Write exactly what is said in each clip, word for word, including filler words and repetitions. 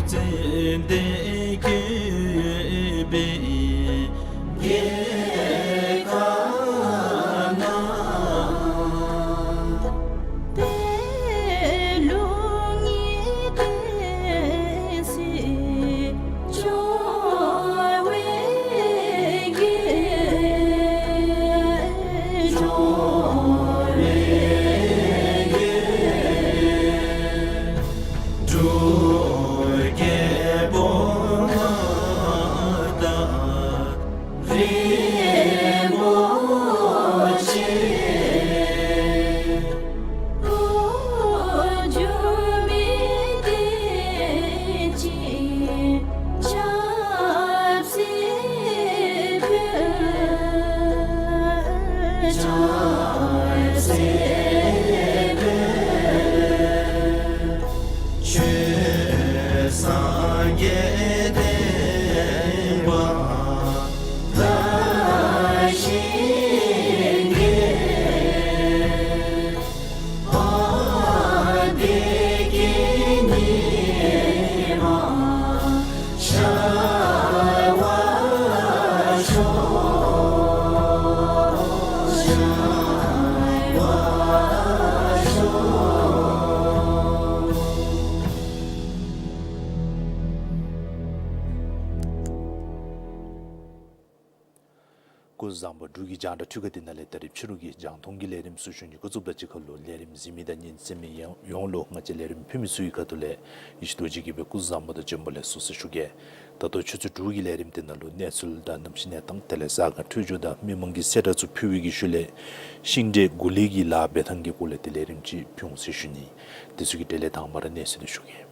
ཙན་དན་བཀོད་པའི་རྒྱལ་ཁབ་ན། དེ་ལུ་ངེས་ཏེ་སྲིད་འབྱུང་བའི་རྒྱལ། འབྱུང་བའི་རྒྱལ། འབྲུག་རྒྱལ་པོ་མངའ་བདག་རིན་པོ་ཆེ། འགྲོ་མི་བདེ་སྐྱིད་ཆབ་སྲིད་ཕུལ། ཆབ་སྲིད་ཕུལ། ཆོས་སངས་རྒྱས་བསྟན་པ་དར་ཞིང་རྒྱས། བདེ་སྐྱིད་ཉི་མ་ཤར་བར་ཤོག། ཤར་བར་ཤོག། སྐུ་གཟུགས་བཟང་པོ། འབྲུག་གི་རྒྱང་བསྒྲགས་འཕྲུལ་ཁང་འདི་ནང་ལས་ད་རིས་ཕྱི་རུ་གི་རྒྱང་མཐོང་གི་ལས་རིམ་ཚུ་ཞུ་ནི་འགོ་བཙུགསཔ་ད་གཅིག་ཁར་ལུ་ལས་རིམ་གཟིགས་མི་དང་ཉན་གསན་མི་ཡོངས་ལུ་ང་བཅས་ལས་རིམ་ཕུལ་མི་ཚུ་གི་ཁ་ཐུག་ལས་ཡེ་ཤེས་རྡོ་རྗེ་གིས་སྦེ་སྐུ་གཟུགས་བཟང་པོ་དང་བྱོན་པ་ལེགས་སོ་ཟེར་ཞུ་གེ། ད་ལྟོ་ཆུ་ཚོད་དྲུག་གི་ལས་རིམ་འདི་ནང་ལུ་གནས་ཚུལ་དང་གནམ་གཤིས་གནས་སྟངས་དེ་ལས་གཟའ་སྐར་འཕྲོད་སྦྱོར་དང་མི་མང་གི་གསལ་བསྒྲགས་ཚུ་ཕུལ་བའི་གི་ཤུལ་ལས་ཤིང་འབྲས་གོ་ལའི་གི་ལཱ་འབད་ཐངས་ཀྱི་སྐོར་ལས་ཏེ་ལས་རིམ་ཅིག་ཕུལ་འོང་ཟེར་ཞུ་ནི། དེ་ཚུ་གི་གྲས་ལས་དང་པ་ར་གནས་ཚུལ་འདི་ཞུ་གེ།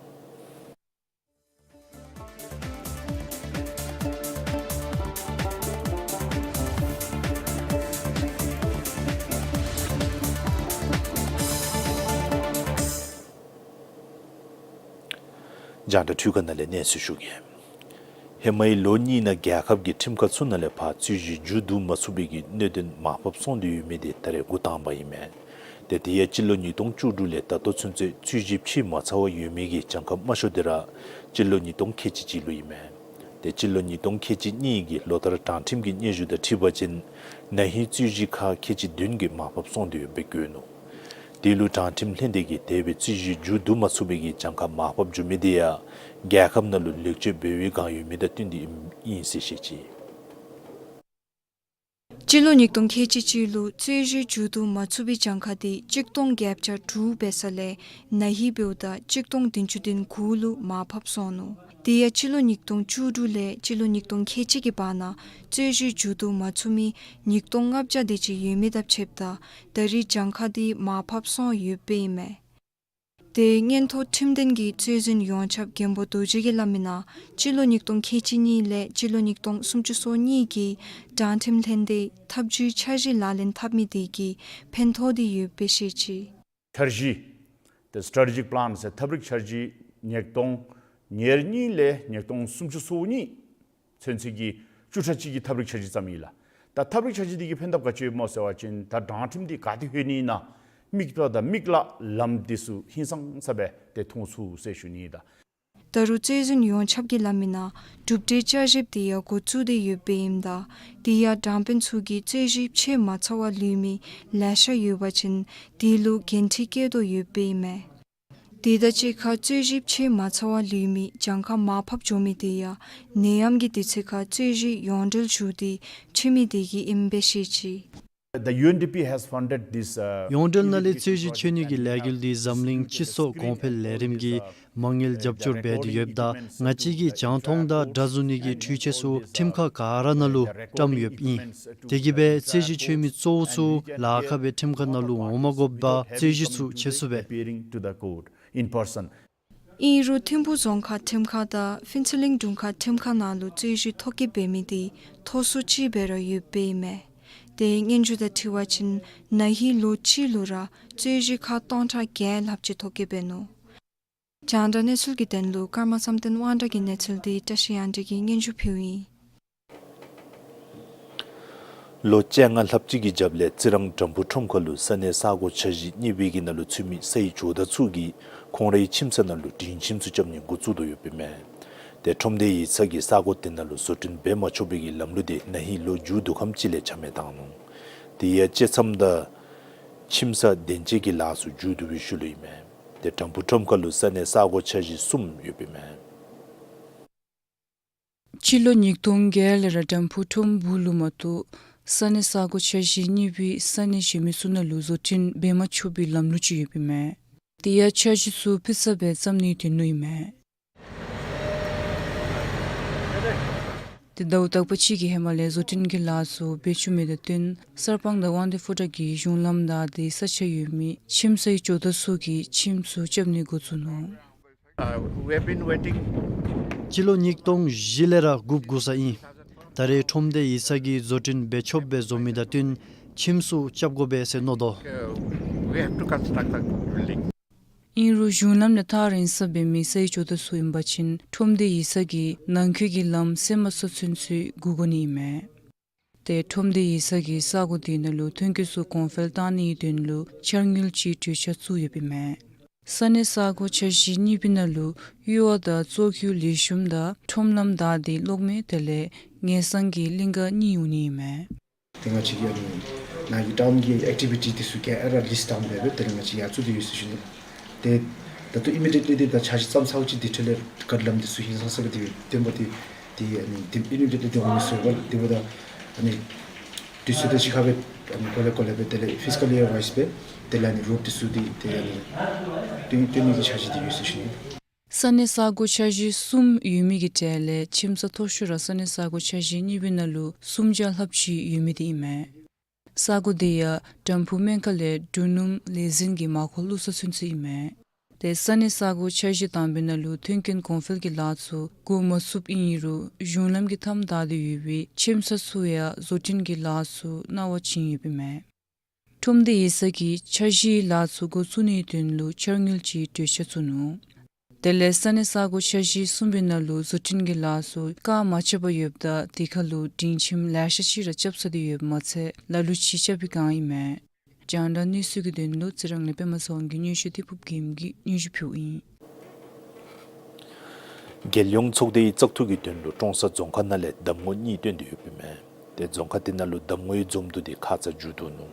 རྒྱང་བསྒྲགས་འཕྲུལ་ཁང་ནང་ལས་གནས་ཚུལ་ཞུ་གེ། ཧེ་མའི་ལོ་གཉིས་ནང་རྒྱལ་ཁབ་ཀྱི་ཁྲིམས་ཁང་ཚུ་ནང་ལས་ཕར་རྩོད་གཞི་མཇུག་བསྡུ་མ་ཚུགས་པའི་གི་གནད་དོན་མར་ཕབ་སོང་སྟེ་ཡོད་མི་འདི་ད་རེས་འགོ་དང་པ་ཨིན་མས། ཏེ་དེ་ཡང་སྤྱི་ལོ་ཉིས་སྟོང་བཅུ་དྲུག་ལས་ད་ལྟོ་ཚུན་ཚོད་རྩོད་གཞི་ཕྱེ་མ་ཚར་བར་ཡོད་མི་གི་གྱངས་ཁ་དམའ་ཤོས་འདི་ར་སྤྱི་ལོ་ཉིས་སྟོང་ཁལ་གཅིག་གཅིག་ལུ་ཨིན་མས། ཏེ་སྤྱི་ལོ་ཉིས་སྟོང་ཁལ་གཅིག་གཉིས་ཀྱི་ལོ་ལྟར་དྲང་ཁྲིམས་ཀྱི་སྙན་ཞུ་དང་འཁྲིལ་བ་ཅིན་ན་ཧིང་རྩོད་གཞི་ཁག་ཁལ་གཅིག་བདུན་གྱིས་མར་ཕབ་སོང་སྟེ་ཡོདཔ་སྦེ་བཀོད་ནུག། དེ་ལུ་དྲང་ཁྲིམས་ལྷན་སྡེ་གིས་དེ་སྦེ་རྩོད་གཞི་མཇུག་བསྡུ་མ་ཚུགས་པའི་གི་གྱངས་ཁ་མར་ཕབ་འགྱོ་མི་འདི་ཡང་རྒྱལ་ཁབ་ནང་ལུ་ལེགས་བཅོས་འབད་བའི་བསྒང་ཡོད་མི་དང་བསྟུན་ཏེ་ཨིན་ཟེར་བཤད་ཅི། སྤྱི་ལོ་ཉིས་སྟོང་ཁལ་གཅིག་གཅིག་ལུ་རྩོད་གཞི་མཇུག་བསྡུ་མ་ཚུགས་པའི་གྱངས་ཁ་དེ་གཅིག་སྟོང་བརྒྱད་བརྒྱ་དྲུག་འབད་ས་ལས་ན་ཧིང་འབདཝ་ད་གཅིག་སྟོང་བདུན་ཅུ་དོན་དགུ་ལུ་མར་ཕབ་སོང་ནུག། དེ་ཡང་སྤྱི་ལོ་ཉིས་སྟོང་བཅུ་དྲུག་ལས་སྤྱི་ལོ་ཉིས་སྟོང་ཁལ་གཅིག་གི་བར་ན་རྩོད་གཞི་མཇུག་བསྡུ་མ་ཚུགས་མི་ཉིས་སྟོང་ལྔ་བརྒྱ་དེ་ཅིག་ཡོད་མི་དང་ཕྱདཔ་ད་ད་རེས་གྱངས་ཁ་དེ་མར་ཕབ་སོང་ཡོདཔ་ཨིན་མས། དེ་སྔོན་ཐོག་ཁྲིམས་དོན་གྱི་གཙོ་འཛིན་ཡོངས་ཁྱབ་མགོན་པོ་རྡོ་རྗེ་གིས་སླབ་མི་ནང་སྤྱི་ལོ་ཉིས་སྟོང་ཁལ་གཅིག་གཉིས་ལས་སྤྱི་ལོ་ཉིས་སྟོང་སུམ་ཅུ་སོ་གཉིས་ཀྱི་དྲང་ཁྲིམས་ལྷན་སྡེ་ཐབས་བྱུས་འཆར་གཞི་ལག་ལེན་འཐབ་མི་དེ་གིས་ཕན་ཐོགས་ཏེ་ཡོདཔ་སྦེ་བཤད་ཅི། འཆར་གཞི། The strategic plan ཟེར་ཐབས་རིག་འཆར་གཞི་ཉིས་སྟོང་ཉེར་གཉིས་ལས་ཉིས་སྟོང་སུམ་ཅུ་སོ་གཉིས་ཚུན་ཚོད་ཀྱི་བཅུ་ཕྲག་གཅིག་གི་ཐབས་རིག་འཆར་གཞི་བརྩམས་ཡི་ལགས། ད་ཐབས་རིག་འཆར་གཞི་འདི་གིས་ཕན་ཐབས་ག་ཅི་ཡོདཔ་སྨོ་ཟེར་བ་ཅིན་ད་དྲང་ཁྲིམས་འདི་ག་ཏེ་ལྷོད་ནི་ཨིན་ན་མིག་ཏོ་དང་མིག་ལ་ལམ་འདི་ཚུ་ཧིང་སངས་ས་སྦེ་ཏེ་མཐོང་ཚུགས་ཟེར་ཞུ་ནི་ད། ད་རུང་གཙོ་འཛིན་ཡོངས་ཁྱབ་ཀྱིས་སླབ་མི་ནང་གྲུབ་འབྲས་བསྐྱར་ཞིབ་འདི་ཡང་འགོ་བཙུགས་ཏེ་ཡོདཔ་ཨིནམ་ད་དེ་ཡང་དྲང་དཔོན་ཚུ་གིས་རྩོད་གཞི་ཕྱེ་མ་ཚར་བར་ལུས་མི་ལེ་ཤ་ཡོད་པ་ཅིན་དེ་ལུ་འགན་འཁྲི་བཀལ་དོ་ཡོདཔ་ཨིན་མས། དེ་དང་གཅིག་ཁར་རྩོད་གཞི་ཕྱེ་མ་ཚར་བར་ལུས་མི་གྱངས་ཁ་མར་ཕབ་འགྱོ་མི་དེ་ཡང་ནད་ཡམས་ཀྱི་དུས་ཚོད་ཁར་རྩོད་གཞི་ཡོངས་འབྲེལ་ཞུ་སྟེ་ཕྱེ་མི་དེ་གིས་ཨིནམ་སྦེ་བཤད་ཅི། The U N D P has funded this, uh, ཡོངས་འབྲེལ་ནང་ལས་རྩོད་གཞི་ཕྱེ་ནི་གི་ལས་འགུལ་འདི་འཛམ་གླིང་སྤྱི་ཚོགས་གོང་འཕེལ་ལས་རིམ་གྱིས་མ་དངུལ་རྒྱབ་སྐྱོར་འབད་དེ་ཡོདཔ་ད་ང་བཅས་ཀྱིས་རྒྱང་མཐོང་དང་འདྲ་བཟོ་ནི་གི་འཕྲུལ་ཆས་ཚུ་ཁྲིམས་ཁང་ག་ར་ནང་ལུ་བཀྲམ་ཡོདཔ་ཨིན། དེ་གིས་སྦེ་རྩོད་གཞི་ཕྱེ་མི་གཙོ་བོ་ཚུ་ལཱ་ཁག་སྦེ་ཁྲིམས་ཁང་ནང་ལུ་འོང་མ་དགོཔ་དང་རྩོད་གཞི་ཚུ་ཕྱེ་ཚུགས་པས། Appearing to the court in person. ཨིན་རུང་ཐིམ་ཕུག་རྫོང་ཁག་ཁྲིམས་ཁང་དང་ཕུན་ཚོགས་གླིང་དྲུང་ཁག་ཁྲིམས་ཁང་ནང་ལུ་རྩོད་གཞི་ཐོ་བཀོད་འབད་མི་དེ་མཐོ་སུ་ཅིག་སྦེ་ར་ཡོདཔ་ཨིན་མས། དེ་སྙན་ཞུ་དང་འཁྲིལ་བ་ཅིན་ན་ཧིང་ལོ་གཅིག་ལུ་ར་རྩོད་གཞི་ཁག་སྟོང་ཕྲག་བརྒྱད་ལྷགཔ་ཅིག་ཐོ་བཀོད་འབད་ནུག། རྒྱང་བསྒྲགས་གནས་ཚུལ་གྱི་དོན་ལུ་ཀརྨ་བསམ་གཏན་དབང་གྲགས་ཀྱི་གནས་ཚུལ་འདི་བཀྲ་ཤིས་དབྱངས་སྒྲོན་གྱིས་སྙན་ཞུ་ཕུལཝ་ཨིན། ལོ་བཅོ་ལྔ་ལྷགཔ་ཅིག་གི་རྒྱབ་ལས་རྩི་རང་དྲམ་ཕུ་ཁྲོམ་ཁ་ལུ་ས་གནས་ས་གོ་འཆར་གཞི་གཉེར་པའི་གི་ནང་ལུ་ཚུད་མི་ས་ཡི་ཇོ་བདག་ཚུ་གིས་ ཁོང་རའི་ཁྱིམ་ས་ནང་ལུ་སྒྲིང་ཁྱིམ་ཚུ་རྐྱབ་ནི་འགོ་བཙུགས་དོ་ཡོདཔ་ཨིན་མས། ཏེ་ཁྲོམ་སྡེ་ཡིག་ཚང་གིས་ས་གོ་དེ་ནང་ལུ་བཟོ་སྐྲུན་འབད་མ་ཆོག་པའི་གི་ལམ་ལུགས་དེ་ན་ཧིང་ལོ་མཇུག་བསྡུ་ཁམས་ཅིག་ལས་ཆ་མེད་བཏང་ནུག། དེ་ཡང་བཅད་མཚམས་དང་ཁྱིམ་ས་བདེན་དཔྱད་ཀྱི་ལཱ་ཚུ་མཇུག་བསྡུ་བའི་ཤུལ་ལུ་ཨིན་མས། ཏེ་དམ་ཕུ་ཁྲོམ་ཁ་ལུ་ས་གནས་ས་གོ་འཆར་གཞི་གསུམ་ཡོདཔ་ཨིན་མས། སྤྱི་ལོ་ཉིས་སྟོང་བརྒྱད་ལས་ར་དམ་ཕུ་ཁྲོམ་སྦུག་ལུ་མ་གཏོགས་ས་གནས་ས་གོ་འཆར་གཞི་གཉིས་པའི་ས་གནས་གཞན་མི་ཚུ་ནང་ལུ་བཟོ་སྐྲུན་འབད་མ་ཆོག་པའི་ལམ་ལུགས་ཅིག་ཡོདཔ་ཨིན་མས། དེ་ཡང་འཆར་གཞི་ཚུ་ཕུལ་ས་སྦེ་བརྩམ་ནིའི་དོན་ལུ་ཨིན་མས། ཏེ་ཟླཝ་དག་པ་ཅིག་གི་ཧེ་མ་ལས་བཟོ་སྐྲུན་གྱི་ལཱ་ཚུ་འབད་བཅུག་མི་དང་བསྟུན་གསར་སྤང་དང་དབང་འདུས་ཕོ་བྲང་གི་གཞུང་ལམ་བདའ་སྟེ་ས་ཆ་ཡོད་མི་ཁྱིམ་སའི་ཇོ་བདག་ཚུ་གིས་ཁྱིམ་ཚུ་རྐྱབ་ནི་འགོ་བཙུགས་ནུག། Uh, we have been waiting. སྤྱི་ལོ་ཉིས་སྟོང་བཞི་ལས་ར་སྒུག་སྒུག་ས་ཨིན། ད་རེས་ཁྲོམ་སྡེ་ཡིག་ཚང་གིས་བཟོ་སྐྲུན་འབད་ཆོགཔ་སྦེ་བཟོ་མི་དང་བསྟུན་ཁྱིམ་ཚུ་རྐྱབ་དགོ་པས་ཟེར་མནོ་དོ། Uh, we have to construct the building. ཨིན་རུང་གཞུང་ལམ་ལས་ཐག་རིང་ས་འབད་མི་སའི་ཇོ་བདག་ཚུ་ཨིན་པ་ཅིན་ཁྲོམ་སྡེ་ཡིག་ཚང་གིས་ནང་འཁོད་ཀྱི་ལམ་སེལ་མ་ཚུགས་ཚུན་ཚོད་སྒུག་དགོ་ནི་ཨིན་མས། ཏེ་ཁྲོམ་སྡེ་ཡིག་ཚང་གིས་ས་གོ་དེ་ནང་ལུ་ཐོན་སྐྱེད་ཚུ་གོང་འཕེལ་གཏང་ནིའི་དོན་ལུ་འཆར་དངུལ་ཅིག་གྲོས་འཆར་བཙུགས་ཡོདཔ་ཨིན་མས། ས་གནས་ས་གོ་འཆར་གཞི་གཉིས་པའི་ནང་ལུ་གཡུར་བ་དང་བཙོག་ཁུ་ལེགས་ཤོམ་དང་ཁྲོམ་ལམ་བདའ་སྟེ་གློག་མེ་དེ་ལས་ངན་སེམས་ཀྱི་གླིང་ག་གཉིས་འོང་ནི་ཨིན་མས། ཏེ་ང་བཅས་ཀྱི་ཨ་ནི་ནཱ་གི་ཊའུན་གྱི་ཨེག་ཊི་བི་ཊི་འདི་ཚུ་ག་ར་ལིསཊ་ཌའུན་འབད་སྦེ་དེ་ལས་ང་བཅས་ཡར་བཙུགས་ཏེ་ཡོད་ཟེར་ཞུ་ནི། ཏེ་ད་ལྟོ་ཨི་མི་ཌི་ཡེཊ་ལི་འདི་ད་འཆར་གཞི་བརྩམ་ཚརཝ་ཅིག་འདི་འཕྲོ་ལས་ཀར་ལམ་འདི་ཚུ་ཧིང་སངས་ས་སྦེ་འདི་སྟོན་པ་འདི་འདི་ཨ་ནི་འདི་ཨི་མི་ཌི་ཡེཊ་ལི་འདི་འོང་མི་ཚུགས་པས། དེ་འབདཝ་ད་ཨ་ནི་དུས་ཚོད་དང་གཅིག་ཁར་སྦེ་ཨ་ནི་གོ་ལེ་གོ་ལེ་སྦེ་དེ་ལས་ཕིས་ཀལ་ཡར་ཝའིསི་སྦེ་དེ་ལས་ཨ་ནི་རོཌ་འདི་ཚུ་འདི་དེ་ཨ་ནི་སྟོན་སྟོན་ནི་གི་འཆར་གཞི་འདི་ཡོད་ཟེར་ཞུ་ནི། ས་གནས་ས་གོ་འཆར་གཞི་གསུམ་ཡོད་མི་གི་གྲས་ལས་ཁྱིམ་ས་མཐོ་ཤོས་ར་ས་གནས་ས་གོ་འཆར་གཞི་གཉིས་པའི་ནང་ལུ་སུམ་བརྒྱ་ལྷགཔ་ཅིག་ཡོད་མི་འདི་ཨིན་མས། ས་གོ་འདི་ཡང་དམ་ཕུ་སྨན་ཁང་ལས་འབྲུ་སྣུམ་ལས་འཛིན་གྱི་མར་ཁུ་བླུག་ས་ཚུན་ཚོད་ཨིན་མས། ཏེ་ས་གནས་ས་གོ་འཆར་གཞི་དང་པའི་ནང་ལུ་མཐུན་རྐྱེན་གོང་འཕེལ་གྱི་ལཱ་ཚུ་འགོ་མ་བཙུགསཔ་ཨིན་རུང་གཞུང་ལམ་གྱི་མཐའམ་བདའ་སྟེ་ཡོད་པའི་ཁྱིམ་ས་ཚུ་ཡང་བཟོ་སྐྲུན་གྱི་ལཱ་ཚུ་གནང་བ་བྱིན་ཡོདཔ་ཨིན་མས། ཁྲོམ་སྡེ་ཡིག་ཚང་གིས་འཆར་གཞིའི་ལཱ་ཚུ་འགོ་བཙུགས་ནིའི་དོན་ལུ་འཆར་དངུལ་ཅིག་གྲོས་འཆར་བཙུགས་ནུག། དེ་ལས་ས་གནས་ས་གོ་འཆར་གཞི་གསུམ་པའི་ནང་ལུ་བཟོ་སྐྲུན་གྱི་ལཱ་ཚུ་བཀག་མ་ཆོད་པར་ཡོདཔ་ད་དེ་ཁར་ལུ་སྒྲིང་ཁྱིམ་ལེ་ཤ་ཅིག་ར་རྐྱབ་ཚར་ཏེ་ཡོདཔ་མ་ཚད་ལ་ལུ་ཅིག་རྐྱབ་པའི་བསྒང་ཨིན་མས། རྒྱང་བསྒྲགས་གནས་ཚུལ་གྱི་དོན་ལུ་རྩི་རང་ལས་པདྨ་ཚེ་དབང་གིས་སྙན་ཞུ་ཏེ་ཕུབ་རྒྱལམོ་གིས་སྙན་ཞུ་ཕུལཝ་ཨིན། རྒྱལ་ཡོངས་ཚོགས་སྡེའི་བཙག་འཐུ་གི་དོན་ལུ་ཀྲོང་གསར་རྫོང་ཁག་ནང་ལས་གདམ་ངོ་གཉིས་བཏོན་ཏེ་ཡོདཔ་ཨིན་མས། ཏེ་རྫོང་ཁག་དེ་ནང་ལུ་གདམ་ངོའི་འཛོམས་འདུ་དེ་ཁ་ཙ་མཇུག་བསྡུ་ནུག།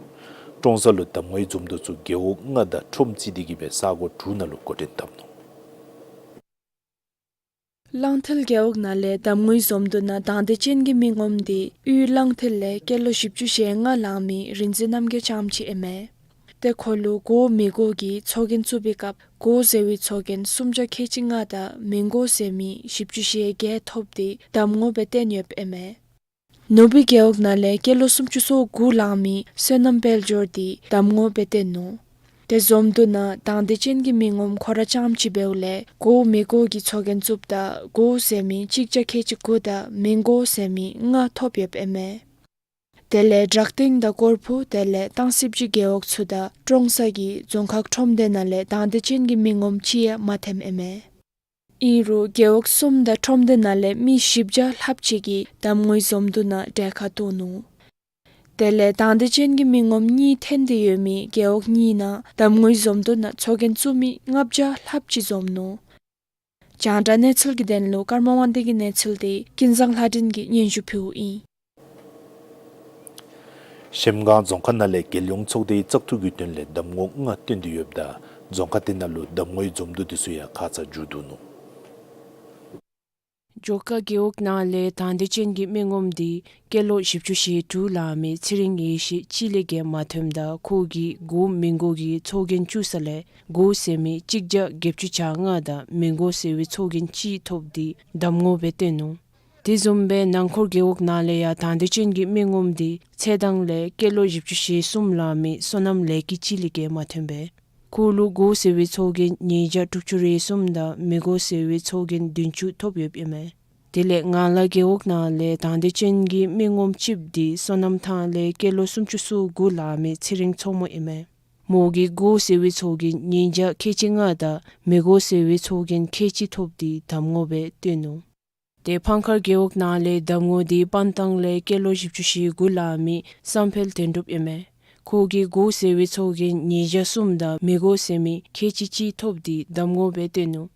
ཀྲོང་གསར་ལུ་གདམ་ངོའི་འཛོམས་འདུ་ཚུ་རྒེད་འོག་ལྔ་དང་ཁྲོམ་རྩིས་ཏེ་གིས་སྦེ་ས་གོ་དྲུག་ནང་ལུ་འགོ་འདྲེན་འཐབ་ནུག། གླང་མཐིལ་རྒེད་འོག་ནང་ལས་གདམ་ངོའི་འཛོམས་འདུ་ནང་དང་འདོད་ཅན་གྱི་མི་ངོམ་དེ་དབུས་གླང་མཐིལ་ལས་སྐྱེས་ལོ་བཞི་བཅུ་ཞེ་ལྔ་ལང་མི་རིག་འཛིན་རྣམ་རྒྱལ་རྐྱངམ་ཅིག་ཨིན་མས། ཏེ་ཁོ་ལུ་དགོ་མི་དགོ་གི་ཚོགས་རྒྱན་བཙུགས་པའི་སྐབས་དགོ་ཟེར་བའི་ཚོགས་རྒྱན་སུམ་བརྒྱ་ཁལ་གཅིག་ལྔ་དང་མི་དགོ་ཟེར་མི་བཞི་བཅུ་ཞེ་བརྒྱད་ཐོབ་སྟེ་གདམ་ངོ་སྦེ་བཏོན་ཡོདཔ་ཨིན་མས། ནོར་བུ་རྒེད་འོག་ནང་ལས་སྐྱེས་ལོ་སུམ་ཅུ་སོ་དགུ་ལང་མི་བསོད་ནམས་དཔལ་འབྱོར་དེ་གདམ་ངོ་སྦེ་བཏོན་ནུག། ཏེ་འཛོམས་འདུ་ནང་དང་འདོད་ཅན་གྱི་མི་ངོམ་ཁོ་ར་རྐྱངམ་ཅིག་འབདཝ་ལས་དགོ་མི་དགོ་གི་ཚོགས་རྒྱན་བཙུགསཔ་ད་དགོ་ཟེར་མི་གཅིག་བརྒྱ་ཁལ་གཅིག་དགུ་དང་མི་དགོ་ཟེར་མི་ལྔ་ཐོབ་ཡོདཔ་ཨིན་མས། དེ་ལས་བྲག་སྟེང་དང་སྐོར་ཕུ་དེ་ལས་སྟང་སྲིབ་ཅི་རྒེད་འོག་ཚུ་དང་ཀྲོང་གསར་གྱི་རྫོང་ཁག་ཁྲོམ་སྡེ་ནང་ལས་དང་འདོད་ཅན་གྱི་མི་ངོམ་ཅིག་ཡང་མ་ཐོནམ་ཨིན་མས། ཨིན་རུང་རྒེད་འོག་གསུམ་དང་ཁྲོམ་སྡེ་ནང་ལས་མི་བཞི་བརྒྱ་ལྷགཔ་ཅིག་གིས་གདམ་ངོའི་འཛོམས་འདུ་ནང་གྲལ་ཁར་གཏོགས་ནུག། དེ་ལས་དང་འདོད་ཅན་གྱི་མི་ངོམ་གཉིས་ཐོན་ཏེ་ཡོད་མི་རྒེད་འོག་གཉིས་ནང་གདམ་ངོའི་འཛོམས་འདུ་ནང་ཚོགས་རྒྱན་བཙུགས་མི་ལྔ་བརྒྱ་ལྷགཔ་ཅིག་འཛོམས་ནུག། རྒྱང་བསྒྲགས་གནས་ཚུལ་གྱི་དོན་ལུ་ཀརྨ་དབང་འདུས་ཀྱི་གནས་ཚུལ་དེ་ཀུན་བཟང་ལྷ་སྒྲོན་གྱིས་སྙན་ཞུ་ཕུལཝ་ཨིན། གཞལམ་སྒང་རྫོང་ཁག་ནང་ལས་རྒྱལ་ཡོངས་ཚོགས་སྡེའི་བཙག་འཐུ་གི་དོན་ལས་གདམ་ངོ་ལྔ་བཏོན་ཏེ་ཡོདཔ་ད་རྫོང་ཁག་དེ་ནང་ལུ་གདམ་ངོའི་འཛོམས་འདུ་དེ་ཚུ་ཡང་ཁ་ཙ་མཇུག་བསྡུ་ནུག། ཇོ་ཁ་རྒེད་འོག་ནང་ལས་དང་འདོད་ཅན་གྱི་མི་ངོམ་དེ་སྐྱེས་ལོ་བཞི་བཅུ་ཞེ་དྲུག་ལང་མི་ཚེ་རིང་ཡེ་ཤེས་གཅིག་ལས་བརྒལ་མ་ཐོནམ་ད་ཁོ་གིས་དགོ་མི་དགོ་གི་ཚོགས་རྒྱན་བཙུགས་ས་ལས་དགོ་ཟེར་མི་གཅིག་བརྒྱ་བརྒྱད་ཅུ་གྱ་ལྔ་དང་མི་དགོ་ཟེར་བའི་ཚོགས་རྒྱན་གཅིག་ཐོབ་སྟེ་གདམ་ངོ་སྦེ་བཏོན་ནུག། དེ་བཟུམ་སྦེ་ནང་འཁོར་རྒེད་འོག་ནང་ལས་ཡང་དང་འདོད་ཅན་གྱི་མི་ངོམ་དེ་ཚེ་ཐང་ལས་སྐྱེས་ལོ་བཞི་བཅུ་ཞེ་གསུམ་ལང་མི་བསོད་ནམས་ལེགས་སྐྱིད་གཅིག་ལས་བརྒལ་མ་ཐོན་པས། ཁོ་ལུ་དགོ་ཟེར་བའི་ཚོགས་རྒྱན་ཉིས་བརྒྱ་དྲུག་ཅུ་རེ་གསུམ་དང་མི་དགོ་ཟེར་བའི་ཚོགས་རྒྱན་བདུན་ཅུ་ཐོབ་ཡོདཔ་ཨིན་མས། དེ་ལས་ངང་ལག་རྒེད་འོག་ནང་ལས་དང་འདོད་ཅན་གྱི་མི་ངོམ་གཅིགཔོ་དེ་བསོད་ནམས་ཐང་ལས་སྐྱེས་ལོ་སུམ་ཅུ་སོ་དགུ་ལང་མི་ཚེ་རིང་མཚོ་མོ་ཨིན་མས། མོ་གིས་དགོ་ཟེར་བའི་ཚོགས་རྒྱན་ཉིས་བརྒྱ་ཁལ་གཅིག་ལྔ་དང་མི་དགོ་ཟེར་བའི་ཚོགས་རྒྱན་ཁལ་གཅིག་ཐོབ་སྟེ་གདམ་ངོ་སྦེ་བཏོན་ནུག། ཏེ་ཕང་མཁར་རྒེད་འོག་ནང་ལས་གདམ་ངོ་དེ་སྤང་ཐང་ལས་སྐྱེས་ལོ་བཞི་བཅུ་ཞེ་དགུ་ལང་མི་བསམ་འཕེལ་དོན་གྲུབ་ཨིན་མས། ཁོ་གིས་གོ་ཟེར་བའི་ཚོགས་རྒྱན་ཉིས་བརྒྱ་གསུམ་དང་མི་གོ་ཟེར་མི་ཁལ་གཅིག་གཅིག་ཐོབ་སྟེ་གདམ་ངོ་སྦེ་བཏོན་ནུག།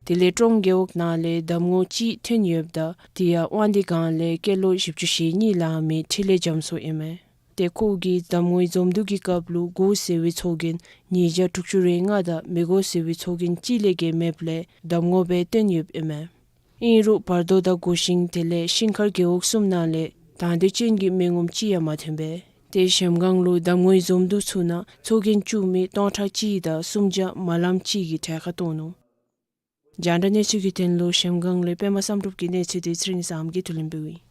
དེ་ལས་ཀྲོང་རྒེད་འོག་ནང་ལས་གདམ་ངོ་གཅིག་ཐོན་ཡོདཔ་ད་དེ་ཡང་དབང་འདུས་སྒང་ལས་སྐྱེས་ལོ་བཞི་བཅུ་ཞེ་གཉིས་ལང་མི་འཕྲིན་ལས་རྒྱ་མཚོ་ཨིན་མས། ཏེ་ཁོ་གིས་གདམ་ངོའི་འཛོམས་འདུ་གི་སྐབས་ལུ་གོ་ཟེར་བའི་ཚོགས་རྒྱན་ཉིས་བརྒྱ་དྲུག་ཅུ་རེ་ལྔ་དང་མི་གོ་ཟེར་བའི་ཚོགས་རྒྱན་གཅིག་ལས་བརྒལ་མེདཔ་ལས་གདམ་ངོ་སྦེ་བཏོན་ཡོདཔ་ཨིན་མས། ཨིན་རུང་བར་དོ་དང་སྒོ་ཤིང་དེ་ལས་ཤིང་མཁར་རྒེད་འོག་གསུམ་ནང་ལས་དང་འདོད་ཅན་གྱི་མི་ངོམ་གཅིག་ཡང་མ་ཐོན་པས། ཏེ་གཞལམ་སྒང་ལུ་གདམ་ངོའི་འཛོམས་འདུ་ཚུ་ནང་ཚོགས་རྒྱན་བཙུགས་མི་སྟོང་ཕྲག་གཅིག་དང་སུམ་བརྒྱ་མ་ལམ་ཅིག་གིས་གྲལ་ཁར་གཏོགས་ནུག། རྒྱང་བསྒྲགས་གནས་ཚུལ་གྱི་དོན་ལུ་གཞལམ་སྒང་ལས་པདྨ་བསམ་གྲུབ་ཀྱི་གནས་ཚུལ་དེ་ཚེ་རིང་བཟངམོ་གིས་བསྡུ་ལེན་འབདཝ་ཨིན།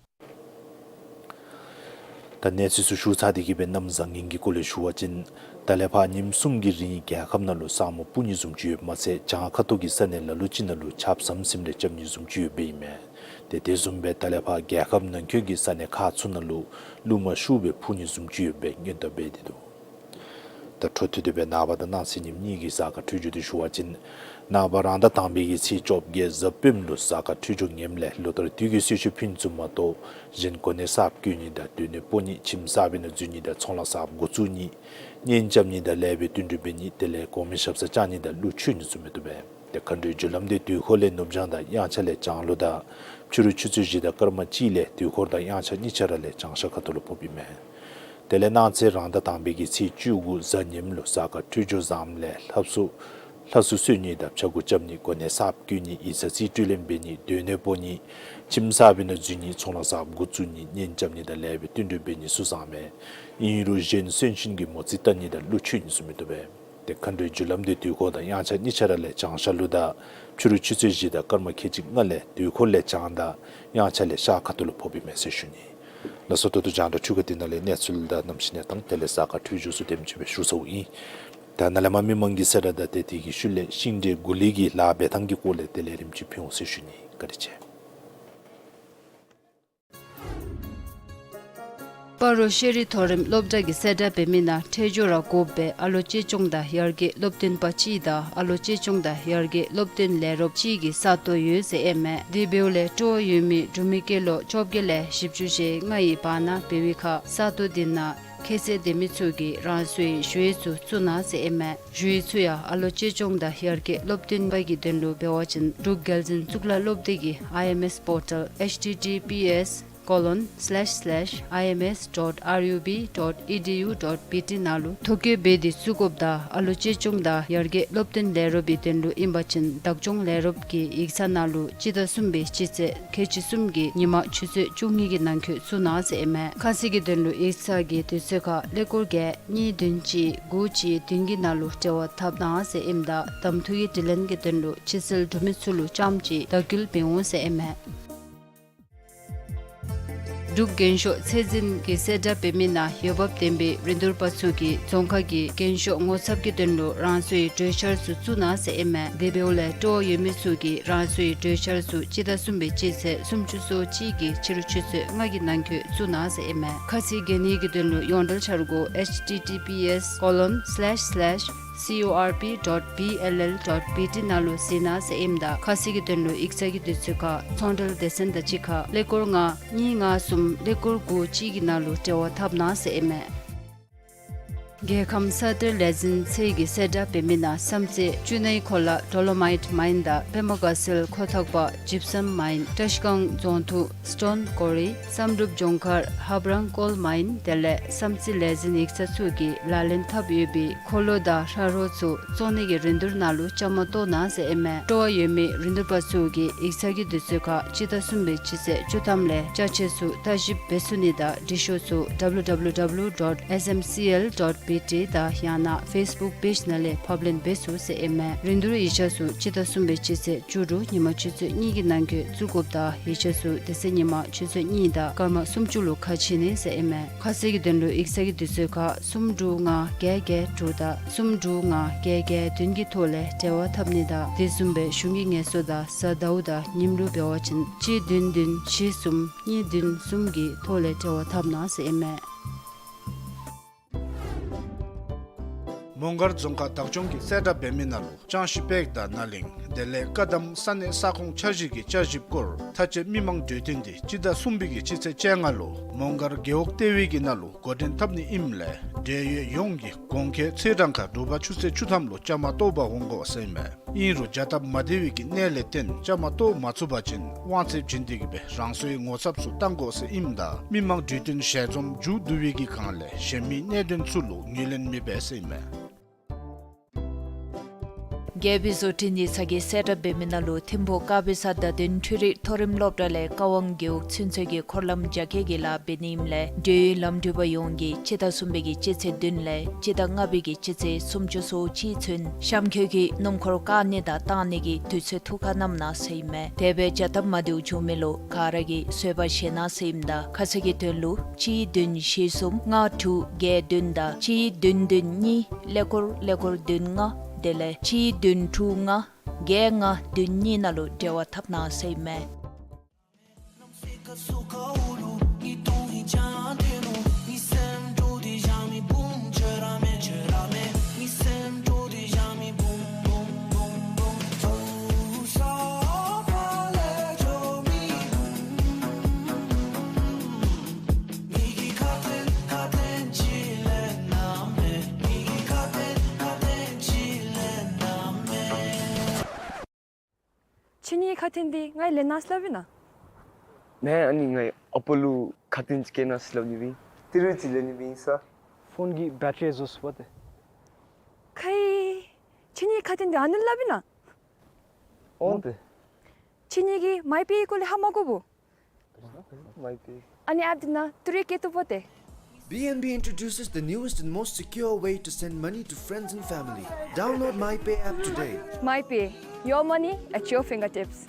ད་གནས་ཚུལ་ཚུ་ཞུ་ཚར་ཏེ་གི་སྦེ་གནམ་བཟང་ངན་གྱི་སྐོར་ལས་ཞུ་བ་ཅིན་ད་ལས་ཕར་ཉིནམ་གསུམ་གྱི་རིང་རྒྱལ་ཁབ་ནང་ལུ་ས་སྨུག་སྤུབ་ནི་བཟུམ་ཅིག་ཡོདཔ་མ་ཚད་བྱང་ཁ་ཐུག་གི་ས་གནས་ལ་ལུ་ཅིག་ནང་ལུ་ཆརཔ་ཟམ་ཟིམ་རེ་རྐྱབ་ནི་བཟུམ་ཅིག་ཡོདཔ་ཨིན་མས། ཏེ་དེ་བཟུམ་སྦེ་ད་ལས་ཕར་རྒྱལ་ཁབ་ནང་འཁོད་ཀྱི་ས་གནས་ཁག་ཚུ་ནང་ལུ་རླུང་མ་ཤུགས་སྦེ་འཕུ་ནི་བཟུམ་ཅིག་ཡོདཔ་སྦེ་སྔོན་བརྡ་འབད་དེ་འདུག། ད་འཕྲོ་མཐུད་དེ་སྦེ་ནངས་པ་དང་གནངས་ཚེ་ཉིནམ་གཉིས་ཀྱི་གཟའ་སྐར་འཕྲོད་སྦྱོར་དེ་ཞུ་བ་ཅིན་ནངས་པ་རང་ཟླ་དང་པའི་གི་ཚེས་བཅོ་བརྒྱད་གཟའ་སྤེནམ་ལུ་གཟའ་སྐར་འཕྲོད་སྦྱོར་ངནམ་ལས་ལོ་ལྟར་དུས་ཀྱི་གསོལ་མཆོད་ཕུལ་ནི་ཚུ་མ་གཏོགས་གཞན་གོ་གནས་གསརཔ་བསྐོ་ནི་དང་སྡོད་གནས་སྤོ་ནི་ཁྱིམ་གསར་པའི་ནང་འཛུལ་ནི་དང་ཚོང་ལཱ་གསརཔ་འགོ་བཙུགས་ནི་གཉེན་རྐྱབ་ནི་དང་ལེགས་པའི་བསྟུན་གྲོས་འབད་ནི་དེ་ལས་གོང་མའི་ཞབས་སར་བཅར་ནི་དང་གླུ་མཆོད་ནི་ཚུ་མི་བཏུབ་པས། ཏེ་མཁའ་འགྲོའི་རྒྱུ་ལམ་དེ་དུས་འཁོར་ལས་ནུབ་བྱང་དང་དབྱངས་འཆར་ལས་བྱང་ལུ་དང་ཕྱི་རུ་ཆུ་ཚོད་བཞི་དང་སྐར་མ་གཅིག་ལས་དུས་འཁོར་དང་དབྱངས་འཆར་གཉིས་ཆ་ར་ལས་བྱང་ཤར་ཁ་ཐུག་ལུ་ཕོགཔ་ཨིན་མས། དེ་ལས་གནངས་ཚེ་རང་ཟླ་དང་པའི་གི་ཚེས་བཅུ་དགུ་གཟའ་ཉིམ་ལུ་གཟའ་སྐར་འཕྲོད་སྦྱོར་བཟངམ་ལས་ལྷ་བསུ་ལྷ་བསུ་གསོལ་ནི་དང་ཕྱྭ་འགུགས་རྐྱབ་ནི་གོ་གནས་གསརཔ་བསྐོ་ནི་ཡིག་ཚང་རྩིས་སྤྲོད་ལེན་འབད་ནི་སྡོད་གནས་སྤོ་ནི་ཁྱིམ་གསར་པའི་ནང་འཛུལ་ནི་ཚོང་ལཱ་གསརཔ་འགོ་བཙུགས་ནི་གཉེན་རྐྱབ་ནི་དང་ལེགས་པའི་བསྟུན་གྲོས་འབད་ནི་ཚུ་བཟང་མས། ཨིན་རུང་གཞན་གསོན་གཤིན་གྱི་མོ་རྩིས་བལྟ་ནི་དང་གླུ་མཆོད་ནི་ཚུ་མི་བཏུབ་པས། ཏེ་མཁའ་འགྲོའི་རྒྱུ་ལམ་དེ་དུས་འཁོར་དང་དབྱངས་འཆར་གཉིས་ཆ་ར་ལས་བྱང་ཤར་ལུ་དང་ཕྱི་རུ་ཆུ་ཚོད་བཞི་དང་སྐར་མ་ཁལ་གཅིག་ལྔ་ལས་དུས་འཁོར་ལས་བྱང་དང་དབྱངས་འཆར་ལས་ཤར་ཁ་ཐུག་ལུ་ཕོགཔ་ཨིན་མས་ཟེར་ཞུ་ནི། ལགས་སོ། ད་ལྟོ་རྒྱང་བསྒྲགས་འཕྲུལ་ཁང་འདི་ནང་ལས་གནས་ཚུལ་དང་གནམ་གཤིས་གནས་སྟངས་དེ་ལས་གཟའ་སྐར་འཕྲོད་སྦྱོར་ཚུ་དེམ་ཅིག་སྦེ་ཞུ་ཚརཝ་ཨིན། ད་ནཱ་ལས་མར་མི་མང་གི་གསལ་བསྒྲགས་དང་དེ་དེ་གི་ཤུལ་ལས་ཤིང་འབྲས་གོ་ལའི་གི་ལཱ་འབད་ཐངས་ཀྱི་སྐོར་ལས་དེ་ལས་རིམ་ཅིག་ཕུལ་འོང་ཟེར་ཞུ་ནི། བཀའ་དྲིན་ཆེ། སྤ་རོ་ཤེས་རིག་མཐོ་རིམ་སློབ་གྲྭ་གིས་གསལ་བསྒྲགས་འབད་མི་ནང་འཕྲལ་མགྱོགས་ར་དགོཔ་སྦེ་ཨ་ལོ་གཅེས་སྐྱོང་དང་ཡར་རྒྱས་སློབ་སྟོན་པ་གཅིག་དང་ཨ་ལོ་གཅེས་སྐྱོང་དང་ཡར་རྒྱས་སློབ་སྟོན་ལས་རོགསཔ་གཅིག་གི་ས་སྟོང་ཡོད་ཟེར་ཨིན་མས། དེ་འབདཝ་ལས་སྤྲོ་བ་ཡོད་མི་འབྲུག་མི་སྐྱེས་ལོ་བཅོ་བརྒྱད་ལས་བཞི་བཅུ་ཞེ་ལྔ་ཡི་བར་ན་འབད་བའི་ཁར་ས་སྟོང་དེ་ནང་ཁྱད་ཚད་ལྡན་མི་ཚུ་གིས་རང་སོའི་ཞུ་ཡིག་ཚུ་བཙུགས་གནང་ཟེར་ཨིན་མས། ཞུ་ཡིག་ཚུ་ཡང་ཨ་ལོ་གཅེས་སྐྱོང་དང་ཡར་རྒྱས་སློབ་སྟོན་པ་གི་དོན་ལུ་འབད་བ་ཅིན་འབྲུག་རྒྱལ་འཛིན་གཙུག་ལག་སློབ་སྡེ་གི་ཨའི་ཨེམ་ཨེས་པོར་ཊལ་ཨེཆ་ཊི་ཊི་པི་ཨེསི་ཀོ་ལོན་སི་ལེཤ་སི་ལེཤ་ཨའི་ཨེམ་ཨེས་ཌོཊ་ཨར་ཡུ་བི་ཌོཊ་ཨི་ཌི་ཡུ་ཌོཊ་བི་ཊི་ནང་ལུ་ཐོ་བཀོད་འབད་དེ་བཙུགས་དགོཔ་དང་ཨ་ལོ་གཅེས་སྐྱོང་དང་ཡར་རྒྱས་སློབ་སྟོན་ལས་རོགསཔ་གི་དོན་ལུ་ཨིན་པ་ཅིན་བདག་སྐྱོང་ལས་རོགསཔ་གི་ཡིག་ཚང་ནང་ལུ་སྤྱི་ཟླ་གསུམ་པའི་སྤྱི་ཚེས་ཁལ་གཅིག་གསུམ་གྱི་ཉིན་མ་ཆུ་ཚོད་བཅུ་གཉིས་ཀྱི་ནང་འཁོད་བཙུགས་གནང་ཟེར་ཨིན་མས། ཁ་གསལ་གྱི་དོན་ལུ་ཡིག་ཚང་གི་དུས་ཚོད་ཁར་ཀླད་ཀོར་བརྒྱད་གཉིས་བདུན་གཅིག་དགུ་གཅིག་བདུན་གྱི་ནང་ལུ་འབྲེལ་བ་འཐབ་གནང་ཟེར་ཨིནམ་ད་གདམ་འཐུ་གི་དྲི་ལན་གྱི་དོན་ལུ་ཕྱི་སེལ་འབྲུག་མི་ཚུ་ལུ་རྐྱངམ་གཅིག་བརྡ་སྐུལ་འབད་འོང་ཟེར་ཨིན་མས། འབྲུག་རྒྱན་ཤོག་ཚད་འཛིན་གྱིས་གསལ་བསྒྲགས་འབད་མི་ནང་འོས་འབབ་ལྡན་པའི་རིན་བསྡུར་པ་ཚུ་གིས་རྫོང་ཁག་གི་རྒྱན་ཤོག་ངོ་ཚབ་ཀྱི་དོན་ལུ་རང་སོའི་གྲོས་འཆར་ཚུ་བཙུགས་གནང་ཟེར་ཨིན་མས། དེ་འབདཝ་ལས་སྤྲོ་བ་ཡོད་མི་ཚུ་གིས་རང་སོའི་གྲོས་འཆར་ཚུ་སྤྱི་ཟླ་གསུམ་པའི་སྤྱི་ཚེས་སུམ་ཅུ་སོ་གཅིག་གི་ཕྱི་རུ་ཆུ་ཚོད་ལྔ་གི་ནང་འཁོད་བཙུགས་གནང་ཟེར་ཨིན་མས། ཁ་གསལ་གྱི་ཉིནམ་གི་དོན་ལུ་ཡོངས་འབྲེལ་འཆར་སྒོ་ཨེཆ་ཊི་ཊི་པི་ཨེསི་ཀོ་ལོན་སི་ལེཤ་སི་ལེཤ་སི་ཨོ་ཨར་པི་ཌོཊ་བི་ཨེལ་ཨེལ་ཌོཊ་བི་ཊི་ནང་ལུ་གཟིགས་གནང་ཟེར་ཨིནམ་ད་ཁ་གསལ་གྱི་དོན་ལུ་ཡིག་ཚང་གི་དུས་ཚོད་ཁར་ཚོང་འབྲེལ་སྡེ་ཚན་དང་གཅིག་ཁར་ཀླད་ཀོར་ལྔ་གཉིས་ལྔ་གསུམ་ཀླད་ཀོར་དགུ་གཅིག་གི་ནང་ལུ་འབྲེལ་བ་འཐབ་གནང་ཟེར་ཨིན་མས། རྒྱལ་ཁམས་ས་གཏེར་ལས་འཛིན་ཚད་ཀྱིས་གསལ་བསྒྲགས་འབད་མི་ནང་བསམ་རྩེ་བཅུ་ནའི་འཁོར་ལ་ཌོ་ལོ་མའིཊ་མའིན་དང་པདྨ་དགའ་ཚལ་མཁོ་ཐག་པ་ཇིབ་སམ་མའིན། བཀྲིས་སྒང་རྫོང་ཐུག་སི་ཊོན་ཀོ་རི། བསམ་གྲུབ་ལྗོངས་མཁར་ཧབ་རང་ཀོལ་མའིན། དེ་ལས་བསམ་རྩེ་ལས་འཛིན་ཡིག་ཚང་ཚུ་གིས་ལག་ལེན་འཐབ་ཡོད་པའི་འཁོར་ལོ་དང་ཧྲ་རོ་ཚུ་བཙོང་ནི་གི་རིན་བསྡུར་ནང་ལུ་བཅའ་མར་གཏོགས་གནང་ཟེར་ཨིན་མས། སྤྲོ་བ་ཡོད་མི་རིན་བསྡུར་པ་ཚུ་གིས་ཡིག་ཚང་གི་དུས་ཚོད་ཁར་སྤྱི་ཟླ་གསུམ་པའི་སྤྱི་ཚེས་བཅུ་ཐམ་ལས་ཅ་ཆས་ཚུ་བརྟག་ཞིབ་འབད་ཚུགས་ནི་དང་འབྲི་ཤོག་ཚུ་ཌབ་ལུ་ཌབ་ལུ་ཌབ་ལུ་ཌོཊ་ཨེསི་ཨེམ་སི་ཨེལ་ཌོཊ་བི་ཊི་དང་ཡང་ན་ཕེསི་བུཀ་པེཇ་ནང་ལས་ཕབ་ལེན་འབད་ཚུགས་ཟེར་ཨིན་མས། རིན་བསྡུར་ཡིག་ཆ་ཚུ་སྤྱི་ཟླ་གསུམ་པའི་སྤྱི་ཚེས་བཅུ་དྲུག་ཉིན་མ་ཆུ་ཚོད་གཉིས་ཀྱི་ནང་འཁོད་བཙུགས་དགོཔ་དང་ཡིག་ཆ་ཚུ་དེ་ཚེ་ཉིན་མ་ཆུ་ཚོད་གཉིས་དང་སྐར་མ་སུམ་ཅུ་ལུ་ཁ་ཕྱེ་ནི་ཟེར་ཨིན་མས། ཁ་གསལ་གྱི་དོན་ལུ་ཡིག་ཚང་གི་དུས་ཚོད་ཁར་གསུམ་དྲུག་ལྔ་བརྒྱད་བརྒྱད་དྲུག་དང་གསུམ་དྲུག་ལྔ་བརྒྱད་བརྒྱད་བདུན་གྱི་ཐོག་ལས་འབྲེལ་བ་འཐབ་ནི་དང་དེ་བཟུམ་སྦེ་གཞུང་གི་ངལ་གསོ་དང་གཟའ་ཟླཝ་དང་ཉིནམ་ལུ་འབད་བ་ཅིན་གཅིག་བདུན་བདུན་བཞི་གསུམ་གཉིས་བདུན་གསུམ་གྱི་ཐོག་ལས་འབྲེལ་བ་འཐབ་གནང་ཟེར་ཨིན་མས། མོང་སྒར་རྫོང་ཁག་བདག་སྐྱོང་གིས་གསལ་བསྒྲགས་འབད་མི་ནང་ལུ་ལྕང་གཞི་པེག་དང་ནཱ་གླིང་དེ་ལས་བཀའ་གདམས་ས་གནས་ས་ཁོངས་འཆར་གཞི་གི་བསྐྱར་ཞིབ་སྐོར་མཐའ་དཔྱད་མི་མང་གྲོས་བསྟུན་འདི་སྤྱི་ཟླ་གསུམ་པའི་གི་སྤྱི་ཚེས་བཅོ་ལྔ་ལུ་མོང་སྒར་རྒེད་འོག་ལྟེ་བའི་གི་ནང་ལུ་འགོ་འདྲེན་འཐབ་ནི་ཨིནམ་ལས་འབྲེལ་ཡོད་ཡོངས་ཀྱིས་གོང་འཁོད་ཚེས་གྲངས་ཁར་དྲོ་པ་ཆུ་ཚོད་བཅུ་ཐམ་ལུ་བཅའ་མར་གཏོགས་པར་འོང་དགོ་ཟེར་ཨིན་མས། ཨིན་རུང་བྱ་སྟབས་མ་བདེ་བའི་གི་གནད་ལས་བརྟེན་བཅའ་མར་གཏོགས་མ་ཚུགས་པ་ཅིན་དབང་ཚད་བྱིན་ཏེ་གི་སྦེ་རང་སོའི་ངོ་ཚབ་ཚུ་བཏང་དགོ་ཟེར་ཨིནམ་ད་མི་མང་གྲོས་བསྟུན་ཞལ་འཛོམས་མཇུག་བསྡུ་བའི་གི་སྒང་ལས་གཞན་མི་གནད་དོན་ཚུ་ལུ་ངོས་ལེན་མི་འབད་ཟེར་ཨིན་མས། རྒྱལ་པོའི་བཟོ་སྐྲུན་ཡིག་ཚང་གིས་གསལ་བསྒྲགས་འབད་མི་ནང་ལུ་ཐིམ་ཕུག་དཀར་སྦི་ས་བརྡ་དོན་འཕྲུལ་རིག་མཐོ་རིམ་སློབ་གྲྭ་ལས་ཀ་ཝང་རྒེད་འོག་ཚུན་ཚོད་ཀྱི་འཁོར་ལམ་རྒྱ་སྐྱེད་ཀྱི་ལཱ་འབད་ནི་ཨིནམ་ལས་འབྲེལ་ཡོད་ལམ་འགྲུལ་པ་ཡོངས་ཀྱིས་སྤྱི་ཟླ་གསུམ་པའི་གི་སྤྱི་ཚེས་བདུན་ལས་སྤྱི་ཟླ་ལྔ་པའི་གི་སྤྱི་ཚེས་སུམ་ཅུ་སོ་གཅིག་ཚུན་གཤམ་འཁོད་ཀྱི་སྣུམ་འཁོར་བཀག་ནི་དང་བཏང་ནི་གི་དུས་ཚོད་ཐུགས་ཁར་བསྣམ་གནང་ཟེར་ཨིན་མས། དེ་སྦེ་བྱ་སྟབས་མ་བདེཝ་བྱུང་མི་ལུ་ག་ར་གིས་བཟོད་པ་བཞེས་གནང་ཟེར་ཨིནམ་ད་ཁ་གསལ་གྱི་དོན་ལུ་གཅིག་བདུན་བཞི་གསུམ་ལྔ་དྲུག་བརྒྱད་བདུན་དང་གཅིག་བདུན་བདུན་གཉིས་ཀླད་ཀོར་ཀླད་ཀོར་བདུན་ལྔ་དེ་ལས་གཅིག་བདུན་དྲུག་ལྔ་བརྒྱད་ལྔ་བདུན་གཉིས་ནང་ལུ་འབྲེལ་བ་འཐབ་གནང་ཟེར་ཨིན་མས། ཁྱེད་གཉིས་ཁ་ཐུག་འདི་ང་ལེན་གནང་སླབ་ཨིན་ན། ནཱ་ཨ་ནི་ང་ཨ་པ་ལུ་ཁ་ཐུག་ཅིག་བསྐྱལ་གནང་སླབ་ནི་སྦེ་ཨིན། ཏི་རུ་ཅིག་ལེན་ནི་སྦེ་ཨིན་ས། ཕོན་གྱི་བེ་ཊ་རི་རྫོགས་སོ་པ་ཏེ། ཁའི། ཁྱེད་གཉིས་ཁ་ཐུག་འདི་ཨ་ནི་སླབ་ཨིན་ན། འོང་ཏེ། ཁྱེད་གཉིས་ཀྱིས་མའི་པེ་སྐོར་ལས་ཧ་མ་གོ་བོ། མའི་པེ། ཨ་ནི་ཨེཔ་འདི་ནང་ཏི་རུ་བསྐྱལ་བཏུབ་པ་ཏེ། B N B introduces the newest and most secure way to send money to friends and family. Download MyPay app today. MyPay, your money at your fingertips.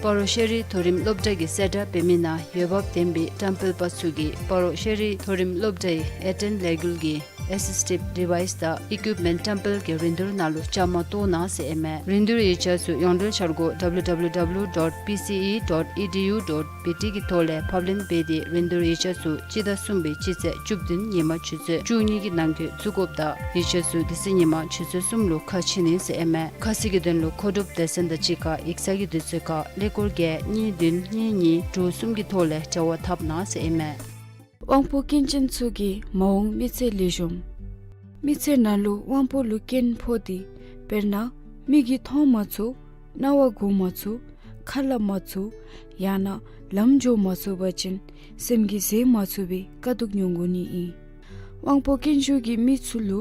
སྤ་རོ་ཤེས་རིག་མཐོ་རིམ་སློབ་གྲྭ་གིས་གསལ་བསྒྲགས་འབད་མི་ནང་འོས་འབབ་ལྡན་པའི་བཀྲམ་སྤེལ་པ་ཚུ་གིས་སྤ་རོ་ཤེས་རིག་མཐོ་རིམ་སློབ་གྲྭའི་ཨེ་ཊེན་ལས་འགུལ་གྱི་ཨེ་སིས་ཊིབ་ཌི་ཝའིས་དང་ཨི་ཀུའིཔ་མེནཊ་བཀྲམ་སྤེལ་གྱི་རིན་བསྡུར་ནང་ལུ་བཅའ་མར་གཏོགས་གནང་ཟེར་ཨིན་མས། རིན་བསྡུར་ཡིག་ཆ་ཚུ་ཡོངས་འབྲེལ་འཆར་སྒོ་W W W dot P C E dot E D U dot B T གི་ཐོག་ལས་ཕབ་ལེན་འབད་དེ་རིན་བསྡུར་ཡིག་ཆ་ཚུ་སྤྱི་ཟླ་གསུམ་པའི་སྤྱི་ཚེས་བཅུ་བདུན་ཉིན་མ་ཆུ་ཚོད་བཅུ་གཉིས་ཀྱི་ནང་འཁོད་བཙུགས་དགོཔ་དང་ཡིག་ཆ་ཚུ་དེ་ཚེ་ཉིན་མ་ཆུ་ཚོད་གསུམ་ལུ་ཁ་ཕྱེ་ནི་ཟེར་ཨིན་མས། ཁ་གསལ་གྱི་དོན་ལུ་མཁོ་སྒྲུབ་སྡེ་ཚན་དང་གཅིག་ཁར་ཡིག་ཚང་གི་དུས་ཚོད་ཁར་ཀླད་ཀོར་བརྒྱད་གཉིས་བདུན་གཉིས་གཉིས་དྲུག་གསུམ་གྱི་ཐོག་ལས་འབྲེལ་བ་འཐབ་གནང་ཟེར་ཨིན་མས། དབང་པོ་སྐྱོན་ཅན་ཚུ་གི་མ་འོངས་མི་ཚེ་ལེགས་ཤོམ། མི་ཚེ་ནང་ལུ་དབང་པོ་ལུ་སྐྱོན་ཕོག་སྟེ་དཔེར་ན་མིག་གིས་མཐོང་མ་ཚུགས། རྣ་བ་གོ་མ་ཚུགས། ཁ་སླབ་མ་ཚུགས། ཡང་ན་ལམ་འགྱོ་མ་ཚུགས་པ་ཅིན་སེམས་ཀྱིས་བཟོད་མ་ཚུགས་པའི་དཀའ་སྡུག་མྱོང་དགོ་ནི་ཨིན། དབང་པོ་སྐྱོན་ཤོས་ཀྱི་མི་ཚུ་ལུ་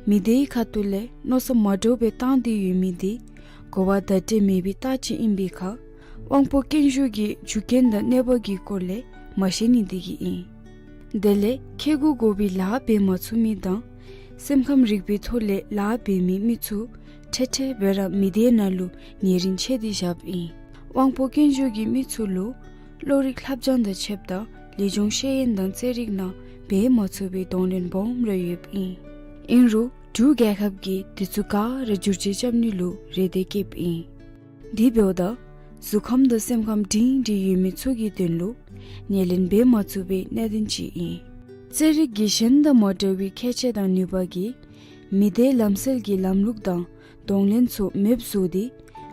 མི་སྡེའི་ཁ་ཐུག་ལས་མནོ་བསམ་མ་འདྲཝ་སྦེ་བཏང་སྟེ་ཡོད་མི་འདི་གོ་བ་བརྡ་སྤྲོད་མེད་པའི་རྟགས་ཅིག་ཨིན་པའི་ཁར་དབང་པོ་སྐྱོན་ཤོས་ཀྱི་རྒྱུ་རྐྱེན་དང་གནོད་པ་གི་སྐོར་ལས་མ་ཤེས་ནི་འདི་གིས་ཨིན། དེ་ལས་ཁེ་དགུ་དགོ་པའི་ལཱ་འབད་མ་ཚུགས་མི་དང་སེམས་ཁམས་རིག་པའི་ཐོག་ལས་ལཱ་འབད་མི་མི་ཚུ་ཁྲེ་ཁྲེ་སྦེ་ར་མི་སྡེ་ནང་ལུ་ཉེ་རིང་ཆད་དེ་བཞགཔ་ཨིན། དབང་པོ་སྐྱོན་ཤོས་ཀྱི་མི་ཚུ་ལུ་བློ་རིག་ལྷབ་སྦྱང་དང་ཕྱདཔ་ད་ལེགས་ཆུང་ཤེས་ཡོན་དང་རྩེད་རིགས་ནང་འབད་མ་ཚུགས་པའི་གདོང་ལེན་སྦོམ་ར་ཡོདཔ་ཨིན། ཨིན་རུང་འབྲུག་རྒྱལ་ཁབ་ཀྱིས་དེ་ཚུ་ག་ར་བསྒྱུར་བཅོས་རྐྱབ་ནི་ལུ་རེ་འདོད་བསྐྱེདཔ་ཨིན། དེ་འབདཝ་ད་གཟུགས་ཁམས་དང་སེམས་ཁམས་སྒྲིང་སྒྲིང་ཡོད་མི་ཚུ་གི་དོན་ལུ་ཉེར་ལེན་འབད་མ་ཚུགས་པའི་གནད་དོན་ཅིག་ཨིན། རྩེད་རིགས་ཀྱི་གཞན་དང་མ་འདྲ་བའི་ཁྱད་ཆོས་དང་ནུས་པ་གིས་མི་སྡེའི་ལམ་སྲོལ་གྱི་ལམ་ལུགས་དང་གདོང་ལེན་ཚུ་མེདཔ་བཟོ་སྟེ་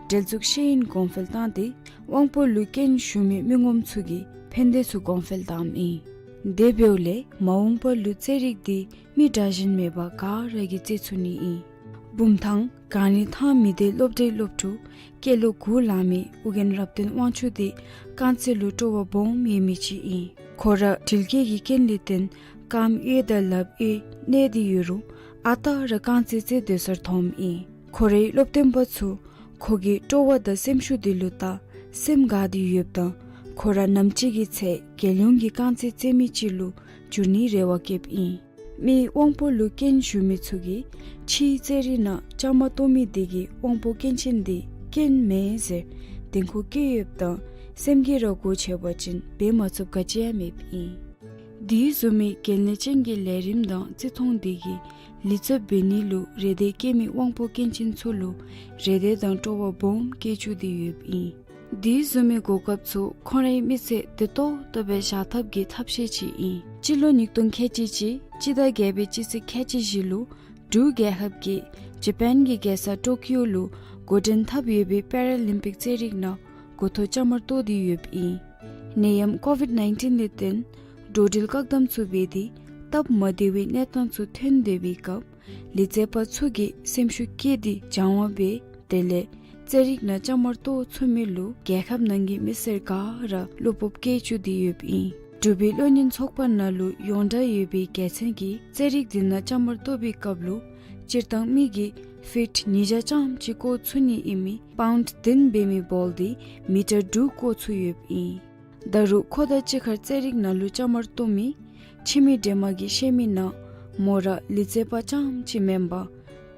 འབྲེལ་འཛུགས་ཤེས་ཡོན་གོང་འཕེལ་བཏང་སྟེ་དབང་པོ་ལུ་སྐྱོན་ཞུགས་མི་མི་ངོམ་ཚུ་གི་ཕན་བདེ་ཚུ་གོང་འཕེལ་བཏངམ་ཨིན། དེ་འབདཝ་ལས་མ་འོངས་པ་ལུ་རྩེད་རིགས་འདི་མི་དྲག་ཞན་མེད་པར་ག་ར་གིས་རྩེད་ཚུགས་ནི་ཨིན། བུམ་ཐང་གངས་རི་ཐང་མི་སྡེ་སློབ་གྲྭའི་སློབ་ཕྲུག་སྐྱེས་ལོ་དགུ་ལང་མི་ཨོ་རྒྱན་རབ་བརྟན་དབང་ཕྱུག་འདི་རྐང་རྩེད་ལུ་སྤྲོ་བ་སྦོམ་ཡོད་མི་ཅིག་ཨིན། ཁོ་ར་འགྲུལ་སྐྱེལ་གྱི་རྐྱེན་ལས་བརྟེན་རྐངམ་གཡས་དང་ལགཔ་གཡས་གནད་དེ་ཡོད་རུང་ཨ་རྟག་ར་རྐང་རྩེད་རྩེད་སྡོད་སར་འཐོནམ་ཨིན། ཁོ་རའི་སློབ་སྟོན་པ་ཚུ་ཁོ་གི་སྤྲོ་བ་དང་སེམས་ཤུགས་འདི་ལུ་བལྟ་སེམས་དགའ་སྟེ་ཡོདཔ་ད་ཁོ་ར་ནམ་ཅིག་གི་ཚེ་རྒྱལ་ཡོངས་ཀྱི་རྐང་རྩེད་རྩེད་མི་ཅིག་ལུ་འགྱུར་ནིའི་རེ་བ་བསྐྱེདཔ་ཨིན། མི་དབང་པོ་ལུ་སྐྱོན་ཞུགས་མི་ཚུ་གིས་ཕྱིའི་རྩེད་རིགས་ནང་བཅའ་མར་གཏོགས་མི་དེ་གིས་དབང་པོ་སྐྱོན་ཅན་དེ་སྐྱོན་མེན་ཟེར་དྲན་ཁུལ་བསྐྱེད་ཡོདཔ་ད་སེམས་ཀྱིས་ར་སྒོ་ཕྱེ་བ་ཅིན་འབད་མ་ཚུགསཔ་ག་ཅི་ཡང་མེདཔ་ཨིན། དེ་བཟུམ་མའི་གལ་གནད་ཅན་གྱི་ལས་རིམ་དང་རྩེད་ཐོག་དེ་གིས་ལེགས་ཚབ་འབད་ནི་ལུ་རེ་འདོད་བསྐྱེད་མི་དབང་པོ་སྐྱོན་ཅན་ཚུ་ལུ་རེ་འདོད་དང་སྤྲོ་བ་སྦོམ་བསྐྱེད་བཅུག་སྟེ་ཡོདཔ་ཨིན། དེ་བཟུམ་མའི་གོ་སྐབས་ཚུ་ཁོང་རའི་མི་ཚེ་བདེ་ཏོག་ཏོ་སྦེ་བཞག་ཐབས་ཀྱི་ཐབས་ཤེས་ཅིག་ཨིན། སྤྱི་ལོ་ཉིས་སྟོང་ཁལ་གཅིག་གཅིག་སྤྱི་ཟླ་བརྒྱད་པའི་སྤྱི་ཚེས་ཁལ་གཅིག་བཞི་ལུ་འབྲུག་རྒྱལ་ཁབ་ཀྱིས་ཇ་པཱན་གྱི་རྒྱལ་ས་ཊོ་ཀིའོ་ལུ་འགོ་འདྲེན་འཐབ་ཡོད་པའི་པེ་ར་ལིམ་པིག་རྩེད་རིགས་ནང་འགོ་ཐོག་བཅའ་མར་གཏོགས་ཏེ་ཡོདཔ་ཨིན། ནད་ཡམས་ཀོ་ཝིཌ་ནའིན་ཊིན་ལས་བརྟེན་འགྲོ་འགྲུལ་བཀག་དམ་ཚུ་འབད་དེ་སྟབས་མ་བདེ་བའི་གནས་སྟངས་ཚུ་ཐོན་སྡོད་པའི་སྐབས་ལི་རྩེད་པ་ཚུ་གིས་སེམས་ཤུགས་བསྐྱེད་དེ་སྦྱང་བ་འབད་དེ་ལས་རྩེད་རིགས་ནང་བཅའ་མར་གཏོགས་ཚུགས་མི་ལུ་རྒྱལ་ཁབ་ནང་གི་མི་སེར་ག་ར་བློ་སྤོབས་བསྐྱེད་བཅུག་སྟེ་ཡོདཔ་ཨིན། འབྲུག་པའི་བློ་གཉེར་ཚོགས་པ་ནང་ལུ་ཡོངས་གྲགས་ཡོད་པའི་རྒྱལ་མཚན་གྱིས་རྩེད་རིགས་འདི་ནང་བཅའ་མར་གཏོགས་པའི་སྐབས་ལུ་སྤྱིར་བཏང་མི་གིས་ཕིཊ་ཉིས་བརྒྱ་ཙམ་ཅིག་བཀོ་ཚུགས་ནི་ཨིན་མི་པའུནཌ་བདུན་འབད་མི་བཱོལ་འདི་མི་ཊར་དྲུག་བཀོ་ཚུགས་ཡོདཔ་ཨིན། ད་རུང་ཁོ་དང་གཅིག་ཁར་རྩེད་རིགས་ནང་ལུ་བཅའ་མར་གཏོགས་མི་ཕྱི་མི་འདྲེས་མ་གིས་བཤད་མི་ནང་མོ་ར་ལི་རྩེད་པ་རྐྱངམ་ཅིག་མེན་པར་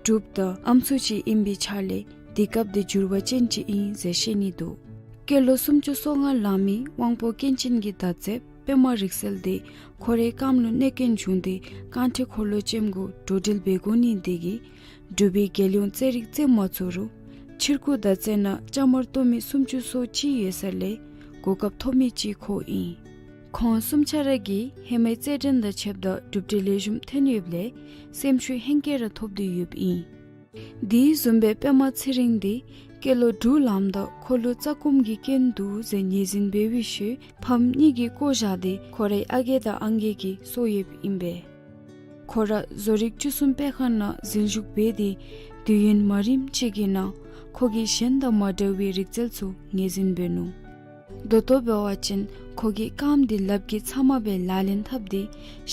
འབྲུགཔ་དང་ཨམ་སྲུ་ཅིག་ཨིན་པའི་ཆ་ལས་དུས་སྐབས་འདི་འགྱུར་བ་ཅན་ཅིག་ཨིན་ཟེར་བཤད་ནི་འདུག། སྐྱེས་ལོ་སུམ་ཅུ་སོ་ལྔ་ལང་མི་དབང་པོ་སྐྱོན་ཅན་གྱི་མདའ་རྩེདཔ་པདྨ་རིག་གསལ་འདི་ཁོ་རའི་རྐངམ་ལུ་གནོད་སྐྱོན་བྱུང་སྟེ་རྐང་ཁྲི་འཁོར་ལོ་ཅནམ་གུ་འགྲོ་འགྲུལ་འབད་དགོ་ནི་དེ་གིས་འབྲུག་པའི་རྒྱལ་ཡོངས་རྩེད་རིགས་རྩེད་མ་ཚུགས་རུང་ཕྱིར་འགྱུར་མདའ་རྩེད་ནང་བཅའ་མར་གཏོགས་མི་སུམ་ཅུ་སོ་གཅིག་ཡོད་ས་ལས་གོ་སྐབས་ཐོབ་མི་ཅིག་ཁོ་ཨིན། ཁོང་གསུམ་ཆ་ར་གིས་ཧེ་མའི་རྩེད་འགྲན་དང་ཕྱདཔ་ད་གྲུབ་འབྲས་ལེགས་ཤོམ་ཐོན་ཡོདཔ་ལས་སེམས་ཤུགས་ཧེང་སྐལ་ར་ཐོབ་སྟེ་ཡོདཔ་ཨིན། དེ་བཟུམ་སྦེ་པདྨ་ཚེ་རིང་འདི་སྐྱེས་ལོ་དྲུག་ལངམ་ད་ཁོ་ལུ་རྩ་སྐོམ་གྱི་སྐྱོན་འདུག་ཟེར་ངོས་འཛིན་འབད་བའི་ཤུལ་ཕམ་གཉིས་ཀྱིས་བཀོ་བཞག་སྟེ་ཁོ་རའི་ཨ་རྒས་དང་ཨང་རྒས་ཀྱིས་གསོ་ཡོདཔ་ཨིན་པས། ཁོ་ར་བཟོ་རིག་བཅུ་གསུམ་དཔེ་ཁང་ནང་འཛུལ་ཞུགས་འབད་དེ་དུས་ཡུན་མ་རིངམ་ཅིག་གི་ནང་ཁོ་གིས་གཞན་དང་མ་འདྲ་བའི་རིག་རྩལ་ཚུ་ངོས་འཛིན་འབད་ནུག། ད་ལྟོ་འབད་བ་ཅིན་ཁོ་གིས་རྐངམ་འདི་ལགཔ་གིས་ཚབ་མ་སྦེ་ལག་ལེན་འཐབ་སྟེ་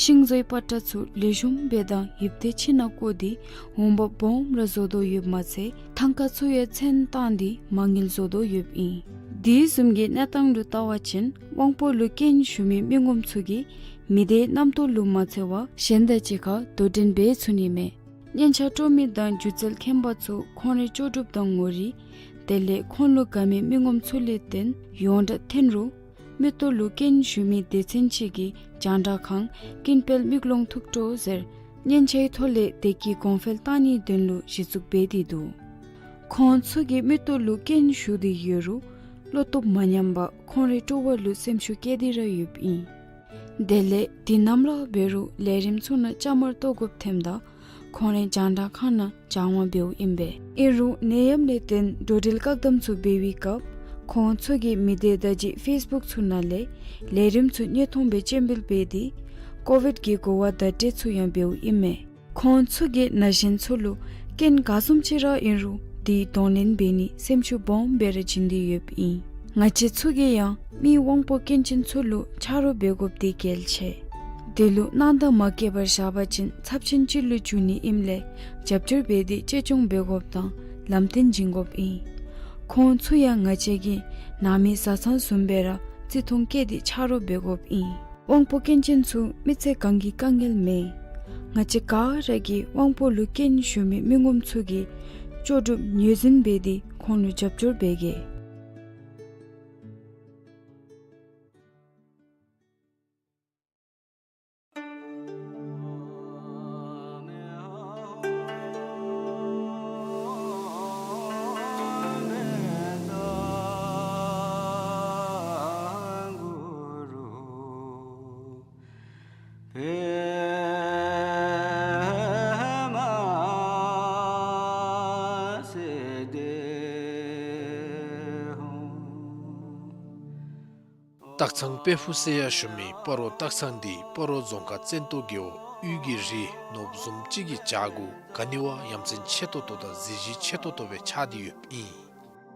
ཤིང་བཟོའི་པ་ཏྲ་ཚུ་ལེགས་ཤོམ་སྦེ་དང་ཡིབ་སྟེ་ཕྱི་ནང་བཀོ་སྟེ་འོང་འབབ་སྦོམ་ར་བཟོ་དོ་ཡོདཔ་མ་ཚད་ཐང་ཀ་ཚུ་ཡང་ཚོན་བཏང་སྟེ་མ་དངུལ་བཟོ་དོ་ཡོདཔ་ཨིན། དེ་བཟུམ་གྱི་གནས་སྟངས་ལུ་བལྟ་བ་ཅིན་དབང་པོ་ལུ་སྐྱོན་ཞུགས་མི་མི་ངོམ་ཚུ་གིས་མི་སྡེའི་རྣམ་རྟོག་ལུ་མ་འཚེར་བར་གཞན་དང་གཅིག་ཁར་དོ་འགྲན་འབད་ཚུགས་ནི་མས། སྙན་ཆ་དཀྲོག་མི་དང་སྒྱུ་རྩལ་མཁན་པ་ཚུ་ཁོང་རའི་ལྕོགས་གྲུབ་དང་ངོ་རིས་དེ་ལས་ཁོང་ལུ་དགའ་མི་མི་ངོམ་ཚུ་ལས་བརྟེན་ཡོངས་གྲགས་ཐོན་རུང་མིག་ཏོ་ལུ་སྐྱོན་ཞུགས་མི་སྡེ་ཚན་ཅིག་གིས་རྒྱང་བསྒྲགས་ཁང་ཀུན་སྤེལ་མིག་ལོང་ཐུགས་སྤྲོ་ཟེར་སྙན་ཆའི་ཐོག་ལས་དེ་གི་གོང་འཕེལ་བཏང་ནིའི་དོན་ལུ་གཞི་བཙུགས་འབད་དེ་འདུག། ཁོང་ཚུ་གི་མིག་ཏོ་ལུ་སྐྱོན་ཞུགས་ཏེ་ཡོད་རུང་བློ་སྟོབས་མ་ཉམས་པར་ཁོང་རའི་སྤྲོ་བ་ལུ་སེམས་ཤུགས་བསྐྱེད་དེ་ར་ཡོདཔ་ཨིན། དེ་ལས་དུས་ནམ་ར་འབད་རུང་ལས་རིམ་ཚུ་ནང་བཅའ་མར་གཏོགས་དགོཔ་ཐོནམ་ད་ཁོང་རའི་རྒྱང་བསྒྲགས་ཁང་ནང་སྦྱང་བ་འབདཝ་ཨིན་པས། ཨིན་རུང་ནད་ཡམས་ལས་བརྟེན་འགྲོ་འགྲུལ་བཀག་དམ་ཚུ་འབད་བའི་སྐབས་ཁོང་ཚུ་གིས་མི་སྡེ་བརྡ་བརྒྱུད་ཕེསི་བུཀ་ཚུ་ནང་ལས་ལས་རིམ་ཚུ་དངོས་མཐོང་སྦེ་སྤྱན་འབུལ་འབད་དེ་ཀོ་ཝིཌ་ཀྱི་གོ་བ་བརྡ་སྤྲོད་ཚུ་ཡང་འབདཝ་ཨིན་མས། ཁོང་ཚུ་གིས་ན་གཞོན་ཚུ་ལུ་སྐྱོན་ག་བཟུམ་ཅིག་ར་ཨིན་རུང་དེ་གདོང་ལེན་འབད་ནི་སེམས་ཤུགས་སྦོམ་སྦེ་ར་བྱིན་ཏེ་ཡོདཔ་ཨིན། ང་བཅས་ཚུ་གིས་ཡང་མི་དབང་པོ་སྐྱོན་ཅན་ཚུ་ལུ་ཆ་རོགས་འབད་དགོཔ་དེ་གལ་ཆེ། དེ་ལུ་སྣང་དག་མ་བསྐྱེད་པར་བཞག་པ་ཅིན་ཚབས་ཆེན་ཅིག་ལུ་འགྱུར་ནི་ཨིནམ་ལས་རྒྱབ་སྐྱོར་འབད་དེ་གཅེས་སྐྱོང་འབད་དགོཔ་དང་ལམ་སྟོན་བྱིན་དགོཔ་ཨིན། ཁོང་ཚུ་ཡང་ང་བཅས་ཀྱིས་ནང་མི་བཟའ་ཚང་བཟུམ་སྦེ་ར་བརྩི་མཐོང་བསྐྱེད་དེ་ཆ་རོགས་འབད་དགོཔ་ཨིན། དབང་པོ་སྐྱོན་ཅན་ཚུ་མི་ཚེ་གང་གི་དཀའ་ངལ་མེན། ང་བཅས་ག་ར་གིས་དབང་པོ་ལུ་སྐྱོན་ཞུགས་མི་མི་ངོམ་ཚུ་གི་ལྕོགས་གྲུབ་ངོས་འཛིན་འབད་དེ་ཁོང་ལུ་རྒྱབ་སྐྱོར་འབད་གེ། སྟག་ཚང་དཔལ་ཕུག་ཟེར་ཡང་ཞུ་མི་སྤ་རོ་སྟག་ཚང་འདི་སྤ་རོ་རྫོང་ཁག་བཙན་ཏོ་རྒེད་འོག་དབུས་ཀྱི་རི་ནོར་བུ་བཟུམ་ཅིག་གི་བྱག་གུ་ག་ནི་བ་ཡ་མཚན་ཆེ་ཏོག་ཏོ་དང་གཟི་བརྗིད་ཆེ་ཏོག་ཏོ་སྦེ་ཆགས་ཏེ་ཡོདཔ་ཨིན།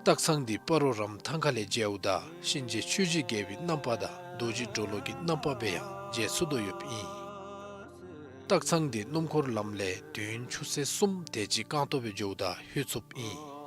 སྟག་ཚང་འདི་སྤ་རོ་རམ་ཐང་ཁ་ལས་མཇལཝ་ད་གཤིན་རྗེ་ཆོས་ཀྱི་རྒྱལ་པོའི་རྣམ་པ་དང་རྡོ་རྗེ་གྲོ་ལོད་ཀྱི་རྣམ་པ་སྦེ་ཡང་མཇལ་ཚུགས་དོ་ཡོདཔ་ཨིན། སྟག་ཚང་འདི་སྣུམ་འཁོར་ལམ་ལས་དུས་ཡུན་ཆུ་ཚོད་གསུམ་དེ་ཅིག་རྐང་ཐང་སྦེ་འགྱོཝ་ད་ལྷོད་ཚུགསཔ་ཨིན།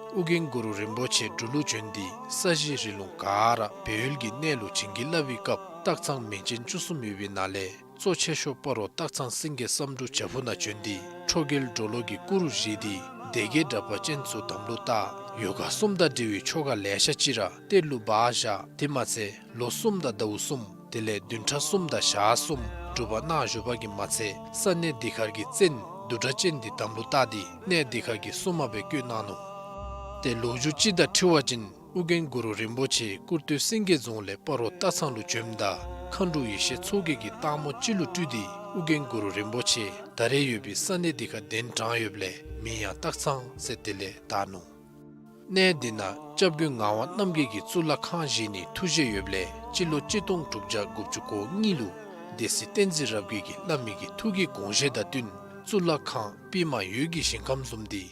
ཨོ་རྒྱན་གུ་རུ་རིན་པོ་ཆེ་འབྲུག་ལུ་བྱོན་ཏེ་ས་གཞི་རི་ལུང་ག་ར་སྦས་ཡུལ་གྱི་གནས་ལུ་བྱིན་གྱིས་བརླབས་པའི་སྐབས་སྟག་ཚང་མིང་ཅན་བཅུ་གསུམ་ཡོད་པའི་ནང་ལས་གཙོ་ཆེ་ཤོས་སྤ་རོ་སྟག་ཚང་སེང་གེ་བསམ་འགྲུབ་བྱག་ཕུག་ནང་བྱོན་ཏེ་ཁྲོ་རྒྱལ་གྲོ་ལོད་ཀྱི་སྐུ་རུ་བཞེངས་ཏེ་སྡེ་བརྒྱད་དྲེགས་པ་ཅན་ཚུ་དམ་ལུ་བཏགས། ཡོ་ག་གསུམ་དང་འབྲེལ་བའི་ཆོ་ག་ལེ་ཤ་ཅིག་ར་གཏེར་ལུ་སྦ་བཞག། དེ་མ་ཚད་ལོ་གསུམ་དང་ཟླཝ་གསུམ་དེ་ལས་བདུན་ཕྲག་གསུམ་དང་ཞག་གསུམ་སྒྲུབ་པ་གནང་བཞུགས་པ་གིས་མ་ཚད་ས་གནས་འདི་ཁར་གྱི་བཙན་བདུད་དྲེགས་ཅན་འདི་དམ་ལུ་བཏགས་ཏེ་གནས་འདི་ཁར་གྱི་སྲུང་མ་སྦེ་བསྐོས་གནང་ནུག། ཏེ་ལོ་རྒྱུས་ཅིག་དང་འཁྲིལ་བ་ཅིན་ཨོ་རྒྱན་གུ་རུ་རིན་པོ་ཆེ་སྐུར་སྟོད་སེང་གེ་རྫོང་ལས་སྤ་རོ་སྟག་ཚང་ལུ་བྱོནམ་ད་ མཁའ་འགྲོ་ཡེ་ཤེས་མཚོ་རྒྱལ་གྱིས་སྟག་མོ་སྤྱི་ལུ་སྤྲུལ་ཏེ་ཨོ་རྒྱན་གུ་རུ་རིན་པོ་ཆེ་ད་རེས་ཡོད་པའི་ས་གནས་འདི་ཁར་གདན་དྲངས་ཡོདཔ་ལས་མིང་ཡང་སྟག་ཚང་ཟེར་དེ་ལས་བཏགས་ནུག། གནས་འདི་ནང་སྐྱབས་མགོན་ངག་དབང་རྣམ་རྒྱལ་གྱིས་གཙུག་ལག་ཁང་བཞེངས་ནིའི་ཐུགས་བཞེད་ཡོདཔ་ལས་སྤྱི་ལོ་གཅིག་སྟོང་དྲུག་བརྒྱ་དགུ་བཅུ་གོ་གཉིས་ལུ་སྡེ་སྲིད་བསྟན་འཛིན་རབ་རྒྱས་ཀྱིས་བླ་མའི་གི་ཐུགས་ཀྱི་དགོངས་བཞེད་དང་བསྟུན་གཙུག་ལག་ཁང་པདྨ་འོད་ཀྱི་ཞིང་ཁམས་བཟུམ་འདི་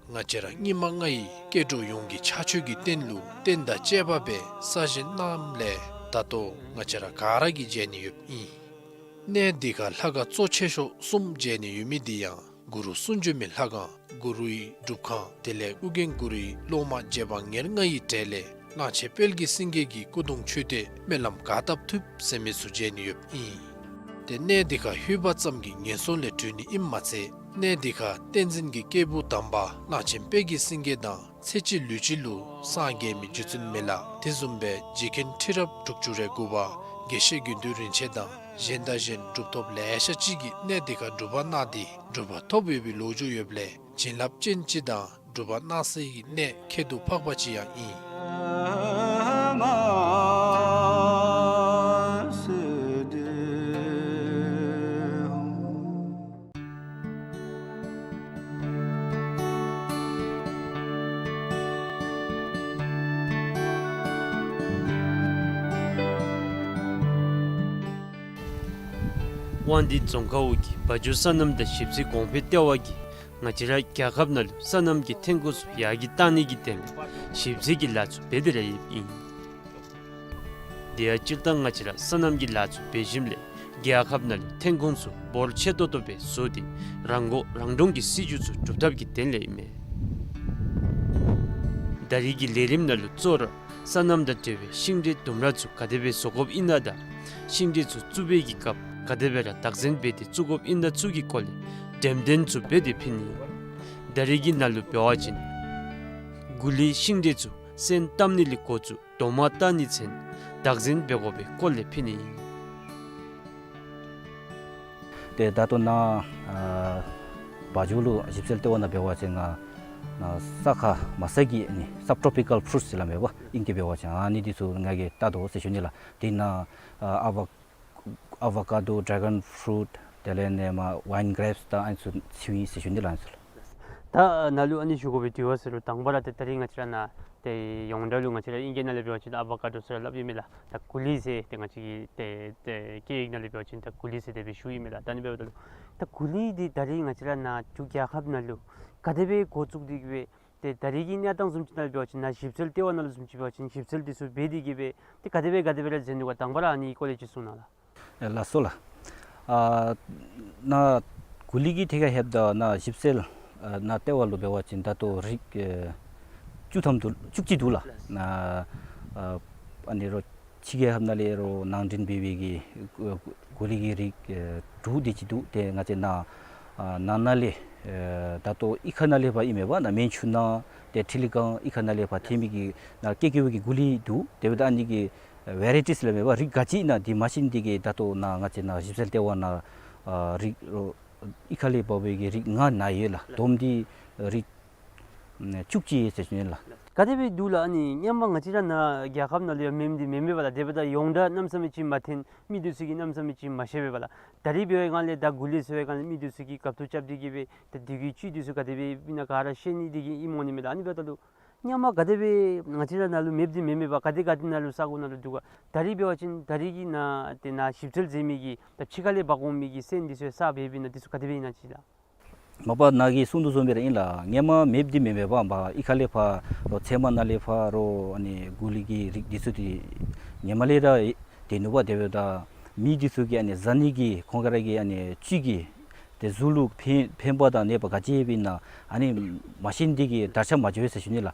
ང་བཅས་ར་སྙིགས་མ་ལྔ་ཡི་སྐྱེ་འགྲོ་ཡོངས་ཀྱི་ཕྱག་མཆོད་ཀྱི་རྟེན་ལུ་རྟེན་དང་བཅས་པ་སྦེ་གསར་བཞེངས་གནངམ་ལས་ད་ལྟོ་ང་བཅས་ར་ག་ར་གིས་མཇལ་ནི་ཡོདཔ་ཨིན། གནས་འདི་ཁར་ལྷ་ཁང་གཙོ་ཆེ་ཤོས་གསུམ་མཇལ་ནི་ཡོད་མི་འདི་ཡང་གུ་རུ་གསུང་བྱོན་མའི་ལྷ་ཁང་གུ་རུའི་སྒྲུབ་ཁང་དེ་ལས་ཨོ་རྒྱན་གུ་རུའི་སློབ་མ་རྗེ་འབངས་ཉེར་ལྔ་ཡི་གྲས་ལས་གླང་ཆེན་དཔལ་གྱི་སེང་གེ་གི་སྐུ་གདུང་མཆོད་རྟེན་སྨོན་ལམ་ག་བཏབ་ཐུབ་ཟེར་མི་ཚུ་མཇལ་ནི་ཡོདཔ་ཨིན། ཏེ་གནས་འདི་ཁར་ལྷོད་པ་ཙམ་གྱིས་ངན་སོང་ལས་གྲོལ་ནི་ཨིནམ་མ་ཚད་གནས་འདི་ཁར་བསྟན་འཛིན་གྱི་སྐྱེས་བུ་དམ་པ་གླང་ཆེན་དཔལ་གྱི་སེང་གེ་དང་ཚེ་གཅིག་ལུས་གཅིག་ལུ་སངས་རྒྱས་མི་རྗེ་བཙུན་མི་ལ་དེ་བཟུམ་སྦེ་རྗེ་མཁན་ཁྲི་རབས་དྲུག་ཅུ་རེ་དགུ་པ་དགེ་བཤེས་དགེ་འདུན་རིན་ཆེན་དང་གཞན་དང་གཞན་གྲུབ་ཐོབ་ལེ་ཤ་ཅིག་གིས་གནས་འདི་ཁར་སྒྲུབ་པ་གནང་སྟེ་གྲུབ་པ་ཐོབ་ཡོད་པའི་ལོ་རྒྱུས་ཡོདཔ་ལས་བྱིན་རླབས་ཅན་ཅིག་དང་སྒྲུབ་པ་གནང་སའི་གནས་ཁྱད་དུ་འཕགས་པ་ཅིག་ཡང་ཨིན། དབང་འདུས་རྫོང་ཁག་འོག་གི་བ་ཇོ་སོ་ནམ་དང་ཞིབ་འཚོལ་གོང་འཕེལ་ལྟེ་བ་གིས་ང་བཅས་ར་རྒྱལ་ཁབ་ནང་ལུ་སོ་ནམ་གྱི་ཐོན་ཁུངས་ཚུ་ཡར་རྒྱས་གཏང་ནི་གི་དོན་ལས་ཞིབ་འཚོལ་གྱི་ལཱ་ཚུ་འབད་དེ་ར་ཡོདཔ་ཨིན། དེ་ཡང་སྤྱིར་བཏང་ང་བཅས་ར་སོ་ནམ་གྱི་ལཱ་ཚུ་འབད་ཞིནམ་ལས་རྒྱལ་ཁབ་ནང་ལུ་ཐོན་ཁུངས་ཚུ་འབོར་ཆེ་ཏོག་ཏོ་སྦེ་བཟོ་སྟེ་རང་མགོ་རང་འདྲོངས་ཀྱི་སྲིད་བྱུས་ཚུ་སྒྲུབ་ཐབས་ཀྱི་དོན་ལས་ཨིན་མས། ད་རེས་ཀྱི་ལས་རིམ་ནང་ལུ་གཙོ་བོ་ར་སོ་ནམ་དང་འབྲེལ་བའི་ཤིང་འབྲས་ལྡུམ་ར་ཚུ་ག་དེ་སྦེ་བཟོ་དགོཔ་ཨིན་ན་དང་ཤིང་འབྲས་ཚུ་བཙུགས་པའི་གི་སྐབས་ག་དེ་སྦེ་ར་བདག་འཛིན་འབད་དེ་བཙུགས་དགོཔ་ཨིན་ན་ཚུ་གི་སྐོར་ལས་འགྲེམས་སྟོན་ཚུ་འབད་དེ་ཕུལ་ནི་ཨིན། ད་རེས་ཀྱི་ནང་ལུ་འབད་བ་ཅིན་གུ་ལི་ཤིང་འབྲས་ཚུ་སོན་བཏབ་ནི་ལས་འགོ་བཙུགས་རྡོག་མ་བཏགས་ནི་ཚུན་བདག་འཛིན་འབད་དགོ་པའི་སྐོར་ལས་ཕུལ་ནི་ཨིན། ཏེ་ད་ལྟོ་ནཱ་ཨ་བ་ཇོ་ལུ་ཞིབ་འཚོལ་ལྟེ་བ་ནང་འབད་བ་ཅིན་ང་ནཱ་ས་ཁ་མ་ས་གི་ཨ་ནི་སབ་ཊོ་པི་ཀཱལ་ཕུ་རུཊསི་ཟེར་སླབ་མས་པ་ཨིང་སྐད་འབད་བ་ཅིན་ཨ་ནི་འདི་ཚུ་ང་གིས་བལྟ་དོ་ཟེར་ཞུ་ནི་ལགས། དེ་ནང་ཨ་ཨ་བ་ཨ་བ་ཀ་ཌོ་ཌེ་གཱོན་ཕུ་རུཊ་དེ་ལས་ནཱ་མར་ཝའིན་གྲེཔསི་དང་ཨ་ནི་ཚུ་ཚུད་ཡི་ཟེར་ཞུ་ནི་ལགས། ཨ་ནི་ཚུ་ལགས། ད་ནཱ་ལུ་ཨ་ནི་ཞུ་དགོ་པའི་དུས་ཚོད་ཟེར་རུང་དང་པ་ར་ཏེ་ད་རིས་ང་བཅས་ར་ནཱ་ཏེ་ཡོངས་གྲགས་ལུ་ང་བཅས་ར་ཨིང་སྐད་ནང་ལས་འབད་བ་ཅིན་ཨ་བ་ཀ་ཌོ་ཟེར་སླབ་ཨིན་མས་ལགས། ད་གུ་ལི་ཟེར་ཏེ་ང་བཅས་ཀྱི་ཏེ་ཏེ་སྐད་ཡིག་ནང་ལས་འབད་བ་ཅིན་ད་གུ་ལི་ཟེར་དེ་སྦེ་ཞུ་ཨིན་མས་ལགས། ད་ཨ་ནི་འབདཝ་ད་ལུ་ད་གུ་ལི་འདི་ད་རིས་ང་བཅས་ར་ནཱ་འབྲུག་རྒྱལ་ཁབ་ནང་ལུ་ག་དེ་སྦེ་འགོ་བཙུགས་ཏེ་གི་སྦེ་ཏེ་ད་རིས་ཀྱི་གནས་སྟངས་བཟུམ་ཅིག་ནང་ལས་འབད་བ་ཅིན་ནཱ་ཞིབ་འཚོལ་ལྟེ་བ་ནང་ལུ་བཟུམ་ཅིག་འབད་བ་ཅིན་ཞིབ་འཚོལ་འདི་ཚུ་འབད་དེ་གི་སྦེ་ཏེ་ག་དེ་སྦེ་ག་དེ་སྦེ་ར་མཛད་ནུག་ག་དང་པ་ར་ཨ་ནི་སྐོར་ལས་ཅིག་གསུང་གནང་ལགས། ཨེ་ལགས་སོ་ལགས། ཨ་ནཱ་གུ་ལི་གི་ཐད་ཁར་ལྷོདཔ་ད་ནཱ་ཞིབ་འཚོལ་ཨ་ནཱ་ལྟེ་བ་ལུ་འབད་བ་ཅིན་ད་ལྟོ་རིགས་ཨེ་བཅུ་ཐམ་འདུག། བཅུ་གཅིག་འདུག་ལགས། ནཱ་ཨ་ཨ་ནི་རོགས་ཕྱི་རྒྱལ་ཁབ་ནང་ལས་རོགས་ནང་འདྲེན་འབད་བའི་གི་ཨ་གུ་ལི་གི་རིགས་ཨེ་དྲུག་དེ་ཅིག་འདུག། ཏེ་ང་བཅས་ནཱ་ཨ་ནང་ན་ལས་ཨེ་ད་ལྟོ་གཡུས་ཁ་ནང་ལས་ཕར་ཨིན་མས་པ། ནཱ་མན་ཆུ་ནང་ཏེ་ཁྲི་ལི་སྒང་གཡུས་ཁ་ནང་ལས་ཕར་ཐོན་མི་གི་ནཱ་ཀེ་ཀེ་བོ་གི་གུ་ལི་འདུག། དེ་འབདཝ་ད་ཨ་ནི་གི་ཝེ་རའི་ཊིས་ལས་མས་པ་རིགས་ག་ཅི་ཨིན་ན་འདི་མ་ཤེས་ནི་དེ་གིས་ད་ལྟོ་ནཱ་ང་བཅས་ནཱ་ཞིབ་འཚོལ་ལྟེ་བ་ནང་ཨ་རིགས་རོགས་གཡུས་ཁ་ལས་འབག་པའི་གི་རིགས་ལྔ་ནཱ་ཡོད་ལགས། བསྡོམས་ཏེ་རིགས་ཨ་བཅུ་གཅིག་ཡོད་ཟེར་ཞུ་ནི་ལགས། ག་དེ་སྦེ་འདུག་ལགས། ཨ་ནི་སྔོན་མ་ང་བཅས་ར་ནཱ་རྒྱལ་ཁབ་ནང་ལུ་ཡང་མེདཔ་འདི་མེན་མས་པ་ལགས། དེ་འབདཝ་ད་ཡོངས་གྲགས་གནམ་མེད་ས་མེད་ཅིག་མ་ཐོན། མི་འདི་ཚུ་གིས་གནམ་མེད་ས་མེད་ཅིག་མ་ཤེས་པས་པ་ལགས། ད་རིས་འབད་བའི་སྒང་ལས་ད་གུ་ལི་ཟེར་བའི་སྒང་ལས་མི་འདི་ཚུ་གིས་གབ་ཏུ་རྐྱབ་སྟེ་གི་སྦེ་ད་དེ་གི་བཅུད་འདི་ཚུ་ག་དེ་སྦེ་ཨིན་ན་ག་ར་ཤེས་ནི་དེ་གིས་ཨིནམ་འོང་ནི་མས་ལགས། ཨ་ནི་འབདཝ་ད་ལུ་སྔོན་མ་ག་དེ་སྦེ་ང་བཅས་ར་ནཱ་ལུ་མེདཔ་འདི་མེན་མས་པ། ག་དེ་ག་དེ་ནང་ལུ་ས་གོ་ནང་ལུ་འདུག་ག། ད་རིས་འབད་བ་ཅིན་ད་རིས་ཀྱི་ནཱ་ཏེ་ནཱ་ཞིབ་འཚོལ་མཛད་མི་གི་ད་ཕྱི་ཁ་ལས་འབག་འོང་མི་གི་སོན་འདི་ཚུ་ས་འབད་བའི་ནང་འདི་ཚུ་ག་དེ་སྦེ་ཨིན་ན་ཅིག་ལགས། མ་པ་ནཱ་གིས་གསུང་དོ་བཟུམ་སྦེ་ར་ཨིན་ལགས། སྔོན་མ་མེདཔ་འདི་མེན་མས་པ། མ་གཡུས་ཁ་ལས་ཕར་རོགས་ཚལ་མ་ནང་ལས་ཕར་རོགས་ཨ་ནི་གུ་ལི་གི་རིགས་འདི་ཚུ་འདི་སྔོན་མ་ལས་ར་ཏེ་ནུག་པ། དེ་འབདཝ་ད་མི་འདི་ཚུ་གིས་ཨ་ནི་བཟའ་ནི་གི་ཁོང་ར་གི་ཨ་ནི་བཅུད་ཀྱི་ཏེ་གཟུགས་ལུ་ཕན་ཕན་པ་དང་ནད་པ་ག་ཅི་ཡོདཔ་ཨིན་ན་ཨ་ནི་མ་ཤེས་ནི་དེ་གིས་དར་ཁྱབ་མ་འགྱོ་བས་ཟེར་ཞུ་ནི་ལགས།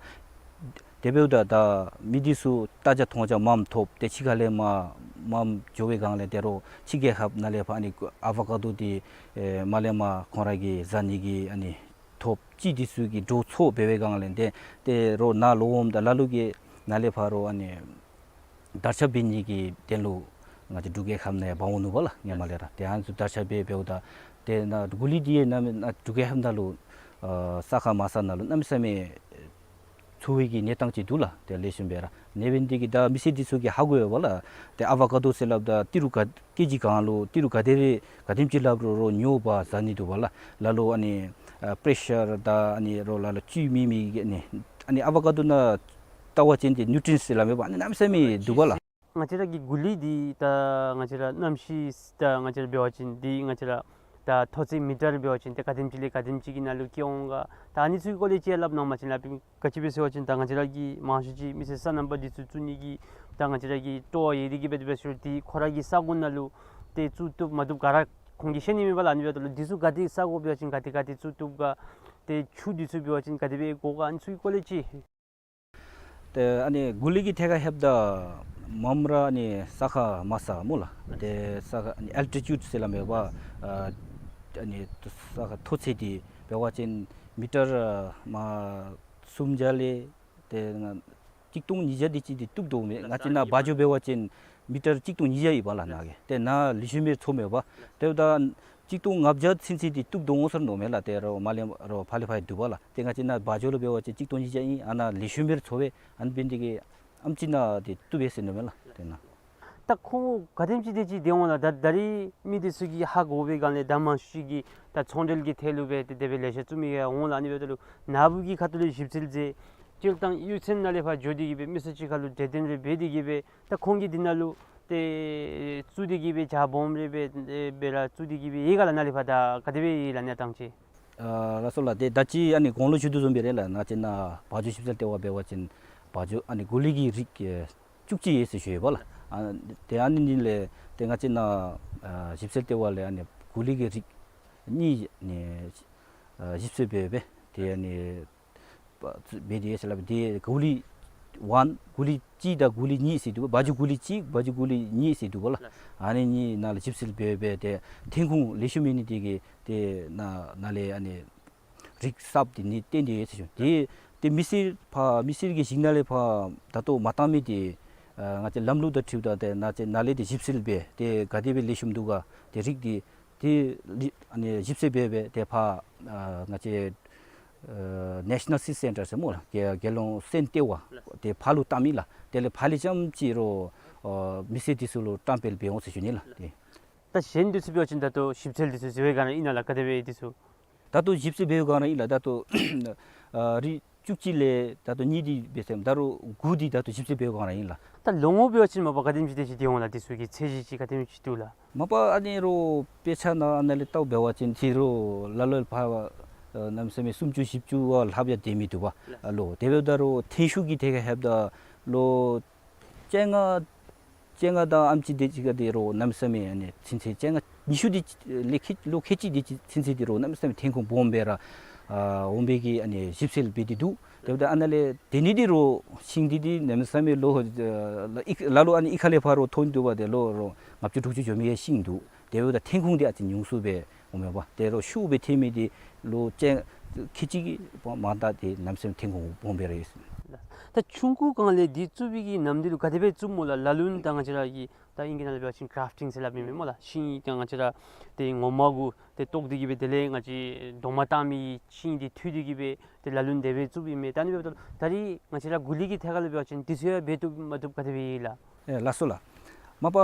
དེ་འབདཝ་ད་ད་མི་འདི་ཚུ་བལྟ་བྱ་མཐོང་བྱ་མངམ་ཐོབ། ཏེ་ཕྱི་ཁ་ལས་མར་མངམ་འགྱོ་བའི་སྒང་ལས་ཏེ་རོགས་ཕྱི་རྒྱལ་ཁབ་ནང་ལས་ཕར་ཨ་ནི་ཨ་བ་ཀ་ཌོ་འདི་ཨེ་མར་ལས་མར་ཁོང་ར་གིས་བཟའ་ནི་གི་ཨ་ནི་ཐོབ་ཅིག་འདི་ཚུ་གི་འགྲོ་ཚོགས་འབད་བའི་སྒང་ལས་ཏེ་ཏེ་རོགས་ནཱ་ལུ་འོངམ་ད་ལ་ལུ་གིས་ནཱ་ལས་ཕར་རོགས་ཨ་ནི་དར་ཁྱབ་འབད་ནི་གི་དོན་ལུ་ང་བཅས་འབྲུག་རྒྱལ་ཁབ་ནང་ཡང་འབག་འོང་ནུག་པ་ལགས། སྔོན་མ་ལས་ར་ཏེ་ཨ་ནི་ཚུ་དར་ཁྱབ་འབད་འབདཝ་ད་ཏེ་ནཱ་གུ་ལི་འདི་ཡང་ནཱ་འབྲུག་རྒྱལ་ཁབ་ནང་ལུ་ཨ་ས་ཁ་མ་ས་ནང་ལུ་གནམ་མེད་ས་མེད་ འཚོ་བའི་གི་གནས་སྟངས་ཅིག་འདུག་ལགས། ཏེ་ལེགས་ཤོམ་སྦེ་ར་ཨ་ནི་འབད་ནི་དེ་གིས་ད་མི་སེར་འདི་ཚུ་གིས་ཧ་གོ་ཡོདཔ་ལགས། ཏེ་ཨ་བ་ཀ་དོ་ཟེར་སླབ་ད་ཏི་རུ་ག་ཀེ་ཇི་གང་ལུ་ཏི་རུ་ག་དེ་རེ་ག་དེམ་ཅིག་སླབ་རུང་རོགས་ཉོ་བ་ཟ་ནི་འདུག་པ་ལགས། ལ་ལུ་ཨ་ནི་ཨ་པེ་རེ་ཤར་དང་ཨ་ནི་རོགས་ལ་ལུ་བཅུད་མེད་མི་གི་ཨ་ནི་ཨ་ནི་ཨ་བ་ཀ་དོ་ནང་ལྟ་བ་ཅིན་ཏེ་ནིའུ་ཊི་རི་ཡེནཊསི་ཟེར་སླབ་མས་པ། ཨ་ནི་གནམ་མེད་ས་མེད་འདུག་པ་ལགས། ང་བཅས་ར་གི་གུ་ལི་འདི་ད་ང་བཅས་ར་གནམ་གཤིས་ད་ང་བཅས་ར་འབད་བ་ཅིན་འདི་ང་བཅས་ར་ད་མཐོ་ཚད་མི་ཊར་འབད་བ་ཅིན་ཏེ་ག་དེམ་ཅིག་ལས་ག་དེམ་ཅིག་གི་ནང་ལུ་སྐྱེ་འོང་ག། ད་ཨ་ནི་ཚུ་གི་སྐོར་ལས་ཅིག་སླབ་གནང་པ་ཅིན་ལགས། ག་ཅི་སྦེ་ཟེར་བ་ཅིན་ད་ང་བཅས་ར་གི་མང་ཤོས་ཅིག་མི་སེར་སོ་ནམ་པ་འདི་ཚུ་བཙུགས་ནི་གི་ད་ང་བཅས་ར་གི་སྤྲོ་བ་ཡོད་དེ་གིས་འབད་དེ་འབད་ཞུ་སྟེ་ཁོ་ར་གི་ས་གོ་ནང་ལུ་ཏེ་བཙུགས་བཏུབ་མ་བཏུབ་ག་ར་ཁོང་གིས་ཤེས་ནི་མེད་པ་ལགས། ཨ་ནི་འབདཝ་ད་ལུ་འདི་ཚུ་ག་ཏེ་ས་གོ་འབད་བ་ཅིན་ག་ཏེ་ག་ཏེ་བཙུགས་བཏུབ་ག། ཏེ་ཆུ་འདི་ཚུ་འབད་བ་ཅིན་ག་དེ་སྦེ་དགོ་ག། ཨ་ནི་ཚུ་གི་སྐོར་ལས་ཅིག། ཏེ་ཨ་ནི་གུ་ལི་གི་ཐད་ཁར་ལྷོདཔ་ད་མངམ་ར་ཨ་ནི་ས་ཁ་མ་སྲ་སྨོ་ལགས། ཏེ་ས་ཁ་ཨ་ནི་ཨལ་ཊི་ཊིའུཌ་ཟེར་སླབ་མས་པ། ཨ་ཨ་ནི་ས་ཁ་མཐོ་ཚད་འདི་འབད་བ་ཅིན་མི་ཊར་ཨ་མ་སུམ་བརྒྱ་ལས་ཏེ་ང་གཅིག་སྟོང་ཉིས་བརྒྱ་དེ་ཅིག་འདི་བཏུབ་དོ་མས། ང་བཅས་ནཱ་བ་འཇོ་འབད་བ་ཅིན་མི་ཊར་གཅིག་སྟོང་ཉིས་བརྒྱ་ཡོད་པ་ལགས་ནཱ་གི། ཏེ་ནཱ་ལེགས་ཤོམ་སྦེ་འཚོ་མས་པ། དེ་འབདཝ་ད་གཅིག་སྟོང་ལྔ་བརྒྱ་ཚུན་ཚོད་འདི་བཏུབ་དོ་འོང་ཟེར་མནོཝ་མས་ལགས། ཏེ་རོགས་མར་ལས་རོགས་ཕར་ལས་ཕར་འདུག་པ་ལགས། ཏེ་ང་བཅས་ནཱ་བ་འཇོ་ལུ་འབད་བ་ཅིན་གཅིག་སྟོང་ཉིས་བརྒྱ་ཨིན། ཨ་ནཱ་ལེགས་ཤོམ་སྦེ་འཚོ་བས། ཨ་ནི་འབད་ནི་དེ་གིས་ཨེམ་ཅིག་ནཱ་འདི་བཏུབ་པས་ཟེར་མནོཝ་མས་ལགས། ཏེ་ནཱ། ད་ཁོང་ག་དེམ་ཅིག་དེ་ཅིག་སྡོད་འོང་ལགས། ད་ད་རིས་མི་འདི་ཚུ་གིས་ཧ་གོ་བའི་སྒང་ལས་ད་མང་ཤོས་ཅིག་གིས་ད་ཚོང་འབྲེལ་གྱི་ཐད་ལུ་སྦེ་ཏེ་དེ་སྦེ་ལེ་ཤ་བཙུགས་མི་ཡང་འོང་ལགས། ཨ་ནི་འབདཝ་ད་ལུ་ནཱ་བུ་གི་ཁ་ཐུག་ལས་ཞིབ་འཚོལ་མཛད། སྤྱིར་བཏང་གཡུས་ཚན་ནང་ལས་ཕར་འགྱོ་སྟེ་གིས་སྦེ་མི་སེར་གཅིག་ཁར་ལུ་གྲོས་བསྟུན་རེ་འབད་དེ་གིས་སྦེ་ད་ཁོང་གིས་འདི་ནང་ལུ་ཏེ་བཙུགས་ཏེ་གིས་སྦེ་ཇ་སྦོམ་རེ་སྦེ་ཨེ་སྦེ་ར་བཙུགས་ཏེ་གིས་སྦེ་ཡོད་ག་ལགས། ནཱ་ལས་ཕར་ད་ག་དེ་སྦེ་ཡོད་ལགས་གནས་སྟངས་ཅིག། ཨ་ལགས་སོ་ལགས། ཏེ་ད་ཅི་ཨ་ནི་གོང་ལུ་ཞུ་དོ་བཟུམ་སྦེ་ར་ལགས། ང་བཅས་ནཱ་བ་འཇོ་ཞིབ་འཚོལ་ལྟེ་བ་འབད་བ་ཅིན་བ་འཇོ་ཨ་ནི་གུ་ལི་གི་རིགས་ཨེ་བཅུ་གཅིག་ཡོད་ཟེར་ཞུ་ཡོད་པ་ལགས། ཨ་ཏེ་ཨ་ནི་ནི་ལས་ཏེ་ང་བཅས་ནཱ་ཨ་ཞིབ་འཚོལ་ལྟེ་བ་ལས་ཨ་ནི་གུ་ལི་གི་རིགས་གཉིས་ནི་ཨ་ཞིབ་འཚོལ་འབད་འབད་ཏེ་ཨ་ནི་འབད་དེ་ཟེར་སླབ་ཏེ་གུ་ལི་ཝན་གུ་ལི་གཅིག་དང་གུ་ལི་གཉིས་ཟེར་འདུག་པ། བ་འཇོ་གུ་ལི་གཅིག་བ་འཇོ་གུ་ལི་གཉིས་ཟེར་འདུག་པ་ལགས། ཨ་ནི་གཉིས་ནང་ལུ་ཞིབ་འཚོལ་འབད་འབད་ཏེ་ཐོན་ཁུངས་ལེགས་ཤོམ་མེད་ནི་དེ་གིས་ཏེ་ནཱ་ནཱ་ལས་ཨ་ནི་རིགས་གསརཔ་འདི་ནི་བཏོན་ཏེ་ཡོད་ཟེར་ཞུ། ཏེ་ཏེ་མི་སེར་ཕར་མི་སེར་གྱི་ཞིང་ནང་ལས་ཕར་ད་ལྟོ་མ་བཏང་མི་འདི་ཨ་ང་བཅས་ལམ་ལུགས་དང་འཁྲིལཝ་ད་ཏེ་ནཱ་ཅིག་ནཱ་ལས་ཏེ་ཞིབ་འཚོལ་འབད་ཏེ་ག་དེ་སྦེ་ལེགས་ཤོམ་འདུག་ག། ཏེ་རིགས་འདི་ཏེ་ལི་ཨ་ནི་ཞིབ་འཚོལ་འབད་འབད་ཏེ་ཕར་ཨ་ང་བཅས་ཨ་ནེ་ཤ་ནཱལ་སིཌ་སེན་ཊར་ཟེར་སྨོ་ལགས། རྒྱལ་རྒྱལ་ཡོངས་སོན་ལྟེ་བ་ཏེ་ཕར་ལུ་བཏང་མི་ལགས། དེ་ལས་ཕར་ལས་རྐྱངམ་ཅིག་རོགས་ཨ་མི་སེར་འདི་ཚུ་ལུ་བཀྲམ་སྤེལ་འབད་འོང་ཟེར་ཞུ་ནི་ལགས། ཏེ་ད་གཞན་འདི་ཚུ་འབད་བ་ཅིན་ད་ལྟོ་ཞིབ་འཚོལ་འདི་ཚུ་ཟེར་བའི་སྒང་ར་ཨིན་ན་ལགས། ག་དེ་སྦེ་འདི་ཚུ། ད་ལྟོ་ཞིབ་འཚོལ་འབད་བའི་སྒང་ར་ཨིན་ལགས། ད་ལྟོ་ཨ་རིགས་བཅུ་གཅིག་ལས་ད་ལྟོ་གཉིས་འདི་འབད་ཟེར་ད་རུང་དགུ་འདི་ད་ལྟོ་ཞིབ་འཚོལ་འབད་བའི་སྒང་ར་ཨིན་ལགས། ད་ལོ་ངོ་འབད་བ་ཅིན་མ་པ་ག་དེམ་ཅིག་དེ་ཅིག་སྡོད་འོང་ལགས། འདི་ཚུ་གི་ཚད་གཞི་ཅིག་ག་དེམ་ཅིག་འདུག་ལགས། མ་པ་ཨ་ནི་རོགས་དཔེ་ཆ་ནང་ཨ་ནཱ་ལས་བལྟཝ་འབད་བ་ཅིན་ཏེ་རོགས་ལ་ལོ་ཕར་ཨ་གནམ་མེད་ས་མེད་སུམ་ཅུ་བཞི་བཅུ་བ་ལྷགཔ་ཡང་སྡོད་མི་འདུག་པ་ལོ། དེ་འབདཝ་ད་རོགས་ཐོན་ཤུགས་ཀྱི་ཐད་ཁར་ལྷོདཔ་ད་ལོ་བཅོ་ལྔ་བཅོ་ལྔ་དང་ཨམ་ཅིག་དེ་ཅིག་ཁར་ཏེ་རོགས་གནམ་མེད་ས་མེད་ཨ་ནི་ཚུན་ཚོད་བཅོ་ལྔ་ཉི་ཤུ་དེ་ལས་ཁལ་ལོ་ཁལ་གཅིག་དེ་ཅིག་ཚུན་ཚོད་ཏེ་རོགས་གནམ་མེད་ས་མེད་ཐོན་ཁུངས་སྦོམ་སྦེ་ར་ཨ་འོང་པའི་གི་ཨ་ནི་ཞིབ་འཚོལ་འབད་དེ་འདུག། དེ་འབདཝ་ད་ཨ་ནཱ་ལས་དེ་ནི་ཏེ་རོགས་ཤིང་འདི་ཏེ་གནམ་མེད་ས་མེད་ལོ་ཨ་ལ་ལུ་ཨ་ནི་གཡུས་ཁ་ལས་ཕར་རོགས་ཐོན་འདུག་པ། ཏེ་ལོ་རོགས་ལྔ་བཅུ་དྲུག་ཅུ་འགྱོ་མི་གི་ཤིང་འདུག། དེ་འབདཝ་ད་ཐོན་ཁུངས་འདི་ཨ་ཙི་ཉུང་སུ་སྦེ་འོང་མས་པ། ཏེ་རོགས་ཤུགས་སྦེ་ཐོན་མི་འདི་ལོ་བཅོ་ཁལ་གཅིག་གི་མ་མཐའ་ཏེ་གནམ་མེད་ས་མེད་ཐོན་ཁུངས་སྦོམ་སྦེ་ར་ཡོད་ཟེར། ད་ཆུང་ཀུའི་སྒང་ལས་འདི་བཙུགས་པའི་གི་ནམ་འདི་ལུ་ག་དེ་སྦེ་བཙུགསཔ་སྨོ་ལགས། ལ་ལུ་ནི་ད་ང་བཅས་ར་གི་ད་ཨིང་སྐད་ནང་ལས་འབད་བ་ཅིན་གརཕ་ཊིང་ཟེར་སླབ་ཨིན་མས་སྨོ་ལགས། ཤིང་ད་ང་བཅས་ར་ཏེ་ངོ་མ་གུ་ཏེ་བཏོག་སྟེ་གིས་སྦེ་དེ་ལས་ང་བཅས་རྡོག་མ་བཏགས་མི་ཤིང་འདི་འཐུ་སྟེ་གིས་སྦེ་ཏེ་ལ་ལུ་ནི་དེ་སྦེ་བཙུགསཔ་ཨིན་མས། ད་ཨ་ནི་འབདཝ་ད་ད་རིས་ང་བཅས་ར་གུ་ལི་གི་ཐད་ཁར་ལུ་འབད་བ་ཅིན་འདི་ཚུ་ཡང་འབད་བཏུབ་མ་བཏུབ་ག་དེ་སྦེ་ཨིན་ལགས། ཨེ་ལགས་སོ་ལགས། མ་པ་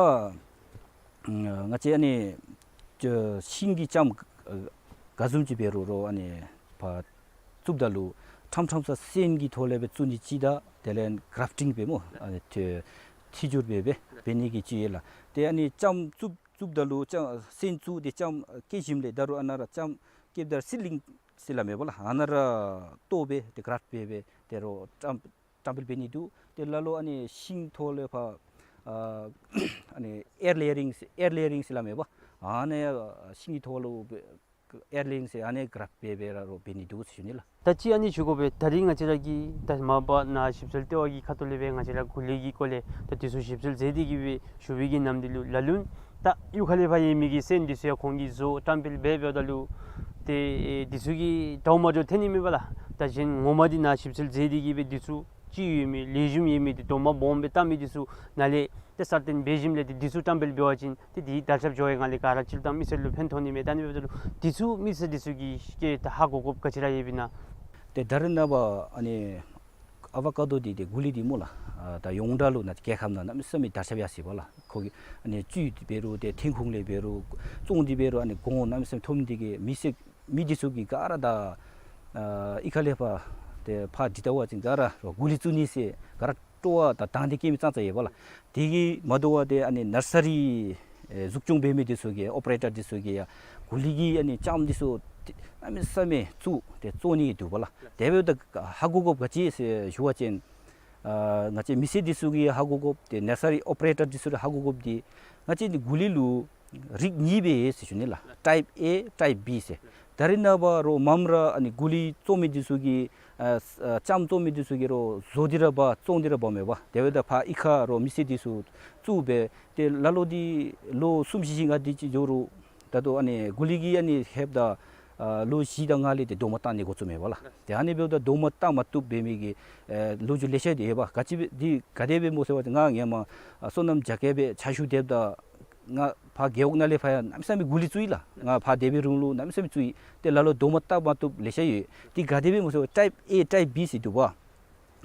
ང་བཅས་ཨ་ནི་ཤིང་གི་ལྕངམ་ག་བཟུམ་ཅིག་འབད་རུང་རོགས་ཨ་ནི་ཕར་བཙུགསཔ་ད་ལུ་ཕྲངམ་ཕྲངམ་ས་སོན་གྱི་ཐོག་ལས་སྦེ་བཙུགས་ནི་ཅིག་དང་དེ་ལས་གརཕ་ཊིང་འབད་སྨོ་ཨ་ནི་ཐི་ཐི་སྦྱོར་འབད་སྦེ་འབད་ནི་གི་ཅིག་ཡོད་ལགས། ཏེ་ཨ་ནི་ལྕངམ་བཙུགས་བཙུགསཔ་ད་ལུ་ལྕངམ་སོན་བཙུགས་ཏེ་ལྕངམ་སྐྱེས་ཞིནམ་ལས་ད་རུང་ཨ་ནཱ་ར་ལྕངམ་སྐྱེསཔ་ད་སིཌ་ལིང་ཟེར་སླབ་མས་པ་ལགས། ཨ་ནཱ་ར་བཏོག་སྦེ་ཏེ་གརཕཊ་འབད་སྦེ་ཏེ་རོགས་བཀྲམ་བཀྲམ་སྤེལ་འབད་ནི་འདུག། ཏེ་ལ་ལུ་ཨ་ནི་ཤིང་ཐོག་ལས་ཕར་ཨ་ཨ་ནི་ཨེར་ལེ་ཡ་རིང་ཨེར་ལེ་ཡ་རིང་ཟེར་སླབ་མས་པ། ཨ་ནི་ཤིང་གི་ཐོག་ལུ་ཨེར་ལེ་ཡ་རིང་ཟེར་ཨ་ནི་གརཕཊ་འབད་སྦེ་ར་རོགས་འབད་ནི་འདུག་ཟེར་ཞུ་ནི་ལགས། ད་ཅི་ཨ་ནི་ཞུ་དགོ་པས། ད་རིས་ང་བཅས་ར་གིས་ད་མ་པ་ནཱ་ཞིབ་འཚོལ་ལྟེ་བ་གི་ཁ་ཐུག་ལས་སྦེ་ང་བཅས་ར་གུ་ལི་གི་སྐོར་ལས་ད་འདི་ཚུ་ཞིབ་འཚོལ་མཛད་དེ་གིས་སྦེ་ཞུ་བའི་གི་ནམ་འདི་ལུ་ལ་ལུ་ནི་ད་གཡུས་ཁ་ལས་ཕར་ཡོད་མི་གི་སོན་འདི་ཚུ་ཡང་ཁོང་གིས་བཟོ་བཀྲམ་སྤེལ་འབད་འབདཝ་ད་ལུ་ཏེ་འདི་ཚུ་གི་འདྲཝ་མ་འདྲཝ་ཐོན་ནི་མས་པ་ལགས། ད་གཞན་ངོ་མ་འདི་ནཱ་ཞིབ་འཚོལ་མཛད་དེ་གིས་སྦེ་འདི་ཚུ་ཅིག་ཡོད་མི་ལེགས་ཤོམ་ཡོད་མི་འདི་རྡོག་མ་སྦོམ་སྦེ་བཏགས་མི་འདི་ཚུ་ནཱ་ལས་ཏེ་གསར་བཏོན་འབད་ཞིནམ་ལས་ཏེ་འདི་ཚུ་བཀྲམ་སྤེལ་འབད་བ་ཅིན་ཏེ་འདི་དར་ཁྱབ་འགྱོ་བའི་སྒང་ལས་ག་ར་སྤྱིར་བཏང་མི་སེར་ལུ་ཕན་ཐོགས་ནི་མས། ད་ཨ་ནི་འབདཝ་ད་ལུ་འདི་ཚུ་མི་སེར་འདི་ཚུ་གིས་ཏེ་ད་ཧ་གོ་དགོཔ་ག་ཅི་ར་ཡོདཔ་ཨིན་ན། ཏེ་ད་རེས་ནངས་པ་ཨ་ནི་ ཨ་བ་ཀ་དོ་འདི་ཏེ་གུ་ལི་འདི་སྨོ་ལགས། ཨ་ད་ཡོངས་གྲགས་ལུ་ནཱ་རྒྱལ་ཁབ་ནང་གནམ་མེད་ས་མེད་དར་ཁྱབ་ཡར་སོ་ཡི་པ་ལགས། ཁོ་གི་ཨ་ནི་བཅུད་འདི་འབད་རུང་ཏེ་ཐོན་ཁུངས་ལས་འབད་རུང་བཙོང་འདི་འབད་རུང་ཨ་ནི་གོང་གནམ་མེད་ས་མེད་མཐོ་མི་འདི་གིས་མི་སེར་མི་འདི་ཚུ་གིས་ག་ར་ད་ཨ་གཡུས་ཁ་ལས་ཕར་ཏེ་ཕར་འདི་ལྟ་བ་ཅིན་ག་ར་རོགས་གུ་ལི་བཙུགས་ནི་ཟེར་ག་ར་སྤྲོ་བ་དང་དང་འདོད་བསྐྱེད་མི་ཙང་ཙ་ཡོད་པ་ལགས། དེ་གིས་མ་དོ་བར་ཏེ་ཨ་ནི་ནར་སི་རི་ཨེ་འཛུགས་སྐྱོང་འབད་མི་འདི་ཚུ་གིས་ཨོ་པ་རེ་ཊར་འདི་ཚུ་གིས་ཡང་གུ་ལི་གི་ཨ་ནི་ལྕངམ་འདི་ཚུ་ཏེ་གནམ་མེད་ས་མེད་བཙུགས་ཏེ་བཙོང་ནི་འདུག་པ་ལགས། དེ་འབདཝ་ད་ཧ་གོ་དགོཔ་ག་ཅི་ཟེར་ཞུ་བ་ཅིན་ཨ་ང་བཅས་མི་སེར་འདི་ཚུ་གིས་ཧ་གོ་དགོཔ་ཏེ་ནར་སི་རི་ཨོ་པ་རེ་ཊར་འདི་ཚུ་གིས་ཧ་གོ་དགོཔ་འདི་ང་བཅས་འདི་གུ་ལི་ལུ་རིགས་གཉིས་སྦེ་ཡོད་ཟེར་ཞུ་ནི་ལགས། ཊའིཔ་ཨེ་ཊའིཔ་བི་ཟེར། ད་རེས་ནངས་པ་རོགས་མངམ་ར་ཨ་ནི་གུ་ལི་བཙོང་མི་འདི་ཚུ་གིས་ཨ་ཨ་ལྕངམ་བཙོང་མི་འདི་ཚུ་གིས་རོགས་བཟོ་སྟེ་ར་འབག་བཙོང་སྟེ་ར་འབག་མས་པ། དེ་འབདཝ་ད་ཕར་གཡུས་ཁར་རོགས་མི་སེར་འདི་ཚུ་བཙུགས་སྦེ་ཏེ་ལ་ལོ་འདི་ལོ་གསུམ་བཞི་བཞི་ལྔ་འདི་ཅིག་འགྱོ་རུང་ད་ལྟོ་ཨ་ནི་གུ་ལི་གིས་ཨ་ནི་ལྷོདཔ་ད་ཨ་ལོ་བཞི་དང་ལྔ་ལས་ཏེ་རྡོག་མ་བཏགས་ནི་འགོ་བཙུགས་མས་པ་ལགས། ཏེ་ཨ་ནི་འབདཝ་ད་རྡོག་མ་བཏགས་མ་བཏུབ་འབད་མི་གི་ཨེ་ལོ་རྒྱུས་ལེ་ཤ་འདི་ཡོད་པ། ག་ཅི་འབད་འདི་ག་དེ་སྦེ་སྨོ་ཟེར་བ་ཅིན་ང་སྔོན་མ་ཨ་སོ་ནམ་རྒྱ་སྐྱེད་སྦེ་ཕྱག་ཞུ་སྡོདཔ་ད་ང་ཕར་རྒེད་འོག་ནང་ལས་ཕར་ཡང་གནམ་མེད་ས་མེད་གུ་ལི་བཙུགས་ཡི་ལགས། ང་ཕར་སྡོད་པའི་རིང་ལུ་གནམ་མེད་ས་མེད་བཙུགས་ཡི། ཏེ་ལ་ལོ་རྡོག་མ་བཏགས་མ་བཏུབ་ལེ་ཤ་ཡོད། འདི་ག་དེ་སྦེ་སྨོ་ཟེར་བ་ཊའིཔ་ཨེ་ཊའིཔ་བི་ཟེར་འདུག་པ།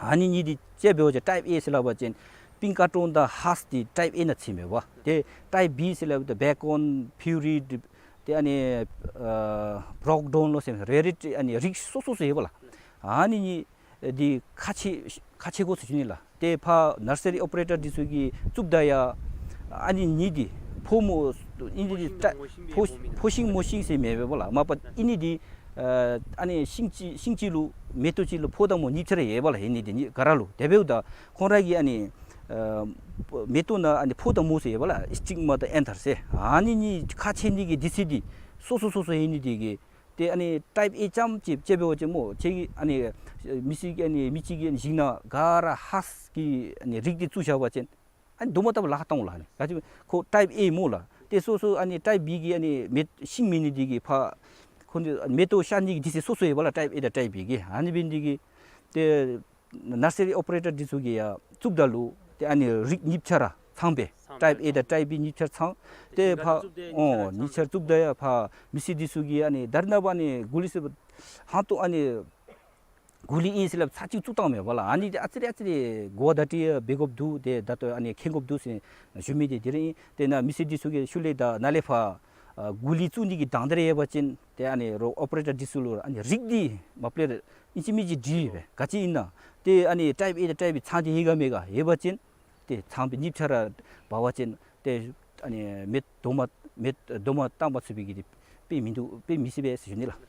ཨ་ནི་གཉིས་འདི་དཔྱེ་འབད་བ་ཅིན་ཊའིཔ་ཨེ་ཟེར་སླབ་པ་ཅིན་པིང་ཀ་ཊོན་དང་ཧཱསི་འདི་ཊའིཔ་ཨེ་ནང་ཚུད་མས་པ། ཏེ་ཊའིཔ་བི་ཟེར་སླབ་ད་བེ་ཀོན་ཕིའུ་རིཌ་ཏེ་ཨ་ནི་ཨ་བྲོག་ཌོན་ལོ་ཟེར་རེ་རེ་ཨ་ནི་རིགས་སོ་སོ་སོ་ཡོད་པ་ལགས། ཨ་ནི་གཉིས་འདི་ཁག་ཆེ་ཁག་ཆེ་དགོ་ཟེར་ཞུ་ནི་ལགས། ཏེ་ཕར་ནར་སི་རི་ཨོ་པ་རེ་ཊར་འདི་ཚུ་གིས་བཙུགསཔ་ད་ཡང་ཨ་ནི་གཉིས་འདི་ཕོ་མོ་ཨིན་འདི་ཕོ་ཕོ་ཤིང་མོ་ཤིང་ཟེར་མེད་པས་པ་ལགས། མ་པ་ཨིན་འདི་ཨ་ཨ་ནི་ཤིང་ཅིག་ཤིང་ཅིག་ལུ་མེ་ཏོག་ཅིག་ལུ་ཕོ་དང་མོ་གཉིས་ཆ་ར་ཡོད་པ་ལགས། ཨིན་འདི་གཉིས་ག་ར་ལུ། དེ་འབདཝ་ད་ཁོང་ར་གི་ཨ་ནི་ཨ་མེ་ཏོག་ནང་ཨ་ནི་ཕོ་དང་མོ་ཟེར་ཡོད་པ་ལགས། སིཊིག་མ་དང་ཨེན་ཐར་ཟེར། ཨ་ནི་གཉིས་ཁག་ཆེ་ནི་གི་དུས་ཚོད་འདི་སོ་སོ་སོ་སོ་ཨིན་འདི་གིས་ཏེ་ཨ་ནི་ཊའིཔ་ཨེ་རྐྱངམ་ཅིག་དཔྱེ་འབད་བ་ཅིན་སྨོ་ཁྱེད་ཀྱིས་ཨ་ནི་མི་སེར་གྱི་ཨ་ནི་མི་གཅིག་གི་ཞིང་ནང་ག་ར་ཧཱསི་གི་ཨ་ནི་རིགས་འདི་བཙུགས་བཞག་པ་ཅིན་ཨ་ནི་རྡོག་མ་བཏགས་པར་ལཱ་ཁག་བཏང་འོང་ལགས། ཨ་ནི་ག་ཅི་ཁོ་ཊའིཔ་ཨེ་སྨོ་ལགས། ཏེ་སོ་སོ་ཨ་ནི་ཊའིཔ་བི་གི་ཨ་ནི་མེ་ཤིང་མེད་ནི་འདི་གིས་ཕར་ཁོང་འདི་མེ་ཏོག་ཤར་ནི་གི་དུས་ཚོད་སོ་སོ་ཡོད་པ་ལགས། ཊའིཔ་ཨེ་དང་ཊའིཔ་བི་གི། ཨ་ནི་འབད་ནི་འདི་གིས་ཏེ་ནར་སི་རི་ཨོ་པ་རེ་ཊར་འདི་ཚུ་གིས་ཡང་བཙུགསཔ་ད་ལུ་ཏེ་ཨ་ནི་རིགས་གཉིས་ཆ་ར་ཚང་སྦེ་ཊའིཔ་ཨེ་དང་ཊའིཔ་བི་གཉིས་ཆ་ར་ཚང་། ཏེ་ཕར་ཨོ་གཉིས་ཆ་ར་བཙུགསཔ་ད་ཡང་ཕར་མི་སེར་འདི་ཚུ་གིས་ཨ་ནི་ད་རེས་ནངས་པ་ཨ་ནི་གུ་ལི་ཟེར་བ་ཧང་ཏོ་ཨ་ནི་གུ་ལི་ཨིན་ཟེར་སླབ་ཚར་གཅིག་བཙུགས་བཏང་མས་པ་ལགས། ཨ་ནི་འདི་ཨ་ཙི་རེ་ཨ་ཙི་རེ་གོ་བརྡ་སྤྲོད་འབད་དགོཔ་འདུག། ཏེ་ད་ལྟོ་ཨ་ནི་མཁྱེན་དགོཔ་འདུག་ཟེར་ཞུ་མི་འདི་དེ་ར་ཨིན། ཏེ་ནཱ་མི་སེར་འདི་ཚུ་གིས་ཤུལ་ལས་ད་ནཱ་ལས་ཕར་ཨ་གུ་ལི་བཙུགས་ནི་གི་དང་འདོད་རེ་ཡོད་པ་ཅིན་ཏེ་ཨ་ནི་རོགས་ཨོ་པ་རེ་ཊར་འདི་ཚུ་ལུ་ཨ་ནི་རིགས་འདི་མ་པ་ལས་ར་ཨིན་ཅི་མིན་ཅི་དྲི་སྦེ་ག་ཅི་ཨིན་ན། ཏེ་ཨ་ནི་ཊའིཔ་ཨེ་དང་ཊའིཔ་བི་ཚང་སྟེ་ཡོད་ག་མེད་ག་ཡོད་པ་ཅིན་ཏེ་ཚང་སྦེ་གཉིས་ཆ་ར་འབག་པ་ཅིན་ཏེ་ཨ་ནི་མེ་རྡོག་མ་མེ་རྡོག་མ་བཏགས་མ་ཚུགས་པའི་གི་དེ་དཔེ་མིན་འདུག། དཔེ་མི་སྲིད་པས་ཟེར་ཞུ་ནི་ལགས།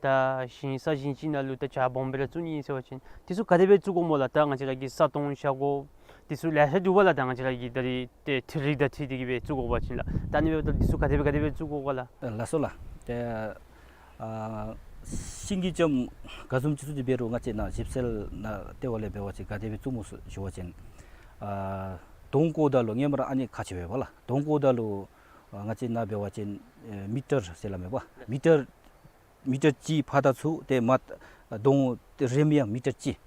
ད་ཞིང་ས་ཞིང་ཅིག་ནང་ལུ་ད་བྱག་སྦོམ་སྦེ་ར་བཙུགས་ནི་ཨིན་ཟེར་བ་ཅིན་དེ་ཚུ་ག་དེ་སྦེ་བཙུགས་དགོཔ་སྨོ་ལགས། ད་ང་བཅས་ར་གི་ས་སྟོང་བྱག་སྒོ་དེ་ཚུ་ལེ་ཤ་འདུག་པ་ལགས། ད་ང་བཅས་ར་གི་ད་རེས་ཏེ་འཕྲུལ་རིག་དང་འཁྲིལ་ཏེ་གི་སྦེ་བཙུགས་དགོ་པ་ཅིན་ལགས། ད་ཨ་ནི་འབདཝ་ད་དེ་ཚུ་ག་དེ་སྦེ་ག་དེ་སྦེ་བཙུགས་དགོ་ག་ལགས། ལགས་སོ་ལགས། ཏེ་ཨ་ཤིང་གི་ལྕངམ་ག་བཟུམ་ཅིག་བཙུགས་ཅི་འབད་རུང་ང་བཅས་ནཱ་ཞིབ་འཚོལ་ནང་ལྟེ་བ་ལས་འབད་བ་ཅིན་ག་དེ་སྦེ་བཙུགས་སྨོ་ཟེར་ཞུ་བ་ཅིན་ཨ་སྡོང་བརྐོ་ད་ལུ་སྔོན་མ་ར་ཨ་ནི་ཁག་ཆེ་བས་པ་ལགས། སྡོང་བརྐོ་ད་ལུ་ཨ་ང་བཅས་ནཱ་འབད་བ་ཅིན་ཨེ་མི་ཊར་ཟེར་སླབ་མས་པ། མི་ཊར་མི་ཊར་གཅིག་ཕར་དང་ཚུར་ཏེ་མར་སྡོང་རིངམོ་ཡང་མི་ཊར་གཅིག།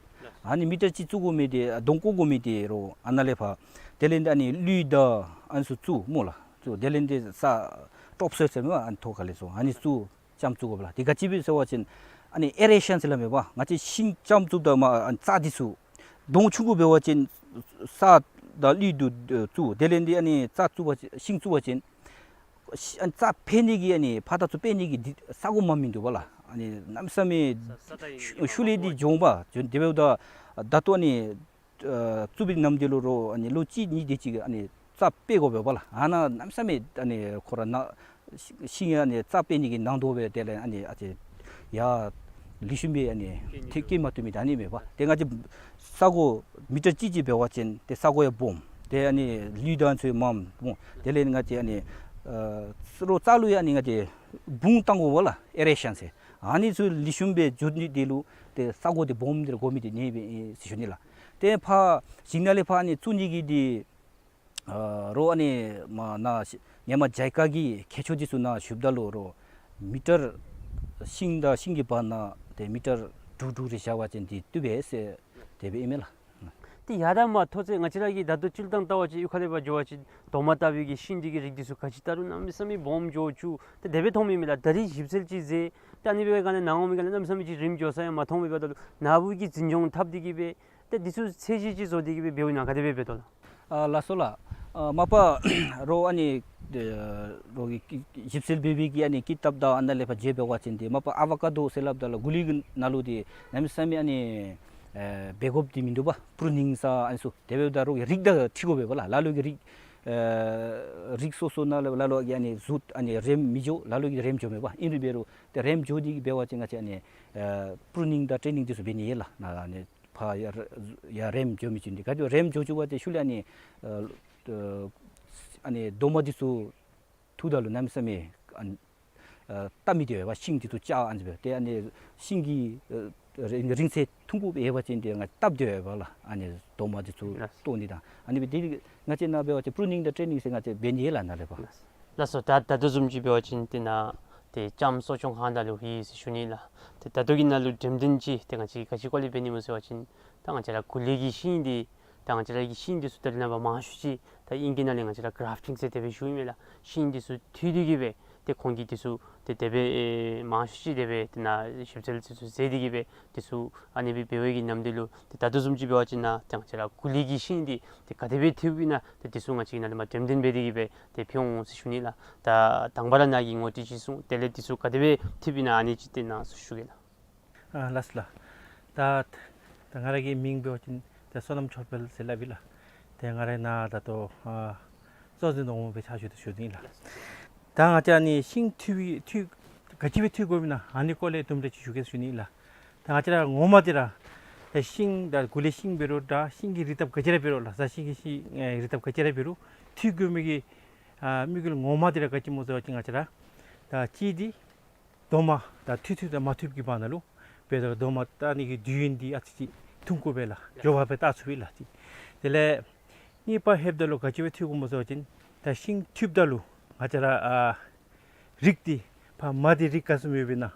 ཨ་ནི་མི་ཊར་གཅིག་བཙུགས་དགོ་མི་འདི་སྡོང་བརྐོ་དགོ་མི་འདི་རོགས་ཨ་ནཱ་ལས་ཕར་དེ་ལས་འདི་ཨ་ནི་ལུད་དང་ཨ་ནི་ཚུ་བཙུགས་སྨོ་ལགས། བཙུགས་དེ་ལས་འདི་ས་ཊོབ་སོའིལ་ཟེར་མས་པ། ཨ་ནི་ཐོག་ཁ་ལས་ཚུར་ཨ་ནི་བཙུགས་ལྕངམ་བཙུགས་དགོ་པ་ལགས། དེ་ག་ཅི་སྦེ་ཟེར་བ་ཅིན་ཨ་ནི་ཨེ་རེ་ཤཱན་ཟེར་སླབ་མས་པ། ང་བཅས་ཤིང་ལྕངམ་བཙུགསཔ་ད་མར་ཨ་ནི་རྩྭ་འདི་ཚུ་སྡོང་ཆུང་ཀུ་འབད་བ་ཅིན་ས་དང་ལུད་དུ་བཙུགས། དེ་ལས་འདི་ཨ་ནི་རྩྭ་བཙུགས་པ་ཅིན་ཤིང་བཙུགས་པ་ཅིན་ཤི་ཨ་ནི་རྩྭ་འཕེལ་ནི་གི་ཨ་ནི་ཕར་དང་ཚུར་འཕེལ་ནི་གི་འདི་ས་གོ་མ་མིན་འདུག་པ་ལགས། ཨ་ནི་གནམ་མེད་ས་མེད་ས་ས་ད་ཨིན་ཤུ་ཤུལ་ལས་འདི་འགྱོ་འོང་པ། དེ་འབདཝ་ད་ད་ལྟོ་ཨ་ནི་ཨ་བཙུགས་པའི་ནམ་དུས་ལུ་རོགས་ཨ་ནི་ལོ་གཅིག་གཉིས་དེ་ཅིག་ཨ་ནི་རྩྭ་འཕེལ་དགོ་པས་པ་ལགས། ཨ་ནཱ་གནམ་མེད་ས་མེད་ཨ་ནི་ཁོ་ར་ནཱ་ཤིང་ཨ་ནི་རྩྭ་འཕེལ་ནི་གི་ནང་དོག་སྦེ་དེ་ལས་ཨ་ནི་ཨ་ཙི་ཡར་ལེགས་ཤོམ་སྦེ་ཨ་ནི་ཐེབས་སྐྱེ་མ་བཏུབ་མི་ད་ཨ་ནི་མས་པ། ཏེ་ང་བཅས་ས་གོ་མི་ཊར་གཅིག་གཅིག་འབད་བ་ཅིན་ཏེ་ས་གོ་ཡང་སྦོམ། ཏེ་ཨ་ནི་ལུད་དང་ཚུ་མངམ་སྨོ། དེ་ལས་ང་བཅས་ཨ་ནི་ཨ་རོགས་རྩྭ་ལུ་ཡང་ཨ་ནི་ང་བཅས་སྦུངས་བཏང་དགོ་པ་ལགས། ཨེ་རེ་ཤཱན་ཟེར། ཨ་ནི་ཚུ་ལེགས་ཤོམ་སྦེ་འགྱོ་ནི་དེ་ལུ་ཏེ་ས་གོ་འདི་སྦོམ་སྦེ་ར་དགོ་མི་འདི་ཨ་ནི་སྦེ་ཨིན་ཟེར་ཞུ་ནི་ལགས། ཏེ་ཕར་ཞིང་ནང་ལས་ཕར་ཨ་ནི་བཙུགས་ནི་གི་འདི་ཨ་རོགས་ཨ་ནི་མར་ནཱ་ཤི་ཧེ་མ་ཇཱི་ཀ་གི་མཁས་མཆོག་འདི་ཚུ་ནཱ་ཞུཝ་ད་ལུ་རོགས་མི་ཊར་ཤིང་དང་ཤིང་གི་བར་ན་ཏེ་མི་ཊར་དྲུག་དྲུག་རེ་བཞག་པ་ཅིན་འདི་བཏུབ་པས་ཟེར་དེ་སྦེ་ཨིན་མས་ལགས། ཏེ་ཡར་དང་མར་མཐོ་ཚད་ང་བཅས་ར་གིས་ད་ལྟོ་སྤྱིར་བཏང་བལྟ་བ་ཅིན་གཡུས་ཁ་ལས་ཕར་འགྱོ་བ་ཅིན་རྡོག་མ་བཏགས་པའི་གི་ཤིང་འདི་གི་རིགས་འདི་ཚུ་ག་ཅི་བལྟ་རུང་གནམ་མེད་ས་མེད་སྦོམ་འགྱོ་བཅུག། ཏེ་དེ་སྦེ་མཐོང་མི་མས་ལགས། ད་རིས་ཞིབ་འཚོལ་ཅིག་མཛད། ད་ཨ་ནི་འབད་བའི་སྒང་ལས་ནཱ་འོང་མི་སྒང་ལས་གནམ་མེད་ས་མེད་ཅིག་རིངམ་འགྱོ་ས་ཡང་མ་མཐོང་མི་འབདཝ་ད་ལུ་ནཱ་བུ་གིས་འཛིན་སྐྱོང་འཐབ་སྟེ་གི་སྦེ་ ཏེ་འདི་ཚུ་ཚད་གཞི་ཅིག་བཟོ་སྟེ་གི་སྦེ་འབདཝ་ཨིན་ན་ག་དེ་སྦེ་འབད་དོ་ལགས། ཨ་ལགས་སོ་ལགས། ཨ་མ་པ་རོགས་ཨ་ནི་ཨེ་རོགས་ཀྱིས་ཀྱི་ཞིབ་འཚོལ་འབད་བའི་གི་ཨ་ནི་ཀི་དེབ་དང་ཨ་ནཱ་ལས་ཕར་མཇལ་འབད་བ་ཅིན་ཏེ་མ་པ་ཨ་བ་ཀ་དོ་ཟེར་སླབ་ད་ལུ་གུ་ལི་གི་ནང་ལུ་ཏེ་གནམ་མེད་ས་མེད་ཨ་ནི་ཨེ་འབད་དགོཔ་འདི་མིན་འདུག་པ། པྲུ་ནིང་ཟེར་ཨ་ནི་ཚུ་དེ་འབདཝ་ད་རོགས་ཀྱི་རིགས་དང་འཁྲིལ་དགོ་པས་པ་ལགས། ལ་ལུ་གི་རིགས་ཨེ་རིགས་སོ་སོ་ནང་ལུ་ལ་ལུ་གི་ཨ་ནི་གཟུགས་ཨ་ནི་རེམ་མི་འགྱོ། ལ་ལུ་གི་རེམ་འགྱོཝ་མས་པ། ཨིན་རུང་འབད་རུང་ཏེ་རེམ་འགྱོ་སྟེ་གི་འབད་བ་ཅིན་ང་བཅས་ཨ་ནི་ཨེ་པྲུ་ནིང་དང་ཊེ་ནིང་འདི་ཚུ་འབད་ནི་ཡོད་ལགས། ནཱ་ཨ་ནི་ཕར་ཡར་ཡར་རེམ་འགྱོ་མི་ཅིག་འདི་ག་དེ་རེམ་འགྱོ་འགྱོ་བ་ཏེ་ཤུལ་ལས་ཨ་ནི་ཨ་ཨ་ཨ་ནི་རྡོག་མ་འདི་ཚུ་འཐུཝ་ད་ལུ་གནམ་མེད་ས་མེད་ཨ་ཨ་བཏབ་མི་བདེ་བས་པ། ཤིང་འདི་ཚུ་ཆག་ཨ་ནི་སྦེ་ཏེ་ཨ་ནི་ཤིང་གི་ཨ་རིང་རིང་ཚད་ཐུང་ཀུ་འབད་བ་ཅིན་ཏེ་ང་བཏབ་སྟེ་འབད་བ་ལགས། ཨ་ནི་རྡོག་མ་འདི་ཚུ་ལགས། བཏོག་ནི་དང་ཨ་ནི་སྦེ་ཏེ་ང་བཅས་ནཱ་འབད་བ་ཅིན་པྲུ་ནིང་དང་ཊེ་ནིང་ཟེར་ང་བཅས་འབད་ནི་ཡོད་ལགས་ནཱ་ལས་ཕར། ལགས་སོ། ད་ད་ལྟོ་བཟུམ་ཅིག་འབད་བ་ཅིན་ཏེ་ནཱ་ཏེ་ལྕམ་གསོ་སྐྱོང་ཁང་ནང་ལུ་ཡོད་ཟེར་ཞུ་ནི་ལགས། ཏེ་ད་ལྟོ་གི་ནང་ལུ་འགྲེམས་སྟོན་ཅིག་ཏེ་ང་བཅས་ག་ཅི་སྐོར་ལས་འབད་ནི་སྨོ་ཟེར་བ་ཅིན་ད་ང་བཅས་ར་གུ་ལི་གི་ཤིང་འདི་ད་ང་བཅས་ར་གི་ཤིང་འདི་ཚུ་ད་རེས་ནངས་པ་མང་ཤོས་ཅིག་ད་ཨིང་སྐད་ནང་ལས་ང་བཅས་ར་གརཕ་ཊིང་ཟེར་དེ་སྦེ་ཞུཝ་ཨིན་མས་ལགས། ཤིང་འདི་ཚུ་འཐུ་སྟེ་གི་སྦེ་ཏེ་ཁོང་གིས་འདི་ཚུ་ཏེ་དེ་སྦེ་ཨེ་མང་ཤོས་ཅིག་དེ་སྦེ་ཏེ་ནཱ་ཞིབ་འཚོལ་འདི་ཚུ་མཛད་དེ་གི་སྦེ་འདི་ཚུ་ཨ་ནི་སྦེ་འབད་བའི་གི་ནམ་དུས་ལུ་ཏེ་ད་ལྟོ་བཟུམ་ཅིག་འབད་བ་ཅིན་ནཱ་ཏེ་ང་བཅས་ར་གུ་ལི་གི་ཤིང་འདི་ཏེ་ག་དེ་སྦེ་འཐུཝ་ཨིན་ན་ཏེ་འདི་ཚུ་ང་བཅས་ནཱ་ལས་མར་འགྲེམས་སྟོན་འབད་དེ་གི་སྦེ་ཏེ་ཕུལ་འོང་ཟེར་ཞུ་ནི་ལགས། ད་དང་པ་ར་ནཱ་གི་ངོ་སྤྲོད་ཅིག་གསུང་། དེ་ལས་འདི་ཚུ་ག་དེ་སྦེ་འཐུཝ་ཨིན་ན་ཨ་ནི་ཅིག་ཏེ་ནཱ་ཞུ་གེ་ལགས། ཨ་ལགས་སོ་ལགས། ད་ད་ང་ར་གི་མིང་འབད་བ་ཅིན་ད་བསོད་ནམས་ཆོས་འཕེལ་ཟེར་སླབ་ཨིན་ལགས། ཏེ་ང་ར་ནཱ་ད་ལྟོ་ཨ་གཙོ་འཛིན་དོག་མོ་སྦེ་ཕྱག་ཞུ་དོ་ཞུ་ནི་ལགས། ད་ང་བཅས་ཨ་ནི་ཤིང་འཐུ་བའི་འཐུ་ག་ཅི་སྦེ་འཐུ་དགོཔ་ཨིན་ན་ཨ་ནི་སྐོར་ལས་དུམ་གྲ་ཅིག་ཞུ་གེ་ཞུ་ནི་ལགས། ད་ང་བཅས་ར་ངོ་མ་འདི་ར་ད་ཤིང་ད་གུ་ལི་ཤིང་འབད་རུང་ད་ཤིང་གི་རིགས་སྟབས་ག་ཅི་ར་འབད་རུང་ལགས། ད་ཤིང་གི་ཤིང་ཨེ་རིགས་སྟབས་ག་ཅི་ར་འབད་རུང་འཐུ་དགོ་མི་གི་ཨ་དམིགས་ཡུལ་ངོ་མ་འདི་ར་ག་ཅི་སྨོ་ཟེར་བ་ཅིན་ང་བཅས་ར་ད་གཅིག་འདི་རྡོག་མ་ད་འཐུ་འཐུཝ་དང་མ་འཐུཝ་གི་བར་ན་ལུ་འབདཝ་ད་རྡོག་མ་བཏགས་ནི་གི་དུས་ཡུན་འདི་ཨ་ཙི་ཅིག་ཐུང་ཀུ་སྦེ་ལགས་མགྱོགས་པ་སྦེ་བཏགས་ཚུགས་པས་ལགས། དེ་ལས་གཉིས་པ་ལྷོདཔ་ད་ལུ་ག་ཅི་སྦེ་འཐུ་དགོཔ་སྨོ་ཟེར་བ་ཅིན་ད་ཤིང་འཐུཝ་ད་ལུ་ང་བཅས་ར་ཨ་རིགས་འདི་ཕར་མ་འདི་རིགས་ག་ཙམ་ཡོདཔ་ཨིན་ན་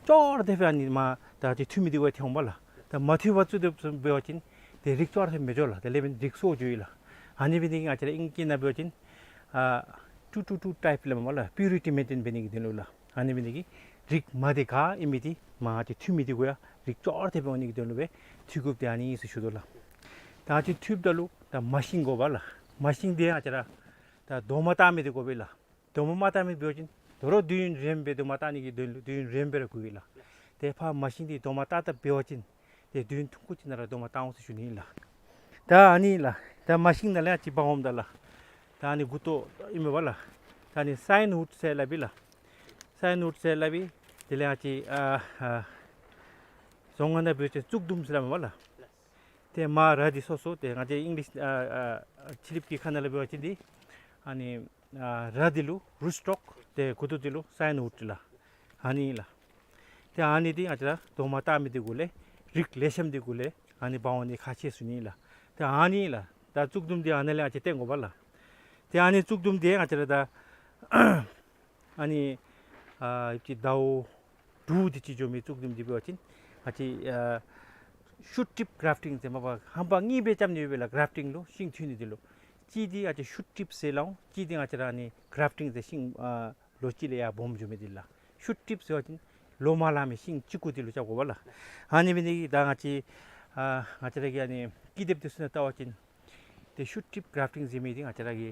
ཅོག་ར་འཐདཔ་སྦེ་ཨ་ནི་མ་ད་ཏེ་འཐུ་མི་འདི་གུ་ཐོན་འོང་པ་ལགས། ད་མ་འཐུ་བར་བཙུགས་ཏེ་འབད་བ་ཅིན་ཏེ་རིགས་ཅོག་ར་འཐདཔ་མི་འགྱོ་ལགས། དེ་ལས་འབདན་རིགས་སོར་འགྱོཝ་ཨིན་ལགས། ཨ་ནི་འབད་ནི་དེ་གིས་ང་བཅས་ར་ཨིང་སྐད་ནང་འབད་བ་ཅིན་ཨ་ཊུ་ཊུ་ཊུ་ཊའིཔ་ལགས་མ་ལགས། པིའུ་རི་ཊི་མེན་ཊེན་འབད་ནི་གི་དོན་ལུ་ལགས། ཨ་ནི་འབད་ནི་དེ་གིས་རིགས་མ་འདི་ག་ཨིན་མི་འདི་མ་ཏེ་འཐུ་མི་འདི་གུ་ཡང་རིགས་ཅོག་ར་འཐདཔ་སྦེ་འོང་ནི་གི་དོན་ལུ་སྦེ་འཐུ་དགོཔ་འདི་ཨ་ནི་ཨིན་ཟེར་ཞུ་དོ་ལགས། ད་ཨ་ཙི་འཐུཝ་ད་ལུ་ད་མ་ཤིང་དགོ་པ་ལགས། མ་ཤིང་འདི་ང་བཅས་ར་ད་རྡོག་མ་བཏགས་མི་འདི་དགོ་པས་ལགས། རྡོག་མ་མ་བཏགས་མི་འབད་བ་ཅིན་དོ་རུང་དུས་ཡུན་རིངམོ་སྦེ་རྡོག་མ་བཏགས་ནི་གི་དོན་ལུ་དུས་ཡུན་རིངམོ་སྦེ་ར་དགོ་པས་ལགས། ཏེ་ཕར་མ་ཤིང་འདི་རྡོག་མ་བཏགས་བཏགསཔ་འབད་བ་ཅིན་ཏེ་དུས་ཡུན་ཐུང་ཀུ་ཅིག་ནང་ར་རྡོག་མ་བཏགས་འོང་ཟེར་ཞུ་ནི་ཨིན་ལགས། ད་ཨ་ནི་ལགས་ད་མ་ཤིང་ནང་ལས་ཨ་ཙི་འབག་འོངམ་ད་ལགས། ད་ཨ་ནི་མགུ་ཏོ་ཨིན་མས་པ་ལགས། ད་ཨ་ནི་སའིན་ཝུཌ་ཟེར་སླབ་ཨིན་ལགས། སའིན་ཝུཌ་ཟེར་སླབ་ཨིན། དེ་ལས་ཨ་ཙི་ཨ་ཨ་རྫོང་ཁ་ནང་འབད་བ་ཅིན་གཙུག་དུམ་ཟེར་སླབ་མས་པ་ལགས། ཏེ་མར་ར་འདི་སོ་སོ་ཏེ་ང་བཅས་ཨིང་ལིཤ་ཨ་ཨ་ཕྱི་གླིངཔ་གི་ཁ་ནང་ལུ་འབད་བ་ཅིན་འདི་ཨ་ནི་ཨ་ར་འདི་ལུ་རུཊ་སི་ཊོཀ་ཏེ་མགུ་ཏོ་འདི་ལུ་སའིན་ཝུཌ་ལགས། ཨ་ནི་ལགས། ཏེ་ཨ་ནི་འདི་ང་བཅས་ར་རྡོག་མ་བཏགས་མི་འདི་གུ་ལས་རིགས་ལེགས་ཤོམ་འདི་གུ་ལས་ཨ་ནི་འབག་འོང་ནི་ཁག་ཆེ་ཟེར་ཞུ་ནི་ལགས། ཏེ་ཨ་ནི་ལགས་ད་གཙུག་དུམ་འདི་ཨ་ནཱ་ལས་ཨ་ཙི་བཏོན་དགོ་པ་ལགས། ཏེ་ཨ་ནི་གཙུག་དུམ་འདི་ང་བཅས་ར་ད་ཨ་ནི་ཨ་ཨིབ་ཅི་ཟླཝ་དྲུག་དེ་ཅིག་འགྱོ་མི་གཙུག་དུམ་འདི་འབད་བ་ཅིན་ཨ་ཙི་ཨ་ཤུཊ་ཊིཔ་གརཕ་ཊིང་ཟེར་མ་པ་ཧམ་པ་གཉིས་སྦེ་རྐྱབ་ནི་ཡོད་པས་ལགས། གརཕ་ཊིང་ལུ་ཤིང་འཐུ་ནི་འདི་ལུ་གཅིག་འདི་ཨ་ཙི་ཤུཊ་ཊིཔ་ཟེར་སླབ་འོང་། གཅིག་འདི་ང་བཅས་ར་ཨ་ནི་གརཕ་ཊིང་ཟེར་ཤིང་ཨ་ལོ་གཅིག་ལས་ཡར་སྦོམ་འགྱོ་མི་འདི་ལགས། ཤུཊ་ཊིཔ་ཟེར་བ་ཅིན་ལོ་མ་ལང་མི་ཤིང་གཅིག་གུ་འདི་ལུ་རྐྱབ་དགོ་པ་ལགས། ཨ་ནི་འབད་ནི་དེ་གིས་ད་ང་བཅས་ཨ་ང་བཅས་ར་གི་ཨ་ནི་ཀི་དེབ་འདི་ཚུ་ནང་བལྟ་བ་ཅིན་ཏེ་ཤུཊ་ཊིཔ་གརཕ་ཊིང་ཟེར་མི་འདི་ང་བཅས་ར་གི་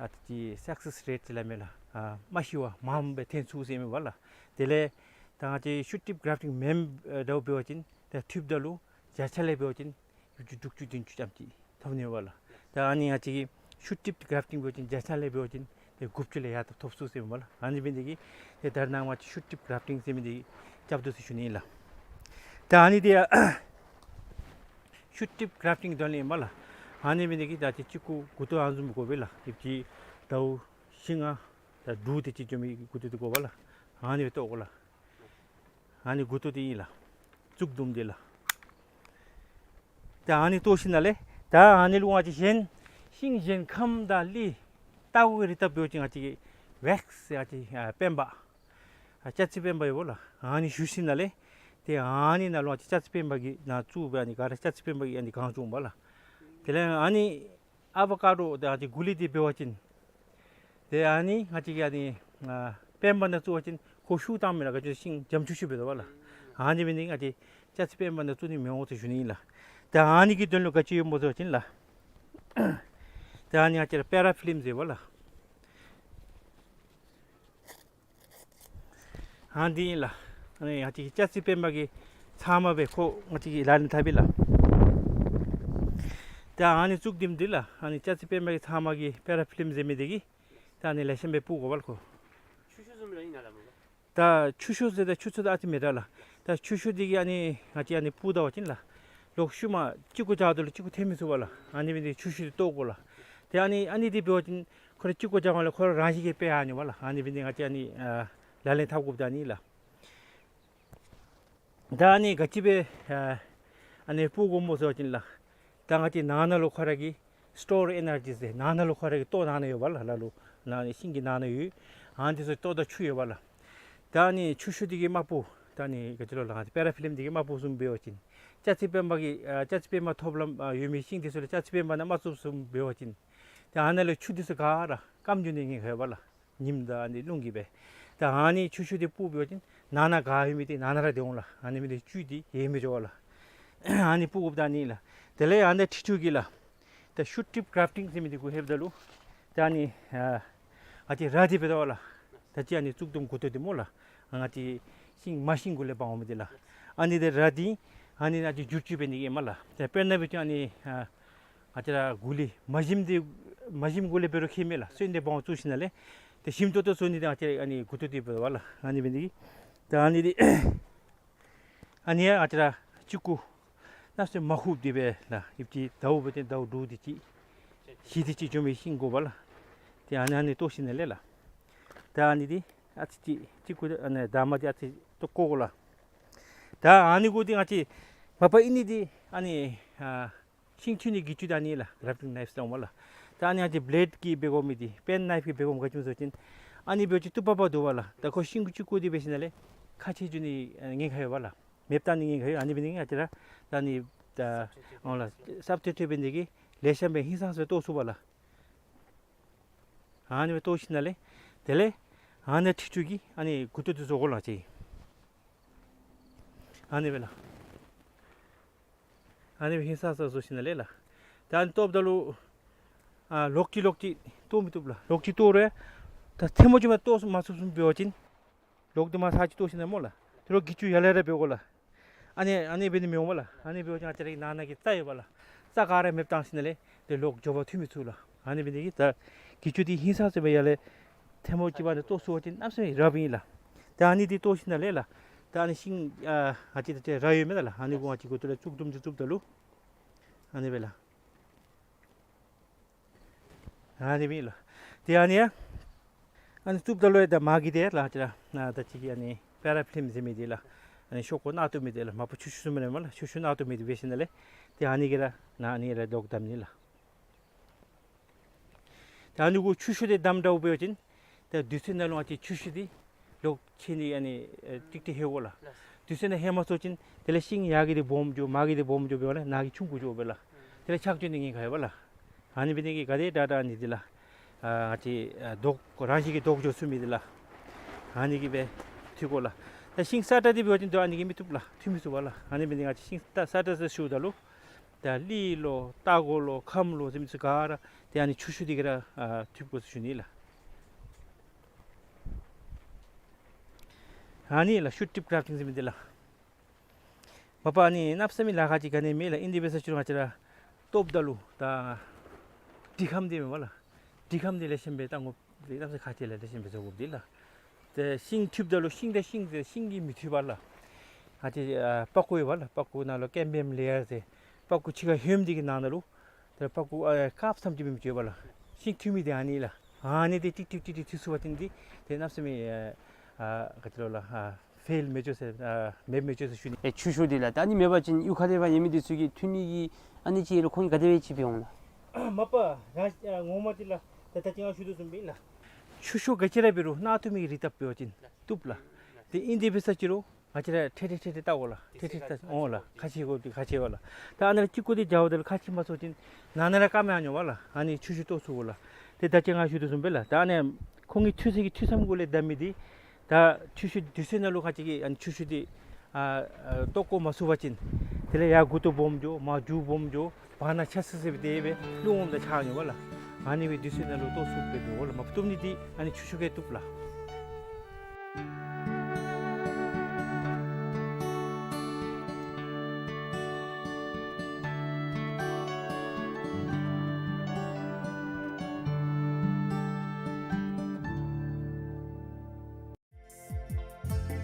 ཨ་ཙི་སག་སེསི་རེཊ་ཟེར་སླབ་མས་ལགས། ཨ་མ་ཤི་བར་མངམ་སྦེ་ཐོན་ཚུགས་ཟེར་མས་པ་ལགས། དེ་ལས་ད་ང་བཅས་ཤུཊ་ཊིཔ་གརཕ་ཊིང་མེན་པར་འབད་བ་ཅིན་ཏེ་འཐུཝ་ད་ལུ་བརྒྱ་ཆ་ལས་འབད་བ་ཅིན་ཡོད་ཚད་དྲུག་ཅུ་བདུན་ཅུ་ཙམ་ཅིག་ཐོབ་ནི་པ་ལགས། ད་ཨ་ནི་ང་བཅས་ཀྱིས་ཤུཊ་ཊིཔ་གརཕ་ཊིང་འབད་བ་ཅིན་བརྒྱ་ཆ་ལས་འབད་བ་ཅིན་ཏེ་དགུ་བཅུ་ལས་ཡར་ད་ཐོབ་ཚུགས་ཟེར་མས་པ་ལགས། ཨ་ནི་འབད་ནི་དེ་གིས་ཏེ་ད་རེས་ནངས་པ་ཤུཊ་ཊིཔ་གརཕ་ཊིང་ཟེར་མི་འདི་རྐྱབ་དོ་ཟེར་ཞུ་ནི་ཨིན་ལགས། ད་ཨ་ནི་འདི་ཡང་ཤུཊ་ཊིཔ་གརཕ་ཊིང་དོན་ལས་ཨིན་པ་ལགས། ཨ་ནི་འབད་ནི་དེ་གིས་ད་ཅི་གཅིག་གུ་མགུ་ཏོ་ཨ་ནི་བཟུམ་དགོ་པས་ལགས། ཨིབ་ཅི་ཟླཝ་བཞི་ལྔ་ད་དྲུག་དེ་ཅིག་འགྱོ་མི་མགུ་ཏོ་འདི་དགོ་པས་ལགས། ཨ་ནི་སྦེ་བཏོག་དགོ་ལགས། ཨ་ནི་མགུ་ཏོ་འདི་ཨིན་ལགས། གཙུག་དུམ་འདི་ལགས། ད་ཨ་ནི་བཏོག་ཞིནམ་ལས་ད་ཨ་ནི་ལུ་ང་བཅས་གཞན་ཤིང་གཞན་ཁམ་དང་གླི་ལྟག་གུ་གི་རིགས་ལྟ་བུ་འབད་བ་ཅིན་ང་བཅས་ཀྱིས་ཝེགསི་ཟེར་ང་བཅས་ཨ་སྤེན་པ་ཨ་ལྕགས་རྩི་སྤེན་པ་ཡོད་པ་ལགས། ཨ་ནི་བཞུ་ཞིནམ་ལས་ཏེ་ཨ་ནི་ནང་ལུ་ང་བཅས་ལྕགས་རྩི་སྤེན་པ་གི་ནང་བཙུགས་སྦེ་ཨ་ནི་ག་ར་ལྕགས་རྩི་སྤེན་པ་གིས་ཨ་ནི་གང་བྱུང་པ་ལགས། དེ་ལས་ཨ་ནི་ཨ་བ་ཀ་ཌོ་དང་ཨ་ཙི་གུ་ལི་འདི་འབད་བ་ཅིན་ཏེ་ཨ་ནི་ང་བཅས་ཀྱིས་ཨ་ནི་ཨ་སྤེན་པ་ནང་བཙུགས་པ་ཅིན་ཁོ་ཤུགས་བཏང་མི་ལགས། ག་ཅི་ཤིང་འཇམ་ཆུ་ཆུ་འབད་དོ་པ་ལགས། ཨ་ནི་འབད་ནི་ང་བཅས་ལྕགས་རྩི་སྤེན་པ་ནང་བཙུགས་ནི་མི་འོང་ཟེར་ཞུ་ནི་ཨིན་ལགས། ད་ཨ་ནི་གི་དོན་ལུ་ག་ཅི་ཡོདཔ་སྨོ་ཟེར་བ་ཅིན་ལགས། ད་ཨ་ནི་ང་བཅས་ར་པེ་ར་ཕི་ལིམ་ཟེར་བ་ལགས། ཨ་ནི་འདི་ཨིན་ལགས། ཨ་ནི་ང་བཅས་ཀྱི་ཅ་ཙི་པདྨ་གི་ཚབ་མ་སྦེ་ཁོ་ང་བཅས་ཀྱིས་ལག་ལེན་འཐབ་ཨིན་ལགས། ད་ཨ་ནི་བཙུགས་དོནམ་འདི་ལགས། ཨ་ནི་ཅ་ཙི་པདྨ་གི་ཚབ་མ་གི་པེ་ར་ཕི་ལིམ་ཟེར་མི་འདི་གིས་ད་ཨ་ནི་ལེགས་ཤོམ་སྦེ་སྤུབ་དགོ་པས་ལགས་ཁོ། ཆུ་ཤུགས་བཟུམ་ར་ཨིན་ན་ལགས་སྨོ་ལགས། ད་ཆུ་ཤུགས་ཟེར་ད་ཆུ་ཚོད་ད་ཨ་ཙི་མེད་ད་ལགས། ད་ཆུ་ཤུགས་འདི་གིས་ཨ་ནི་ང་བཅས་ཨ་ནི་སྤུབ་ད་པ་ཅིན་ལགས། ལོག་ཤུལ་མ་གཅིག་གུ་རྐྱབ་ད་ལུ་གཅིག་གུ་འཐེན་མི་ཚུགས་པས་ལགས། ཨ་ནི་འབད་ནི་འདི་ཆུ་ཤུགས་འདི་བཏོག་དགོ་ལགས། ཏེ་ཨ་ནི་ཨ་ནི་འདི་འབད་བ་ཅིན་ཁོ་ར་གཅིག་གུ་རྐྱབ་པ་ལས་ཁོ་ར་རང་བཞིན་གྱིས་དཔེ་ཡར་འགྱོཝ་ལགས། ཨ་ནི་འབད་ནི་ང་བཅས་ཨ་ནི་ཨ་ལག་ལེན་འཐབ་དགོཔ་ད་ཨ་ནི་ལགས། ད་ཨ་ནི་ག་ཅི་སྦེ་ཨ་ཨ་ནི་སྤུབ་དགོཔ་སྨོ་ཟེར་བ་ཅིན་ལགས། ད་ང་བཅས་ནང་ན་ལུ་ཁོ་ར་གི་སི་ཊོར་ཨེ་ནར་ཇི་ཟེར་ནང་ན་ལུ་ཁོ་ར་གི་ལྟོ་ནང་ན་ཡོད་པས་ལགས། ལ་ལུ་ནང་ན་ཤིང་གི་ནང་ན་ཡོད། ཨ་ནི་འདི་ཚུ་ལྟོ་དང་ཆུ་ཡོད་པས་ལགས། ད་ཨ་ནི་ཆུ་ཤུགས་འདི་གིས་མ་སྤུབ། ད་ཨ་ནི་ག་ཅི་ལོ་ལགས། ང་བཅས་པེ་ར་ཕི་ལིམ་འདི་གིས་མ་སྤུབ་བཟུམ་འབད་བ་ཅིན་ཅ་ཙི་པདྨ་གི་ཨ་ཅ་ཙི་པདྨ་ཐོབ་ལམ་ཨ་ཡོད་མི་ཤིང་འདི་ཚུ་ལུ་ཅ་ཙི་པདྨ་ནང་མ་བཙུགསཔ་བཟུམ་འབད་བ་ཅིན་ཏེ་ཨ་ནཱ་ལས་ཆུ་འདི་ཚུ་ག་ར་སྐམ་འགྱོ་ནི་ཉེན་ཁ་ཡོད་པས་ལགས། ཉིམ་དང་ཨ་ནི་རླུང་གིས་སྦེ། ད་ཨ་ནི་ཆུ་ཤུགས་འདི་སྤུབ་འབད་བ་ཅིན་ནང་ན་ག་ཡོད་མི་འདི་ནང་ན་ར་སྡོད་འོང་ལགས། ཨ་ནི་འབད་ནི་འདི་བཅུད་འདི་ཡལ་མི་འགྱོ་བས་ལགས། ཨ་ནི་སྤུབ་དགོཔ་ད་ཨ་ནི་ལགས། དེ་ལས་ཨ་ནི་འཁྲིལ་འཁྲིལཝ་གིས་ལགས། ད་ཤུ་ཊིབ་གྲཱཕ་ཊིང་ཟེར་མི་འདི་གུ་ལྷོདཔ་ད་ལུ་ད་ཨ་ནི་ཨ་ང་བཅས་ར་འདི་འབད་དོ་ལགས། ད་ཅི་ཨ་ནི་བཙུགས་དོ་མགུ་ཏོ་འདི་སྨོ་ལགས། ང་བཅས་ཤིང་མ་ཤིང་གུ་ལས་འབག་འོང་མི་འདི་ལགས། ཨ་ནི་འདི་ར་འདི་ཨ་ནི་ང་བཅས་བསྒྱུར་བཅོས་འབད་ནི་གི་ཨིན་མས་ལགས། ད་དཔེར་ན་འབད་བ་ཅིན་ཨ་ནི་ཨ་ང་བཅས་ར་གུ་ལི་མ་ཞིམ་འདི་མ་ཞིམ་གུ་ལས་འབད་རུང་ཁྱད་མེད་ལགས། སོན་འདི་འབག་འོང་བཙུགས་ཞིནམ་ལས་ཏེ་ཞིམ་ཏོག་ཏོ་བཟོ་ནི་འདི་ང་བཅས་ཨ་ནི་མགུ་ཏོ་འདི་འབདཝ་ལགས། ཨ་ནི་འབད་ནི་གིས་ད་ཨ་ནི་འདི་ཨ་ནི་ཡང་ང་བཅས་ར་གཅིག་གུ་གནམ་མེད་ས་མེད་མ་ཧུབ་སྟེ་སྦེ་ལགས། ཨིན་ཅི་ཟླཝ་འབད་དེ་ཟླཝ་དྲུག་དེ་ཅིག་བཞི་དེ་ཅིག་འགྱོ་མི་ཤིང་དགོ་པས་ལགས། ཏེ་ཨ་ནི་ཨ་ནི་བཏོག་ཞིནམ་ལས་ལགས། ད་ཨ་ནི་འདི་ཨ་ཙི་ཅིག་གཅིག་གུ་ཨ་ནི་འདབ་མ་འདི་ཨ་ཙི་བཏོག་བཀོ་དགོ་ལགས། ད་ཨ་ནི་གུ་འདི་ང་བཅས་མ་པ་ཨིན་ནི་འདི་ཨ་ནི་ཨ་ཤིང་འཐུ་ནི་གི་གྲྭ་ཚུ་ཨ་ནི་ལགས། གྲཱཕ་ཊིང་ནའིབ་ཟེར་སླབ་མས་ལགས། ད་ཨ་ནི་ང་བཅས་བི་ལེཌ་གིས་འབད་དགོ་མི་འདི་པེན་ནའིབ་གིས་འབད་དགོ་མི་ག་ཅི་སྨོ་ཟེར་བ་ཅིན་ཨ་ནི་འབད་བ་ཅིན་བཏུབ་པ་འབད་དོ་བས་ལགས། ད་ཁོ་ཤིང་གུ་གཅིག་གུ་འདི་འབད་ཞིནམ་ལས་ཁ་ཕྱེ་འགྱོ་ནི་ཉེན་ཁ་ཡོད་པས་ལགས། མེདཔ་བཏང་ནི་ཉེན་ཁ་ཡོད། ཨ་ནི་འབད་ནི་ང་བཅས་ར་ད་ཨ་ནི་ད་འོང་ལགས། སབ་སི་ཊི་ཊུཊ་འབད་ནི་གིས་ལེགས་ཤོམ་སྦེ་ཧིང་སངས་ས་སྦེ་བཏོག་ཚུགས་པས་ལགས། ཨ་ནི་སྦེ་བཏོག་ཞིནམ་ལས་དེ་ལས་ཨ་ནི་འཁྲིལ་འཁྲིལཝ་གིས་ཨ་ནི་མགུ་ཏོ་འདི་བཟོ་དགོ་ལགས་ཅིག། ཨ་ནི་སྦེ་ལགས། ཨ་ནི་སྦེ་ཧིང་སངས་ས་བཟོ་ཞིནམ་ལས་ལགས། ད་ཨ་ནི་བཏོགཔ་ད་ལུ་ཨ་ལོག་ཅི་ལོག་ཅི་བཏོག་མི་བཏུབ་ལགས། ལོག་ཅི་བཏོག་རུང་ད་ཐལ་མོ་ཅིག་མ་བཏོག་མ་ཚུགསཔ་བཟུམ་འབད་བ་ཅིན་ལོག་འདི་མར་ཚར་ཅིག་བཏོག་ཞིནམ་ལས་སྨོ་ལགས། དེ་ལོག་གི་ཅུང་ཡར་ལས་ར་འབད་དགོ་ལགས། ཨ་ནི་ཨ་ནི་འབད་ནི་མི་འོང་མས་ལགས། ཨ་ནི་འབད་བ་ཅིན་ང་བཅས་རའི་ནང་ན་གི་རྩྭ་ཡོད་པས་ལགས། རྩྭ་ག་ར་མེདཔ་བཏང་ཞིནམ་ལས་ཏེ་ལོག་མགྱོགས་པར་འཐུ་མི་ཚུགས་ལགས། ཨ་ནི་འབད་ནི་གིས་ད་གི་ཅུང་འདི་ཧིང་སངས་ས་སྦེ་ཡར་ལས་ཐལ་མོ་ཅིག་འབག་ནི་བཏོག་ཚུགས་པ་ཅིན་གནམ་མེད་ས་མེད་རབ་ཨིན་ལགས། ད་ཨ་ནི་འདི་བཏོག་ཞིནམ་ལས་ལགས། ད་ཨ་ནི་ཤིང་ཨ་ང་བཅས་ད་ཅི་ར་ཡོད་མི་ད་ལགས། ཨ་ནི་གུ་ང་བཅས་མགུ་ཏོ་ལས་བཙུགས་དོ་འདི་བཙུགསཔ་ད་ལུ་ཨ་ནི་སྦེ་ལགས། ཨ་ནི་སྦེ་ལགས། ཏེ་ཨ་ནི་ཡང་ཨ་ནི་བཙུགསཔ་ད་ལུ་ཡང་ད་མར་གྱི་འདི་ལགས་ང་བཅས་ར་ཨ་ད་ཅི་གི་ཨ་ནི་པེ་ར་ཕི་ལིམ་ཟེར་མི་འདི་ལགས། ཨ་ནི་ཤོག་གུ་ནང་བཏོག་མི་འདི་ལགས། མ་པ་ཆུ་ཤུགས་བཟུམ་མེན་མས་ལགས། ཆུ་ཤུགས་ནང་བཏོག་མི་འདི་འབད་ཞིནམ་ལས་ཏེ་ཨ་ནི་གིས་ར་ནང་ཨ་ནི་ར་ལོག་བསྡམ་ནི་ལགས། ད་ཨ་ནི་གུ་ཆུ་ཤུགས་འདི་བསྡམ་དྲགས་འབད་བ་ཅིན་ད་དུས་ཚོད་ནང་ལུ་ང་བཅས་ཆུ་ཤུགས་འདི་ལོག་ཆད་ནི་ཨ་ནི་ཨེ་ཀྲིག་ཀྲི་ལྷོད་དགོ་ལགས། དུས་ཚོད་ནང་ལྷོད་མ་ཚུགས་པ་ཅིན་དེ་ལས་ཤིང་ཡར་གྱི་འདི་སྦོམ་འགྱོ་མར་གྱི་འདི་སྦོམ་འགྱོ་འབདཝ་ལས་ནང་གི་ཆུང་ཀུ་འགྱོ་འབདཝ་ལགས། དེ་ལས་ཆག་འགྱོ་ནི་ཉེན་ཁ་ཡོད་པས་ལགས། ཨ་ནི་འབད་ནི་གིས་ག་དེ་དྲག་དྲག་ཨ་ནི་འདི་ལགས། ཨ་ང་བཅས་ཨ་ལྡོག་རང་བཞིན་གྱིས་ལྡོག་འགྱོ་ཚུགས་མི་འདི་ལགས། ཨ་ནི་གིས་སྦེ་འཐུ་དགོ་ལགས། ད་ཤིང་སྲ་ཀྲག་འདི་འབད་བ་ཅིན་ད་ཨ་ནི་གིས་མི་བཏུབ་ལགས། འཐུ་མི་ཚུགས་པས་ལགས། ཨ་ནི་འབད་ནི་ང་བཅས་ཤིང་སྲ་ཀྲག་ཟེར་ཞུཝ་ད་ལུ་ད་ལི་ལོ་སྟག་གོ་ལོ་ཁམས་ལོ་ཟེར་མི་ཚུ་ག་ར་ཏེ་ཨ་ནི་ཆུ་ཤུགས་འདི་གིས་ར་ཨ་འཐུ་དགོ་ཟེར་ཞུ་ནི་ལགས། ཨ་ནི་ལགས་ཤུ་ཊིབ་གྲཱཕ་ཊིང་ཟེར་མི་འདི་ལགས། མ་པ་ཨ་ནི་གནམ་མེད་ས་མེད་ལཱ་ཁག་ཅིག་ག་ནི་མེད་ལགས། ཨིན་ཏེ་འབད་ས་ཅིག་རུང་ང་བཅས་ར་བཏོགཔ་ད་ལུ་ད་གྲི་ཁམ་འདི་མེན་པ་ལགས། གྲི་ཁམ་འདི་ལེགས་ཤོམ་སྦེ་བཏང་དགོཔ་འདི་གནམ་མེད་ས་མེད་ཁག་ཆེ་ལགས། ལེགས་ཤོམ་སྦེ་བཟོ་དགོཔ་འདི་ལགས། ཏེ་ཤིང་འཐུཝ་ད་ལུ་ཤིང་དང་ཤིང་ཟེར་ཤིང་གིས་མི་འཐུས་པས་ལགས། ང་བཅས་ཨ་པགས་ཀོ་ཡོད་པ་ལགས། པགས་ཀོ་ནང་ལུ་ཀེམ་བིའམ་ལེ་ཡར་ཟེར་པགས་ཀོ་ཕྱི་ཁར་ཧོནམ་འདི་གི་ནང་ན་ལུ་ཏེ་པགས་ཀོ་ཨ་དཀརཔོ་ཙམ་ཅིག་སྦེ་མི་འགྱོ་བས་ལགས། ཤིང་འཐུ་མི་འདི་ཨ་ནི་ལགས། ཨ་ནི་འདི་ཀྲིག་ཀྲི་ཀྲིག་ཀྲི་འཐུ་ཚུགས་པ་ཅིན་འདི་ཏེ་གནམ་མེད་ས་མེད་ཨ་ཨ་ག་ཅི་ལོ་ལགས། ཨ་ཕེལ་མི་འགྱོ་ཟེར་ཨ་མེདཔ་མི་འགྱོ་ཟེར་ཞུ་ནི། ཨེ་ཆུ་ཤུགས་འདི་ལགས། ད་ཨ་ནི་མེད་པ་ཅིན་གཡུས་ཁ་ལས་ཕར་ཡོད་མི་འདི་ཚུ་གིས་འཐུ་ནི་གི་ཨ་ནི་ཅིག་ལུ་ཁོང་གིས་ག་དེ་སྦེ་ཅིག་འབད་འོང་ལགས། མ་པ་རང་ཨ་ངོ་མ་འདི་ལགས། ད་ད་ཅི་ང་ཞུ་དོ་བཟུམ་སྦེ་ལགས། ཆུ་ཤུགས་ག་ཅི་ར་འབད་རུང་ནང་བཏོག་མི་གི་རིགས་བཏབ་འབད་བ་ཅིན་བཏུབ་ལགས། ཏེ་ཨིན་ཏེ་འབད་ས་ཅིག་རུང་ང་བཅས་ར་ཐེ་ཐེ་ཐེ་ཐེ་བལྟ་དགོ་ལགས། ཐེ་ཐེ་བལྟ་འོང་ལགས། ཁ་ཕྱེ་དགོཔ་འདི་ཁ་ཕྱེ་བས་ལགས། ད་ཨ་ནཱ་ལུ་གཅིག་གུ་འདི་སྦྱརཝ་ད་ལུ་ཁ་ཕྱེ་མ་ཚུགས་པ་ཅིན་ནང་ན་ར་སྐམ་ཡར་འགྱོ་བས་ལགས། ཨ་ནི་ཆུ་ཤུགས་བཏོག་ཚུགས་པས་ལགས། ཏེ་ད་ཅི་ང་ཞུ་དོ་བཟུམ་སྦེ་ལགས། ད་ཨ་ནི་ཁོང་གི་འཐུ་ས་གི་འཐུ་མཚམས་གུ་ལས་བསྡམ་མི་འདི་ད་འཐུ་ཤུགས་དུས་ཚོད་ནང་ལུ་ཁ་ཅིག་གིས་ཨ་ནི་ཆུ་ཤུགས་འདི་ ཨ་ཨ་ལྟོ་བཀོ་མ་ཚུགས་པ་ཅིན་དེ་ལས་ཡར་མགུ་ཏོ་སྦོམ་འགྱོ་མར་རྒྱུ་སྦོམ་འགྱོ་བར་ན་ཆ་སི་སི་སྦེ་དེ་སྦེ་རླུང་འོངམ་ད་ཆག་འགྱོ་བ་ལགས། ཨ་ནི་སྦེ་དུས་ཚོད་ནང་ལུ་ལྟོ་བཀོ་བཀོཝ་ལས་བཏུབ་ནི་འདི་ཨ་ནི་ཆུང་ཆུང་གིས་བཏུབ་ལགས།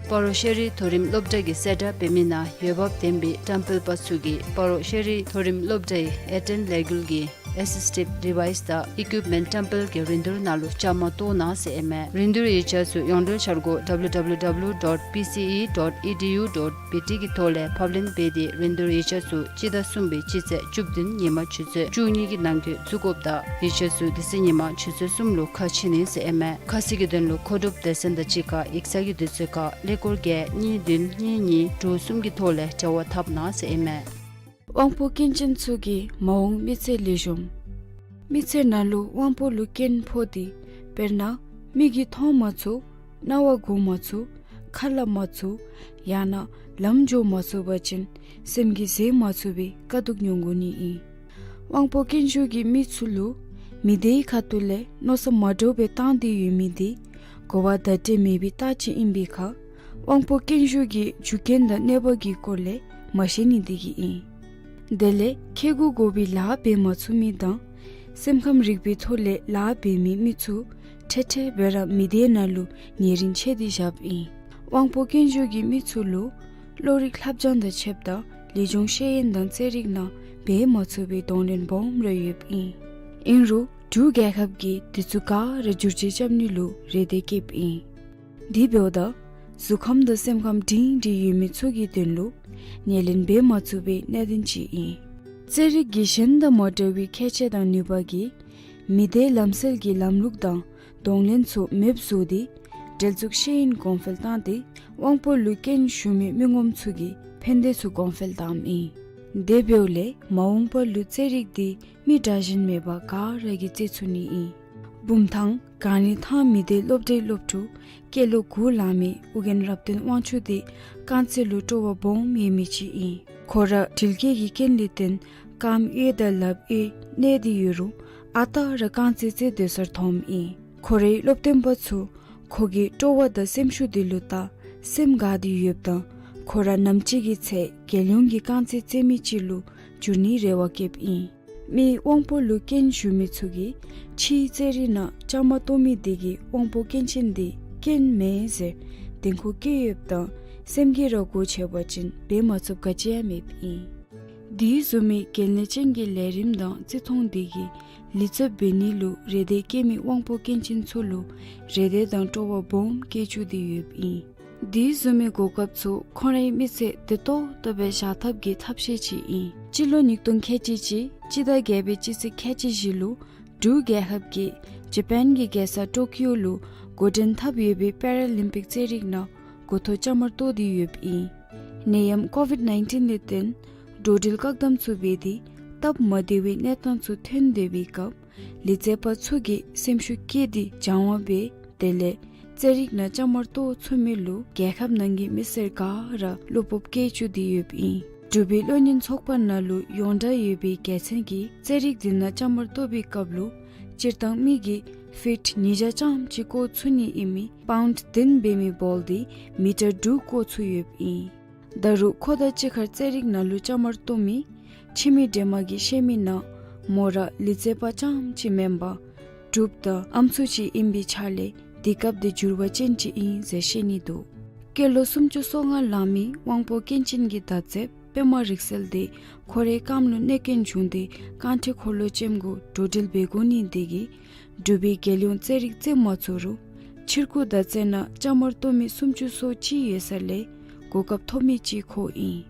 སྤ་རོ་ཤེས་རིག་མཐོ་རིམ་སློབ་གྲྭ་གི་གསལ་བསྒྲགས་འབད་མི་ནང་འོས་འབབ་ལྡན་པའི་བཀྲམ་སྤེལ་པ་ཚུ་གིས་སྤ་རོ་ཤེས་རིག་མཐོ་རིམ་སློབ་གྲྭའི་ཨེ་ཊེན་ལས་འགུལ་གྱི་ཨེ་སི་སི་ཊིབ་ཌི་ཝའིས་དང་ཨི་ཀུའིཔ་མེནཊ་བཀྲམ་སྤེལ་གྱི་རིན་བསྡུར་ནང་ལུ་བཅའ་མར་གཏོགས་གནང་ཟེར་ཨིན་མས། རིན་བསྡུར་ཡིག་ཆ་ཚུ་ཡོངས་འབྲེལ་འཆར་སྒོ་W W W dot P C E dot E D U dot B T གི་ཐོག་ལས་ཕབ་ལེན་འབད་དེ་རིན་བསྡུར་ཡིག་ཆ་ཚུ་སྤྱི་ཟླ་གསུམ་པའི་སྤྱི་ཚེས་བཅུ་བདུན་ཉིན་མ་ཆུ་ཚོད་བཅུ་གཉིས་ཀྱི་ནང་འཁོད་བཙུགས་དགོཔ་དང་ཡིག་ཆ་ཚུ་དེ་ཚེ་ཉིན་མ་ཆུ་ཚོད་གསུམ་ལུ་ཁ་ཕྱེ་ནི་ཟེར་ཨིན་མས། ཁ་གསལ་གྱི་དོན་ལུ་མཁོ་སྒྲུབ་སྡེ་ཚན་དང་གཅིག་ཁར་ཡིག་ཚང་གི་དུས་ཚོད་ཁར་ཀླད་ཀོར་བརྒྱད་གཉིས་བདུན་གཉིས་གཉིས་དྲུག་གསུམ་གྱི་ཐོག་ལས་འབྲེལ་བ་འཐབ་གནང་ཟེར་ཨིན་མས། དབང་པོ་སྐྱོན་ཅན་ཚུ་གི་མ་འོངས་མི་ཚེ་ལེགས་ཤོམ། མི་ཚེ་ནང་ལུ་དབང་པོ་ལུ་སྐྱོན་ཕོག་སྟེ་དཔེར་ན་མིག་གིས་མཐོང་མ་ཚུགས། རྣ་བ་གོ་མ་ཚུགས། ཁ་སླབ་མ་ཚུགས། ཡང་ན་ལམ་འགྱོ་མ་ཚུགས་པ་ཅིན་སེམས་ཀྱིས་བཟོད་མ་ཚུགས་པའི་དཀའ་སྡུག་མྱོང་དགོ་ནི་ཨིན། དབང་པོ་སྐྱོན་ཤོས་ཀྱི་མི་ཚུ་ལུ་མི་སྡེའི་ཁ་ཐུག་ལས་མནོ་བསམ་མ་འདྲཝ་སྦེ་བཏང་སྟེ་ཡོད་མི་འདི་གོ་བ་བརྡ་སྤྲོད་མེད་པའི་རྟགས་ཅིག་ཨིན་པའི་ཁར་དབང་པོ་སྐྱོན་ཤོས་ཀྱི་རྒྱུ་རྐྱེན་དང་གནོད་པ་གི་སྐོར་ལས་མ་ཤེས་ནི་འདི་གིས་ཨིན། དེ་ལས་ཁེ་གུ་དགོ་པའི་ལཱ་འབད་མ་ཚུགས་མི་དང་སེམས་ཁམས་རིག་པའི་ཐོག་ལས་ལཱ་འབད་མི་མི་ཚུ་འཕྲལ་འཕྲལ་སྦེ་ར་མི་སྡེ་ནང་ལུ་ཉེ་རིང་ཆད་དེ་བཞགཔ་ཨིན། དབང་པོ་སྐྱོན་ཤོས་ཀྱི་མི་ཚུ་ལུ་བློ་རིག་ལྷབ་སྦྱང་དང་ཕྱདཔ་ད་ལུས་སྦྱོང་ཤེས་ཡོན་དང་རྩེད་རིགས་ནང་འབད་མ་ཚུགས་པའི་གདོང་ལེན་སྦོམ་ར་ཡོདཔ་ཨིན། ཨིན་རུང་འབྲུག་རྒྱལ་ཁབ་ཀྱིས་དེ་ཚུ་ག་ར་བསྒྱུར་བཅོས་རྐྱབ་ནི་ལུ་རེ་འདོད་བསྐྱེདཔ་ཨིན། དེ་འབདཝ་ད་གཟུགས་ཁམས་དང་སེམས་ཁམས་སྒྲིང་སྒྲིང་ཡོད་མི་ཚུ་གི་དོན་ལུ་ཉེར་ལེན་འབད་མ་ཚུགས་པའི་གནད་དོན་ཅིག་ཨིན། རྩེད་རིགས་ཀྱི་གཞན་དང་མ་འདྲ་བའི་ཁྱད་ཆོས་དང་ནུས་པ་གིས་མི་སྡེའི་ལམ་སྲོལ་གྱི་ལམ་ལུགས་དང་གདོང་ལེན་ཚུ་མེདཔ་བཟོ་སྟེ་འབྲེལ་འཛུགས་ཤེས་ཡོན་གོང་འཕེལ་བཏང་སྟེ་དབང་པོ་ལུ་སྐྱོན་ཞུགས་མི་མི་ངོམ་ཚུ་གི་ཕན་བདེ་ཚུ་གོང་འཕེལ་བཏངམ་ཨིན། དེ་འབདཝ་ལས་མ་འོངས་པ་ལུ་རྩེད་རིགས་འདི་མི་དྲག་ཞན་མེད་པར་ག་ར་གིས་རྩེད་ཚུགས་ནི་ཨིན། བུམ་ཐང་གངས་རི་ཐང་མི་སྡེ་སློབ་གྲྭའི་སློབ་ཕྲུག་སྐྱེས་ལོ་དགུ་ལང་མི་ཨོ་རྒྱན་རབ་བརྟན་དབང་ཕྱུག་འདི་རྐང་རྩེད་ལུ་སྤྲོ་བ་སྦོམ་ཡོད་མི་ཅིག་ཨིན། ཁོ་ར་དྲིལ་སྐྱེས་ཀྱི་རྐྱེན་ལས་བརྟེན་རྐངམ་གཡས་དང་ལགཔ་གཡས་གནད་དེ་ཡོད་རུང་ཨ་རྟག་ར་རྐང་རྩེད་རྩེད་སྡོད་སར་འཐོནམ་ཨིན། ཁོ་རའི་སློབ་སྟོན་པ་ཚུ་ཁོ་གི་སྤྲོ་བ་དང་སེམས་ཤུགས་འདི་ལུ་བལྟ་སེམས་དགའ་སྟེ་ཡོདཔ་ད་ཁོ་ར་ནམ་ཅིག་གི་ཚེ་རྒྱལ་ཡོངས་ཀྱི་རྐང་རྩེད་རྩེད་མི་ཅིག་ལུ་འགྱུར་ནིའི་རེ་བ་བསྐྱེདཔ་ཨིན། མི་དབང་པོ་ལུ་སྐྱོན་ཞུགས་མི་ཚུ་གིས་ཕྱིའི་རྩེད་རིགས་ནང་བཅའ་མར་གཏོགས་མི་འདི་གིས་དབང་པོ་སྐྱོན་ཅན་འདི་སྐྱོན་མེན་ཟེར་བདེན་ཁོག་བསྐྱེད་ཡོདཔ་ད་སེམས་ཀྱིས་ར་སྒོ་ཕྱེ་བ་ཅིན་འབད་མ་ཚུགསཔ་ག་ཅི་ཡང་མེདཔ་ཨིན། དེ་བཟུམ་མའི་གལ་གནད་ཅན་གྱི་ལས་རིམ་དང་བརྩི་མཐོང་འདི་གིས་ལུས་རྩལཔ་འབད་ནི་ལུ་རེ་འདོད་བསྐྱེད་མི་དབང་པོ་སྐྱོན་ཅན་ཚུ་ལུ་རེ་འདོད་དང་སྤྲོ་བ་སྦོམ་བསྐྱེད་བཅུག་སྟེ་ཡོདཔ་ཨིན། དེ་བཟུམ་མའི་གོ་སྐབས་ཚུ་ཁོང་རའི་མི་ཚེ་བདེ་ཏོག་ཏོ་སྦེ་བཞག་ཐབས་ཀྱི་ཐབས་ཤེས་ཅིག་ཨིན། སྤྱི་ལོ་ཉིས་སྟོང་ཁལ་གཅིག་གཅིག་སྤྱི་ཟླ་བརྒྱད་པའི་སྤྱི་ཚེས་ཁལ་གཅིག་བཞི་ལུ་འབྲུག་རྒྱལ་ཁབ་ཀྱིས་ཇ་པཱན་གྱི་རྒྱལ་ས་ཊོ་ཀིའོ་ལུ་འགོ་འདྲེན་འཐབ་ཡོད་པའི་པེ་ར་ལིམ་པིག་རྩེད་རིགས་ནང་འགོ་ཐོག་བཅའ་མར་གཏོགས་ཏེ་ཡོདཔ་ཨིན། ནད་ཡམས་ཀོ་ཝིཌ་ནའིན་ཊིན་ལས་བརྟེན་འགྲོ་འགྲུལ་བཀག་དམ་ཚུ་འབད་དེ་སྟབས་མ་བདེ་བའི་གནས་སྟངས་ཚུ་ཐོན་སྡོད་པའི་སྐབས་ལུས་རྩལ་པ་ཚུ་གིས་སེམས་ཤུགས་བསྐྱེད་དེ་སྦྱང་བ་འབད་དེ་ལས་རྩེད་རིགས་ནང་བཅའ་མར་གཏོགས་ཚུགས་མི་ལུ་རྒྱལ་ཁབ་ནང་གི་མི་སེར་ག་ར་བློ་སྤོབས་བསྐྱེད་བཅུག་སྟེ་ཡོདཔ་ཨིན། འབྲུག་པའི་བློ་གཉེར་ཚོགས་པ་ནང་ལུ་ཡོངས་གྲགས་ཡོད་པའི་རྒྱལ་མཚན་གྱིས་རྩེད་རིགས་འདི་ནང་བཅའ་མར་གཏོགས་པའི་སྐབས་ལུ་སྤྱིར་བཏང་མི་གིས་ཕིཊ་ཉིས་བརྒྱ་ཙམ་ཅིག་བཀོ་ཚུགས་ནི་ཨིན་མི་པའུནཌ་བདུན་འབད་མི་བཱོལ་འདི་མི་ཊར་དྲུག་བཀོ་ཚུགས་ཡོདཔ་ཨིན། ད་རུང་ཁོ་དང་གཅིག་ཁར་རྩེད་རིགས་ནང་ལུ་བཅའ་མར་གཏོགས་མི་ཁྱིམ་མི་སྒྲོལ་མ་གིས་བཤད་མི་ནང་མོ་ར་ལུས་རྩལ་པ་རྐྱངམ་ཅིག་མེན་པར་འབྲུགཔ་དང་ཨམ་སྲུ་ཅིག་ཨིན་པའི་ཆ་ལས་དེ་སྐབས་དེ་འགྱུར་བ་ཅན་ཅིག་ཨིན་ཟེར་བཤད་ནི་འདུག། སྐྱེས་ལོ་སུམ་ཅུ་སོ་ལྔ་ལང་མི་དབང་པོ་སྐྱོན་ཅན་གྱི་མདའ་རྩེདཔ་པདྨ་རིག་གསལ་འདི་ཁོ་རའི་རྐངམ་ལུ་གནོད་སྐྱོན་བྱུང་སྟེ་རྐང་ཁྲི་འཁོར་ལོ་ཅན་གུ་འགྲོ་འགྲུལ་འབད་དགོ་ནི་འདི་གིས་འབྲུག་པའི་རྒྱལ་ཡོངས་རྩེད་རིགས་རྩེད་མ་ཚུགས་རུང་ཕྱིར་འགྱུར་མདའ་རྩེད་ནང་བཅའ་མར་གཏོགས་མི་སུམ་ཅུ་སོ་གཅིག་ཡོད་ས་ལས་གོ་སྐབས་ཐོབ་མི་ཅིག་ཁོ་ཨིན།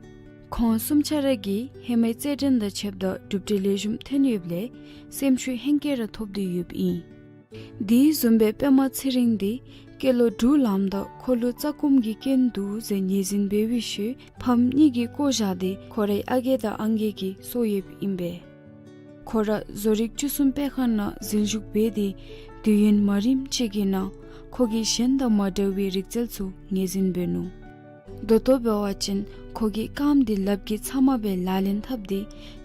ཁོང་གསུམ་ཆ་ར་གིས་ཧེ་མའི་རྩེད་འགྲན་དང་ཕྱདཔ་ད་གྲུབ་འབྲས་ལེགས་ཤོམ་ཐོན་ཡོདཔ་ལས་སེམས་ཤུགས་ཧེང་སྐལ་ར་ཐོབ་སྟེ་ཡོདཔ་ཨིན། དེ་བཟུམ་སྦེ་པདྨ་ཚེ་རིང་འདི་སྐྱེས་ལོ་དྲུག་ལངམ་ད་ཁོ་ལུ་རྩ་སྐོམ་གྱི་རྐྱེན་འདུག་ཟེར་ངོས་འཛིན་འབད་བའི་ཤུལ་ཕམ་གཉིས་ཀྱིས་བཀོ་བཞག་སྟེ་ཁོ་རའི་ཨ་རྒས་དང་ཨང་རྒས་ཀྱིས་གསོ་ཡོདཔ་ཨིན་པས། ཁོ་ར་བཟོ་རིག་བཅུ་གསུམ་དཔེ་ཁང་ནང་འཛུལ་ཞུགས་འབད་དེ་དུས་ཡུན་མ་རིངམ་ཅིག་གི་ནང་ཁོ་གིས་གཞན་དང་མ་འདྲ་བའི་རིག་རྩལ་ཚུ་ངོས་འཛིན་འབད་ནུག། ད་ལྟོ་འབད་བ་ཅིན་ཁོ་གིས་རྐངམ་འདི་ལགཔ་གིས་ཚབ་མ་སྦེ་ལག་ལེན་འཐབ་སྟེ་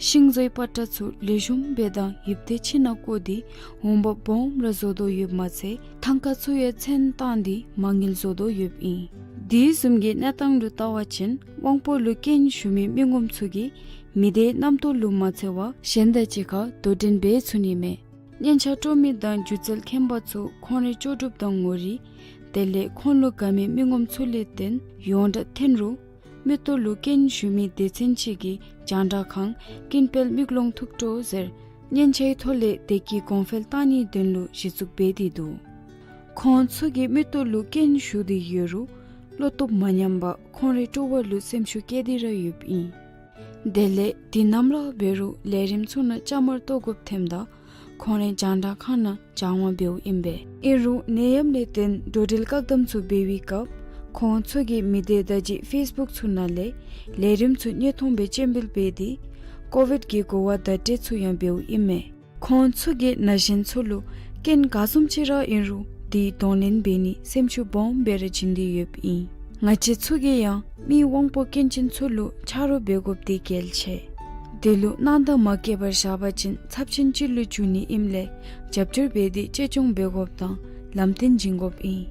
ཤིང་བཟོའི་པ་ཏྲ་ཚུ་ལེགས་ཤོམ་སྦེ་དང་ཡིབ་སྟེ་ཕྱི་ནང་བཀོ་སྟེ་འོང་འབབ་སྦོམ་ར་བཟོ་དོ་ཡོདཔ་མ་ཚད་ཐང་ཀ་ཚུ་ཡང་ཚོན་བཏང་སྟེ་མ་དངུལ་བཟོ་དོ་ཡོདཔ་ཨིན། དེ་བཟུམ་གྱི་གནས་སྟངས་ལུ་བལྟ་བ་ཅིན་དབང་པོ་ལུ་རྐྱེན་ཞུགས་མི་མི་ངོམ་ཚུ་གིས་མི་སྡེའི་རྣམ་རྟོག་ལུ་མ་འཚེར་བར་གཞན་དང་གཅིག་ཁར་དོ་འགྲན་འབད་ཚུགས་ནི་མས། སྙན་ཆ་དཀྲོག་མི་དང་སྒྱུ་རྩལ་མཁན་པ་ཚུ་ཁོང་རའི་ལྕོགས་གྲུབ་དང་ངོ་རིས་དེ་ལས་ཁོང་ལུ་དགའ་མི་མི་ངོམ་ཚུ་ལས་བརྟེན་ཡོངས་གྲགས་ཐོན་རུང་མིག་ཏོ་ལུ་རྐྱེན་ཞུགས་མི་སྡེ་ཚན་ཅིག་གིས་རྒྱང་བསྒྲགས་ཁང་ཀུན་དཔལ་མིག་ལོང་ཐུགས་སྤྲོ་ཟེར་སྙན་ཆའི་ཐོག་ལས་དེ་གི་གོང་འཕེལ་བཏང་ནིའི་དོན་ལུ་གཞི་བཙུགས་འབད་དེ་འདུག། ཁོང་ཚུ་གི་མིག་ཏོ་ལུ་རྐྱེན་ཞུགས་ཏེ་ཡོད་རུང་བློ་སྟོབས་མ་ཉམས་པར་ཁོང་རའི་སྤྲོ་བ་ལུ་སེམས་ཤུགས་བསྐྱེད་དེ་ར་ཡོདཔ་ཨིན། དེ་ལས་དུས་ནམ་ར་འབད་རུང་ལས་རིམ་ཚུ་ནང་བཅའ་མར་གཏོགས་དགོཔ་ཐོནམ་ད་ཁོང་རའི་རྒྱང་བསྒྲགས་ཁང་ནང་སྦྱང་བ་འབདཝ་ཨིན་པས། ཨིན་རུང་ནད་ཡམས་ལས་བརྟེན་འགྲོ་འགྲུལ་བཀག་དམ་ཚུ་འབད་བའི་སྐབས་ཁོང་ཚུ་གིས་མི་སྡེ་བརྡ་བརྒྱུད་ཕེསི་བུཀ་ཚུ་ནང་ལས་ལས་རིམ་ཚུ་སྙན་ཐོང་སྦེ་སྤྱན་འབུལ་འབད་དེ་ཀོ་ཝིཌ་ཀྱི་གོ་བ་བརྡ་སྤྲོད་ཚུ་ཡང་འབདཝ་ཨིན་མས། ཁོང་ཚུ་གིས་ན་གཞོན་ཚུ་ལུ་རྐྱེན་ག་བཟུམ་ཅིག་ར་ཨིན་རུང་དེ་གདོང་ལེན་འབད་ནི་སེམས་ཤུགས་སྦོམ་སྦེ་ར་བྱིན་ཏེ་ཡོདཔ་ཨིན། ང་བཅས་ཚུ་གིས་ཡང་མི་དབང་པོ་སྐྱོན་ཅན་ཚུ་ལུ་ཆ་རོགས་འབད་དགོཔ་དེ་གལ་ཆེ། དེ་ལུ་སྣང་དག་མ་བསྐྱེད་པར་བཞག་པ་ཅིན་ཚབས་ཆེན་ཅིག་ལུ་འགྱུར་ནི་ཨིནམ་ལས་རྒྱབ་སྐྱོར་འབད་དེ་གཅེས་སྐྱོང་འབད་དགོཔ་དང་ལམ་སྟོན་བྱིན་དགོཔ་ཨིན།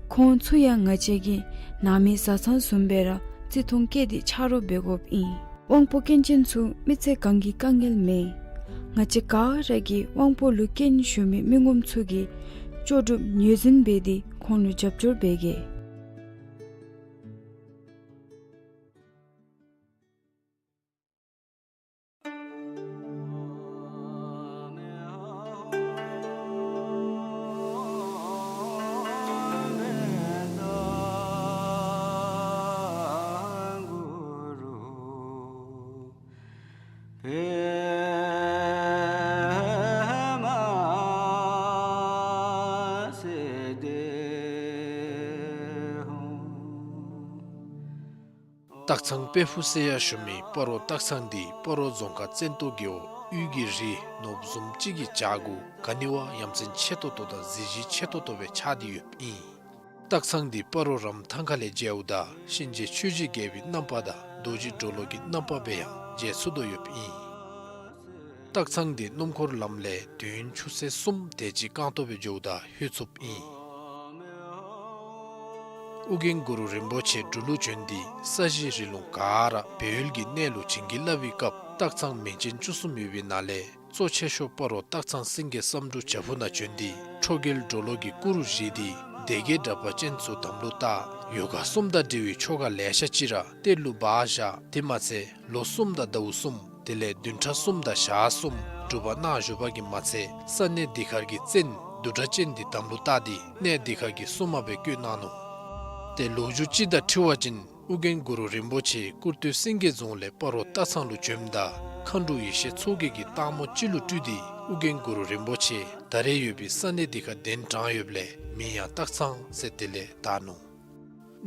ཁོང་ཚུ་ཡང་ང་བཅས་ཀྱི་ནང་མི་བཟའ་ཚང་བཟུམ་སྦེ་ར་བརྩི་མཐོང་བསྐྱེད་དེ་ཆ་རོགས་འབད་དགོཔ་ཨིན། དབང་པོ་སྐྱོན་ཅན་ཚུ་མི་ཚེ་གང་གི་དཀའ་ངལ་མེད། ང་བཅས་ག་ར་གིས་དབང་པོ་ལུ་སྐྱོན་ཞུགས་མི་མི་ངོམ་ཚུ་གི་ལྕོགས་གྲུབ་ངོས་འཛིན་འབད་དེ་ཁོང་ལུ་རྒྱབ་སྐྱོར་འབད་གེ། སྟག་ཚང་དཔལ་ཕུག་ཟེར་ཡང་ཞུ་མི་སྤ་རོ་སྟག་ཚང་འདི་སྤ་རོ་རྫོང་ཁག་བཙན་ཏོ་རྒེད་འོག་དབུས་ཀྱི་རི་ནོར་བུ་བཟུམ་ཅིག་གི་བྱག་གུ་ག་ནི་བ་ཡ་མཚན་ཆེ་ཏོག་ཏོ་དང་གཟི་བརྗིད་ཆེ་ཏོག་ཏོ་སྦེ་ཆགས་ཏེ་ཡོདཔ་ཨིན། སྟག་ཚང་འདི་སྤ་རོ་རམ་ཐང་ཁ་ལས་མཇལཝ་ད་གཤིན་རྗེ་ཆོས་ཀྱི་རྒྱལ་པོའི་རྣམ་པ་དང་རྡོ་རྗེ་གྲོ་ལོད་ཀྱི་རྣམ་པ་སྦེ་ཡང་མཇལ་ཚུགས་དོ་ཡོདཔ་ཨིན། སྟག་ཚང་འདི་སྣུམ་འཁོར་ལམ་ལས་དུས་ཡུན་ཆུ་ཚོད་གསུམ་དེ་ཅིག་རྐང་སྟོང་སྦེ་འགྱོཝ་ད་ལྷོད་ཚུགསཔ་ཨིན། ཨོ་རྒྱན་གུ་རུ་རིན་པོ་ཆེ་འབྲུག་ལུ་བྱོན་ཏེ་ས་གཞི་རི་ལུང་ག་ར་སྦས་ཡུལ་གྱི་གནས་ལུ་བྱིན་གྱིས་བརླབས་པའི་སྐབས་སྟག་ཚང་མིང་ཅན་བཅུ་གསུམ་ཡོད་པའི་ནང་ལས་གཙོ་ཆེ་ཤོས་སྤ་རོ་སྟག་ཚང་སེང་གེ་བསམ་འགྲུབ་བྱག་ཕུག་ནང་བྱོན་ཏེ་ཁྲོ་རྒྱལ་གྲོ་ལོད་ཀྱི་སྐུ་རུ་བཞེངས་ཏེ་སྡེ་བརྒྱད་དྲེགས་པ་ཅན་ཚུ་དམ་ལུ་བཏགས། ཡོ་ག་གསུམ་དང་འབྲེལ་བའི་ཆོ་ག་ལེ་ཤ་ཅིག་ར་གཏེར་ལུ་སྦ་བཞག། དེ་མ་ཚད་ལོ་གསུམ་དང་ཟླཝ་གསུམ་དེ་ལས་བདུན་ཕྲག་གསུམ་དང་ཞག་གསུམ་སྒྲུབ་པ་གནང་བཞུགས་པ་གིས་མ་ཚད་ས་གནས་འདི་ཁར་གྱི་བཙན་བདུད་དྲེགས་ཅན་འདི་དམ་ལུ་བཏགས་ཏེ་གནས་འདི་ཁར་གྱི་སྲུང་མ་སྦེ་བསྐོས་གནང་ནུག། ཏེ་ལོ་རྒྱུས་ཅིག་དང་འཁྲིལ་བ་ཅིན་ཨོ་རྒྱན་གུ་རུ་རིན་པོ་ཆེ་ཀུར་སྟོད་སེང་གེ་རྫོང་ལས་སྤ་རོ་སྟག་ཚང་ལུ་བྱོནམ་ད་མཁའ་འགྲོ་ཡེ་ཤེས་མཚོ་རྒྱལ་གྱི་སྟག་མོ་ཅིག་ལུ་སྤྲུལ་ཏེ་ཨོ་རྒྱན་གུ་རུ་རིན་པོ་ཆེ་ད་རེས་ཡོད་པའི་ས་གནས་འདི་ཁར་གདན་དྲངས་ཡོདཔ་ལས་མིང་ཡང་སྟག་ཚང་ཟེར་དེ་ལས་བཏགས་ནུག།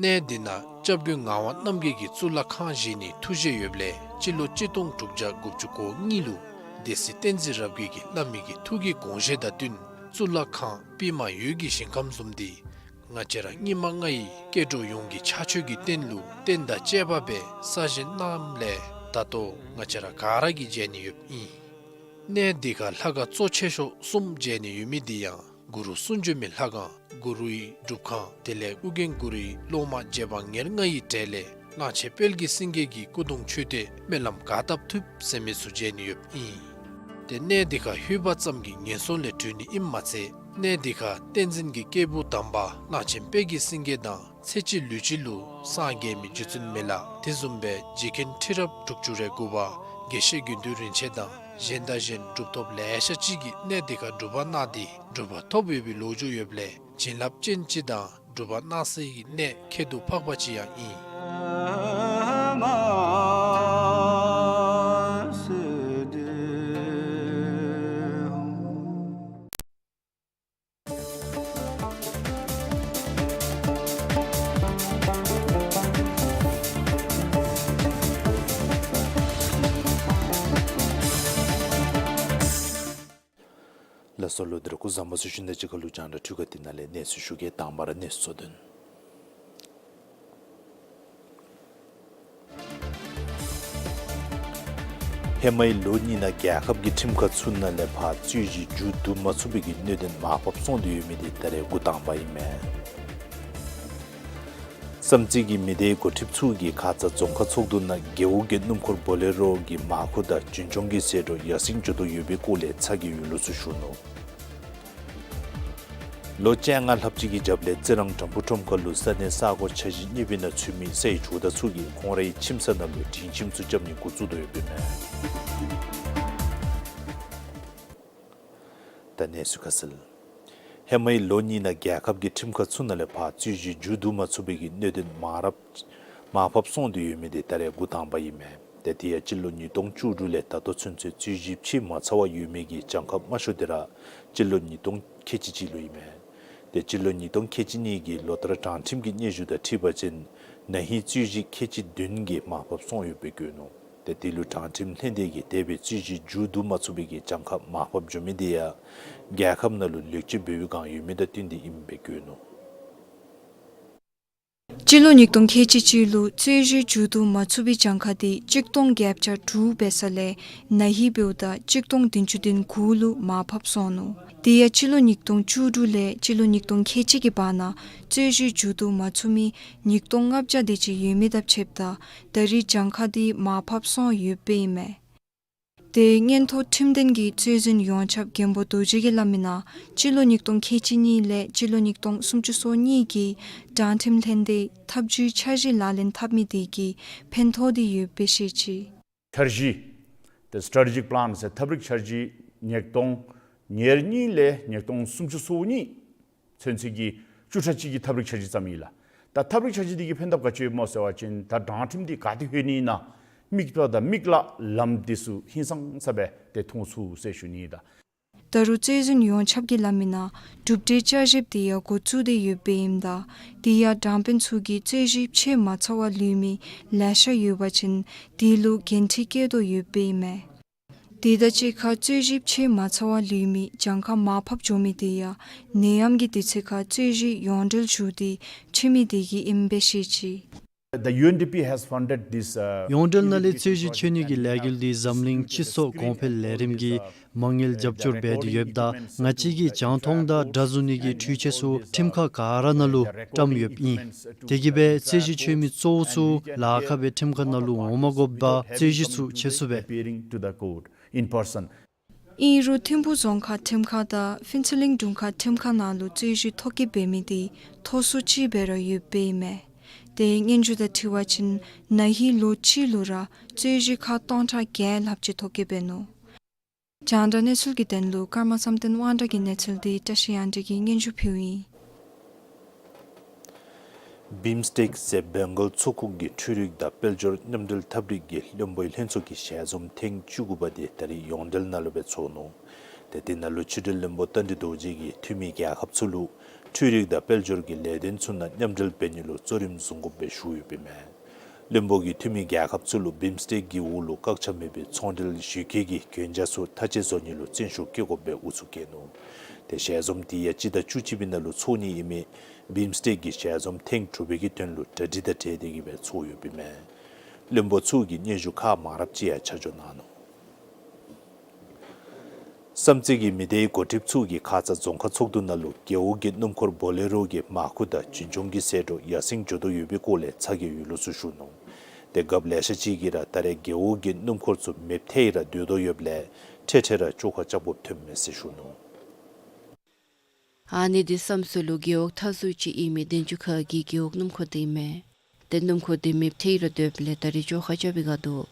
གནས་འདི་ནང་སྐྱབས་མགོན་ངག་དབང་རྣམ་རྒྱལ་གྱིས་གཙུག་ལག་ཁང་བཞེངས་ནིའི་ཐུགས་བཞེད་ཡོདཔ་ལས་སྤྱི་ལོ་གཅིག་སྟོང་དྲུག་བརྒྱ་དགུ་བཅུ་གོ་གཉིས་ལུ་སྡེ་སྲིད་བསྟན་འཛིན་རབ་རྒྱས་ཀྱིས་བླ་མའི་གི་ཐུགས་ཀྱི་དགོངས་བཞེད་དང་བསྟུན་གཙུག་ལག་ཁང་པདྨ་འོད་ཀྱི་ཞིང་ཁམས་བཟུམ་འདི་ང་བཅས་ར་སྙིགས་མ་ལྔ་ཡི་སྐྱེ་འགྲོ་ཡོངས་ཀྱི་ཕྱག་མཆོད་ཀྱི་རྟེན་ལུ་རྟེན་དང་བཅས་པ་སྦེ་གསར་བཞེངས་གནངམ་ལས་ད་ལྟོ་ང་བཅས་ར་ག་ར་གིས་མཇལ་ནི་ཡོདཔ་ཨིན། གནས་འདི་ཁར་ལྷ་ཁང་གཙོ་ཆེ་ཤོས་གསུམ་མཇལ་ནི་ཡོད་མི་འདི་ཡང་གུ་རུ་གསུང་བྱོན་མའི་ལྷ་ཁང་གུ་རུའི་སྒྲུབ་ཁང་དེ་ལས་ཨོ་རྒྱན་གུ་རུའི་སློབ་མ་རྗེ་འབངས་ཉེར་ལྔ་ཡི་གྲས་ལས་གླང་ཆེན་དཔལ་གྱི་སེང་གེ་གི་སྐུ་གདུང་མཆོད་རྟེན་སྨོན་ལམ་ག་བཏབ་ཐུབ་ཟེར་མི་ཚུ་མཇལ་ནི་ཡོདཔ་ཨིན། ཏེ་གནས་འདི་ཁར་ལྷོད་པ་ཙམ་གྱིས་ངན་སོང་ལས་གྲོལ་ནི་ཨིནམ་མ་ཚད་གནས་འདི་ཁར་བསྟན་འཛིན་གྱི་སྐྱེས་བུ་དམ་པ་གླང་ཆེན་དཔལ་གྱི་སེང་གེ་དང་ཚེ་གཅིག་ལུས་གཅིག་ལུ་སངས་རྒྱས་མི་རྗེ་བཙུན་མི་ལ་དེ་བཟུམ་སྦེ་རྗེ་མཁན་ཁྲི་རབས་དྲུག་ཅུ་རེ་དགུ་པ་དགེ་བཤེས་དགེ་འདུན་རིན་ཆེན་དང་གཞན་དང་གཞན་གྲུབ་ཐོབ་ལེ་ཤ་ཅིག་གིས་གནས་འདི་ཁར་སྒྲུབ་པ་གནང་སྟེ་གྲུབ་པ་ཐོབ་ཡོད་པའི་ལོ་རྒྱུས་ཡོདཔ་ལས་བྱིན་རླབས་ཅན་ཅིག་དང་སྒྲུབ་པ་གནང་སའི་གནས་ཁྱད་དུ་འཕགས་པ་ཅིག་ཡང་ཨིན། ལགས་སོ། ལོག་སྟེ་ར་སྐུ་གཟུགས་བཟང་པོ་ཚུ་ཞུ་ནི་དང་གཅིག་ཁར་ལུ་རྒྱང་བསྒྲགས་འཕྲུལ་ཁང་འདི་ནང་ལས་གནས་ཚུལ་ཞུ་གེ། དང་པ་ར་གནས་ཚུལ་གཙོ་དོན། ཧེ་མའི་ལོ་གཉིས་ནང་རྒྱལ་ཁབ་ཀྱི་ཁྲིམས་ཁང་ཚུ་ནང་ལས་ཕར་རྩོད་གཞི་མཇུག་བསྡུ་མ་ཚུགས་པའི་གི་གནད་དོན་མར་ཕབ་སོང་སྟེ་ཡོད་མི་དེ་ད་རེས་འགོ་དང་པ་ཨིན་མས། བསམ་རྩེ་གི་མི་སྡེའི་འགོ་ཁྲིདཔ་ཚུ་གིས་ཁ་ཙ་རྫོང་ཁག་ཚོགས་འདུ་ནང་རྒེད་འོག་གི་སྣུམ་འཁོར་བོ་ལེ་རོ་གི་མར་མཁོ་དང་རྒྱུན་སྐྱོང་གི་ཟད་འགྲོ་ཡར་སེང་འགྱོ་དོ་ཡོད་པའི་སྐོར་ལས་ཚ་གྱང་ཡོད་ལུགས་ཚུ་ཞུ་ནུག། ལོ་བཅོ་ལྔ་ལྷགཔ་ཅིག་གི་རྒྱབ་ལས་རྩི་རང་བྲམ་ཕུག་ཁྲོམ་ཁ་ལུ་ས་གནས་ས་གོ་འཆར་གཞི་གཉིས་པའི་ནང་ཚུད་མི་སའི་ཇོ་བདག་ཚུ་གིས་ཁོང་རའི་ཁྱིམ་ས་ནང་ལུ་སྒྲིང་ཁྱིམ་ཚུ་རྐྱབ་ནི་འགོ་བཙུགས་དོ་ཡོདཔ་ཨིན་མས། ད་གནས་ཚུལ་ཁ་གསལ། ཧེ་མའི་ལོ་གཉིས་ནང་རྒྱལ་ཁབ་ཀྱི་ཁྲིམས་ཁང་ཚུ་ནང་ལས་ཕར་རྩོད་གཞི་མཇུག་བསྡུ་མ་ཚུགས་པའི་གི་གནད་དོན་མར་རབ་མར་ཕབ་སོང་སྟེ་ཡོད་མི་དེ་ད་རེས་འགོ་དང་པ་ཨིན་མས། ཏེ་དེ་ཡང་སྤྱི་ལོ་ཉིས་སྟོང་བཅུ་དྲུག་ལས་ད་ལྟོ་ཚུན་ཚོད་རྩོད་གཞི་ཕྱེ་མ་ཚར་བར་ཡོད་མི་གི་གྱངས་ཁ་དམའ་ཤོས་དེ་ར་སྤྱི་ལོ་ཉིས་སྟོང་ཁལ་གཅིག་གཅིག་ལུ་ཨིན་མས། ཏེ་སྤྱི་ལོ་ཉིས་སྟོང་ཁལ་གཅིག་གཉིས་ཀྱི་ལོ་ལྟར་དྲང་ཁྲིམས་ཀྱི་སྙན་ཞུ་དང་འཁྲིལ་བ་ཅིན་ན་ཧིང་རྩོད་གཞི་ཁལ་གཅིག་བདུན་གྱིས་མར་ཕབ་སོང་ཡོདཔ་སྦེ་བཀོད་ནུག། ཏེ་དེ་ལུ་དྲང་ཁྲིམས་ལྷན་སྡེ་གིས་དེ་སྦེ་རྩོད་གཞི་མཇུག་བསྡུ་མ་ཚུགས་པའི་གི་གྱངས་ཁ་མར་ཕབ་འགྱོ་མི་དེ་ཡང་རྒྱལ་ཁབ་ནང་ལུ་ལེགས་བཅོས་འབད་བའི་བསྒང་ཡོད་མི་དང་བསྟུན་ཏེ་ཨིནམ་སྦེ་བཀོད་ནུག། སྤྱི་ལོ་ཉིས་སྟོང་ཁལ་གཅིག་གཅིག་ལུ་རྩོད་གཞི་མཇུག་བསྡུ་མ་ཚུགས་པའི་གྱངས་ཁ་དེ་གཅིག་སྟོང་བརྒྱད་བརྒྱ་དྲུག་འབད་ས་ལས་ན་ཧིང་འབདཝ་ད་གཅིག་སྟོང་བདུན་ཅུ་དོན་དགུ་ལུ་མར་ཕབ་སོང་ནུག། དེ་ཡང་སྤྱི་ལོ་ཉིས་སྟོང་བཅུ་དྲུག་ལས་སྤྱི་ལོ་ཉིས་སྟོང་ཁལ་གཅིག་གི་བར་ན་རྩོད་གཞི་མཇུག་བསྡུ་མ་ཚུགས་མི་ཉིས་སྟོང་ལྔ་བརྒྱ་དེ་ཅིག་ཡོད་མི་དང་ཕྱདཔ་ད་ད་རེས་གྱངས་ཁ་དེ་མར་ཕབ་སོང་ཡོདཔ་ཨིན་མས། དེ་སྔོན་ཐོག་ཁྲིམས་དོན་གྱི་གཙོ་འཛིན་ཡོངས་ཁྱབ་མགོན་པོ་རྡོ་རྗེ་གིས་སླབ་མི་ནང་སྤྱི་ལོ་ཉིས་སྟོང་ཁལ་གཅིག་གཉིས་ལས་སྤྱི་ལོ་ཉིས་སྟོང་སུམ་ཅུ་སོ་གཉིས་ཀྱི་དྲང་ཁྲིམས་ལྷན་སྡེ་ཐབས་བྱུས་འཆར་གཞི་ལག་ལེན་འཐབ་མི་དེ་གིས་ཕན་ཐོགས་ཏེ་ཡོདཔ་སྦེ་བཤད་ཅི། འཆར་གཞི་ཏེ་སི་ཊེ་ཊེ་ཇིག་པི་ལཱན་ཟེར་ཐབས་རིག་འཆར་གཞི་ཉིས་སྟོང་ཉེར་གཉིས་ལས་ཉིས་སྟོང་སུམ་ཅུ་སོ་གཉིས་ཚུན་ཚོད་ཀྱི་བཅུ་ཕྲག་གཅིག་གི་ཐབས་རིག་འཆར་གཞི་བརྩམས་ཡི་ལགས། ད་ཐབས་རིག་འཆར་གཞི་འདི་གིས་ཕན་ཐབས་ག་ཅི་ཡོདཔ་སྨོ་ཟེར་བ་ཅིན་ད་དྲང་ཁྲིམས་འདི་ག་ཏེ་ལྷོད་ནི་ཨིན་ན་དམིགས་པ་དང་དམིགས་ལ་ལམ་འདི་ཚུ་ཧིང་སངས་ས་སྦེ་ཏེ་མཐོང་ཚུགས་ཟེར་ཞུ་ནི་ད། ད་རུང་གཙོ་འཛིན་ཡོངས་ཁྱབ་ཀྱིས་སླབ་མི་ནང་གྲུབ་འབྲས་བསྐྱར་ཞིབ་དེ་ཡང་འགོ་བཙུགས་ཏེ་ཡོདཔ་ཨིནམ་ད་དེ་ཡང་དྲང་དཔོན་ཚུ་གིས་རྩོད་གཞི་ཕྱེ་མ་ཚར་བར་ལུས་མི་ལེ་ཤ་ཡོད་པ་ཅིན་དེ་ལུ་འགན་འཁྲི་བཀལ་དོ་ཡོདཔ་ཨིན་མས། དེ་དང་གཅིག་ཁར་རྩོད་གཞི་ཕྱེ་མ་ཚར་བར་ལུས་མི་གྱངས་ཁ་མར་ཕབ་འགྱོ་མི་དེ་ཡང་ནད་ཡམས་ཀྱི་དུས་ཚོད་ཁར་རྩོད་གཞི་ཡོངས་འབྲེལ་ཞུ་སྟེ་ཕྱེ་མི་དེ་གིས་ཨིནམ་སྦེ་བཤད་ཅི། The U N D P has funded this, uh, ཡོངས་འབྲེལ་ནང་ལས་རྩོད་གཞི་ཕྱེ་ནི་གི་ལས་འགུལ་འདི་འཛམ་གླིང་སྤྱི་ཚོགས་གོང་འཕེལ་ལས་རིམ་གྱིས་མ་དངུལ་རྒྱབ་སྐྱོར་འབད་དེ་ཡོདཔ་ད་ང་བཅས་ཀྱིས་རྒྱང་མཐོང་དང་འདྲ་བཟོ་ནི་གི་འཕྲུལ་ཆས་ཚུ་ཁྲིམས་ཁང་ག་ར་ནང་ལུ་བཀྲམ་ཡོདཔ་ཨིན། དེ་གིས་སྦེ་རྩོད་གཞི་ཕྱེ་མི་གཙོ་བོ་ཚུ་ལཱ་ཁག་སྦེ་ཁྲིམས་ཁང་ནང་ལུ་འོང་མ་དགོཔ་སྦེ་རྩོད་གཞི་ཚུ་ཕྱེ་ཚུགས་པས། ཨིན་རུང་ཐིམ་ཕུག་རྫོང་ཁག་ཁྲིམས་ཁང་དང་ཕུན་ཚོགས་གླིང་དྲུང་ཁག་ཁྲིམས་ཁང་ནང་ལུ་རྩོད་གཞི་ཐོ་བཀོད་འབད་མི་དེ་མཐོ་སུ་ཅིག་སྦེ་ར་ཡོདཔ་ཨིན་མས། དེ་སྙན་ཞུ་དང་འཁྲིལ་བ་ཅིན་ན་ཧིང་ལོ་གཅིག་ལུ་ར་རྩོད་གཞི་ཁག་སྟོང་ཕྲག་བརྒྱད་ལྷགཔ་ཅིག་ཐོ་བཀོད་འབད་ནུག། རྒྱང་བསྒྲགས་གནས་ཚུལ་གྱི་དོན་ལུ་ཀརྨ་བསམ་གཏན་དབང་གྲགས་ཀྱི་གནས་ཚུལ་འདི་བཀྲ་ཤིས་དབྱངས་སྒྲོན་གྱིས་སྙན་ཞུ་ཕུལཝ་ཨིན། བིམ་སྟེག་ཟེར་བེང་གོལ་མཚོ་ཁུག་གི་འཕྲུལ་རིག་དང་དཔལ་འབྱོར་མཉམ་འབྲེལ་ཐབས་རིག་གི་བློན་པོའི་ལྷན་ཚོགས་ཀྱི་ཞལ་འཛོམས་ཐེངས་བཅུ་དགུ་པ་དེ་ད་རིས་ཡོངས་འབྲེལ་ནང་ལུ་སྦེ་ཚོགས་ནུག། ཏེ་དེ་ནང་ལུ་ཕྱི་འབྲེལ་བློན་པོ་རྟ་མགྲིན་རྡོ་རྗེ་གིས་འཐུས་མི་རྒྱལ་ཁབ་ཚུ་ལུ་འཕྲུལ་རིག་དང་དཔལ་འབྱོར་གྱི་ལས་དོན་ཚུ་ནང་མཉམ་འབྲེལ་འབད་ནི་ལུ་གཙོ་རིམ་བཟུང་དགོཔ་སྦེ་ཞུ་ཡོདཔ་ཨིན་མས། བློན་པོ་གིས་འཐུས་མི་རྒྱལ་ཁབ་ཚུ་ལུ་བིམ་སྟེག་གི་འོག་ལུ་བཀག་ཆ་མེད་པའི་ཚོང་འབྲེལ་ཞི་གས་ཀྱི་གྱོང་ཆ་ཚུ་ཐག་གཅོད་བཟོ་ནི་ལུ་བརྩོན་ཤུགས་བསྐྱེད་དགོཔ་སྦེ་ཨུ་ཚུགས་བསྐྱེད་ནུག། ཏེ་ཞལ་འཛོམས་དེ་ཡང་སྤྱི་ཟླ་བཅུ་གཅིག་པའི་ནང་ལུ་ཚོགས་ནི་ཨིན་མི་བིམ་སྟེག་གི་ཞལ་འཛོམས་ཐེངས་དྲུག་པའི་གི་དོན་ལུ་གྲ་སྒྲིག་དང་འབྲེལ་ཏེ་གིས་སྦེ་ཚོགས་ཡོདཔ་ཨིན་མས། བློན་པོ་ཚུ་གིས་སྙན་ཞུ་ཁག་མང་རབས་ཅིག་ཡང་ཆ་འཇོག་གནང་ནུག། བསམ་རྩེ་གི་མི་སྡེའི་འགོ་ཁྲིདཔ་ཚུ་གིས་ཁ་ཙ་རྫོང་ཁག་ཚོགས་འདུ་ནང་ལུ་རྒེད་འོག་གི་སྣུམ་འཁོར་བོ་ལེ་རོ་གི་མར་མཁོ་དང་རྒྱུན་སྐྱོང་གི་ཟད་འགྲོ་ཡར་སེང་འགྱོ་དོ་ཡོད་པའི་སྐོར་ལས་ཚ་གྱང་ཡོད་ལུགས་ཚུ་ཞུ་ནུག། ཏེ་རྒཔོ་ལེ་ཤ་ཅིག་གིས་ར་ད་རེས་རྒེད་འོག་གི་སྣུམ་འཁོར་ཚུ་མེདཔ་ཐལ་ར་སྡོད་དོ་ཡོདཔ་ལས་འཕྲལ་འཕྲལ་ར་བཅོ་ཁ་རྐྱབ་དགོཔ་ཐོནམ་མས་ཟེར་ཞུ་ནུག། ཨ་ནི་འདི་བསམ་རྩེ་ལུ་རྒེད་འོག་མཐའ་ཟུར་ཅིག་ཨིན་མི་དན་ཆུ་ཁ་གི་རྒེད་འོག་སྣུམ་འཁོར་འདི་ཨིན་མས། ཏེ་སྣུམ་འཁོར་འདི་མེདཔ་ཐལ་ར་སྡོདཔ་ལས་ད་རིས་བཅོ་ཁ་རྐྱབ་པའི་བསྒང་འདུག།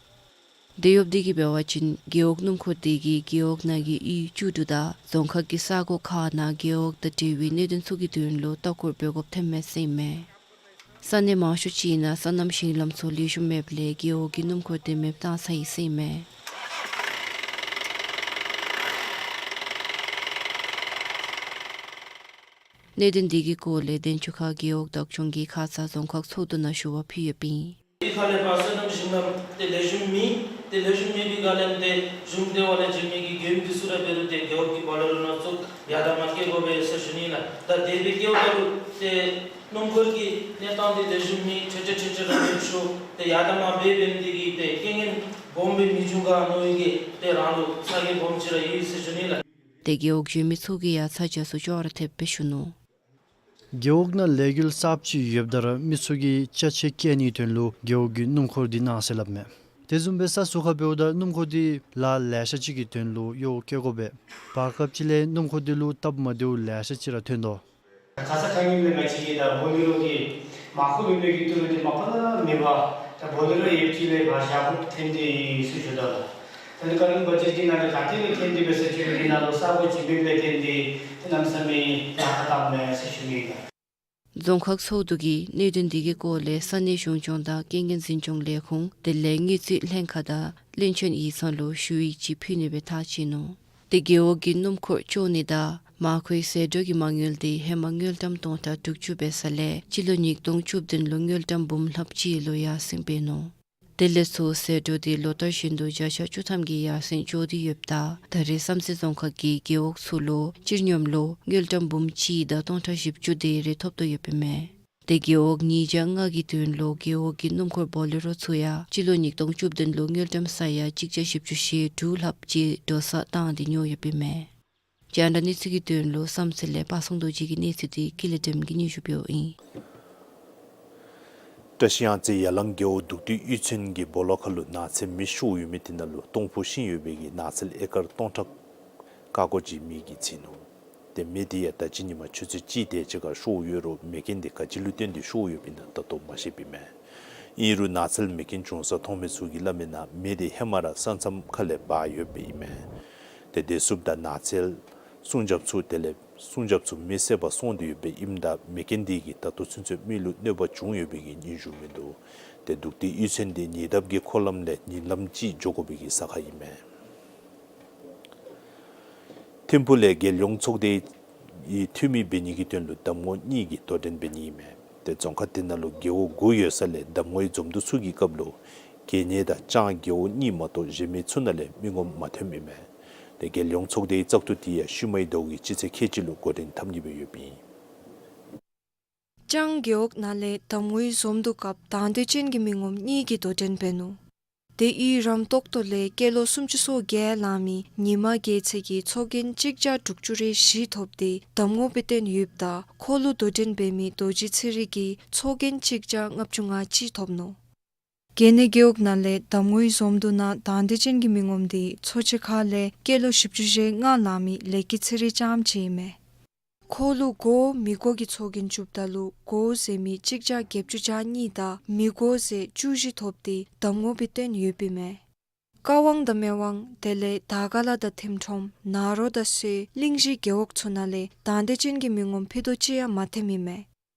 དེ་ཡོདཔ་འདི་གིས་འབད་བ་ཅིན་རྒེད་འོག་སྣུམ་འཁོར་འདི་གིས་རྒེད་འོག་ནང་གི་གཡུས་བཅུ་དྲུག་དང་རྫོང་ཁག་གི་ས་གོ་ཁག་ནང་རྒེད་འོག་དང་འབྲེལ་བའི་གནད་དོན་ཚུ་གི་དོན་ལུ་ལྟ་སྐོར་འབད་དགོཔ་ཐོནམ་མས་ཟེར་ཨིན་མས། ས་གནས་མང་ཤོས་ཅིག་ནང་སོ་ནམ་ཞིང་ལམ་ཚུ་ལེགས་ཤོམ་མེདཔ་ལས་རྒེད་འོག་གི་སྣུམ་འཁོར་འདི་མེདཔ་བཏང་ཚར་ཡི་ཟེར་ཨིན་མས། གནད་དོན་འདི་གི་སྐོར་ལས་དན་ཆུ་ཁ་རྒེད་འོག་བདག་སྐྱོང་གིས་ཁ་ཙ་རྫོང་ཁག་ཚོགས་འདུ་ནང་ཞུ་བ་ཕུལ་ཡོདཔ་ཨིན། དེ་ཁ་ལས་ཕར་སོ་ནམ་ཞིང་ལམ་དེ་ལེགས་ཤོམ་མེད། དེ་ལེགས་ཤོམ་མེད་པའི་བསྒང་ལས་ཏེ་གཞུང་དེ་བ་ལས་བྱིན་མི་གི་མགྱོནམ་འདི་ཚུ་ར་འབད་རུང་ཏེ་རྒེད་འོག་གི་བོ་ལེ་རོ་ནང་བཙུགས་ཡར་དང་མར་སྐྱེལ་དགོ་པས་ཟེར་ཞུ་ནི་ལགས། ད་དེ་སྦེ་སྐྱེལཝ་ད་ལུ་ཏེ་ སྣུམ་འཁོར་གྱི་གནས་སྟངས་འདི་དེ་བཟུམ་མི་ཁྲེ་ཁྲེ་ཁྲེ་ཁྲེ་ར་ཨིན་ཞུ། ཏེ་ཡར་དང་མར་འབད་འབདཝ་འདི་གིས་ཏེ་རྐྱེན་ངན་སྦོམ་སྦེ་མི་འབྱུང་ག་མནོ་ཡི་གི། ཏེ་རང་ལུ་ཚ་གྱང་སྦོམ་ཅིག་ར་ཡོད་ཟེར་ཞུ་ནི་ལགས། ཏེ་རྒེད་འོག་འགྱོ་མི་ཚུ་གིས་ཡང་ཚ་གྱང་ཚུ་ཅོག་ར་འཐདཔ་སྦེ་ཞུ་ནུག། རྒེད་འོག་ནང་ལས་འགུལ་གསརཔ་ཅིག་ཡོདཔ་ད་ར་མི་ཚུ་གིས་ཅ་ཆས་བཀལ་ནིའི་དོན་ལུ་རྒེད་འོག་གི་སྣུམ་འཁོར་འདི་གནང་ཟེར་སླབ་མས། དེ་བཟུམ་སྦེ་ས་ཟུར་ཁར་འབདཝ་ད་སྣུམ་འཁོར་འདི་ལཱ་ལེ་ཤ་ཅིག་གི་དོན་ལུ་གཡོག་བཀོལ་དགོ་པས། བར་སྐབས་ཅིག་ལས་སྣུམ་འཁོར་འདི་ལུ་སྟབས་མ་བདེཝ་ལེ་ཤ་ཅིག་ར་ཐོན་དོ། ག་ས་ག་ཉིནམ་ལས་ང་བཅས་ཀྱིས་ད་བོ་ལེ་རོ་གི་མར་ཁུ་བུད་མེད་ཀྱི་ཏི་རུ་འདི་མ་པ་ལས་མེད་པར་ད་བོ་ལེ་རོ་ཡོདཔ་ཅིག་ལས་ཕར་བཞག་དགོཔ་ཐོན་ཏེ་ཡོད་ཟེར་ཞུ་དོ་ལགས། ད་ནི་ཀ་རིང་བ་ཇེཊ་གི་ནང་ལས་ག་ཏེ་ལས་ཐོན་ཏེ་འབད་ས་ཅིག་རུང་འདི་ནང་ལུ་ས་གོ་ཅིག་མེདཔ་ལས་བརྟེན་ཏེ་ཏེ་གནམ་མེད་ས་མེད་ཡང་ཁག་བཏངམ་མས་ཟེར་ཞུ་ནི་ལགས། རྫོང་ཁག་ཚོགས་འདུ་གིས་གནད་དོན་འདི་གི་སྐོར་ལས་ས་གནས་གཞུང་སྐྱོང་དང་རྐྱེན་ངན་འཛིན་སྐྱོང་ལས་ཁུངས་དེ་ལས་དངུལ་རྩིས་ལྷན་ཁག་དང་བློན་ཆེན་ཡིག་ཚང་ལུ་ཞུ་ཡིག་ཅིག་ཕུལ་ནི་སྦེ་ཐག་བཅད་ནུག། ཏེ་རྒེད་འོག་གི་སྣུམ་འཁོར་བཅོ་ནི་དང་མར་ཁུའི་ཟད་འགྲོ་གི་མ་དངུལ་འདི་ཧེ་མ་དངུལ་ཀྲམ་སྟོང་ཕྲག་དྲུག་ཅུ་འབད་ས་ལས་སྤྱི་ལོ་ཉིས་སྟོང་བཅུ་བདུན་ལུ་དངུལ་ཀྲམ་འབུམ་ལྷགཔ་ཅིག་ལུ་ཡར་སེང་འབད་ནུག། དེ་ལས་ཚུར་ཟད་འགྲོ་འདི་ལོ་ལྟར་བཞིན་དུ་བརྒྱ་ཆ་བཅུ་ཐམ་གྱིས་ཡར་སེང་འགྱོ་སྟེ་ཡོདཔ་ད་ད་རེས་བསམ་རྩེ་རྫོང་ཁག་གི་རྒེད་འོག་ཚུ་ལུ་སྤྱིར་སྙོམས་ལུ་དངུལ་ཀྲམ་འབུམ་གཅིག་དང་སྟོང་ཕྲག་བཞི་བཅུ་དེ་རེ་ཐོབ་དོ་ཡོདཔ་ཨིན་མས། ཏེ་རྒེད་འོག་ཉིས་བརྒྱ་ལྔ་གི་དོན་ལུ་རྒེད་འོག་གི་སྣུམ་འཁོར་བོ་ལེ་རོ་ཚུ་ཡང་སྤྱི་ལོ་ཉིས་སྟོང་བཅུ་བདུན་ལུ་དངུལ་ཀྲམ་ས་ཡ་གཅིག་བརྒྱ་བཞི་བཅུ་ཞེ་དྲུག་ལྷགཔ་ཅིག་འགྲོ་སོང་བཏང་སྟེ་ཉོ་ཡོདཔ་ཨིན་མས། རྒྱང་བསྒྲགས་གནས་ཚུལ་གྱི་དོན་ལུ་བསམ་རྩེ་ལས་པ་སངས་རྡོ་རྗེ་གི་གནས་ཚུལ་འདི་ཀུན་ལེགས་སྒྲོལམ་གིས་སྙན་ཞུ་འབདཝ་ཨིན། བཀྲིས་གཡང་རྩེ་ཡ་ལང་རྒེད་འོག་གདུགས་མདོས་གཡུས་ཚན་གྱི་སྦོ་ལོགས་ཁ་ལུ་ནགས་ཚལ་མེ་ཤོར་ཡོད་མི་དེ་ནང་ལུ་སྟོང་ཕུ་ཤིང་ཡོད་པའི་གི་ནགས་ཚལ་ཨེ་ཀར་སྟོང་ཕྲག་ཀ་གོ་ཅིག་མེ་གིས་འཚིག་ནུག། ཏེ་མེ་དེ་ཡང་ད་ཅི་ཉིན་མ་ཆུ་ཚོད་གཅིག་དེ་ཅིག་ཁར་ཤོར་ཡོད་རུང་མེ་རྐྱེན་དེ་ག་ཅི་ལུ་བརྟེན་ཏེ་ཤོར་ཡོདཔ་ཨིན་ན་ད་ལྟོ་མ་ཤེསཔ་ཨིན་མས། ཨིན་རུང་ནགས་ཚལ་མེ་རྐྱེན་བྱུང་ས་མཐོང་མི་ཚུ་གིས་སླབ་མི་ནང་མེ་དེ་ཧེ་མ་ར་ས་མཚམས་ཁ་ལས་འབར་ཡོདཔ་ཨིན་མས། ཏེ་དེ་བཟུམ་ད་ནགས་ཚལ་སྲུང་སྐྱོབ་ཚུ་དེ་ལས་སྲུང་སྐྱོབ་ཚུ་མེ་བསད་པར་སོང་སྟེ་ཡོདཔ་ཨིནམ་ད་མེ་རྐྱེན་དེ་གིས་ད་ལྟོ་ཚུན་ཚོད་མི་ལུ་གནོད་པ་བྱུང་ཡོད་པའི་གི་སྙན་ཞུ་མིན་འདུག། ཏེ་གདུགས་མདོས་གཡུས་ཚན་དེ་ཉེ་འདབས་ཀྱི་འཁོར་ལམ་ལས་ཉིན་ལམ་ཅིག་འགྱོ་དགོ་པའི་གི་ས་ཁར་ཨིན་མས། ཐིམ་ཕུག་ལས་རྒྱལ་ཡོངས་ཚོགས་སྡེའི་འཐུས་མི་འབད་ནི་གི་དོན་ལུ་གདམ་ངོ་གཉིས་ཀྱི་དོ་འགྲན་འབད་ནི་ཨིན་མས། ཏེ་རྫོང་ཁག་དེ་ནང་ལུ་རྒེད་འོག་དགུ་ཡོད་ས་ལས་གདམ་ངོའི་འཛོམས་འདུ་ཚུ་གི་སྐབས་ལུ་དགེ་བསྙེན་དང་ལྕང་རྒེད་འོག་གཉིས་མ་གཏོགས་གཞན་མི་ཚུ་ནང་ལས་མི་ངོམ་མ་ཐོནམ་ཨིན་མས། ཏེ་རྒྱལ་ཡོངས་ཚོགས་སྡེའི་བཙག་འཐུ་དེ་ཡང་ཤུལ་མའི་ཟླཝ་གི་སྤྱི་ཚེས་ཁལ་གཅིག་ལུ་འགོ་འདྲེན་འཐབ་ནི་སྦེ་ཡོདཔ་ཨིན། ལྕང་རྒེད་འོག་ནང་ལས་གདམ་ངོའི་འཛོམས་འདུ་སྐབས་དང་འདོད་ཅན་གྱི་མི་ངོམ་གཉིས་ཀྱིས་དོ་འགྲན་འབད་ནུག། དེ་ཡུལ་རམ་ཏོག་ཏོ་ལས་སྐྱེས་ལོ་སུམ་ཅུ་སོ་བརྒྱད་ལང་མི་ཉི་མ་རྒྱལ་མཚན་གྱིས་ཚོགས་རྒྱན་གཅིག་བརྒྱ་དྲུག་ཅུ་རེ་བཞི་ཐོབ་སྟེ་གདམ་ངོ་སྦེ་བཏོན་ཡོདཔ་ད་ཁོ་ལུ་དོ་འགྲན་འབད་མི་རྡོ་རྗེ་ཚེ་རིང་གིས་ཚོགས་རྒྱན་གཅིག་བརྒྱ་ལྔ་བཅུ་ང་གཅིག་ཐོབ་ནུག། རྒྱལ་གནས་རྒེད་འོག་ནང་ལས་གདམ་ངོའི་འཛོམས་འདུ་ནང་དང་འདོད་ཅན་གྱི་མི་ངོམ་དེ་མཚོ་ཆུ་ཁ་ལས་སྐྱེས་ལོ་བཞི་བཅུ་ཞེ་ལྔ་ལང་མི་ལེགས་སྐྱིད་ཚེ་རིང་རྐྱངམ་ཅིག་ཨིན་མས། ཁོ་ལུ་དགོ་མི་དགོ་གི་ཚོགས་རྒྱན་བཙུགསཔ་ད་ལུ་དགོ་ཟེར་མི་གཅིག་བརྒྱ་བརྒྱད་ཅུ་གྱ་གཉིས་དང་མི་དགོ་ཟེར་བཅུ་བཞི་ཐོབ་སྟེ་གདམ་ངོ་སྦེ་བཏོན་ཡོདཔ་ཨིན་མས། ཀ་ཝང་དང་མེ་ཝང་དེ་ལས་དར་དཀར་ལ་དང་ཐིམ་ཁྲོམ་ནཱ་རོ་དང་སོས་གླིང་བཞི་རྒེད་འོག་ཚུ་ནང་ལས་དང་འདོད་ཅན་གྱི་མི་ངོམ་ཕུད་རྡོག་གཅིག་ཡང་མ་ཐོནམ་ཨིན་མས།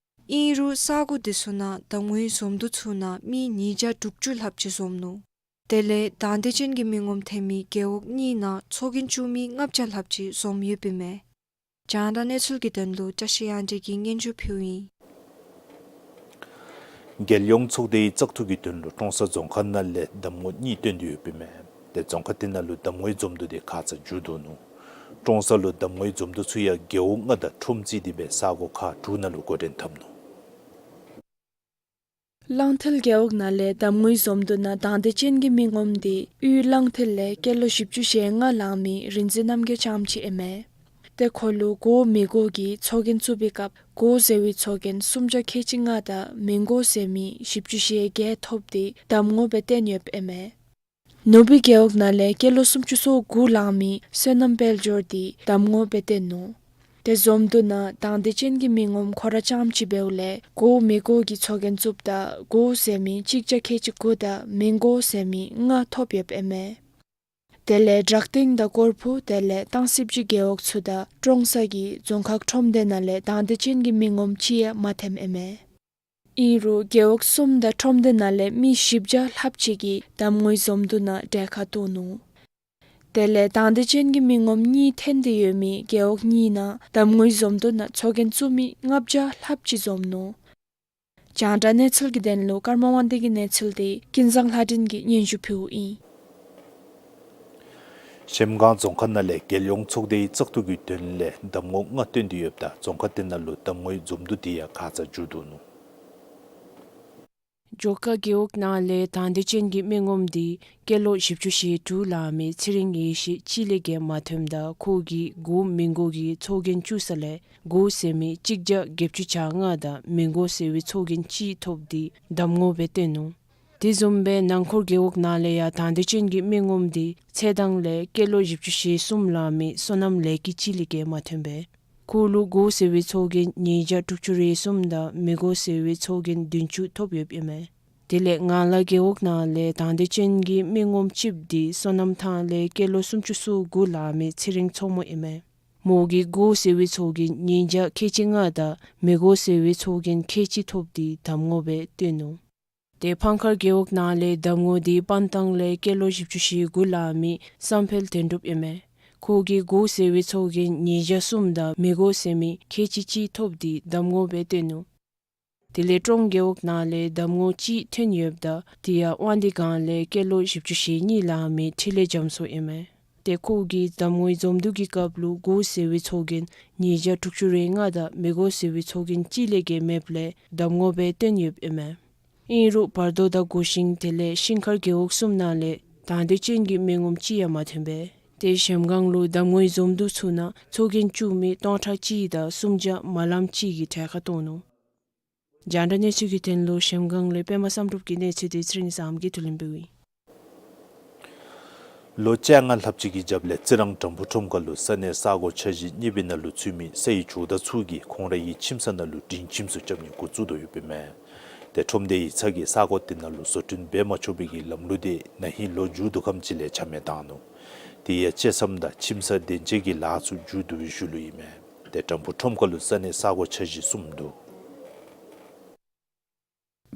ཨིན་རུང་ས་གོ་དེ་ཚུ་ནང་གདམ་ངོའི་འཛོམས་འདུ་ཚུ་ནང་མི་ཉིས་བརྒྱ་དྲུག་ཅུ་ལྷགཔ་ཅིག་འཛོམས་ནུག། དེ་ལས་དང་འདོད་ཅན་གྱི་མི་ངོམ་ཐོན་མི་རྒེད་འོག་གཉིས་ནང་ཚོགས་རྒྱན་བཙུགས་མི་ལྔ་བརྒྱ་ལྷགཔ་ཅིག་འཛོམས་ཡོདཔ་ཨིན་མས། རྒྱང་བསྒྲགས་གནས་ཚུལ་གྱི་དོན་ལུ་བཀྲ་ཤིས་གཡང་སྒྲོན་གྱིས་སྙན་ཞུ་ཕུལཝ་ཨིན། རྒྱལ་ཡོངས་ཚོགས་སྡེའི་བཙག་འཐུ་གི་དོན་ལུ་ཀྲོང་གསར་རྫོང་ཁག་ནང་ལས་གདམ་ངོ་གཉིས་བཏོན་ཏེ་ཡོདཔ་ཨིན་མས། ཏེ་རྫོང་ཁག་དེ་ནང་ལུ་གདམ་ངོའི་འཛོམས་འདུ་དེ་ཁ་ཙ་མཇུག་བསྡུ་ནུག། ཀྲོང་གསར་ལུ་གདམ་ངོའི་འཛོམས་འདུ་ཚུ་ཡང་རྒེད་འོག་ལྔ་དང་ཁྲོམ་རྩིས་ཏེ་སྦེ་ས་གོ་ཁག་དྲུག་ནང་ལུ་འགོ་འདྲེན་འཐབ་ནུག། གླང་མཐིལ་རྒེད་འོག་ནང་ལས་གདམ་ངོའི་འཛོམས་འདུ་ནང་དང་འདོད་ཅན་གྱི་མི་ངོམ་དེ་ཡུལ་གླང་མཐིལ་ལས་སྐྱེས་ལོ་བཞི་བཅུ་ཞེ་ལྔ་ལང་མི་རིག་འཛིན་རྣམ་རྒྱལ་རྐྱངམ་ཅིག་ཨིན་མས། ཏེ་ཁོ་ལུ་དགོ་མི་དགོ་གི་ཚོགས་རྒྱན་བཙུགས་པའི་སྐབས་དགོ་ཟེར་བའི་ཚོགས་རྒྱན་སུམ་བརྒྱ་ཁལ་གཅིག་ལྔ་དང་མི་དགོ་ཟེར་མི་བཞི་བཅུ་ཞེ་བརྒྱད་ཐོབ་སྟེ་གདམ་ངོ་སྦེ་བཏོན་ཡོདཔ་ཨིན་མས། ནུབ་སྦིས་རྒེད་འོག་ནང་ལས་སྐྱེས་ལོ་སུམ་ཅུ་སོ་དགུ་ལང་མི་བསོད་ནམས་དཔལ་འབྱོར་དེ་གདམ་ངོ་སྦེ་བཏོན་ནུག། ཏེ་འཛོམས་འདུ་ནང་དང་འདོད་ཅན་གྱི་མི་ངོམ་ཁོ་ར་རྐྱངམ་ཅིག་འབདཝ་ལས་དགོ་མི་དགོ་གི་ཚོགས་རྒྱན་བཙུགསཔ་ད་དགོ་ཟེར་མི་གཅིག་བརྒྱ་ཁལ་གཅིག་དགུ་དང་མི་དགོ་ཟེར་མི་ལྔ་ཐོབ་ཡོདཔ་ཨིན་མས། དེ་ལས་བྲག་སྟེང་དང་སྐོར་ཕུ་དེ་ལས་སྟང་སིབ་ཅི་རྒེད་འོག་ཚུ་དང་ཀྲོང་གསར་གྱི་རྫོང་ཁག་ཁྲོམ་སྡེ་ནང་ལས་དང་འདོད་ཅན་གྱི་མི་ངོམ་གཅིག་ཡང་མ་ཐོནམ་ཨིན་མས། ཨིན་རུང་རྒེད་འོག་གསུམ་དང་ཁྲོམ་སྡེ་ནང་ལས་མི་བཞི་བརྒྱ་ལྷགཔ་ཅིག་གིས་གདམ་ངོའི་འཛོམས་འདུ་ནང་གྲལ་ཁར་གཏོགས་ནུག། དེ་ལས་དང་འདོད་ཅན་གྱི་མི་ངོམ་གཉིས་ཐོན་ཏེ་ཡོད་མི་རྒེད་འོག་གཉིས་ནང་གདམ་ངོའི་འཛོམས་འདུ་ནང་ཚོགས་རྒྱན་བཙུགས་མི་ལྔ་བརྒྱ་ལྷགཔ་ཅིག་འཛོམས་ནུག། རྒྱང་བསྒྲགས་གནས་ཚུལ་གྱི་དོན་ལུ་ཀརྨ་དབང་འདུས་ཀྱི་གནས་ཚུལ་དེ་ཀུན་བཟང་ལྷ་སྒྲོན་གྱིས་སྙན་ཞུ་ཕུལཝ་ཨིན། གཞལམ་སྒང་རྫོང་ཁག་ནང་ལས་རྒྱལ་ཡོངས་ཚོགས་སྡེའི་བཙག་འཐུ་གི་དོན་ལས་གདམ་ངོ་ལྔ་བཏོན་ཏེ་ཡོདཔ་ད་རྫོང་ཁག་དེ་ནང་ལུ་གདམ་ངོའི་འཛོམས་འདུ་དེ་ཡང་ཁ་ཙ་མཇུག་བསྡུ་ནུག། ཇོ་ཁ་རྒེད་འོག་ནང་ལས་དང་འདོད་ཅན་གྱི་མི་ངོམ་དེ་སྐྱེས་ལོ་བཞི་བཅུ་ཞེ་དྲུག་ལང་མི་ཚེ་རིང་ཡེ་ཤེས་གཅིག་ལས་བརྒལ་མ་ཐོནམ་ད་ཁོ་གིས་གོ་མི་གོ་གི་ཚོགས་རྒྱན་བཙུགས་ས་ལས་གོ་ཟེར་མི་གཅིག་བརྒྱ་བརྒྱད་ཅུ་གྱ་ལྔ་དང་མི་གོ་ཟེར་བའི་ཚོགས་རྒྱན་གཅིག་ཐོབ་སྟེ་གདམ་ངོ་སྦེ་བཏོན་ནུག། དེ་བཟུམ་སྦེ་ནང་འཁོར་རྒེད་འོག་ནང་ལས་ཡང་དང་འདོད་ཅན་གྱི་མི་ངོམ་དེ་ཚེ་ཐང་ལས་སྐྱེས་ལོ་བཞི་བཅུ་ཞེ་གསུམ་ལང་མི་བསོད་ནམས་ལེགས་སྐྱིད་གཅིག་ལས་བརྒལ་མ་ཐོན་པས། ཁོ་ལུ་གོ་ཟེར་བའི་ཚོགས་རྒྱན་ཉིས་བརྒྱ་དྲུག་ཅུ་རེ་གསུམ་དང་མི་གོ་ཟེར་བའི་ཚོགས་རྒྱན་བདུན་ཅུ་ཐོབ་ཡོདཔ་ཨིན་མས། དེ་ལས་ངང་ལག་རྒེད་འོག་ནང་ལས་དང་འདོད་ཅན་གྱི་མི་ངོམ་གཅིགཔོ་དེ་བསོད་ནམས་ཐང་ལས་སྐྱེས་ལོ་སུམ་ཅུ་སོ་དགུ་ལང་མི་ཚེ་རིང་མཚོ་མོ་ཨིན་མས། མོ་གིས་གོ་ཟེར་བའི་ཚོགས་རྒྱན་ཉིས་བརྒྱ་ཁལ་གཅིག་ལྔ་དང་མི་གོ་ཟེར་བའི་ཚོགས་རྒྱན་ཁལ་གཅིག་ཐོབ་སྟེ་གདམ་ངོ་སྦེ་བཏོན་ནུག། དེ་ཕང་མཁར་རྒེད་འོག་ནང་ལས་གདམ་ངོ་དེ་སྤང་ཐང་ལས་སྐྱེས་ལོ་བཞི་བཅུ་ཞེ་དགུ་ལང་མི་བསམ་འཕེལ་དོན་གྲུབ་ཨིན་མས། ཁོ་གིས་གོ་ཟེར་བའི་ཚོགས་རྒྱན་ཉིས་བརྒྱ་གསུམ་དང་མི་གོ་ཟེར་མི་ཁལ་གཅིག་གཅིག་ཐོབ་སྟེ་གདམ་ངོ་སྦེ་བཏོན་ནུག། དེ་ལས་ཀྲོང་རྒེད་འོག་ནང་ལས་གདམ་ངོ་གཅིག་ཐོན་ཡོདཔ་ད་དེ་ཡང་དབང་འདུས་སྒང་ལས་སྐྱེས་ལོ་བཞི་བཅུ་ཞེ་གཉིས་ལང་མི་འཕྲིན་ལས་རྒྱ་མཚོ་ཨིན་མས། དེ་ཁོ་གིས་གདམ་ངོའི་འཛོམས་འདུ་གི་སྐབས་ལུ་གོ་ཟེར་བའི་ཚོགས་རྒྱན་ཉིས་བརྒྱ་དྲུག་ཅུ་རེ་ལྔ་དང་མི་གོ་ཟེར་བའི་ཚོགས་རྒྱན་གཅིག་ལས་བརྒལ་མེདཔ་ལས་གདམ་ངོ་སྦེ་བཏོན་ཡོདཔ་ཨིན་མས། ཨིན་རུང་བར་དོ་དང་གུ་ཤིང་དེ་ལས་ཤིང་མཁར་རྒེད་འོག་གསུམ་ནང་ལས་དང་འདོད་ཅན་གྱི་མི་ངོམ་གཅིག་ཡང་མ་ཐོན་པས། དེ་གཞལམ་སྒང་ལུ་གདམ་ངོའི་འཛོམས་འདུ་ཚུ་ནང་ཚོགས་རྒྱན་བཙུགས་མི་སྟོང་ཕྲག་གཅིག་དང་སུམ་བརྒྱ་མ་ལངམ་ཅིག་གི་གྲལ་ཁར་གཏོགས་ནུག། རྒྱང་བསྒྲགས་གནས་ཚུལ་གྱི་དོན་ལུ་གཞལམ་སྒང་ལས་པདྨ་བསམ་གྲུབ་ཀྱི་གནས་ཚུལ་དེ་ཚེ་རིང་བཟངམོ་གིས་བསྡུ་ལེན་འབདཝ་ཨིན། ལོ་བཅོ་ལྔ་ལྷགཔ་ཅིག་གི་རྒྱབ་ལས་རྩི་རང་དྲམ་ཕུ་ཁྲོམ་ཁ་ལུ་ས་གནས་ས་སྒོ་འཆར་གཞི་གཉིས་པའི་ནང་ལུ་ཚུད་མི་སའི་ཇོ་བདག་ཚུ་གིས་ཁོང་རའི་ཁྱིམ་ས་ནང་ལུ་སྒྲིང་ཁྱིམ་ཚུ་རྐྱབ་ནི་འགོ་བཙུགས་དོ་ཡོདཔ་ཨིན་མས། དེ་ཁྲོམ་སྡེ་ཡིག་ཚང་གིས་ས་སྒོ་དེ་ནང་ལུ་བཟོ་སྐྲུན་འབད་མ་ཆོག་པའི་གི་ལམ་ལུགས་དེ་ན་ཧིང་ལོ་མཇུག་བསྡུ་ཁམས་ཅིག་ལས་ཆ་མེད་བཏང་ནུག། དེ་ཡང་བཅད་མཚམས་དང་ཁྱིམ་ས་བདེན་དཔྱད་ཀྱི་ལཱ་ཚུ་མཇུག་བསྡུ་བའི་ཤུལ་ལུ་ཨིན་མས། དེ་དྲམ་ཕུ་ཁྲོམ་ཁ་ལུ་ས་གནས་ས་སྒོ་འཆར་གཞི་གསུམ་འདུག།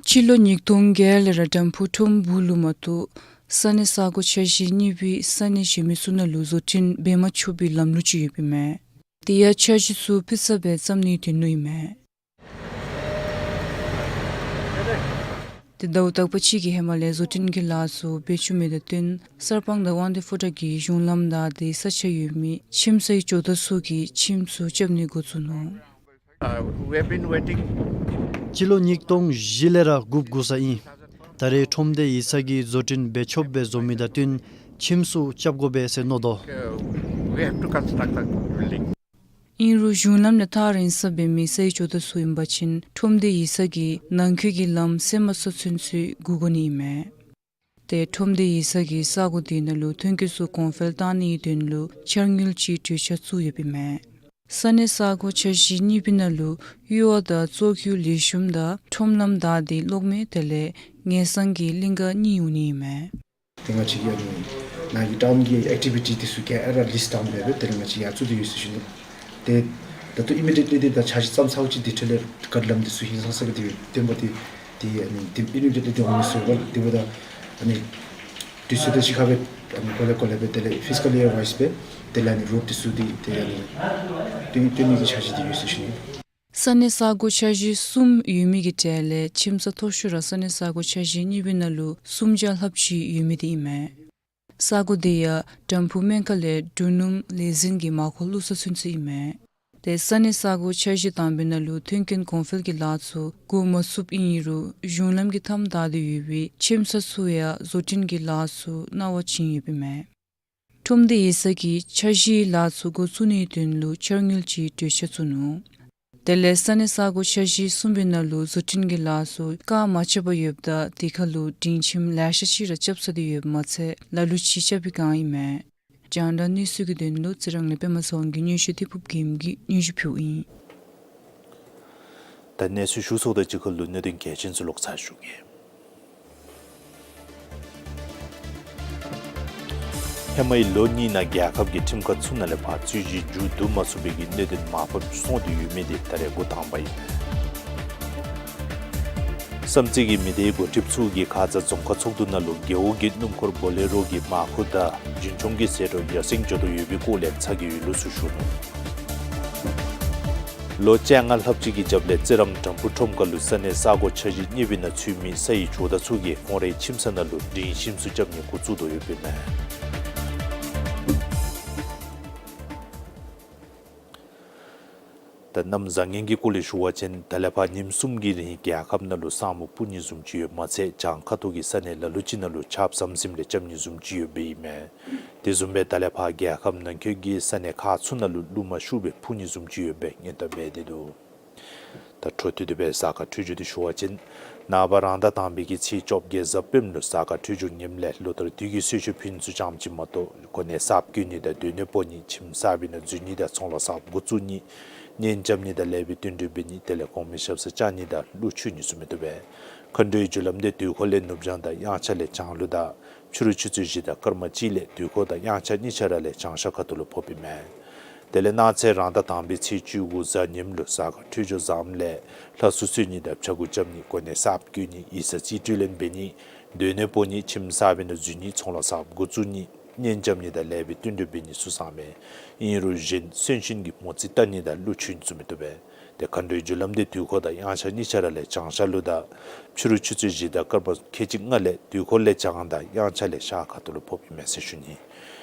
སྤྱི་ལོ་ཉིས་སྟོང་བརྒྱད་ལས་ར་དྲམ་ཕུ་ཁྲོམ་སྦུག་ལུ་མ་གཏོགས་ས་གནས་ས་སྒོ་འཆར་གཞི་གཉིས་པའི་ས་གནས་གཞན་མི་ཚུ་ནང་ལུ་བཟོ་སྐྲུན་འབད་མ་ཆོག་པའི་ལམ་ལུགས་ཅིག་ཡོདཔ་ཨིན་མས། དེ་ཡང་འཆར་གཞི་ཚུ་ཕུལ་ས་སྦེ་བརྩམ་ནིའི་དོན་ལུ་ཨིན་མས། དེ་ཟླཝ་དག་པ་ཅིག་གི་ཧེ་མ་ལས་བཟོ་སྐྲུན་གྱི་ལཱ་ཚུ་འབད་བཅུག་མི་དང་བསྟུན་གསར་སྤང་དང་དབང་འདུས་ཕོ་བྲང་གི་གཞུང་ལམ་བདའ་སྟེ་ས་ཆ་ཡོད་མི་ཁྱིམ་སའི་ཇོ་བདག་ཚུ་གི་ཁྱིམ་ཚུ་རྐྱབ་ནི་འགོ་བཙུགས་ནུག། Uh, we have been waiting. སྤྱི་ལོ་ཉིས་སྟོང་བཞི་ལས་ར་སྒུག་སྒུག་ས་ཨིན། ད་རེས་ཁྲོམ་སྡེ་ཡིག་ཚང་གིས་བཟོ་སྐྲུན་འབད་ཆོགཔ་སྦེ་བཟོ་མི་དང་བསྟུན་ཁྱིམ་ཚུ་རྐྱབ་དགོ་པས་ཟེར་མནོ་དོ། Uh, we have to construct the building. ཨིན་རུང་གཞུང་ལམ་ལས་ཐག་རིང་ས་འབད་མི་སའི་ཇོ་བདག་ཚུ་ཨིན་པ་ཅིན་ཁྲོམ་སྡེ་ཡིག་ཚང་གིས་ནང་འཁོད་ཀྱི་ལམ་སེལ་མ་ཚུགས་ཚུན་ཚོད་སྒུག་དགོ་ནི་ཨིན་མས། དེ་ཁྲོམ་སྡེ་ཡིག་ཚང་གིས་ས་སྒོ་དེ་ནང་ལུ་ཐོན་སྐྱེད་ཚུ་གོང་འཕེལ་བཏང་ནིའི་དོན་ལུ་འཆར་དངུལ་ཅིག་གྲོས་ཆོད་བཙུགས་ཡོདཔ་ཨིན་མས། ས་གནས་ས་སྒོ་འཆར་གཞི་གཉིས་པའི་ནང་ལུ་གཡུར་བ་དང་བཙོག་ཡུར་ལེགས་ཤོམ་དང་ཁྲོམ་ལམ་བདའ་སྟེ་གློག་མེ་དེ་ལས་ངན་སང་གི་གླིང་ག་གཉིས་འོང་ནི་ཨིན་མས། དེ་ང་བཅས་ཀྱི་ཨ་ནི་ནཱ་གི་ཊའུན་གྱི་ཨེག་ཊི་བི་ཊི་དེ་ཚུ་ག་ར་ལིསཊ་ཌའུན་འབད་སྦེ་དེ་ལས་ང་བཅས་ཡར་བཙུགས་ཏེ་ཡོད་ཟེར་ཞུ་ནི། དེ་ད་ལྟོ་ཨི་མི་ཌི་ཡེཊ་ལི་དེ་ད་འཆར་གཞི་བརྩམ་ཚརཝ་ཅིག་དེ་འཕྲོ་ལས་ག་ལམ་དེ་ཚུ་ཧིང་སངས་ས་སྦེ་དེ་སྦེ་བཏོན་པ་དེ་དེ་ཨ་ནི་དེ་ཨི་མི་ཌི་ཡེཊ་ལི་དེ་འོང་མི་ཚུགས་པས། དེ་འབདཝ་ད་ཨ་ནི་དུས་ཚོད་དང་གཅིག་ཁར་སྦེ་ཨ་ནི་གོ་ལེ་གོ་ལེ་སྦེ་དེ་ལས་ཕིས་ཀཱ་ལི་ཡར་ཝའིསི་སྦེ་དེ་ལས་ཨ་ནི་རོཌ་དེ་ཚུ་དེ་དེ་ཨ་ནི་བཏོན་བཏོན་ནི་གི་འཆར་གཞི་དེ་ཡོད་ཟེར་ཞུ་ནི། ས་གནས་ས་སྒོ་འཆར་གཞི་གསུམ་ཡོད་མི་གི་གྲས་ལས་ཁྱིམ་ས་མཐོ་ཤོས་ར་ས་གནས་ས་སྒོ་འཆར་གཞི་གཉིས་པའི་ནང་ལུ་སུམ་བརྒྱ་ལྷགཔ་ཅིག་ཡོད་མི་དེ་ཨིན་མས། ས་སྒོ་དེ་ཡང་དྲམ་ཕུ་སྨན་ཁང་ལས་འབྲུ་སྣུམ་ལས་འཛིན་གྱི་མར་ཁུ་བླུག་ས་ཚུན་ཚོད་ཨིན་མས། དེ་ས་གནས་ས་སྒོ་འཆར་གཞི་དང་པའི་ནང་ལུ་མཐུན་རྐྱེན་གོང་འཕེལ་གྱི་ལཱ་ཚུ་འགོ་མ་བཙུགསཔ་ཨིན་རུང་གཞུང་ལམ་གྱི་མཐའམ་བདའ་སྟེ་ཡོད་པའི་ཁྱིམ་ས་ཚུ་ཡང་བཟོ་སྐྲུན་གྱི་ལཱ་ཚུ་གནང་བ་བྱིན་ཡོདཔ་ཨིན་མས། ཁྲོམ་སྡེ་ཡིག་ཚང་གིས་འཆར་གཞིའི་ལཱ་ཚུ་འགོ་བཙུགས་ནིའི་དོན་ལུ་འཆར་དངུལ་ཅིག་གྲོས་ཆོད་བཙུགས་ནུག། དེ་ལས་ས་གནས་ས་སྒོ་འཆར་གཞི་གསུམ་པའི་ནང་ལུ་བཟོ་སྐྲུན་གྱི་ལཱ་ཚུ་བཀག་མ་ཆོད་པར་ཡོདཔ་ད་དེ་ཁར་ལུ་སྒྲིང་ཁྱིམ་ལེ་ཤ་ཅིག་ར་རྐྱབ་ཚར་ཏེ་ཡོདཔ་མ་ཚད་ལ་ལུ་ཅིག་རྐྱབ་པའི་བསྒང་ཨིན་མས། རྒྱང་བསྒྲགས་གནས་ཚུལ་གྱི་དོན་ལུ་རྩི་རང་ལས་པདྨ་ཚེ་དབང་གི་སྙན་ཞུ་དེ་ཕུབ་རྒྱལམོ་གིས་སྙན་ཞུ་ཕུལཝ་ཨིན། ད་གནས་ཚུལ་ཞུ་ཚརཝ་དང་གཅིག་ཁར་ལུ་གནད་དོན་གལ་ཆེན་ཚུ་ལོག་ཚར་ཞུ་གེ། ཧེ་མའི་ལོ་གཉིས་ནང་རྒྱལ་ཁབ་ཀྱི་ཁྲིམས་ཁང་ཚུ་ནང་ལས་ཕར་རྩོད་གཞི་མཇུག་བསྡུ་མ་ཚུགས་པའི་གི་གནད་དོན་མར་ཕབ་སོང་སྟེ་ཡོད་མི་དེ་ད་རེས་འགོ་དང་པ་ཨིན། བསམ་རྩེ་གི་མི་སྡེའི་འགོ་ཁྲིདཔ་ཚུ་གིས་ཁ་ཙ་རྫོང་ཁག་ཚོགས་འདུ་ནང་ལུ་རྒེད་འོག་གི་སྣུམ་འཁོར་བོ་ལེ་རོ་གི་མར་ཁུ་དང་རྒྱུན་འཁྱོངས་ཀྱི་ཟད་འགྲོ་ཡར་སེང་འགྱོ་དོ་ཡོད་པའི་སྐོར་ལས་ཚ་གྱང་ཡོད་ལུགས་ཚུ་ཞུ་ནུག། ལོ་བཅོ་ལྔ་ལྷགཔ་ཅིག་གི་རྒྱབ་ལས་རྩི་རང་དྲམ་ཕུ་ཁྲོམ་ཁ་ལུ་ས་གནས་ས་སྒོ་འཆར་གཞི་གཉིས་པའི་ནང་ཚུད་མི་སའི་ཇོ་བདག་ཚུ་གིས་ཁོང་རའི་ཁྱིམ་ས་ནང་ལུ་སྒྲིང་ཁྱིམ་ཚུ་རྐྱབ་ནི་འགོ་བཙུགས་དོ་ཡོདཔ་ཨིན་མས། གནམ་བཟང་ངན་གྱི་སྐོར་ལས་ཞུ་བ་ཅིན་ད་ལས་ཕར་ཉིནམ་གསུམ་གྱི་རིང་རྒྱལ་ཁབ་ནང་ལུ་ས་སྨུག་སྤུབ་ནི་བཟུམ་ཅིག་ཡོདཔ་མ་ཚད་བྱང་ཁ་ཐུག་གི་ས་གནས་ལ་ལུ་ཅིག་ནང་ལུ་ཆརཔ་ཟམ་ཟིམ་ལས་རྐྱབ་ནི་བཟུམ་ཅིག་ཡོདཔ་ཨིན་མས། དེ་བཟུམ་སྦེ་ད་ལས་ཕར་རྒྱལ་ཁབ་ནང་འཁོད་ཀྱི་ས་གནས་ཁག་ཚུ་ནང་ལུ་རླུང་མ་ཤུགས་སྦེ་འཕུ་ནི་བཟུམ་ཅིག་ཡོདཔ་སྦེ་སྔོན་བརྡ་འབད་དེ་འདུག། ད་འཕྲོ་མཐུད་དེ་སྦེ་གཟའ་སྐར་འཕྲོད་སྦྱོར་འདི་ཞུ་བ་ཅིན་ནངས་པ་རང་ཟླ་དང་པའི་གི་ཚེས་བཅོ་བརྒྱད་གཟའ་སྤེནམ་ལུ་གཟའ་སྐར་འཕྲོད་སྦྱོར་ངནམ་ལས་ལོ་ལྟར་དུས་ཀྱི་གསོལ་མཆོད་ཕུལ་ཚུ་ཙམ་ཅིག་མ་གཏོགས་གོ་གནས་གསརཔ་བསྐོ་ནི་དང་སྡོད་གནས་སྤོ་ནི་ཁྱིམ་གསར་པའི་ནང་འཛུལ་ནི་དང་ཚོང་ལཱ་གསརཔ་འགོ་བཙུགས་ནི་གཉེན་རྐྱབ་ནི་དང་ལེགས་པའི་བསྟུན་གྲོས་འབད་ནི་དེ་ལས་གོང་མའི་ཞབས་སར་བཅར་ནི་དང་གླུ་མཆོད་ནི་ཚུ་མི་བཏུབ་པས། མཁའ་འགྲོའི་རྒྱུ་ལམ་འདི་དུས་འཁོར་ལས་ནུབ་བྱང་དང་དབྱངས་འཆར་ལས་བྱང་ལུ་དང་ཕྱི་རུ་ཆུ་ཚོད་བཞི་དང་སྐར་མ་གཅིག་ལས་དུས་འཁོར་དང་དབྱངས་འཆར་གཉིས་ཆ་ར་ལས་བྱང་ཤར་ཁ་ཐུག་ལུ་ཕོགཔ་ཨིན་མས། དེ་ལས་གནངས་ཚེ་རང་ཟླ་དང་པའི་ཚེས་བཅུ་དགུ་གཟའ་ཉིམ་ལུ་གཟའ་སྐར་འཕྲོད་སྦྱོར་བཟངམ་ལས་ལྷ་སྲུང་གསོལ་ནི་དང་ཕྱྭ་འགུགས་རྐྱབ་ནི་གོ་གནས་གསརཔ་བསྐོ་ནི་ཡིག་ཚང་རྩིས་སྤྲོད་ལེན་འབད་ནི་སྡོད་གནས་སྤོ་ནི་ཁྱིམ་གསར་པའི་ནང་འཛུལ་ནི་ཚོང་ལཱ་གསརཔ་འགོ་བཙུགས་ནི་གཉེན་རྐྱབ་ནི་དང་ལེགས་པའི་བསྟུན་གྲོས་འབད་ནི་ཚུ་བཟང་མས། ཨིན་རུང་གཞན་གསོན་གཤིན་གྱི་མོ་རྩིས་བལྟ་ནི་དང་གླུ་མཆོད་ནི་ཚུ་མི་བཏུབ་པས། དེ་མཁའ་འགྲོའི་རྒྱུ་ལམ་འདི་དུས་འཁོར་དང་དབྱངས་འཆར་གཉིས་ཆ་ར་ལས་བྱང་ཤར་ལུ་དང་ཕྱི་རུ་ཆུ་ཚོད་བཞི་དང་སྐར་མ་ཁལ་གཅིག་ལྔ་ལས་དུས་འཁོར་ལས་བྱང་དང་དབྱངས་འཆར་ལས་ཤར་ཁ་ཐུག་ལུ་ཕོགཔ་ཨིན་མས་ཟེར་ཞུ་ནི།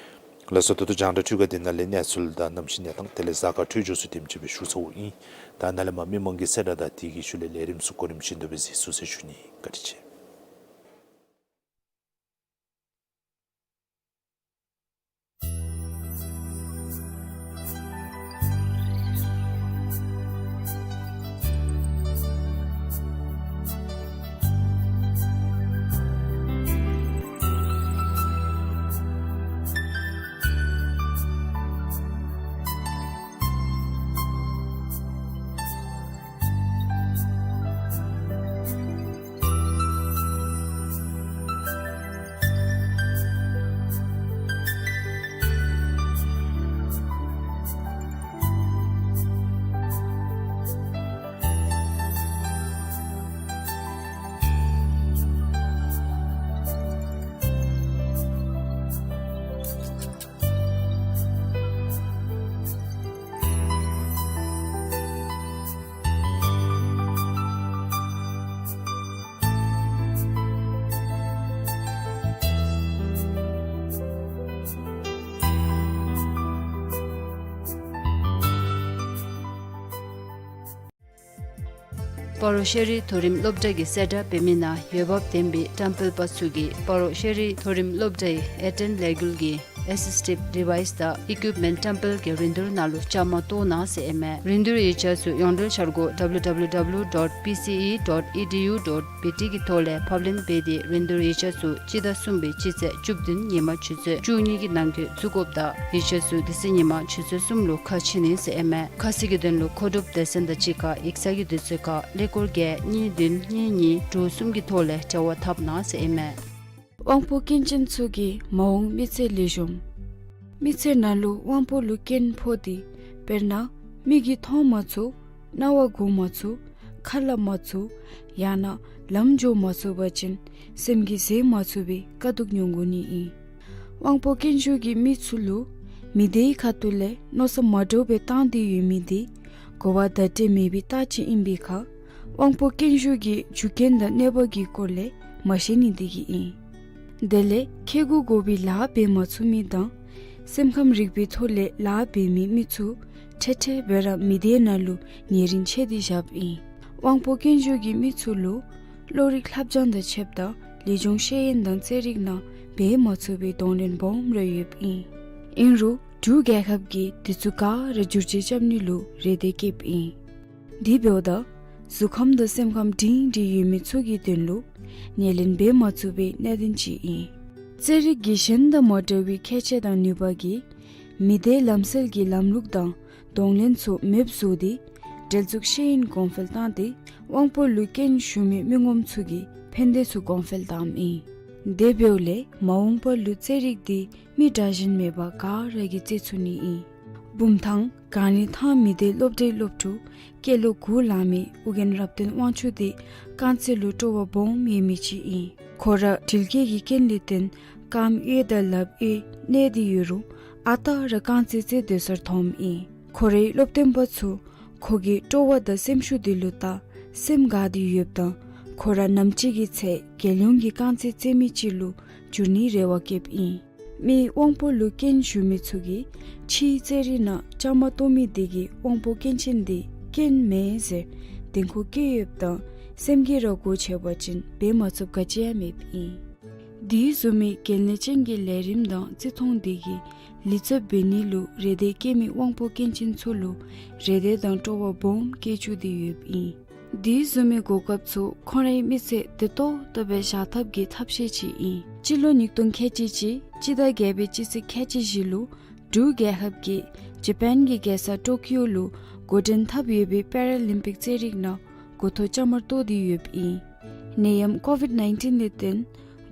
ལགས་སོ། ད་ལྟོ་རྒྱང་བསྒྲགས་འཕྲུལ་ཁང་འདི་ནང་ལས་གནས་ཚུལ་དང་གནམ་གཤིས་གནས་སྟངས་དེ་ལས་གཟའ་སྐར་འཕྲོད་སྦྱོར་ཚུ་དེམ་ཅིག་སྦེ་ཞུ་ཚརཝ་ཨིན། ད་ནཱ་ལས་མར་མི་མང་གི་གསལ་བསྒྲགས་དང་དེ་གི་ཤུལ་ལས་ལས་རིམ་ཚུ་གོ་རིམ་བཞིན་དུ་སྦེ་གཟིགས་ཚུགས་ཟེར་ཞུ་ནི། བཀའ་དྲིན་ཆེ། སྤ་རོ་ཤེས་རིག་མཐོ་རིམ་སློབ་གྲྭ་གི་གསལ་བསྒྲགས་འབད་མི་ནང་འོས་འབབ་ལྡན་པའི་བཀྲམ་སྤེལ་པ་ཚུ་གིས་སྤ་རོ་ཤེས་རིག་མཐོ་རིམ་སློབ་གྲྭའི་ཨེ་ཊན་ལས་འགུལ་གྱི་ཨེ་སི་སི་ཊིབ་ཌི་ཝའིས་དང་ཨི་ཀུའིཔ་མེནཊ་བཀྲམ་སྤེལ་གྱི་རིན་བསྡུར་ནང་ལུ་བཅའ་མར་གཏོགས་གནང་ཟེར་ཨིན་མས། རིན་བསྡུར་ཡིག་ཆ་ཚུ་ཡོངས་འབྲེལ་འཆར་སྒོ་ཌབ་ལུ་ཌབ་ལུ་ཌབ་ལུ་ཌོཊ་པི་སི་ཨི་ཌོཊ་ཨི་ཌི་ཡུ་ཌོཊ་བི་ཊི་གི་ཐོག་ལས་ཕབ་ལེན་འབད་དེ་རིན་བསྡུར་ཡིག་ཆ་ཚུ་སྤྱི་ཟླ་གསུམ་པའི་སྤྱི་ཚེས་བཅུ་བདུན་ཉིན་མ་ཆུ་ཚོད་བཅུ་གཉིས་ཀྱི་ནང་འཁོད་བཙུགས་དགོཔ་དང་ཡིག་ཆ་ཚུ་དེ་ཚེ་ཉིན་མ་ཆུ་ཚོད་གསུམ་ལུ་ཁ་ཕྱེ་ནི་ཟེར་ཨིན་མས། ཁ་གསལ་གྱི་དོན་ལུ་མཁོ་སྒྲུབ་སྡེ་ཚན་དང་གཅིག་ཁར་ཡིག་ཚང་གི་དུས་ཚོད་ཁར་ཀླད་ཀོར་བརྒྱད་གཉིས་བདུན་གཉིས་གཉིས་དྲུག་གསུམ་གྱི་ཐོག་ལས་འབྲེལ་བ་འཐབ་གནང་ཟེར་ཨིན་མས། དབང་པོ་སྐྱོན་ཅན་ཚུ་གི་མ་འོངས་མི་ཚེ་ལེགས་ཤོམ། མི་ཚེ་ནང་ལུ་དབང་པོ་ལུ་སྐྱོན་ཕོག་སྟེ་དཔེར་ན་མིག་གིས་མཐོང་མ་ཚུགས། རྣ་བ་གོ་མ་ཚུགས། ཁ་སླབ་མ་ཚུགས། ཡང་ན་ལམ་འགྱོ་མ་ཚུགས་པ་ཅིན་སེམས་ཀྱིས་བཟོད་མ་ཚུགས་པའི་དཀའ་སྡུག་མྱོང་དགོ་ནི་ཨིན། དབང་པོ་སྐྱོན་ཞུགས་ཀྱི་མི་ཚུ་ལུ་མི་སྡེའི་ཁ་ཐུག་ལས་མནོ་བསམ་མ་འདྲཝ་སྦེ་བཏང་སྟེ་ཡོད་མི་དེ་གོ་བ་བརྡ་སྤྲོད་མེད་པའི་རྟགས་ཅིག་ཨིན་པའི་ཁར་དབང་པོ་སྐྱོན་ཞུགས་ཀྱི་རྒྱུ་རྐྱེན་དང་གནོད་པ་གི་སྐོར་ལས་མ་ཤེས་ནི་དེ་གིས་ཨིན། དེ་ལས་ཁེ་གུ་དགོ་པའི་ལཱ་འབད་མ་ཚུགས་མི་དང་སེམས་ཁམས་རིག་པའི་ཐོག་ལས་ལཱ་འབད་མི་མི་ཚུ་ཁྲེ་ཁྲེ་སྦེ་ར་མི་སྡེ་ནང་ལུ་ཉེ་རིང་ཆད་དེ་བཞགཔ་ཨིན། དབང་པོ་སྐྱོན་ཞུགས་ཀྱི་མི་ཚུ་ལུ་བློ་རིག་ལྷབ་སྦྱང་དང་ཕྱདཔ་ད་ལུས་སྦྱོང་ཤེས་ཡོན་དང་རྩེད་རིགས་ནང་འབད་མ་ཚུགས་པའི་གདོང་ལེན་སྦོམ་ར་ཡོདཔ་ཨིན། ཨིན་རུང་འབྲུག་རྒྱལ་ཁབ་ཀྱིས་དེ་ཚུ་ག་ར་བསྒྱུར་བཅོས་རྐྱབ་ནི་ལུ་རེ་འདོད་བསྐྱེདཔ་ཨིན། དེ་འབདཝ་ད་གཟུགས་ཁམས་དང་སེམས་ཁམས་སྒྲིང་སྒྲིང་ཡོད་མི་ཚུ་གི་དོན་ལུ་ཉེར་ལེན་འབད་མ་ཚུགས་པའི་གནད་དོན་ཅིག་ཨིན། རྩེད་རིགས་ཀྱི་གཞན་དང་མ་འདྲ་བའི་ཁྱད་ཆོས་དང་ནུས་པ་གིས་མི་སྡེའི་ལམ་སྲོལ་གྱི་ལམ་ལུགས་དང་གདོང་ལེན་ཚུ་མེདཔ་བཟོ་སྟེ་འབྲེལ་འཛུགས་ཤེས་ཡོན་གོང་འཕེལ་བཏང་སྟེ་དབང་པོ་ལུ་སྐྱོན་ཞུགས་མི་མི་ངོམ་ཚུ་གི་ཕན་བདེ་ཚུ་གོང་འཕེལ་བཏངམ་ཨིན། དེ་འབདཝ་ལས་མ་འོངས་པ་ལུ་རྩེད་རིགས་དེ་མི་དྲག་ཞན་མེད་པར་ག་ར་གིས་རྩེད་ཚུགས་ནི་ཨིན། བུམ་ཐང་གངས་རི་ཐང་མི་སྡེའི་སློབ་གྲྭའི་སློབ་ཕྲུག་སྐྱེས་ལོ་དགུ་ལང་མི་ཨོ་རྒྱན་རབ་བརྟན་དབང་ཕྱུག་དེ་རྐང་རྩེད་ལུ་སྤྲོ་བ་སྦོམ་ཡོད་མི་ཅིག་ཨིན། ཁོ་ར་འགྲུལ་སྐྱེལ་གྱི་རྐྱེན་ལས་བརྟེན་རྐངམ་གཡས་དང་ལགཔ་གཡས་གནོད་དེ་ཡོད་རུང་ཨ་རྟག་ར་རྐང་རྩེད་རྩེད་སྡོད་སར་འཐོནམ་ཨིན། ཁོ་རའི་སློབ་སྟོན་པ་ཚུ་ཁོ་གི་སྤྲོ་བ་དང་སེམས་ཤུགས་དེ་ལུ་བལྟ་སེམས་དགའ་སྟེ་ཡོདཔ་དང་ཁོ་ར་ནམ་ཅིག་གི་ཚེ་རྒྱལ་ཡོངས་ཀྱི་རྐང་རྩེད་རྩེད་མི་ཅིག་ལུ་འགྱུར་ནིའི་རེ་བ་བསྐྱེདཔ་ཨིན། མི་དབང་པོ་ལུ་སྐྱོན་ཞུགས་མི་ཚུ་གིས་ཕྱིའི་རྩེད་རིགས་ནང་བཅའ་མར་གཏོགས་མི་དེ་གིས་དབང་པོ་སྐྱོན་ཅན་དེ་ རྐྱེན་མེད་ཟེར་དེ་ཁོ་སྐྱེ་ཡོདཔ་ད་སེམས་ཀྱིས་ར་སྒོ་ཕྱེ་བ་ཅིན་འབད་མ་ཚུགསཔ་ག་ཅི་ཡང་མེདཔ་ཨིན། དེ་བཟུམ་མའི་གལ་གནད་ཅན་གྱི་ལས་རིམ་དང་བརྩི་མཐོང་དེ་གིས་ལི་ཙི་བོ་འབད་ནི་ལུ་རེ་འདོད་བསྐྱེད་མི་དབང་པོ་སྐྱོན་ཅན་ཚུ་ལུ་རེ་འདོད་དང་སྤྲོ་བ་སྦོམ་བསྐྱེད་བཅུག་སྟེ་ཡོདཔ་ཨིན། དེ་བཟུམ་མའི་གོ་སྐབས་ཚུ་ཁོང་རའི་མི་ཚེ་བདེ་ཏོག་ཏོ་སྦེ་བཞག་ཐབས་ཀྱི་ཐབས་ཤེས་ཅིག་ཨིན། སྤྱི་ལོ་ཉིས་སྟོང་ཁལ་གཅིག་གཅིག་སྤྱི་ཟླ་བརྒྱད་པའི་སྤྱི་ཚེས་ཁལ་གཅིག་བཞི་ལུ་འབྲུག་རྒྱལ་ཁབ་ཀྱིས་ཇ་པཱན་གྱི་རྒྱལ་ས་ཊོ་ཀིའོ་ལུ་འགོ་འདྲེན་འཐབ་ཡོད་པའི་པེ་ར་ལིམ་པིག་རྩེད་རིགས་ནང་འགོ་ཐོག་བཅའ་མར་གཏོགས་ཏེ་ཡོདཔ་ཨིན། ནད་ཡམས་ཀོ་ཝིཌ་ནའིན་ཊིན་ལས་བརྟེན་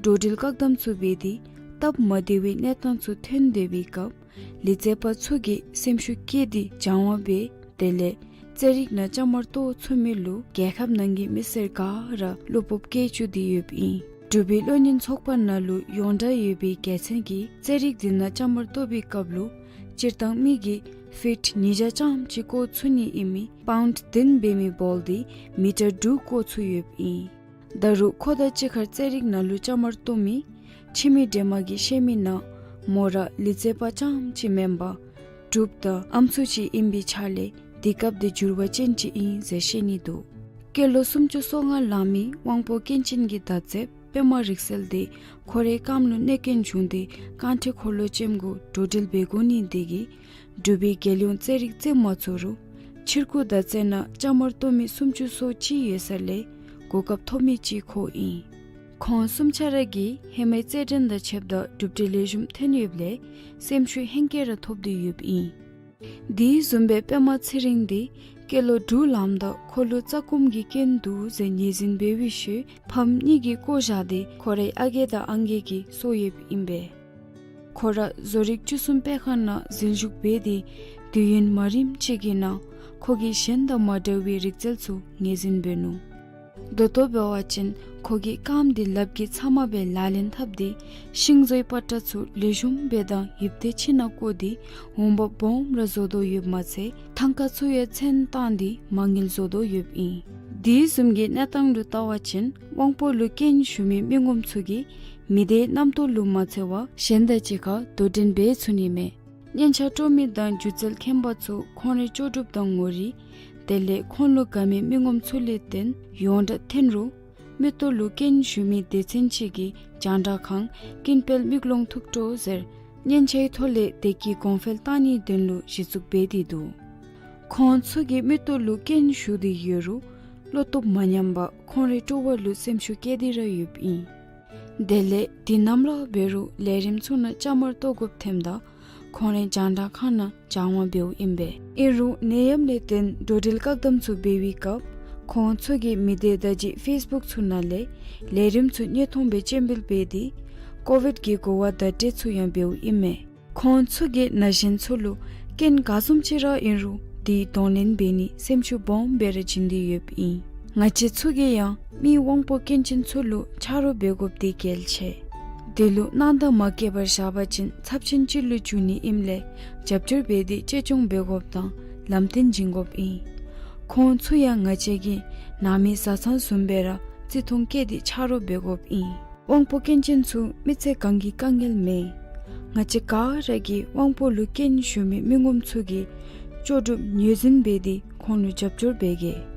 འགྲོ་འགྲུལ་བཀག་དམ་ཚུ་འབད་དེ་སྟབས་མ་བདེ་བའི་གནས་སྟངས་ཚུ་ཐོན་སྡོད་པའི་སྐབས་ལི་རྩེད་པ་ཚུ་གིས་སེམས་ཤུགས་བསྐྱེད་དེ་སྦྱང་བ་འབད་དེ་ལས་རྩེད་རིགས་ནང་བཅའ་མར་གཏོགས་ཚུགས་མི་ལུ་རྒྱལ་ཁབ་ནང་གི་མི་སེར་ག་ར་བློ་སྤོབས་བསྐྱེད་བཅུག་སྟེ་ཡོདཔ་ཨིན། འབྲུག་པའི་གློག་བརྙན་ཚོགས་པ་ནང་ལུ་ཡོངས་གྲགས་ཡོད་པའི་རྒྱལ་མཚན་གྱིས་རྩེད་རིགས་འདི་ནང་བཅའ་མར་གཏོགས་པའི་སྐབས་ལུ་སྤྱིར་བཏང་མི་གིས་ཕིཊ་ཉིས་བརྒྱ་ཙམ་ཅིག་བཀོ་ཚུགས་ནི་ཨིན་མི་པའུནཌ་བདུན་འབད་མི་བཱོལ་འདི་མི་ཊར་དྲུག་བཀོ་ཚུགས་ཡོདཔ་ཨིན། ད་རུང་ཁོ་དང་གཅིག་ཁར་རྩེད་རིགས་ནང་ལུ་བཅའ་མར་གཏོགས་མི་ཁྱིམ་མི་འདྲེས་མ་གིས་བཤད་མི་ནང་མོ་ར་ལི་རྩེད་པ་རྐྱངམ་ཅིག་མེན་པར་འབྲུགཔ་དང་ཨམ་སྲུ་ཅིག་ཨིན་པའི་ཆ་ལས་དེ་སྐབས་དེ་འགྱུར་བ་ཅན་ཅིག་ཨིན་ཟེར་བཤད་ནི་འདུག། སྐྱེས་ལོ་སུམ་ཅུ་སོ་ལྔ་ལང་མི་དབང་པོ་སྐྱོན་ཅན་གྱི་མདའ་རྩེདཔ་པདྨ་རིག་གསལ་དེ་ཁོ་རའི་རྐངམ་ལུ་གནོད་སྐྱོན་བྱུང་སྟེ་རྐང་ཁྲི་འཁོར་ལོ་ཅན་གུ་འགྲོ་འགྲུལ་འབད་དགོ་ནི་དེ་གིས་འབྲུག་པའི་རྒྱལ་ཡོངས་རྩེད་རིགས་རྩེད་མ་ཚུགས་རུང་ཕྱིར་འགྱུར་མདའ་རྩེད་ནང་བཅའ་མར་གཏོགས་མི་སུམ་ཅུ་སོ་གཅིག་ཡོད་ས་ལས་གོ་སྐབས་ཐོབ་མི་ཅིག་ཁོ་ཨིན། ཁོང་གསུམ་ཆ་ར་གིས་ཧེ་མའི་རྩེད་འགྲན་དང་ཕྱདཔ་ད་གྲུབ་འབྲས་ལེགས་ཤོམ་ཐོན་ཡོདཔ་ལས་སེམས་ཤུགས་ཧེང་སྐལ་ར་ཐོབ་སྟེ་ཡོདཔ་ཨིན། དེ་བཟུམ་སྦེ་པདྨ་ཚེ་རིང་འདི་སྐྱེས་ལོ་དྲུག་ལངམ་ད་ཁོ་ལུ་རྩ་སྐོམ་གྱི་སྐྱོན་འདུག་ཟེར་ངོས་འཛིན་འབད་བའི་ཤུལ་ཕམ་གཉིས་ཀྱིས་བཀོ་བཞག་སྟེ་ཁོ་རའི་ཨ་རྒས་དང་ཨང་རྒས་ཀྱིས་གསོ་ཡོདཔ་ཨིན་པས། ཁོ་ར་བཟོ་རིག་བཅུ་གསུམ་དཔེ་ཁང་ནང་འཛུལ་ཞུགས་འབད་དེ་དུས་ཡུན་མ་རིངམ་ཅིག་གི་ནང་ཁོ་གིས་གཞན་དང་མ་འདྲ་བའི་རིག་རྩལ་ཚུ་ངོས་འཛིན་འབད་ནུག། ད་ལྟོ་འབད་བ་ཅིན་ཁོ་གིས་རྐངམ་དེ་ལགཔ་གིས་ཚབ་མ་སྦེ་ལག་ལེན་འཐབ་སྟེ་ཤིང་བཟོའི་པ་ཏྲ་ཚུ་ལེགས་ཤོམ་སྦེ་དང་ཡིབ་ཏེ་ཕྱི་ནང་བཀོ་སྟེ་འོང་འབབ་སྦོམ་ར་བཟོ་དོ་ཡོདཔ་མ་ཚད་ཐང་ཀ་ཚུ་ཡང་ཚོན་བཏང་སྟེ་མ་དངུལ་བཟོ་དོ་ཡོདཔ་ཨིན། དེ་བཟུམ་གྱི་གནས་སྟངས་ལུ་བལྟ་བ་ཅིན་དབང་པོ་ལུ་སྐྱོན་ཞུགས་མི་མི་ངོམ་ཚུ་གིས་མི་སྡེའི་རྣམ་རྟོག་ལུ་མ་འཚེར་བར་གཞན་དང་གཅིག་ཁར་དོ་འགྲན་འབད་ཚུགས་ནི་མས། སྙན་ཆ་དཀྲོག་མི་དང་སྒྱུ་རྩལ་མཁན་པ་ཚུ་ཁོང་རའི་ལྕོགས་གྲུབ་དང་ངོ་རིས་དེ་ལས་ཁོང་ལུ་དགའ་མི་མི་ངོམ་ཚུ་ལས་བརྟེན་ཡོངས་གྲགས་ཐོན་རུང་མིག་ཏོ་ལུ་སྐྱོན་ཞུགས་མི་སྡེ་ཚན་ཅིག་གིས་རྒྱང་བསྒྲགས་ཁང་ཀུན་སྤེལ་མིག་ལོང་ཐུགས་སྤྲོ་ཟེར་སྙན་ཆའི་ཐོག་ལས་དེ་གི་གོང་འཕེལ་བཏང་ནིའི་དོན་ལུ་གཞི་བཙུགས་འབད་དེ་འདུག། ཁོང་ཚུ་གི་མིག་ཏོ་ལུ་སྐྱོན་ཞུགས་ཏེ་ཡོད་རུང་བློ་སྟོབས་མ་ཉམས་པར་ཁོང་རའི་སྤྲོ་བ་ལུ་སེམས་ཤུགས་བསྐྱེད་དེ་ར་ཡོདཔ་ཨིན། དེ་ལས་དུས་ནམ་ར་འབད་རུང་ལས་རིམ་ཚུ་ནང་བཅའ་མར་གཏོགས་དགོཔ་ཐོནམ་ད་ཁོང་རའི་རྒྱང་བསྒྲགས་ཁང་ནང་སྦྱང་བ་འབདཝ་ཨིན་པས། ཨིན་རུང་ནད་ཡམས་ལས་བརྟེན་འགྲོ་འགྲུལ་བཀག་དམ་ཚུ་འབད་བའི་སྐབས་ཁོང་ཚུ་གིས་མི་སྡེ་བརྡ་བརྒྱུད་ཕེསི་བུཀ་ཚུ་ནང་ལས་ལས་རིམ་ཚུ་དངོས་མཐོང་སྦེ་སྤྱན་འབུལ་འབད་དེ་ཀོ་ཝིཌ་ཀྱི་གོ་བ་བརྡ་སྤྲོད་ཚུ་ཡང་འབདཝ་ཨིན་མས། ཁོང་ཚུ་གིས་ན་གཞོན་ཚུ་ལུ་སྐྱོན་ག་བཟུམ་ཅིག་ར་ཨིན་རུང་དེ་གདོང་ལེན་འབད་ནི་སེམས་ཤུགས་སྦོམ་སྦེ་ར་བྱིན་ཏེ་ཡོདཔ་ཨིན། ང་བཅས་ཚུ་གིས་ཡང་མི་དབང་པོ་སྐྱོན་ཅན་ཚུ་ལུ་ཆ་རོགས་འབད་དགོཔ་དེ་གལ་ཆེ། དེ་ལུ་སྣང་དག་མ་བསྐྱེད་པར་བཞག་པ་ཅིན་ཚབས་ཆེན་ཅིག་ལུ་འགྱུར་ནི་ཨིནམ་ལས་རྒྱབ་སྐྱོར་འབད་དེ་གཅེས་སྐྱོང་འབད་དགོཔ་དང་ལམ་སྟོན་བྱིན་དགོཔ་ཨིན། ཁོང་ཚུ་ཡང་ང་བཅས་ཀྱི་ནང་མི་བཟའ་ཚང་བཟུམ་སྦེ་ར་བརྩི་མཐོང་བསྐྱེད་དེ་ཆ་རོགས་འབད་དགོཔ་ཨིན། དབང་པོ་སྐྱོན་ཅན་ཚུ་མི་ཚེ་གང་གི་དཀའ་ངལ་མེན། ང་བཅས་ག་ར་གིས་དབང་པོ་ལུ་སྐྱོན་ཞུགས་མི་མི་ངོམ་ཚུ་གི་ལྕོགས་གྲུབ་ངོས་འཛིན་འབད་དེ་ཁོང་ལུ་རྒྱབ་སྐྱོར་འབད་གེ།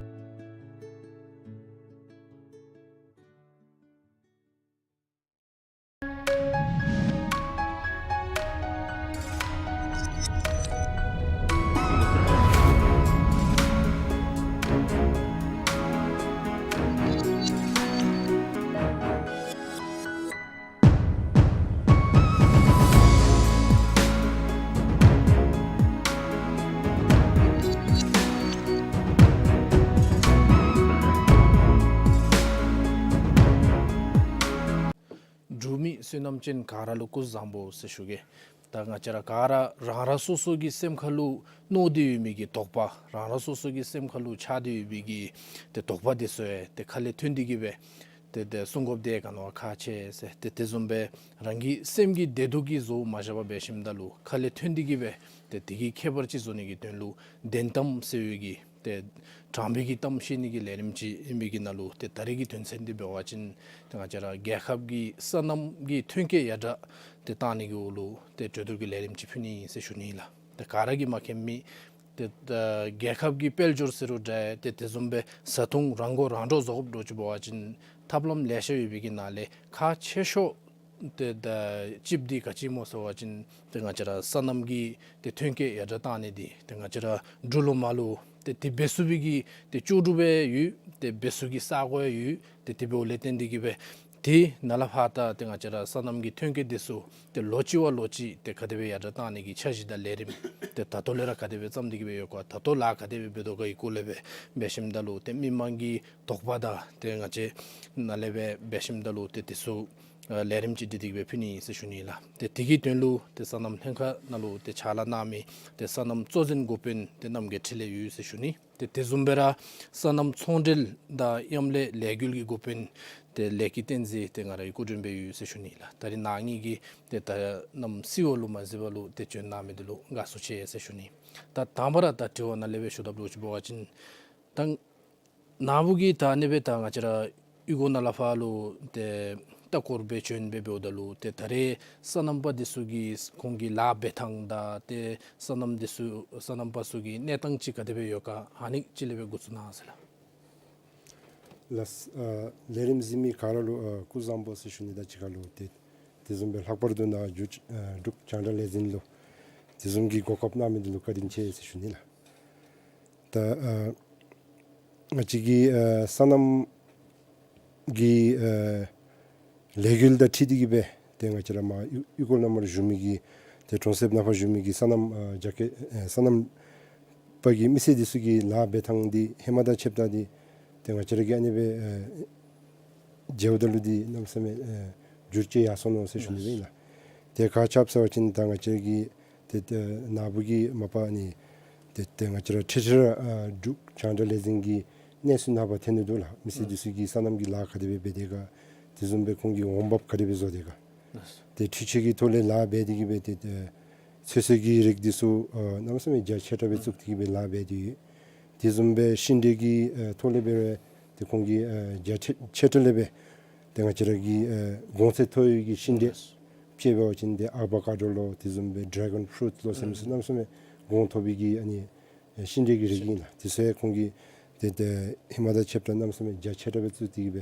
འབྲུག་མི་བསོད་ནམས་ཅན་ག་ར་ལུ་སྐུ་གཟུགས་བཟང་པོ་ཟེར་ཞུ་གེ། ད་ང་བཅས་ར་ག་ར་རང་རང་སོ་སོ་གི་སེམས་ཁ་ལུ་མནོ་སྟེ་ཡོད་མི་གི་དོགས་པ་རང་རང་སོ་སོ་གི་སེམས་ཁ་ལུ་ཆགས་ཏེ་ཡོད་མི་གི་ཏེ་དོགས་པ་དེ་ཚུ་ཡང་ཏེ་ཁ་ལས་ཐོན་ཏེ་གི་སྦེ་ཏེ་ཏེ་གསུང་དགོཔ་དེ་ག་ནི་བ་ཁག་ཆེ་ཟེར། ཏེ་དེ་བཟུམ་སྦེ་རང་གི་སེམས་ཀྱི་བདེ་སྡུག་གི་བཟོ་མ་བཞག་པར་འབད་ཞིནམ་ད་ལུ་ཁ་ལས་ཐོན་ཏེ་གི་སྦེ་ཏེ་དེ་གི་ཁྱད་པར་ཅིག་བཟོ་ནི་གི་དོན་ལུ་བདེན་གཏམ་ཟེར་བའི་གི་ཏེ་དྲང་པའི་གི་གཏམ་བཤད་ནི་གི་ལས་རིམ་ཅིག་ཨིན་པའི་གི་ནང་ལུ་ཏེ་ད་རེས་ཀྱི་དོན་ཚན་འདི་འབད་བ་ཅིན་ཏེ་ང་བཅས་ར་རྒྱལ་ཁབ་ཀྱི་སོ་ནམ་གྱི་ཐོན་སྐྱེད་ཡར་དྲག་ཏེ་བཏང་ནི་གི་འོག་ལུ་ཏེ་གྲོས་བསྡུར་གྱི་ལས་རིམ་ཅིག་ཕུལ་ནི་ཨིན་ཟེར་ཞུ་ནི་ཨིན་ལགས། ཏེ་ག་ར་གིས་མ་མཁྱེན་མི་ ཏེ་ད་རྒྱལ་ཁབ་ཀྱི་དཔལ་འབྱོར་ཟེར་རུང་འདྲ་ཏེ་དེ་བཟུམ་སྦེ་བཟའ་འཐུང་རང་མགོ་རང་འདྲོངས་བཟོ་དགོཔ་འདྲཝ་ཅིག་འབད་བ་ཅིན་ཐབས་ལམ་ལེ་ཤ་ཡོད་པའི་གི་ནང་ལས་ཁག་ཆེ་ཤོས་ཏེ་ད་གཅིག་འདི་ག་ཅི་སྨོ་ཟེར་བ་ཅིན་ཏེ་ང་བཅས་ར་སོ་ནམ་གྱི་ཏེ་ཐོན་སྐྱེད་ཡར་དྲག་བཏང་ནི་འདི་ཏེ་ང་བཅས་ར་འབྲུག་ལུ་མར་ལུ་ཏེ་ཏེ་འབད་ཚུགས་པའི་གི་ཏེ་ལྕོགས་གྲུབ་ཡང་ཡོད། ཏེ་འབད་ཚུགས་ཀྱི་ས་གོ་ཡང་ཡོད། ཏེ་དེ་འབདཝ་ལས་བརྟེན་ཏེ་གིས་སྦེ་ཏེ་ནཱ་ལས་ཕར་ད་ཏེ་ང་བཅས་ར་སོ་ནམ་གྱི་ཐོན་སྐྱེད་འདི་ཚུ་ཏེ་ལོ་གཅིག་བ་ལོ་གཅིག་ཏེ་ག་དེ་སྦེ་ཡར་དྲག་བཏང་ནི་གི་འཆར་གཞི་དང་ལས་རིམ་ཏེ་ད་ལྟོ་ལས་ར་ག་དེ་སྦེ་བརྩམས་ཏེ་གིས་སྦེ་ཡོད་ག་ད་ལྟོ་ལཱ་ག་དེ་སྦེ་འབད་དོ་ག་གི་སྐོར་ལས་སྦེ་འབད་ཞིནམ་ད་ལུ་ཏེ་མི་མང་གི་དོགས་པ་དང་ཏེ་ང་བཅས་ནཱ་ལས་སྦེ་འབད་ཞིནམ་ད་ལུ་ཏེ་དེ་ཚུ་ཨ་ལས་རིམ་ཅིག་སྒྲིག་སྟེ་གིས་སྦེ་ཕུལ་ནི་ཨིན་ཟེར་ཞུ་ནི་ལགས། ཏེ་དེ་གི་དོན་ལུ་ཏེ་སོ་ནམ་ལྷན་ཁག་ནང་ལུ་ཏེ་ཕྱག་ལཱ་གནང་མི་ཏེ་སོ་ནམ་གཙོ་འཛིན་འགོ་དཔོན་ཏེ་རྣམ་རྒྱལ་འཕྲིན་ལས་ཡོད་ཟེར་ཞུ་ནི། ཏེ་དེ་བཟུམ་སྦེ་ར་སོ་ནམ་ཚོང་འབྲེལ་དང་མཉམ་ལས་ལས་འགུལ་གྱི་འགོ་དཔོན་ཏེ་ལས་ཀྱི་བསྟན་འཛིན་ཏེ་ང་རའི་སྐུ་མགྲོན་སྦེ་ཡོད་ཟེར་ཞུ་ནི་ལགས། ད་རིས་ནཱ་གཉིས་ཀྱིས་ཏེ་ད་གནམ་སེརཝ་ལུ་མ་འཛུལ་བར་ལུ་ཏེ་བྱོན་གནང་མི་འདི་ལུ་དགའ་བསུ་ཆེ་ཟེར་ཞུ་ནི། ད་དང་པ་ར་ད་དྲི་བ་ནཱ་ལས་སྦེ་ཞུ་དཔ་འདྲཝ་ཅིག་འབད་བ་ཅིན་ད་ནཱ་བུ་གིས་ད་ཨ་ནི་སྦེ་ད་ང་བཅས་ར་གཡུས་སྒོ་ནང་ལས་ཕར་ལུ་ཏེ་ལྟ་སྐོར་སྦེ་བྱོན་སྦེ་འབདཝ་ད་ལུ་ཏེ་ད་རེས་སོ་ནམ་པ་འདི་ཚུ་གི་ཁོང་གི་ལཱ་འབད་ཐངས་དང་ཏེ་སོ་ནམ་འདི་ཚུ་སོ་ནམ་པ་ཚུ་གི་གནས་སྟངས་ཅིག་ག་དེ་སྦེ་ཡོད་ག་ཨ་ནི་ཅིག་ལས་སྦེ་འགོ་བཙུགས་གནང་ཟེར་ལགས། ལགས། ཨ་ལས་རིམ་གཟིགས་མི་ག་ར་ལུ་ཨ་སྐུ་གཟུགས་བཟང་པོ་ཟེར་ཞུ་ནི་དང་གཅིག་ཁར་ལུ་ཏེ་དེ་བཟུམ་སྦེ་ལྷག་པར་དུ་ནཱ་འབྲུག་ཨ་འབྲུག་རྒྱང་བསྒྲགས་ལས་འཛིན་ལུ་དེ་བཟུམ་གྱི་གོ་སྐབས་གནང་མི་འདི་ལུ་བཀའ་དྲིན་ཆེ་ཟེར་ཞུ་ནི་ལགས། ད་ཨ་ང་བཅས་ཀྱི་ཨ་སོ་ནམ་གྱི་ཨ་ལས་འགུལ་དང་འཁྲིལ་ཏེ་གིས་སྦེ་ཏེ་ང་བཅས་ར་མར་གཡུས་གཡུས་སྒོ་ནང་མར་བཞུགས་མི་གི་ཏེ་གྲོང་གསེབ་ནང་ཕར་བཞུགས་མི་གི་སོ་ནམ་ཨ་རྒྱ་སྐྱེད་ཨ་སོ་ནམ་པ་གི་མི་སེར་འདི་ཚུ་གི་ལཱ་འབད་ཐངས་འདི་ཧེ་མ་དང་ཕྱདཔ་ད་འདི་ཏེ་ང་བཅས་ར་གིས་ཨ་ནི་སྦེ་ཨ་མཇལཝ་ད་ལུ་འདི་གནམ་མེད་ས་མེད་ཨེ་འགྱུར་བཅོས་ཡར་སོང་ནུག་ཟེར་ཞུ་ནི་ཨིན་ལགས། ཏེ་ག་ཅི་སྦེ་ཟེར་བ་ཅིན་ད་ང་བཅས་ཀྱི་ཏེ་ཏེ་ནཱ་བུ་གིས་མ་པ་ཨ་ནི་ཏེ་ཏེ་ང་བཅས་ར་འཕྲལ་འཕྲལ་ར་ཨ་འབྲུག་རྒྱང་བསྒྲགས་ལས་འཛིན་གྱི་གནས་ཚུལ་ནང་ཕར་ཐོན་ནི་འདུག་ལགས། མི་སེར་འདི་ཚུ་གིས་སོ་ནམ་གྱི་ལཱ་ག་དེ་སྦེ་འབད་དེ་ག་དེ་བཟུམ་སྦེ་ཁོང་གིས་འོང་འབབ་ག་དེ་སྦེ་བཟོ་དེ་ག་ཏེ་འཕྲུལ་ཆས་ཀྱི་ཐོག་ལས་ལཱ་འབད་དེ་གིས་སྦེ་ཏེ་ཏེ་ཚོད་བསྲེ་གི་རིགས་འདི་ཚུ་ཨ་གནམ་མེད་ས་མེད་རྒྱ་ཆེ་དྲགས་སྦེ་བཙུགས་ཏེ་གིས་སྦེ་ལཱ་འབད་དེ་ཡོད། དེ་བཟུམ་སྦེ་ཤིང་འབྲས་ཀྱི་ཨ་ཐོག་ལས་འབད་རུང་ཏེ་ཁོང་གིས་ཨ་རྒྱ་ཆེ་ཆེ་དྲགས་ལས་སྦེ་ཏེ་ང་བཅས་ར་གི་ཨ་གོང་ཚད་མཐོ་བའི་གི་ཤིང་འབྲས་དཔྱེ་འབད་བ་ཅིན་ཏེ་ཨ་བ་ཀ་ཌོ་ལོ་དེ་བཟུམ་སྦེ་ཌ་རེ་གཱོན་ཕུ་རུཊ་ལོ་ཟེར་མི་ཚུ་གནམ་མེད་ས་མེད་གོང་མཐོ་བའི་གི་ཨ་ནི་ཤིང་འབྲས་ཀྱི་རིགས་ཨིན་ལགས། དེ་ཚུ་ཡང་ཁོང་གིས་ཏེ་ཏེ་ཧེ་མ་དང་ཕྱདཔ་ད་གནམ་མེད་ས་མེད་རྒྱ་ཆེ་དྲགས་སྦེ་བཙུགས་ཏེ་གིས་སྦེ་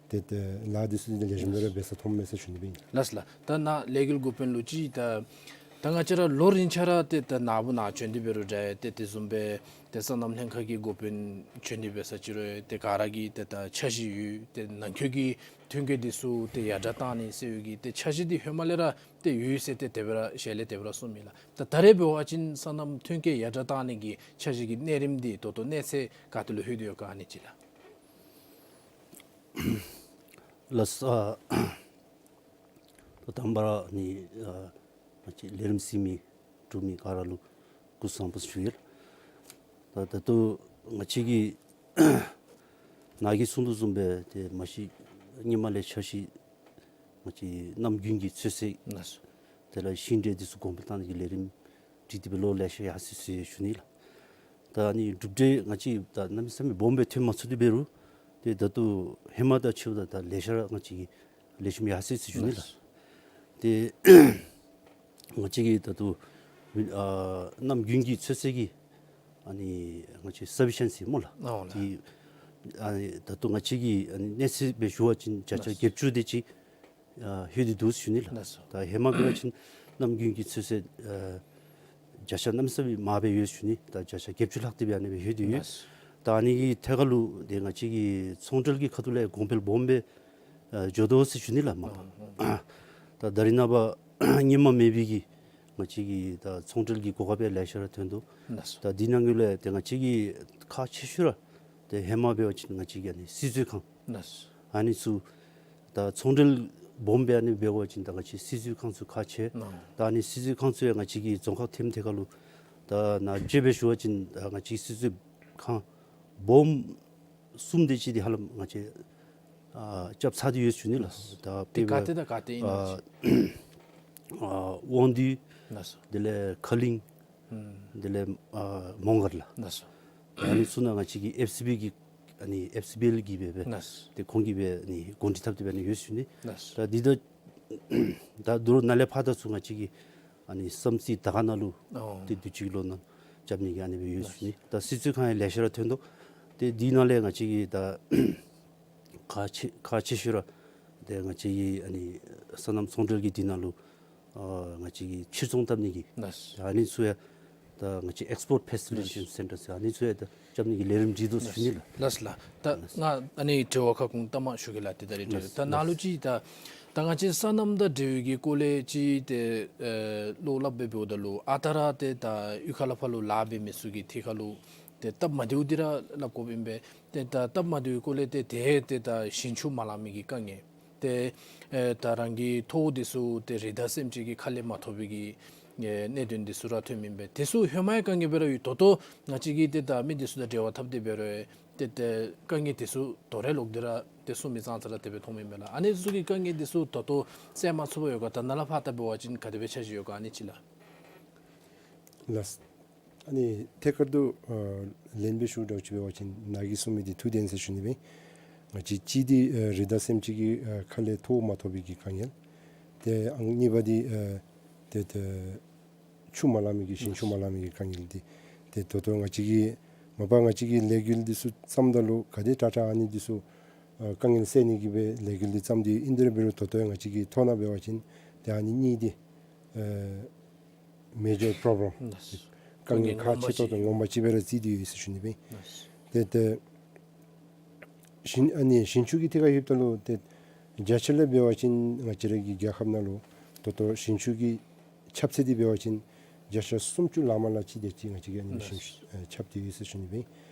ཏེ་ཏེ་ལཱ་འདི་ཚུ་འདི་ལེགས་ཤོམ་སྦེ་ར་འབད་ས་མཐོངམ་མས་ཟེར་ཞུ་ནི་སྦེ་ཨིན། ལགས་ལགས། ད་ནཱ་ལས་འགུལ་འགོ་དཔོན་ལུ་ཅིག་ད་ད་ང་བཅས་ར་ལོ་རིམ་ཆ་ར་ཏེ་ད་ནཱ་བུ་ནཱ་བྱོན་ཏེ་འབད་རུང་འདྲ་ཏེ་དེ་བཟུམ་སྦེ་ཏེ་སོ་ནམ་ལྷན་ཁག་གི་འགོ་དཔོན་བྱོན་ཏེ་འབད་ས་ཅིག་རུང་ཏེ་ག་ར་གི་ཏེ་ད་འཆར་གཞི་ཡོད། ཏེ་ནང་འཁོད་ཀྱི་ཐོན་སྐྱེད་འདི་ཚུ་ཏེ་ཡར་དྲགས་བཏང་ནི་ཟེར་བའི་གི་ཏེ་འཆར་གཞི་འདི་ཧེ་མ་ལས་ར་ཏེ་ཡོད་ཟེར་ཏེ་དེ་སྦེ་ར་ཞལ་ལས་དེ་སྦེ་ར་གསུངས་མི་ལགས། ད་ད་རེས་འབད་བ་ཅིན་སོ་ནམ་ཐོན་སྐྱེད་ཡར་དྲགས་བཏང་ནི་གི་འཆར་གཞི་གི་གནས་རིམ་འདི་ད་ལྟོ་གནས་ཚད་ག་ཏེ་ལུ་ལྷོད་དེ་ཡོད་ག་ཨ་ནི་ཅིག་ལགས། ལགས། ཨ་ད་དང་པ་ར་ནི་ཨ་ང་བཅས་ལས་རིམ་གཟིགས་མི་གྲུབ་མི་ག་ར་ལུ་སྐུ་གཟུགས་བཟང་པོ་ཟེར་ཞུ་ཡི་ལགས། ད་ད་ལྟོ་ང་བཅས་ཀྱིས་ནཱ་གིས་གསུངས་དོ་བཟུམ་སྦེ་ཏེ་མ་གཞི་སྔོན་མ་ལས་འཆར་གཞི་ང་བཅས་གནམ་དགུན་གྱི་ཚོད་བསྲེ་ལགས་སོ། དེ་ལས་ཤིང་འབྲས་འདི་ཚུ་གོང་འཕེལ་བཏང་ནི་གི་ལས་རིམ་སྒྲིག་སྟེ་སྦེ་ལོ་ལེ་ཤ་ཡར་སོ་ཡི་ཟེར་ཞུ་ནི་ལགས། ད་ཨ་ནི་གྲུབ་འབྲས་ང་བཅས་ད་གནམ་མེད་ས་མེད་སྦོམ་སྦེ་ཐོན་མ་ཚུགས་ཏེ་འབད་རུང་ཏེ་ད་ལྟོ་ཧེ་མ་དང་ཕྱདཔ་ད་ད་ལེ་ཤ་ར་ང་བཅས་ཀྱིས་ལེགས་ཤོམ་ཡར་སོ་ཡི་ཟེར་ཞུ་ནི་ལགས། ཏེ་ང་བཅས་ཀྱིས་ད་ལྟོ་ཨ་གནམ་དགུན་གྱི་ཚོད་བསྲེ་གི་ཨ་ནི་ང་བཅས་སབ་ཕི་ཤན་སི་སྨོ་ལགས། ཨོ་ལགས། ཏེ་ཨ་ནི་ད་ལྟོ་ང་བཅས་ཀྱི་ཨ་ནི་གནས་ཚད་སྦེ་ཞུ་བ་ཅིན་བརྒྱ་ཆ་ལགས། བརྒྱད་ཅུ་དེ་ཅིག་ཨ་ལྷོད་དེ་འདུག་ཟེར་ཞུ་ནི་ལགས། ལགས་སོ། ད་ཧེ་མ་འབད་བ་ཅིན་གནམ་དགུན་གྱི་ཚོད་བསྲེ་ཨ་བརྒྱ་ཆ་གནམ་མེད་ས་མེད་མར་སྦེ་ཡོད་ཟེར་ཞུ་ནི། ད་བརྒྱ་ཆ་བརྒྱད་ཅུ་ལྷག་སྟེ་སྦེ་ཨ་ནི་སྦེ་ལྷོད་དེ་ཡོད། ལགས་སོ། ད་ཨ་ནི་གི་ཐད་ཁར་ལུ་ཏེ་ང་བཅས་ཀྱི་ཚོང་འབྲེལ་གྱི་ཁ་ཐུག་ལས་གོང་འཕེལ་སྦོམ་སྦེ་ཨ་འགྱོ་དོ་ཟེར་ཞུ་ནི་ལགས་མ་པ། ཨ་ཨ་ད་ད་རེས་ནངས་པ་སྔོན་མ་མེད་པའི་གི་ང་བཅས་ཀྱི་ད་ཚོང་འབྲེལ་གྱི་གོ་སྐབས་ཡང་ལེ་ཤ་ར་ཐོན་དོ། ལགས་སོ། ད་འདི་ནང་གི་ལས་ཏེ་ང་བཅས་ཀྱི་ཁག་ཆེ་ཤོས་ར་ཏེ་ཧེ་མ་འབད་བ་ཅིན་ང་བཅས་ཀྱི་ཨ་ནི་སིལ་ཚོད་ཁང་། ལགས་སོ། ཨ་ནི་ཚུ་ད་ཚོང་འབྲེལ་སྦོམ་སྦེ་ཨ་ནི་འབད་བ་ཅིན་ད་ང་བཅས་སིལ་ཚོད་ཁང་ཚུ་ཁག་ཆེ། ཨ་ད་ཨ་ནི་སིལ་ཚོད་ཁང་ཚུ་ཡང་ང་བཅས་ཀྱི་རྫོང་ཁག་ཐེམ་ཐད་ཁར་ལུ་ད་ནཱ་དཔྱེ་སྦེ་ཞུ་བ་ཅིན་ད་ང་བཅས་སིལ་ཚོད་ཁང་སྦོམ་གསུམ་དེ་ཅིག་འདི་ཧ་ལམ་ང་བཅས་ཨ་རྐྱབ་ཚར་ཏེ་ཡོད་ཟེར་ཞུ་ནི་ལགས། ད་ཏེ་དཔེ་ག་ཏེ་དང་ག་ཏེ་ཨིན་ན་ཨ་ཅིག་ཨ་དབང་འདུས། ལགས་སོ། དེ་ལས་ཁ་གླིང་། ཨུམ། དེ་ལས་ཨ་མོང་སྒར་ལགས། ལགས་སོ། ཨ་ནི་ཚུ་ནང་ང་བཅས་ཀྱི་ཨེཕ་སི་བི་གི་ཨ་ནི་ཨེཕ་སི་བི་ཨེལ་གྱིས་སྦེ་སྦེ་ལགས་སོ། ཏེ་ཁོང་གིས་སྦེ་ཨ་ནི་གོ་སྒྲིག་འཐབ་སྟེ་སྦེ་ཨ་ནི་ཡོད་ཟེར་ཞུ་ནི། ལགས་སོ། ད་འདི་ད་ད་དུང་ནཱ་ལས་ཕར་ད་ཚུ་ང་བཅས་ཀྱི་ཨ་ནི་བསམ་རྩེ་དར་དཀར་ནང་ལུ་ཨོ་ཏེ་དུས་ཅི་ལོ་ནང་ རྐྱབ་ནི་གི་ཨ་ནི་སྦེ་ཡོད་ཟེར་ཞུ་ནི། ད་སྲིད་ཚོགས་ཁང་ཡང་ལེ་ཤ་ར་ཐོན་དོ། ཏེ་འདི་ནང་ལས་ང་བཅས་ཀྱི་ད་ཁག་ཆེ་ཁག་ཆེ་ཤོས་ར་ཏེ་ང་བཅས་ཀྱི་ཨ་ནི་སོ་ནམ་ཚོང་འབྲེལ་གྱི་འདི་ནང་ལུ་ཨ་ང་བཅས་ཀྱི་ཕྱིར་ཚོང་བཏབ་ནི་གི་ལགས། ཨ་ནི་ཚུ་ཡང་ད་ང་བཅས་Export Facilitation Center ཟེར་ཨ་ནི་ཚུ་ཡང་ད་རྐྱབ་ནི་གི་ལས་རིམ་སྒྲིག་དོ་ཟེར་ཞུ་ནི་ལགས། ལགས་ལགས། ད་ང་ཨ་ནི་དྲི་བ་ཁ་སྐོང་ལྟ་མ་ཞུ་གེ་ལགས། ཏེ་ད་རིས་དྲི་ད་ནཱ་ལུ་ཅིག་ད་ད་ང་བཅས་སོ་ནམ་དང་འབྲེལ་བའི་གི་སྐོར་ལས་ཅིག་ཏེ་ཨེ་བློ་སླབ་སྦེ་འབདཝ་ད་ལུ་ཨ་རྟག་ར་ཏེ་ད་གཡུས་ཁ་ལས་ཕར་ལུ་ལཱ་འབད་མི་ཚུ་གི་ཐད་ཁ་ལུ་ཏེ་སྟབས་མ་བདེཝ་འདི་ར་སླབ་དགོཔ་ཨིན་པས། ཏེ་ད་སྟབས་མ་བདེཝ་གི་སྐོར་ལས་ཏེ་ཏེ་ཏེ་ད་ཞིང་ཆུ་མ་ལང་མི་གི་དཀའ་ངལ། ཏེ་ཨེ་ད་རང་གི་ཐོག་འདི་ཚུ་ཏེ་རི་དྭགས་སེམས་ཅན་གྱི་ཁ་ལས་མ་ཐོབ་པའི་གི་ཨེ་གནད་དོན་འདི་ཚུ་ར་ཐོནམ་ཨིན་པས། དེ་ཚུ་ཧེ་མའི་དཀའ་ངལ་སྦེ་ར་ཡོད། ད་ལྟོ་ང་བཅས་ཀྱིས་ཏེ་ད་མི་འདི་ཚུ་དང་འབྲེལ་བ་འཐབ་སྟེ་འབད་རུང་ཏེ་ཏེ་དཀའ་ངལ་འདི་ཚུ་དོ་རུང་ལོག་སྟེ་ར་ཏེ་གསུངས་མི་ཙང་ཙ་ར་དེ་སྦེ་མཐོངམ་ཨིན་པས་ལགས། ཨ་ནི་ཚུ་གི་དཀའ་ངལ་འདི་ཚུ་ད་ལྟོ་སེལ་མ་ཚུགས་པར་ཡོད་ག། ད་ནཱ་ལས་ཕར་ད་འབད་བ་ཅིན་ག་དེ་སྦེ་འཆར་གཞི་ཡོད་ག་ཨ་ནི་ཅིག་ལགས། ལགས། ཨ་ནི་ཐད་ཀར་དུ་ཨ་ལན་སྦེ་ཞུ་དགོཔ་ཅིག་འབད་བ་ཅིན་ནཱ་གིས་གསུངས་མི་འདི་ཐུགས་བདེན་ཟེར་ཞུ་ནི་སྦེ། ང་བཅས་གཅིག་འདི་ཨ་རི་དྭགས་སེམས་ཅན་གྱི་ཨ་ཁ་ལས་ཐོག་མ་ཐོབ་པའི་གི་དཀའ་ངལ། ཏེ་ཨང་གཉིས་པ་འདི་ཨ་ཏེ་ཏེ་ཆུ་མ་ལང་མི་གི་ཞིང་ཆུ་མ་ལང་མི་གི་དཀའ་ངལ་འདི། ཏེ་ད་ལྟོ་ང་བཅས་ཀྱི་མ་པ་ང་བཅས་ཀྱི་ལས་འགུལ་འདི་ཚུ་བརྩམ་ད་ལུ་ག་དེ་དྲག་དྲག་ཨ་ནི་འདི་ཚུ་ཨ་དཀའ་ངལ་སེལ་ནི་གི་སྦེ་ལས་འགུལ་འདི་བརྩམས་ཏེ་ཨིན། དེ་འབད་རུང་ད་ལྟོ་ང་བཅས་ཀྱི་ཐོག་ནང་འབད་བ་ཅིན་ཏེ་ཨ་ནི་གཉིས་འདི་ཨ་མེ་ཇར་པོརོབ་ལེམ་དཀའ་ངལ་ཁག་ཆེ་ཏོག་ཏོ་ངོ་མ་ཅིག་སྦེ་ར་བརྩིས་ཏེ་ཡོད་ཟེར་ཞུ་ནི་སྦེ། ཏེ་ཏེ་ཞིང་ཨ་ནི་ཞིང་ཆུ་གི་ཐད་ཁར་ལྷོདཔ་ད་ལུ་ཏེ་བརྒྱ་ཆ་ལས་འབད་བ་ཅིན་ང་བཅས་ར་གི་རྒྱལ་ཁབ་ནང་ལུ་ད་ལྟོ་ཞིང་ཆུ་གི་ཁྱབ་ཚད་འདི་འབད་བ་ཅིན་བརྒྱ་ཆ་སུམ་ཅུ་ལང་མ་ལང་ཅིག་དེ་ཅིག་ང་བཅས་ཀྱིས་ཨ་ནི་ཞིང་ཆུ་ཨ་ཁྱབ་སྟེ་ཡོད་ཟེར་ཞུ་ནི་སྦེ།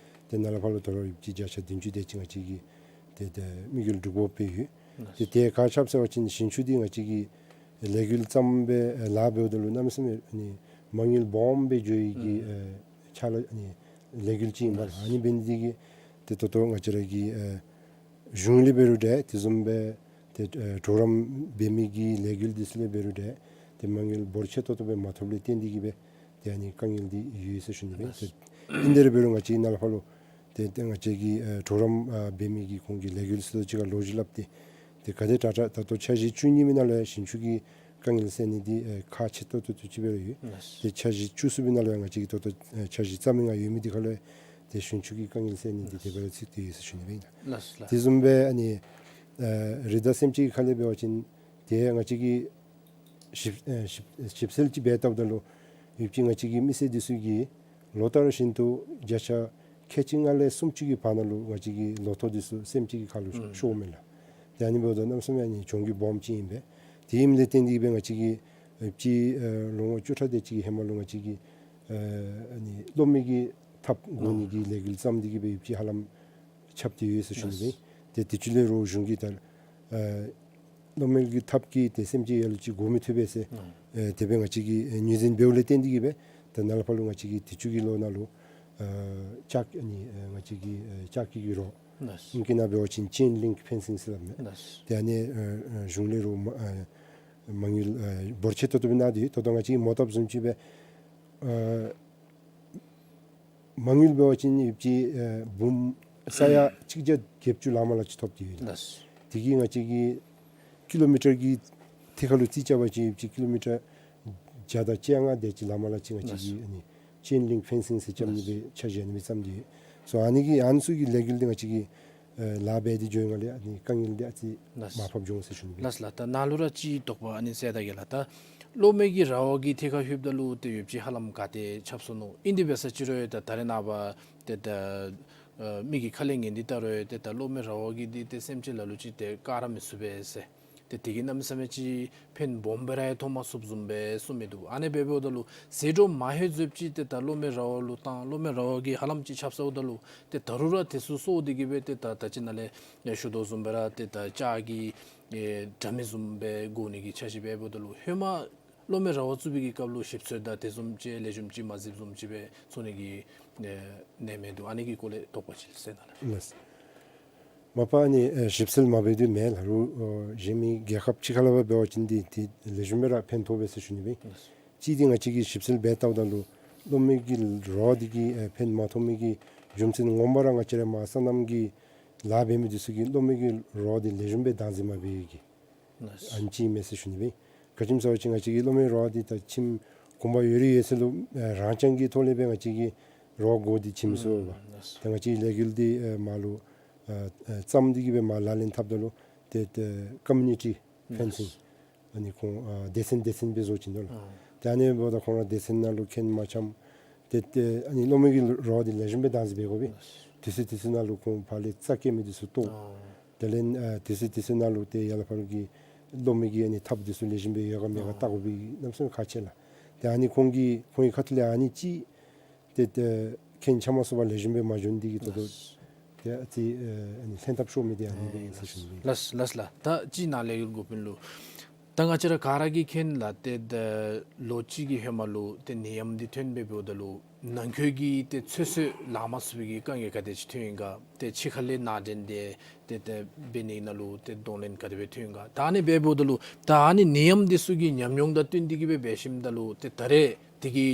ཏེ་ནཱ་ལས་ཕར་ལུ་ད་རུང་ཡོདཔ་ཅིག་བརྒྱ་ཆ་བདུན་ཅུ་དེ་ཅིག་ང་བཅས་ཀྱིས་ཏེ་ཏེ་དམིགས་ཡུལ་སྒྲུབ་དགོཔ་སྦེ་ཡོད། ཏེ་ཏེ་ག་ཅི་སྦེ་ཟེར་བ་ཅིན་ཞིང་ཆུ་འདི་ང་བཅས་ཀྱིས་ལས་འགུལ་བརྩམས་སྦེ་ཨེ་ལཱ་འབདཝ་ད་ལུ་གནམ་མེད་ས་མེད་ཨ་ནི་མ་དངུལ་སྦོམ་སྦེ་འགྱོ་ནི་གི་ཨེ་ཕྱག་ལཱ་ཨ་ནི་ལས་འགུལ་ཅིག་ཨིན་པས། ཨ་ནི་འབད་ནི་འདི་གིས་ཏེ་ད་ལྟོ་ང་བཅས་ར་གི་ཨེ་གཞུང་ལས་འབད་རུང་འདྲ་དེ་བཟུམ་སྦེ་ཏེ་ཨེ་གྲོགས་རམ་འབད་མི་གི་ལས་འགུལ་འདི་ཚུ་ལས་འབད་རུང་འདྲ་ཏེ་མ་དངུལ་འབོར་ཆེ་ཏོག་ཏོ་སྦེ་མ་ཐོབ་ལས་བརྟེན་ཏེ་གིས་སྦེ་ཏེ་ཨ་ནི་དཀའ་ངལ་འདི་ཡོད་ཟེར་ཞུ་ནི་སྦེ། ཏེ་ཨིན་དེ་ར་འབད་རུང་ང་བཅས་ནཱ་ལས་ཕར་ལུ་ཏེ་ཏེ་ང་བཅས་ཀྱི་ཨེ་གྲོགས་རམ་ཨ་འབད་མི་གི་ཁོང་གི་ལས་འགུལ་ཚུ་དང་གཅིག་ཁར་ལོ་རྒྱུས་སླབ་སྟེ་ཏེ་ག་དེ་དྲག་དྲག་ད་ལྟོ་འཆར་གཞི་བཅུ་གཉིས་པའི་ནང་ལུ་ཡང་ཞིང་ཆུ་གི་དཀའ་ངལ་སེལ་ནི་འདི་ཨེ་ཁག་ཆེ་ཏོག་ཏོ་ཅིག་སྦེ་ར་ཡོད། ཏེ་འཆར་གཞི་བཅུ་གསུམ་པའི་ནང་ལུ་ཡང་ང་བཅས་ཀྱིས་ད་ལྟོ་ཨེ་འཆར་གཞི་བརྩམ་མི་ནང་ཡོད་མི་འདི་ཁར་ལུ་ཡང་ཏེ་ཞིང་ཆུ་གི་དཀའ་ངལ་སེལ་ནི་འདི་དེ་སྦེ་ར་ཚུད་དེ་ཡོད་ཟེར་ཞུ་ནི་སྦེ་ཨིན། ལགས་ལགས། དེ་བཟུམ་སྦེ་ཨ་ནི་ཨེ་རི་དྭགས་སེམས་ཅན་གྱི་ཁ་ལས་འབད་བ་ཅིན་ཏེ་ང་བཅས་ཀྱིས་ཞིབ་ཨེ་ཞིབ་ཞིབ་འཚོལ་ཅིག་འབད་བལྟཝ་ད་ལུ་ཡོདཔ་ཅིག་ང་བཅས་ཀྱི་མི་སེར་འདི་ཚུ་གིས་ལོ་ལྟར་བཞིན་དུ་བརྒྱ་ཆ་ཁལ་གཅིག་ལྔ་ལས་སུམ་ཅུ་གི་བར་ན་ལུ་ང་བཅས་ཀྱི་ལོ་ཐོག་འདི་ཚུ་སེམས་ཅན་གྱི་ཁ་ལུ་ཤོརཝ་མས་ལགས། ཏེ་ཨ་ནི་འབདཝ་ད་གནམ་མེད་ས་མེད་ཨ་ནི་གྱོང་གུད་སྦོམ་ཅིག་ཨིན་པས། དེ་ཨིནམ་ལས་བརྟེན་ཏེ་གིས་སྦེ་ང་བཅས་ཀྱིས་ཨེ་ཅིག་ཨེ་ལོ་ངོ་བཅུ་ཕྲག་དེ་ཅིག་གི་ཧེ་མ་ལུ་ང་བཅས་ཀྱིས་ཨེ་ཨ་ནི་གློག་མེ་གི་ཐགཔ་བསྒོར་ནི་གི་ལས་འགུལ་བརྩམས་ཏེ་གིས་སྦེ་ཡོདཔ་ཅིག་ཧ་ལམ་ཁྱབ་སྟེ་ཡོད་ཟེར་ཞུ་ནི་སྦེ། ཏེ་དེ་ཚུ་ལས་རོགས་གཞུང་གིས་ད་ཨེ་གློག་མེ་གི་ཐགཔ་གིས་ཏེ་སེམས་ཅན་ཡ་ལ་ལུ་ཅིག་འགོ་མི་ཐུབ་པས་ཟེར་ཨེ་དེ་སྦེ་ང་བཅས་ཀྱིས་ཨེ་ངོས་འཛིན་འབདཝ་ལས་བརྟེན་ཏེ་གིས་སྦེ་ད་ནཱ་ལས་ཕར་ལུ་ང་བཅས་ཀྱིས་དུས་ཅི་གི་ལོ་ནང་ལུ་ཨེ་ལྕགས་ཨ་ནི་ཨེ་ང་བཅས་ཀྱིས་ཨེ་ལྕགས་ཀྱི་རོ་ཨིང་སྐད་ནང་འབད་བ་ཅིན་ཅེན་ལིང་ཕེན་སིང་ཟེར་སླབ་མས། ཏེ་ཨ་ནི་ཨེ་ཨེ་གཞུང་ལས་རོགས་མ་ཨེ་མ་དངུལ་ཨེ་འབོར་ཆེ་ཏོག་ཏོ་སྦེ་གནང་སྟེ་ད་ལྟོ་ང་བཅས་ཀྱིས་མོ་བཏབ་བཟུམ་ཅིག་སྦེ་ཨེ་མ་དངུལ་འབད་བ་ཅིན་ཡོདཔ་ཅིག་ཨེ་འབུམ་ས་ཡ་གཅིག་བརྒྱ་བརྒྱད་ཅུ་ལང་མ་ལང་ཅིག་ཐོབ་སྟེ་ཡོད། ལགས། དེ་གིས་ང་བཅས་ཀྱི་ཀི་ལོ་མི་ཊར་གྱི་ཐད་ཁར་ལུ་རྩིས་རྐྱབ་པ་ཅིན་ཡོདཔ་ཅིག་ཀི་ལོ་མི་ཊར་བརྒྱ་དང་བཅོ་ལྔ་དེ་ཅིག་ལང་མ་ལང་ཅིག་ང་བཅས་ཀྱིས་ཨ་ནི་ཅེན་ལིང་ཕེན་སིང་ཟེར་རྐྱབ་ནི་སྦེ་འཆར་གཞི་ཨ་ནི་སྦེ་བརྩམས་ཏེ་ཡོད། སོ་ཨ་ནི་གི་ཨ་ནི་ཚུ་གི་ལས་འགུལ་འདི་ང་བཅས་ཀྱིས་ཨེ་ལཱ་འབད་དེ་འགྱོ་བའི་སྒང་ལས་ཨ་ནི་དཀའ་ངལ་འདི་ཨ་ཙི་ལགས། མར་ཕབ་འགྱོ་འོང་ཟེར་ཞུ་ནི་སྦེ། ལགས་ལགས། ད་ནཱ་ལུ་ར་ཅིག་དོགས་པ་ཨ་ནི་ཟེར་ད་གེ་ལགས། ད་གློག་མེ་གི་ར་བ་གི་ཐད་ཁར་ལྷོདཔ་ད་ལུ་ཏེ་ཡོདཔ་ཅིག་ཧ་ལམ་ག་ཏེ་ཁྱབ་སོ་ནུག། ཨིན་དེ་འབད་ས་ཅིག་རུང་ཡང་ད་ད་རེས་ནངས་པ་ཏེ་ད་ཨེ་མི་གི་ཁ་ལས་ཉན་དེ་ལྟ་རུང་ཡང་ཏེ་ད་གློག་མེ་ར་བ་གིས་འདི་ཏེ་སེམས་ཅན་ལ་ལུ་ཅིག་ཏེ་བཀག་ར་མི་ཚུགས་པས་ཟེར། ཏེ་དེ་གིས་གནམ་མེད་ས་མེད་ཅིག་ཕན་སྦོམ་སྦེ་ར་ཡང་ཐོབ་མ་ཚུགསཔ་བཟུམ་སྦེ་གསུངས་མི་འདུག། ཨ་ནི་སྦེ་འབདཝ་ད་ལུ་ཟད་འགྲོ་མ་ལྷོད་ཚུགསཔ་ཅིག་ཏེ་ད་གློག་མེ་ར་བ་ལུ་བཏང་གློག་མེ་ར་བ་གིས་ཧ་ལམ་ཅིག་ཁྱབ་ཚརཝ་ད་ལུ་ཏེ་ད་རུང་ར་དེ་ཚུ་གསོ་སྟེ་གིས་སྦེ་ཏེ་ད་ད་ཅི་ནཱ་ལས་ཡང་ཞུ་དོ་བཟུམ་སྦེ་ར་ཏེ་ད་ལྕགས་ཀྱི་ཨེ་དྲ་མིག་བཟུམ་སྦེ་བསྒོར་ནི་གི་འཆར་གཞི་སྦེ་འབདཝ་ད་ལུ་ཧེ་མ་གློག་མེ་ར་བ་བཙུགས་པའི་གི་སྐབས་ལུ་ཞིབ་འཚོལ་དང་དེ་བཟུམ་ཅིག་ལེགས་ཤོམ་ཅིག་མ་གཟིགསཔ་བཟུམ་ཅིག་སྦེ་ཚོར་ནི་གི་ཨེ་གནས་མི་འདུག། ཨ་ནི་གི་སྐོར་ལས་དོགས་པ་ཅིག་གསལ་གནང་ལགས། ལགས། མ་པ་ཨ་ནི་ཨེ་ཞིབ་འཚོལ་མ་འབད་དེ་མེན་ལགས། རུང་ཨོ་གཞན་མི་རྒྱལ་ཁབ་ཅིག་ཁར་ལུ་འབད་བ་ཅིན་འདི་འདི་ལེགས་ཤོམ་སྦེ་ར་ཕན་ཐོགས་པས་ཟེར་ཞུ་ནི་སྦེ། ལགས། གཅིག་འདི་ང་བཅས་ཀྱིས་ཞིབ་འཚོལ་འབད་བལྟཝ་ད་ལུ་གློག་མེ་གི་ར་བ་འདི་གིས་ཨེ་ཕན་མ་ཐོགས་མི་གི་རྒྱུ་མཚན་ངོ་མ་ར་ང་བཅས་ར་མར་སོ་ནམ་གྱི་ལཱ་འབད་མི་འདི་ཚུ་གིས་གློག་མེ་གི་ར་བ་འདི་ལེགས་ཤོམ་སྦེ་བདག་འཛིན་མ་འབད་བའི་གི་ལགས། ཨ་ནི་ཅིག་མས་ཟེར་ཞུ་ནི་སྦེ། ག་ཅི་སྨོ་ཟེར་བ་ཅིན་ང་བཅས་ཀྱི་གློག་མེ་ར་བ་འདི་ད་ཁྱིམ་ གོང་འཕེལ་ཡོད་རིགས་ཡོད་ཚད་ལུ་ཨ་རང་རྐྱང་གི་ཐོག་ལས་སྦེ་ང་བཅས་ཀྱིས་རོགས་དགོ་སྟེ་བྱིནམ་སོང་པ། ཨུམ་ལགས་སོ། ཏེ་ང་བཅས་ཀྱིས་ལས་འགུལ་འདི་ཨ་མར་ལུ་ཨ་ཨ་བརྩམས་ཏེ་གི་སྦེ་མར་ལག་ལེན་འཐབ་ད་ལུ་ཏེ་ཏེ་ཀོ་མིའུ་ནི་ཊི་ཕེན་སིང་ཨ་ནི་ཁོང་ཨ་སྡེ་ཚན་སྡེ་ཚན་སྦེ་བཟོ་བྱིན་དོ་ལགས། ཨ་ཏེ་ཨ་ནི་འབདཝ་ད་ཁོང་ར་སྡེ་ཚན་ནང་ལུ་མཁྱེན་མ་འཆམ། ཏེ་ཏེ་ཨ་ནི་གློག་མེ་གི་རོགས་འདི་ལེགས་ཤོམ་སྦེ་བདག་འཛིན་འབད་དགོ་པས། ལགས་སོ། དུས་ཚོད་དུས་ཚོད་ནང་ལུ་ཁོང་ཕར་ལས་རྩ་སྐྱེལ་མི་འདི་ཚུ་བཏོག། ཨ་དེ་ལས་ཨ་དུས་ཚོད་དུས་ཚོད་ནང་ལུ་ཏེ་ཡར་ལས་ཕར་གྱི་གློག་མེ་གི་ཨ་ནི་ཐགཔ་འདི་ཚུ་ལེགས་ཤོམ་སྦེ་ཡོད་ག་མེད་ག་ཨ་བལྟ་དགོ་པའི་གནམ་མེད་ས་མེད་ཁག་ཆེ་ལགས། ཏེ་ཨ་ནི་ཁོང་གི་ཁོང་གི་ཁ་ཐུག་ལས་ཨ་ནི་ཅིག་ཏེ་ཏེ་མཁྱེན་ཆ་མ་སོང་པར་ལེགས་ཤོམ་སྦེ་མ་འགྱོ་ནི་འདི་གིས་ད་ལྟོ་ལགས། ཏེ་ཨ་ཙི་ཨ་ཨ་ནི་ལྷན་ཐབས་ཤོར་མི་འདི་ཨ་ནི་སྦེ་ཨིན་ཟེར་ཞུ་ནི། ལགས་ལགས་ལགས། ད་ཅིག་ནཱ་ལས་འགོ་དཔོན་ལུ་ད་ང་བཅས་ར་ག་ར་གིས་མཁྱེན་ལགས། ཏེ་ད་ལོ་གཅིག་གི་ཧེ་མ་ལུ་ཏེ་ནད་ཡམས་འདི་ཐོན་སྦེ་འབདཝ་ད་ལུ་ནང་འཁོད་ཀྱི་ཏེ་ཚོད་བསྲེ་ལང་མ་ཚུགས་པའི་གི་དཀའ་ངལ་ག་དེ་ཅིག་ཐོན་ཡི་ག། ཏེ་ཕྱི་ཁ་ལས་ནང་འདྲེན་འདི་ཏེ་ཏེ་འབད་ནི་ནང་ལུ་ཏེ་གདོང་ལེན་ག་དེ་སྦེ་ཐོན་ཡི་ག། ད་ཨ་ནི་སྦེ་འབདཝ་ད་ལུ་ད་ཨ་ནི་ནད་ཡམས་འདི་ཚུ་གི་ཉམས་མྱོང་དང་བསྟུན་ཏེ་གི་སྦེ་འབད་ཞིནམ་ད་ལུ་ཏེ་ད་རེས་དེ་གི་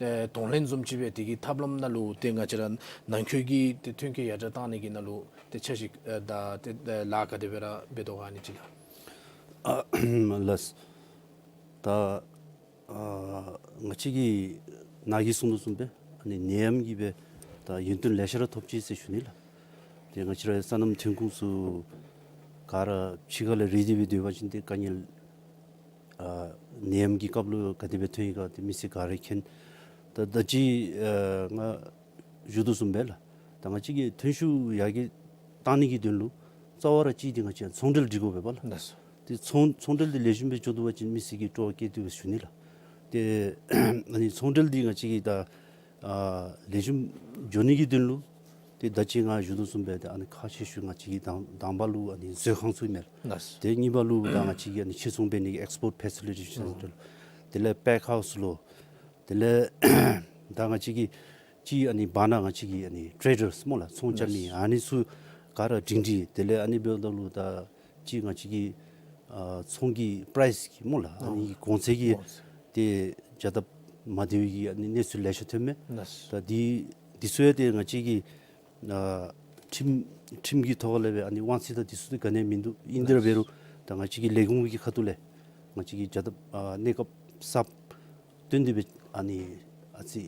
ཨེ་གདོང་ལེན་བཟུམ་ཅིག་སྦེ་དེ་གི་ཐབས་ལམ་ནང་ལུ་ཏེ་ང་བཅས་ར་ནང་འཁོད་ཀྱི་ཏེ་ཐོན་སྐྱེད་ཡར་དྲག་བཏང་ནི་གི་ནང་ལུ་ཏེ་འཆར་གཞི་ཨེ་དང་ཏེ་ཨེ་ལཱ་ག་དེ་སྦེ་ར་འབད་དོ་ག་ཨ་ནི་ཅིག་ལགས། ཨ་ལགས། ད་ཨ་ང་བཅས་ཀྱིས་ནཱ་གིས་གསུངས་དོ་བཟུམ་སྦེ་ཨ་ནི་ནད་ཡམས་ཀྱིས་སྦེ་ད་ཡུན་བརྟན་ལེ་ཤ་ར་ཐོབ་ཅི་ཟེར་ཞུ་ནི་ལགས། ཏེ་ང་བཅས་ར་སོ་ནམ་ཐོན་ཁུངས་ཚུ་ག་ར་ཕྱི་ཁ་ལས་རེ་འདོད་སྦེ་སྡོད་པ་ཅིན་ཏེ་དཀའ་ངལ་ཨ་ནད་ཡམས་ཀྱི་སྐབས་ལུ་ག་དེ་སྦེ་ཐོན་ཡི་ག་ཏེ་མི་སེར་ག་ར་མཁྱེན། ད་ད་ཅི་ཨ་ང་ཞུ་དོ་བཟུམ་སྦེ་ལགས། ད་ང་བཅས་ཀྱིས་ཐོན་ཤུགས་ཡར་རྒྱས་བཏང་ནི་གི་དོན་ལུ་རྩ་བ་ར་གཅིག་འདི་ང་བཅས་ཚོང་འབྲེལ་སྒྲིག་དགོ་པས་ལགས། ལགས་སོ། ཏེ་ཚོང་ཚོང་འབྲེལ་འདི་ལེགས་ཤོམ་སྦེ་འགྱོ་ཚུགས་པ་ཅིན་མི་སེར་གྱི་སྤྲོ་བ་སྐྱེ་ཚུགས་པས་ཞུ་ནི་ལགས། ཏེ་ཨ་ནི་ཚོང་འབྲེལ་འདི་ང་བཅས་ཀྱིས་ད་ཨ་ལེགས་ཤོམ་འགྱོ་ནི་གི་དོན་ལུ་ཏེ་ད་ཅི་ང་ཞུ་དོ་བཟུམ་སྦེ་ཏེ་ཨ་ནི་ཁག་ཆེ་ཤོས་ང་བཅས་ཀྱི་དང་དང་པ་ལུ་ཨ་ནི་མཛོད་ཁང་ཚུ་ཨིན་མས། ལགས་སོ། ཏེ་གཉིས་པ་ལུ་ད་ང་བཅས་ཀྱི་ཨ་ནི་ཕྱིར་ཚོང་འབད་ནི་གི་ཨེགསི་པོརཊ་ཕེ་སི་ལི་ཊི་སེན་ཊར། ཨ་དེ་ལས་པེག་ཧའུསི་ལུ། དེ་ལས་ད་ང་བཅས་ཀྱི་ཅིག་ཨ་ནི་བར་ན་ང་བཅས་ཀྱི་ཨ་ནི་ཊེ་རེ་ཌརསི་སྨོ་ལགས། ཚོང་རྐྱབ་མི་ཨ་ནི་ཚུ་ག་ར་སྒྲིང་སྒྲིང་། དེ་ལས་ཨ་ནི་འབདཝ་ད་ལུ་ད་ཅིག་ང་བཅས་ཀྱི་ཨ་ཚོང་གི་པ་རའིསི་གི་སྨོ་ལགས། ཨ་ནི་གོང་ཚད་ཀྱི་གོང་ཚད་ཏེ་བྱ་སྟབས་མ་བདེ་བའི་གི་ཨ་ནི་གནས་ཚུལ་ལེ་ཤ་ཐོན་མས། ལགས་སོ། ད་འདི་འདི་ཚུ་ཡང་ཏེ་ང་བཅས་ཀྱི་ཨ་ཁྲིམས་ཁྲིམས་ཀྱི་ཐོག་ལས་སྦེ་ཨ་ནི་དབང་ཚད་དང་འདི་ཚུ་ཏེ་ག་ནི་ཡང་མིན་འདུག། ཨིན་ཏེ་ར་འབད་རུང་ད་ང་བཅས་ཀྱི་ལས་ཁུངས་ཀྱི་ཁ་ཐུག་ལས་ང་བཅས་ཀྱི་བྱ་སྟབས་ཨ་གནས་སྐབས་གསརཔ་བཏོན་ཏེ་སྦེ་ཨ་ནི་ཨ་ཙི་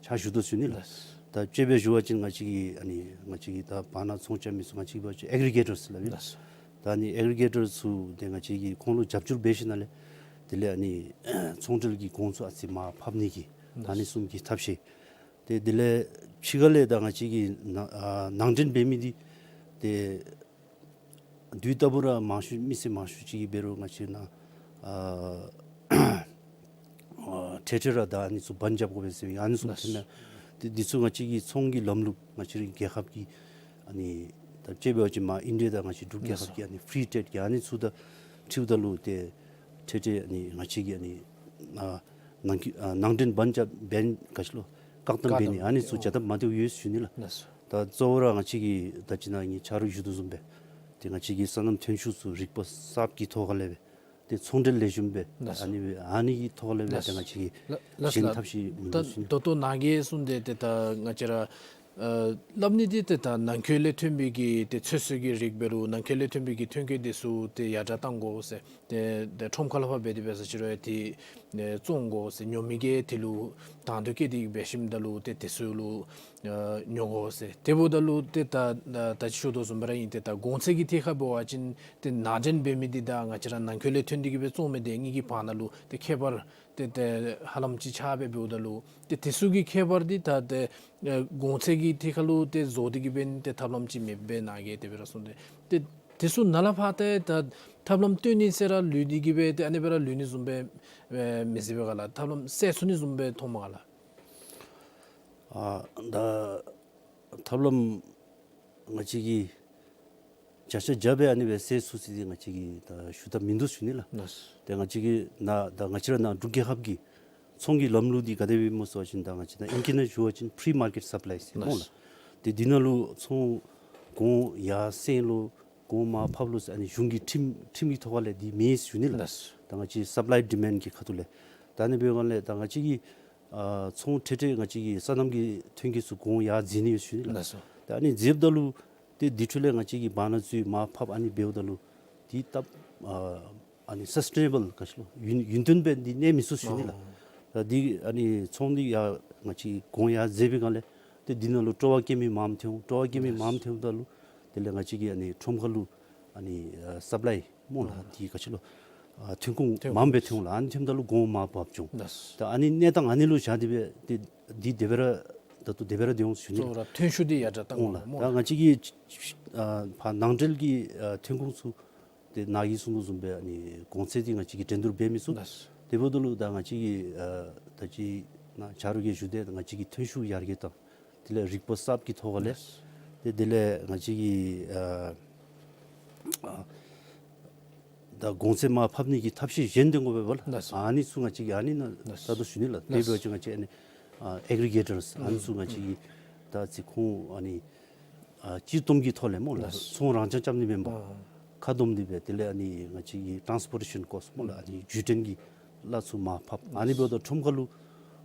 ཕྱག་ཞུ་དོ་ཟེར་ཞུ་ནི་ལགས། ལགས། ད་དཔྱེ་སྦེ་ཞུ་བ་ཅིན་ང་བཅས་ཀྱི་ཨ་ནི་ང་བཅས་ཀྱི་ད་བར་ན་ཚོང་རྐྱབ་མི་ཚུ་ང་བཅས་ཀྱི་འབད་བ་ཅིན་ཨེག་རི་གེ་ཊརསི་སླབ་ཨིན། ལགས། ད་ཨ་ནི་ཨེག་རི་གེ་ཊརསི་ཚུ་ཏེ་ང་བཅས་ཀྱིས་ཁོང་ལུ་རྒྱབ་སྐྱོར་འབད་ཞིནམ་ལས་དེ་ལས་ཨ་ནི་ཚོང་འབྲེལ་གྱི་གོང་ཚད་ཨ་ཙི་མར་ཕབ་ནི་གི་ཨ་ནི་བཟུམ་གྱི་ཐབས་ཤེས། ཏེ་དེ་ལས་ཕྱི་ཁ་ལས་ད་ང་བཅས་ཀྱི་ནང་ཨ་ནང་འདྲེན་འབད་མི་འདི་ཏེ་དུས་རྟག་བུ་ར་མང་ཤོས་མི་སེར་མང་ཤོས་ཅིག་གིས་འབད་རུང་ང་བཅས་ནཱ་ཨ་ཨ་ཊེ་ཊེ་ར་ད་ཨ་ནི་ཚུ་བཱན་རྐྱབ་དགོ་པས་ཟེར་བའི་ཨ་ནི་ཚུ་ལགས། ཐོན་ནི། ཏེ་འདི་ཚུ་ང་བཅས་ཀྱི་ཚོང་གི་ལམ་ལུགས་ང་བཅས་རའི་རྒྱལ་ཁབ་ཀྱི་ཨ་ནི་ད་དཔྱེ་འབད་བ་ཅིན་མར་ཨིན་ཌི་ཡ་དང་ང་བཅས་འབྲུག་རྒྱལ་ཁབ་ཀྱི་ཨ་ནི་ཕི་རི་ཊེརེཌ་ཀྱི་ཨ་ནི་ཚུ་དང་འཁྲིལཝ་ད་ལུ་ཏེ་ཊེ་ཊེ་ཨ་ནི་ང་བཅས་ཀྱི་ཨ་ནི་ཨ་ནང་འཁོད་ཨ་ནང་འདྲེན་བཱན་རྐྱབ་བཱན་ག་ཅི་ལོ་བཀག་དམ་འབད་ནི་བཀག་དམ་ཨ་ནི་ཚུ་ཨོ་བྱ་སྟབས་མ་བདེཝ་ཡོད་ཟེར་ཞུ་ནི་ལགས། ལགས་སོ། ད་གཙོ་བོ་ར་ང་བཅས་ཀྱིས་ད་ཅི་ནཱ་ངེའི་ཆ་རོགས་ཞུ་དོ་བཟུམ་སྦེ་ཏེ་ང་བཅས་ཀྱི་སོ་ནམ་ཐོན་ཤུགས་ཚུ་རིག་པ་གསརཔ་གི་ཐོག་ཁ་ལས་སྦེ་ཏེ་ཚོང་འབྲེལ་ལེགས་ཤོམ་སྦེ་ལགས་སོ། ཨ་ནི་སྦེ་ཨ་ནི་གི་ཐོག་ལས་སྦེ་ལགས་ཏེ་ང་བཅས་ཀྱིས་ལགས་ལགས་གཞན་ལགས། ཐབས་ཤེས་མི་ད་འདུག་ཟེར་ནི། ད་ལྟོ་ནཱ་གིས་གསུངས་ཏེ་ཏེ་ད་ང་བཅས་ར་ཨ་སླབ་ནི་འདི་ཏེ་ད་ནང་འཁོད་ལས་ཐོན་པའི་གི་ཏེ་ཚོད་བསྲེ་གི་རིགས་འབད་རུང་ནང་འཁོད་ལས་ཐོན་པའི་གི་ཐོན་སྐྱེད་འདི་ཚུ་ཏེ་ཡར་དྲག་བཏང་དགོ་ཟེར། ཏེ་ཏེ་ཁྲོམ་ཁ་ལས་ཕར་འབད་དེ་འབད་ས་ཅིག་རུང་ཡང་ཏེ་ཨེ་བཙོང་དགོ་ཟེར། ཉོ་མི་གིས་དེ་ལུ་དང་འདོད་བསྐྱེད་དེ་འབད་ཞིནམ་ད་ལུ་ཏེ་དེ་ཚུ་ལུ་ཨ་ཉོ་དགོ་ཟེར། དེ་འབདཝ་ད་ལུ་ཏེ་ད་ད་ཅི་ཞུ་དོ་བཟུམ་སྦེ་ར་ཨིན། ཏེ་ད་གོང་ཚད་ཀྱི་ཐད་ཁར་འབད་བ་ཅིན་ཏེ་ནང་འདྲེན་འབད་མི་འདི་དང་ང་བཅས་ར་ནང་འཁོད་ལས་ཐོན་ཏེ་གི་སྦེ་བཙོང་མི་འདི་གཉིས་ཀྱི་བར་ན་ལུ་ཏེ་ཁྱད་པར་ཏེ་ཏེ་ཧ་ལམ་ཅིག་ཆགས་སྦེ་འབདཝ་ད་ལུ་ཏེ་དེ་ཚུ་གི་ཁྱད་པར་འདི་ད་ཏེ་ཨེ་གོང་ཚད་ཀྱི་ཐད་ཁར་ལུ་ཏེ་བཟོ་སྟེ་གི་འབད་ནི་ཏེ་ཐབས་ལམ་ཅིག་མེདཔ་སྦེ་ནཱ་གིས་དེ་སྦེ་ར་གསུངས་ཏེ། ཏེ་དེ་ཚུ་ནཱ་ལས་ཕར་ཏེ་ད་ཐབས་ལམ་སྟོན་ནི་ཟེར་ར་ལུས་ཏེ་གི་སྦེ་ཏེ་ཨ་ནི་སྦེ་ར་ལུས་ནི་བཟུམ་སྦེ་ཨེ་མི་ཟེར་བས་ག་ལགས། ཐབས་ལམ་སེལ་ཚུགས་ནི་བཟུམ་སྦེ་མཐོངམ་མས་ག་ལགས། ཨ་ད་ཐབས་ལམ་ང་བཅས་ཀྱིས་བརྒྱ་ཆ་བརྒྱ་སྦེ་ཨ་ནི་སྦེ་སེལ་ཚུགས་ཟེར་ཏེ་ང་བཅས་ཀྱིས་ད་ཞུ་ཐབས་མིན་འདུག་ཟེར་ཞུ་ནི་ལགས། ལགས། ཏེ་ང་བཅས་ཀྱིས་ནཱ་ད་ང་བཅས་ར་ནཱ་འབྲུག་རྒྱལ་ཁབ་ཀྱི་ཚོང་གི་ལམ་ལུགས་འདི་ག་དེ་སྦེ་སྨོ་ཟེར་བ་ཅིན་ད་ང་བཅས་ད་ཨིང་སྐད་ནང་ཞུ་བ་ཅིན་ཕི་རི་མར་ཀེཊ་སཔ་ལའི་ཟེར་སྨོ་ལགས། ལགས། ཏེ་འདི་ནང་ལུ་ཚོང་གོང་ཡར་སེང་ལོ་གོང་མར་ཕབ་ལོ་ཟེར་ཨ་ནི་གཞུང་གི་ཁྲིམས་ཁྲིམས་ཀྱི་ཐོག་ལས་འདི་མེད་ཟེར་ཞུ་ནི་ལགས། ལགས། ད་ང་བཅས་སཔ་ལའི་ཌི་མཱནཌ་གི་ཁ་ཐུག་ལས། ད་ཨ་ནི་འབདཝ་ལས་ད་ང་བཅས་ཀྱིས་ཨ་ཚོང་ཐད་ཐད་ང་བཅས་ཀྱི་སོ་ནམ་གྱི་ཐོན་སྐྱེད་ཚུ་གོང་ཡར་འཛེགས་ནི་ཡོད་ཟེར་ཞུ་ནི་ལགས། ལགས་སོ། ད་ཨ་ནི་འཛེགསཔ་ད་ལུ་ཏེ་འདི་འཕྲོ་ལས་ང་བཅས་ཀྱིས་བར་ན་འཛུལ་མར་ཕབ་ཨ་ནི་འབདཝ་ད་ལུ་འདི་སྟབས་ཨ་ཨ་ནི་སཱསི་ཊེ་ནེ་བཱལ་ག་ཅི་ལོ་ཡུན་ཡུན་བརྟན་སྦེ་འདི་གནས་མི་ཚུགས་ཟེར་ཞུ་ནི་ལགས། ཨོ། ད་འདི་ཨ་ནི་ཚོང་འདི་ཡར་ང་བཅས་གོང་ཡར་མཛད་པའི་སྒང་ལས་ཏེ་འདི་ནང་ལུ་སྤྲོ་བ་བསྐྱེད་མི་མངམ་ཐོན་འོང་། སྤྲོ་བ་བསྐྱེད་མི་མངམ་ཐོནམ་ད་ལུ་དེ་ལས་ང་བཅས་ཀྱིས་ཨ་ནི་ཁྲོམ་ཁ་ལུ་ཨ་ནི་ཨ་སབ་ལའི་སྨོ་ལགས། ཨ་འདི་ག་ཅི་ལོ། ཨ་ཐོན་ཁུངས་ཐོན་མངམ་ཁུངས་སྦེ་ཐོན་འོང་ལགས། ཨ་ནི་ཐོནམ་ད་ལུ་གོང་མར་བབས་འགྱོ་འོང་། ལགས། ད་ཨ་ནི་གནས་སྟངས་ཨ་ནི་ལུ་བཞག་སྟེ་སྦེ་ཏེ་འདི་དེ་སྦེ་ར་ད་ལྟོ་དེ་སྦེ་ར་སྡོད་འོང་ཟེར་ཞུ་ནི་ལགས། གཙོ་བོ་ར་ཐོན་ཤུགས་འདི་ཡར་དྲག་གཏང་འོང་ལགས། དགོ་སྨོ་ད་ལགས། ང་བཅས་ཀྱི་ཨ་ཕར་ནང་འབྲེལ་གྱི་ཨ་ཐོན་ཁུངས་ཚུ་ཏེ་ནཱ་གིས་གསུང་དོ་བཟུམ་སྦེ་ཨ་ནི་གོང་ཚད་འདི་ང་བཅས་ཀྱིས་འགྲན་བསྡུར་འབད་མི་ཚུགས། ལགས། དེ་འབདཝ་ད་ལུ་ད་ང་བཅས་ཀྱིས་ཨ་ད་ཅི་ནཱ་ཆ་རོགས་ཀྱིས་ཞུ་དོ་ང་བཅས་ཀྱི་ཐོན་ཤུགས་ཡར་རྒྱས་དང་དེ་ལས་རིག་པ་གསརཔ་གི་ཐོག་ལས། ལགས། ཏེ་དེ་ལས་ང་བཅས་ཀྱི་ཨ་ཨ་ད་གོང་ཚད་མར་ཕབ་ནི་གི་ཐབས་ཤེས་གཞན་འདི་དགོ་པས་ལགས། ལགས། ཨ་ནི་ཚུ་ང་བཅས་ཀྱིས་ཨ་ནི་ནང་ལགས། ད་ལྟོ་ཞུ་ནི་ལགས། དེ་ལགས། འབད་བ་ཅིན་ང་བཅས་ཨ་ནི་ཨ་ཨེག་རི་གེ་ཊརས་ཨ་ནི་ཚུ་ང་བཅས་ཀྱིས་ད་ཅི་ཁོང་ཨ་ནི་ཨ་སྤྱིར་བསྡོམས་ཀྱི་ཐོག་ལས་སྨོ་ལགས། ལགས། ཚོང་རང་རྐྱང་རྐྱབ་ནི་མེན་པར་ཨ་ཁ་བསྡོམས་ཏེ་སྦེ་དེ་ལས་ཨ་ནི་ང་བཅས་ཀྱི་ཊཱནསི་པོར་ཊེ་ཤཱན་ཀོསཊ་སྨོ་ལགས། ཨ་ནི་བརྒྱུད་འདྲེན་གྱི་གླ་ཚུ་མར་ཕབ། ཨ་ནི་འབདཝ་ད་ཁྲོམ་ཁ་ལུ་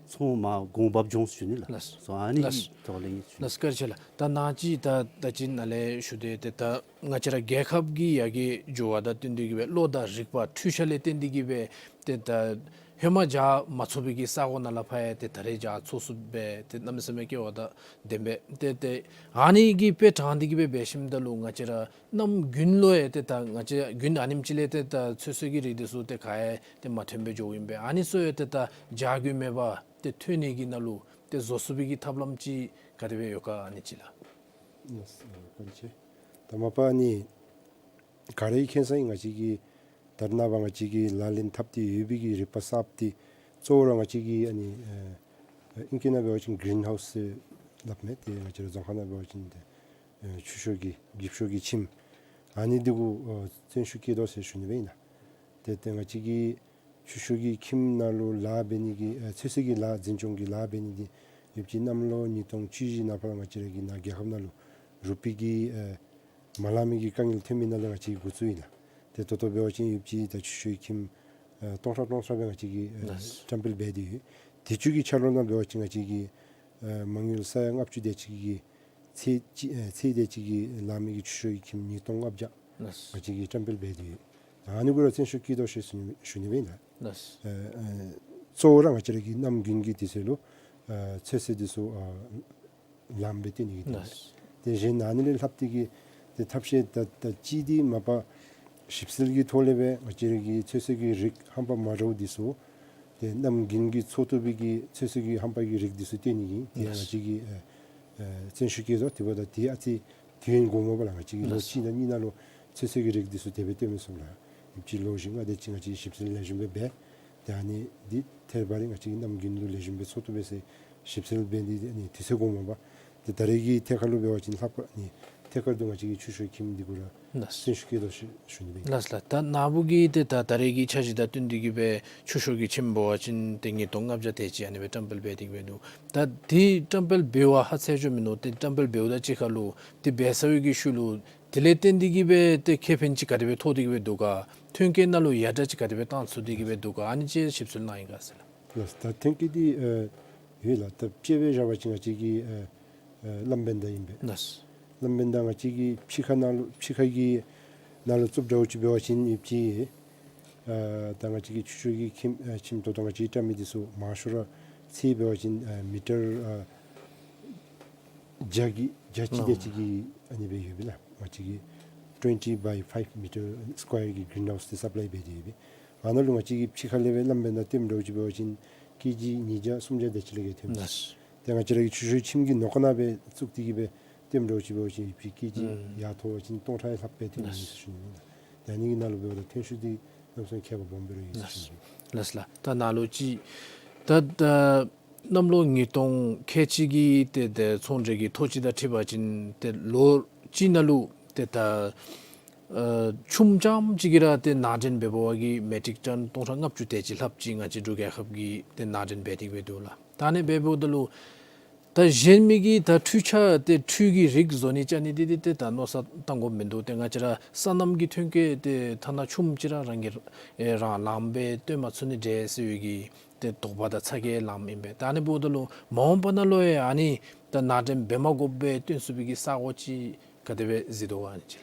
ཚོང་མར་གོང་འབབ་འགྱོ་འོང་ཟེར་ཞུ་ནི་ལགས། ལགས། སོ་ཨ་ནི་ལགས། གི་ཐོག་ལས་ཨིན་ཞུ་ནི། ལགས་བཀའ་དྲིན་ཆེ་ལགས། ད་ནཱ་ཅིག་ད་ད་ཅི་ནཱ་ལས་ཞུ་དོ་ཏེ་ད་ང་བཅས་ར་རྒྱལ་ཁབ་ཀྱི་ཡར་རྒྱས་འགྱོ་བ་དང་བསྟུན་ཏེ་གི་སྦེ་བློ་དང་རིག་པ་འཕྲུལ་ཆས་ལས་བརྟེན་ཏེ་གི་སྦེ་ཏེ་ད་ཧེ་མ་རྒྱགས་མ་ཚུགས་པའི་གི་ས་གོ་ནང་ལས་ཕར་ཡང་ཏེ་ད་རེས་རྒྱགས་ཚུགས་ཚུགསཔ་སྦེ་ཏེ་གནམ་མེད་ས་མེད་སྐལ་བ་དང་ལྡན་པས། ཏེ་ཏེ་ཨ་ནི་གིས་དཔེ་དྲངས་ཏེ་གི་སྦེ་འབད་ཞིནམ་ད་ལུ་ང་བཅས་ར་གནམ་དགུན་ལུ་ཡང་ཏེ་ད་ང་བཅས་དགུན་ཨ་ནེམ་ཅིག་ལས་ཏེ་ད་ཚོད་བསྲེ་གི་རིགས་འདི་ཚུ་ཏེ་ག་ཡང་ཏེ་མ་ཐོན་སྦེ་འགྱོཝ་ཨིན་པས། ཨ་ནི་ཚུ་ཡང་ཏེ་ད་རྒྱགས་རྐྱེན་མེད་པར་ཏེ་ཐོན་ནི་གི་ནང་ལུ་ཏེ་བཟོ་ཚུགས་པའི་གི་ཐབས་ལམ་ཅིག་ག་དེ་སྦེ་ཡོད་ག་ཨ་ནི་ཅིག་ལགས། ལགས་སོ། བཀའ་དྲིན་ཆེ། ད་མ་པ་ཨ་ནི་ག་ར་གིས་མཁྱེན་ས་ཨིན། ང་བཅས་ཀྱིས་ད་རེས་ནངས་པ་ང་བཅས་ཀྱིས་ལག་ལེན་འཐབ་སྟེ་ཡོད་པའི་གི་རིག་པ་གསརཔ་འདི་གཙོ་བོ་ར་ང་བཅས་ཀྱིས་ཨ་ནི་ཨ་ཨིང་སྐད་ནང་འབད་བ་ཅིན་གི་རིན་ཧའུསི་ཟེར་སླབ་མས། ཏེ་ང་བཅས་ར་རྫོང་ཁ་ནང་འབད་བ་ཅིན་ཏེ་ཨ་ཆུ་ཤོག་གི་འགྱིབ་ཤོག་གི་ཁྱིམ་ཨ་ནི་འདི་གུ་ཨ་བཙན་ཤུགས་བསྐྱེད་དོ་ཟེར་ཞུ་ནི་སྦེ་ཨིན་ལགས། ཏེ་ཏེ་ང་བཅས་ཀྱི་ཆུ་ཤོག་གི་ཁྱིམ་ནང་ལུ་ལཱ་འབད་ནི་གི་ཨ་ཚོད་བསྲེ་གི་ལཱ་འཛིན་སྐྱོང་གི་ལཱ་འབད་ནི་འདི་ཡོདཔ་ཅིག་གནམ་ལོ་ཉིས་སྟོང་བཅུ་བཞི་ནང་ཕར་ང་བཅས་ར་གི་ནཱ་རྒྱལ་ཁབ་ནང་ལུ་རུ་པི་གི་ཨ་མ་ལང་མི་གི་དཀའ་ངལ་ཐོན་མི་ནང་ལས་ང་བཅས་ཀྱིས་འགོ་བཙུགས་ཨིན་ལགས། ཏེ་ད་ལྟོ་འབད་བ་ཅིན་ཡོདཔ་ཅིག་ད་ཆུ་ཤོག་གི་ཁྱིམ་ཨ་སྟོང་ཕྲག་སྟོང་ཕྲག་སྦེ་ང་བཅས་ཀྱིས་ཨ་ལགས། བཀྲམ་སྤེལ་འབད་དེ་ཡོད། དུས་ཅི་གི་ཆ་ལུགས་ནང་འབད་བ་ཅིན་ང་བཅས་ཀྱིས་ཨ་མ་དངུལ་ས་ཡ་ལྔ་བཅུ་དེ་ཅིག་གི་ཚད་ཅིག་ཨ་ཚད་དེ་ཅིག་གི་ལང་མི་གི་ཆུ་ཤོག་གི་ཁྱིམ་ཉིས་སྟོང་ལྔ་བརྒྱ་ལགས། ང་བཅས་ཀྱིས་བཀྲམ་སྤེལ་འབད་དེ་ཡོད། ཨ་ནི་གུ་ར་བཙན་ཤུགས་བསྐྱེད་དོ་ཟེར་ཞུ་ནི་སྦེ་ཨིན་ལགས། ལགས། ཨ་ཨ་གཙོ་བོ་ར་ང་བཅས་ར་གི་གནམ་དགུན་གྱི་དུས་ཚོད་ལུ་ཨ་ཚོད་བསྲེ་འདི་ཚུ་ཨ་ལངམ་སྦེ་སྟོན་ནི་གི་དོན་ལས། ལགས། ཏེ་གཞན་ཨ་ནི་ལས་ལྷག་སྟེ་གི་ཏེ་ཐབས་ཤེས་ད་ད་ཅི་འདི་མ་པ་ཞིབ་འཚོལ་གྱི་ཐོག་ལས་སྦེ་ང་བཅས་ར་གི་ཚོད་བསྲེ་གི་རིགས་ཧམ་པ་མ་འདྲཝ་འདི་ཚུ་ཏེ་གནམ་དགུན་གྱི་འཚོ་བཏུབ་པའི་གི་ཚོད་བསྲེ་གི་ཧམ་པ་གི་རིགས་འདི་ཚུ་སྟོན་ནི་གི་ཏེ་ལགས། ང་བཅས་ཀྱིས་ཨ་ཨ་བཙན་ཤུགས་བསྐྱེད་དོ། དེ་འབདཝ་ད་ཏེ་ཨ་ཙི་དུས་ཡུན་འགོརཝ་མས་ལགས། ང་བཅས་ཀྱིས་ལོ་ལགས། གཅིག་དང་གཉིས་ནང་ལུ་ཚོད་བསྲེ་གི་རིགས་འདི་ཚུ་དེ་སྦེ་སྟོན་མི་ཚུགས་ལགས། ཡོདཔ་ཅིག་ལོ་བཞི་ལྔ་དེ་ཅིག་ང་བཅས་ཞིབ་འཚོལ་ལེགས་ཤོམ་སྦེ་འབད། ཏེ་ཨ་ནི་འདི་ཐད་རི་བ་རི་ང་བཅས་ཀྱིས་གནམ་དགུན་ལུ་ལེགས་ཤོམ་སྦེ་འཚོ་བཏུབ་པས་ཟེར་ཞིབ་འཚོལ་འབད་ནི་འདི་ཨ་ནི་དུས་ཚོད་འགོརཝ་མས། ཏེ་ད་རེས་ཀྱི་ཐད་ཁར་ལུ་འབད་བ་ཅིན་ལྷག་པར་ཨ་ནི་ཐད་ཀར་དུ་ང་བཅས་ཀྱིས་ཆུ་ཤོག་ཁྱིམ་འདི་གུ་ར་ལགས། བཙན་ཤུགས་བསྐྱེད་དོ་ཞུ་ཞུ་ནི་སྦེ། ལགས་ལགས། ད་ནཱ་བུ་གིས་ཏེ་ད་ད་རེས་ཀྱི་འཆར་གཞི་དང་བསྟུན་ཏེ་གི་སྦེ་ཆུ་ཤོག་གི་ཁྱིམ་འབད་བ་ཅིན་ཏེ་ཉིས་སྟོང་ལྔ་བརྒྱ་དེ་ཅིག་ཨ་ནི་སྦེ་བཀྲམ་སྤེལ་འབད་དེ་གི་སྦེ་འདུག། ད་འདི་བཀྲམ་སྤེལ་འབད་བ་ཧ་ཚད་ཅིག་མིན་ནུག། ཏེ་བཀྲམ་སྤེལ་འབདཝ་ད་ཅིག་ཁར་ལུ་ཏེ་འབད་ཚར་བའི་གི་ཤུལ་ལུ་དེ་ལས་བརྟེན་ཏེ་གི་སྦེ་ཏེ་ཁེ་ཕན་ཅིག་ག་དེ་སྦེ་ཐོགས་ཏེ་གི་སྦེ་འདུག་ག། ཐོན་སྐྱེད་ནང་ལུ་ཡར་དྲག་ཅིག་ག་དེ་སྦེ་བཏང་ཚུགས་ཏེ་གི་སྦེ་འདུག་ག། ཨ་ནི་ཅིག་ཞིབ་འཚོལ་གནང་ཡི་ག་ཟེར་ལགས། ལགས། ད་ཐོན་སྐྱེད་འདི་ཨ་ཡོད་ལགས། ད་དཔྱེ་སྦེ་བཞག་པ་ཅིན་ང་བཅས་ཀྱི་ཨ་ཨ་ལམ་བེན་ཌ་ཨིན་པས། ལགས། ལམ་བེན་ཌ་ང་བཅས་ཀྱི་ཕྱི་ཁ་ནང་ལུ་ཕྱི་ཁ་གི་ནང་ལུ་བཙུགསཔ་འདྲཝ་ཅིག་འབད་བ་ཅིན་ཡོདཔ་ཅིག་ཨ་ད་ང་བཅས་ཀྱི་ཆུ་ཤོག་གི་ཁྱིམ་ཨ་ཁྱིམ་ད་ལྟོ་ང་བཅས་ཀྱིས་བཀྲམ་མི་འདི་ཚུ་མང་ཤོས་ར་ཚད་འབད་བ་ཅིན་ཨ་མི་ཊར་ཨ་བརྒྱ་གི་བརྒྱ་ཅིག་དེ་ཅིག་གི་ཨ་ནི་སྦེ་ཡོད་པས་ལགས། ང་བཅས་ཀྱིས་ཊུ་ཝེན་ཊི་བའི་ཕའིབ་མི་ཊར་སི་ཀུ་ཝེར་གྱི་གི་རིན་ཧའུསི་འདི་སབ་ལའི་འབད་དེ་ཡོད་པས། ཨ་ནཱ་ལུ་ང་བཅས་ཀྱིས་ཕྱི་ཁ་ལས་སྦེ་ལམ་བེན་ཌ་བཏོནམ་འདྲཝ་ཅིག་འབད་བ་ཅིན་ཀེ་ཇི་ཉིས་བརྒྱ་སུམ་བརྒྱ་དེ་ཅིག་ལས་བརྒལ་ཐོན་མི་ཚུགས། ལགས། ཏེ་ང་བཅས་ར་གི་ཆུ་ཤོག་ཁྱིམ་གྱི་ནང་ཁོག་ནང་སྦེ་བཙུགས་ཏེ་གི་སྦེ་བཏོནམ་འདྲཝ་ཅིག་འབད་བ་ཅིན་ཡོདཔ་ཅིག་ཀེ་ཇི་ཨུམ་ཡར་མཐོ་བ་ཅིན་སྟོང་ཕྲག་ལྷགཔ་སྦེ་ཐོན་ནི་ཨིན་ཟེར་ཞུ་ནི་ཨིན་ལགས། ཏེ་ཨ་ནི་གི་ནང་ལུ་འབདཝ་ད་ཐོན་ཤུགས་འདི་གནམ་མེད་ས་མེད་ཁྱད་པར་སྦོམ་སྦེ་ར་ཡོད་ཟེར་ཞུ་ནི་ཨིན། ལགས་ལགས། ད་ནཱ་ལུ་ཅིག་ད་ད་གནམ་ལོ་ཉིས་སྟོང་ཁལ་གཅིག་གི་ཏེ་ཏེ་ཚོང་འབྲེལ་གྱི་ཐོ་ཅིག་དང་འཁྲིལ་བ་ཅིན་ཏེ་ལོ་གཅིག་ནང་ལུ་ཏེ་ད་ཨ་ཆུམ་རྐྱངམ་ཅིག་གིས་ར་ཏེ་ནང་འདྲེན་འབད་བ་གིས་མེ་ཊིག་ཊཱན་སྟོང་ཕྲག་ལྔ་བཅུ་དེ་ཅིག་ལྷགཔ་ཅིག་ང་བཅས་འབྲུག་རྒྱལ་ཁབ་ཀྱིས་ཏེ་ནང་འདྲེན་འབད་དེ་འབད་འདུག་ལགས། ད་ཨ་ནི་འབདཝ་ད་ལུ་ད་གཞན་མི་གི་ད་འཕྲུལ་ཆས་ཏེ་འཕྲུལ་གྱི་རིགས་བཟོ་ནི་རྐྱབ་ནི་འདི་འདི་ཏེ་ད་མནོ་བསམ་བཏང་དགོཔ་མིན་འདུག། ཏེ་ང་བཅས་ར་སོ་ནམ་གྱི་ཐོན་སྐྱེད་ཏེ་ཐ་ན་ཆུམ་ཅིག་ར་རང་གིས་ཨེ་རང་ལངམ་སྦེ་བཏོན་མ་ཚུགས་ནི་འདྲས་ཟེར་བའི་གི་ཏེ་དོགས་པ་དང་ཚ་གྱང་ལངམ་ཨིན་པས། ད་ཨ་ནི་འབདཝ་ད་ལུ་མ་འོངས་པ་ནང་ལུ་ཡང་ཨ་ནི་ད་ནང་འདྲེན་འབད་མ་དགོཔ་སྦེ་བཏོན་ཚུགས་པའི་གི་ས་གོ་ཅིག་ག་དེ་སྦེ་གཟིགས་དོ་ག་ཨ་ནི་ཅིག་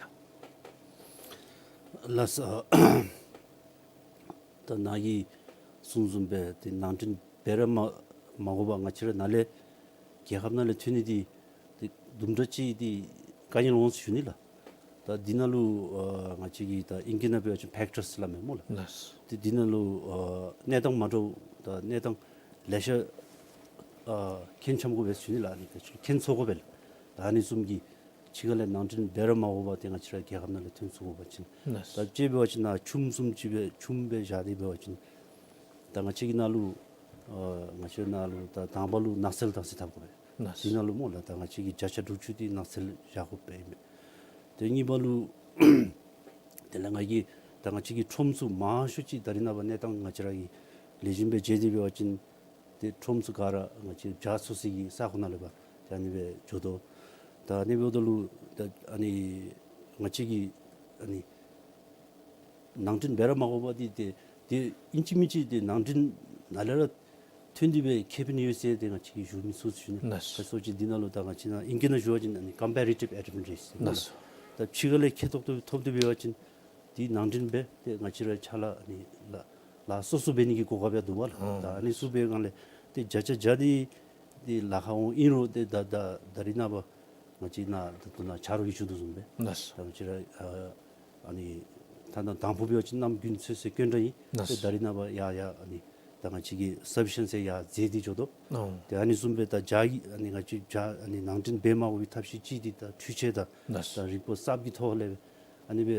ལགས། ལགས་སོ། ད་ནཱ་གིས་གསུངས་བཟུམ་སྦེ་ཏེ་ནང་འདྲེན་ འབད་ར་མ་མ་དགོ་པར་ང་བཅས་ར་ནཱ་ལས་རྒྱལ་ཁབ་ནང་ལས་ཐོན་ནི་འདི་ཏེ་དུམ་གྲ་ཅིག་འདི་དཀའ་ངལ་འོང་ཟེར་ཞུ་ནི་ལགས། ད་འདི་ནང་ལུ་ཨ་ང་བཅས་ཀྱིས་ད་ཨིང་སྐད་ནང་འབད་བ་ཅིན་ཕེཀ་ཊརསི་སླབ་མས་སྨོ་ལགས། ལགས། ཏེ་འདི་ནང་ལུ་ཨ་གནས་སྟངས་མ་འདྲཝ་ད་གནས་སྟངས་ལེ་ཤ་ཨ་མཁྱེན་འཆམ་དགོ་པས་ཟེར་ཞུ་ནི་ལགས། ཨ་ནི་མཁྱེན་ཚོར་དགོ་པས་ལགས། ད་ཨ་ནི་བཟུམ་གྱི་ཕྱི་ཁ་ལས་ནང་འདྲེན་འབད་ར་མ་དགོ་པར་ཏེ་ང་བཅས་ར་རྒྱལ་ཁབ་ནང་ལས་ཐོན་ཚུགས་དགོ་པ་ཅིན། ལགས། ད་དཔྱེ་འབད་བ་ཅིན་ནཱ་ཆུམ་བཟུམ་ཅིག་སྦེ་ཆུམ་སྦེ་བཞག་སྟེ་འབད་བ་ཅིན་ད་ང་བཅས་ཀྱི་ནང་ལུ་ཨ་ང་བཅས་ནང་ལུ་ད་དང་པ་ལུ་ནགས་ཚལ་བདག་འཛིན་འཐབ་དགོ་པས། ལགས། དེ་ནང་ལུ་སྨོ་ལགས། ད་ང་བཅས་ཀྱི་བརྒྱ་ཆ་དྲུག་ཅུ་དེ་ནགས་ཚལ་བཞག་དགོཔ་ཨིན་པས། ཏེ་གཉིས་པ་ལུ་དེ་ལས་ང་གིས་ད་ང་བཅས་ཀྱི་ཁྲོམ་ཚུ་མང་ཤོས་ཅིག་ད་རེས་ནངས་པ་གནས་སྟངས་ང་བཅས་ར་གིས་ལེགས་ཤོམ་སྦེ་མཇལ་ཏེ་འབད་བ་ཅིན་ཏེ་ཁྲོམ་ཚུ་ག་ར་ང་བཅས་བྱཱ་འཚོ་སའི་གི་ས་གོ་ནང་ལས་ཕར་ཏེ་ཨ་ནི་སྦེ་འགྱོ་དོ། ད་ཨ་ནི་འབདཝ་ད་ལུ་ད་ཨ་ནི་ང་བཅས་ཀྱིས་ཨ་ནི་ནང་འདྲེན་འབད་ར་མ་དགོ་པར་འདི་ཏེ་ཏེ་ཨིན་ཅི་མིན་ཅི་ཏེ་ནང་འདྲེན་ནཱ་ལས་ར་ཐོན་ཏེ་སྦེ་ཁེ་ཕན་ཡོད་ཟེར་ཏེ་ང་བཅས་ཀྱིས་ཞུ་མི་ཚུགས་ཟེར་ཞུ་ནི། ལགས། ག་སོ་ཅིག་འདི་ནང་ལུ་ད་ང་བཅས་ནཱ་ཨིང་སྐད་ནང་ཞུ་བ་ཅིན་ཨ་ནི་ཀམ་པེ་རེ་ཊིབ་ཨེ་ཌ་བན་ཊེཇ་ཟེར། ལགས། ད་ཕྱི་ཁ་ལས་ཁེ་ཐོག་ཏུ་ཐོབ་སྟེ་འབད་བ་ཅིན་འདི་ནང་འདྲེན་འབད་ཏེ་ང་བཅས་ར་ཕྱག་ལཱ་ཨ་ནི་ལཱ་ལཱ་སོ་སོ་འབད་ནི་གི་གོ་སྐབས་ཡང་འདུག་པ་ལགས། ཨང་། ད་ཨ་ནི་ཚུ་འབད་སྒང་ལས་ཏེ་བརྒྱ་ཆ་བརྒྱ་འདི་འདི་ལཱ་ཁག་འོང་། ཨིན་རུང་ཏེ་ད་ད་ད་རེས་ནངས་པ་ང་བཅས་ནཱ་ད་ལྟོ་ནཱ་ཆ་རོགས་ཀྱིས་ཞུ་དོ་བཟུམ་སྦེ། ལགས། ད་ང་བཅས་ར་ཨ་ཨ་ནི་ད་ད་དང་ཕུ་འབད་བ་ཅིན་གནམ་དགུན་ཚོད་ཚོད་དཀོན་དྲགས་ཨིན། ལགས། ཏེ་ད་རེས་ནངས་པ་ཡར་ཡར་ཨ་ནི་ད་ང་བཅས་ཀྱི་སབ་ཕི་ཤན་སི་ཡར་འཛེགས་ཏེ་འགྱོ་དོ། ཨང་། ཏེ་ཨ་ནི་བཟུམ་སྦེ་ད་བྱཱ་གི་ཨ་ནི་ང་བཅས་བྱཱ་ཨ་ནི་ནང་འདྲེན་འབད་མ་དགོ་པའི་ཐབས་ཤེས་ཅིག་འདི་ད་འཕྲུལ་ཆས་དང་ལགས། ད་རིག་པ་གསརཔ་གི་ཐོག་ལས་ཨ་ནི་སྦེ་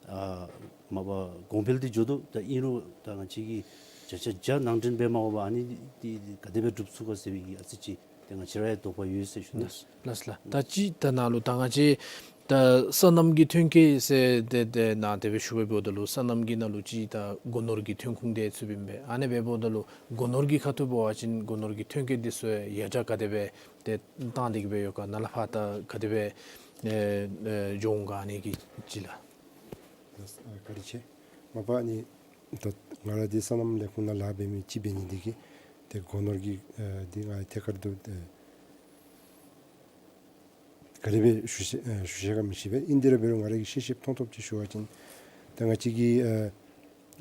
ཨ་མ་པ་གོང་འཕེལ་ཏེ་འགྱོ་དོ། ད་ཨིན་རུང་ད་ང་བཅས་ཀྱིས་བརྒྱ་ཆ་བརྒྱ་ནང་འདྲེན་འབད་མ་དགོ་པར་ཨ་ནི་འདི་ག་དེ་སྦེ་སྒྲུབ་ཚུགས་ག་ཟེར་བའི་གི་ཨ་ཙི་ཅིག་ཏེ་ང་བཅས་ར་ཡང་དོགས་པ་ཡོད་ཟེར་ཞུ་ནི། ལགས་ལགས་ལགས། ད་ཅི་ད་ནཱ་ལུ་ད་ང་བཅས་ད་སོ་ནམ་གྱི་ཐོན་སྐྱེད་ཟེར་ཏེ་ཏེ་ནཱ་དེ་སྦེ་ཞུ་བའི་འབདཝ་ད་ལུ་སོ་ནམ་གྱི་ནང་ལུ་ཅིག་ད་སྒོ་ནོར་གྱི་ཐོན་ཁུངས་དེ་ཚུདཔ་ཨིན་པས། ཨ་ནི་སྦེ་འབདཝ་ད་ལུ་སྒོ་ནོར་གྱི་ཁ་ཐུག་འབད་བ་ཅིན་སྒོ་ནོར་གྱི་ཐོན་སྐྱེད་འདི་ཚུ་ཡང་ཡར་དྲག་ག་དེ་སྦེ་ཏེ་བཏང་སྟེ་གི་སྦེ་ཡོད་ག། ནཱ་ལས་ཕར་ད་ག་དེ་སྦེ་ཨེ་ཨེ་འགྱོ་འོང་ག་ཨ་ནི་གི་ཅིག་ལགས། ལགས། ཨ་བཀའ་དྲིན་ཆེ། མ་པ་ཨ་ནི་ད་ང་ར་འདི་སོ་ནམ་ལས་ཁུངས་ནང་ལཱ་འབད་མི་ཅིག་འབད་ནི་འདི་གིས་ཏེ་སྒོ་ནོར་གྱི་ཨེ་འདི་ང་ཐད་ཀར་དུ་ཨེ་ག་དེ་སྦེ་ཞུ་ཤེས་ཨེ་ཞུ་ཤེས་ག་མི་ཤེས་པས། ཨིན་དེ་ར་འབད་རུང་ང་ར་གིས་ཤེས་ཤེསཔ་མཐོང་ཐོབ་ཅིག་ཞུ་བ་ཅིན་ད་ང་བཅས་ཀྱི་ཨེ་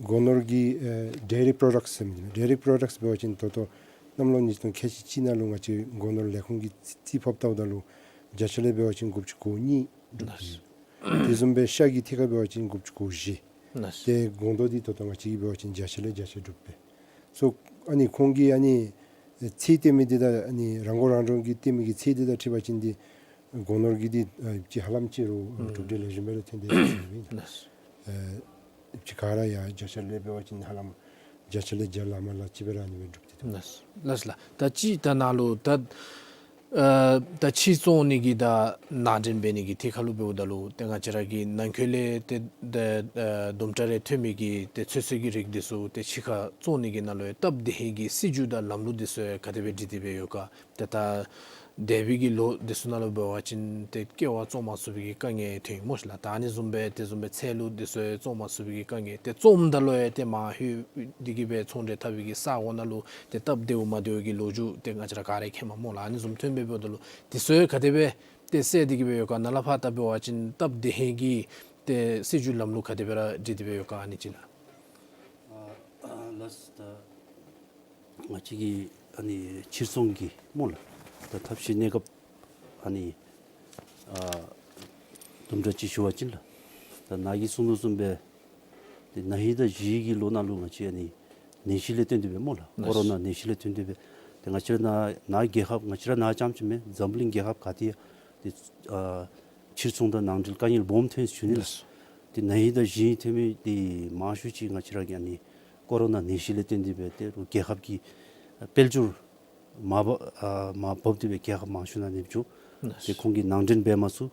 སྒོ་ནོར་གྱི་ཨེ་ཌེ་རི་པྲོ་ཌག་ཟེར་མི་འདི་ཌེ་རི་པྲོ་ཌག་འབད་བ་ཅིན་ད་ལྟོ་གནམ་ལོ་ཉིས་སྟོང་ཁལ་གཅིག་གཅིག་ནང་ལུ་ང་བཅས་སྒོ་ནོར་ལས་ཁུངས་ཀྱིས་རྩིས་རྩིས་ཕབ་བལྟཝ་ད་ལུ་བརྒྱ་ཆ་ལས་འབད་བ་ཅིན་དགུ་བཅུ་གོ་གཉིས་གྲུབ་ཡོད། དེ་བཟུམ་སྦེ་ཤ་གི་ཐད་ཁར་འབད་བ་ཅིན་དགུ་བཅུ་གོ་བཞི། ལགས། ཏེ་སྒོང་རྡོག་འདི་ད་ལྟོ་ང་བཅས་ཀྱིས་འབད་བ་ཅིན་བརྒྱ་ཆ་ལས་བརྒྱ་ཆ་དྲུག་སྦེ། སོ་ཨ་ནི་ཁོང་གིས་ཨ་ནི་ཚད་སྟོན་མི་འདི་དང་ཨ་ནི་རང་མགོ་རང་འདྲོངས་ཀྱི་སྟོན་མི་གི་ཚད་འདི་དང་འཁྲིལ་བ་ཅིན་འདི་སྒོ་ནོར་གྱི་འདི་ཨ་ཅིག་ཧ་ལམ་ཅིག་རུང་ཨ་གྲུབ་འབྲས་ལེགས་ཤོམ་སྦེ་ར་ཐོན་ཏེ་ཡོད་ཟེར་ཞུ་ནི་ཨིན། ལགས། ཨེ་ཅིག་ག་ར་ཡང་བརྒྱ་ཆ་ལས་འབད་བ་ཅིན་ཧ་ལམ་བརྒྱ་ཆ་ལས་བརྒྱ་ལས་མར་ལུ་ཅིག་སྦེ་ར་ཨ་ནི་སྦེ་གྲུབ་སྟེ་འདུག། ལགས་ལགས་ལགས། ད་ཅི་ད་ནཱ་ལུ་ད་ཨ་ད་ཕྱིར་བཙོང་ནི་གི་དང་ནང་འདྲེན་འབད་ནི་གི་ཐད་ཁར་ལུ་འབདཝ་ད་ལུ་ཏེ་ང་བཅས་ར་གི་ནང་འཁོད་ལས་ཏེ་ད་ཨ་དུམ་གྲ་རེ་ཐོན་མི་གི་ཏེ་ཚོད་བསྲེ་གི་རིགས་འདི་ཚུ་ཏེ་ཕྱི་ཁར་བཙོང་ནི་གི་ནང་ལུ་ཡང་སྟབས་བདེ་ཧིང་གི་སྲིད་བྱུས་དང་ལམ་ལུགས་འདི་ཚུ་ཡང་ག་དེ་སྦེ་སྒྲིག་སྟེ་སྦེ་ཡོད་ག། ཏེ་ད་འདས་པའི་གི་ལོ་འདི་ཚུ་ནང་ལུ་འབད་བ་ཅིན་ཏེ་ཀེ་བ་བཙོང་མ་ཚུགས་པའི་གི་དཀའ་ངལ་ཐོན་ཡི་སྨོ་ཤིག་ལགས། ད་ཨ་ནི་བཟུམ་སྦེ་དེ་བཟུམ་སྦེ་ཚལ་ལུ་འདི་ཚུ་ཡང་བཙོང་མ་ཚུགས་པའི་གི་དཀའ་ངལ། ཏེ་བཙོངམ་ད་ལུ་ཡང་ཏེ་མར་ལྷོད་དེ་གི་སྦེ་ཚོང་འབྲེལ་འཐབ་པའི་གི་ས་གོ་ནང་ལུ་ཏེ་སྟབས་བདེཝ་མ་བདེཝ་གི་ལོ་རྒྱུས་ཏེ་ང་བཅས་ར་ག་ར་མཁྱེནམ་སྨོ་ལགས། ཨ་ནི་བཟུམ་ཐོན་སྦེ་འབདཝ་ད་ལུ་འདི་ཚུ་ཡང་ག་དེ་སྦེ་ཏེ་སེལ་ཏེ་གི་སྦེ་ཡོད་ག། ནཱ་ལས་ཕར་ད་འབད་བ་ཅིན་སྟབས་བདེ་ཧིང་གི་ཏེ་སྲིད་བྱུས་ལམ་ལུགས་ག་དེ་སྦེ་ར་སྒྲིག་སྟེ་སྦེ་ཡོད་ག་ཨ་ནི་ཅིག་ལགས། ཨ་ལགས་ད་ང་བཅས་ཀྱི་ཨ་ནི་ཕྱིར་ཚོང་གི་སྨོ་ལགས། ད་ཐབས་ཤེས་གནས་སྐབས་ཨ་ནི་ཨ་དུམ་གྲ་ཅིག་ཞུ་བ་ཅིན་ལགས། ད་ནཱ་གིས་གསུངས་དོ་བཟུམ་སྦེ་ཏེ་ན་ཧིང་དང་ཞི་ཧིང་གི་ལོ་ནང་ལུ་ང་བཅས་ཨ་ནི་ནད་གཞི་ལས་བརྟེན་ཏེ་སྦེ་སྨོ་ལགས། ལགས། ཀོ་རོ་ན་ནད་གཞི་ལས་བརྟེན་ཏེ་སྦེ་ཏེ་ང་བཅས་ར་ནཱ་ནཱ་རྒྱལ་ཁབ་ང་བཅས་ར་ནཱ་རྐྱངམ་ཅིག་མེན་འཛམ་བུ་གླིང་རྒྱལ་ཁབ་ག་ཏེ་ཡང་ཏེ་ཨ་ཕྱིར་ཚོང་དང་ནང་འདྲེན་དཀའ་ངལ་སྦོམ་ཐོན་ཞུ་ནི་ལགས། ལགས། ཏེ་ན་ཧིང་དང་ཞི་ཧིང་ཐོན་མི་འདི་མང་ཤོས་ཅིག་ང་བཅས་ར་གི་ཨ་ནི་ཀོ་རོ་ན་ནད་གཞི་ལས་བརྟེན་ཏེ་སྦེ་ཏེ་རྒྱལ་ཁབ་ཀྱི་དཔལ་འབྱོར་མར་བབས་ཨ་མར་བབས་ཏེ་སྦེ་རྒྱལ་ཁབ་མང་ཤོས་ནང་ནེམ་འགྱོ། ལགས། ཏེ་ཁོང་གིས་ནང་འདྲེན་འབད་མ་ཚུགས།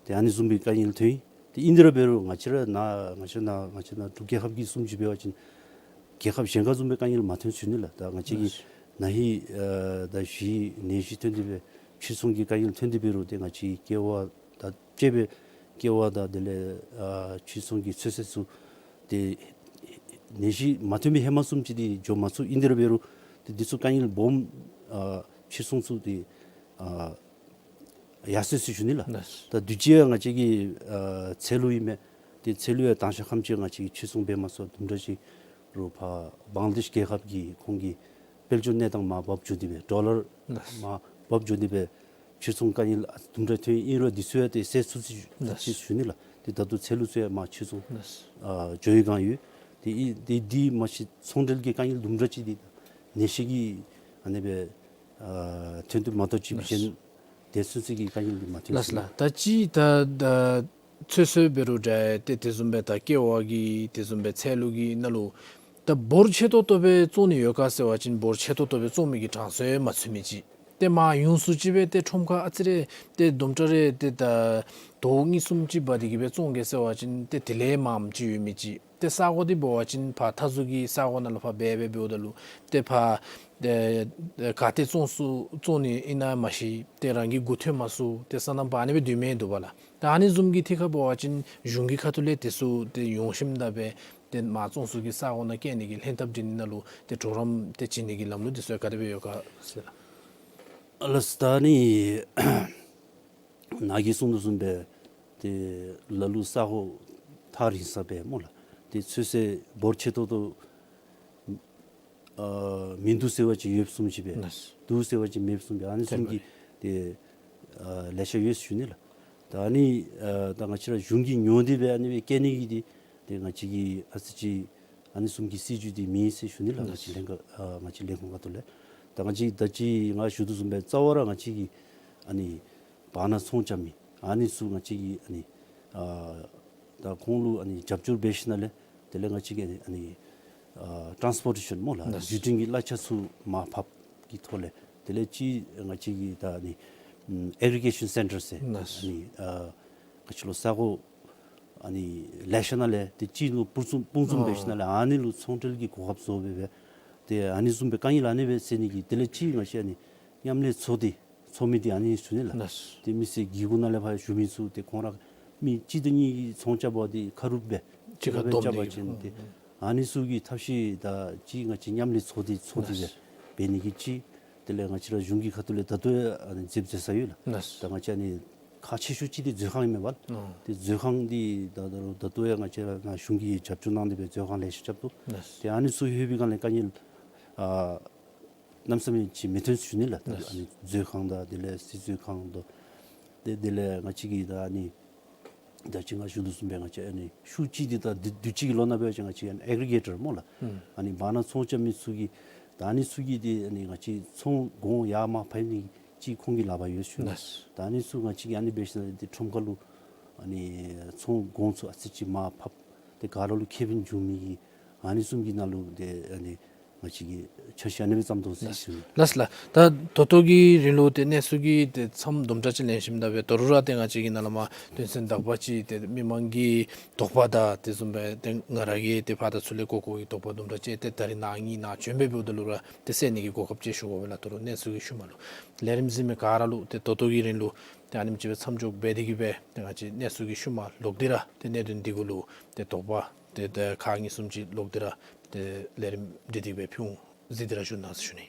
ཏེ་ཨ་ནི་བཟུམ་མའི་དཀའ་ངལ་ཐོན་ཡི། ཏེ་ཨིན་དེ་ར་འབད་རུང་ང་བཅས་ར་ནཱ་ང་བཅས་ནཱ་ང་བཅས་ནཱ་འབྲུག་རྒྱལ་ཁབ་ཀྱི་བཟུམ་ཅིག་འབད་བ་ཅིན་རྒྱལ་ཁབ་གཞན་ཁར་བཟུམ་སྦེ་དཀའ་ངལ་མ་ཐོན་ཞུ་ནི་ལགས། ད་ང་བཅས་ཀྱི་ལགས། ན་ཧིང་ཨ་དང་ཞི་ཧིང་ནད་གཞི་ཐོན་ཏེ་སྦེ་ཕྱིར་ཚོང་གི་དཀའ་ངལ་ཐོན་ཏེ་འབད་རུང་ཏེ་ང་བཅས་ཀྱི་ཀེ་བ་དང་དཔྱེ་སྦེ་ཀེ་བ་དང་དེ་ལས་ཨ་ཕྱིར་ཚོང་གི་ཚོད་བསྲེ་ཚུ་ཏེ་ནད་གཞི་མ་ཐོན་པའི་ཧེ་མ་བཟུམ་ཅིག་འདི་འགྱོ་མ་ཚུགས། ཨིན་དེ་ར་འབད་རུང་ཏེ་འདི་ཚུ་དཀའ་ངལ་སྦོམ་ཨ་ཕྱིར་ཚོང་ཚུ་ཏེ་ཨ་ཡར་སོ་ཡི་ཟེར་ཞུ་ནི་ལགས། ལགས། ད་དུས་ཅི་ཡང་ང་བཅས་ཀྱི་ཨ་ཚལ་ལུ་ཨིན་མས། ཏེ་ཚལ་ལུ་ཡང་དང་ཤ་ཁམ་ཅིག་ང་བཅས་ཀྱིས་ཕྱིར་ཚོང་འབད་མ་ཚུགས། དུམ་གྲ་ཅིག་རུང་ཕར་བང་ལ་དེཤ་རྒྱལ་ཁབ་ཀྱི་ཁོང་གི་ དཔལ་འབྱོར་གནས་སྟངས་མར་བབས་འགྱོ་སྟེ་སྦེ་ཌོ་ལར་ལགས། མར་བབས་འགྱོ་སྟེ་སྦེ་ཕྱིར་ཚོང་དཀའ་ངལ་དུམ་གྲ་ཐོན་ཨིན་རུང་འདི་ཚུ་ཡང་ཏེ་སེལ་ཚུགས་ཅི་ལགས། ཅིག་ཞུ་ནི་ལགས། ཏེ་ད་ལྟོ་ཚལ་ལུ་ཚུ་ཡང་མར་ཕྱིར་ཚོང་ལགས། ཨ་འགྱོ་བའི་སྒང་ཡོད། ཏེ་ཨིན་ཏེ་འདི་མ་གཞི་ཚོང་འབྲེལ་གྱི་དཀའ་ངལ་དུམ་གྲ་ཅིག་འདི་ནད་གཞི་གིས་ཨ་ནི་སྦེ་ཨ་ཐོན་དོ་མ་གཏོགས་ཅིག་ལགས། གཞན་དེ་ཚུན་ཚོད་ཀྱི་དཀའ་ངལ་འདི་མ་ཐོན་ལགས་ཟེར་ལགས། ད་ཅི་ད་ད་ཚོད་བསྲེ་འབད་རུང་འདྲ་ཏེ་དེ་བཟུམ་སྦེ་ད་ཀེ་བ་གི་དེ་བཟུམ་སྦེ་ཚལ་ལུ་གི་ནང་ལུ་ད་འབོར་ཆེ་ཏོག་ཏོ་སྦེ་བཙོང་ནི་ཡོད་ག་ཟེར་བ་ཅིན་འབོར་ཆེ་ཏོག་ཏོ་སྦེ་བཙོང་མི་གི་གྲངས་སུ་ཡང་མ་ཚུད་མི་ཅིག། ཏེ་མར་ཡོངས་སུ་ཅིག་སྦེ་ཏེ་ཁྲོམ་ཁར་ཨ་ཙི་རེ་ཏེ་དུམ་གྲ་རེ་ཏེ་ད་དོ་གཉིས་གསུམ་ཅིག་འབག་སྟེ་གི་སྦེ་བཙོང་གེ་ཟེར་བ་ཅིན་ཏེ་དེ་ལས་མངམ་ཅིག་ཡོད་མི་ཅིག། ཏེ་ས་གོ་འདི་འབད་བ་ཅིན་ཕར་མཐའ་ཟུར་གྱི་ས་གོ་ནང་ལུ་ཕར་འབད་འབད་འབདཝ་ད་ལུ་ཏེ་ཕར་ཏེ་ག་ཏེ་བཙོང་ཚུགས་བཙོང་ནི་ཨིན་ན་མ་ཤེས། ཏེ་རང་གིས་མགུ་འཐོམ་མ་ཚུགས། ཏེ་སོ་ནམ་པ་ཨ་ནི་སྦེ་སྡོད་མི་འདུག་པ་ལགས། ད་ཨ་ནི་བཟུམ་གྱི་ཐད་ཁར་འབད་བ་ཅིན་གཞུང་གི་ཁ་ཐུག་ལས་དེ་ཚུ་ཏེ་ཡོངས་ཤིམ་ད་སྦེ་ཏེ་མར་བཙོང་ཚུགས་ཀྱི་ས་གོ་ནང་བསྐྱལ་ནི་གི་ལྷན་ཐབས་སྒྲིག་ནི་ནང་ལུ་ཏེ་གྲོགས་རམ་ཏེ་བྱིན་ནི་གི་ལམ་ལུགས་དེ་ཚུ་ག་དེ་སྦེ་ཡོད་ག་ཟེར་ལགས། ཨ་ལགས་ད་ནི་ནཱ་གིས་གསུངས་དོ་བཟུམ་སྦེ་ཏེ་ལ་ལུ་ས་གོ་ཐག་རིང་ས་སྦེ་སྨོ་ལགས། ཏེ་ཚོད་བསྲེ་འབོར་ཆེ་ཏོག་ཏོ་ཨ་མིན་འདུག་ཟེར་བ་ཅིན་ཡོདཔ་བཟུམ་ཅིག་སྦེ། ལགས། འདུག་ཟེར་བ་ཅིན་མེདཔ་བཟུམ་སྦེ། ཨ་ནི་བཟུམ་གྱི་ཏེ་ཨ་ལེ་ཤ་ཡོད་ཟེར་ཞུ་ནི་ལགས། ད་ཨ་ནི་ཨ་ད་ང་བཅས་ར་གཞུང་གིས་ཉོ་སྟེ་སྦེ་ཨ་ནི་སྦེ་བསྐྱལ་ནི་གི་འདི་ཏེ་ང་བཅས་ཀྱི་ཨ་ཙི་ཅིག་ཨ་ནི་བཟུམ་གྱི་སྲིད་བྱུས་འདི་མེད་ཟེར་ཞུ་ནི་ལགས། ང་བཅས་ལྷན་ཁག་ཨ་ང་བཅས་ལས་ཁུངས་ཁ་ཐུག་ལས། ད་ང་བཅས་ད་ཅི་ང་ཞུ་དོ་བཟུམ་སྦེ་རྩ་བ་ར་ང་བཅས་ཀྱི་ཨ་ནི་བར་ན་ཚོང་རྐྱབ་མི་ཨ་ནི་ཚུ་ང་བཅས་ཀྱིས་ཨ་ནི་ཨ་ད་ཁོང་ལུ་ཨ་ནི་རྒྱབ་སྐྱོར་འབད་ཞིནམ་ལས་དེ་ལས་ང་བཅས་ཀྱིས་ཨ་ནི་ཨ་ཊཱནསི་པོར་ཊེ་ཤཱན་སྨོ་ལགས། ལགས། བརྒྱུད་འཕྲིན་གྱི་གླ་ཆ་ཚུ་མར་ཕབ་ཀྱི་ཐོག་ལས་དེ་ལས་ཅིག་ང་བཅས་ཀྱིས་ད་ཨ་ནི་ཨེག་རི་གེ་ཤཱན་སེན་ཊར་ཟེར། ལགས། ཨ་ནི་ཨ་ང་བཅས་ལུ་ས་གོ་ཨ་ནི་ལེ་ཤ་ནང་ལས་ཏེ་གཅིག་ལུ་སྤུངས་འཛོམས་སྤུངས་འཛོམས་འབད་ཞིནམ་ལས་ཨ་ནི་ལུ་ཚོང་འབྲེལ་གྱི་གོ་སྐབས་བཟོ་སྦེ་སྦེ་ཏེ་ཨ་ནི་བཟུམ་སྦེ་དཀའ་ངལ་ཨ་ནི་སྦེ་སེལ་ནི་གི་དེ་ལས་ཅིག་ང་བཅས་ཨ་ནི་མཉམ་ལས་ཚོགས་སྡེ་ཚོགས་མི་འདི་ཨ་ནི་ཞུ་ནི་ལགས། ལགས། ཏེ་མི་སེར་གྱི་གུ་ནང་ལས་ཕར་ཞུ་མི་ཚུ་ཏེ་ཁོང་ར་མི་གཅིག་དང་གཉིས་ཀྱིས་ཚོང་རྐྱབ་པ་འདི་ཁ་རུབ་སྦེ་གཅིག་ཁར་བསྡོམས་ཏེ་རྐྱབ་པ་ཅིན་ཏེ་ཨ་ནི་ཚུ་གི་ཐབས་ཤེས་ད་ཅིག་ང་བཅས་མཉམ་ལས་ཚོགས་སྡེ་ཚོགས་སྡེ་སྦེ་འབད་ནི་གི་ཅིག། དེ་ལས་ང་བཅས་ར་གཞུང་གི་ཁ་ཐུག་ལས་ད་ལྟོ་ཡང་ཨ་ནི་མཛདཔ་མཛད་ས་ཡོད་ལགས། ལགས། ད་ང་བཅས་ཨ་ནི་ཁག་ཆེ་ཤོས་ཅིག་འདི་མཛོད་ཁང་ཨིན་མས་པ། ཨོ། ཏེ་མཛོད་ཁང་འདི་ད་ད་ད་ལྟོ་ཡང་ང་བཅས་ར་ནཱ་གཞུང་གིས་རྒྱབ་སྐྱོར་གནང་སྟེ་སྦེ་མཛོད་ཁང་ལེ་ཤ་རྐྱབ་དོ། ལགས། ཏེ་ཨ་ནི་ཚུ་ལྷོད་པའི་སྒང་ལས་དཀའ་ངལ་ཨ་གནམ་མེད་ས་མེད་ཅིག་མི་ཐོན་ཟེར་ཞུ་ནི་ལགས། ད་ལགས། ཨ་ནི་མཛོད་ཁང་དང་དེ་ལས་སྲིད་མཛོད་ཁང་དང་ཏེ་དེ་ལས་ང་བཅས་ཀྱི་ད་ཨ་ནི་ད་ཅི་ང་ཞུ་དོ་བཟུམ་སྦེ་ང་བཅས་ཨ་ནི་ཤུགས་ཅིག་འདི་ད་དུས་དུས་ཅི་གི་ལོ་ནང་འབད་བ་ཅིན་ང་བཅས་ཨ་ནི་ཨེག་རི་གེ་ཊར་སྨོ་ལགས། ཨུམ། ཨ་ནི་བར་ན་ཚོང་རྐྱབ་མི་ཚུ་གིས་ད་ཨ་ནི་ཚུ་གིས་ཏེ་ཨ་ནི་ང་བཅས་ཚོང་གོང་ཡར་མར་ཕབ་ནི་ཅིག་ཁོང་གི་ལག་པར་ཡོད་ཟེར་ཞུ་ནི། ལགས། ད་ཨ་ནི་ཚུ་ང་བཅས་ཀྱིས་ཨ་ནི་འབད་ཞིནམ་ལས་ཏེ་ཁྲོམ་ཁ་ལུ་ཨ་ནི་ཚོང་གོང་ཚུ་ཨ་ཙི་ཅིག་མར་ཕབ་སྟེ་ག་ར་ལུ་ཁེ་ཕན་འབྱུང་མི་གི་ཨ་ནི་བཟུམ་གྱི་ནང་ལུ་ཏེ་ཨ་ནི་ང་བཅས་ཀྱིས་འཆར་གཞི་ཨ་ནི་སྦེ་བརྩམ་དོ་ཟེར་ཞུ་ནི། ལགས་ལགས། ད་ད་ལྟོ་གི་རིང་ལུ་ཏེ་གནས་ཚུལ་གྱི་ཏེ་མཚམས་དུམ་གྲ་ཅིག་ལེན་ཞིནམ་ད་སྦེ་ད་རུང་ར་ཏེ་ང་བཅས་ཀྱིས་ནཱ་ལས་མར་དོན་ཚན་དག་པ་ཅིག་ཏེ་མི་མང་གི་དོགས་པ་དང་དེ་བཟུམ་སྦེ་ཏེ་ང་ར་གི་ཏེ་ཕར་དང་ཚུར་ལས་གོ་གོ་བའི་དོགས་པ་དུམ་གྲ་ཅིག་ཏེ་ད་རིས་ནཱ་ངེའི་ནཱ་བྱོན་སྦེ་འབདཝ་ད་ལུ་ར་ཏེ་སེལ་ནི་གི་གོ་སྐབས་ཅིག་ཞུ་དགོ་པས་ལགས། ད་རུང་གནས་ཚུལ་གྱི་ཤུལ་མ་ལུ་ལས་རིམ་གཟིགས་མི་ག་ར་ལུ་ཏེ་ད་ལྟོ་གི་རིང་ལུ་ཏེ་ཨ་ནེམ་ཅིག་སྦེ་མཚམས་འཇོག་འབད་དེ་གི་སྦེ་ཏེ་ང་བཅས་གནས་ཚུལ་གྱི་ཤུལ་མ་ལོག་སྟེ་ར་ཏེ་གནད་དོན་འདི་གུ་ལུ་ཏེ་དོགས་པ་ཏེ་ཏེ་ཁག་གཉིས་གསུམ་ཅིག་ལོག་སྟེ་ར་ཏེ་ལས་རིམ་འདི་དེ་སྦེ་ཕུལ་འོང་། གཟིགས་ཏེ་ར་བཞུགས་གནང་ཟེར་ཞུ་ནི།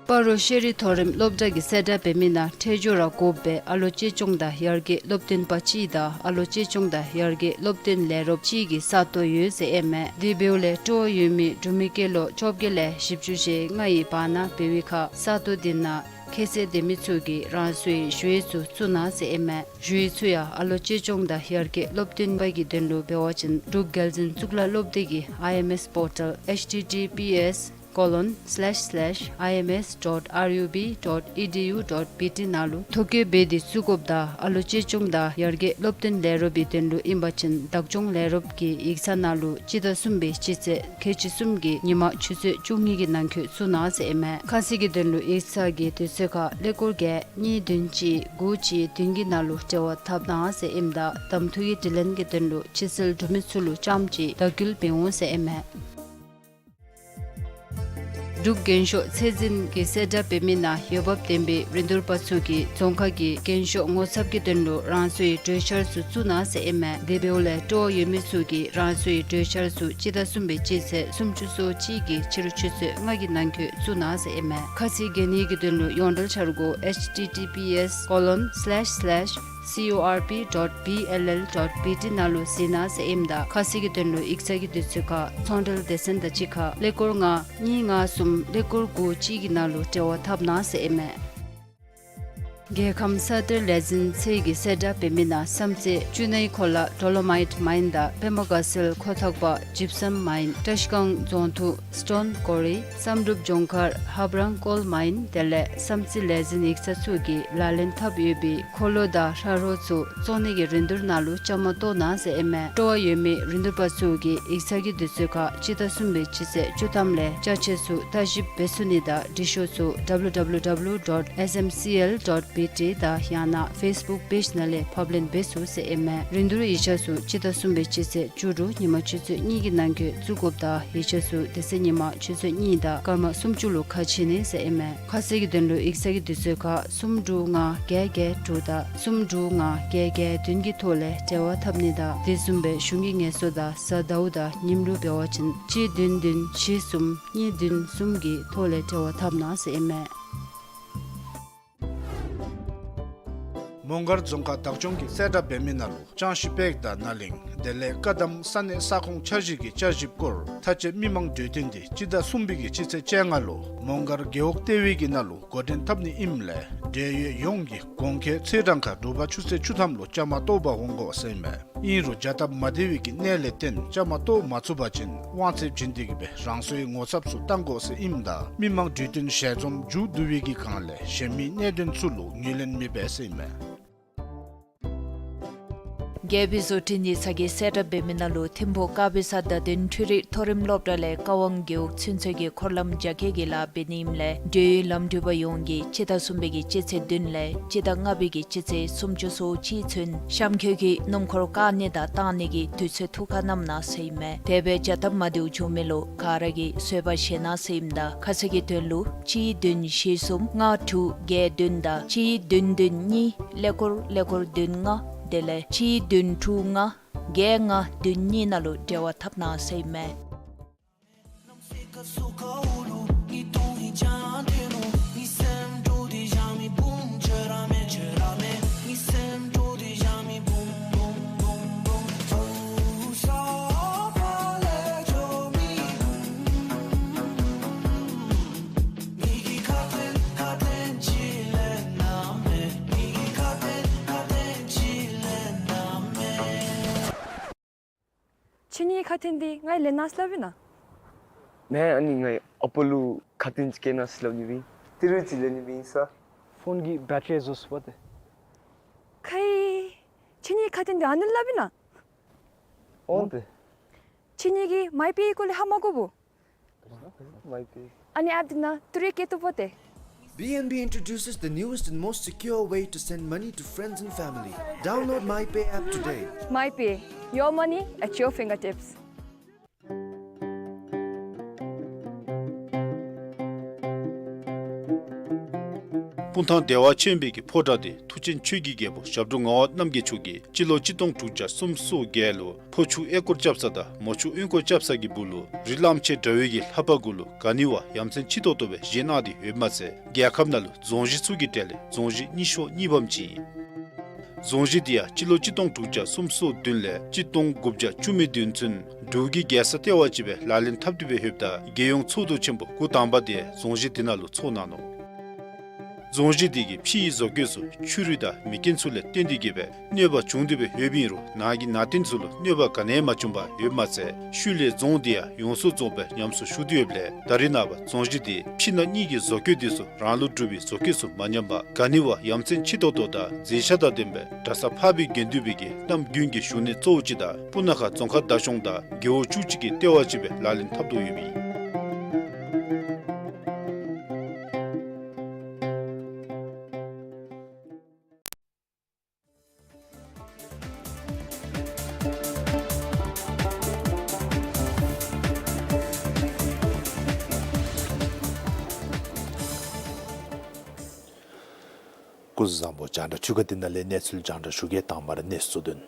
སྤ་རོ་ཤེས་རིག་མཐོ་རིམ་སློབ་གྲྭ་གི་གསལ་བསྒྲགས་འབད་མི་ནང་ཁྲལ་འབྱོར་ར་དགོཔ་སྦེ་ཨ་ལོ་གཅེས་སྐྱོང་དང་ཡར་རྒྱས་སློབ་སྟོན་པ་ཅིག་དང་ཨ་ལོ་གཅེས་སྐྱོང་དང་ཡར་རྒྱས་སློབ་སྟོན་ལས་རོགསཔ་ཅིག་གི་ས་སྟོང་ཡོད་ཟེར་ཨིན་མས། དེ་འབདཝ་ལས་སྤྲོ་བ་ཡོད་མི་འབྲུག་མི་སྐྱེས་ལོ་བཅོ་བརྒྱད་ལས་བཞི་བཅུ་ཞེ་ལྔའི་བར་ན་འབད་བའི་ཁར་ས་སྟོང་འདི་ནང་ཁྱད་ཚད་ལྡན་མི་ཚུ་གིས་རང་སོའི་ཞུ་ཡིག་ཚུ་བཙུགས་གནང་ཟེར་ཨིན་མས། ཞུ་ཡིག་ཚུ་ཡང་ཨ་ལོ་གཅེས་སྐྱོང་དང་ཡར་རྒྱས་སློབ་སྟོན་པ་གི་དོན་ལུ་འབད་བ་ཅིན་འབྲུག་རྒྱལ་འཛིན་གཙུག་ལག་སློབ་སྡེ་གི་ཨའི་ཨེམ་ཨེསི་པོར་ཊལ་ཨེཆ་ཊི་ཊི་པི་ཨེསི་ཀོ་ལོན་སི་ལེཤ་སི་ལེཤ་ཨའི་ཨེམ་ཨེསི་ཌོཊ་ཨར་ཡུ་བི་ཌོཊ་ཨི་ཌི་ཡུ་ཌོཊ་བི་ཊི་ནང་ལུ་ཐོ་བཀོད་འབད་དེ་བཙུགས་དགོཔ་དང་ཨ་ལོ་གཅེས་སྐྱོང་དང་ཡར་རྒྱས་སློབ་སྟོན་ལས་རོགསཔ་གི་དོན་ལུ་ཨིན་པ་ཅིན་བདག་སྐྱོང་ལས་རོགསཔ་གི་ཡིག་ཚང་ནང་ལུ་སྤྱི་ཟླ་གསུམ་པའི་སྤྱི་ཚེས་ཁལ་གཅིག་གསུམ་གྱི་ཉིན་མ་ཆུ་ཚོད་བཅུ་གཉིས་ཀྱི་ནང་འཁོད་བཙུགས་གནང་ཟེར་ཨིན་མས། ཁ་གསལ་གྱི་དོན་ལུ་ཡིག་ཚང་གི་དུས་ཚོད་ཁར་ཀླད་ཀོར་བརྒྱད་གཉིས་བདུན་གཅིག་དགུ་གཅིག་བདུན་གྱི་ནང་ལུ་འབྲེལ་བ་འཐབ་གནང་ཟེར་ཨིནམ་ད་གདམ་འཐུ་གི་དྲི་ལན་གྱི་དོན་ལུ་ཕྱི་སེལ་འབྲུག་མི་ཚུ་ལུ་རྐྱངམ་གཅིག་བརྡ་བསྐུལ་འབད་འོང་ཟེར་ཨིན་མས། འབྲུག་རྒྱན་ཤོག་ཚད་འཛིན་གྱིས་གསལ་བསྒྲགས་འབད་མི་ནང་འོས་འབབ་ལྡན་པའི་རིན་བསྡུར་པ་ཚུ་གིས་རྫོང་ཁག་གི་རྒྱན་ཤོག་ངོ་ཚབ་ཀྱི་དོན་ལུ་རང་སོའི་གྲོས་འཆར་ཚུ་བཙུགས་གནང་ཟེར་ཨིན་མས། དེ་འབདཝ་ལས་སྤྲོ་བ་ཡོད་མི་ཚུ་གིས་རང་སོའི་གྲོས་འཆར་ཚུ་སྤྱི་ཟླ་གསུམ་པའི་སྤྱི་ཚེས་སུམ་ཅུ་སོ་གཅིག་གི་ཕྱི་རུ་ཆུ་ཚོད་ལྔ་གི་ནང་འཁོད་བཙུགས་གནང་ཟེར་ཨིན་མས། ཁ་ཚིག་གན་ནིའི་གི་དོན་ལུ་ཡོངས་འབྲེལ་འཆར་སྒོ་H T T P S colon slash slash C O R P dot B L L dot B T ནང་ལུ་གཟིགས་གནང་ཟེར་ཨིནམ་ད་ཁ་གསལ་གྱི་དོན་ལུ་ཡིག་ཚང་གི་དུས་ཚོད་ཁར་ཚོང་འབྲེལ་སྡེ་ཚན་དང་གཅིག་ཁར་ཀླད་ཀོར་ལྔ་གཉིས་ལྔ་གསུམ་ཀླད་ཀོར་དགུ་གཅིག་གི་ནང་ལུ་འབྲེལ་བ་འཐབ་གནང་ཟེར་ཨིན་མས། རྒྱལ་ཁམས་ས་གཏེར་ལས་འཛིན་ཚད་ཀྱིས་གསལ་བསྒྲགས་འབད་མི་ནང་བསམ་རྩེ་ཆུ་སྣའི་འཁོར་ལ་Dolomite Mine དང་པདྨ་དགའ་ཚལ་ཁོ་ཐག་པ་Gypsum Mine། བཀྲིས་སྒང་རྫོང་ཐུག་Stone Quarry། བསམ་གྲུབ་ལྗོངས་མཁར་ཧབ་རང་Coal Mine། དེ་ལས་བསམ་རྩེ་ལས་འཛིན་ཡིག་ཚང་ཚུ་གིས་ལག་ལེན་འཐབ་ཡོད་པའི་འཁོར་ལོ་དང་ཧྲ་རོ་ཚུ་བཙོང་ནི་གི་རིན་བསྡུར་ནང་ལུ་བཅའ་མར་གཏོགས་གནང་ཟེར་ཨིན་མས། སྤྲོ་བ་ཡོད་མི་རིན་བསྡུར་པ་ཚུ་གིས་ཡིག་ཚང་གི་དུས་ཚོད་ཁར་སྤྱི་ཟླ་གསུམ་པའི་སྤྱི་ཚེས་བཅུ་ཐམ་ལས་ཅ་ཆས་ཚུ་ལྟ་ཞིབ་འབད་ཚུགས་ནི་དང་འབྲི་ཤོག་ཚུ W W W dot S M C L dot B T དང་ཡང་ན་Facebook page ནང་ལས་ཕབ་ལེན་འབད་ཚུགས་ཟེར་ཨིན་མས། རིན་བསྡུར་ཡིག་ཆ་ཚུ་སྤྱི་ཟླ་གསུམ་པའི་སྤྱི་ཚེས་བཅུ་དྲུག་ཉིན་མ་ཆུ་ཚོད་གཉིས་ཀྱི་ནང་འཁོད་བཙུགས་དགོཔ་དང་ཡིག་ཆ་ཚུ་དེ་ཚེ་ཉིན་མ་ཆུ་ཚོད་གཉིས་དང་སྐར་མ་སུམ་ཅུ་ལུ་ཁ་ཕྱེ་ནི་ཟེར་ཨིན་མས། ཁ་གསལ་གྱི་དོན་ལུ་ཡིག་ཚང་གི་དུས་ཚོད་ཁར་སུམ་དྲུག་ལྔ་བརྒྱད་བརྒྱད་དྲུག་དང་སུམ་དྲུག་ལྔ་བརྒྱད་བརྒྱད་བདུན་གྱི་ཐོག་ལས་འབྲེལ་བ་འཐབ་ནི་དང་དེ་བཟུམ་སྦེ་གཞུང་གི་ངལ་གསོ་དང་བཟའ་ཟླཝ་དང་ཉིནམ་ལུ་འབད་བ་ཅིན་གཅིག་བདུན་བདུན་བཞི་གསུམ་གཉིས་བདུན་གསུམ་གྱི་ཐོག་ལས་འབྲེལ་བ་འཐབ་གནང་ཟེར་ཨིན་མས། མོང་སྒར་རྫོང་ཁག་བདག་སྐྱོང་གིས་གསལ་བསྒྲགས་འབད་མི་ནང་ལུ་ལྕང་གཞི་པེག་དང་ནཱ་གླིང་དེ་ལས་བཀའ་གདམས་ས་གནས་ས་ཁོངས་འཆར་གཞི་གི་བསྐྱར་ཞིབ་སྐོར་མཐའ་དཔྱད་མི་མང་གྲོས་བསྟུན་འདི་སྤྱི་ཟླ་གསུམ་པའི་གི་སྤྱི་ཚེས་བཅོ་ལྔ་ལུ་མོང་སྒར་རྒེད་འོག་ལྟེ་བའི་གི་ནང་ལུ་འགོ་འདྲེན་འཐབ་ནི་ཨིནམ་ལས་འབྲེལ་ཡོད་ཡོངས་ཀྱིས་གོང་འཁོད་ཚེས་གྲངས་ཁར་དྲོ་པ་ཆུ་ཚོད་བཅུ་ཐམ་ལུ་བཅའ་མར་གཏོགས་པར་འོང་དགོ་ཟེར་ཨིན་མས། ཨིན་རུང་བྱ་སྟབས་མ་བདེ་བའི་གི་གནད་ལས་བརྟེན་བཅའ་མར་གཏོགས་མ་ཚུགས་པ་ཅིན་དབང་ཚད་བྱིན་ཏེ་གི་སྦེ་རང་སོའི་ངོ་ཚབ་ཚུ་བཏང་དགོ་ཟེར་ཨིནམ་ད་མི་མང་གྲོས་བསྟུན་ཞལ་འཛོམས་མཇུག་བསྡུ་བའི་གི་སྒང་ལས་གཞན་མི་གནད་དོན་ཚུ་ལུ་ངོས་ལེན་མི་འབད་ཟེར་ཨིན་མས། རྒྱལ་པོའི་བཟོ་སྐྲུན་ཡིག་ཚང་གིས་གསལ་བསྒྲགས་འབད་མི་ནང་ལུ་ཐིམ་ཕུག་དཀར་སྦི་ས་བརྡ་དོན་འཕྲུལ་རིག་མཐོ་རིམ་སློབ་གྲྭ་ལས་ཀ་ཝང་རྒེད་འོག་ཚུན་ཚོད་ཀྱི་འཁོར་ལམ་རྒྱ་སྐྱེད་ཀྱི་ལཱ་འབད་ནི་ཨིནམ་ལས་འབྲེལ་ཡོད་ལམ་འགྲུལ་པ་ཡོངས་ཀྱིས་སྤྱི་ཟླ་གསུམ་པའི་གི་སྤྱི་ཚེས་བདུན་ལས་སྤྱི་ཟླ་ལྔ་པའི་གི་སྤྱི་ཚེས་སུམ་ཅུ་སོ་གཅིག་ཚུན་གཤམ་འཁོད་ཀྱི་སྣུམ་འཁོར་བཀག་ནི་དང་བཏང་ནི་གི་དུས་ཚོད་ཐུགས་ཁར་བསྣམ་གནང་ཟེར་ཨིན་མས། དེ་སྦེ་བྱ་སྟབས་མ་བདེཝ་བྱུང་མི་ལུ་ག་ར་གིས་བཟོད་པ་བཞེས་གནང་ཟེར་ཨིནམ་ད་ཁ་གསལ་གྱི་དོན་ལུ་གཅིག་བདུན་བཞི་གསུམ་ལྔ་དྲུག་བརྒྱད་བདུན་དང་གཅིག་བདུན་བདུན་གཉིས་ཀླད་ཀོར་ཀླད་ཀོར་བདུན་ལྔ་དེ་ལས་གཅིག་བདུན་དྲུག་ལྔ་བརྒྱད་ལྔ་བདུན་གཉིས་ནང་ལུ་འབྲེལ་བ་འཐབ་གནང་ཟེར་ཨིན་མས། ཁྱེད་གཉིས་ཁ་ཏོན་འདི་ང་ལེན་གནང་ཟེར་སླབ་ཨིན་ན། མེན། ཨ་ནི་ངེའི་ཨ་པ་ལུ་ཁ་ཏོན་ཅིག་བསྐྱལ་གནང་ཟེར་སླབ་ནི་སྦེ་ཨིན། ཏི་རུ་ཅིག་ལེན་ནི་སྦེ་ཨིན་ས། ཕོན་གྱི་བེ་ཊ་རི་རྫོགས་སོ་པ་ཏེ། ཁེ། ཁྱེད་གཉིས་ཁ་ཏོན་འདི་ཨ་ནི་སླབ་ཨིན་ན། འོང་ཏེ། ཁྱེད་གཉིས་ཀྱིས་མའི་པེ་སྐོར་ལས་ཧ་མ་གོ་བོ། མའི་པེ། ཨ་ནི་ཨེཔ་འདི་ནང་ཏི་རུ་བསྐྱལ་བཏུབ་པ་ཏེ། B N B introduces the newest and most secure way to send money to friends and family. Download MyPay app today. MyPay, your money at your fingertips. སྤུངས་ཐང་བདེ་བ་ཆེན་པོའི་གི་ཕོ་བྲང་འདི་མཐུ་ཆེན་ཆོས་ཀྱི་རྒྱལ་པོ་ཞབས་དྲུང་ངག་དབང་རྣམ་རྒྱལ་མཆོག་གིས་སྤྱི་ལོ་གཅིག་སྟོང་དྲུག་བརྒྱ་སུམ་ཅུ་སོ་བརྒྱད་ལུ་ཕོ་ཆུ་ཨེ་སྐོར་རྐྱབ་ས་དང་མོ་ཆུ་གཡུས་སྐོར་རྐྱབ་ས་གི་སྦུག་ལུ་རི་གླང་ཆེན་འདྲ་བའི་གི་ལྷ་པ་གུ་ལུ་ག་ནི་བ་ཡ་མཚན་ཆེ་ཏོག་ཏོ་སྦེ་བཞེངས་གནང་སྟེ་ཡོདཔ་མ་ཚད་རྒྱལ་ཁབ་ནང་ལུ་རྫོང་གཞི་ཚུ་གི་གྲས་ལས་རྫོང་གཞི་རྙིང་ཤོས་གཉིས་པམ་ཅིག་ཨིན། རྫོང་གཞི་འདི་ཡང་སྤྱི་ལོ་གཅིག་སྟོང་དྲུག་བརྒྱ་སུམ་ཅུ་སོ་བདུན་ལས་གཅིག་སྟོང་དགུ་བརྒྱ་བཅུ་མེད་བདུན་ཚུན་འབྲུག་གི་རྒྱལ་ས་ལྟེ་བ་ཅིག་སྦེ་ལག་ལེན་འཐབ་སྟེ་སྦེ་ཡོདཔ་ད་རྒྱལ་ཡོངས་ཚོགས་འདུ་ཆེན་པོ་འགོ་དང་པ་དེ་རྫོང་གཞི་འདི་ནང་ལུ་ཚོགས་གནང་ནུག། རྫོང་གཞི་འདི་གི་ཕྱིའི་བཟོ་བཀོད་ཚུ་ཆུ་རུད་དང་མེ་རྐྱེན་ཚུ་ལས་བརྟེན་ཏེ་གི་སྦེ་གནོད་པ་བྱུང་སྟེ་སྦེ་ཡོདཔ་ཨིན་རུང་ནང་གི་ནང་རྟེན་ཚུ་ལུ་གནོད་པ་ག་ནི་ཡང་མ་བྱུང་པར་ཡོདཔ་མ་ཚད་ཤུལ་ལས་རྫོང་འདི་ཡང་ཡོངས་སུ་རྫོགས་པའི་ཉམས་གསོ་ཞུ་སྟེ་ཡོདཔ་ལས་ད་རེས་ནངས་པ་རྫོང་གཞི་འདི་ཕྱི་ནང་གཉིས་ཀྱི་བཟོ་བཀོད་འདི་ཚུ་རང་ལུགས་གྲུབ་པའི་བཟོ་བཀོད་ཚུ་མ་ཉམས་པར་ག་ནི་བ་ཡ་མཚན་ཆེ་ཏོག་ཏོ་དང་མཛེས་ཆ་དང་ལྡན་པའི་གྲྭ་ས་འཕགས་པའི་དགེ་འདུན་པའི་གི་གནམ་དགུན་གྱི་བཞུགས་གནས་གཙོ་བོ་ཅིག་དང་སྤུ་ན་ཁ་རྫོང་ཁག་བདག་སྐྱོང་དང་རྒེད་འོག་བཅུ་གཅིག་གི་ལྟེ་བ་ཅིག་སྦེ་ལག་ལེན་འཐབ་དོ་ཡོདཔ་ཨིན། སྐུ་གཟུགས་བཟང་པོ། རྒྱང་བསྒྲགས་འཕྲུལ་ཁང་འདི་ནང་ལས་གནས་ཚུལ་རྒྱང་བསྒྲགས་ཞུ་གེ། དང་པ་ར་གནས་ཚུལ་གཙོ་དོན།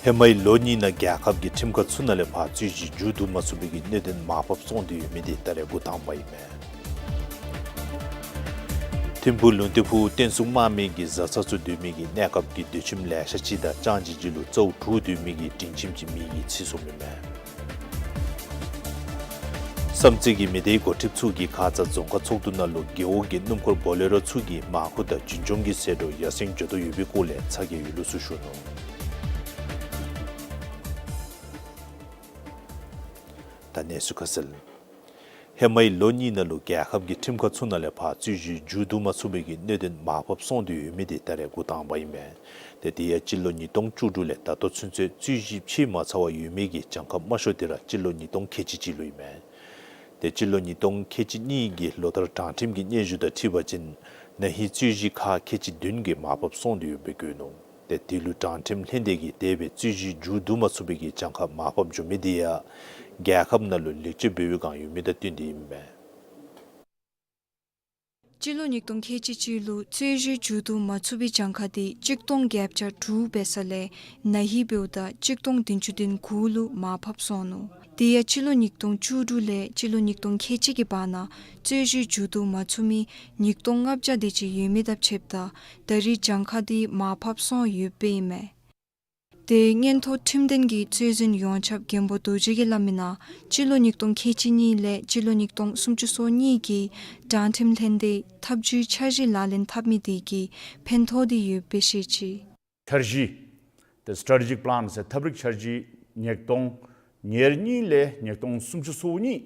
ཧེ་མའི་ལོ་གཉིས་ནང་རྒྱལ་ཁབ་ཀྱི་ཁྲིམས་ཁང་ཚུ་ནང་ལས་ཕར་རྩོད་གཞི་མཇུག་བསྡུ་མ་ཚུགས་པའི་གི་གནད་དོན་མར་ཕབ་སོང་སྟེ་ཡོད་མི་འདི་ད་རེས་འགོ་དང་པ་ཨིན་མས། ཐིམ་ཕུག་ལུང་བསྟན་ཕུག་བསྟན་སྲུང་དམག་མི་གི་བཟའ་ཚང་ཚུ་སྡོད་མི་གི་གནས་སྐབས་ཀྱི་སྡོད་ཁྱིམ་ལེ་ཤ་ཅིག་དང་ལྕང་སྦྱིས་སྦྱིས་ལུ་རྩ་བོ་དྲུག་སྡོད་མི་གི་སྒྲིང་ཁྱིམ་གྱི་མི་གིས་འཚིག་སོང་མི་མས། བསམ་རྩེ་གི་མི་སྡེའི་འགོ་ཁྲིདཔ་ཚུ་གིས་ཁ་ཙ་རྫོང་ཁག་ཚོགས་འདུ་ནང་ལུ་རྒེད་འོག་གི་སྣུམ་འཁོར་བོ་ལེ་རོ་ཚུ་གིས་མར་ཁུ་དང་རྒྱུན་སྐྱོང་གི་ཟད་འགྲོ་ཡར་སེང་འགྱོ་དོ་ཡོད་པའི་སྐོར་ལས་ཚ་གྱང་ཡོད་ལུགས་ཚུ་ཞུ་ནུག། ད་གནས་ཚུལ་ཁ་གསལ། ཧེ་མའི་ལོ་གཉིས་ནང་ལུ་རྒྱལ་ཁབ་ཀྱི་ཁྲིམས་ཁང་ཚུ་ནང་ལས་ཕར་རྩོད་གཞི་མཇུག་བསྡུ་མ་ཚུགས་པའི་གི་གནད་དོན་མར་ཕབ་སོང་སྟེ་ཡོད་མི་འདི་ད་རེས་འགོ་དང་པ་ཨིན་མས། ཏེ་དེ་ཡང་སྤྱི་ལོ་ཉིས་སྟོང་བཅུ་དྲུག་ལས་ད་ལྟོ་ཚུན་ཚོད་རྩོད་གཞི་ཕྱེ་མ་ཚར་བར་ཡོད་མི་གི་གྱངས་ཁ་དམའ་ཤོས་འདི་ར་སྤྱི་ལོ་ཉིས་སྟོང་ཁལ་གཅིག་གཅིག་ལུ་ཨིན་མས། ཏེ་སྤྱི་ལོ་ཉིས་སྟོང་ཁལ་གཅིག་གཉིས་ཀྱི་ལོ་ལྟར་དྲང་ཁྲིམས་ཀྱི་སྙན་ཞུ་དང་འཁྲིལ་བ་ཅིན་ན་ཧིང་རྩོད་གཞི་ཁག་ཁལ་གཅིག་བདུན་གྱིས་མར་ཕབ་སོང་སྟེ་ཡོདཔ་སྦེ་བཀོད་ནུག། ཏེ་དེ་ལུ་དྲང་ཁྲིམས་ལྷན་སྡེ་གིས་དེ་སྦེ་རྩོད་གཞི་མཇུག་བསྡུ་མ་ཚུགས་པའི་གི་གྱངས་ཁ་མར་ཕབ་འགྱོ་མི་དེ་ཡང་རྒྱལ་ཁབ་ནང་ལུ་ལེགས་བཅོས་འབད་བའི་བསྒང་ཡོད་མི་དང་བསྟུན་ཏེ་ཨིན་མས། སྤྱི་ལོ་ཉིས་སྟོང་ཁལ་གཅིག་གཅིག་ལུ་རྩོད་གཞི་མཇུག་བསྡུ་མ་ཚུགས་པའི་གྱངས་ཁ་དེ་གཅིག་སྟོང་བརྒྱད་བརྒྱ་དྲུག་འབད་ས་ལས་ན་ཧིང་འབདཝ་ད་གཅིག་སྟོང་བདུན་ཅུ་དོན་དགུ་ལུ་མར་ཕབ་སོང་ནུག། དེ་ཡང་སྤྱི་ལོ་ཉིས་སྟོང་བཅུ་དྲུག་ལས་སྤྱི་ལོ་ཉིས་སྟོང་ཁལ་གཅིག་གི་བར་ན་རྩོད་གཞི་མཇུག་བསྡུ་མ་ཚུགས་མི་ཉིས་སྟོང་ལྔ་བརྒྱ་དེ་ཅིག་ཡོད་མི་དང་ཕྱདཔ་ད་ད་རེས་གྱངས་ཁ་དེ་མར་ཕབ་སོང་ཡོདཔ་ཨིན་མས། ཏེ་མངོན་མཐོ་ཁྲིམས་ལྡན་གྱི་རྩོད་འཛིན་ཡོངས་ཁྱབ་མགོན་པོ་རྡོ་རྗེ་གིས་སླབ་མི་ནང་སྤྱི་ལོ་ཉིས་སྟོང་ཁལ་གཅིག་གཉིས་ལས་སྤྱི་ལོ་ཉིས་སྟོང་སུམ་ཅུ་སོ་གཉིས་ཀྱི་དྲང་ཁྲིམས་ལྷན་སྡེ་ཐབས་བྱུས་འཆར་གཞི་ལག་ལེན་འཐབ་མི་དེ་གིས་ཕན་ཐོགས་ཏེ་ཡོདཔ་སྦེ་བཤད་ཅི། འཆར་གཞི་ཏེ་སི་ཊེ་ཊེ་ཇིག་པི་ལཱན་ཟེར་ཐབས་རིག་འཆར་གཞི་ཉིས་སྟོང་ཉེར་གཉིས་ལས་ཉིས་སྟོང་སུམ་ཅུ་སོ་གཉིས་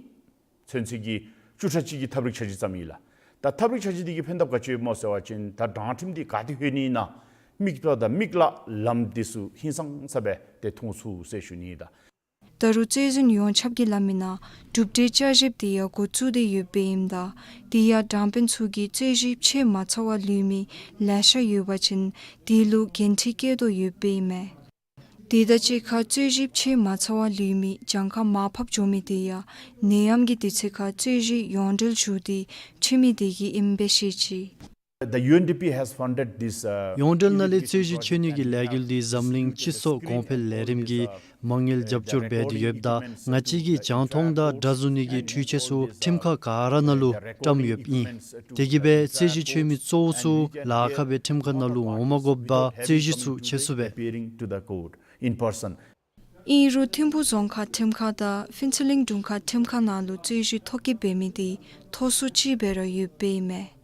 ཚུན་ཚོད་ཀྱི་བཅུ་ཕྲག་གཅིག་གི་ཐབས་རིག་འཆར་གཞི་བརྩམས་ཡི་ལགས། ད་ཐབས་རིག་འཆར་གཞི་འདི་གིས་ཕན་ཐབས་ག་ཅི་ཡོདཔ་སྨོ་ཟེར་བ་ཅིན་ད་དྲང་ཁྲིམས་འདི་ག་ཏེ་ལྷོད་ནི་ཨིན་ན་མིག་ལྟ་དང་མིག་ལ་ལམ་འདི་ཚུ་ཧིང་སངས་ས་སྦེ་ཏེ་མཐོང་ཚུགས་ཟེར་ཞུ་ནི་ཨིན་ལགས། ད་རུང་རྩོད་འཛིན་ཡོངས་ཁྱབ་ཀྱིས་སླབ་མི་ནང་གྲུབ་འབྲས་བསྐྱར་ཞིབ་དེ་ཡང་འགོ་བཙུགས་ཏེ་ཡོདཔ་ཨིནམ་ད་དེ་ཡང་དྲང་དཔོན་ཚུ་གིས་རྩོད་གཞི་ཕྱེ་མ་ཚར་བར་ལུས་མི་ལེ་ཤ་ཡོད་པ་ཅིན་དེ་ལུ་འགན་འཁྲི་བཀལ་དོ་ཡོདཔ་ཨིན་མས། དེ་དང་གཅིག་ཁར་རྩོད་གཞི་ཕྱེ་མ་ཚར་བར་ལུས་མི་གྱངས་ཁ་མར་ཕབ་འགྱོ་མི་དེ་ཡང་ནད་ཡམས་ཀྱི་དུས་ཚོད་ཁར་རྩོད་གཞི་ཡོངས་འབྲེལ་ཞུ་སྟེ་ཕྱེ་མི་དེ་གིས་ཨིནམ་སྦེ་བཤད་ཅི། The U N D P has funded this, uh, ཡོངས་འབྲེལ་ནང་ལས་རྩོད་གཞི་ཕྱེ་ནི་གི་ལས་འགུལ་འདི་འཛམ་གླིང་སྤྱི་ཚོགས་གོང་འཕེལ་ལས་རིམ་གྱི་མ་དངུལ་རྒྱབ་སྐྱོར་འབད་དེ་ཡོདཔ་ད་ང་བཅས་ཀྱིས་རྒྱང་མཐོང་དང་འདྲ་བཟོ་ནི་གི་འཕྲུལ་ཆས་ཚུ་ཁྲིམས་ཁང་ག་ར་ནང་ལུ་བཀྲམ་ཡོདཔ་ཨིན། དེ་གིས་སྦེ་རྩོད་གཞི་ཕྱེ་མི་གཙོ་བོ་ཚུ་ལཱ་ཁག་སྦེ་ཁྲིམས་ཁང་ནང་ལུ་འོང་མ་དགོཔ་སྦེ་རྩོད་གཞི་ཚུ་ཕྱེ་ཚུགས་པས། ཨིན་རུང་ཐིམ་ཕུ་རྫོང་ཁག་ཁྲིམས་ཁང་དང་ཕུན་ཚོགས་གླིང་དྲུང་ཁག་ཁྲིམས་ཁང་ནང་ལུ་རྩོད་གཞི་ཐོ་བཀོད་འབད་མི་དེ་མཐོ་སུ་ཅིག་སྦེ་ར་ཡོདཔ་ཨིན་མས།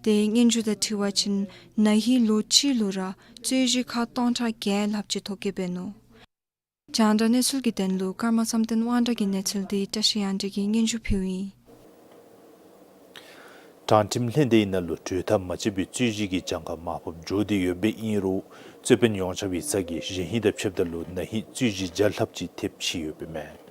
ཏེ་སྙན་ཞུ་དང་འཁྲིལ་བ་ཅིན་ན་ཧིང་ལོ་གཅིག་ལུ་ར་རྩོད་གཞི་ཁག་སྟོང་ཕྲག་བརྒྱད་ལྷགཔ་ཅིག་ཐོ་བཀོད་འབད་ནུག། རྒྱང་བསྒྲགས་གནས་ཚུལ་གྱི་དོན་ལུ་ཀརྨ་བསམ་གཏན་དབང་གྲགས་ཀྱི་གནས་ཚུལ་འདི་བཀྲ་ཤིས་དབྱངས་སྒྲོན་གྱིས་སྙན་ཞུ་ཕུལཝ་ཨིན། དྲང་ཁྲིམས་ལྷན་སྡེའི་ནང་ལུ་གྲོས་ཐག་མ་བཅད་པའི་རྩོད་གཞི་གི་གྱངས་ཁ་མར་ཕབ་འགྱོ་སྟེ་ཡོདཔ་ཨིན་རུང་རྩོད་དཔོན་ཡོངས་ཁྱབ་ཡིག་ཚང་གིས་གཞེས་ཧིང་དང་ཕྱདཔ་ད་ལུ་ན་ཧིང་རྩོད་གཞི་བརྒྱ་ལྷགཔ་ཅིག་ཐེབས་ཅི་ཡོདཔ་ཨིན་མས།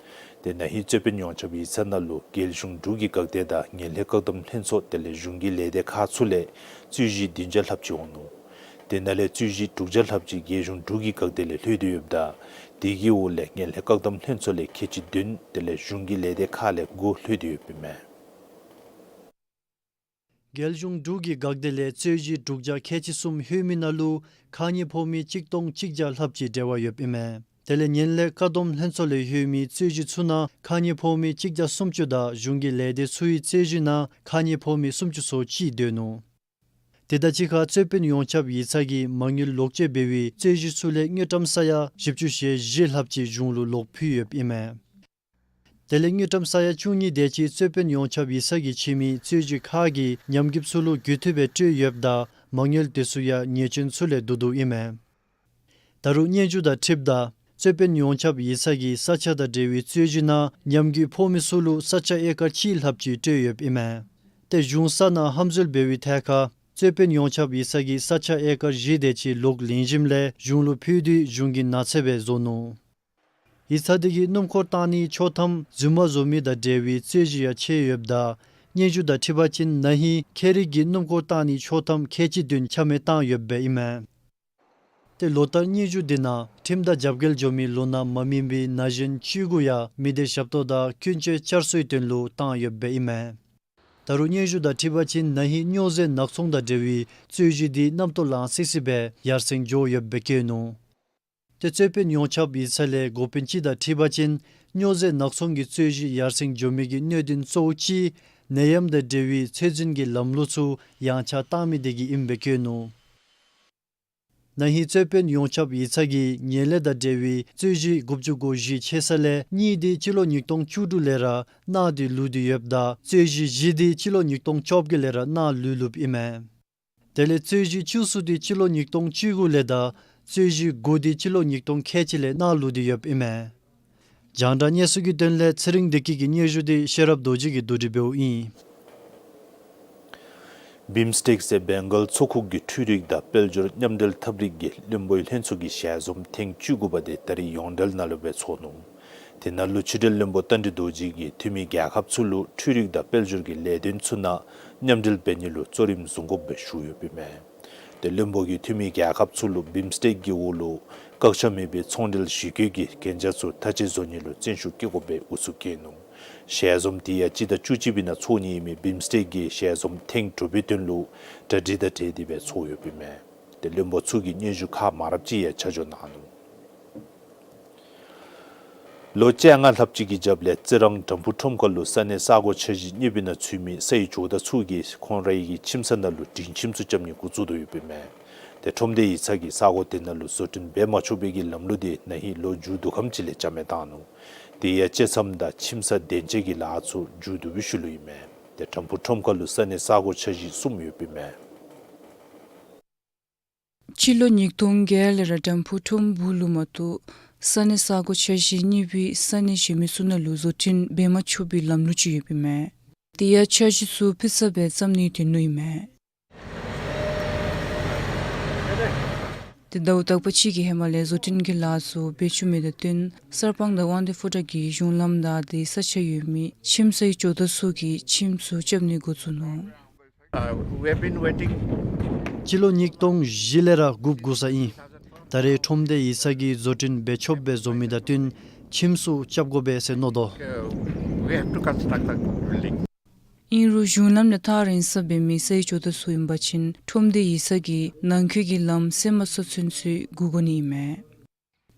ཏེ་ན་ཧིང་རྩོད་དཔོན་ཡོངས་ཁྱབ་ཡིག་ཚང་ནང་ལུ་རྒྱལ་གཞུང་འབྲུག་གི་འགག་སྡེ་དང་ངན་ལྷད་བཀག་སྡོམ་ལྷན་ཚོགས་དེ་ལས་གཞུང་གི་ལས་སྡེ་ཁག་ཚུ་ལས་རྩོད་གཞི་བདུན་བརྒྱ་ལྷགཔ་ཅིག་འོང་ནུག། དེ་ནང་ལས་རྩོད་གཞི་དྲུག་བརྒྱ་ལྷགཔ་ཅིག་རྒྱལ་གཞུང་འབྲུག་གི་འགག་སྡེ་ལས་ལྷོད་དེ་ཡོདཔ་ད་དེ་གི་འོག་ལས་ངན་ལྷད་བཀག་སྡོམ་ལྷན་ཚོགས་ལས་ཁལ་གཅིག་བདུན་དེ་ལས་གཞུང་གི་ལས་སྡེ་ཁག་ལས་དགུ་ལྷོད་དེ་ཡོདཔ་ཨིན་མས། རྒྱལ་གཞུང་འབྲུག་གི་འགག་སྡེ་ལས་རྩོད་གཞི་དྲུག་བརྒྱ་ཁལ་གཅིག་གསུམ་ལྷོད་མི་ནང་ལུ་ཁ་ཉེས་ཕོག་མི་གཅིག་སྟོང་གཅིག་བརྒྱ་ལྷགཔ་ཅིག་འབྲེལ་བ་ཡོདཔ་ཨིན་མས། དེ་ལས་ངན་ལྷད་བཀག་སྡོམ་ལྷན་ཚོགས་ལས་ལྷོད་མི་རྩོད་གཞི་ཚུ་ནང་ཁ་ཉེས་ཕོག་མི་གཅིག་བརྒྱ་སུམ་ཅུ་དང་གཞུང་གི་ལས་སྡེ་ཚུའི་རྩོད་གཞི་ནང་ཁ་ཉེས་ཕོག་མི་སུམ་ཅུ་སོ་གཅིག་སྡོད་ནུག། དེ་དང་གཅིག་ཁར་རྩོད་དཔོན་ཡོངས་ཁྱབ་ཡིག་ཚང་གིས་མ་དངུལ་ལོག་སྤྱོད་འབད་བའི་རྩོད་གཞི་ཚུ་ལས་དངུལ་ཀྲམ་ས་ཡ་བཞི་བཅུ་ཞེ་བཞི་ལྷགཔ་ཅིག་གཞུང་ལུ་ལོག་ཕུལ་ཡོདཔ་ཨིན་མས། དེ་ལས་དངུལ་ཀྲམ་ས་ཡ་བཅུ་གཉིས་དེ་ཅིག་རྩོད་དཔོན་ཡོངས་ཁྱབ་ཡིག་ཚང་གིས་ཕྱེ་མི་རྩོད་གཞི་ཁག་གི་ཉམས་རྒུདཔ་ཚུ་ལུ་རྒུད་འཐུས་སྦེ་སྤྲོད་ཡོདཔ་ད་མ་དངུལ་དེ་ཚུ་ཡང་ཉེས་ཅན་ཚུ་ལས་བསྡུ་བསྡུཝ་ཨིན་མས། ད་རུང་སྙན་ཞུ་དང་འཁྲིལཝ་ད་རྩོད་དཔོན་ཡོངས་ཁྱབ་ཡིག་ཚང་གིས་ས་ཆ་དང་འབྲེལ་བའི་རྩོད་གཞི་ནང་ཉམས་རྒུད་ཕོག་མི་ཚུ་ལུ་ས་ཆ་ཨེ་ཀར་གཅིག་ལྷགཔ་ཅིག་སྤྲོད་ཡོདཔ་ཨིན་མས། ཏེ་གཞུང་ས་ནང་ཧམ་འཛུལ་འབད་བའི་ཐད་ཁར་རྩོད་དཔོན་ཡོངས་ཁྱབ་ཡིག་ཚང་གིས་ས་ཆ་ཨེ་ཀར་བཞི་དེ་ཅིག་ལོག་ལེན་ཞིནམ་ལས་གཞུང་ལུ་ཕུལ་ཏེ་གཞུང་གིས་ནག་ཚོད་སྦེ་བཟོ་ནུག། ཡིག་ཚང་དེ་གིས་སྣུམ་འཁོར་བཏང་ནི་ཆོག་ཐམ་རྫུན་མ་བཟོ་མི་དང་འབྲེལ་བའི་རྩོད་གཞི་ཡང་ཕྱེ་ཡོདཔ་ད་སྙན་ཞུ་དང་འཁྲིལ་བ་ཅིན་ན་ཧིང་ཁྱད་རིག་གི་སྣུམ་འཁོར་བཏང་ནི་ཆོག་ཐམ་ཁལ་གཅིག་བདུན་ཆ་མེད་བཏང་ཡོདཔ་སྦེ་ཨིན་མས། ཏེ་ལོ་ལྟར་སྙན་ཞུ་དེ་ནང་ཁྲིམས་དང་རྒྱབ་འགལ་འགྱོ་མི་ལོ་ན་མ་སྨིན་པའི་ན་གཞོན་བཅུ་དགུ་ཡང་མི་སྡེ་ཞབས་ཏོག་དང་ཀུན་སྤྱོད་བསྐྱར་གསོའི་དོན་ལུ་བཏང་ཡོདཔ་སྦེ་ཨིན་མས། ད་རུང་སྙན་ཞུ་དང་འཁྲིལ་བ་ཅིན་ན་ཧིང་སྨྱོ་རྫས་ནག་ཚོང་དང་འབྲེལ་བའི་རྩོད་གཞི་འདི་གནམ་ཐོག་ལང་སི་སི་སྦེ་ཡར་སེང་འགྱོ་ཡོདཔ་སྦེ་བཀོད་ནུག། ཏེ་རྩོད་དཔོན་ཡོངས་ཁྱབ་ཡིག་ཚང་ལས་འགོ་དཔོན་ཅིག་དང་འཁྲིལ་བ་ཅིན་སྨྱོ་རྫས་ནག་ཚོང་གི་རྩོད་གཞི་ཡར་སེང་འགྱོ་མི་གི་གནད་དོན་གཙོ་བོ་ཅིག་ནད་ཡམས་དང་འབྲེལ་བའི་ཚད་འཛིན་གྱི་ལམ་ལུགས་ཚུ་ཡངས་ཆག་བཏང་མི་དེ་གིས་ཨིནམ་སྦེ་བཀོད་ནུག། ན་ཧིང་རྩོད་དཔོན་ཡོངས་ཁྱབ་ཡིག་ཚང་གིས་ངན་ལྷད་དང་འབྲེལ་བའི་རྩོད་གཞི་དགུ་བཅུ་གོ་བཞི་ཆེ་ས་ལས་གཉིས་དེ་སྤྱི་ལོ་ཉིས་སྟོང་བཅུ་དྲུག་ལས་ར་ནང་དུ་ལུས་ཏེ་ཡོདཔ་ད་རྩོད་གཞི་བཞི་དེ་སྤྱི་ལོ་ཉིས་སྟོང་བཅོ་བརྒྱད་ལས་ར་ནང་ལུས་ལུསཔ་ཨིན་མས། དེ་ལས་རྩོད་གཞི་བཅུ་གསུམ་དེ་སྤྱི་ལོ་ཉིས་སྟོང་བཅུ་དགུ་ལས་དང་རྩོད་གཞི་དགུ་དེ་སྤྱི་ལོ་ཉིས་སྟོང་ཁལ་གཅིག་ལས་ནང་ལུས་ཏེ་ཡོདཔ་ཨིན་མས། རྒྱང་བསྒྲགས་གནས་ཚུལ་གྱི་དོན་ལས་ཚེ་རིང་བདེ་སྐྱིད་ཀྱི་སྙན་ཞུ་དེ་ཤེས་རབ་རྡོ་རྗེ་གིས་བསྡུ་སྒྲིག་འབདཝ་ཨིན། བིམ་སི་ཊེཀ་ཟེར་བེང་གཱལ་མཚོ་ཁུག་གི་འཕྲུལ་རིག་དང་དཔལ་འབྱོར་མཉམ་འབྲེལ་ཐབས་རིག་གི་བློན་པོའི་ལྷན་ཚོགས་ཀྱི་ཞལ་འཛོམས་ཐེངས་བཅུ་དགུ་པ་དེ་ད་རིས་ཡོངས་འབྲེལ་ནང་ལུ་སྦེ་ཚོགས་ནུག། དེ་ནང་ལུ་ཕྱི་འབྲེལ་བློན་པོ་རྟ་མགྲིན་རྡོ་རྗེ་གིས་འཐུས་མི་རྒྱལ་ཁབ་ཚུ་ལུ་འཕྲུལ་རིག་དང་དཔལ་འབྱོར་གྱི་ལས་དོན་ཚུ་ནང་མཉམ་འབྲེལ་འབད་ནི་ལུ་གཙོ་རིམ་བཟུང་དགོཔ་སྦེ་ཞུ་ཡོདཔ་ཨིན་མས། ཏེ་བློན་པོ་གིས་འཐུས་མི་རྒྱལ་ཁབ་ཚུ་ལུ་བིམ་སི་ཊེཀ་གི་འོག་ལུ་བཀག་ཆ་མེད་པའི་ཚོང་འབྲེལ་ཞི་རྒོལ་གྱི་གན་རྒྱ་ཚུ་མཐའ་དཔྱད་བཟོ་ནི་ལུ་བརྩོན་ཤུགས་བསྐྱེད་དགོཔ་སྦེ་ཨུ་ཚུགས་བསྐྱེད་ནུག། ཞལ་འཛོམས་དེ་ཡང་སྤྱི་ཟླ་བཅུ་གཅིག་པའི་ནང་ཚོགས་ནི་ཨིན་མི་བིམ་སི་ཊེཀ་གི་ཞལ་འཛོམས་ཐེངས་དྲུག་པའི་དོན་ལུ་གྲ་སྒྲིག་དང་འབྲེལ་ཏེ་སྦེ་ཚོགས་ཡོདཔ་ཨིན་མས། ཏེ་བློན་པོ་ཚུ་གིས་སྙན་ཞུ་ཁག་མང་རབས་ཅིག་ཡང་ཆ་འཇོག་གནང་ནུག། ལོ་བཅོ་ལྔ་ལྷགཔ་ཅིག་གི་རྒྱབ་ལས་རྩི་རང་དམ་ཕུ་ཁྲོམ་ཁ་ལུ་ས་གནས་ས་སྒོ་འཆར་གཞི་གཉིས་པའི་ནང་ཚུད་མི་ས་ཡི་ཇོ་བདག་ཚུ་གིས་ཁོང་རའི་གི་ཁྱིམ་ཚང་ནང་ལུ་སྒྲིང་ཁྱིམ་ཚུ་རྐྱབ་ནི་འགོ་བཙུགས་དོ་ཡོདཔ་ཨིན་མས། ཏེ་ཁྲོམ་སྡེ་ཡིག་ཚང་གིས་ས་སྒོ་དེ་ནང་ལུ་བཟོ་སྐྲུན་འབད་མ་ཆོག་པའི་གི་ལམ་ལུགས་དེ་ན་ཧིང་ལོ་མཇུག་བསྡུ་ཁམས་ཅིག་ལས་ཆ་མེད་བཏང་ནུག། དེ་ཡང་བཅད་མཚམས་དང་ཁྱིམ་ཚང་བདེན་དཔྱད་ཀྱི་ལཱ་ཚུ་མཇུག་བསྡུ་བའི་ཤུལ་ལུ་ཨིན་མས། ཏེ་དམ་ཕུ་ཁྲོམ་ཁ་ལུ་ས་གནས་ས་སྒོ་འཆར་གཞི་གསུམ་ཡོདཔ་ཨིན་མས། སྤྱི་ལོ་ཉིས་སྟོང་བརྒྱད་ལས་ར་དམ་ཕུ་ཁྲོམ་སྦུག་ལུ་མ་གཏོགས་ས་གནས་ས་སྒོ་འཆར་གཞི་གཉིས་པའི་ས་གནས་གཞན་མི་ཚུ་ནང་ལུ་བཟོ་སྐྲུན་འབད་མ་ཆོག་པའི་ལམ་ལུགས་ཅིག་ཡོདཔ་ཨིན་མས། དེ་ཡང་འཆར་གཞི་ཚུ་ཕུལ་ས་སྦེ་བརྩམ་ནིའི་དོན་ལུ་ཨིན་མས། ཏེ་ཟླཝ་དག་པ་ཅིག་གི་ཧེ་མ་ལས་བཟོ་སྐྲུན་གྱི་ལཱ་ཚུ་འབད་བཅུག་མི་དང་བསྟུན་གསར་སྤང་དང་དབང་འདུས་ཕོ་བྲང་གི་གཞུང་ལམ་བདའ་སྟེ་ས་ཆ་ཡོད་མི་ཁྱིམ་ཚང་གི་ཇོ་བདག་ཚུ་གིས་ཁྱིམ་ཚུ་རྐྱབ་ནི་འགོ་བཙུགས་ནུག། Uh, we have been waiting. སྤྱི་ལོ་ཉིས་སྟོང་བཞི་ལས་ར་སྒུག་སྒུག་ས་ཨིན། ད་རེས་ཁྲོམ་སྡེ་ཡིག་ཚང་གིས་བཟོ་སྐྲུན་འབད་ཆོགཔ་སྦེ་བཟོ་མི་དང་བསྟུན་ཁྱིམ་ཚུ་རྐྱབ་དགོ་པས་ཟེར་མནོ་དོ། Uh, we have to construct the building. ཨིན་རུང་གཞུང་ལམ་ལས་ཐག་རིང་སར་འབད་མི་ས་ཡི་ཇོ་བདག་ཚུ་ཨིན་པ་ཅིན་ཁྲོམ་སྡེ་ཡིག་ཚང་གིས་ནང་འཁོད་ཀྱི་ལམ་སེལ་མ་ཚུགས་ཚུན་ཚོད་སྒུག་དགོ་ནི་ཨིན་མས།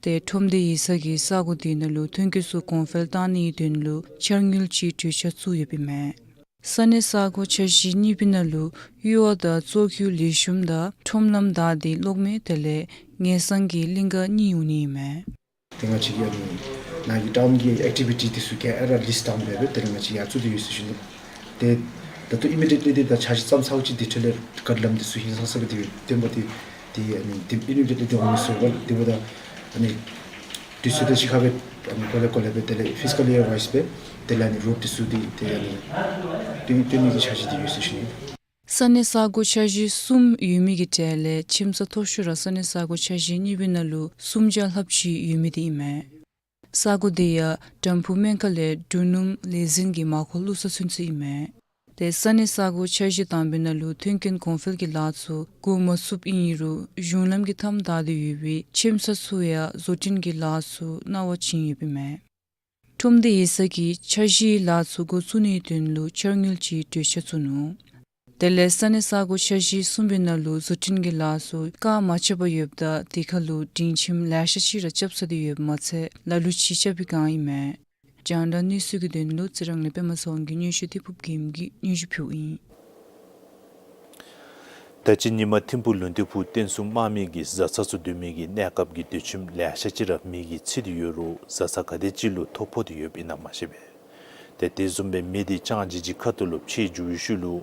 ཏེ་ཁྲོམ་སྡེ་ཡིག་ཚང་གིས་ས་སྒོ་དེ་ནང་ལུ་ཐོན་སྐྱེད་ཚུ་གོང་འཕེལ་གཏང་ནིའི་དོན་ལུ་འཆར་དངུལ་ཅིག་གྲོས་འཆར་བཙུགས་ཡོདཔ་ཨིན་མས། ས་གནས་ས་སྒོ་འཆར་གཞི་གཉིས་པའི་ནང་ལུ་གཡུར་བ་དང་བཙོག་ཁུ་ལེགས་ཤོམ་དང་ཁྲོམ་ལམ་བདའ་སྟེ་གློག་མེ་དེ་ལས་ངན་སེམས་ཀྱི་གླིང་ག་གཉིས་འོང་ནི་ཨིན་མས། ཏེ་ང་བཅས་ཀྱི་ཨ་ནི་ནཱ་གི་ཊའུན་གྱི་ཨེག་ཊི་བི་ཊི་དེ་ཚུ་ག་ར་ལིསཊ་ཌའུན་འབད་སྦེ་དེ་ལས་ང་བཅས་ཡར་བཙུགས་ཏེ་ཡོད་ཟེར་ཞུ་ནི། ཏེ་ད་ལྟོ་ཨི་མི་ཌི་ཡེཊ་ལི་འདི་ད་འཆར་གཞི་བརྩམ་ཚརཝ་ཅིག་འདི་འཕྲོ་ལས་བཀག་ལམ་འདི་ཚུ་ཧིང་སངས་ས་སྦེ་འདི་བརྟན་པོ་འདི་འདི་ཨ་ནི་འདི་ཨི་མི་ཌི་ཡེཊ་ལི་འདི་འོང་མི་ཚུགས་པས། འདི་འབདཝ་ད་ཨ་ནི་དུས་ཚོད་དང་གཅིག་ཁར་སྦེ་ཨ་ནི་གོ་ལེ་གོ་ལེ་སྦེ་དེ་ལས་ཕིས་ཀལ་ཡར་ཝའིསི་སྦེ་དེ་ལས་ཨ་ནི་རོཔ་འདི་ཚུ་འདི་དེ་ཨ་ནི་བཏོན་བཏོན་ནི་གི་འཆར་གཞི་འདི་ཡོད་ཟེར་ཞུ་ནི། ས་གནས་ས་སྒོ་འཆར་གཞི་གསུམ་ཡོད་མི་གི་གྲས་ལས་ཁྱིམ་ཚང་མཐོ་ཤོས་ར་ས་གནས་ས་སྒོ་འཆར་གཞི་གཉིས་པའི་ནང་ལུ་སུམ་བརྒྱ་ལྷགཔ་ཅིག་ཡོད་མི་འདི་ཨིན་མས། ས་སྒོ་དེ་ཡང་དམ་ཕུ་སྨན་ཁང་ལས་འབྲུ་སྣུམ་ལས་འཛིན་གྱི་མར་ཁུ་བླུག་ས་ཚུན་ཚོད་ཨིན་མས། ཏེ་ས་གནས་ས་སྒོ་འཆར་གཞི་དང་པའི་ནང་ལུ་མཐུན་རྐྱེན་གོང་འཕེལ་གྱི་ལཱ་ཚུ་འགོ་མ་བཙུགསཔ་ཨིན་རུང་གཞུང་ལམ་གྱི་མཐའམ་བདའ་སྟེ་ཡོད་པའི་ཁྱིམ་ཚང་ཚུ་ཡང་བཟོ་སྐྲུན་གྱི་ལཱ་ཚུ་གནང་བ་བྱིན་ཡོདཔ་ཨིན་མས། ཁྲོམ་སྡེ་ཡིག་ཚང་གིས་འཆར་གཞིའི་ལཱ་ཚུ་འགོ་བཙུགས་ནིའི་དོན་ལུ་འཆར་དངུལ་ཅིག་གྲོས་འཆར་བཙུགས་ནུག། དེ་ལས་ས་གནས་ས་སྒོ་འཆར་གཞི་གསུམ་པའི་ནང་ལུ་བཟོ་སྐྲུན་གྱི་ལཱ་ཚུ་བཀག་མ་ཆོད་པར་ཡོདཔ་ད་དེ་ཁར་ལུ་སྒྲིང་ཁྱིམ་ལེ་ཤ་ཅིག་ར་རྐྱབ་ཚར་ཏེ་ཡོདཔ་མ་ཚད་ལ་ལུ་ཅིག་རྐྱབ་པའི་བསྒང་ཨིན་མས། རྒྱང་བསྒྲགས་གནས་ཚུལ་གྱི་དོན་ལུ་རྩི་རང་ལས་པདྨ་ཚེ་དབང་གི་སྙན་ཞུ་འདི་ཕུརཔ་རྒྱལམོ་གིས་སྙན་ཞུ་ཕུལཝ་ཨིན། ད་ཅི་ཉིན་མ་ཐིམ་ཕུག་ལུང་བསྟན་ཕུག་བསྟན་སྲུང་དམག་མི་གིས་བཟའ་ཚང་ཚུ་སྡོད་མི་གི་གནས་སྐབས་ཀྱི་སྡོད་ཁྱིམ་ལེ་ཤ་ཅིག་ར་མེ་གིས་འཚིག་སྟེ་ཡོད་རུང་བཟའ་ཚང་ག་དེ་ཅིག་ལུ་ཐོ་ཕོག་སྟེ་ཡོདཔ་ཨིན་ན་མ་ཤེས་པས། ཏེ་དེ་བཟུམ་སྦེ་མེ་དེ་ལྕང་སྦྱིས་ཀྱི་ཁ་ཐུག་ལུ་མཆེད་འགྱོ་བའི་ཤུལ་ལུ་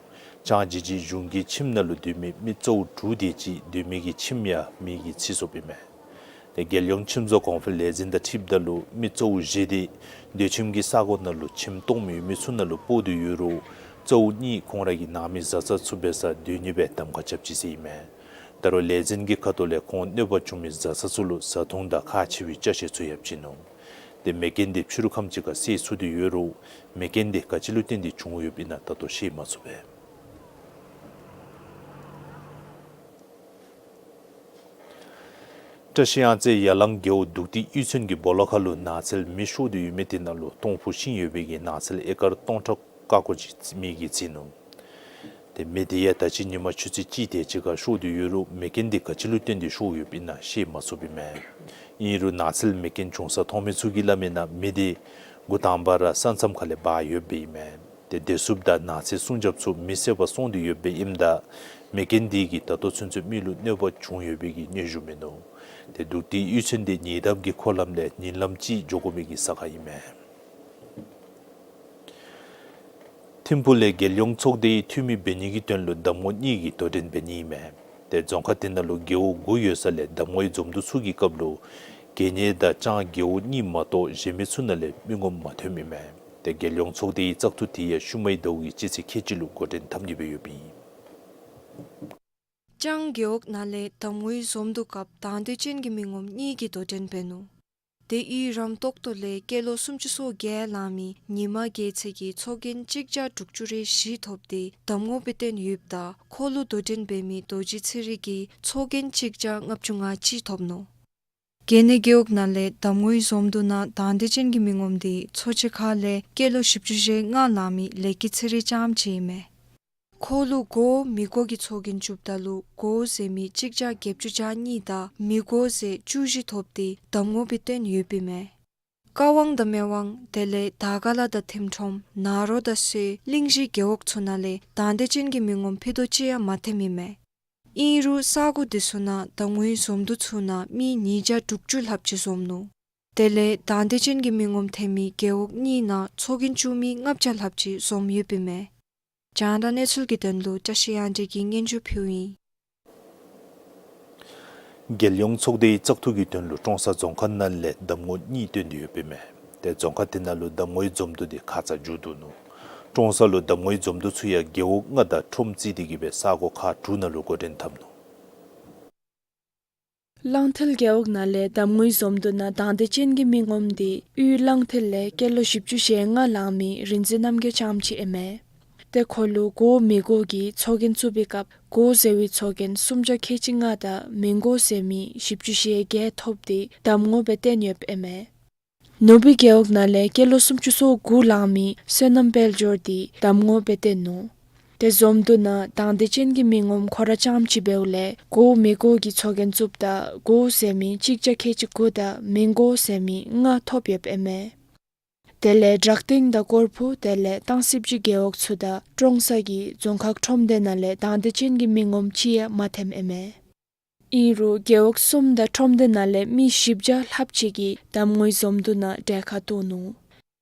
ལྕང་སྦྱིས་ཀྱི་གཞུང་གི་ཁྱིམ་ནང་ལུ་སྡོད་མི་མི་གཙོ་བོ་དྲུག་དེ་ཅིག་སྡོད་མི་གི་ཁྱིམ་ཡང་མེ་གིས་འཚིག་སོཔ་ཨིན་མས། ཏེ་རྒྱལ་ཡོངས་ཁྱིམ་བཟོ་གོང་འཕེལ་ལས་འཛིན་དང་འཁྲིལཝ་ད་ལུ་མི་གཙོ་བོ་བཞི་དེ་སྡོད་ཁྱིམ་གྱི་ས་གོ་ནང་ལུ་ཁྱིམ་སྟོངམ་ཡོད་མི་ཚུ་ནང་ལུ་སྤོ་སྟེ་ཡོད་རུང་གཙོ་བོ་གཉིས་ཁོང་ར་གི་ནང་མི་བཟའ་ཚང་ཚུ་འབད་སར་སྡོད་ནི་སྦེ་གདམ་ཁ་རྐྱབ་ཅི་ཟེར་ཨིན་མས། ད་རུང་ལས་འཛིན་གྱི་ཁ་ཐུག་ལས་ཁོང་གནོད་པ་བྱུང་མི་བཟའ་ཚང་ཚུ་ལུ་བཟའ་འཐུང་དང་ཁག་ཆེ་བའི་ཅ་ཆས་ཚུ་ཡང་བྱིན་ནུག། ཏེ་མེ་རྐྱེན་དེ་ཕྱི་རུ་ཁམས་ཅིག་ཁར་སེལ་ཚུགས་ཏེ་ཡོད་རུང་མེ་རྐྱེན་དེ་ག་ཅི་ལུ་བརྟེན་ཏེ་བྱུང་ཡོདཔ་ཨིན་ན་ད་ལྟོ་ཤེས་མ་ཚུགས་པས། བཀྲ་ཤིས་གཡང་རྩེ་ཡ་ལང་རྒེད་འོག་གདུགས་ཏི་གཡུས་ཚན་གྱི་སྦོ་ལོགས་ཁ་ལུ་ནགས་ཚལ་མེ་ཤོར་ཏེ་ཡོད་མི་དེ་ནང་ལུ་སྟོང་ཕུ་ཤིང་ཡོད་པའི་གི་ནགས་ཚལ་ཨེ་ཀར་སྟོང་ཕྲག་ བཀའ་བཀོད་ཅིག་མི་གིས་བརྩིས་ནུག། ཏེ་མེ་དེ་ཡང་ད་ཅི་ཉིན་མ་ཆུ་ཚོད་གཅིག་དེ་ཅིག་ཁར་ཤོར་ཏེ་ཡོད་རུང་མེ་རྐྱེན་དེ་ག་ཅི་ལུ་བརྟེན་ཏེ་ཤོར་ཡོདཔ་ཨིན་ན་ཤེས་མ་ཚུགསཔ་ཨིན་མས། ཨིན་རུང་ནགས་ཚལ་མེ་རྐྱེན་བྱུང་ས་མཐོང་མི་ཚུ་གིས་སླབ་མི་ནང་མེ་དེ་འགོ་དང་པ་ར་ས་མཚམས་ཁ་ལས་འབར་ཡོདཔ་ཨིན་མས། ཏེ་བདེ་སྲུངཔ་དང་ནགས་ཚལ་སྲུང་སྐྱོབ་ཚུ་མེ་བསད་པར་སོང་སྟེ་ཡོདཔ་ཨིནམ་ད་མེ་རྐྱེན་དེ་གིས་ད་ལྟོ་ཚུན་ཚོད་མི་ལུ་གནོད་པ་བྱུང་ཡོད་པའི་གི་སྙན་ཞུ་མིན་ནུག། ཏེ་འདུག་སྟེ་གཡུས་ཚན་དེ་ཉེ་འདབས་ཀྱི་འཁོར་ལམ་ལས་ཉིན་ལམ་ཅིག་འགྱོ་དགོ་མི་གི་ས་ཁར་ཨིན་མས། ཐིམ་ཕུག་ལས་རྒྱལ་ཡོངས་ཚོགས་སྡེའི་འཐུས་མི་འབད་ནི་གི་དོན་ལུ་གདམ་ངོ་གཉིས་ཀྱི་དོ་འགྲན་འབད་ནི་ཨིན་མས། ཏེ་རྫོང་ཁག་དེ་ནང་ལུ་རྒེད་འོག་དགུ་ཡོད་ས་ལས་གདམ་ངོའི་འཛོམས་འདུ་ཚུ་གི་སྐབས་ལུ་དགེ་བསྙེན་དང་ལྕང་རྒེད་འོག་གཉིས་མ་གཏོགས་གཞན་མི་ཚུ་ནང་ལས་མི་ངོམ་མ་ཐོནམ་ཨིན་མས། ཏེ་རྒྱལ་ཡོངས་ཚོགས་སྡེའི་བཙག་འཐུ་དེ་ཡང་ཤུལ་མའི་ཟླཝ་གི་སྤྱི་ཚེས་ཁལ་གཅིག་ལུ་འགོ་འདྲེན་འཐབ་ནི་སྦེ་ཡོདཔ་ཨིན། ལྕང་རྒེད་འོག་ནང་ལས་གདམ་ངོའི་འཛོམས་འདུ་སྐབས་དང་འདོད་ཅན་གྱི་མི་ངོམ་གཉིས་ཀྱིས་དོ་འགྲན་འབད་ནུག། དེ་ཡུལ་རམ་ཏོག་ཏོ་ལས་སྐྱེས་ལོ་སུམ་ཅུ་སོ་བརྒྱད་ལང་མི་ཉི་མ་རྒྱལ་མཚན་གྱིས་ཚོགས་རྒྱན་གཅིག་བརྒྱ་དྲུག་ཅུ་རེ་བཞི་ཐོབ་སྟེ་གདམ་ངོ་སྦེ་བཏོན་ཡོདཔ་ད་ཁོ་ལུ་དོ་འགྲན་འབད་མི་རྡོ་རྗེ་ཚེ་རིང་གིས་ཚོགས་རྒྱན་གཅིག་བརྒྱ་ལྔ་བཅུ་ང་གཅིག་ཐོབ་ནུག། གད་སྙིགས་རྒེད་འོག་ནང་ལས་གདམ་ངོའི་འཛོམས་འདུ་ནང་དང་འདོད་ཅན་གྱི་མི་ངོམ་དེ་མཚོ་བྱེ་ཁ་ལས་སྐྱེས་ལོ་བཞི་བཅུ་ཞེ་ལྔ་ལང་མི་ལེགས་སྐྱིད་ཚེ་རིང་རྐྱངམ་ཅིག་ཨིན་མས། ཁོ་ལུ་མགོ་མི་མགོ་གི་ཚོགས་རྒྱན་བཙུགསཔ་ད་ལུ་མགོ་ཟེར་མི་གཅིག་བརྒྱ་བརྒྱད་ཅུ་གྱ་གཉིས་དང་མི་མགོ་ཟེར་བཅུ་བཞི་ཐོབ་སྟེ་གདམ་ངོ་སྦེ་བཏོན་ཡོདཔ་ཨིན་མས། ཀ་ཝང་དང་མེ་ཝང་དེ་ལས་དར་དཀར་ལ་དང་ཐིམ་ཁྲོམ་ནཱ་རོ་དང་སོས་གླིང་བཞི་རྒེད་འོག་ཚུ་ནང་ལས་དང་འདོད་ཅན་གྱི་མི་ངོམ་ཕུད་རྡོག་གཅིག་ཡང་མ་ཐོནམ་ཨིན་མས། ཨིན་རུང་ས་གོ་དེ་ཚུ་ནང་གདམ་ངོའི་འཛོམས་འདུ་ཚུ་ནང་མི་ཉིས་བརྒྱ་དྲུག་ཅུ་ལྷགཔ་ཅིག་འཛོམས་ནུག། དེ་ལས་དང་འདོད་ཅན་གྱི་མི་ངོམ་ཐོན་མི་རྒེད་འོག་གཉིས་ནང་ཚོགས་རྒྱན་བཙུགས་མི་ལྔ་བརྒྱ་ལྷགཔ་ཅིག་འཛོམས་ཡོདཔ་ཨིན་མས། རྒྱང་བསྒྲགས་གནས་ཚུལ་གྱི་དོན་ལུ་བཀྲ་ཤིས་དབྱངས་སྒྲོན་གྱིས་སྙན་ཞུ་ཕུལཝ་ཨིན། རྒྱལ་ཡོངས་ཚོགས་སྡེའི་བཙག་འཐུ་གི་དོན་ལུ་ཀྲོང་གསར་རྫོང་ཁག་ནང་ལས་གདམ་ངོ་གཉིས་བཏོན་ཏེ་ཡོདཔ་ཨིན་མས། ཏེ་རྫོང་ཁག་དེ་ནང་ལུ་གདམ་ངོའི་འཛོམས་འདུ་དེ་ཁ་ཙ་མཇུག་བསྡུ་ནུག། ཀྲོང་གསར་ལུ་གདམ་ངོའི་འཛོམས་འདུ་ཚུ་ཡང་རྒེད་འོག་ལྔ་དང་ཁྲོམ་རྩིས་ཏེ་གིས་སྦེ་ས་གོ་ཁག་དྲུག་ནང་ལུ་འགོ་འདྲེན་འཐབ་ནུག། གླང་མཐིལ་རྒེད་འོག་ནང་ལས་གདམ་ངོའི་འཛོམས་འདུ་ནང་དང་འདོད་ཅན་གྱི་མི་ངོམ་དེ་ཡུལ་གླང་མཐིལ་ལས་སྐྱེས་ལོ་བཞི་བཅུ་ཞེ་ལྔ་ལང་མི་རིག་འཛིན་རྣམ་རྒྱལ་རྐྱངམ་ཅིག་ཨིན་མས། ཏེ་ཁོ་ལུ་མགོ་མི་མགོ་གི་ཚོགས་རྒྱན་བཙུགས་པའི་སྐབས་མགོ་ཟེར་བའི་ཚོགས་རྒྱན་སུམ་བརྒྱ་ཁལ་གཅིག་ལྔ་དང་མི་མགོ་ཟེར་མི་བཞི་བཅུ་ཞེ་བརྒྱད་ཐོབ་སྟེ་གདམ་ངོ་སྦེ་བཏོན་ཡོདཔ་ཨིན་མས། ནུབ་སྦིས་རྒེད་འོག་ནང་ལས་སྐྱེས་ལོ་སུམ་ཅུ་སོ་དགུ་ལང་མི་བསོད་ནམས་དཔལ་འབྱོར་དེ་གདམ་ངོ་སྦེ་བཏོན་ནུག། ཏེ་འཛོམས་འདུ་ནང་དང་འདོད་ཅན་གྱི་མི་ངོམ་ཁོ་ར་རྐྱངམ་ཅིག་འབདཝ་ལས་མགོ་མི་མགོ་གི་ཚོགས་རྒྱན་བཙུགསཔ་ད་མགོ་ཟེར་མི་གཅིག་བརྒྱ་ཁལ་གཅིག་དགུ་དང་མི་མགོ་ཟེར་མི་ལྔ་ཐོབ་ཡོདཔ་ཨིན་མས། དེ་ལས་བྲག་སྟེང་དང་སྐོར་ཕུ་དེ་ལས་སྟང་སིབ་ཅི་རྒེད་འོག་ཚུ་དང་ཀྲོང་གསར་གྱི་རྫོང་ཁག་ཁྲོམ་སྡེ་ནང་ལས་དང་འདོད་ཅན་གྱི་མི་ངོམ་གཅིག་ཡང་མ་ཐོནམ་ཨིན་མས། ཨིན་རུང་རྒེད་འོག་གསུམ་དང་ཁྲོམ་སྡེ་ནང་ལས་མི་བཞི་བརྒྱ་ལྷགཔ་ཅིག་གིས་གདམ་ངོའི་འཛོམས་འདུ་ནང་གྲལ་ཁར་གཏོགས་ནུག།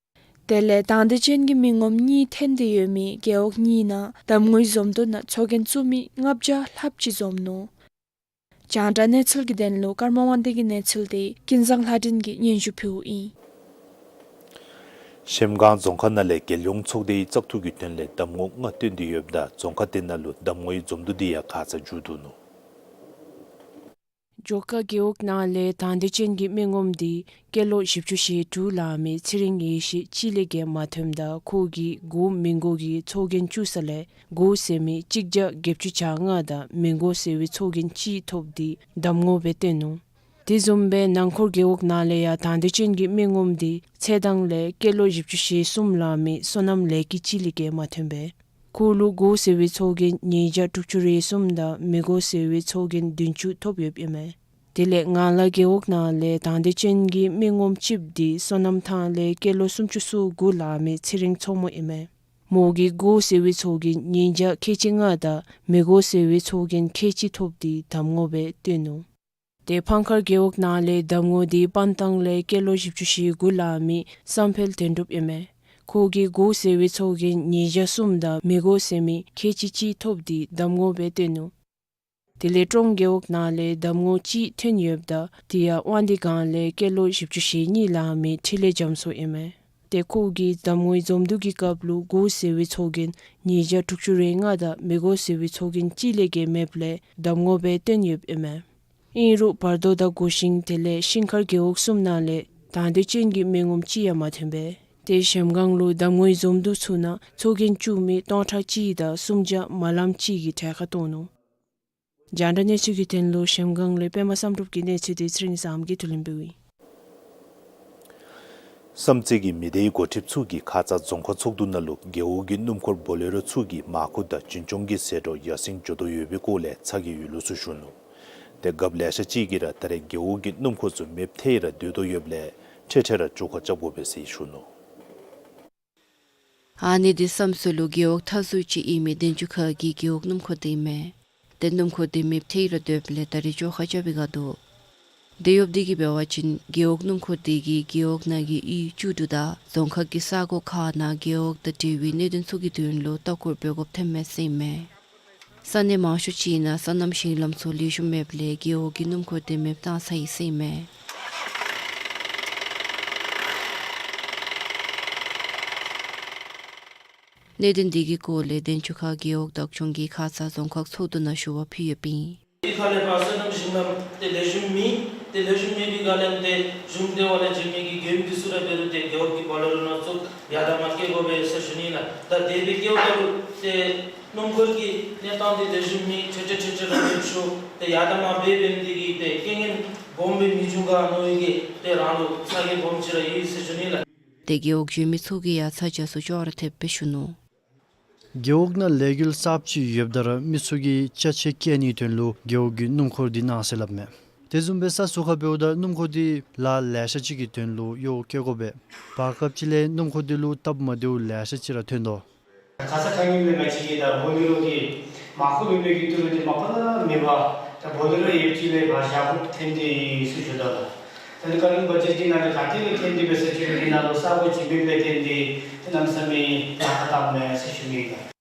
དེ་ལས་དང་འདོད་ཅན་གྱི་མི་ངོམ་གཉིས་ཐོན་ཏེ་ཡོད་མི་རྒེད་འོག་གཉིས་ནང་གདམ་ངོའི་འཛོམས་འདུ་ནང་ཚོགས་རྒྱན་བཙུགས་མི་ལྔ་བརྒྱ་ལྷགཔ་ཅིག་འཛོམས་ནུག། རྒྱང་བསྒྲགས་གནས་ཚུལ་གྱི་དོན་ལུ་ཀརྨ་དབང་འདུས་ཀྱི་གནས་ཚུལ་དེ་ཀུན་བཟང་ལྷ་སྒྲོན་གྱིས་སྙན་ཞུ་ཕུལཝ་ཨིན། གཞལམ་སྒང་རྫོང་ཁག་ནང་ལས་རྒྱལ་ཡོངས་ཚོགས་སྡེའི་བཙག་འཐུ་གི་དོན་ལས་གདམ་ངོ་ལྔ་བཏོན་ཏེ་ཡོདཔ་ད་རྫོང་ཁག་དེ་ནང་ལུ་གདམ་ངོའི་འཛོམས་འདུ་དེ་ཡང་ཁ་ཙ་མཇུག་བསྡུ་ནུག། ཇོ་ཁ་རྒེད་འོག་ནང་ལས་དང་འདོད་ཅན་གྱི་མི་ངོམ་དེ་སྐྱེས་ལོ་བཞི་བཅུ་ཞེ་དྲུག་ལང་མི་ཚེ་རིང་ཡེ་ཤེས་གཅིག་ལས་བརྒལ་མ་ཐོནམ་ད་ཁོ་གི་མགོ་མི་མགོ་གི་ཚོགས་རྒྱན་བཙུགས་ས་ལས་མགོ་ཟེར་མི་གཅིག་བརྒྱ་བརྒྱད་ཅུ་གྱ་ལྔ་དང་མི་མགོ་ཟེར་བའི་ཚོགས་རྒྱན་གཅིག་ཐོབ་སྟེ་གདམ་ངོ་སྦེ་བཏོན་ནུག། དེ་བཟུམ་སྦེ་ནང་འཁོར་རྒེད་འོག་ནང་ལས་ཡང་དང་འདོད་ཅན་གྱི་མི་ངོམ་དེ་ཚེ་ཐང་ལས་སྐྱེས་ལོ་བཞི་བཅུ་ཞེ་གསུམ་ལང་མི་བསོད་ནམས་ལེགས་སྐྱིད་གཅིག་ལས་བརྒལ་མ་ཐོན་པས། ཁོ་ལུ་མགོ་ཟེར་བའི་ཚོགས་རྒྱན་ཉིས་བརྒྱ་དྲུག་ཅུ་རེ་གསུམ་དང་མི་མགོ་ཟེར་བའི་ཚོགས་རྒྱན་བདུན་ཅུ་ཐོབ་ཡོདཔ་ཨིན་མས། དེ་ལས་ངང་ལག་རྒེད་འོག་ནང་ལས་དང་འདོད་ཅན་གྱི་མི་ངོམ་གཅིགཔོ་དེ་བསོད་ནམས་ཐང་ལས་སྐྱེས་ལོ་སུམ་ཅུ་སོ་དགུ་ལང་མི་ཚེ་རིང་མཚོ་མོ་ཨིན་མས། མོ་གིས་མགོ་ཟེར་བའི་ཚོགས་རྒྱན་ཉིས་བརྒྱ་ཁལ་གཅིག་ལྔ་དང་མི་མགོ་ཟེར་བའི་ཚོགས་རྒྱན་ཁལ་གཅིག་ཐོབ་སྟེ་གདམ་ངོ་སྦེ་བཏོན་ནུག། ཏེ་ཕང་མཁར་རྒེད་འོག་ནང་ལས་གདམ་ངོ་དེ་སྤང་ཐང་ལས་སྐྱེས་ལོ་བཞི་བཅུ་ཞེ་དགུ་ལང་མི་བསམ་འཕེལ་དོན་གྲུབ་ཨིན་མས། ཁོ་གིས་མགོ་ཟེར་བའི་ཚོགས་རྒྱན་ཉིས་བརྒྱ་གསུམ་དང་མི་མགོ་ཟེར་མི་ཁལ་གཅིག་གཅིག་ཐོབ་སྟེ་གདམ་ངོ་སྦེ་བཏོན་ནུག། དེ་ལས་ཀྲོང་རྒེད་འོག་ནང་ལས་གདམ་ངོ་གཅིག་ཐོན་ཡོདཔ་ད་དེ་ཡང་དབང་འདུས་སྒང་ལས་སྐྱེས་ལོ་བཞི་བཅུ་ཞེ་གཉིས་ལང་མི་འཕྲིན་ལས་རྒྱ་མཚོ་ཨིན་མས། ཏེ་ཁོ་གིས་གདམ་ངོའི་འཛོམས་འདུ་གི་སྐབས་ལུ་མགོ་ཟེར་བའི་ཚོགས་རྒྱན་ཉིས་བརྒྱ་དྲུག་ཅུ་རེ་ལྔ་དང་མི་མགོ་ཟེར་བའི་ཚོགས་རྒྱན་གཅིག་ལས་བརྒལ་མེདཔ་ལས་གདམ་ངོ་སྦེ་བཏོན་ཡོདཔ་ཨིན་མས། ཨིན་རུང་བར་དོ་དང་སྒོ་ཤིང་དེ་ལས་ཤིང་མཁར་རྒེད་འོག་གསུམ་ནང་ལས་དང་འདོད་ཅན་གྱི་མི་ངོམ་གཅིག་ཡང་མ་ཐོན་པས། ཏེ་གཞལམ་སྒང་ལུ་གདམ་ངོའི་འཛོམས་འདུ་ཚུ་ནང་ཚོགས་རྒྱན་བཙུགས་མི་སྟོང་ཕྲག་གཅིག་དང་སུམ་བརྒྱ་མ་ལངམ་ཅིག་གིས་གྲལ་ཁར་གཏོགས་ནུག། རྒྱང་བསྒྲགས་གནས་ཚུལ་གྱི་དོན་ལུ་གཞལམ་སྒང་ལས་པདྨ་བསམ་གྲུབ་ཀྱི་གནས་ཚུལ་དེ་ཚེ་རིང་བཟངམོ་གིས་བསྡུ་ལེན་འབདཝ་ཨིན། བསམ་རྩེ་གི་མི་སྡེའི་འགོ་ཁྲིདཔ་ཚུ་གིས་ཁ་ཙ་རྫོང་ཁག་ཚོགས་འདུ་ནང་ལུ་རྒེད་འོག་གི་སྣུམ་འཁོར་བོ་ལེ་རོ་ཚུ་གིས་མར་ཁུ་དང་འབྱིན་སྐྱོང་གི་ཟད་འགྲོ་ཡར་སེང་འགྱོ་དོ་ཡོད་པའི་སྐོར་ལས་ཚ་གྱང་ཡོད་ལུགས་ཚུ་ཞུ་ནུག། ཏེ་རྒཔོ་ལེ་ཤ་ཅིག་གིས་ར་ད་རེས་རྒེད་འོག་གི་སྣུམ་འཁོར་ཚུ་མེདཔ་ཐལ་ར་སྡོད་དོ་ཡོདཔ་ལས་འཕྲལ་འཕྲལ་ར་བཅོ་ཁ་རྐྱབ་དགོ་པས་ཟེར་ཞུ་ནུག། ཨ་ནི་འདི་བསམ་རྩེ་ལུ་རྒེད་འོག་མཐའ་ཟུར་ཅིག་ཨིན་མི་དན་ཆུ་ཁ་གི་རྒེད་འོག་སྣུམ་འཁོར་འདི་ཨིན་མས། ཏེ་སྣུམ་འཁོར་འདི་མེདཔ་ཐལ་ར་སྡོདཔ་ལས་ད་རེས་བཅོ་ཁ་རྐྱབ་པའི་སྒང་འདུག། དེ་ཡོདཔ་འདི་གིས་འབད་བ་ཅིན་རྒེད་འོག་སྣུམ་འཁོར་འདི་གིས་རྒེད་འོག་ནང་གི་གཡུས་བཅུ་དྲུག་དང་རྫོང་ཁག་གི་ས་གོ་ཁག་ནང་རྒེད་འོག་དང་འབྲེལ་བའི་གནད་དོན་ཚུ་གི་དོན་ལུ་ལྟ་སྐོར་འབད་དགོཔ་ཐོནམ་མས་ཟེར་ཨིན་མས། ས་གནས་མང་ཤོས་ཅིག་ནང་སོ་ནམ་ཞིང་ལམ་ཚུ་ལེགས་ཤོམ་མེདཔ་ལས་རྒེད་འོག་གི་སྣུམ་འཁོར་འདི་མེདཔ་བཏང་ཚར་ཡི་ཟེར་ཨིན་མས། གནད་དོན་འདི་གི་སྐོར་ལས་དན་ཆུ་ཁ་རྒེད་འོག་བདག་སྐྱོང་གིས་ཁ་ཙ་རྫོང་ཁག་ཚོགས་འདུ་ནང་ཞུ་བ་ཕུལ་ཡོདཔ་ཨིན། དེ་ཁ་ལས་ཕར་སོ་ནམ་ཞིང་ལམ་དེ་ལེགས་ཤོམ་མེད། དེ་ལེགས་ཤོམ་མེད་པའི་སྒང་ལས་ཏེ་གཞུང་དེ་བ་ལས་བྱིན་མི་གི་དགེ་འདུན་ཚུ་ར་འབད་རུང་ཏེ་རྒེད་འོག་གི་བོ་ལེ་རོ་ནང་བཙུགས་ཡར་དང་མར་བསྐྱལ་དགོ་པས་ཟེར་ཞུ་ནི་ལགས། ད་དེ་སྦེ་བསྐྱལཝ་ད་ལུ་ཏེ་སྣུམ་འཁོར་གྱི་གནས་སྟངས་དེ་ལེགས་ཤོམ་མེད། འཕྲལ་འཕྲལ་འཕྲལ་འཕྲལ་ར་ལེགས་ཤོམ་ཏེ་ཡར་དང་མར་འབད་འབདཝ་འདི་གིས་ཏེ་རྐྱེན་ངན་སྦོམ་སྦེ་མི་འབྱུང་ག་མནོ་བའི་གི་ཏེ་རང་ལུ་ཚ་གྱང་སྦོམ་ཅིག་ར་ཡོད་ཟེར་ཞུ་ནི་ལགས། ཏེ་རྒེད་འོག་གཞན་མི་ཚུ་གིས་ཡང་ཚ་གྱང་ཚུ་ཅོག་ར་འཐདཔ་སྦེ་ཞུ་ནུག། རྒེད་འོག་ནང་ལས་འགུལ་གསརཔ་ཅིག་ཡོདཔ་ད་ར་མི་ཚུ་གིས་ཅ་ཆས་བཀལ་ནིའི་དོན་ལུ་རྒེད་འོག་གི་སྣུམ་འཁོར་འདི་གནང་ཟེར་སླབ་མས། དེ་བཟུམ་སྦེ་ས་ཟུར་ཁར་འབདཝ་ད་སྣུམ་འཁོར་འདི་ལཱ་ལེ་ཤ་ཅིག་གི་དོན་ལུ་གཡོག་བཀོལ་དགོ་པས། བར་སྐབས་ཅིག་ལས་སྣུམ་འཁོར་འདི་ལུ་སྟབས་མ་བདེཝ་ལེ་ཤ་ཅིག་ར་ཐོན་དོ། ཁ་ཙ་ཁ་ཉིནམ་ལས་ང་བཅས་ཀྱིས་ད་བོ་ལེ་རོ་གི་མར་ཁུ་མེད་པའི་གི་ཏི་རུ་འདི་མ་པ་ལས་མེད་པས། ད་བོ་ལེ་རོ་ཡོདཔ་ཅིག་ལས་ཕར་བཞག་དགོཔ་ཐོན་ཏེ་ཟེར་ཞུ་དོ་ལགས། ད་ནི་བཀའ་བློན་བ་ཅིག་གི་ནང་ལས་ག་ཏེ་ལས་ཐོན་ཏེ་འབད་ཟེར་ཅིག་གི་ནང་ལུ་ས་གོ་ཅིག་མེདཔ་ལས་བརྟེན་ཏེ་ཏེ་གནམ་མེད་ས་མེད་ཡར་ཁ་བཏངམ་མས་ཟེར་ཞུ་ནི་ལགས།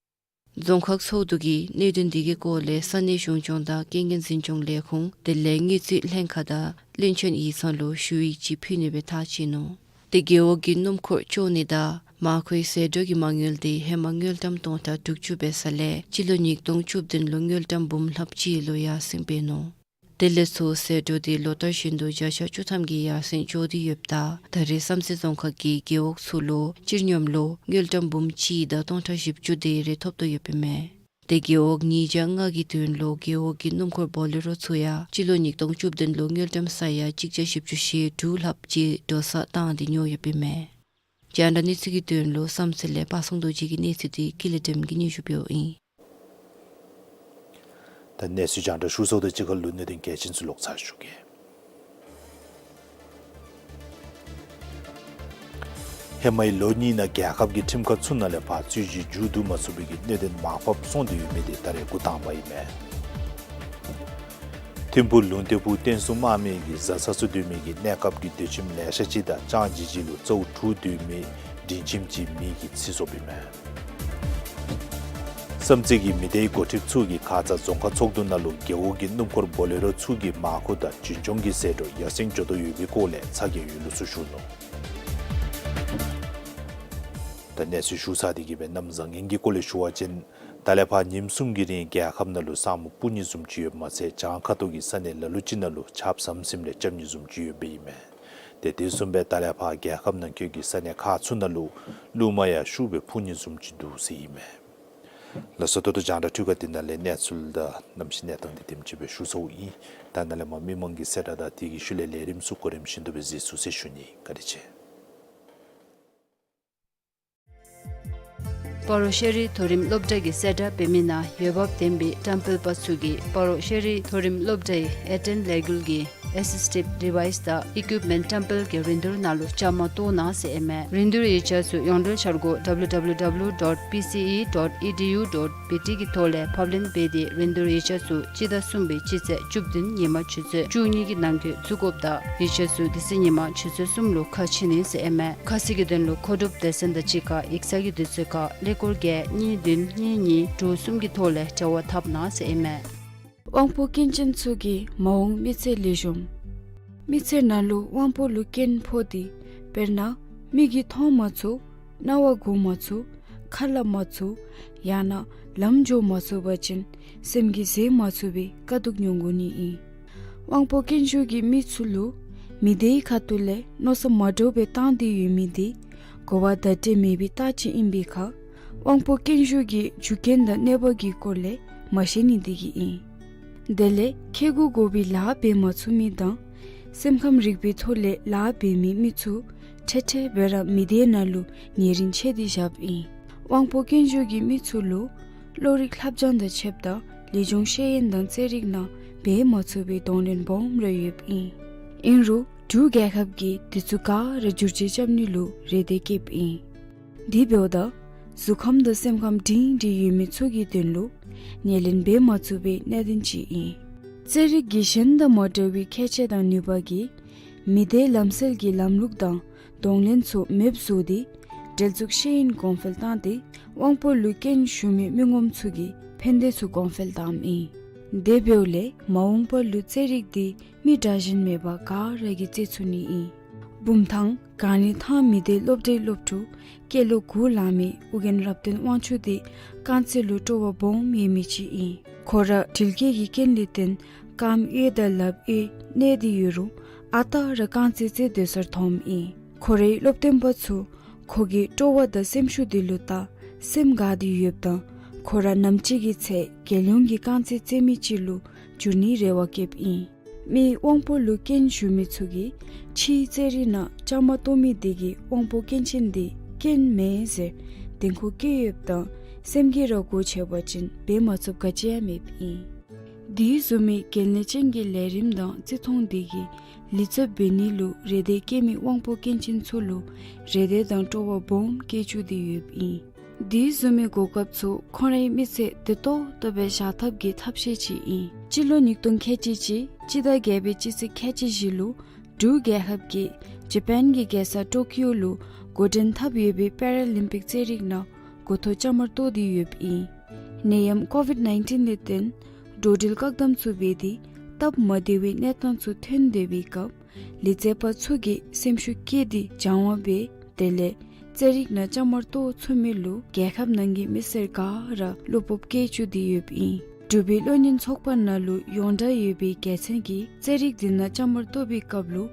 རྫོང་ཁག་ཚོགས་འདུ་གིས་གནད་དོན་འདི་གི་སྐོར་ལས་ས་གནས་གཞུང་སྐྱོང་དང་རྐྱེན་ངན་འཛིན་སྐྱོང་ལས་ཁུངས་དེ་ལས་དངུལ་རྩིས་ལྷན་ཁག་དང་བློན་ཆེན་ཡིག་ཚང་ལུ་ཞུ་ཡིག་ཅིག་ཕུལ་ནི་སྦེ་ཐག་བཅད་ནུག། ཏེ་རྒེད་འོག་གི་སྣུམ་འཁོར་བཅོ་ནི་དང་མར་ཁུའི་ཟད་འགྲོ་གི་མ་དངུལ་འདི་ཧེ་མ་དངུལ་ཀྲམ་སྟོང་ཕྲག་དྲུག་ཅུ་འབད་ས་ལས་སྤྱི་ལོ་ཉིས་སྟོང་བཅུ་བདུན་ལུ་དངུལ་ཀྲམ་འབུམ་ལྷགཔ་ཅིག་ལུ་ཡར་སེང་འབད་ནུག། དེ་ལས་ཚུར་ཟད་འགྲོ་འདི་ལོ་ལྟར་བཞིན་དུ་བརྒྱ་ཆ་བཅུ་ཐམ་གྱིས་ཡར་སེང་འགྱོ་སྟེ་ཡོདཔ་ད་ད་རེས་བསམ་རྩེ་རྫོང་ཁག་གི་རྒེད་འོག་ཚུ་ལུ་སྤྱིར་སྙོམས་ལུ་དངུལ་ཀྲམ་འབུམ་གཅིག་དང་སྟོང་ཕྲག་བཞི་བཅུ་དེ་རེ་ཐོབ་དོ་ཡོདཔ་ཨིན་མས། ཏེ་རྒེད་འོག་ཉིས་བརྒྱ་ལྔ་གི་དོན་ལུ་རྒེད་འོག་གི་སྣུམ་འཁོར་བོ་ལེ་རོ་ཚུ་ཡང་སྤྱི་ལོ་ཉིས་སྟོང་བཅུ་བདུན་ལུ་དངུལ་ཀྲམ་ས་ཡ་གཅིག་བརྒྱ་བཞི་བཅུ་ཞེ་དྲུག་ལྷགཔ་ཅིག་འགྲོ་སོང་བཏང་སྟེ་ཉོ་ཡོདཔ་ཨིན་མས། རྒྱང་བསྒྲགས་གནས་ཚུལ་གྱི་དོན་ལུ་བསམ་རྩེ་ལས་པ་སངས་རྡོ་རྗེ་གི་གནས་ཚུལ་འདི་ཀུན་ལེགས་སྒྲོལམ་གིས་སྙན་ཞུ་འབདཝ་ཨིན། ད་གནས་ཚུལ་རྒྱང་བསྒྲགས་ཞུ་ཚརཝ་དང་གཅིག་ཁར་ལུ་གནད་དོན་གལ་ཆེན་ཚུ་ལོག་ཚར་ཞུ་གེ། ཧེ་མའི་ལོ་གཉིས་ནང་རྒྱལ་ཁབ་ཀྱི་ཁྲིམས་ཁང་ཚུ་ནང་ལས་ཕར་རྩོད་གཞི་མཇུག་བསྡུ་མ་ཚུགས་པའི་གི་གནད་དོན་མར་ཕབ་སོང་སྟེ་ཡོད་མི་འདི་ད་རེས་འགོ་དང་པ་ཨིན་མས། ཐིམ་ཕུག་ལུང་བསྟན་ཕུག་བསྟན་སྲུང་དམག་མི་གིས་བཟའ་ཚང་ཚུ་སྡོད་མི་གི་གནས་སྐབས་ཀྱི་སྡོད་ཁྱིམ་ལེ་ཤ་ཅིག་དང་ལྕང་ཇི་ཇི་ལུ་རྩ་བོ་དྲུག་སྡོད་མི་མགྲོན་ཁྱིམ་ཅིག་མེ་གིས་འཚིག་སོངམ་ཨིན་མས། བསམ་རྩེ་གི་མི་སྡེའི་འགོ་ཁྲིདཔ་ཚུ་གིས་ཁ་ཙ་རྫོང་ཁག་ཚོགས་འདུ་ནང་ལུ་རྒེད་འོག་གི་སྣུམ་འཁོར་བོ་ལེ་རོ་ཚུ་གི་མར་ཁུ་དང་འབྱིན་སྐྱོང་གི་ཟད་འགྲོ་ཡར་སེང་འགྱོ་དོ་ཡོད་པའི་སྐོར་ལས་ཚ་གྱང་ཡོད་ལུགས་ཚུ་ཞུ་ནུག། ད་གནས་ཚུལ་ཞུ་ཚར་ཏེ་གི་སྦེ་གནམ་བཟང་ངན་གྱི་སྐོར་ལས་ཞུ་བ་ཅིན་ད་ལས་ཕར་ཉིནམ་གསུམ་གྱི་རིང་རྒྱལ་ཁབ་ནང་ལུ་ས་སྨུག་སྤུབ་ནི་བཟུམ་ཅིག་ཡོདཔ་མ་ཚད་བྱང་ཁ་ཐུག་གི་ས་གནས་ལ་ལུ་ཅིག་ནང་ལུ་ཆརཔ་ཟམ་ཟིམ་རེ་རྐྱབ་ནི་བཟུམ་ཅིག་ཡོདཔ་ཨིན་མས། ཏེ་དེ་བཟུམ་སྦེ་ད་ལས་ཕར་རྒྱལ་ཁབ་ནང་འཁོད་ཀྱི་ས་གནས་ཁག་ཚུ་ནང་ལུ་རླུང་མ་ཡང་ཤུགས་སྦེ་འཕུ་ནི་བཟུམ་ཅིག་འདུག་ཟེར་ཨིན་མས། ལགས་སོ། ད་ལྟོ་རྒྱང་བསྒྲགས་འཕྲུལ་ཁང་འདི་ནང་ལས་གནས་ཚུལ་དང་གནམ་གཤིས་གནས་སྟངས་འདི་དེམ་ཅིག་སྦེ་ཞུ་ཚརཝ་ཨིན། ད་ནཱ་ལས་མར་མི་མང་གི་གསལ་བསྒྲགས་དང་དེ་གི་ཤུལ་ལས་ལས་རིམ་ཚུ་གོ་རིམ་བཞིན་དུ་སྦེ་གཟིགས་ཚུགས་ཟེར་ཞུ་ནི། བཀའ་དྲིན་ཆེ། སྤ་རོ་ཤེས་རིག་མཐོ་རིམ་སློབ་གྲྭ་གི་གསལ་བསྒྲགས་འབད་མི་ནང་འོས་འབབ་ལྡན་པའི་བཀྲམ་སྤེལ་པ་ཚུ་གིས་སྤ་རོ་ཤེས་རིག་མཐོ་རིམ་སློབ་གྲྭའི་ཨེ་ཊེན་ལས་འགུལ་གྱི་ཨེ་སི་སི་ཊིབ་ཌི་ཝའིས་དང་ཨི་ཀུའིཔ་མེནཊ་བཀྲམ་སྤེལ་གྱི་རིན་བསྡུར་ནང་ལུ་བཅའ་མར་གཏོགས་གནང་ཟེར་ཨིན་མས། རིན་བསྡུར་ཡིག་ཆ་ཚུ་ཡོངས་འབྲེལ་འཆར་སྒོ་W W W dot P C E dot E D U dot B T གི་ཐོག་ལས་ཕབ་ལེན་འབད་དེ་རིན་བསྡུར་ཡིག་ཆ་ཚུ་སྤྱི་ཟླ་གསུམ་པའི་སྤྱི་ཚེས་བཅུ་བདུན་ཉིན་མ་ཆུ་ཚོད་བཅུ་གཉིས་ཀྱི་ནང་འཁོད་བཙུགས་དགོཔ་དང་ཡིག་ཆ་ཚུ་དེ་ཚེ་ཉིན་མ་ཆུ་ཚོད་གསུམ་ལུ་ཁ་ཕྱེ་ནི་ཟེར་ཨིན་མས། ཁ་གསལ་གྱི་དོན་ལུ་མཁོ་སྒྲུབ་སྡེ་ཚན་དང་གཅིག་ཁར་ཡིག་ཚང་གི་དུས་ཚོད་ཁར་ཀླད་ཀོར་བརྒྱད་གཉིས་བདུན་གཉིས་གཉིས་དྲུག་གསུམ་གྱི་ཐོག་ལས་འབྲེལ་བ་འཐབ་གནང་ཟེར་ཨིན་མས། དབང་པོ་སྐྱོན་ཅན་ཚུ་གི་མ་འོངས་མི་ཚེ་ལེགས་ཤོམ། མི་ཚེ་ནང་ལུ་དབང་པོ་ལུ་སྐྱོན་ཕོག་སྟེ་དཔེར་ན་མིག་གིས་མཐོང་མ་ཚུགས། རྣ་བ་གོ་མ་ཚུགས། ཁ་སླབ་མ་ཚུགས། ཡང་ན་ལམ་འགྱོ་མ་ཚུགས་པ་ཅིན་སེམས་ཀྱིས་བཟོད་མ་ཚུགས་པའི་དཀའ་སྡུག་མྱོང་དགོ་ནི་ཨིན། དབང་པོ་སྐྱོན་ཤོས་ཀྱི་མི་ཚུ་ལུ་མི་སྡེའི་ཁ་ཐུག་ལས་མནོ་བསམ་མ་འདྲཝ་སྦེ་བཏང་སྟེ་ཡོད་མི་འདི་གོ་བ་བརྡ་སྤྲོད་མེད་པའི་རྟགས་ཅིག་ཨིན་པའི་ཁར་དབང་པོ་སྐྱོན་ཤོས་ཀྱི་རྒྱུ་རྐྱེན་དང་གནོད་པ་གི་སྐོར་ལས་མ་ཤེས་ནི་འདི་གིས་ཨིན། དེ་ལས་ཁེ་གུ་དགོ་པའི་ལཱ་འབད་མ་ཚུགས་མི་དང་སེམས་ཁམས་རིག་པའི་ཐོག་ལས་ལཱ་འབད་མི་མི་ཚུ་ འཕྲལ་འཕྲལ་སྦེ་ར་མི་སྡེ་ནང་ལུ་ཉེ་རིང་ཆད་དེ་བཞགཔ་ཨིན། དབང་པོ་སྐྱོན་ཤོས་ཀྱི་མི་ཚུ་ལུ་བློ་རིག་ལྷབ་སྦྱང་དང་ཕྱདཔ་ད་ལེགས་ཤོམ་ཤེས་ཡོན་དང་རྩེད་རིགས་ནང་འབད་མ་ཚུགས་པའི་གདོང་ལེན་སྦོམ་ར་ཡོདཔ་ཨིན། ཨིན་རུང་འབྲུག་རྒྱལ་ཁབ་ཀྱིས་དེ་ཚུ་ག་ར་བསྒྱུར་བཅོས་རྐྱབ་ནི་ལུ་རེ་འདོད་བསྐྱེདཔ་ཨིན། དེ་འབདཝ་ད་གཟུགས་ཁམས་དང་སེམས་ཁམས་སྒྲིང་སྒྲི་ཡོད་མི་ཚུ་གི་དོན་ལུ་ཉེར་ལེན་འབད་མ་ཚུགས་པའི་གནད་དོན་ཅིག་ཨིན། རྩེད་རིགས་ཀྱི་གཞན་དང་མ་འདྲ་བའི་ཁྱད་ཆོས་དང་ནུས་པ་གིས་མི་སྡེའི་ལམ་སྲོལ་གྱི་ལམ་ལུགས་དང་གདོང་ལེན་ཚུ་མེདཔ་བཟོ་སྟེ་འབྲེལ་འཛུགས་ཤེས་ཡོན་གོང་འཕེལ་བཏང་སྟེ་དབང་པོ་ལུ་སྐྱོན་ཞུགས་མི་མི་ངོམ་ཚུ་གི་ཕན་བདེ་ཚུ་གོང་འཕེལ་བཏངམ་ཨིན། དེ་འབདཝ་ལས་མ་འོངས་པ་ལུ་རྩེད་རིགས་འདི་མི་དྲག་ཞན་མེད་པར་ག་ར་གིས་རྩེད་ཚུགས་ནི་ཨིན། བུམ་ཐང་གངས་རི་ཐང་མི་སྡེའི་སློབ་གྲྭའི་སློབ་ཕྲུག་སྐྱེས་ལོ་དགུ་ལང་མི་ཨོ་རྒྱན་རབ་བརྟན་དབང་ཕྱུག་འདི་རྐང་རྩེད་ལུ་སྤྲོ་བ་སྦོམ་ཡོད་མི་ཅིག་ཨིན། ཁོ་ར་དྲིལ་སྐྱེས་ཀྱི་རྐྱེན་ལས་བརྟེན་རྐངམ་གཡས་དང་ལགཔ་གཡས་གནད་དེ་ཡོད་རུང་ཨ་རྟག་ར་རྐང་རྩེད་རྩེད་སྡོད་སར་འཐོནམ་ཨིན། ཁོ་རའི་སློབ་སྟོན་པ་ཚུ་ཁོ་གི་སྤྲོ་བ་དང་སེམས་ཤུགས་དེ་ལུ་བལྟ་སེམས་དགའ་སྟེ་ཡོདཔ་ད་ཁོ་ར་ནམ་ཅིག་གི་ཚེ་རྒྱལ་ཡོངས་ཀྱི་རྐང་རྩེད་རྩེད་མི་ཅིག་ལུ་འགྱུར་ནིའི་རེ་བ་བསྐྱེདཔ་ཨིན། མི་དབང་པོ་ལུ་སྐྱོན་ཞུགས་མི་ཚུ་གིས་ཕྱིའི་རྩེད་རིགས་ནང་བཅའ་མར་གཏོགས་མི་དེ་གིས་དབང་པོ་སྐྱོན་ཅན་དེ་སྐྱོན་མེན་ཟེར་བདེན་ཁོག་བསྐྱེད་ཡོདཔ་ད་སེམས་ཀྱིས་ར་སྒོ་ཕྱེ་བ་ཅིན་འབད་མ་ཚུགསཔ་ག་ཅི་ཡང་མེདཔ་ཨིན། དེ་བཟུམ་མའི་གལ་གནད་ཅན་གྱི་ལས་རིམ་དང་བརྩི་མཐོང་དེ་གིས་ལེགས་བཅོས་འབད་ནི་ལུ་རེ་འདོད་བསྐྱེད་མི་དབང་པོ་སྐྱོན་ཅན་ཚུ་ལུ་རེ་འདོད་དང་སྤྲོ་བ་སྦོམ་བསྐྱེད་བཅུག་སྟེ་ཡོདཔ་ཨིན། དེ་བཟུམ་མའི་གོ་སྐབས་ཚུ་ཁོང་རའི་མི་ཚེ་བདེ་ཏོག་ཏོ་སྦེ་བཞག་ཐབས་ཀྱི་ཐབས་ཤེས་ཅིག་ཨིན། སྤྱི་ལོ་ཉིས་སྟོང་ཁལ་གཅིག་གཅིག་སྤྱི་ཟླ་བརྒྱད་པའི་སྤྱི་ཚེས་ཁལ་གཅིག་བཞི་ལུ་འབྲུག་རྒྱལ་ཁབ་ཀྱིས་ཇ་པཱན་གྱི་རྒྱལ་ས་ཊོ་ཀིའོ་ལུ་འགོ་འདྲེན་འཐབ་ཡོད་པའི་པེ་ར་ལིམ་པིག་རྩེད་རིགས་ནང་འགོ་ཐོག་བཅའ་མར་གཏོགས་ཏེ་ཡོདཔ་ཨིན། ནད་ཡམས་ཀོ་ཝིཌ་ནའིན་ཊིན་ལས་བརྟེན་འགྲོ་འགྲུལ་བཀག་དམ་ཚུ་འབད་དེ་སྟབས་མ་བདེ་བའི་གནས་སྟངས་ཚུ་ཐོན་སྡོད་པའི་སྐབས་ལུས་རྩལ་པ་ཚུ་གིས་སེམས་ཤུགས་བསྐྱེད་དེ་སྦྱང་བ་འབད་དེ་ལས་རྩེད་རིགས་ནང་བཅའ་མར་གཏོགས་ཚུགས་མི་ལུ་རྒྱལ་ཁབ་ནང་གི་མི་སེར་ག་ར་བློ་སྤོབས་བསྐྱེད་བཅུག་སྟེ་ཡོདཔ་ཨིན། འབྲུག་པའི་བློ་གཉེར་ཚོགས་པ་ནང་ལུ་ཡོངས་གྲགས་ཡོད་པའི་རྒྱལ་མཚན་གྱིས་རྩེད་རིགས་འདི་ནང་བཅའ་མར་གཏོགས་པའི་སྐབས་ལུ་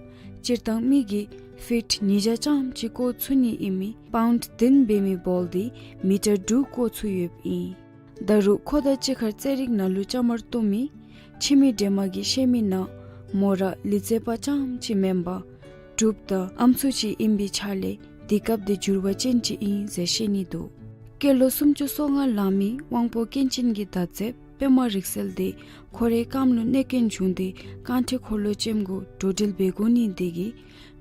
སྤྱིར་བཏང་མི་གིས་ཕིཊ་ཉིས་བརྒྱ་ཙམ་ཅིག་བཀོ་ཚུགས་ནི་ཨིན་མི་པའུནཌ་བདུན་འབད་མི་བཱོལ་འདི་མི་ཊར་དྲུག་བཀོ་ཚུགས་ཡོདཔ་ཨིན། ད་རུང་ཁོ་དང་གཅིག་ཁར་རྩེད་རིགས་ནང་ལུ་བཅའ་མར་གཏོགས་མི་ཕྱི་མི་འདྲེས་མ་གིས་བཤད་མི་ནང་མོ་ར་ལུས་རྩལ་པ་རྐྱངམ་ཅིག་མེན་པར་འབྲུགཔ་དང་ཨམ་སྲུ་ཅིག་ཨིན་པའི་ཆ་ལས་དེ་སྐབས་དེ་འགྱུར་བ་ཅན་ཅིག་ཨིན་ཟེར་བཤད་ནི་འདུག། སྐྱེས་ལོ་སུམ་ཅུ་སོ་ལྔ་ལང་མི་དབང་པོ་སྐྱོན་ཅན་གྱི་མདའ་རྩེདཔ་པདྨ་རིག་གསལ་དེ་ཁོ་རའི་རྐངམ་ལུ་གནོད་སྐྱོན་བྱུང་སྟེ་རྐང་ཁྲི་འཁོར་ལོ་ཅན་གུ་འགྲོ་འགྲུལ་འབད་དགོ་ནི་དེ་གིས་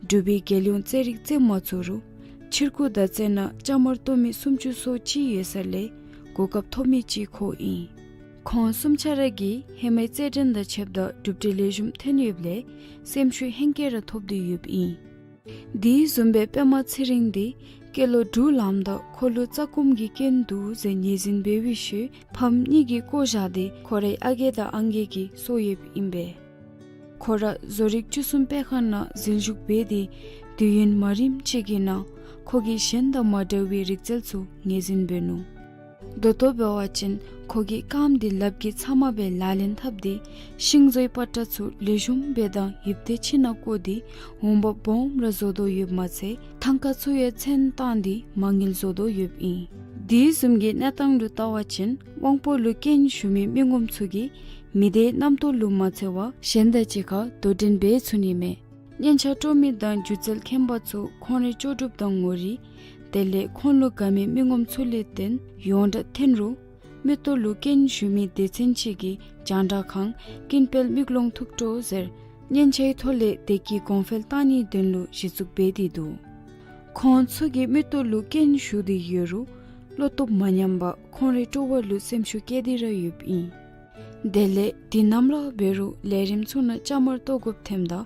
འབྲུག་པའི་རྒྱལ་ཡོངས་རྩེད་རིགས་རྩེད་མ་ཚུགས་རུང་ཕྱིར་འགྱུར་མདའ་རྩེད་ནང་བཅའ་མར་གཏོགས་མི་སུམ་ཅུ་སོ་གཅིག་ཡོད་ས་ལས་གོ་སྐབས་ཐོབ་མི་ཅིག་ཁོ་ཨིན། ཁོང་གསུམ་ཆ་ར་གིས་ཧེ་མའི་རྩེད་འགྲན་དང་ཕྱདཔ་ད་གྲུབ་འབྲས་ལེགས་ཤོམ་ཐོན་ཡོདཔ་ལས་སེམས་ཤུགས་ཧེང་སྐལ་ར་ཐོབ་སྟེ་ཡོདཔ་ཨིན། དེ་བཟུམ་སྦེ་པདྨ་ཚེ་རིང་འདི་སྐྱེས་ལོ་དྲུག་ལངམ་ད་ཁོ་ལུ་རྩ་སྐོམ་གྱི་རྐྱེན་འདུག་ཟེར་ངོས་འཛིན་འབད་བའི་ཤུལ་ཕམ་གཉིས་ཀྱིས་བཀོ་བཞག་སྟེ་ཁོ་རའི་ཨ་རྒས་དང་ཨང་རྒས་ཀྱིས་གསོ་ཡོདཔ་ཨིན་པས། ཁོ་ར་བཟོ་རིག་བཅུ་གསུམ་དཔེ་ཁང་ནང་འཛུལ་ཞུགས་འབད་དེ་དུས་ཡུན་མ་རིངམ་ཅིག་གི་ནང་ཁོ་གིས་གཞན་དང་མ་འདྲ་བའི་རིག་རྩལ་ཚུ་ངོས་འཛིན་འབད་ནུག། ད་ལྟོ་འབད་བ་ཅིན་ཁོ་གིས་རྐངམ་དེ་ལགཔ་གིས་ཚབ་མ་སྦེ་ལག་ལེན་འཐབ་སྟེ་ཤིང་བཟོའི་པ་ཏྲ་ཚུ་ལེགས་ཤོམ་སྦེ་དང་ཡིབ་སྟེ་ཕྱི་ནང་བཀོ་སྟེ་འོང་འབབ་སྦོམ་ར་བཟོ་དོ་ཡོདཔ་མ་ཚད་ཐང་ཀ་ཚུ་ཡང་ཚོན་བཏང་སྟེ་མ་དངུལ་བཟོ་དོ་ཡོདཔ་ཨིན། དེ་བཟུམ་གྱི་གནས་སྟངས་ལུ་བལྟ་བ་ཅིན་དབང་པོ་ལུ་སྐྱོན་ཞུགས་མི་མི་ངོམ་ཚུ་གིས་མི་སྡེའི་རྣམ་རྟོག་ལུ་མ་འཚེར་བར་གཞན་དང་གཅིག་ཁར་དོ་འགྲན་འབད་ཚུགས་ནི་མས། སྙན་ཆ་དཀྲོག་མི་དང་སྒྱུ་རྩལ་མཁན་པ་ཚུ་ཁོང་རའི་ལྕོགས་གྲུབ་དང་ངོ་རིས་དེ་ལས་ཁོང་ལུ་དགའ་མི་མི་ངོམ་ཚུ་ལས་བརྟེན་ཡོངས་གྲགས་ཐོན་རུང་མིག་ཏོ་ལུ་སྐྱོན་ཞུགས་མི་སྡེ་ཚན་ཅིག་གིས་རྒྱང་བསྒྲགས་ཁང་ཀུན་སྤེལ་མིག་ལོང་ཐུགས་སྤྲོ་ཟེར་སྙན་ཆའི་ཐོག་ལས་བདེ་སྐྱིད་གོང་འཕེལ་བཏང་ནིའི་དོན་ལུ་གཞི་བཙུགས་འབད་དེ་འདུག། ཁོང་ཚུ་གིས་མིག་ཏོ་ལུ་སྐྱོན་ཞུགས་ཏེ་ཡོད་རུང་བློ་སྟོབས་མ་ཉམས་པར་ཁོང་རའི་སྤྲོ་བ་ལུ་སེམས་ཤུགས་བསྐྱེད་དེ་ར་ཡོདཔ་ཨིན། དེ་ལས་དུས་ནམ་ར་འབད་རུང་ལས་རིམ་ཚུ་ནང་བཅའ་མར་གཏོགས་དགོཔ་ཐོནམ་ད་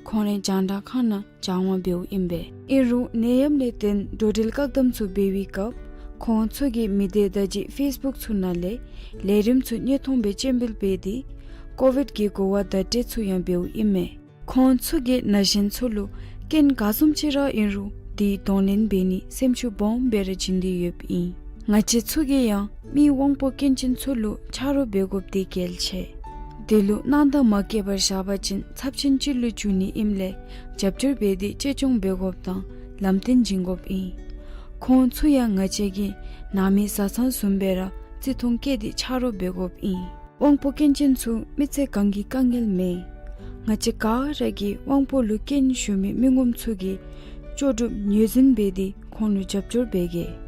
ཁོང་རའི་རྒྱང་བསྒྲགས་ཁང་ནང་སྦྱང་བ་འབདཝ་ཨིན་པས། ཨིན་རུང་ནད་ཡམས་ལས་བརྟེན་འགྲོ་འགྲུལ་བཀག་དམ་ཚུ་འབད་བའི་སྐབས་ཁོང་ཚུ་གིས་མི་སྡེ་བརྡ་བརྒྱུད་ཕེསི་བུཀ་ཚུ་ནང་ལས་ལས་རིམ་ཚུ་དངོས་མཐོང་སྦེ་སྤྱན་འབུལ་འབད་དེ་ཀོ་ཝིཌ་ཀྱི་གོ་བ་བརྡ་སྤྲོད་ཚུ་ཡང་འབདཝ་ཨིན་མས། ཁོང་ཚུ་གིས་ན་གཞོན་ཚུ་ལུ་རྐྱེན་ག་བཟུམ་ཅིག་ར་ཨིན་རུང་དེ་གདོང་ལེན་འབད་ནི་སེམས་ཤུགས་སྦོམ་སྦེ་ར་བྱིན་ཏེ་ཡོདཔ་ཨིན། ང་བཅས་ཚུ་གིས་ཡང་མི་དབང་པོ་སྐྱོན་ཅན་ཚུ་ལུ་ཆ་རོགས་འབད་དགོཔ་དེ་གལ་ཆེ། དེ་ལུ་སྣང་དག་མ་བསྐྱེད་པར་བཞག་པ་ཅིན་ཚབས་ཆེན་ཅིག་ལུ་འགྱུར་ནི་ཨིནམ་ལས་རྒྱབ་སྐྱོར་འབད་དེ་གཅེས་སྐྱོང་འབད་དགོཔ་དང་ལམ་སྟོན་བྱིན་དགོཔ་ཨིན། ཁོང་ཚུ་ཡང་ང་བཅས་ཀྱི་ནང་མི་བཟའ་ཚང་བཟུམ་སྦེ་ར་བརྩི་མཐོང་བསྐྱེད་དེ་ཆ་རོགས་འབད་དགོཔ་ཨིན། དབང་པོ་སྐྱོན་ཅན་ཚུ་མི་ཚེ་གང་གི་དཀའ་ངལ་མེན། ང་བཅས་ག་ར་གིས་དབང་པོ་ལུ་སྐྱོན་ཞུགས་མི་མི་ངོམ་ཚུ་གི་ ལྕོགས་གྲུབ་ངོས་འཛིན་འབད་དེ་ཁོང་ལུ་རྒྱབ་སྐྱོར་འབད་གེ།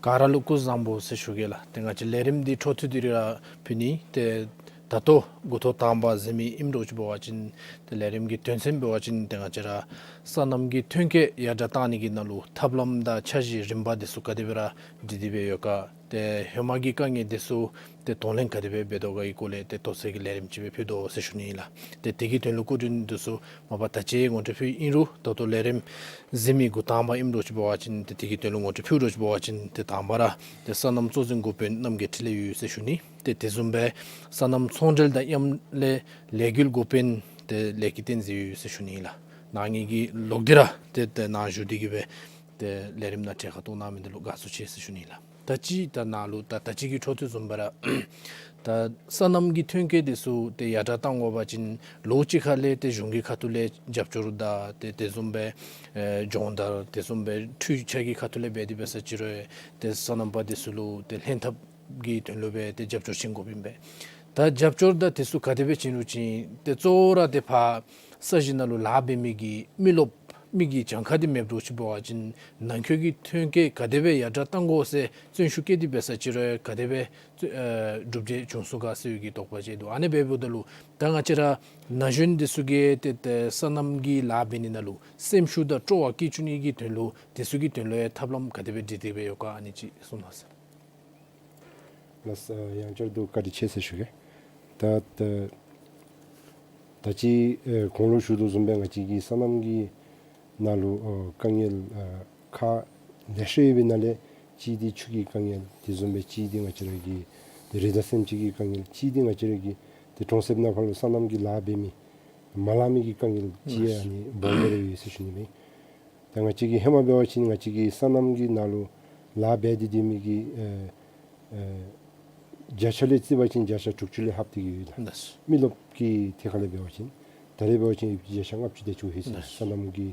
ག་ར་ལུ་སྐུ་གཟུགས་བཟང་པོ་ཟེར་ཞུ་གེ་ལགས། ཏེ་ང་བཅས་ལས་རིམ་འདི་འཕྲོ་མཐུད་དེ་ར་ཕུལ་ནི། ཏེ་ད་ལྟོ་འགོ་ཐོག་དང་པ་གཟིགས་མི་ཨིནམ་འདྲཝ་ཅིག་འབད་བ་ཅིན་ཏེ་ལས་རིམ་གྱི་དོན་ཚན་འབད་བ་ཅིན་ཏེ་ང་བཅས་ར་སོ་ནམ་གྱི་ཐོན་སྐྱེད་ཡར་དྲག་གཏང་ནི་གི་ནང་ལུ་ཐབས་ལམ་དང་འཆར་གཞི་རིམ་པ་འདི་ཚུ་ག་དེ་སྦེ་ར་སྒྲིག་སྟེ་སྦེ་ཡོད་ག། ཏེ་ཧེ་མ་གི་དཀའ་ངལ་འདི་ཚུ་ཏེ་གདོང་ལེན་ག་དེ་སྦེ་འབད་དོ་ག་གི་སྐོར་ལས་ཏེ་དོགས་སེལ་གྱི་ལས་རིམ་ཅིག་སྦེ་ཕུལ་དོ་ཟེར་ཞུ་ནི་ཨིན་ལགས། ཏེ་དེ་གི་དོན་ལུ་སྐུ་མགྲོན་འདི་ཚུ་མ་པ་ད་ཅི་ངོ་སྤྲོད་ཕུལ་ཨིན་རུང་ད་ལྟོ་ལས་རིམ་གཟིགས་མི་འགོ་དང་པ་ཨིནམ་འདྲཝ་ཅིག་འབད་བ་ཅིན་ཏེ་དེ་གི་དོན་ལུ་ངོ་སྤྲོད་ཕུལཝ་འདྲཝ་ཅིག་འབད་བ་ཅིན་ཏེ་དང་པ་ར་ཏེ་སོ་ནམ་གཙོ་འཛིན་འགོ་དཔོན་རྣམ་རྒྱལ་འཕྲིན་ལས་ཡོད་ཟེར་ཞུ་ནི། ཏེ་དེ་བཟུམ་སྦེ་སོ་ནམ་ཚོང་འབྲེལ་དང་མཉམ་ལས་ལས་འགུལ་འགོ་དཔོན་ཏེ་ལས་ཀྱི་བསྟན་འཛིན་ཡོད་ཟེར་ཞུ་ནི་ཨིན་ལགས། ན་ངེ་གི་ལོག་སྟེ་ར་ཏེ་ཏེ་ནཱ་བཞུགས་ཏེ་གི་སྦེ་ཏེ་ལས་རིམ་ནང་གྲལ་ཁར་གཏོགས་གནང་མི་འདི་ལུ་དགའ་ཚོར་ཆེ་ཟེར་ཞུ་ནི་ཨིན་ལགས། ད་ཅི་ད་ནཱ་ལུ་ད་ད་ཅི་གི་འཕྲོ་མཐུད་བཟུམ་སྦེ་ར་ད་སོ་ནམ་གྱི་ཐོན་སྐྱེད་འདི་ཚུ་ཏེ་ཡར་དྲག་གཏང་དགོ་པ་ཅིན་ལོ་གཅིག་ཁ་ལས་ཏེ་གཞུང་གི་ཁ་ཐུག་ལས་རྒྱབ་སྐྱོར་དང་ཏེ་དེ་བཟུམ་སྦེ་ཨེ་སྦྱོང་བརྡར་དེ་བཟུམ་སྦེ་འཕྲུལ་ཆས་ཀྱི་ཁ་ཐུག་ལས་འབད་དེ་འབད་ས་ཅིག་རུང་ཏེ་སོ་ནམ་པ་འདི་ཚུ་ལུ་ཏེ་ལྷན་ཐབས་ཀྱི་དོན་ལུ་སྦེ་ཏེ་རྒྱབ་སྐྱོར་བྱིན་དགོཔ་ཨིན་པས། ད་རྒྱབ་སྐྱོར་དང་དེ་ཚུ་ག་དེ་སྦེ་བྱིན་རུང་ཅིག་ཏེ་གཙོ་བོ་ར་ཏེ་ཕར་ས་གཞི་ནང་ལུ་ལཱ་འབད་མི་གི་མི་རློབས་མི་གི་གྱངས་ཁ་འདི་མེདཔ་འདྲཝ་ཅིག་འབད་བ་ཅིན་ནང་འཁོད་ཀྱི་ཐོན་སྐྱེད་ག་དེ་སྦེ་ཡར་དྲག་གཏང་དགོ་ཟེར་བརྩོན་ཤུགས་བསྐྱེད་དེ་འབད་ས་ཅིག་རུང་ག་དེ་སྦེ་ཨེ་གྲུབ་འབྲས་བྱུང་ཚུགས་ག་ཟེར་བའི་གི་དོགས་པ་ཅིག་འདུག། ཨ་ནི་འབདཝ་ད་ལུ་ད་ང་བཅས་ར་ན་གཞོན་འདི་ཚུ་གིས་ཏེ་ཏེ་སོ་ནམ་གྱི་ལཱ་འབད་ནི་ནང་ལུ་སེམས་ཤུགས་དང་སྤྲོ་བ་སྐྱེ་བཅུག་ནི་གི་དོན་ལུ་དེ་ཚུ་གི་དོན་ལུ་ཡང་ཐབས་ལམ་ག་དེ་སྦེ་སྒྲིག་སྟེ་སྦེ་ཡོད་ག་ཨ་ནི་ཅིག་གསུང་གནང་ཟེར། ལགས་སོ། ཡང་བསྐྱར་དུ་བཀའ་དྲིན་ཆེ་ཟེར་ཞུ་གེ། ད་ད་ད་ཅི་ཨེ་གོང་ལུ་ཞུ་དོ་བཟུམ་སྦེ་ང་བཅས་ཀྱི་སོ་ནམ་གྱི་ནང་ལུ་ཨོ་དཀའ་ངལ་ཨ་ཁག་ལེ་ཤ་ཡོད་པའི་ནང་ལས་གཅིག་འདི་ཆུ་གི་དཀའ་ངལ། དེ་བཟུམ་སྦེ་གཅིག་འདི་ང་བཅས་ར་གི་ཏེ་རི་དྭགས་སེམས་ཅན་གྱི་དཀའ་ངལ། གཅིག་འདི་ང་བཅས་ར་གི་ཏེ་གྲོང་གསེབ་ནང་ཕར་ལུ་སོ་ནམ་གྱི་ལཱ་འབད་མི་མ་ལང་མི་གི་དཀའ་ངལ་ཅིག་ཨ་ནི་སྦོམ་སྦེ་ར་ཡོད་ཟེར་ཞུ་ནི་ཨིན། ད་ང་བཅས་ཀྱི་ཧེ་མ་འབད་བ་ཅིན་ང་བཅས་ཀྱི་སོ་ནམ་གྱི་ནང་ལུ་ལཱ་འབད་དེ་སྡོད་མི་གི་ཨེ་ཨེ་བརྒྱ་ཆ་ལས་བརྩི་བ་ཅིན་བརྒྱ་ཆ་དྲུག་ཅུ་ལས་ལྷག་སྟེ་གི་ཡོད་ལགས། ལགས། མི་རློབས་ཀྱི་ཐད་ཁ་ལས་འབད་བ་ཅིན་ད་རེས་འབད་བ་ཅིན་བརྒྱ་ཆ་ལྔ་བཅུ་དེ་ཅིག་ཡོད་ཟེར། ལགས། སོ་ནམ་གྱི་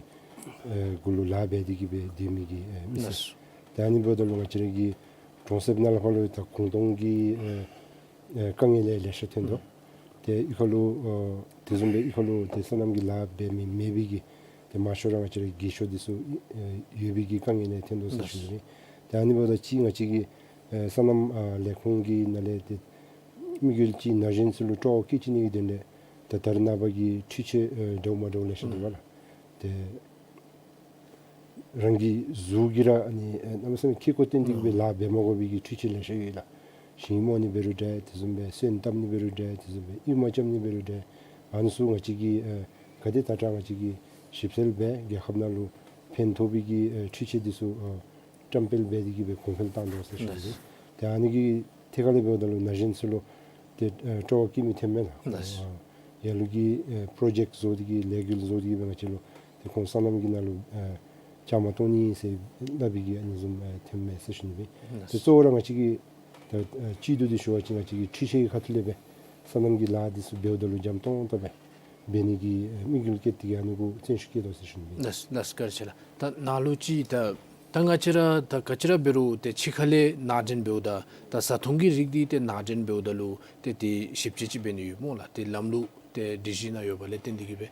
ཨེ་གུ་ལུ་ལཱ་འབད་དེ་གི་སྦེ་སྡོད་མི་གི་ཨེ་མི་ཟེར། ལགས། ད་ཨ་ནི་འབདཝ་ད་ལུ་ང་བཅས་ར་གི་གྲོང་གསེབ་ནང་ལུ་ཕར་ལུ་ད་ཁོང་སྟོང་གི་ཨེ་ཨེ་དཀའ་ངལ་ལེ་ལེ་ཤ་ཐོན་དོ། ཨུམ། ཏེ་ཨི་ཁ་ལུ་ཨོ་དེ་བཟུམ་སྦེ་ཨི་ཁ་ལུ་ཏེ་སོ་ནམ་གྱི་ལཱ་འབད་མི་མེད་པའི་གི་ཏེ་མང་ཤོས་ར་ང་བཅས་ར་རྒས་ཤོས་འདི་ཚུ་ཨེ་ཡོད་པའི་གི་དཀའ་ངལ་ལེ་ཐོན་དོ་ཟེར་ཞུ་ནི། ཏེ་ཨ་ནི་འབདཝ་ད་ཅིག་ང་བཅས་ཀྱི་ཨེ་སོ་ནམ་ཨ་ལས་ཁུངས་ཀྱི་ནང་ལས་ཏེ་དམིགས་ཡུལ་ཅིག་ན་གཞོན་ཚུ་ལུ་སྤྲོ་བ་སྐྱེ་བཅུག་ནི་གི་དོན་ལས་ད་ད་རེས་ནངས་པ་གི་འཕྲུལ་ཆས་ཨེ་འདྲཝ་མ་འདྲཝ་ལེ་ཤ་འདུག་པ་ལགས། ཏེ་རང་གི་གཟུགས་ཀྱིས་ར་ཨ་ནི་ཨེ་གནམ་མེད་ས་མེད་ཁེ་ཀོ་བཏོན་ཏེ་གི་སྦེ་ལཱ་འབད་མ་དགོ་པའི་གི་འཕྲུལ་ཆས་ལེ་ཤ་ཡོད་ལགས། ཞིང་རྨོ་ནི་འབད་རུང་འདྲ། དེ་བཟུམ་སྦེ་སོན་བཏབ་ནི་འབད་རུང་འདྲ། དེ་བཟུམ་སྦེ་གཡུས་མ་རྐྱབ་ནི་འབད་རུང་འདྲ། ཨ་ནི་ཚུ་ང་བཅས་ཀྱིས་ཨེ་ག་དེ་དྲག་དྲག་ང་བཅས་ཀྱིས་ཞིབ་འཚོལ་འབད་རྒྱལ་ཁབ་ནང་ལུ་ཕན་ཐོགས་པའི་གི་ཨེ་འཕྲུལ་ཆས་འདི་ཚུ་ཨེ་བཀྲམ་སྤེལ་འབད་དེ་གི་སྦེ་གོང་འཕེལ་བཏང་དོ་ཟེར་ཞུ་ནི། ལགས། ཏེ་ཨ་ནི་གི་ཐད་ཁ་ལས་འབདཝ་ད་ལུ་ན་གཞོན་ཚུ་ལུ་ཏེ་ཨེ་སྤྲོ་བ་སྐྱེ་མི་ཐོནམ་མས་ལགས། ལགས། ཨ་ལ་ལུ་གིས་ཨེ་པྲོ་ཇེཀཊ་བཟོ་སྟེ་གི་ལས་འགུལ་བཟོ་སྟེ་གི་སྦེ་ང་བཅས་ལུ་ཏེ་ཁོང་སོ་ནམ་གྱི་ནང་ལུ་ཨེ་བཅའ་མར་གཏོགས་ནི་ཟེར་སླབ་པའི་གི་ཨ་ནི་བཟུམ་ཨེ་ཐོནམ་མས་ཟེར་ཞུ་ནི་སྦེ། ལགས། ཏེ་གཙོ་བོ་ར་ང་བཅས་ཀྱིས་ད་ཨེ་སྤྱི་འཐུས་འདི་ཞུ་བ་ཅིན་ང་བཅས་ཀྱིས་འཕྲུལ་ཆས་ཀྱི་ཁ་ཐུག་ལས་སྦེ་སོ་ནམ་གྱི་ལཱ་འདི་ཚུ་འབདཝ་ད་ལུ་འཇམ་ཏོང་ཏོ་སྦེ་འབད་ནི་གི་ཨེ་དམིགས་ཡུལ་བསྐྱེད་དེ་གི་ཨ་ནི་གུ་བརྩོན་ཤུགས་བསྐྱེད་དོ་ཟེར་ཞུ་ནི་སྦེ། ལགས་ལགས། བཀའ་དྲིན་ཆེ་ལགས། ད་ནཱ་ལུ་ཅིག་ད་ད་ང་བཅས་ར་ད་ག་ཅི་ར་འབད་རུང་ཏེ་ཕྱི་ཁ་ལས་ནང་འདྲེན་འབདཝ་ད་ད་བཟའ་འཐུང་གི་རིགས་འདི་ཏེ་ནང་འདྲེན་འབདཝ་ད་ལུ་ཏེ་ཏེ་ཞིབ་དཔྱད་ཅིག་འབད་ནི་ཡོད་སྨོ་ལགས། ཏེ་ལམ་ལུགས་ཏེ་སྒྲིག་གཞི་ནང་ཡོད་པ་ལས་བརྟེན་ཏེ་གི་སྦེ།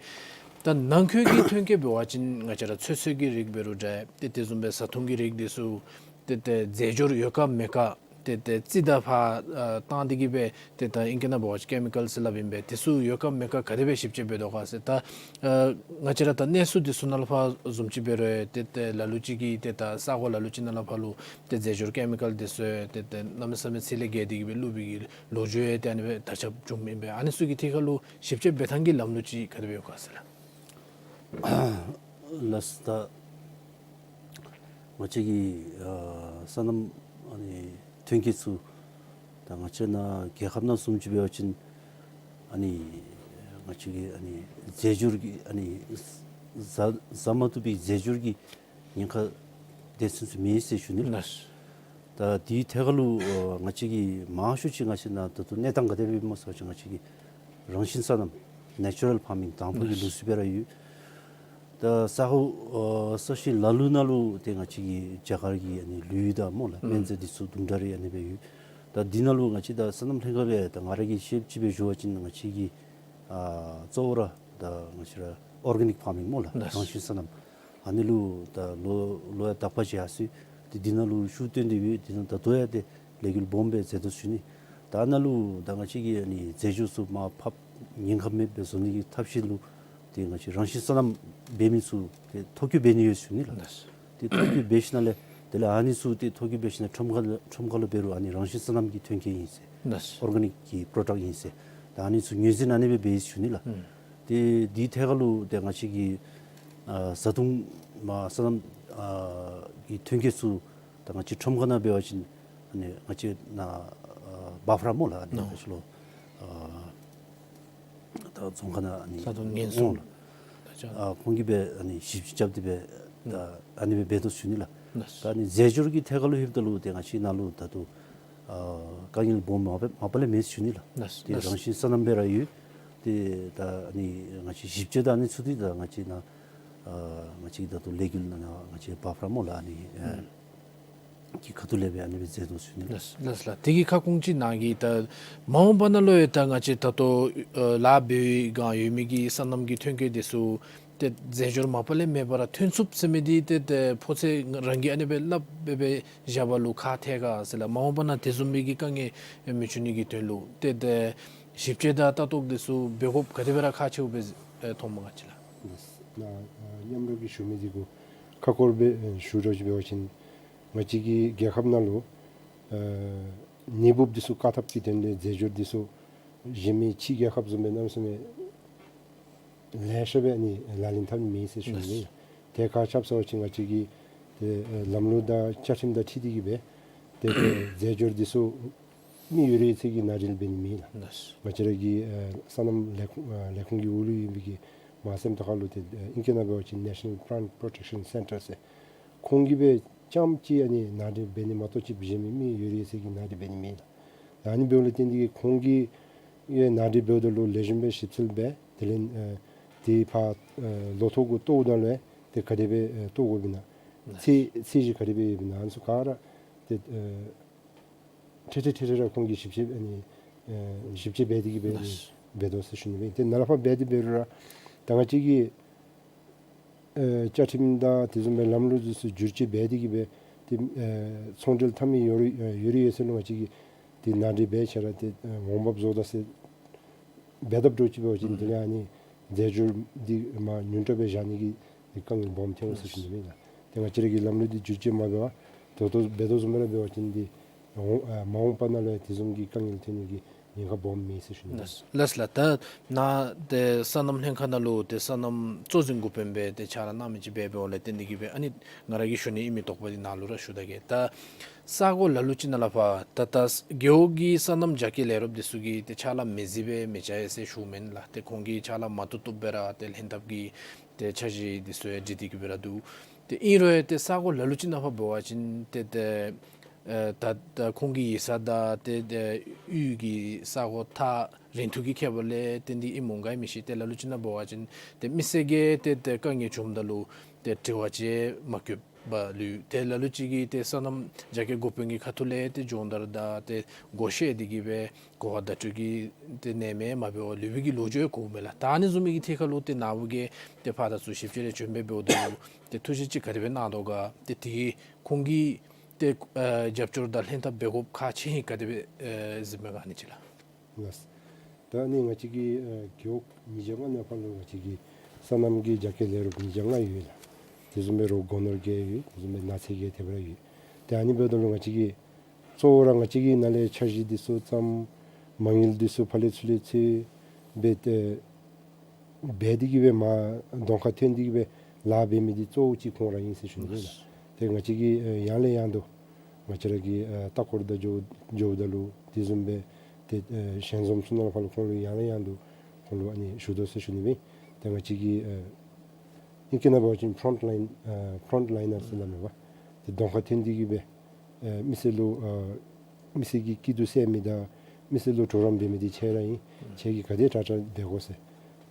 ད་ནང་འཁོད་ཀྱི་ཐོན་སྐྱེད་འབད་བ་ཅིན་ང་བཅས་ར་ཚོད་བསྲེ་གི་རིགས་འབད་རུང་འདྲ། ཏེ་དེ་བཟུམ་སྦེ་བཟའ་འཐུང་གི་རིགས་འདི་ཚུ་ཏེ་ཏེ་རྫས་སྦྱོར་ཡོད་ག་མེད་ག་ཏེ་ཏེ་རྩིས་དང་ཕར་ཨ་བཏང་སྟེ་གི་སྦེ་ཏེ་ད་ཨིང་སྐད་ནང་འབད་བ་ཅིན་ཀེ་མི་ཀཱལ་ཟེར་སླབ་ཨིན་པས། དེ་ཚུ་ཡོད་ག་མེད་ག་ག་དེ་སྦེ་ཞིབ་དཔྱད་འབད་དོ་ག་ཟེར། ད་ཨ་ང་བཅས་ར་ད་གནས་ཚུལ་འདི་ཚུ་ནང་ལུ་ཕར་བཟུམ་ཅིག་འབད་རུང་ཏེ་ཏེ་ལ་ལུ་ཅིག་གིས་ཏེ་ད་ས་གོ་ལ་ལུ་ཅིག་ནང་ལུ་ཕར་ལུ་ཏེ་རྫས་སྦྱོར་ཀེ་མི་ཀཱལ་འདི་ཚུ་ཏེ་ཏེ་གནམ་མེད་ས་མེད་ཚད་ལས་བརྒལ་ཏེ་གི་སྦེ་བླུགས་པའི་གི་ལོ་རྒྱུས་ཡང་ཏེ་ཨ་ནི་སྦེ་དར་ཁྱབ་བྱུངམ་ཨིན་པས། ཨ་ནི་ཚུ་གི་ཐད་ཁར་ལུ་ཞིབ་དཔྱད་འབད་ཐངས་ཀྱི་ལམ་ལུགས་ཅིག་ག་དེ་སྦེ་ཡོད་ག་ཟེར་ལགས། ལགས། ད་ང་བཅས་ཀྱི་ཨ་སོ་ནམ་ཨ་ནི་ཐོན་སྐྱེད་ཚུ་ད་ང་བཅས་ནཱ་རྒྱལ་ཁབ་ནང་བཟུམ་ཅིག་འབད་བ་ཅིན་ཨ་ནི་ང་ ང་བཅས་ཀྱི་ཨ་ནི་རྫས་སྦྱོར་གྱི་ཨ་ནི་བཟའ་བཟའ་མ་བཏུབ་པའི་རྫས་སྦྱོར་གྱི་ཉེན་ཁ་དེ་ཚུན་ཚོད་མེད་ཟེར་ཞུ་ནི་ལགས། ལགས། ད་དེའི་ཐད་ཁར་ལུ་ཨ་ང་བཅས་ཀྱིས་མང་ཤོས་ཅིག་ང་བཅས་ནཱ་ད་ལྟོ་གནས་སྟངས་ག་དེ་སྦེ་ཡོདཔ་སྨོ་ཟེར་བ་ཅིན་ང་བཅས་ཀྱིས་རང་བཞིན་སོ་ནམ་ནེ་ཅུ་རལ་ཕར་མིང་དང་ཕུ་གི་ལུགས་སྲོལ་སྦེ་ར་ཡོད། ད་ས་གོ་ཨ་ས་གཞི་ལ་ལུ་ནང་ལུ་ཏེ་ང་བཅས་ཀྱི་རྒྱ་གར་གྱི་ཨ་ནི་ལུད་དང་སྨོ་ལགས། ཨུམ། སྨན་རྫས་འདི་ཚུ་དུམ་གྲ་རེ་ཨ་ནི་སྦེ་ཡོད། ད་འདི་ནང་ལུ་ང་བཅས་ད་སོ་ནམ་ལྷན་ཁག་སྦེ་ད་ང་ར་གིས་ཤེསཔ་ཅིག་སྦེ་ཞུ་བ་ཅིན་ང་བཅས་ཀྱི་ཨ་གཙོ་བོ་ར་ད་ང་བཅས་ར་ཨོར་གེ་ནིཀ་ཕར་མིང་སྨོ་ལགས། ལགས། རང་བཞིན་སོ་ནམ། ཨ་ནི་ལུ་ད་ལོ་ལོ་ཡང་དག་པ་ཅིག་ཡར་སོང་། ཏེ་འདི་ནང་ལུ་ཤུགས་བཏོན་ཏེ་ཡོད། འདི་ནང་ད་ལྟོ་ཡང་ཏེ་ལས་འགུལ་སྦོམ་སྦེ་མཛད་དོ་ཞུ་ནི། ད་ནཱ་ལུ་ད་ང་བཅས་ཀྱིས་ཨ་ནི་རྫས་སྦྱོར་ཚུ་མར་ཕབ་ཉེན་ཁ་མེདཔ་སྦེ་བཟོ་ནི་གི་ཐབས་ཤེས་ལུ་ཏེ་ང་བཅས་རང་བཞིན་སོ་ནམ་འབད་མི་ཚུ་ཏེ་ཐོ་བཀོད་འབད་ནི་ཡོད་ཞུ་ནི་ལགས། ལགས། ཏེ་ཐོ་བཀོད་འབད་ཞིནམ་ལས་དེ་ལས་ཨ་ནི་ཚུ་ཏེ་ཐོ་བཀོད་འབད་ཞིནམ་ཁྲོམ་ཁ་ལུ་ཁྲོམ་ཁ་ལུ་འབད་རུང་ཨ་ནི་རང་བཞིན་སོ་ནམ་གྱི་ཐོན་སྐྱེད་ཨིན་ཟེར། ལགས། ཨོར་གེ་ནིཀ་གི་པྲོ་ཌཀཊ་ཨིན་ཟེར། ད་ཨ་ནི་ཚུ་ངོས་འཛིན་ཨ་ནི་སྦེ་འབད་ཞུ་ནི་ལགས། ཨུམ། ཏེ་དེའི་ཐད་ཁར་ལུ་ཏེ་ང་བཅས་ཀྱི་ཨ་བཟའ་བཏུང་མ་སོ་ནམ་ཨ་གི་ཐོན་སྐྱེད་ཚུ་ད་ང་བཅས་ཁྲོམ་ཁ་ནང་འབད་བ་ཅིན་ཨ་ནི་ང་བཅས་ནཱ་ཨ་བཱ་ཕ་ར་སྨོ་ལགས། ཨ་ནི་ནོ། ང་བཅས་ལུ་ཨ་ད་རྫོང་ཁ་ནང་ཨ་ནི་ས་དོང་ངན་སོང་སྨོ་ལགས། ད་ཅི་ཨ་ཁོང་གིས་སྦེ་ཨ་ནི་ཞིབ་དཔྱད་རྐྱབ་སྟེ་སྦེ་ཨུམ། ད་ཨ་ནི་སྦེ་འབད་དོ་ཞུ་ནི་ལགས། ལགས། ད་ཨ་ནི་རྫས་སྦྱོར་གྱི་ཐད་ཁར་ལུ་ལྷོདཔ་ད་ལུ་ཏེ་ང་བཅས་ནཱ་ལུ་ད་ལྟོ་ཨ་དཀའ་ངལ་སྦོམ་མ་པ་མ་པ་ལས་མེད་ཞུ་ནི་ལགས། ལགས། ཏེ་ལགས། རང་བཞིན་སོ་ནམ་སྦེ་ར་ཡོད། ཏེ་ད་ཨ་ནི་ང་བཅས་ཞིབ་དཔྱད་དང་ཨ་ནི་ཚུ་འདི་ད་ང་བཅས་ནཱ་ཨ་ང་བཅས་ད་ལྟོ་ལས་འགུལ་ནང་ང་བཅས་བཱ་ཕ་ར་སྨོ་ལགས། ཨ་ནི་ཨ་ཨུམ། གི་ཁ་ཐུག་ལས་སྦེ་ཨ་ནི་སྦེ་མཛད་དོ་ཞུ་ནི་ལགས། ལགས། ལགས་ལགས། དེ་གི་ཁ་སྐོང་ཅིག་གནང་གེ། ད་མ་འོངས་པ་ནང་ལུ་ཡང་ད་ང་བཅས་ད་ལྟོ་ཨ་ལཱ་འབད་བའི་སྒང་ཡོད་མི་གི་སོ་ནམ་གྱི་ཐོན་སྐྱེད་འདི་ཚུ་ཏེ་རྫས་སྦྱོར་མ་པ་ལས་མེད་པར་ཐོན་ཚུགསཔ་ཟེར་མི་འདི་ཏེ་ཏེ་ཕོ་ཚོད་རང་གིས་ཨ་ནི་སྦེ་སླབ་སྦེ་སྦེ་བཞག་པ་ལུ་ཁག་ཐལ་ག་ཟེར་ལགས། མ་འོངས་པ་ནང་དེ་བཟུམ་མའི་གི་དཀའ་ངལ་མི་འབྱུང་ནི་གི་དོན་ལུ་ཏེ་ཏེ་ཞིབ་དཔྱད་དང་ལྟ་རྟོག་འདི་ཚུ་འབད་དགོཔ་ག་དེ་སྦེ་ར་ཁག་ཆེཝ་སྦེ་ཨེ་མཐོངམ་སྨོ་ང་བཅས་ལགས། ལགས། ནཱ་ཨ་མཉམ་རོགས་ཀྱིས་ཞུ་མི་འདི་གུ་ཁ་སྐོར་སྦེ་ཨེ་ཞུ་དོ་ཅིག་འབད་བ་ཅིན་ང་བཅས་ཀྱི་རྒྱལ་ཁབ་ནང་ལུ་ཨ་ནད་འབུཔ་འདི་ཚུ་བཀག་ཐབས་ཀྱི་དོན་ལས་རྫས་སྦྱོར་འདི་ཚུ་གཞན་མི་ཕྱི་རྒྱལ་ཁབ་བཟུམ་སྦེ་གནམ་མེད་ས་མེད་ལེ་ཤ་སྦེ་ཨ་ནི་ལག་ལེན་འཐབ་ནི་མེད་ཟེར་ཞུ་ནི། ལགས། དེ་ག་ཅི་སྦེ་ཟེར་བ་ཅིན་ང་བཅས་ཀྱི་ཏེ་ཨེ་ལམ་ལུགས་དང་བཅའ་ཁྲིམས་དང་འཁྲིལ་ཏེ་གིས་སྦེ་ཏེ་ཏེ་རྫས་སྦྱོར་འདི་ཚུ་མི་ཡོད་རིགས་ཚུ་གིས་ནང་འདྲེན་འབད་ནི་མེད་ལགས། ལགས། ང་བཅས་ར་གི་ཨེ་སོ་ནམ་ལས་ཁུངས་ཨེ་ལས་ཁུངས་ཀྱི་འོག་ལུ་ཨིན་པའི་གི་མ་སེམས་ད་ཁ་ལུ་ཏེ་ཨེ་ཨིང་སྐད་ནང་འབད་བ་ཅིན་National Plant Protection Centre ཟེར་ཁོང་གིས་སྦེ་རྐྱངམ་ཅིག་ཨ་ནི་ནང་འདྲེན་འབད་ནི་མ་གཏོགས་ཅིག་གཞན་མི་མི་ཡོད་རིགས་ཚུ་གིས་ནང་འདྲེན་འབད་ནི་མེད་ལགས། ད་ཨ་ནི་འབདཝ་ལས་བརྟེན་ཏེ་གིས་ཁོང་གིས་ཨེ་ནང་འདྲེན་འབདཝ་ད་ལུ་ལེགས་ཤོམ་སྦེ་ཞིབ་འཚོལ་འབད་དེ་ལས་ཨེ་དེ་ཕར་ཨེ་ལོ་ཐོག་གུ་གཏོརཝ་ད་ལུ་ཨེ་དེ་ག་དེ་སྦེ་ཨེ་གཏོར་དགོཔ་ཨིན་ན་ཚད་ཚད་གཞི་ག་དེ་སྦེ་ཡོདཔ་ཨིན་ན་ཨ་ནི་ཚུ་ག་ར་ཏེ་ཨེ་ཁྲིག་ཁྲི་ཁྲི་ཁྲི་ར་ཁོང་གིས་ཞིབ་དཔྱད་ཨ་ནི་ཨེ་ཞིབ་དཔྱད་འབད་དེ་གིས་སྦེ་ཨ་ནི་ལགས། འབད་དོ་ཟེར་ཞུ་ནི་སྦེ། ཏེ་ནཱ་ལས་ཕར་འབད་དེ་འབད་རུང་ར་ད་ང་བཅས་ཀྱི་ཨེ་བཅའ་ཁྲིམས་དང་དེ་བཟུམ་སྦེ་ལམ་ལུགས་འདི་ཚུ་བསྒྱུར་བཅོས་འབད་དེ་གིས་སྦེ་ཏེ་ཨེ་ཚོང་འབྲེལ་འཐབ་མི་ཡོད་རིགས་ཨེ་ཡོད་རིགས་ཡོད་ཚད་ལུ་ང་བཅས་ཀྱིས་ཏེ་ནང་འདྲེན་འབད་ཆ་ར་ཏེ་ཨེ་འོང་འབབ་བཟོ་དོ་ཟེར་འབད་དཔ་འདྲཝ་ཅིག་འབད་བ་ཅིན་དེ་ལས་ཨ་ནི་རྫས་སྦྱོར་འདི་མར་ཉུང་དྲགས་སྦེ་བཞག་ནི་གི་དཀའ་ངལ་སྦོམ་ཐོན་འོང་ཟེར་ཞུ་ནི་ཨིན་ལགས། ཏེ་ང་བཅས་ར་གི་ལམ་ལུགས་འདི་བསྒྱུར་བཅོས་མ་འབད་བར་ད་ལྟོ་འབད་དོ་བཟུམ་སྦེ་ར་འབད་བ་ཅིན་འདི་འོང་ཨ་མ་འོངས་པ་ནང་ལུ་ཡང་དེ་བཟུམ་གྱི་དཀའ་ངལ་ཐོན་ནི་གི་ཉེན་ཁ་སྦོམ་མེད་ཟེར་ཞུ་ནི་ཨིན་ལགས། ལགས་ལགས། ད་ནཱ་ཏེ་སོ་ནམ་ལྷན་ཁག་ནང་ལུ་ཏེ་སོ་ནམ་གཙོ་འཛིན་འགོ་དཔོན་སྦེ་ཏེ་ཕྱག་ལཱ་གནང་མི་ཅིག་འབད་འབདཝ་ལས་བརྟེན་ཏེ་གིས་སྦེ་ཨ་ནི་ང་ར་གིས་ཞུ་ནི་ཨིན་མི་དོགས་པ་འདི་ནཱ་ལུ་ར་ཞུ་ད་གེ། ད་ས་གོ་ལ་ལུ་ཅིག་ནང་ལས་ཕར་ད་ད་རྒེད་འོག་གི་སོ་ནམ་རྒྱ་སྐྱེད་ལས་རོགསཔ་འདི་ཚུ་གིས་ཏེ་ཕྱག་ལཱ་མི་མཛད་པས་མི་བྱ་ཡི་ཟེར་ཞུཝ་མེན་ལགས། ཏེ་ཁོང་གིས་ཕྱག་ལཱ་མ་བཏུབ་བཏུབ་སྦེ་ར་ཏེ་ལྷན་ཐབས་ཀྱི་ཏེ་འཆར་གཞི་འདི་ཚུ་ཡང་སྒྲིག་སྟེ་གིས་སྦེ་ར་འདུག། ཏེ་ཨིན་རུང་ཡང་ཏེ་ས་གོ་ལ་ལུ་ཅིག་ནང་ཕར་འབད་བ་ཅིན་ཏེ་ཏེ་ཨེ་ད་ད་ཁོང་གི་ཡིག་ཚང་དང་ཏེ་ཏེ་གཡུས་ཀྱི་ས་གོ་ཐག་རིང་ཐུང་གི་ཁྱད་པར་ལས་བརྟེན་ཏེ་ཨིནམ་འོང་ག་ཨིན་མི་ཤེས། ཏེ་ལ་ལུ་ཅིག་ནང་འབད་བ་ཅིན་ཏེ་མི་སེར་གྱིས་ཏེ་ཏེ་དཀའ་ངལ་བྱུངམ་ད་ལུ་ཏེ་དྲི་བ་ཅིག་མ་བཀོདཔ་ལུས། ཏེ་ལ་ལུ་ཅིག་གིས་ཏེ་སོ་ནམ་རྒྱ་སྐྱེད་འགོ་དཔོན་གྱི་ཁ་ཐུག་ལས་ཏེ་སྦྱོང་བརྡར་དང་ཏེ་བགོ་བཤའ་འདི་གིས་སྦེ་གོ་བ་བརྡ་སྤྲོད་ཀྱི་ཏེ་གནས་མལ་མ་འབད་བར་ལུས་པའི་གི་ལོ་རྒྱུས་ཡང་གོཝ་མས་ལགས། ད་ཨ་ནི་བཟུམ་མའི་གི་ཐད་ཁར་ལུ་ཏེ་ནཱ་བུ་གིས་ཏེ་ཕར་ད་ཚུར་ཞིབ་དཔྱད་རེ་བྱོན་སྦེ་འབདཝ་ད་ལུ་ཏེ་ཐུགས་བཞེད་ཅིག་ག་དེ་སྦེ་གནང་དོ་ག། ཏེ་དེ་གིས་ཁོང་གིས་ཏེ་ཨེ་རྒྱབ་སྐྱོར་དང་ལྷན་ཐབས་འབད་དགོཔ་ཁག་ཆེ་ཧིང་ག་དེ་སྦེ་ཨེ་གཟིགས་མས་ག་ཨ་ནི་ཅིག་ལགས། ལགས། ད་ཨ་ནི་ང་བཅས་ཀྱི་ཨེ་རྒེད་འོག་ཉིས་བརྒྱ་ལྔ་ནང་ཕར་ལུ་ང་བཅས་ཀྱི་སོ་ནམ་གྱི་རྒྱ་སྐྱེད་ལས་རོགསཔ་ཉིས་བརྒྱ་ལྔ་ཡོད་ལགས། དེ་བཟུམ་སྦེ་རོགས་སྒོ་ནོར་བརྒྱད་ཡོད། དེ་བཟུམ་སྦེ་ནགས་ཚལ་བརྒྱད་དེ་སྦེ་ར་ཡོད། ཏེ་ཨ་ནི་འབདཝ་ད་ལུ་ང་བཅས་ཀྱིས་གཙོ་བོ་ར་ང་བཅས་ཀྱིས་ནཱ་ལས་འཆར་གཞི་འདི་ཚུ་བརྩམ། མ་དངུལ་འདི་ཚུ་ཕར་ལས་ཚུར་ལས་འཚོལ་འབད་དེ་འབད་དེ་གིས་སྦེ་མར་གདོང་ཁར་ཐོན་ཏེ་གིས་སྦེ་ལཱ་འབད་མི་འདི་གཙོ་བོ་ཅིག་ཁོང་ར་ཨིན་ཟེར་ཞུ་ནི་ཨིན་ལགས། ཏེ་ང་བཅས་ཀྱིས་ཨེ་ཡང་ལས་ཡང་དུ་ང་བཅས་ར་གི་ཨེ་ལྟ་སྐོར་དང་འགྱོ་འགྱོཝ་ད་ལུ་དེ་བཟུམ་སྦེ་ཏེ་ཨེ་ཞལ་འཛོམས་ཚུ་ནང་ཕར་ལུ་ཁོང་ལུ་ཡང་ལས་ཡང་དུ་ ཁོང་ལུ་ཨ་ནི་ཞུ་དོ་ཟེར་ཞུ་ནི་སྦེ། ཏེ་ང་བཅས་ཀྱི་ཨ་ཨིང་སྐད་ནང་འབད་བ་ཅིན་ཕོརོནཊ་ལའིན་ཨ་ཕོརོནཊ་ལའིན་ནརསི་ཟེར་སླབ་མས་པ། ཏེ་གདོང་ཁར་ཐོན་ཏེ་གི་སྦེ་ཨ་མི་སེར་ལུ་ཨ་མི་སེར་གྱི་སྐྱིད་སྡུག་སེལ་མི་དང་མི་སེར་ལུ་གྲོགས་རམ་འབད་མི་འདི་ཁྱེད་ར་ཨིན། ཁྱེད་ཀྱིས་ག་དེ་དྲག་དྲག་འབད་དགོ་ཟེར།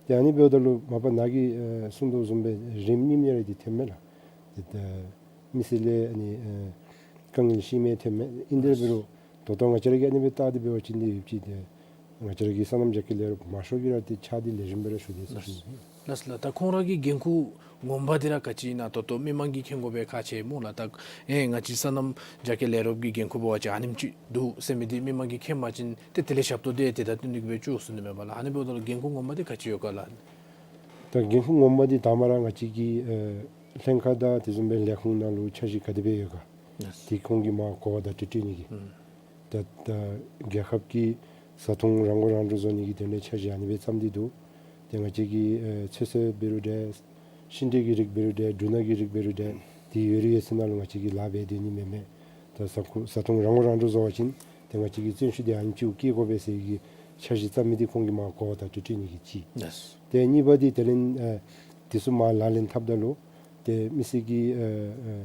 ཏེ་ཨ་ནི་འབདཝ་ད་ལུ་མ་པ་ནཱ་གིས་ཨ་གསུང་དོ་བཟུམ་སྦེ་རིམ་གཉིསམ་ཡང་ར་འདི་ཐོནམ་མས་ལགས། ཏེ་ད་མི་སེར་ལས་ཨ་ནི་ཨ་དཀའ་ངལ་ཤུལ་མ་ཐོནམ་མས། ཨིན་དེ་འབད་རུང་ད་ལྟོ་ང་བཅས་ར་གིས་ཨ་ནི་སྦེ་བལྟ་སྟེ་འབད་བ་ཅིན་འདི་ཡོདཔ་ཅིག་ཏེ་ང་བཅས་ར་གི་སོ་ནམ་རྒྱ་སྐྱེད་ལས་རོགས་མང་ཤོས་ཀྱིས་ར་ཏེ་ཕྱག་འདི་ལེགས་ཤོམ་སྦེ་ར་ཞུ་དེས་ཟེར་ཞུ་ནི། ལགས་ལགས། ད་ཁོང་ར་གི་འགན་ཁུར་ངོ་མ་འདི་ར་ག་ཅི་ཨིན་ན་ད་ལྟོ་མི་མང་གིས་མཁྱེན་དགོ་པའི་ཁག་ཆེ་སྨོ་ལགས། ད་ཨེ་ང་བཅས་སོ་ནམ་རྒྱ་སྐྱེད་ལས་རོགསཔ་གི་འགན་ཁུར་འབད་བ་ཅིན་ཨ་ནེམ་ཅིག་འདུག་ཟེར་མི་འདི་མི་མང་གིས་མཁྱེན་པ་ཅིན་ཏེ་དེ་ལས་ཞབས་ཏོག་འདི་དེ་དང་བསྟུན་ཏེ་གི་སྦེ་ཅིག་ཟེར་ནི་མས་པ་ལགས། ཨ་ནི་འབདཝ་ད་ལུ་འགན་ཁུར་ངོ་མ་འདི་ག་ཅི་ཡོད་ག་ལགས། ད་འགན་ཁུར་ངོ་མ་འདི་དང་པ་ར་ང་བཅས་ཀྱི་ཨ་ལྷན་ཁག་དང་དེ་བཟུམ་སྦེ་ལས་ཁུངས་ནང་ལུ་འཆར་གཞི་ག་དེ་སྦེ་ཡོད་ག། ལགས། དེ་ཁོང་གིས་མར་གོ་བ་བརྡ་སྤྲོད་སྤྲོད་ནི་གི། ཨུམ། ད་ད་རྒྱལ་ཁབ་ཀྱིས་བཟའ་འཐུང་རང་མགོ་རང་འདྲོངས་བཟོ་ནི་གི་དོན་ལས་འཆར་གཞི་ཨ་ནི་སྦེ་བརྩམས་ཏེ་འདུག། ཏེ་ང་བཅས་ཀྱིས་ཨེ་ཚོད་བསྲེ་འབད་རུང་འདྲ། ཤིང་འབྲས་ཀྱི་རིགས་འབད་རུང་འདྲ། འབྲུ་སྣ་གི་རིགས་འབད་རུང་འདྲ། དེ་ཡོད་རིགས་ཡོད་ཚད་ནང་ལུ་ང་བཅས་ཀྱིས་ལཱ་འབད་སྡོད་ནི་མེན་མས། ད་བཟའ་འཁོར་བཟའ་འཐུང་རང་མགོ་རང་འདྲོངས་བཟོ་བ་ཅིན་ཏེ་ང་བཅས་ཀྱིས་བརྩོན་ཤུགས་འདི་ཨ་ནི་ཅིག་བསྐྱེད་དགོ་པས་ཟེར་གྱི་འཆར་གཞི་བརྩམས་མི་འདི་ཁོང་གིས་མར་གོ་བ་བརྡ་སྤྲོད་སྤྲོད་ནི་གི་གཅིག། ལགས། ཏེ་གཉིས་པ་འདི་དེ་ལས་ཨེ་དེ་ཚུ་མར་ལག་ལེན་འཐབ་ད་ལུ་ཏེ་མི་སེར་གྱི་ཨེ་ཨེ་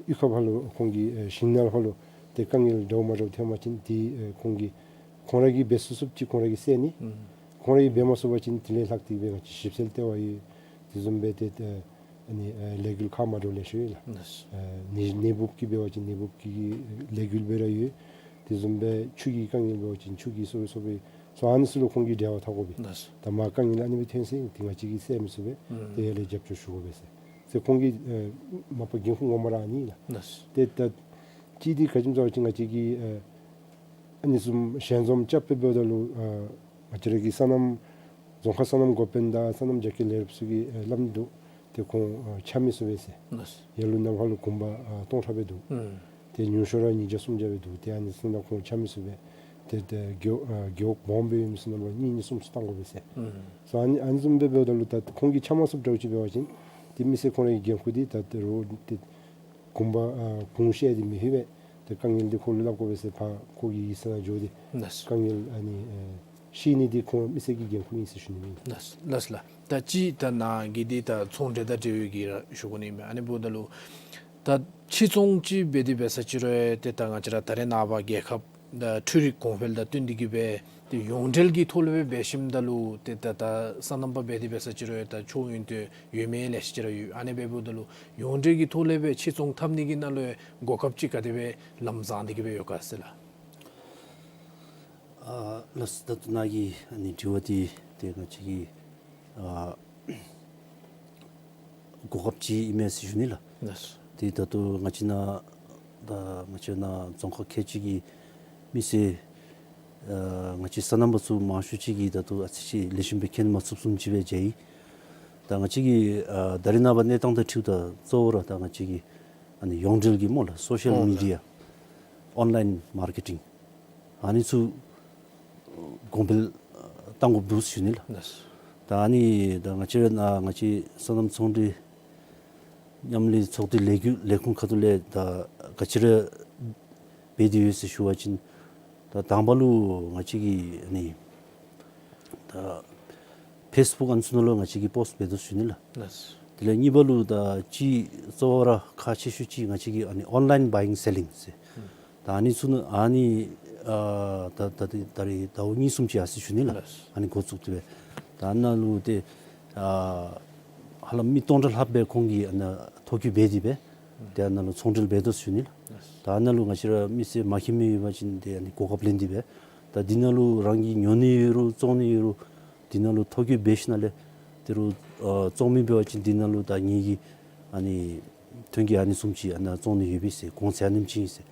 གཡུས་ཁ་ཕར་ལུ་ཁོང་གི་ཨེ་ཞིང་ནང་ཕར་ལུ་ཏེ་དཀའ་ངལ་འདྲཝ་མ་འདྲཝ་ཐོན་པ་ཅིན་ཏེ་ཨེ་ཁོང་གིས་ཁོང་ར་གིས་འབད་ཚུགས་ཚུགསཔ་ཅིག་ཁོང་ར་གིས་སེལ་ནི། ཨུམ། ཁོང་ར་གིས་འབད་མ་ཚུགས་པ་ཅིན་དེ་ལས་ལྷག་སྟེ་སྦེ་ང་བཅས་ཞིབ་འཚོལ་ལྟེ་བ་ཡོད། དེ་བཟུམ་སྦེ་ཏེ་ཨ་ཨ་ནི་ཨེ་ལས་འགུལ་ཁག་མ་འདྲཝ་ལེ་ཤ་ཡོད་ལགས། ལགས། ཨེ་ནི་ནད་འབུབ་ཀྱི་འབད་བ་ཅིན་ནད་འབུབ་ཀྱི་ལས་འགུལ་སྦེ་ར་ཡོད། དེ་བཟུམ་སྦེ་ཆུ་གི་དཀའ་ངལ་འབད་བ་ཅིན་ཆུ་གི་སོ་སོ་སྦེ་སོ་ཨ་ནི་ཚུ་ལུ་ཁོང་གིས་འབྲེལ་བ་འཐབ་དགོ་པས། ལགས། ད་མར་དཀའ་ངལ་ཨ་ནི་སྦེ་ཐོན་ཟེར་ཏེ་ང་བཅས་ཀྱིས་སེལ་མི་ཚུགས་པས། ཨུམ། ཏེ་ཡར་ལས་རྒྱབ་སྐྱོར་ཞུ་དགོ་པས་ཟེར། ཏེ་ཁོང་གི་ཨེ་མ་པ་འགན་ཁུར་ངོ་མ་ར་ཨ་ནི་ལགས། ལགས། ཏེ་ད་གཅིག་འདི་ག་ཅི་སྨོ་ཟེར་བ་ཅིན་ང་བཅས་ཀྱིས་ཨེ་ཨ་ནི་བཟུམ་ཞལ་འཛོམས་རྐྱབ་སྦེ་འབདཝ་ད་ལུ་ཨ་ང་བཅས་ར་གི་སོ་ནམ་རྫོང་ཁག་སོ་ནམ་འགོ་དཔོན་དང་སོ་ནམ་རྒྱ་སྐྱེད་ལས་རོགསཔ་ཚུ་གིས་ཨེ་སླབ་ནི་འདུག། ཏེ་ཁོང་ཨ་ཆ་མི་ཚུགས་པས་ཟེར། ལགས། ཡར་ལུ་ནངས་པ་ལུ་གུང་པ་ཨ་སྟོང་ཕྲག་སྦེ་འདུག། ཨུམ། ཏེ་ཉུང་ཤོས་ར་ཉིས་བརྒྱ་སུམ་བརྒྱ་སྦེ་འདུག། ཏེ་ཨ་ནི་ཚུ་ནང་ཁོང་ཆ་མི་ཚུགས་པས། ཏེ་ཏེ་རྒེད་ཨ་རྒེད་འོག་སྦོམ་སྦེ་ཡོད་མི་ཚུ་ནང་ལུ་གཉིས་གཉིས་གསུམ་གསུམ་བཏང་དགོ་པས་ཟེར། ཨུམ། སོ་ཨ་ནི་ཨ་ནི་བཟུམ་སྦེ་འབདཝ་ད་ལུ་ད་ཁོང་གིས་ཆ་མ་ཚུགསཔ་འདྲཝ་ཅིག་འབད་བ་ཅིན་ཏེ་མི་སེར་ཁོང་རའི་འགན་ཁུར་འདི་ད་ཏེ་རོགས་ཏེ་གུང་པ་ཨ་གུང་བཤད་འདི་མི་ལྷོད་པས། ཏེ་དཀའ་ངལ་འདི་ཁོ་ལུ་སླབ་དགོ་པས་ཟེར་ཕར་ཁོ་གི་ཡིག་ཚང་ནང་འགྱོ་སྟེ། ལགས། དཀའ་ངལ་ཨ་ནི་ཨེ་ཤེས་ནི་འདི་ཁོང་མི་སེར་གྱི་འགན་ཁུར་ཨིན་ཟེར་ཞུ་ནི་ཨིན། ལགས་ལགས་ལགས། ད་ཅི་ད་ནཱ་གི་འདི་ད་ཚོང་འབྲེལ་དང་འབྲེལ་བའི་གི་ར་ཞུ་དགོ་ནི་མས། ཨ་ནི་འབདཝ་ད་ལུ་ད་ཕྱིར་ཚོང་ཅིག་འབད་དེ་འབད་ས་ཅིག་རུང་ཏེ་ད་ང་བཅས་ར་ད་རེས་ནངས་པ་རྒྱལ་ཁབ་ད་འཕྲུལ་རིག་གོང་འཕེལ་དང་བསྟུན་ཏེ་གི་སྦེ་ཏེ་ཡོངས་འབྲེལ་གྱི་ཐོག་ལས་སྦེ་འབད་ཞིནམ་ད་ལུ་ཏེ་ད་ད་སོ་ནམ་པ་འབད་དེ་འབད་ས་ཅིག་རུང་ད་ཆོས་ཡོན་ཏན་ཡོད་མི་ལེ་ཤ་ཅིག་ར་ཡོད། ཨ་ནི་འབདཝ་ད་ལུ་ཡོངས་འབྲེལ་གྱི་ཐོག་ལས་སྦེ་ཕྱིར་ཚོང་འཐབ་ནི་གི་ནང་ལུ་གོ་སྐབས་ཅིག་ག་དེ་སྦེ་ལམ་བཟང་སྟེ་གི་སྦེ་ཡོད་ག་ཟེར་ལགས། ཨ་ལགས་སོ། ད་ལྟོ་ནཱ་གི་ཨ་ནི་དྲི་བ་འདི་ཏེ་ང་བཅས་ཀྱི་ཨ་གོ་སྐབས་ཅིག་ཨིན་མས་ཟེར་ཞུ་ནི་ལགས། ལགས་སོ། ཏེ་ད་ལྟོ་ང་བཅས་ནཱ་ད་ང་བཅས་ནཱ་རྫོང་ཁག་ཁལ་གཅིག་གི་མི་སེར་ཨ་ང་བཅས་སོ་ནམ་པ་ཚུ་མང་ཤོས་ཅིག་གིས་ད་ལྟོ་ཨ་ཙི་ཅིག་ལེགས་ཤོམ་སྦེ་མཁྱེན་མ་ཚུགསཔ་བཟུམ་ཅིག་སྦེ་མཇལ་ཡི། ད་ང་བཅས་ཀྱི་ཨ་ད་རེས་ནངས་པ་གནས་སྟངས་དང་འཁྲིལཝ་ད་གཙོ་བོ་ར་ད་ང་བཅས་ཀྱི་ཨ་ནི་ཡོངས་འབྲེལ་གྱི་སྨོ་ལགས། སོ་ཤལ་མི་ཌི་ཡ་ཨོན་ལའིན་མར་ཀེ་ཊིང་ཨ་ནི་ཚུ་གོང་འཕེལ་གཏང་དགོཔ་འདུག་ཟེར་ཞུ་ནི་ལགས། ལགས་སོ། ད་ཨ་ནི་ད་ང་བཅས་ར་ནཱ་ང་བཅས་སོ་ནམ་ཚོང་འབྲེལ་མཉམ་ལས་ཚོགས་སྡེ་ལས་འགུལ་ལས་ཁུངས་ཁ་ཐུག་ལས་ད་ག་ཅི་ར་འབད་དེ་ཡོད་ཟེར་ཞུ་བ་ཅིན་ད་དང་པ་ལུ་ང་བཅས་ཀྱི་ཨ་ནི་ད་ཕེསི་བུཀ་ཨ་ནི་ཚུ་ནང་ལུ་ང་བཅས་ཀྱིས་པོསཊ་འབད་དོ་ཟེར་ཞུ་ནི་ལགས། ལགས་སོ། དེ་ལས་གཉིས་པ་ལུ་ད་ཅིག་གཙོ་བོ་ར་ཁག་ཆེ་ཤོས་ཅིག་ང་བཅས་ཀྱི་ཨ་ནི་ཨོན་ལའིན་བ་ཡིང་སེ་ལིང་ཟེར། ཨུམ། ད་ཨ་ནི་ཚུ་ནང་ཨ་ནི་ཨ་ད་ད་ད་རེས་ཟླཝ་གཉིས་གསུམ་ཅིག་ཡར་སོང་ཡི་ཟེར་ཞུ་ནི་ལགས། ལགས་སོ། ཨ་ནི་འགོ་བཙུགས་ཏེ་སྦེ། ད་ཨ་ནཱ་ལུ་ཏེ་ཨ་ཧ་ལམ་མི་སྟོང་ཕྲག་ལྷགཔ་སྦེ་ཁོང་གིས་ཨ་ནཱ་ཐོ་བཀོད་འབད་དེ་སྦེ་ཏེ་ཨ་ནཱ་ལུ་ཚོང་འབྲེལ་འབད་དོ་ཟེར་ཞུ་ནི་ལགས། ལགས་སོ། ད་ཨ་ནཱ་ལུ་ང་བཅས་ར་མི་སེར་མ་མཁྱེན་མི་ཡོད་པ་ཅིན་ཏེ་ཨ་ནི་གོ་སྐབས་ལེན་ཏེ་སྦེ་ད་འདི་ནང་ལུ་རང་གིས་ཉོ་ནི་ཡོད་རུང་བཙོང་ནི་ཡོད་རུང་འདི་ནང་ལུ་ཐོ་བཀོད་འབད་ཞིནམ་ལས་ད་རུང་ཨ་བཙོང་མི་འབད་བ་ཅིན་འདི་ནང་ལུ་ད་ངེ་གི་ཨ་ནི་ཐོན་སྐྱེད་ཨ་ནི་བཟུམ་ཅིག་ཨ་ནཱ་བཙོང་ནི་ཡོད་པས་ཟེར། གོང་ཚད་ཨ་ནེམ་ཅིག་ཨིན་ཟེར།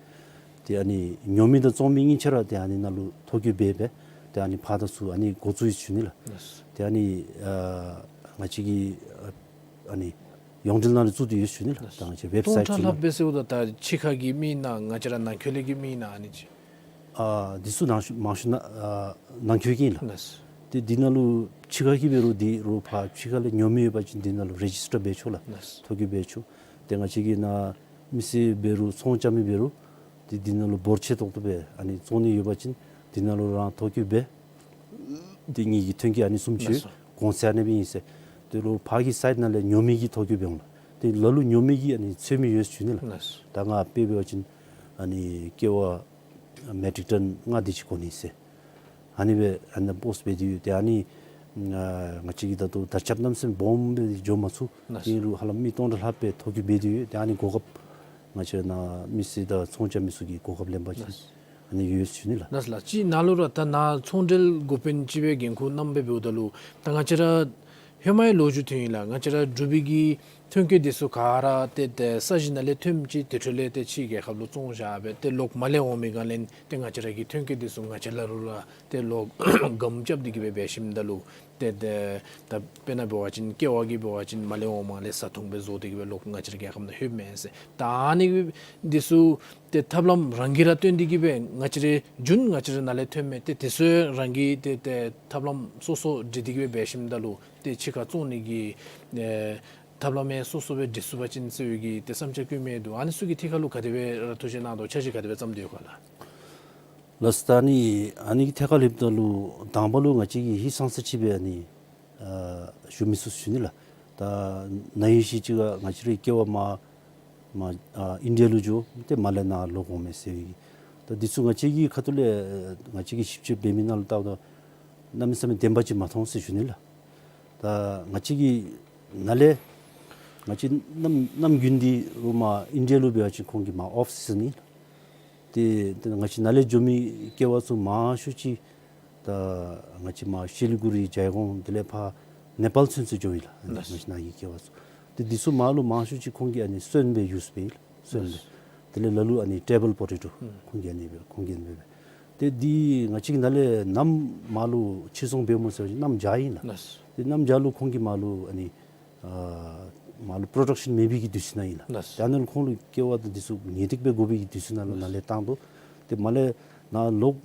ཏེ་ཨ་ནི་ཉོ་མི་དང་བཙོང་མི་གཉིས་ཆ་ར་ཏེ་ཨ་ནི་ནང་ལུ་ཐོ་བཀོད་འབད་སྦེ་ཏེ་ཨ་ནི་ཕར་དང་ཚུར་ཨ་ནི་འགོ་བཙུགས་ཡི་ཟེར་ཞུ་ནི་ལགས། ལགས་སོ། ཏེ་ཨ་ནི་ཨ་ང་བཅས་ཀྱི་ཨ་ཨ་ནི་ཡོངས་འབྲེལ་ནང་ལུ་བཙུགས་ཏེ་ཡོད་ཟེར་ཞུ་ནི་ལགས། ད་ང་བཅས་ཝེབ་སའིཊ་ཚུ་ནང་ལུ། སྟོང་ཕྲག་ལྷགཔ་སྦེ་ཟེརཝ་ད་ད་ཕྱི་ཁ་གི་མི་ཨིན་ན་ང་བཅས་ར་ནང་འཁོད་ལས་ཀྱི་མི་ཨིན་ན་ཨ་ནི་ཅིག། ཨ་འདི་ཚུ་ནང་ཤུ་མང་ཤོས་ནང་ཨ་ནང་འཁོད་ཀྱི་ཨིན་ལགས། ལགས་སོ། ཏེ་འདི་ནང་ལུ་ཕྱི་ཁ་གི་འབད་རུང་འདི་རུང་ཕར་ཕྱི་ཁ་ལས་ཉོ་མི་ཡོད་པ་ཅིན་འདི་ནང་ལུ་རེ་ཇིསི་ཊར་འབད་ཆོག་ལགས། ལགས་སོ། ཐོ་བཀོད་འབད་ཆོག། ཏེ་ང་བཅས་ཀྱི་ནཱ་མི་སེར་འབད་རུང་ཚོང་རྐྱབ་མི་འབད་རུང་ཏེ་འདི་ནང་ལུ་འབོར་ཆེ་ཏོག་ཏོ་སྦེ་ཨ་ནི་བཙོང་ནི་ཡོད་པ་ཅིན་འདི་ནང་ལུ་རང་ཐོ་བཀོད་འབད་ ཏེ་ངེ་གི་ཐོན་སྐྱེད་ཨ་ནི་བཟུམ་ཅིག་ལགས་སོ། གོང་ཚད་ཨ་ནི་སྦེ་ཨིན་ཟེར། ཏེ་ལོག་ཕར་གྱི་སའིཌ་ནང་ལས་ཉོ་མི་གིས་ཐོ་བཀོད་འབད་འོང་ལགས། ཏེ་ལ་ལུ་ཉོ་མི་གིས་ཨ་ནི་འཚོལ་མི་ཡོད་ཟེར་ཞུ་ནི་ལགས། ལགས་སོ། ད་ང་དཔེ་འབད་བ་ཅིན་ཨ་ནི་ཀེ་བ་མེ་ཊིག་ཊོན་ལྔ་དེ་ཅིག་དགོ་ནི་ཟེར། ཨ་ནི་སྦེ་ཨ་ནི་པོསཊ་འབད་དེ་ཡོད། ཏེ་ཨ་ནི་ང་ང་བཅས་ཀྱིས་ད་ལྟོ་དར་ཁྱབ་གནམ་མེད་ས་མེད་སྦོམ་སྦེ་འགྱོ་མ་ཚུགས། ལགས་སོ། ཨིན་རུང་ཧ་ལམ་མི་སྟོང་ཕྲག་ལྷགཔ་སྦེ་ཐོ་བཀོད་འབད་དེ་ཡོད། ཏེ་ཨ་ནི་གོ་སྐབས་ང་བཅས་ནཱ་མི་སེར་དང་ཚོང་རྐྱབ་མི་ཚུ་གིས་གོ་སྐབས་ལེན་པ་ཅིན་ལགས་སོ། ཨ་ནི་ཡོད་ཟེར་ཞུ་ནི་ལགས། ལགས་ལགས། ཅིག་ནཱ་ལུ་ར་ད་ནཱ་ཚོང་འབྲེལ་འགོ་དཔོན་ཅིག་སྦེ་འགན་ཁུར་བསྣམས་སྦེ་འབདཝ་ད་ལུ་ད་ང་བཅས་ར་ཧེ་མའི་ལོ་རྒྱུས་ཐོན་ཡི་ལགས། ང་བཅས་ར་འབྲུག་པའི་གི་ཐོན་སྐྱེད་འདི་ཚུ་ག་ར་ཏེ་ཏེ་ས་གཞི་ནང་ལས་ཐོནམ་ཅིག་དེ་འཕྲོ་ལས་ཏེ་ཕྱིའི་རྒྱལ་ཁབ་ལུ་བཙོང་བཞག་སྦེ་ཏེ་ལོག་མར་ལས་འོང་མི་སྒང་ལས་ཏེ་ང་བཅས་ར་གི་ཐོན་སྐྱེད་འདི་ཚུ་ང་བཅས་ལ་ལུ་ར་ཏེ་ལོག་སྒམ་རྐྱབ་སྟེ་གི་སྦེ་འབད་ཞིནམ་ད་ལུ་ཏེ་ཏེ་ད་དཔེར་ན་འབད་བ་ཅིན་ཀེ་བ་གི་འབད་བ་ཅིན་མར་ལས་འོངམ་སྒང་ལས་བཟའ་འཐུང་སྦེ་བཟོ་སྟེ་གི་སྦེ་ལོག་ང་བཅས་ར་རྒྱལ་ཁབ་ནང་ལྷོདཔ་མས་ཟེར། ད་ཨ་ནི་འདི་ཚུ་ཏེ་ཐབས་ལམ་རང་གིས་ར་བཏོན་ཏེ་གི་སྦེ་ང་བཅས་ར་རྒྱུན་ང་བཅས་ར་ནཱ་ལས་ཐོན་མི་ཏེ་དེ་ཚུ་རང་གིས་ཏེ་ཏེ་ཐབས་ལམ་སོ་སོ་སྒྲིག་སྟེ་གི་སྦེ་འབད་ཞིནམ་ད་ལུ་ཏེ་ཕྱི་ཁར་བཙོང་ནི་གི་ཨེ་ཐབས་ལམ་ཡང་སོ་སོ་སྦེ་སྒྲིག་ཚུགས་པ་ཅིན་ཟེར་བའི་གི་ཏེ་བསམ་འཆར་བཀོད་མི་འདུག། ཨ་ནི་ཚུ་གི་ཐད་ཁར་ལུ་ག་དེ་སྦེ་ར་ཐུགས་བཞེད་གནང་དོ། འཆར་གཞི་ག་དེ་སྦེ་བརྩམས་ཏེ་ཡོད་ག་ལགས། ལགས་སོ། ད་ཨ་ནི་ཨ་ནི་གི་ཐད་ཁར་ལྷོདཔ་ད་ལུ་དང་པ་ལུ་ང་བཅས་ཀྱིས་ཧིང་སངས་ས་ཅིག་སྦེ་ཨ་ནི་ཨ་ཞུ་མི་ཚུགས་ཞུ་ནི་ལགས། ད་ན་ཧིང་གཞེས་ཅིག་ཁར་ང་བཅས་རའི་ཀེ་བ་མར་མར་ཨ་ཨིན་ཌི་ཡ་ལུ་འགྱོ་ཏེ་མར་ལས་ནཱ་ལོག་འོང་མས་ཟེར་བའི་གི། ད་འདི་ཚུ་ང་བཅས་ཀྱི་ཁ་ཐུག་ལས་ང་བཅས་ཀྱིས་ཞིབ་དཔྱད་འབད་མི་ནང་ལུ་བལྟཝ་ད་གནམ་མེད་ས་མེད་བདེན་པ་ཅིག་མ་མཐོང་ཟེར་ཞུ་ནི་ལགས། ད་ང་བཅས་ཀྱིས་ནཱ་ལས་ང་བཅས་གནམ་གནམ་དགུན་འདི་རུ་མར་ཨིན་ཌི་ཡ་ལུ་འབད་བ་ཅིན་ཁོང་གི་མར་ཨོཕ་སི་ཛན་ཨིན་ལགས། ཏེ་ཏེ་ང་བཅས་ནཱ་ལས་འགྱོ་མི་ཀེ་བ་ཚུ་མང་ཤོས་ཅིག་ད་ང་བཅས་མར་ཤི་ལི་གུ་རི་ཇའི་གོང་དེ་ལས་ཕར་ནེ་པཱལ་ཚུན་ཚོད་འགྱོཝ་ཨིན་ལགས། ལགས། ང་བཅས་ནཱ་གི་ཀེ་བ་ཚུ་ཏེ་འདི་ཚུ་མར་ལུ་མང་ཤོས་ཅིག་ཁོང་གིས་ཨ་ནི་སོན་སྦེ་ཡུསི་འབད་ཡི་ལགས། སོན་སྦེ། ལགས། དེ་ལས་ལ་ལུ་ཨ་ནི་ཊེ་བཱལ་པོ་ཊེ་ཊོ་ཨུམ་ཁོང་གིས་ཨ་ནི་སྦེ་ཁོང་གིས་ཨ་ནི་སྦེ་འབད། ཏེ་འདི་ང་བཅས་ཀྱིས་ནཱ་ལས་ནམ་མར་ལུ་ཕྱིར་ཚོང་འབདཝ་སྨོ་ཟེར་བ་ཅིན་གནམ་བྱཱར་ཨིན་ལགས། ལགས། ཏེ་གནམ་བྱཱར་ལུ་ཁོང་གིས་མར་ལུ་ཨ་ནི་ཨ་མར་ལུ་པྲོ་ཌག་ཤཱན་མེད་པའི་གི་དུས་ཚོད་ནང་ཨིན་ལགས། ལགས། ཏེ་ཨ་ནཱ་ལུ་ཁོང་ལུ་ཀེ་བ་དང་འདི་ཚུ་ངེས་ཏིག་སྦེ་དགོ་པའི་གི་དུས་ཚོད་ནང་ལུ་ལགས། ནཱ་ལས་བཏང་དོ། ཏེ་མར་ལས་ནཱ་ལོག་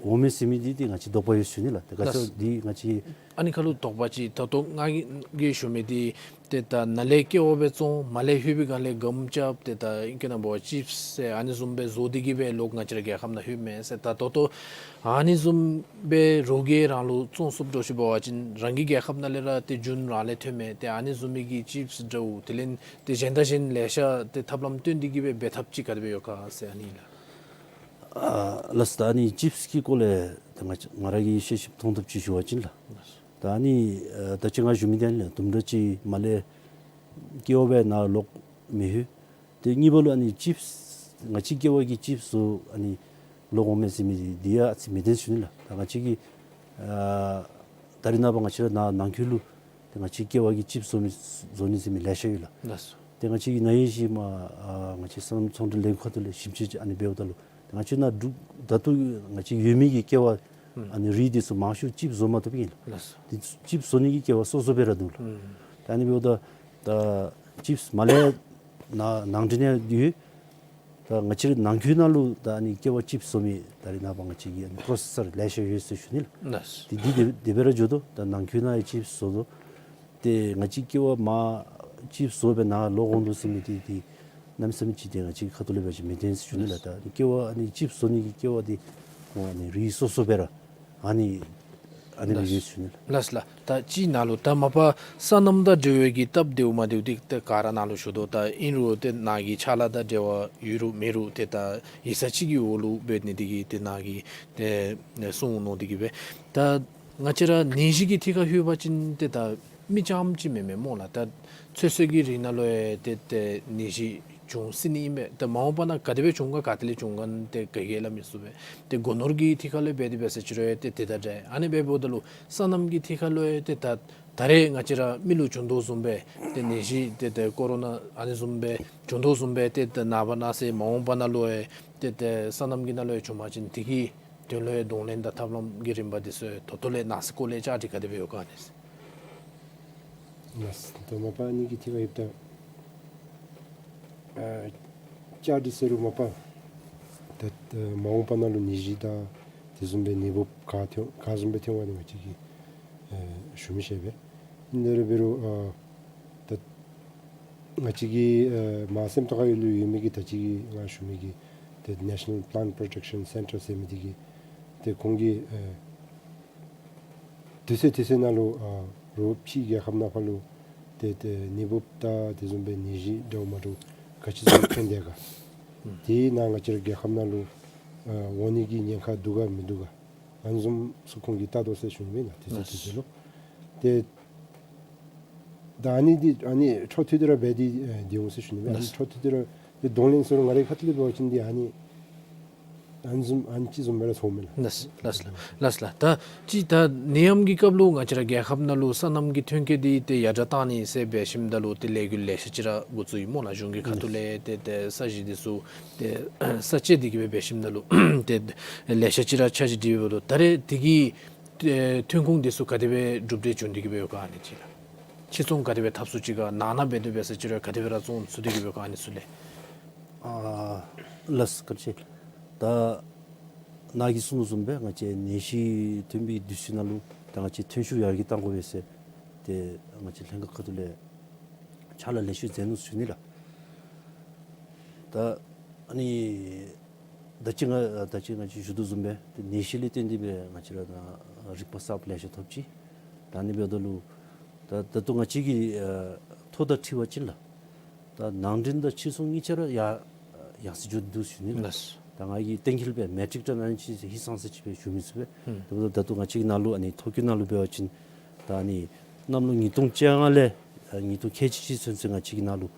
འོང་མས་ཟེར་མི་འདི་ཏེ་ང་བཅས་དོགས་པ་ཡོད་ཟེར་ཞུ་ནི་ལགས། ཏེ་ག་ཅི་ལགས། འདི་ང་བཅས་ཨ་ནི་ཁར་ལུ་དོགས་པ་ཅིག་ད་ལྟོ་ང་གིས་ཞུ་མི་འདི་ཏེ་ད་ནཱ་ལས་ཀེ་བ་སྦེ་བཙོང་མར་ལས་ལྷོད་པའི་སྒང་ལས་སྒམ་རྐྱབ་ཏེ་ད་ཨིང་སྐད་ནང་འབད་བ་ཅིབས་ཟེར་ཨ་ནི་བཟུམ་སྦེ་བཟོ་སྟེ་གི་སྦེ་ལོག་ང་བཅས་ར་རྒྱལ་ཁབ་ནང་ལྷོདཔ་མས་ཟེར། ད་ད་ལྟོ་ཨ་ནི་བཟུམ་སྦེ་རོགས་ཀྱིས་རང་ལུ་བཙོང་ཚུགསཔ་འདྲཝ་ཅིག་འབད་བ་ཅིན་རང་གི་རྒྱལ་ཁབ་ནང་ལས་ར་ཏེ་རྒྱུན་རང་ལས་ཐོན་མི་ཏེ་ཨ་ནི་བཟུམ་མའི་གི་ཅིབས་འདྲཝ་དེ་ལས་ཏེ་གཞན་དང་གཞན་ལེ་ཤ་ཏེ་ཐབས་ལམ་བཏོན་ཏེ་གི་སྦེ་འབད་ཐབས་ཅིག་ག་དེ་སྦེ་ཡོད་ག་ཟེར་ཨ་ནི་ལགས། ཨ་ལགས་སོ། ད་ཨ་ནི་ཅིབས་ཀྱི་སྐོར་ལས་ད་ང་ང་ར་གིས་ཤེས་ཤེསཔ་མཐོང་ཐངས་ཅིག་ཞུ་བ་ཅིན་ལགས། ད་ཨ་ནི་ཨ་ད་ཅི་ང་ཞུ་མི་འདི་ཨ་ནི་ལགས། དུམ་གྲ་ཅིག་མར་ལས་ཀེ་བ་སྦེ་ནཱ་ལོག་མི་ལྷོད། ཏེ་གཉིས་པ་ལུ་ཨ་ནི་ཅིབས་ང་བཅས་ཀེ་བ་གི་ཅིབས་བཟོ་ཨ་ནི་ལོག་འོང་མས་ཟེར་མི་འདི་ཡང་ཨ་ཙི་མི་བདེན་ཟེར་ཞུ་ནི་ལགས། ད་ང་བཅས་ཀྱིས་ཨ་ད་རེས་ནངས་པ་ང་བཅས་ར་ནཱ་ནང་འཁོད་ལུ་ཏེ་ང་བཅས་ཀེ་བ་གི་ཅིབས་བཟོ་མི་བཟོ་ནི་ཟེར་མི་ལེ་ཤ་ཡོད་ལགས། ལགས་སོ། ཏེ་ང་བཅས་ཀྱིས་ན་ཧིང་གཞེས་མར་ཨ་ང་བཅས་སོ་ནམ་ཚོང་འབྲེལ་ལས་ཁུངས་ཁ་ཐུག་ལས་ཞིབ་དཔྱད་ཅིག་ཨ་ནི་འབདཝ་ད་ལུ་ཏེ་ང་བཅས་ནཱ་འབྲུག་ད་ལྟོ་ང་བཅས་ཡོད་མི་གི་ཀེ་བ་ཨུམ་ཨ་ནི་རིགས་འདི་ཚུ་མང་ཤོས་ཅིབས་བཟོ་མ་བཏུབ་ཨིན་ལགས། ལགས་སོ། ཏེ་ཅིབས་བཟོ་ནི་གི་ཀེ་བ་སོ་སོ་སྦེ་ར་འདུག་ལགས། ཨུམ་ད་ཨ་ནི་འབདཝ་ད་ད་ཅིབས་མར་ལས་ནཱ་ནང་འདྲེན་ཡང་ཡོད། ད་ང་བཅས་ར་ནང་འཁོད་ནང་ལུ་ད་ཨ་ནི་ཀེ་བ་ཅིབས་བཟོ་མི་ད་རེས་ནངས་པ་ང་བཅས་ཀྱི་ཨ་ནི་པྲོ་སེ་སར་ལེ་ཤ་ཡོད་ཟེར་ཞུ་ནི་ལགས། ལགས། ཏེ་འདི་དེ་དེ་སྦེ་ར་འགྱོ་དོ། ད་ནང་འཁོད་ནང་ཡང་ཅིབས་བཟོ་དོ། ཏེ་ང་བཅས་ཀེ་བ་མར་ཅིབས་བཟོ་སྦེ་ནཱ་ལོག་འོང་དོ་ཟེར་མི་འདི་ཏེ་གནམ་མེད་ས་མེད་ཅིག་ཏེ་ང་བཅས་ཁ་ཐུག་ལས་འབད་བ་ཅིན་མི་བདེན་ཟེར་ཞུ་ནི་ལགས། ད་ཀེ་བ་ཨ་ནི་ཅིབས་བཟོ་ནི་གི་ཀེ་བ་འདི་ཁོང་ཨ་ནི་རིགས་སོ་སོ་སྦེ་ར་ཨ་ནི་ཨ་ནི་སྦེ་ཡོད་ཟེར་ཞུ་ནི་ལགས། ལགས་ལགས། ད་ཅི་ནཱ་ལུ་ད་མ་པ་སོ་ནམ་དང་འབྲེལ་བའི་གི་སྟབས་བདེཝ་མ་བདེཝ་འདི་ད་ག་ར་ནཱ་ལུ་ཞུ་དོ། ད་ཨིན་རུང་ཏེ་ནཱ་གི་ཕྱག་ལཱ་དང་འབྲེལ་བ་ཡོད་རུང་མེད་རུང་ཏེ་ད་ཡིག་ཚང་ཅིག་གི་འོག་ལུ་འབད་ནི་འདི་གིས་ཏེ་ནཱ་གིས་ཏེ་གསུངས་ནུག། འདི་གིས་སྦེ་ད་ང་བཅས་ར་ནད་གཞི་གི་ཐད་ཁར་ལྷོད་པ་ཅིན་ཏེ་ད་མི་རྐྱངམ་ཅིག་མེན་མས་སྨོ་ལགས། ད་ཚོད་བསྲེ་གི་རིགས་ནང་ལུ་ཡང་ཏེ་ཏེ་ནད་གཞི་བྱུང་སྲིད་ནི་ཨིན་པས། ད་མ་འོངས་པ་ནང་ག་དེ་སྦེ་བྱུང་ག་ག་ཏེ་ལས་བྱུང་ག་ཏེ་ག་གིས་སླབ་མི་ཚུགས་པས། ཏེ་སྒོ་ནོར་གྱི་ཐད་ཁར་ལུ་འབད་དེ་འབད་ས་ཅིག་རུང་ཡང་ཏེ་དེ་དང་འདྲ། ཨ་ནི་སྦེ་འབདཝ་ད་ལུ་སོ་ནམ་གྱི་ཐད་ཁར་ལུ་ཡང་ཏེ་ད་ད་རེས་ང་བཅས་ར་མི་ལུ་བྱུང་དོ་བཟུམ་སྦེ་ཏེ་ནད་གཞི་ཏེ་ཏེ་ཀོ་རོ་ན་ཨ་ནི་བཟུམ་སྦེ་བྱུང་དོ་བཟུམ་སྦེ་ཏེ་ཏེ་ནངས་པ་གནངས་ཚེ་མ་འོངས་པ་ནང་ལུ་ཡང་ཏེ་ཏེ་སོ་ནམ་གྱི་ནང་ལུ་ཡང་བྱུང་པ་ཅིན་དེ་གི་དོན་ལུ་ཡང་གདོང་ལེན་དང་ཐབས་ལམ་གྱི་རིམ་པ་འདི་ཚུ་ཡང་ད་ལྟོ་ལས་ནང་གསེས་སྐོར་ལས་བཅར་འདྲི་ག་དེ་སྦེ་ཡོད་ག་ཨ་ནི། ལགས། ད་མ་པ་ཨ་ནི་གི་ཐད་ཁར་ཡོདཔ་ད་ཨ་བཅར་འདྲི་ཟེར་རུང་མ་པ་ད་ད་མ་འོངས་པ་ནང་ལུ་ནད་གཞི་དང་དེ་བཟུམ་སྦེ་ནད་འབུཔ་ག་ཐོན་ག་བཟུམ་སྦེ་ཐོན་འོང་ནི་ང་བཅས་ཀྱིས་ཨ་ཞུ་མི་ཤེས་པས། ཨིན་རུང་འབད་རུང་ཨ་ད་ང་བཅས་ཀྱི་ཨ་མར་སེམས་རྟོགས་ཁ་ལུ་ཡོད་མི་གི་ད་ཅི་གི་ང་ཞུ་མི་གི་ཏེ་National Plant Protection Centre ཟེར་མི་འདི་གིས་ཏེ་ཁོང་གིས་ཨ་ དུས་ཚོད་དུས་ཚོད་ནང་ལུ་ཨ་རོགས་ཕྱི་རྒྱལ་ཁབ་ནང་ཕར་ལུ་ཏེ་ཏེ་ནད་འབུཔ་དང་དེ་བཟུམ་སྦེ་ནད་གཞི་འདྲཝ་མ་འདྲཝ་ག་ཅི་བཟུམ་ཐོན་དེས་ག། དེ་ནང་ང་བཅས་ར་རྒྱལ་ཁབ་ནང་ལུ་ཨ་འོང་ནི་གི་ཉེན་ཁ་འདུག་ག་མིན་འདུག་ག། ཨ་ནི་བཟུམ་ཚུ་ཁོང་གིས་བལྟ་དོ་ཟེར་ཞུ་ནི་མེན་ན། དུས་ཚོད་དུས་ཚོད་ལུ། ཏེ་ད་ཨ་ནི་འདི་ཨ་ནི་འཕྲོ་མཐུད་དེ་ར་འབད་དེ་ཨ་འདི་འོང་ཟེར་ཞུ་ནི་མེན་ན། ཨ་ནི་འཕྲོ་མཐུད་དེ་ར་ཏེ་གདོང་ལེན་ཟེར་རུང་ང་རའི་ཁ་ཐུག་ལས་འབད་བ་ཅིན་འདི་ཨ་ནི་ཨ་ནི་བཟུམ་ཨ་ནི་ཅིག་བཟུམ་སྦེ་ར་ཚོརཝ་མེན་ན། ལགས་ལགས་ལགས་ལགས། ད་ཅི་ད་ནད་ཡམས་ཀྱི་སྐབས་ལུ་ང་བཅས་ར་རྒྱལ་ཁབ་ནང་ལུ་སོ་ནམ་གྱི་ཐོན་སྐྱེད་འདི་ཏེ་ཡར་དྲག་བཏང་ནི་ཟེར་འབད་ཞིནམ་ད་ལུ་ཏེ་ལས་འགུལ་ལེ་ཤ་ཅིག་ར་འགོ་བཙུགས་ཡི་སྨོ་ལགས། གཞུང་གི་ཁ་ཐུག་ལས་ཏེ་ཏེ་ས་གཞི་འདི་ཚུ་ཏེ་ས་བཅད་དེ་གི་སྦེ་འབད་ཞིནམ་ད་ལུ་ཏེ་ལེ་ཤ་ཅིག་ར་འཆར་གཞི་འདི་འབདཝ་ད་ད་རེས་དེ་གི་ཨེ་ཐོན་ཁུངས་འདི་ཚུ་ག་དེ་སྦེ་གྲུབ་འབྲས་བྱུང་སྟེ་གི་སྦེ་ཡོད་ག། ཨ་ནི་ཅིག་ལགས། ཕྱིར་ཚོང་ག་དེ་སྦེ་འཐབ་ཚུགས་ཅི་ག། ནང་ན་འབད་དོ་འབད་ས་ཅིག་ར་ག་དེ་སྦེ་ར་བཙོང་ཚུགས་ཏེ་གི་སྦེ་ཡོད་ག། ཨ་ནི་ཚུ་ལས། ཨ་ལགས་བཀའ་དྲིན་ཆེ། ད་ནཱ་གིས་གསུངས་དོ་བཟུམ་སྦེ་ང་བཅས་ནད་གཞི་ཐོན་པའི་དུས་ཚོད་ནང་ལུ་ད་ང་བཅས་ཐོན་ཤུགས་ཡར་རྒྱས་གཏང་དགོ་པས་ཟེར་ཏེ་ང་བཅས་ལྷན་ཁག་ཁ་ཐུག་ལས་ཕྱག་ལཱ་ལེ་ཤ་མཛད་ནུག་ཟེར་ཞུ་ནི་ལགས། ད་ཨ་ནི་ད་ཅི་ང་ད་ཅི་ང་བཅས་ཞུ་དོ་བཟུམ་སྦེ་ཏེ་ནད་གཞི་ལས་བརྟེན་ཏེ་སྦེ་ང་བཅས་ར་ད་རིག་པ་གསརཔ་ལེ་ཤ་ཐོབ་ཅི། ད་ཨ་ནི་འབདཝ་ད་ལུ་ད་ད་ལྟོ་ང་བཅས་ཀྱིས་ཨ་ཐོ་དང་འཁྲིལ་བ་ཅིན་ལགས། ད་ནང་འདྲེན་དང་ཕྱིར་ཚོང་གཉིས་ཆ་ར་ཡར་ཡར་སེང་འགྱོ་དོ་ཟེར་ཞུ་ནི་ལགས། ལགས། ད་ང་གིས་གཏན་འཁེལ་སྦེ་མེ་ཊིག་ཊོན་ཨ་ནི་ཅིག་ཧིང་སངས་ས་ཅིག་སྦེ་ཞུ་མི་ཚུགས་པས། ཨུམ། དེ་འབདཝ་ད་ད་ལྟོ་ང་བཅས་ཀྱི་ནང་ལུ་ཨ་ནི་ཐོ་བཀོད་ནང་ལུ་འབད་བ་ཅིན་ད་ཨ་ནི་གནམ་ལོ་ཉིས་སྟོང་བཅོ་ལྔ་ལས་ཨ་ཉིས་སྟོང་ཁལ་གཅིག་གཅིག་ཚུན་ཚོད་ང་བཅས་ཀྱི་ནང་ལུ་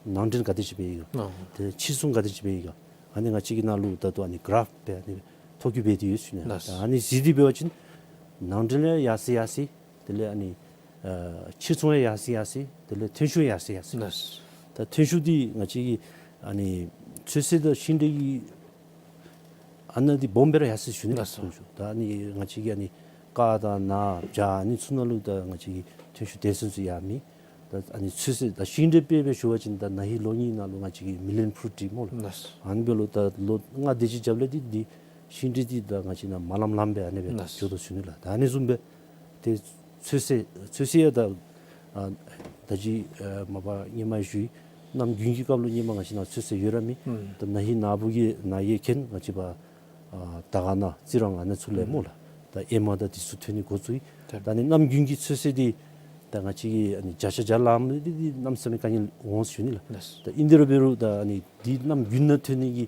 ནང་འདྲེན་ག་དེ་ཅིག་འབད་ཡི་ག། ཨོ། ཏེ་ཕྱིར་ཚོང་ག་དེ་ཅིག་འབད་ཡི་ག། ཨ་ནི་ང་བཅས་ཀྱི་ནང་ལུ་ད་ལྟོ་ཨ་ནི་ག་རཱཕ་སྦེ་ཨ་ནི་ཐོ་བཀོད་འབད་དེ་ཡོད་ཟེར་ཞུ་ནི། ལགས། ད་ཨ་ནི་གཟིགས་ཏེ་འབད་བ་ཅིན་ནང་འདྲེན་ཡང་ཡར་སེང་ཡར་སེང་། དེ་ལས་ཨ་ནི་ཨ་ཕྱིར་ཚོང་ཡང་ཡར་སེང་ཡར་སེང་། དེ་ལས་ཐོན་ཤུགས་ཡར་སེང་ཡར་སེང་། ལགས། ད་ཐོན་ཤུགས་འདི་ང་བཅས་ཀྱི་ཨ་ནི་ཚོད་བསྲེ་དང་ཤིང་འབྲས་ཀྱི་ཨ་ནི་འདི་སྦོམ་སྦེ་ར་ཡར་སེང་ཞུ་ནི། ལགས་སོ། ཐོན་ཤུགས་ད་ཨ་ནི་ང་བཅས་ཀྱི་ཨ་ནི་ཀར་དང་ནཱ་བྱ་ཨ་ནི་ཚུ་ནང་ལུ་ད་ང་བཅས་ཀྱི་ཐོན་ཤུགས་དེ་ཚུན་ཚོད་ཡར་མི། ད་ཨ་ནི་ཚོད་བསྲེ་ད་ཤིང་འབྲས་དཔེ་སྦེ་ཞུ་བ་ཅིན་ད་ན་ཧིང་ལོ་གཉིས་ནང་ལུ་ང་བཅས་ཀྱི་མི་ལི་ཡོན་ཕུ་རུཊ་ཊི་སྨོ་ལགས། ལགས། ཨ་ནི་འབདཝ་ད་ལོ་ལྔ་དེ་ཅིག་རྒྱབ་ལས་འདི་འདི་ཤིང་འབྲས་འདི་ད་ང་བཅས་ནང་མ་ལམ་ལམ་སྦེ་ཨ་ནི་སྦེ། ལགས། འགྱོ་དོ་ཟེར་ཞུ་ནི་ལགས། ད་ཨ་ནི་བཟུམ་སྦེ་ཏེ་ཚོད་བསྲེ་ཚོད་བསྲེ་ཡང་ད་ཨ་ད་ཅི་ཨ་མ་པ་སྔོན་མ་ཞུ་ཡི། གནམ་དགུན་གྱི་སྐབས་ལུ་སྔོན་མ་ང་བཅས་ནང་ཚོད་བསྲེ་ཡོད་ར་མེད། ཨུམ། ད་ན་ཧིང་ནཱ་བུ་གི་ནཱ་གི་མཁན་ང་བཅས་པ་ཨ་དར་དཀར་ན་རྩི་རང་ཨ་ནི་ཚུ་ལས་སྨོ་ལགས། ད་ཨེ་མ་དང་འདི་ཚུ་ཐོན་ནི་འགོ་བཙུགས་ཡི། ད་ཨ་ནི་གནམ་དགུན་གྱི་ཚོད་བསྲེ་འདི་ད་ང་བཅས་ཀྱི་ཨ་ནི་བྱ་ཤ་བྱ་ལམ་འདི་འདི་གནམ་མེད་ས་མེད་དཀའ་ངལ་འོང་ཟེར་ཞུ་ནི་ལགས། ལགས། ད་ཨིན་དེ་ར་འབད་རུང་ད་ཨ་ནི་འདི་གནམ་དགུན་ནང་ཐོན་ནི་གི་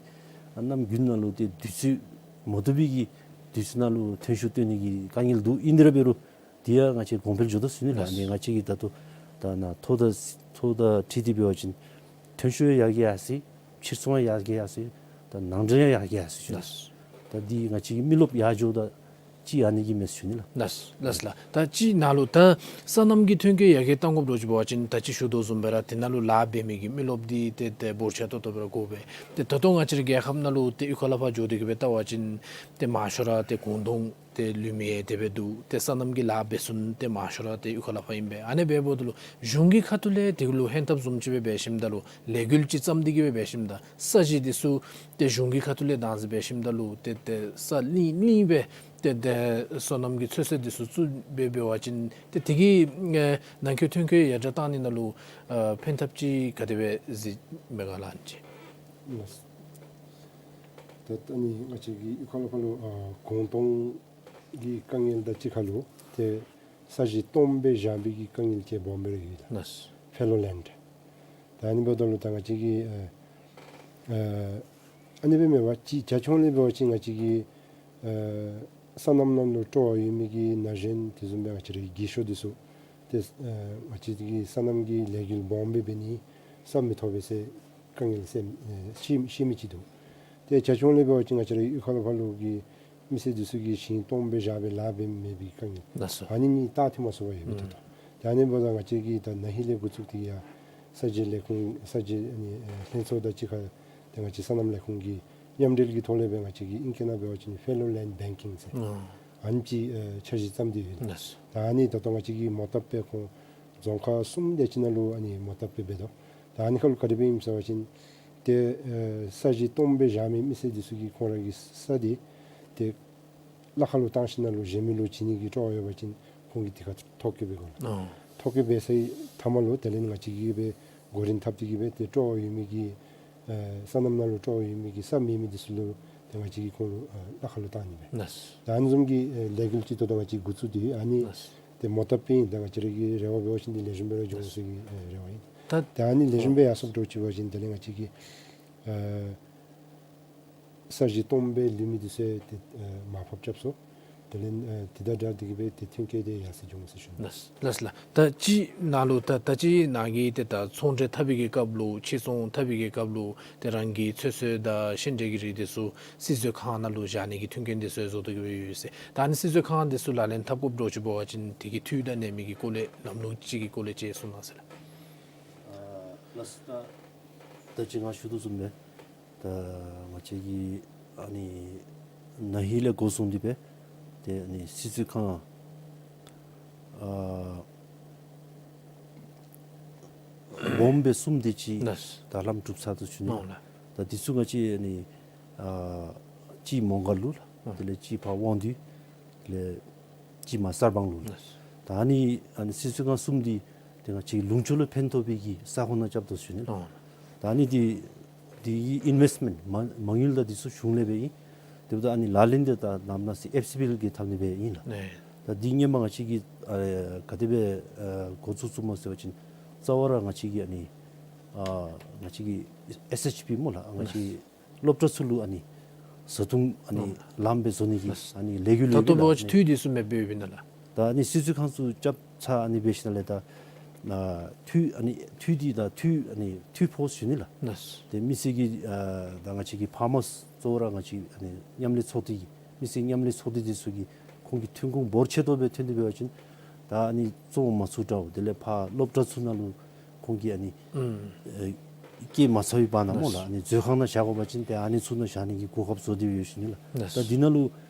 ཨ་གནམ་དགུན་ནང་ལུ་ཏེ་དུས་ཚོད་མ་བཏུབ་པའི་གི་དུས་ཚོད་ནང་ལུ་ཐོན་ཤུགས་བཏོན་ནི་གི་དཀའ་ངལ་འདུག། ཨིན་དེ་ར་འབད་རུང་དེ་ཡང་ང་བཅས་གོང་འཕེལ་འགྱོ་དོ་ཟེར་ཞུ་ནི་ལགས། ལགས། ཨ་ནི་ང་བཅས་ཀྱིས་ད་ལྟོ་ད་ནཱ་ཐོ་དང་ཐོ་དང་འཁྲིལ་ཏེ་འབད་བ་ཅིན་ཐོན་ཤུགས་ཡང་ཡར་རྒྱས་ཡར་སེང་། ཕྱིར་ཚོང་ཡང་ཡར་རྒྱས་ཡར་སེང་། ད་ནང་འདྲེན་ཡང་ཡར་རྒྱས་ཡར་སེང་ཞུ་ནི། ལགས། ད་འདི་ང་བཅས་ཀྱི་མི་རློབས་ཡར་འགྱོཝ་ད་ཅིག་ཨ་ནི་གིས་མས་ཟེར་ཞུ་ནི་ལགས། ལགས་ལགས་ལགས། ད་ཅི་ནཱ་ལུ་ད་སོ་ནམ་གྱི་ཐོན་སྐྱེད་ཡར་རྒྱས་གཏང་དགོཔ་འདྲཝ་ཅིག་འབད་བ་ཅིན་ད་ཅི་ཞུ་དོ་བཟུམ་སྦེ་ར་དེ་ནང་ལུ་ལཱ་འབད་མི་གི་མི་རློབས་འདི་ཏེ་ཏེ་འབོར་ཆེ་ཏོག་ཏོ་སྦེ་ར་དགོ་པས། ཏེ་ད་ལྟོ་ང་བཅས་རའི་རྒྱལ་ཁབ་ནང་ལུ་ཏེ་གཡུས་ཁ་ལས་ཕར་འགྱོ་སྟེ་གི་སྦེ་བལྟ་བ་ཅིན་ཏེ་མང་ཤོས་ར་ཏེ་གུང་སྟོང་ཏེ་ལུས་མི་ཡང་དེ་སྦེ་འདུག། ཏེ་སོ་ནམ་གྱི་ལཱ་འབད་ཚུན་ཏེ་མང་ཤོས་ར་ཏེ་གཡུས་ཁ་ལས་ཕར་ཨིན་པས། ཨ་ནི་འབདཝ་ད་ལུ་གཞུང་གི་ཁ་ཐུག་ལས་དེ་གུ་ལུ་ཧན་ཐབས་བཟུམ་ཅིག་སྦེ་འབད་ཞིནམ་ད་ལུ་ལས་འགུལ་ཅིག་བརྩམས་ཏེ་གི་སྦེ་འབད་ཞིནམ་ད་ས་གཞི་འདི་ཚུ་ཏེ་གཞུང་གི་ཁ་ཐུག་ལས་བདག་འཛིན་འབད་ཞིནམ་ད་ལུ་ཏེ་ཏེ་ས་གླིང་གླིང་སྦེ་ཏེ་ཏེ་སོ་ནམ་གྱི་ཚོད་བསྲེ་འདི་ཚུ་བཙུགས་སྦེ་འབད་བ་ཅིན་ཏེ་དེ་གིས་ཨེ་ནང་འཁོད་ཐོན་སྐྱེད་ཡར་དྲག་གཏང་ནི་ནང་ལུ་ཨ་ཕན་ཐབས་ཅིག་ག་དེ་སྦེ་གཟིགས་མས་ག་ལགས། ཨ་ནི་ཅིག། ད་ད་ནི་ང་བཅས་ཀྱི་གཡུས་ཁ་ལས་ཕར་ལུ་ཨ་གུང་སྟོང་གི་དཀའ་ངལ་དང་གཅིག་ཁར་ལུ་ཏེ་ས་གཞི་སྟོངམ་སྦེ་བཞག་པའི་གི་དཀའ་ངལ་ཅིག་སྦོམ་སྦེ་ར་ཡོད་ལགས། ལགས། ཕེ་ལོ་ལེནཌ། ད་ཨ་ནི་འབདཝ་ད་ལུ་ད་ང་བཅས་ཀྱི་ཨ་ཨ་ཨ་ནི་སྦེ་མེན་པར་ཅིག་བྱ་ཁྱོང་ལས་འབད་བ་ཅིན་ང་བཅས་ཀྱི་ཨ་སོ་ནམ་ནང་ལུ་སྤྲོ་བ་ཡོད་མི་གི་ན་གཞོན་དེ་བཟུམ་སྦེ་ང་བཅས་རའི་རྒས་ཤོས་འདི་ཚུ་ཏེ་ཨ་ང་བཅས་ཀྱི་སོ་ནམ་གྱི་ལས་འགུལ་སྦོམ་སྦེ་འབད་ནི་ས་མི་ཐོབ་པས་ཟེར་དཀའ་ངལ་སེམས་ཨ་བཤད་བཤད་མི་ཅིག་འདུག། ཏེ་བྱ་ཁྱོང་ལས་འབད་བ་ཅིན་ང་བཅས་རའི་གཡུས་ཁ་ལས་ཕར་ལུ་གི་མི་སེར་འདི་ཚུ་གིས་ཞིང་སྟོངམ་སྦེ་བཞག་སྦེ་ལཱ་འབད་མི་མེད་པའི་དཀའ་ངལ། ལགས་སོ། ཨ་ནི་གཉིས་བལྟ་ཐུབ་མ་ཚུགས་པར་ཡོད་པའི་ཐོག་ཏུ། ཨུམ། ཏེ་ཨ་ནི་འབདཝ་ད་ང་བཅས་ཀྱིས་ད་ན་ཧིང་ལས་འགོ་བཙུགས་ཏེ་ཡར་ས་སྐྱེས་ལས་ཁུངས་ས་སྐྱེས་ཨ་ནི་ཨ་ལྷན་ཚོགས་དང་གཅིག་ཁར་ཏེ་ང་བཅས་སོ་ནམ་ལས་ཁུངས་ཀྱི་མཉམ་འབྲེལ་གྱི་ཐོག་ལས་སྦེ་ང་བཅས་ཀྱིས་ཨིང་སྐད་ནང་འབད་བ་ཅིན་ཕེ་ལོ་ལེནཌ་བེང་ཀིང་ཟེར། ཨོ། ཨ་ནི་ཅིག་ཨ་འཆར་གཞི་བརྩམས་ཏེ་ཡོད། ལགས་སོ། ད་ཨ་ནི་ད་ལྟོ་ང་བཅས་ཀྱིས་མོ་བཏབ་སྦེ་ཁོང་རྫོང་ཁག་གསུམ་དེ་ཅིག་ནང་ལུ་ཨ་ནི་མོ་བཏབ་སྦེ་འབད་དོ། ད་ཨ་ནི་ཁར་ལུ་ག་དེ་སྦེ་ཨིནམ་ཟེར་བ་ཅིན་ཏེ་ཨེ་ས་གཞི་སྟོངམ་སྦེ་བཞག་མི་མི་སེར་འདི་ཚུ་གིས་ཁོང་ར་གི་ས་འདི་ཏེ་གླ་ཁར་ལུ་བཏང་ཞིནམ་ལས་གཞན་མི་ལུ་བྱིན་ནི་གི་སྤྲོ་བ་ཡོད་པ་ཅིན་ཁོང་གིས་དེ་ཁར་ཐོ་བཀོད་འབད་དགོ་ལགས། ཨོ། ཐོ་བཀོད་འབད་ཚར་བའི་མཐའ་མ་ལུ་དེ་ལས་ང་བཅས་ཀྱིས་སྦེ་གོ་རིམ་བཏབ་སྟེ་གི་སྦེ་ཏེ་སྤྲོ་བ་ཡོད་མི་གི་ཨེ་སོ་ནམ་ནང་ལུ་སྤྲོ་བ་ཡོད་མི་གི་ས་མེད་མི་འདི་ཚུ་ལུ་ ཏེ་ང་བཅས་ཀྱིས་ཁོང་ལུ་ཨ་གླ་ཁར་ལུ་བཏང་ནི་སྦེ། ལགས། ད་ཨ་ནི་བཟུམ་གྱི་ཨེ་ལས་འགུལ་ཅིག་ད་ལྟོ་ང་བཅས་འགོ་བཙུགས་ཏེ་ཡོད། ཨ་ནི་ལགས། ཏེ་མོ་བཏབ་པའི་ད་ང་བཅས་ར་གི་རེ་བ་འབད་བ་ཅིན་ཏེ་ལེགས་ཤོམ་སྦེ་ར་འགྱོ་འོང་ཟེར་གྱི་ཨེ་རེ་བ་ཨིན། ད་ད་ཨ་ནི་ལེགས་ཤོམ་སྦེ་ཡར་སོངམ་འདྲཝ་ཅིག་འབད་བ་ཅིན་དེ་ལས་ང་བཅས་ཀྱི་ཨ་ས་གཞི་སྟོངམ་སྦེ་ལུས་མི་འདི་ཚུ་ཏེ་ཨ་མར་ཕབ་རྐྱབ་སོང་། དེ་ལས་ཨ་དེ་དང་སྦྲགས་ཏེ་གི་སྦེ་ཏེ་ཐོན་སྐྱེད་འདི་ཡར་སེང་འགྱོ་འོང་ཟེར་ཞུ་ནི། ལགས་ལགས་ལགས། ད་ཅི་ནང་ལུ་ད་ད་ཅི་ནཱ་གིས་ཏེ་ད་ཚོང་འབྲེལ་འཐབ་པའི་གི་སྐབས་ལུ་ཕྱིར་ཚོང་འཐབ་པའི་གི་སྐབས་ལུ་ཏེ་རང་གི་ཚོད་བསྲེ་དང་ཤིང་འབྲས་ཀྱི་རིགས་འདི་ཚུ་སིལ་ཚོད་ཁང་ནང་ལུ་བཞག་ནི་གི་མཐུན་རྐྱེན་འདི་ཚུ་བཟོ་སྟེ་གི་སྦེ་ཡོད་ཟེར། ད་ཨ་ནི་སིལ་ཚོད་ཁང་འདི་ཚུ་ལག་ལེན་འཐབ་དགོཔ་འདྲཝ་ཅིག་འབད་བ་ཅིན་དེ་གི་འཐུས་དང་གནས་མི་གི་སྐོར་ལས་ལམ་ལུགས་ཅིག་གི་སྐོར་ལས་ཅིག་གསུང་གནང་ཟེར་ལགས། ཨ་ལགས་སོ། ད་ད་ཅི་ང་ཞུ་དོ་བཟུམ་སྦེ་ད་ང་བཅས་ཀྱིས་ཨ་ནི་ན་ཧིང་ལས་འགོ་བཟུང་སྟེ་སྦེ་ཏེ་ཨ་ནི་སིལ་ཚོད་ཁང་ཨ་སྦོམ་སྦེ་གསུམ་དེ་ཅིག་ལགས། ད་ལམ་གྲུབ་ཚར་དོ་ཞུ་ནི། ཨོ་ལགས། ད་འདི་ཚུ་ང་བཅས་ཨ་ནི་ཨ་གཅིག་མོང་སྒར་ལུ་ལགས། ཨ་དེ་ལས་གཅིག་ཕར་དབང་འདུས། དེ་ལས་གཅིག་མར་གསར་སྤང་ལུ་ལགས། ལགས། ད་ཨ་ནི་ཨ་ནི་སིལ་ཚོད་ཁང་གསུམ་འདི་ཏེ་ང་བཅས་ལུང་ཕྱོགས་ལུ་ཕན་ཐོགས་པའི་གི་ས་ཁོངས་ནང་རྐྱབ་དོ་ཞུ་ནི་ལགས། ཨོ། ད་ཨ་ནི་འདི་འདི་གི་ཨིན་ཝེསཊ་མེནཊ་མ་མ་དངུལ་དང་འདི་ཚུ་གཞུང་ལས་སྦེ་ཨིན། དེ་འབདཝ་ད་ཨ་ནི་ལག་ལེན་འདི་ད་ནམ་ནང་སི་ཨེཕ་སི་པི་ཨེལ་གྱིས་འཐབ་ནི་སྦེ་ཨིན་ལགས། ཨེ། ད་འདི་སྔོན་མ་ང་བཅས་ཀྱིས་ཨ་ག་དེ་སྦེ་ཨ་འགོ་བཙུགས་བཙུགསཔ་སྨོ་ཟེར་བ་ཅིན་རྩ་བ་ར་ང་བཅས་ཀྱིས་ཨ་ནི་ཨ་ང་བཅས་ཀྱི་ཨེས་ཨེཆ་པི་སྨོ་ལགས། ང་བཅས་ཀྱི་སློབ་གྲྭ་ཚུ་ལུ་ཨ་ནི་བཟའ་འཐུང་ཨ་ནི་ཨོ་ལམ་སྦེ་བཟོ་ནི་གི་ལགས། ཨ་ནི་ལས་འགུལ་ད་ལུ་ལྟོ་འབད་བ་ཅིན་འཐུས་འདི་ཚུ་མེདཔ་སྦེ་ཡོདཔ་ཨིན་ན་ལགས། ད་ཨ་ནི་སིལ་ཚོད་ཁང་ཚུ་རྐྱབ་ཚར་ཨ་ནི་འབད་ཞིནམ་ལས་ད་ཨ་འཐུས་ཨ་ནི་འཐུས་འདི་ད་འཐུས་ཨ་ནི་འཐུས་ཕོརསི་ཞུ་ནི་ལགས། ལགས། ཏེ་མི་སེར་གྱི་ཨ་ད་ང་བཅས་ཀྱི་ཕར་མར་གཙོ་བོ་ར་ང་བཅས་ཨ་ནི་མཉམ་ལས་ཚོགས་སྡེ་གི་མི་སེར་མཉམ་ལས་ཚོགས་སྡེ་འདི་ཚུ་གིས་ཁོང་གི་ཐོན་ཁུངས་འབོར་ཆེ་ཏོག་སྦེ་ཐོན་ཏེ་འབད་བ་ཅིན་ད་ཨ་ནི་བཙོང་མ་ཚུགས་འདྲཝ་དེ་ལས་ཕར་སློབ་གྲྭ་ཚུ་ནང་ལུ་ཁོང་གིས་ཨ་ནི་ཨུམ་ཨེ་སྐྱེལ་མ་ཚར་བའི་བར་ན་སྨོ་ལགས། ལགས། ཨ་ནི་མཛོད་ཁང་ནང་བཞག་དགོ་པ་ཅིན་ཏེ་ཨ་ནི་ཚུ་ནང་བཞག་ནི་གི་གོ་སྐབས་བཟོ་སྟེ་ཡོད་ཞུ་ནི་ལགས། ལགས། ད་འདི་ནང་ལུ་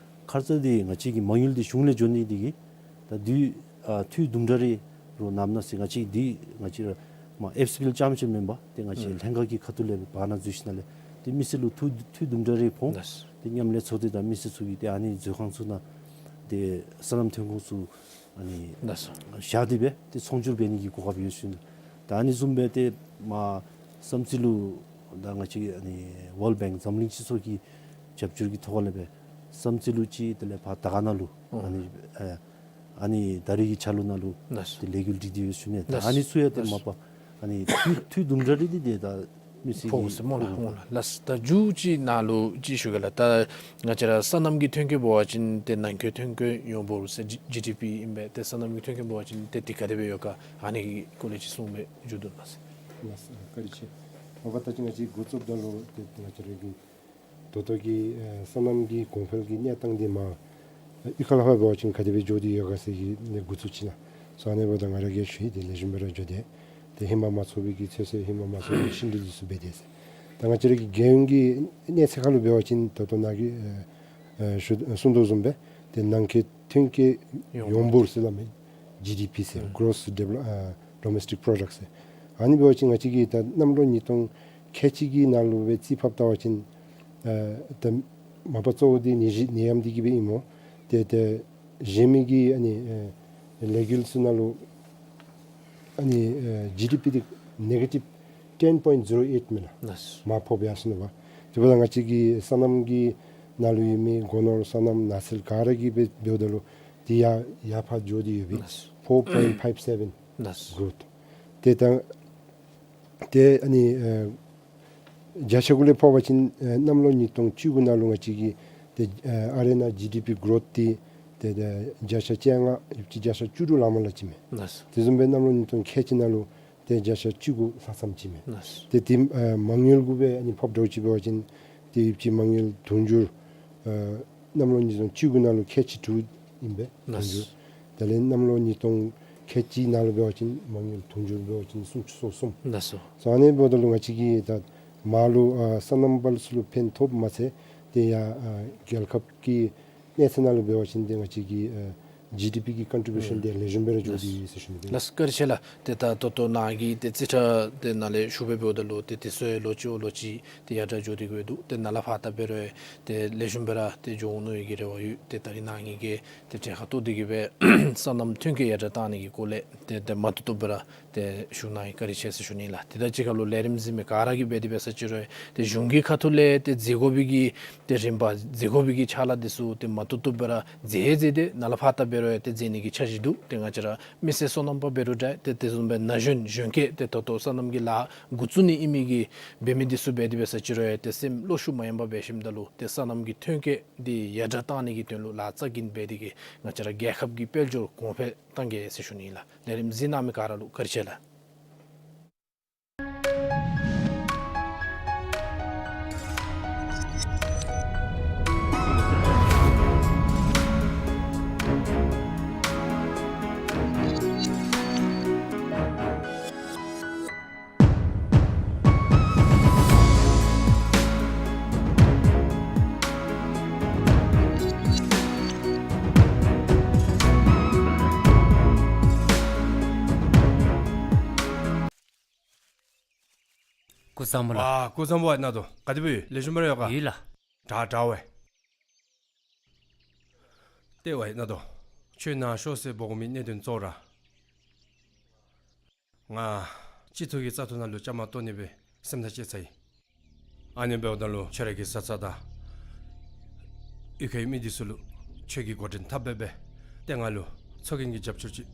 ཁ་ཙ་འདི་ང་བཅས་ཀྱི་མ་དངུལ་འདི་གཞུང་ལས་འབྱོར་ནི་འདི་གིས་ད་འདི་ཨ་འཐུས་དུམ་གྲ་རེ་རུང་ནམ་ནང་སི་ང་བཅས་འདི་ང་བཅས་ར་མར་ཨེཕ་སི་པི་ཨེལ་རྐྱངམ་ཅིག་མེན་པར་ཏེ་ང་བཅས་ཨུམ་ལྷན་ཁག་གི་ཁ་ཐུག་ལས་བར་ན་འཛུལ་ཞིནམ་ལས་ཏེ་མི་སེར་ལུ་འཐུས་འཐུས་དུམ་གྲ་རེ་ཕོག། ལགས། ཏེ་མཉམ་ལས་ཚོགས་སྡེ་དང་མི་སེར་ཚུ་གིས་ཏེ་ཨ་ནི་མཛོད་ཁང་ཚུ་ནང་ཏེ་སོ་ནམ་ཐོན་ཁུངས་ཚུ་ཨ་ནི་ལགས་སོ། བཞག་སྟེ་སྦེ་ཏེ་ཚོང་སྒྱུར་འབད་ནི་གི་གོ་སྐབས་ཡོད་ཞུ་ནི། ད་ཨ་ནི་བཟུམ་སྦེ་ཏེ་མར་བསམ་རྩེ་ལུ་ད་ང་བཅས་ཨ་ནི་ཝཱལཌ་བེངཀ་འཛམ་གླིང་སྤྱི་ཚོགས་ཀྱི་རྒྱབ་སྐྱོར་གྱི་ཐོག་ལས་སྦེ་བསམ་རྩེ་ལུ་ཅིག་དེ་ལས་ཕར་དར་དཀར་ནང་ལུ་ཨོ་ཨ་ནི་ཨ་ཨ་ནི་ད་རེས་ཀྱི་ཆ་ལུགས་ནང་ལུ་ལགས་སོ། ཏེ་ལས་འགུལ་སྒྲིག་སྟེ་ཡོད་ཞུ་ནི། ད་ལགས་སོ། ཨ་ནི་ཚུ་ཡང་ཏེ་ལགས་སོ། མ་པ་ཨ་ནི་འཐུས་འཐུས་དུམ་གྲ་རེ་འདི་ཏེ་ད་མི་སེར་ཕོག་གི་ཟེར་སྨོ་ལགས། ཕོག་ཨོ་ལགས། ལགས་སོ། ད་མཇུག་ཅིག་ནང་ལུ་ཅིག་ཞུ་གེ་ལགས། ད་ང་བཅས་ར་སོ་ནམ་གྱི་ཐོན་སྐྱེད་འབད་བ་ཅིན་ཏེ་ནང་འཁོད་ཐོན་སྐྱེད་ཡོངས་འབོར་ཟེར་ཇི་ཇི་ཌི་པི་ཨིན་པས། ཏེ་སོ་ནམ་གྱི་ཐོན་སྐྱེད་འབད་བ་ཅིན་ཏེ་འདི་ག་དེ་སྦེ་ཡོད་ག་ཨ་ནི་གི་སྐོར་ལས་ཅིག་གསུངས་སྦེ་མཇུག་བསྡུ་གནང་ཟེར། ལགས་སོ། བཀའ་དྲིན་ཆེ། མ་པ་ད་ཅི་ང་བཅས་འགོ་བཙུགསཔ་ད་ལུ་ཏེ་ང་བཅས་ར་གི་ད་ལྟོ་གི་ཨེ་སོ་ནམ་གྱི་གོང་འཕེལ་གྱི་གནས་སྟངས་འདི་མར་གཡུས་ཁ་ལས་ཕར་འབད་བ་ཅིན་ག་དེ་སྦེ་འགྱོ་སྟེ་ཡོད་ག་ཟེར་གྱི་ནས་འགོ་བཙུགས་ཅི་ན། སོ་ཨ་ནི་འབདཝ་ད་ང་ར་གིས་ཞུ་ཡི། ཏེ་ལེགས་ཤོམ་སྦེ་ར་འགྱོ་སྟེ། ཏེ་ཧེ་མ་མ་ཚོགས་པའི་གི་ཚོད་བསྲེ་ཧེ་མ་མ་ཚོགས་པའི་ཤིང་འབྲས་འདི་ཚུ་འབད་དེ་ཟེར། ད་ང་བཅས་ར་གི་རྒྱལ་ཡོངས་ཀྱི་གནས་ཚད་ཁར་ལུ་འབད་བ་ཅིན་ད་ལྟོ་ནཱ་གིས་ཨེ་ཨེ་ཞུ་གསུངས་དོ་བཟུམ་སྦེ་ཏེ་ནང་འཁོད་ཐོན་སྐྱེད་ཡོངས་ཡོངས་འབོར་ཟེར་སླབ་མས། ཇི་ཌི་པི་ཟེར། ཨུམ་Gross Develop- ཨ་Domestic Product ཟེར། ཨ་ནི་འབད་བ་ཅིན་ང་བཅས་ཀྱིས་ད་གནམ་ལོ་ཉིས་སྟོང་ཁལ་གཅིག་གི་ནང་ལུ་སྦེ་རྩིས་ཕབ་བལྟ་བ་ཅིན་ཨ་ད་མ་པ་གཙོ་བོ་འདི་ནད་གཞི་ནད་ཡམས་འདི་གིས་སྦེ་ཨིན་སྨོ། ཏེ་ཏེ་གཞན་མི་གི་ཨ་ནི་ཨེ་ལས་འགུལ་ཚུ་ནང་ལུ་ཨ་ནི་ཨེ་ཇི་ཌི་པི་འདི་ནེ་གེ་ཊིབ་ten point zero eight མས་ལགས། ལགས་སོ། མར་ཕབ་ཡར་སོང་ནུག་པ། དེ་འབདཝ་ད་ང་བཅས་ཀྱི་སོ་ནམ་གྱི་ནང་ལུ་ཡོད་མི་སྒོ་ནོར་སོ་ནམ་ནགས་ཚལ་ག་ར་གིས་འབད་འབདཝ་ད་ལུ་འདི་ཡར་ཡར་ཕར་འགྱོ་སྟེ་ཡོད་པས། ལགས་སོ། four point five seven ལགས་སོ། གྲོཐ། ཏེ་ད་ཏེ་ཨ་ནི་ཨེ་བརྒྱ་ཆ་གུ་ལས་ཕབ་པ་ཅིན་ཨེ་གནམ་ལོ་ཉིས་སྟོང་བཅུ་དགུ་ནང་ལུ་ང་བཅས་ཀྱི་ཏེ་ཨེ་ཨ་རེ་ནང་ཇི་ཌི་པི་གྲོཐ་འདི་ཏེ་ཏེ་བརྒྱ་ཆ་བཅོ་ལྔ་ཡང་ཅིན་བརྒྱ་ཆ་བཅུ་དྲུག་ལང་མ་ལང་ཅིག་མས། ལགས་སོ། དེ་བཟུམ་སྦེ་གནམ་ལོ་ཉིས་སྟོང་ཁལ་གཅིག་ནང་ལུ་ཏེ་བརྒྱ་ཆ་བཅུ་དགུ་ལྷག་ཙམ་ཅིག་མས། ལགས་སོ། ཏེ་འདི་ཨེ་མ་དངུལ་གུ་སྦེ་ཨ་ནི་ཕབ་འདྲཝ་ཅིག་འབད་བ་ཅིན་ཏེ་ཡང་ཅིན་མ་དངུལ་དུང་ཕྱུར་ཨེ་གནམ་ལོ་ཉིས་སྟོང་བཅུ་དགུ་ནང་ལུ་ཁལ་གཅིག་དྲུག་ཨིན་པས། ལགས་སོ། དུང་ཕྱུར། དེ་ལས་གནམ་ལོ་ཉིས་སྟོང་ཁལ་གཅིག་ནང་ལུ་འབད་བ་ཅིན་མ་དངུལ་དུང་ཕྱུར་འབད་བ་ཅིན་སུམ་ཅུ་སོ་གསུམ། ལགས་སོ། སོ་ཨ་ནི་འབདཝ་ད་ལུ་ང་བཅས་ཀྱིས་ད་མར་ལུ་ཨ་སོ་ནམ་པ་ལུ་ཚུ་ལུ་ཕན་ཐོགསཔ་མ་ཚད་ཏེ་ཡར་ཨ་རྒྱལ་ཁབ་ཀྱི་གནས་ཚད་ནང་ལུ་འབད་བ་ཅིན་ཏེ་ང་བཅས་ཀྱི་ཨ་ཇི་ཌི་པི་གི་ཀོན་ཊི་བིའུ་ཤཱན་ཨུམ་འདི་ལེགས་ཤོམ་སྦེ་ར་འགྱོ་ལགས་སྟེ་ཡོད་ཟེར་ཞུ་ནི། ལགས་སོ། བཀའ་དྲིན་ཆེ་ལགས། ཏེ་ད་ད་ལྟོ་ནཱ་གིས་ཏེ་རྩིས་ཁྲ་འདི་ནང་ལས་ཞུ་སྦེ་འབདཝ་ད་ལུ་ཏེ་དེ་ཚུ་ཡང་ལོག་ཅི་འོང་ལོག་ཅི་ཏེ་ཡར་དྲག་འགྱོ་སྟེ་གི་སྦེ་འདུག། ཏེ་ནཱ་ལས་ཕར་ད་འབད་རུང་ཏེ་ལེགས་ཤོམ་སྦེ་ར་ཏེ་འགྱོ་འོང་མནོ་བའི་གི་རེ་བ་ཡོད། ཏེ་ད་རིས་ནཱ་གིས་ཏེ་གྲལ་ཁར་གཏོགས་ཏེ་གི་སྦེ་སོ་ནམ་ཐོན་སྐྱེད་ཡར་དྲག་བཏང་ནི་གི་སྐོར་ལས་ཏེ་ཏེ་མ་བཏུབ་བཏུབ་སྦེ་ར་ ཏེ་ཞུ་ནི་ཨིན། བཀའ་དྲིན་ཆེ་ཟེར་ཞུ་ནི་ལགས། ཏེ་ད་ཅི་ཁ་ལུ་ལས་རིམ་གཟིགས་མི་ག་ར་གིས་འབད་དེ་འབད་ས་ཅིག་རུང་ཏེ་གཞུང་གི་ཁ་ཐུག་ལས་ཏེ་མཛད་དགོ་པའི་གི་ཏེ་རིམ་པ་མཛད་དགོ་པའི་གི་ཕྱག་ལཱ་འདི་ཚུ་ཏེ་མ་བཏུབ་བཏུབ་སྦེ་ར་མཛད་མཛད་དེ་ནཱ་ལས་ཕར་ད་འབད་རུང་ཡང་ཏེ་མཛད་ནི་གི་འཆར་གཞི་འདུག། ཏེ་ང་བཅས་ར་མི་སེར་སོ་ནམ་པ་འབད་རུང་འདྲ་ཏེ་དེ་བཟུམ་སྦེ་ན་གཞོན་གཞོན་སྐྱེས་ཏེ་ད་ལྟོ་སོ་ནམ་གྱི་ལཱ་འགོ་བཙུགས་ནི་ཨིན་མི་གི་འབད་མི་འདི་ཚུ་འབད་དེ་འབད་ས་ཅིག་རུང་ཡང་ཏེ་སེམས་བློ་ཤུགས་མ་ཡེངས་པར་འབད་ཞིནམ་ད་ལུ་ཏེ་སོ་ནམ་གྱི་ཐོན་སྐྱེད་འདི་ཡར་དྲག་གཏང་ནི་གི་དོན་ལུ་ལཱ་རྩ་འགེངས་འབད་དེ་གིས་ང་བཅས་ར་རྒྱལ་ཁབ་ཀྱི་དཔལ་འབྱོར་གོང་འཕེལ་གཏང་གེ་ཟེར་ཞུ་ནི་ཨིན་ལགས། ལས་རིམ་གཟིགས་གནང་མི་ག་ར་ལུ་བཀའ་དྲིན་ཆེ་ལགས། སྐུ་གཟུགས་བཟང་པོ་ལགས། ཨ་སྐུ་གཟུགས་བཟང་པོ་ཨིན་ན་དོ། ག་དེ་སྦེ་ཡོད། ལེགས་ཤོམ་སྦེ་ར་ཡོད་ག། ཡོད་ལགས། དྲག་དྲག་པས། ཏེ་ཝའི་ན་དོ། ཁྱོད་ནཱ་ཤོག་ཟེར་འབོ་དགོ་མི་གནད་དོན་གཙོ་བོ་ར་ང་སྤྱི་ཚོགས་ཀྱི་བཙག་འཐུ་ནང་ལུ་བཅའ་མར་གཏོགས་ནི་སྦེ་སེམས་ཐག་བཅད་ཚར་ཡི། ཨ་ནི་འབདཝ་ད་ལུ་ཁྱོད་ར་གི་བཟའ་ཚང་དང་གཡུས་ཁའི་མི་འདི་ཚུ་ལུ་ཁྱོད་ཀྱིས་འགོ་འདྲེན་འཐབ་སྦེ་སྦེ་ཏེ་ང་ལུ་ཚོགས་རྒྱན་གྱི་རྒྱབ་སྐྱོར་ཅིག་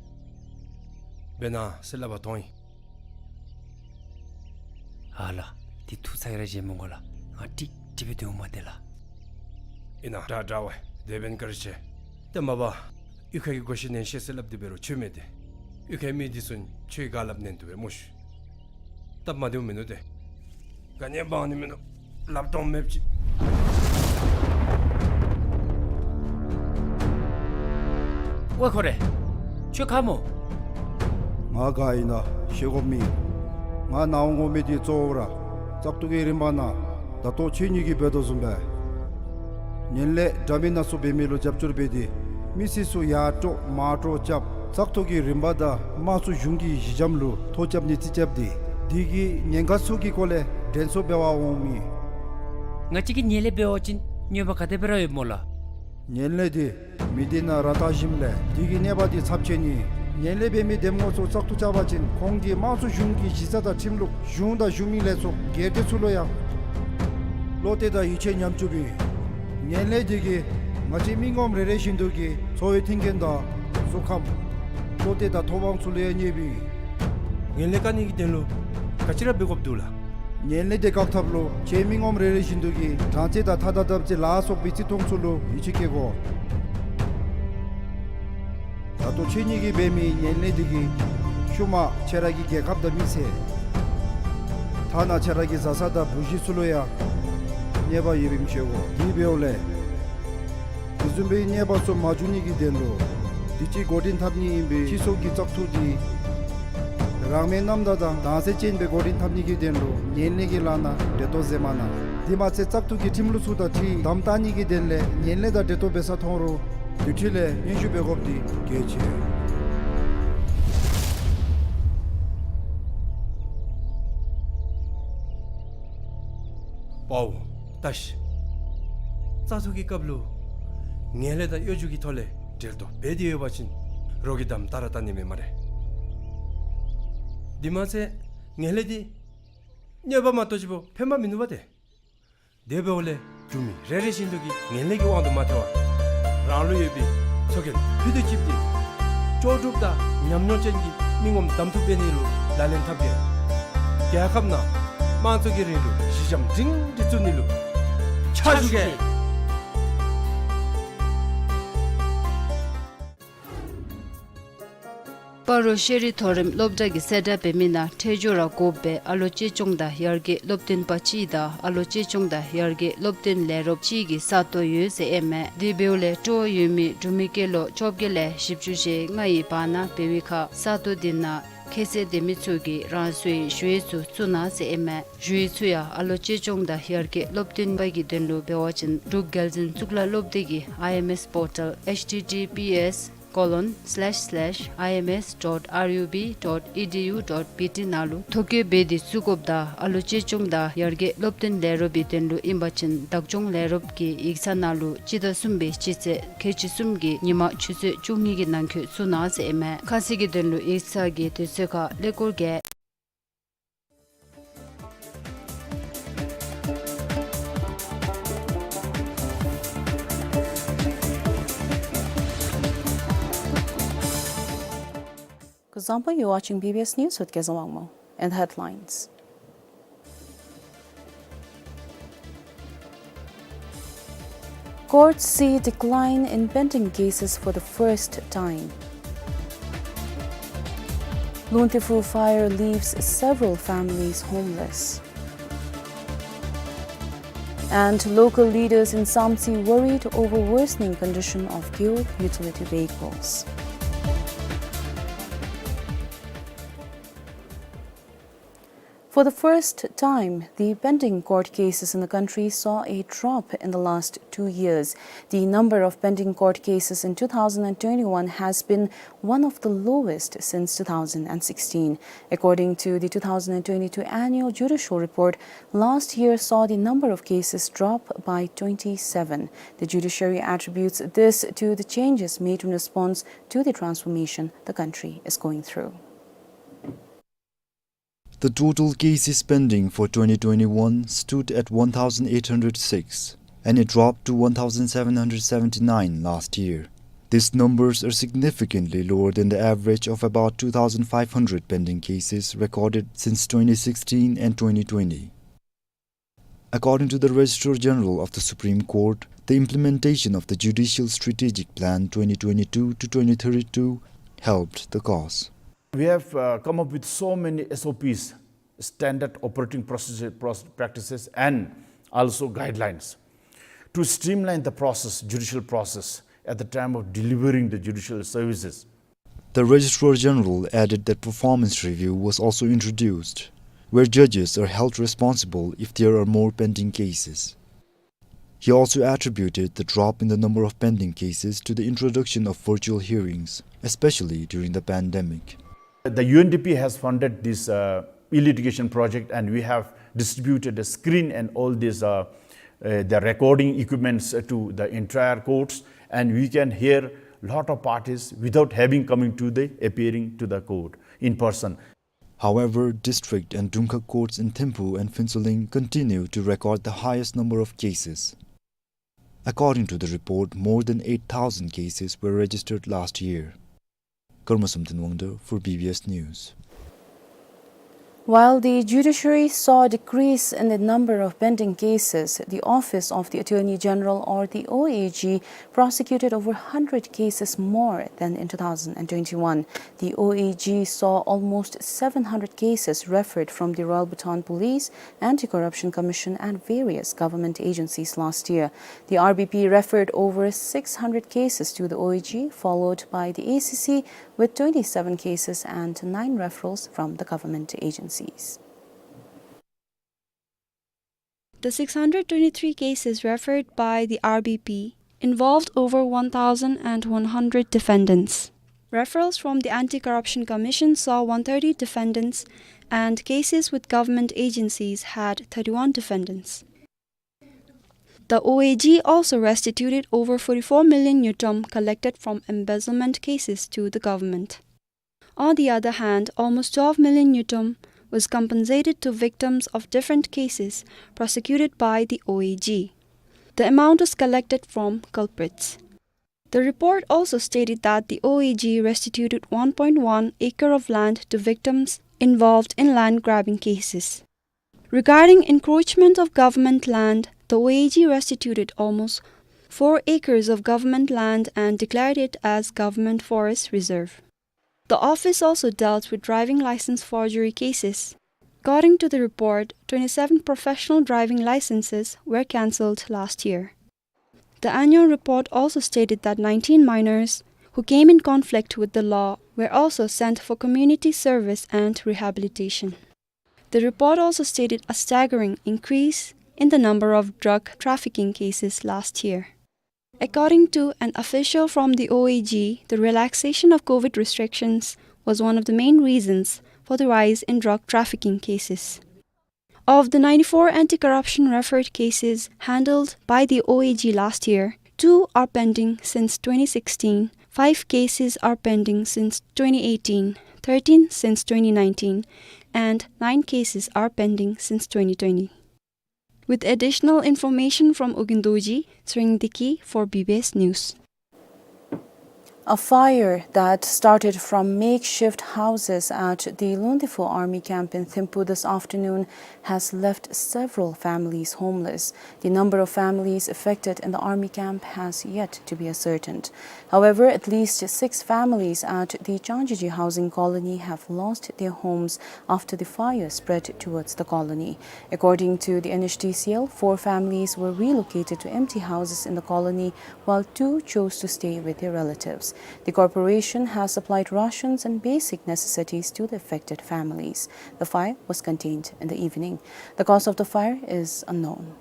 འབད་གནང་ཟེར་སླབ་པ་མཐོང་ཡི། ཨ་ལགས། འདི་ཐུགས་ཚ་གྱང་ར་བཞེས་མི་དགོ་ལགས། ང་ཀྲིག་ཀྲི་སྦེ་སྡོད་འོང་མས་ཏེ་ལགས། ཨིན་ན་དྲག་དྲག་པས། དེ་འབདན་བཀའ་དྲིན་ཆེ། ཏེ་མ་པ་གཡུས་ཁ་གི་གོ་ཤེས་ཉན་ཤེས་ཟེར་སླབ་སྟེ་འབད་རུང་ཁྱོད་མེད་དེ། གཡུས་ཁའི་མི་འདི་ཚུ་ཁྱོད་ཀྱིས་ག་སླབ་ཉན་བཏུབ་པས་སྨོ་ཤིག། སྟབས་མ་བདེཝ་མིན་ནུག་ཏེ། ག་ནི་འབག་ནི་མིན་འདུག། སླབ་སྟོང་མེདཔ་ཅིག། ཝའེ་ཁོ་རེ། ཁྱོད་ག་སྨོ། ང་ག་ཨིན་ན་ཤེས་དགོཔ་མེད། ང་ནཱ་འོང་དགོ་མི་འདི་གཙོ་བོ་ར་བཙག་འཐུ་གི་རིམ་པ་ནང་ད་ལྟོ་ཁྱེད་གཉིས་ཀྱིས་འབད་དོ་བཟུམ་སྦེ་ངན་ལྷད་འདྲ་མིན་སྣ་ཚོགས་འབད་མི་ལུ་རྒྱབ་སྐྱོར་འབད་དེ་མི་སེར་ཚུ་ཡར་དཀྲོག་མར་དཀྲོག་རྐྱབ། བཙག་འཐུ་གི་རིམ་པ་དང་དམངས་གཙོ་གཞུང་གི་གཞི་འགྱམ་ལུ་ཐོ་རྐྱབ་ནི་རྩིས་རྐྱབ་སྟེ་དེ་གི་ཉེན་ཁ་ཚུ་གི་སྐོར་ལས་དྲན་གསོ་འབད་བར་འོང་མི། ང་བཅས་ཀྱིས་ངན་ལྷད་འབད་བ་ཅིན་གནོད་པ་ག་དེ་སྦེ་ར་ཡོདཔ་སྨོ་ལགས། ངན་ལྷད་འདི་མི་སྡེ་ནང་ར་བཏགས་ཞིནམ་ལས་དེ་གི་གནོད་པ་འདི་ཚབས་ཆེ་ནི། ངན་ལྷད་འབད་མི་འདེམས་ངོ་ཚུ་བཙག་འཐུ་རྐྱབ་པ་ཅིན་ཁོང་གིས་དམངས་གཙོ་གཞུང་གི་གཞི་རྩ་དང་ཁྲིམས་ལུགས། གཞུང་དང་གཞུང་མིན་ལས་ཚོགས་སྒེར་སྡེ་ཚུ་ལུ་ཡང་བློ་གཏད་དང་ཡིད་ཆེས་ཉམས་བཅུག་པས། ངན་ལྷད་འདི་གིས་ང་བཅས་མི་ངོམ་རེ་རེ་བཞིན་དུ་གི་འཚོ་བའི་མཐུན་རྐྱེན་དང་གཟུགས་ཁམས། བློ་གཏད་དང་ཐོབ་དབང་ཚུ་ལུ་ཡང་གནོད་པས། ངན་ལྷད་བཀག་ནི་གི་དོན་ལུ་ག་ཅི་ར་འབད་དགོཔ་འདུག་ལགས། ངན་ལྷད་འདི་བཀག་ཐབས་ལུ་ཁྱེད་མི་ངོམ་རེ་རེ་བཞིན་དུ་གིས་དྲང་བརྩེ་དང་ཐ་དང་དམ་ཚིག་ལ་སོགས་པའི་བརྩི་མཐོང་ཚུ་ལུ་ཡིད་ཆེས་བསྐྱེད་དགོ། ད་ལྟོ་ཁྱེད་གཉིས་ཀྱིས་འབད་མི་ངན་ལྷད་འདི་གིས་ཤུལ་མ་ཁྱེད་ར་གི་རྒྱལ་ཁབ་དང་མི་ཚེ། ཐ་ན་ཁྱེད་ར་གི་བཟའ་ཚང་དང་བུ་གཞི་ཚུ་ལུ་ཡང་གནོད་པ་ཡོདཔ་ཨིནམ་ཤེས་དགོ། དེ་འབདཝ་ལས་དེ་བཟུམ་མའི་གནོད་པ་ཚུ་མ་འབྱུང་ནི་གི་དོན་ལུ་དུས་ཅི་འགོ་འདྲེན་འཐབ་ནི་ཨིན་པའི་སྤྱི་ཚོགས་ཀྱི་བཙག་འཐུ་འདི་རང་མོས་རྣམ་དག་དང་དྭངས་གསལ་ཅན་སྦེ་འགོ་འདྲེན་འཐབ་ནི་གི་དོན་ལུ་ངན་ལྷད་ཀྱི་ལཱ་ནང་འབྲེལ་གཏོགས་མཛད་མ་གནང་། དེ་མ་ཚད་བཙག་འཐུ་གི་ཁྲིམས་ལུགས་ཚུ་དང་འཁྲིལ་དམ་བཏགས་ནི་གི་དོན་ལས་ངན་ལྷད་དང་འབྲེལ་གཏོགས་འབད་ས་མཐོང་རུང་དེ་འཕྲོ་ལས་སྙན་ཞུ་འབད་དགོཔ་འདི་གལ་ཆེ། པའོ་ཏ་ཤི། བཙག་འཐུ་གི་སྐབས་ལུ་ངན་ལྷད་དང་གཡོ་སྒྱུ་གི་ཐོག་ལས་འབྲེལ་གཏོགས་འབད་དེ་ཡོད་པ་ཅིན་རོགས་ཀྱིས་དམ་དྲག་ར་བལྟ་ནི་མེད་སྨ་རེ། དེ་མ་ཚད་ངན་ལྷད་འདི་གནོད་པ་མ་གཏོགས་ཅིག་པོ་ཕན་པ་མིན་ནུག་པ་ཏེ། དེ་འབདཝ་ལས་འབྲུག་མི་རེ་རེ་བཞིན་དུ་གིས་ངན་ལྷད་ཀྱི་དབང་དུ་མ་ཐལ་བར་རང་ལུ་ཡོད་པའི་ཚོགས་རྒྱན་ཕུད་དུ་གཅིགཔ་སྟེ་ལྕོགས་གྲུབ་དང་ཉམས་མྱོང་ཅན་གྱི་མི་ངོམ་གདམ་འཐུ་འབད་ནི་ལུ་ལག་ལེན་འཐབ་གེ། རྒྱལ་ཁབ་ནང་དམངས་གཙོ་གི་རིང་ལུགས་གཞི་འགྱམ་སྒྲིང་སྒྲི་བཙུགས་ནི་ལུ་ཕྱག་ཞུ་གེ། སྤ་རོ་ཤེས་རིག་མཐོ་རིམ་སློབ་གྲྭ་གིས་གསལ་བསྒྲགས་འབད་མི་ནང་ཁྲལ་སྦྱོར་ར་དགོཔ་སྦེ་ཨ་ལོ་གཅེས་སྐྱོང་དང་ཡར་རྒྱས་སློབ་སྟོན་པ་གཅིག་དང་ཨ་ལོ་གཅེས་སྐྱོང་དང་ཡར་རྒྱས་སློབ་སྟོན་ལས་རོགསཔ་གཅིག་གི་ས་སྟོང་ཡོད་ཟེར་ཨིན་མས། དེ་འབདཝ་ལས་སྤྲོ་བ་ཡོད་མི་འབྲུག་མི་སྐྱེས་ལོ་བཅོ་བརྒྱད་ལས་བཞི་བཅུ་ཞེ་ལྔ་ཡི་བར་ན་འབད་བའི་ཁར་ས་སྟོང་དེ་ནང་ཁྱད་ཚད་ལྡན་མི་ཚུ་གིས་རང་སོའི་ཞུ་ཡིག་ཚུ་བཙུགས་གནང་ཟེར་ཨིན་མས། ཞུ་ཡིག་ཚུ་ཡང་ཨ་ལོ་གཅེས་སྐྱོང་དང་ཡར་རྒྱས་སློབ་སྟོན་པ་གི་དོན་ལུ་འབད་བ་ཅིན་འབྲུག་རྒྱལ་འཛིན་གཙུག་ལག་སློབ་སྡེ་གི་ཨའི་ཨེམ་ཨེས་པོར་ཊལ་ཨེཆ་ཊི་ཊི་པི་ཨེསི་ colon slash slash I M S dot R U B dot E D U dot B T ནང་ལུ་ཐོ་བཀོད་འབད་དེ་བཙུགས་དགོཔ་དང་ཨ་ལོ་གཅེས་སྐྱོང་དང་ཡར་རྒྱས་སློབ་སྟོན་ལས་རོགས་པའི་དོན་ལུ་ཨིན་པ་ཅིན་བདག་སྐྱོང་ལས་རོགསཔ་གི་ཡིག་ཚང་ནང་ལུ་སྤྱི་ཟླ་གསུམ་པའི་སྤྱི་ཚེས་ཁལ་གཅིག་གསུམ་གྱི་ཉིན་མ་ཆུ་ཚོད་བཅུ་གཉིས་ཀྱི་ནང་འཁོད་བཙུགས་གནང་ཟེར་ཨིན་མས། ཁ་གསལ་གྱི་དོན་ལུ་ཡིག་ཚང་གི་དུས་ཚོད་ཁར་ཀླད་ཀོར་བརྒྱད། Kuzuzangpo, you're watching B B S News with Kezang Wangmo. And headlines. Courts see decline in pending cases for the first time. Lungtephu fire leaves several families homeless. And local leaders in Samtse worried over worsening condition of Gewog utility vehicles. For the first time, the pending court cases in the country saw a drop in the last two years. The number of pending court cases in two thousand and twenty-one has been one of the lowest since two thousand and sixteen. According to the two thousand and twenty-two annual judicial report, last year saw the number of cases drop by twenty-seven. The judiciary attributes this to the changes made in response to the transformation the country is going through. The total cases pending for twenty twenty-one stood at one thousand eight hundred six, and it dropped to one thousand seven hundred seventy-nine last year. These numbers are significantly lower than the average of about two thousand five hundred pending cases recorded since twenty sixteen and twenty twenty. According to the Registrar General of the Supreme Court, the implementation of the Judicial Strategic Plan twenty twenty-two to twenty thirty-two helped the cause. We have, uh, come up with so many S O Ps, standard operating procedure, proce-, practices, and also guidelines to streamline the process, judicial process, at the time of delivering the judicial services. The Registrar General added that performance review was also introduced, where judges are held responsible if there are more pending cases. He also attributed the drop in the number of pending cases to the introduction of virtual hearings, especially during the pandemic. The U N D P has funded this, uh, e-litigation project, and we have distributed a screen and all this, uh, uh, the recording equipments, uh, to the entire courts, and we can hear lot of parties without having coming to the, appearing to the court in person. However, district and Dungkhag courts in Thimphu and Phuentsholing continue to record the highest number of cases. According to the report, more than eight thousand cases were registered last year. Karma Samten Wangdar for B B S News. While the judiciary saw a decrease in the number of pending cases, the Office of the Attorney General, or the O A G, prosecuted over hundred cases more than in two thousand and twenty-one. The O A G saw almost seven hundred cases referred from the Royal Bhutan Police, Anti-Corruption Commission, and various government agencies last year. The R B P referred over six hundred cases to the O A G, followed by the A C C with twenty-seven cases and nine referrals from the government agencies. The six hundred twenty-three cases referred by the R B P involved over one thousand one hundred defendants. Referrals from the Anti-Corruption Commission saw one thirty defendants, and cases with government agencies had thirty-one defendants. The O A G also restituted over forty-four million ngultrum collected from embezzlement cases to the government. On the other hand, almost twelve million ngultrum was compensated to victims of different cases prosecuted by the O A G. The amount was collected from culprits. The report also stated that the O A G restituted one point one acre of land to victims involved in land grabbing cases. Regarding encroachment of government land, the O A G restituted almost four acres of government land and declared it as government forest reserve. The office also dealt with driving license forgery cases. According to the report, twenty-seven professional driving licenses were cancelled last year. The annual report also stated that nineteen minors who came in conflict with the law were also sent for community service and rehabilitation. The report also stated a staggering increase in the number of drug trafficking cases last year. According to an official from the O A G, the relaxation of COVID restrictions was one of the main reasons for the rise in drug trafficking cases. Of the ninety-four anti-corruption referred cases handled by the O A G last year, two are pending since twenty sixteen, five cases are pending since twenty eighteen, thirteen since twenty nineteen, and nine cases are pending since twenty twenty. With additional information from Ugyen Dorji, Tshering Deki for B B S News. A fire that started from makeshift houses at the Lundifu army camp in Thimphu this afternoon has left several families homeless. The number of families affected in the army camp has yet to be ascertained. However, at least six families at the Changjiji housing colony have lost their homes after the fire spread towards the colony. According to the N H D C L, four families were relocated to empty houses in the colony, while two chose to stay with their relatives. The corporation has supplied rations and basic necessities to the affected families. The fire was contained in the evening. The cause of the fire is unknown.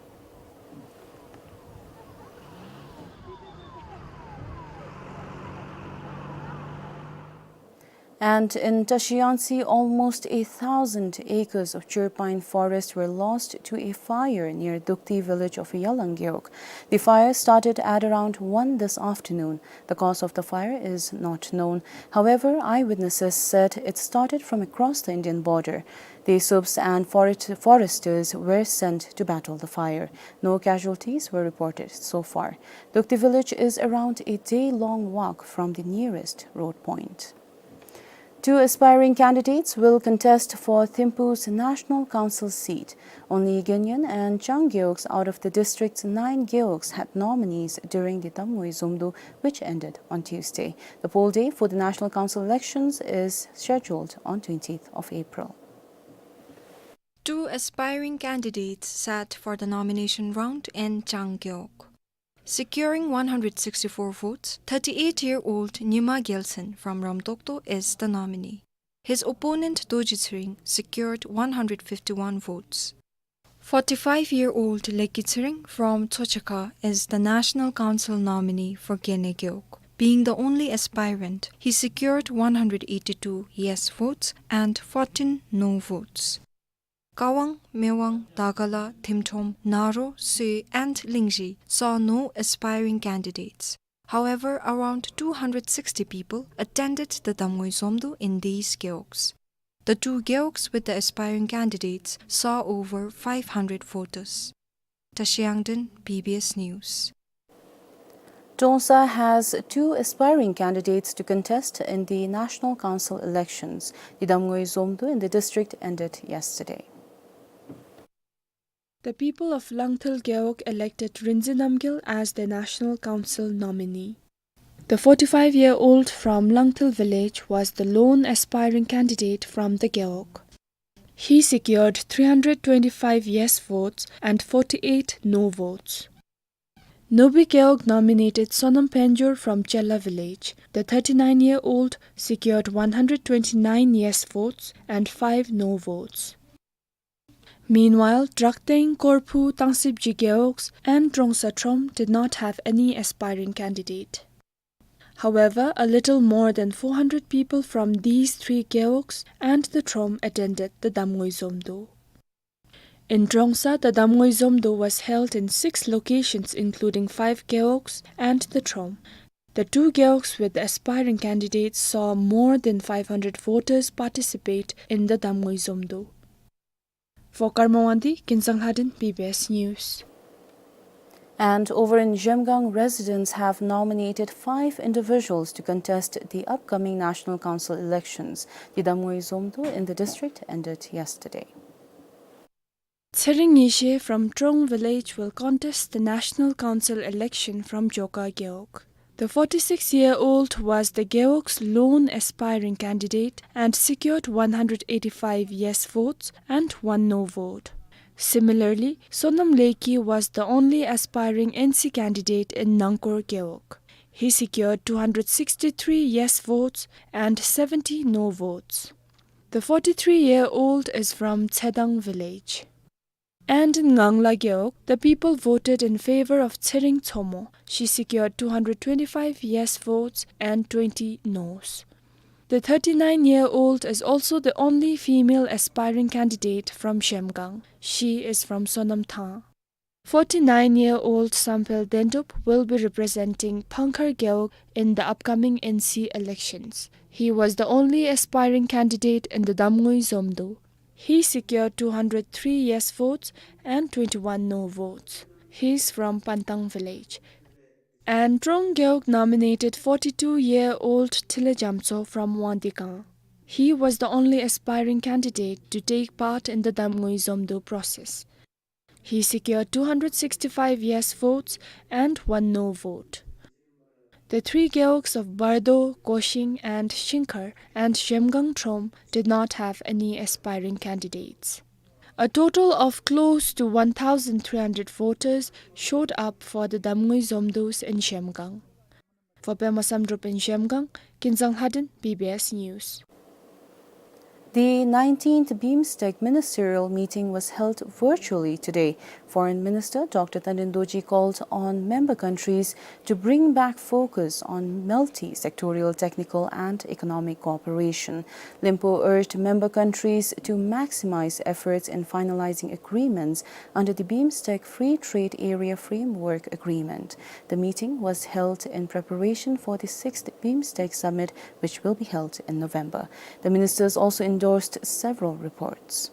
And in Tashiyangtse, almost a thousand acres of Chirpine forest were lost to a fire near Dukti village of Yalang Gewog. The fire started at around one this afternoon. The cause of the fire is not known. However, eyewitnesses said it started from across the Indian border. The Sups and forest-, foresters were sent to battle the fire. No casualties were reported so far. Dukti village is around a day-long walk from the nearest road point. Two aspiring candidates will contest for Thimphu's National Council seat. Only Geinyen and Chang gewogs out of the district's nine gewogs had nominees during the Damngoi Zomdo, which ended on Tuesday. The poll day for the National Council elections is scheduled on twentieth of April. Two aspiring candidates sat for the nomination round in Chang gewog. Securing one hundred sixty-four votes, thirty-eight-year-old Nyima Gyaltsen from Ramtokto is the nominee. His opponent Dorji Tshering secured one hundred fifty-one votes. Forty-five-year-old Lekki Tshering from Tsochakha is the National Council nominee for Geinye gewog. Being the only aspirant, he secured one hundred eighty-two yes votes and fourteen no votes. Kawang, Mewang, Dagala, Thimthom, Naro, Sui, and Lingzhi saw no aspiring candidates. However, around two hundred sixty people attended the Damngoi Zomdo in these gewogs. The two gewogs with the aspiring candidates saw over five hundred voters. Tashiyangtse, B B S News. Trongsa has two aspiring candidates to contest in the National Council elections. The Damngoi Zomdo in the district ended yesterday. The people of Langthil Gewog elected Rinzi Namgyel as the National Council nominee. The forty-five-year-old from Langthil village was the lone aspiring candidate from the Gewog. He secured three hundred twenty-five yes votes and forty-eight no votes. Nobi Gewog nominated Sonam Penjor from Chella village. The thirty-nine-year-old secured one hundred twenty-nine yes votes and five no votes. Meanwhile, Drakteng, Korphu, Tangsibji gewogs and Trongsa Trom did not have any aspiring candidate. However, a little more than four hundred people from these three gewogs and the Trom attended the Damngoi Zomdo. In Trongsa, the Damngoi Zomdo was held in six locations, including five gewogs and the Trom. The two gewogs with aspiring candidates saw more than five hundred voters participate in the Damngoi Zomdo. For Karma Wangdi, Kinzang Lhaden, B B S News. And over in Zhemgang, residents have nominated five individuals to contest the upcoming National Council elections. The Damngoi Zomdo in the district ended yesterday. Tshering Nyishi from Trong village will contest the National Council election from Joka Gewog. The forty-six-year-old was the Gewog's lone aspiring candidate and secured one hundred eighty-five yes votes and one no vote. Similarly, Sonam Lekki was the only aspiring N C candidate in Nangkor Gewog. He secured two hundred sixty-three yes votes and seventy no votes. The forty-three-year-old is from Tshedang village. And in Ngangla Gewog, the people voted in favor of Tsering Tsomo. She secured two hundred twenty-five yes votes and twenty noes. The thirty-nine-year-old is also the only female aspiring candidate from Zhemgang. She is from Sonam Thang. Forty-nine-year-old Samphel Dendup will be representing Phangkhar Gewog in the upcoming N C elections. He was the only aspiring candidate in the Damngui Zomdo. He secured two hundred three yes votes and twenty-one no votes. He is from Pantang village. And Trong Gewog nominated forty-two-year-old Thile Jamtso from Wangdikang. He was the only aspiring candidate to take part in the Damngui Zomdo process. He secured two hundred sixty-five yes votes and one no vote. The three gewogs of Bardo, Koshing and Shingkhar and Zhemgang Trom did not have any aspiring candidates. A total of close to one thousand three hundred voters showed up for the Damngui Zomdos in Zhemgang. For Pema Samdrup in Zhemgang, Kinzang Lhaden, B B S News. The nineteenth BIMSTEC ministerial meeting was held virtually today. Foreign Minister Doctor Tanden Dorji called on member countries to bring back focus on multi-sectoral technical and economic cooperation. Limpo urged member countries to maximize efforts in finalizing agreements under the BIMSTEC Free Trade Area Framework Agreement. The meeting was held in preparation for the sixth BIMSTEC Summit, which will be held in November. The ministers also endorsed several reports.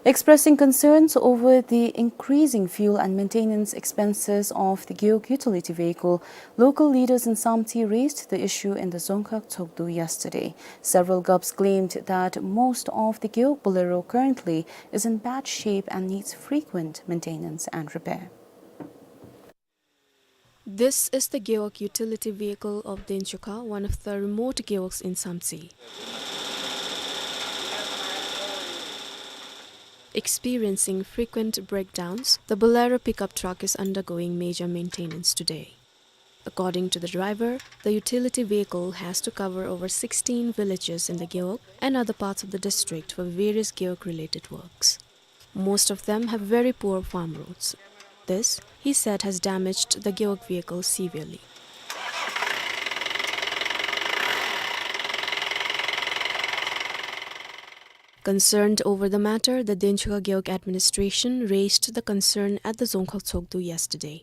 Expressing concerns over the increasing fuel and maintenance expenses of the Gewog utility vehicle, local leaders in Samtse raised the issue in the Dzongkhag Tshogdu yesterday. Several gups claimed that most of the Gewog Bolero currently is in bad shape and needs frequent maintenance and repair. This is the Gewog utility vehicle of Denchukha, one of the remote gewogs in Samtse. Experiencing frequent breakdowns, the Bolero pickup truck is undergoing major maintenance today. According to the driver, the utility vehicle has to cover over sixteen villages in the Gewog and other parts of the district for various Gewog-related works. Most of them have very poor farm roads. This, he said, has damaged the Gewog vehicle severely. Concerned over the matter, the Denchukha Gewog administration raised the concern at the Dzongkhag Tshogdu yesterday.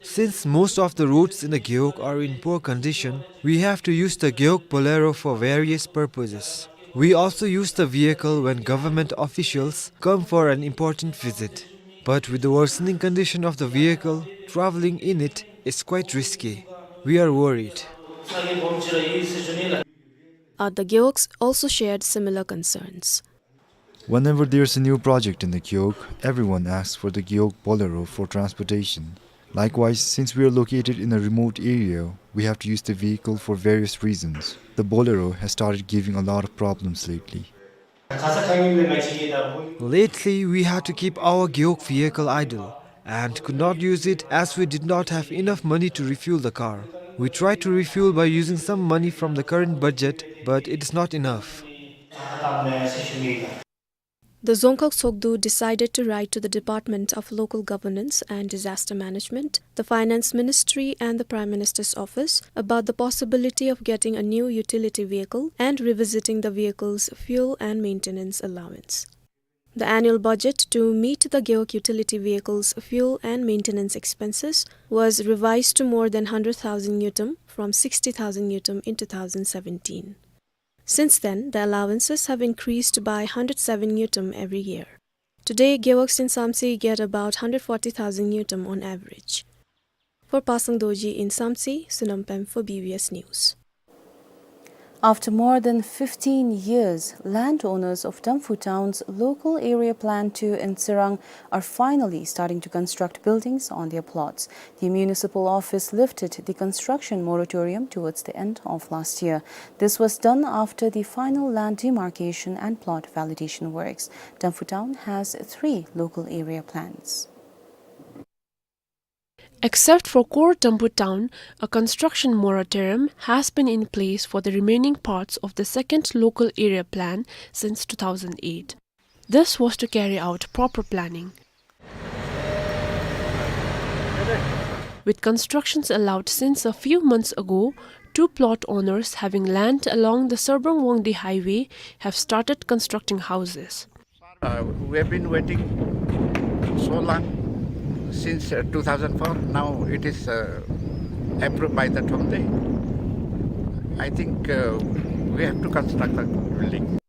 Since most of the roads in the Gewog are in poor condition, we have to use the Gewog Bolero for various purposes. We also use the vehicle when government officials come for an important visit. But with the worsening condition of the vehicle, traveling in it is quite risky. We are worried. Other Gewogs also shared similar concerns. Whenever there's a new project in the Gewog, everyone asks for the Gewog Bolero for transportation. Likewise, since we are located in a remote area, we have to use the vehicle for various reasons. The Bolero has started giving a lot of problems lately. Lately, we had to keep our Gewog vehicle idle and could not use it as we did not have enough money to refuel the car. We tried to refuel by using some money from the current budget, but it is not enough. The Dzongkhag Tshogdu decided to write to the Department of Local Governance and Disaster Management, the Finance Ministry and the Prime Minister's Office about the possibility of getting a new utility vehicle and revisiting the vehicle's fuel and maintenance allowance. The annual budget to meet the Gewog utility vehicle's fuel and maintenance expenses was revised to more than hundred thousand ngultrum from sixty thousand ngultrum in two thousand seventeen. Since then, the allowances have increased by hundred seven ngultrum every year. Today, Gewogs in Samtse get about hundred forty thousand ngultrum on average. For Pasang Dorji in Samtse, Sonam Pem for B B S News. After more than fifteen years, landowners of Damphu Town's local area plan two in Tsirang are finally starting to construct buildings on their plots. The municipal office lifted the construction moratorium towards the end of last year. This was done after the final land demarcation and plot validation works. Damphu Town has three local area plans. Except for Core Damphu Town, a construction moratorium has been in place for the remaining parts of the second local area plan since two thousand eight. This was to carry out proper planning. With constructions allowed since a few months ago, two plot owners having land along the Serbrung-Wangdue highway have started constructing houses. Uh, we have been waiting so long, since, uh, two thousand four. Now it is, uh, approved by the Thromde. I think, uh, we have to construct the building.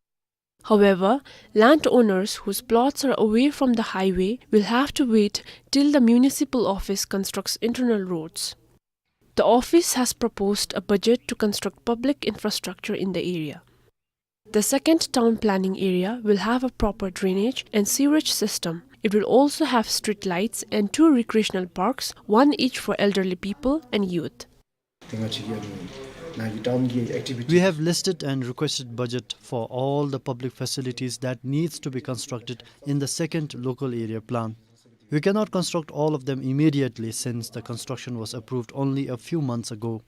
However, landowners whose plots are away from the highway will have to wait till the municipal office constructs internal roads. The office has proposed a budget to construct public infrastructure in the area. The second town planning area will have a proper drainage and sewerage system. It will also have street lights and two recreational parks, one each for elderly people and youth. We have listed and requested budget for all the public facilities that needs to be constructed in the second local area plan. We cannot construct all of them immediately since the construction was approved only a few months ago.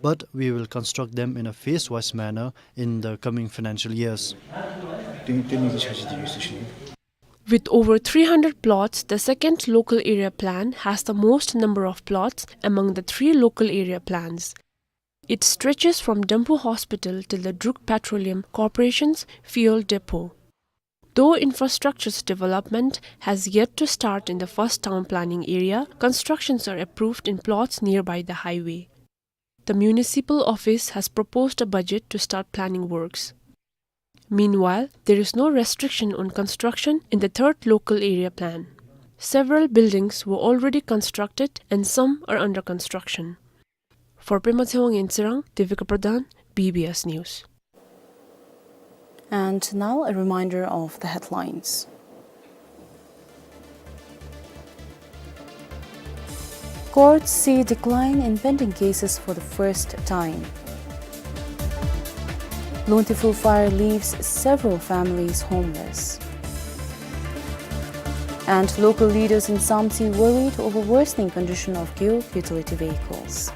But we will construct them in a phase-wise manner in the coming financial years. With over three hundred plots, the second local area plan has the most number of plots among the three local area plans. It stretches from Damphu Hospital till the Druk Petroleum Corporation's fuel depot. Though infrastructure's development has yet to start in the first town planning area, constructions are approved in plots nearby the highway. The municipal office has proposed a budget to start planning works. Meanwhile, there is no restriction on construction in the third local area plan. Several buildings were already constructed and some are under construction. For Pema Tshewang in Tsirang, Devika Pradhan, B B S News. And now a reminder of the headlines. Courts see decline in pending cases for the first time. Lungtifu fire leaves several families homeless. And local leaders in Samtse worried over worsening condition of Gewog utility vehicles.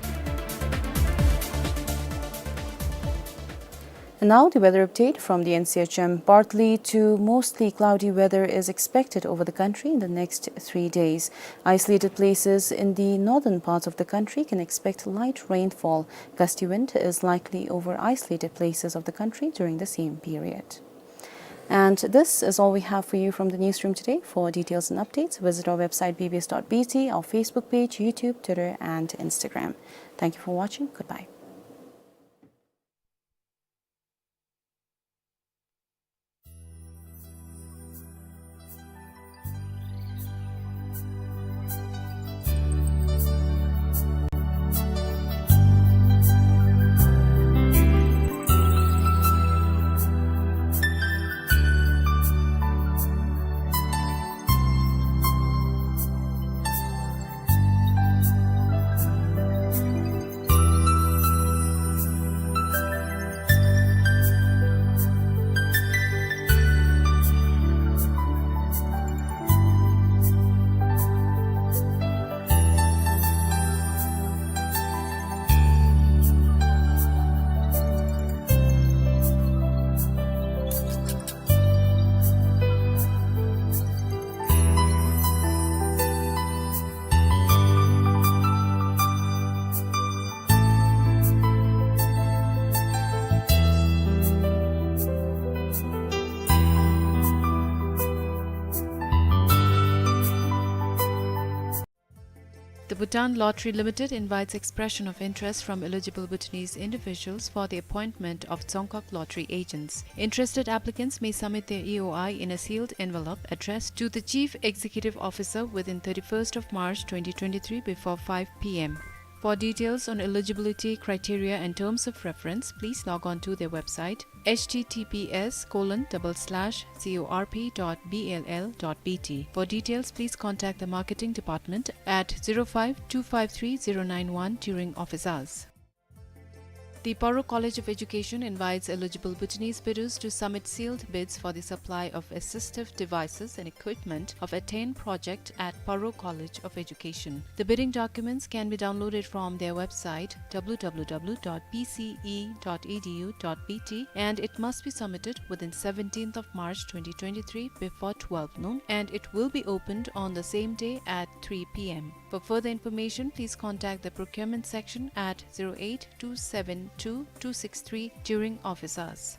And now the weather update from the N C H M. Partly to mostly cloudy weather is expected over the country in the next three days. Isolated places in the northern parts of the country can expect light rainfall. Gusty wind is likely over isolated places of the country during the same period. And this is all we have for you from the newsroom today. For details and updates, visit our website B B S dot B T, our Facebook page, YouTube, Twitter, and Instagram. Thank you for watching. Goodbye. The Bhutan Lottery Limited invites expression of interest from eligible Bhutanese individuals for the appointment of Dzongkhag lottery agents. Interested applicants may submit their E O I in a sealed envelope addressed to the Chief Executive Officer within thirty-first of March twenty twenty-three before five P M. For details on eligibility criteria and terms of reference, please log on to their website, H T T P S colon double slash C O R P dot B L L dot B T. For details, please contact the marketing department at zero five two five three zero nine one during office hours. The Paro College of Education invites eligible Bhutanese Bidus to submit sealed bids for the supply of assistive devices and equipment of attained project at Paro College of Education. The bidding documents can be downloaded from their website, w w w dot p c e dot e d u dot b t, and it must be submitted within seventeenth of March twenty twenty-three before twelve noon, and it will be opened on the same day at three p m. For further information, please contact the procurement section at zero eight two seven two two six three during office hours.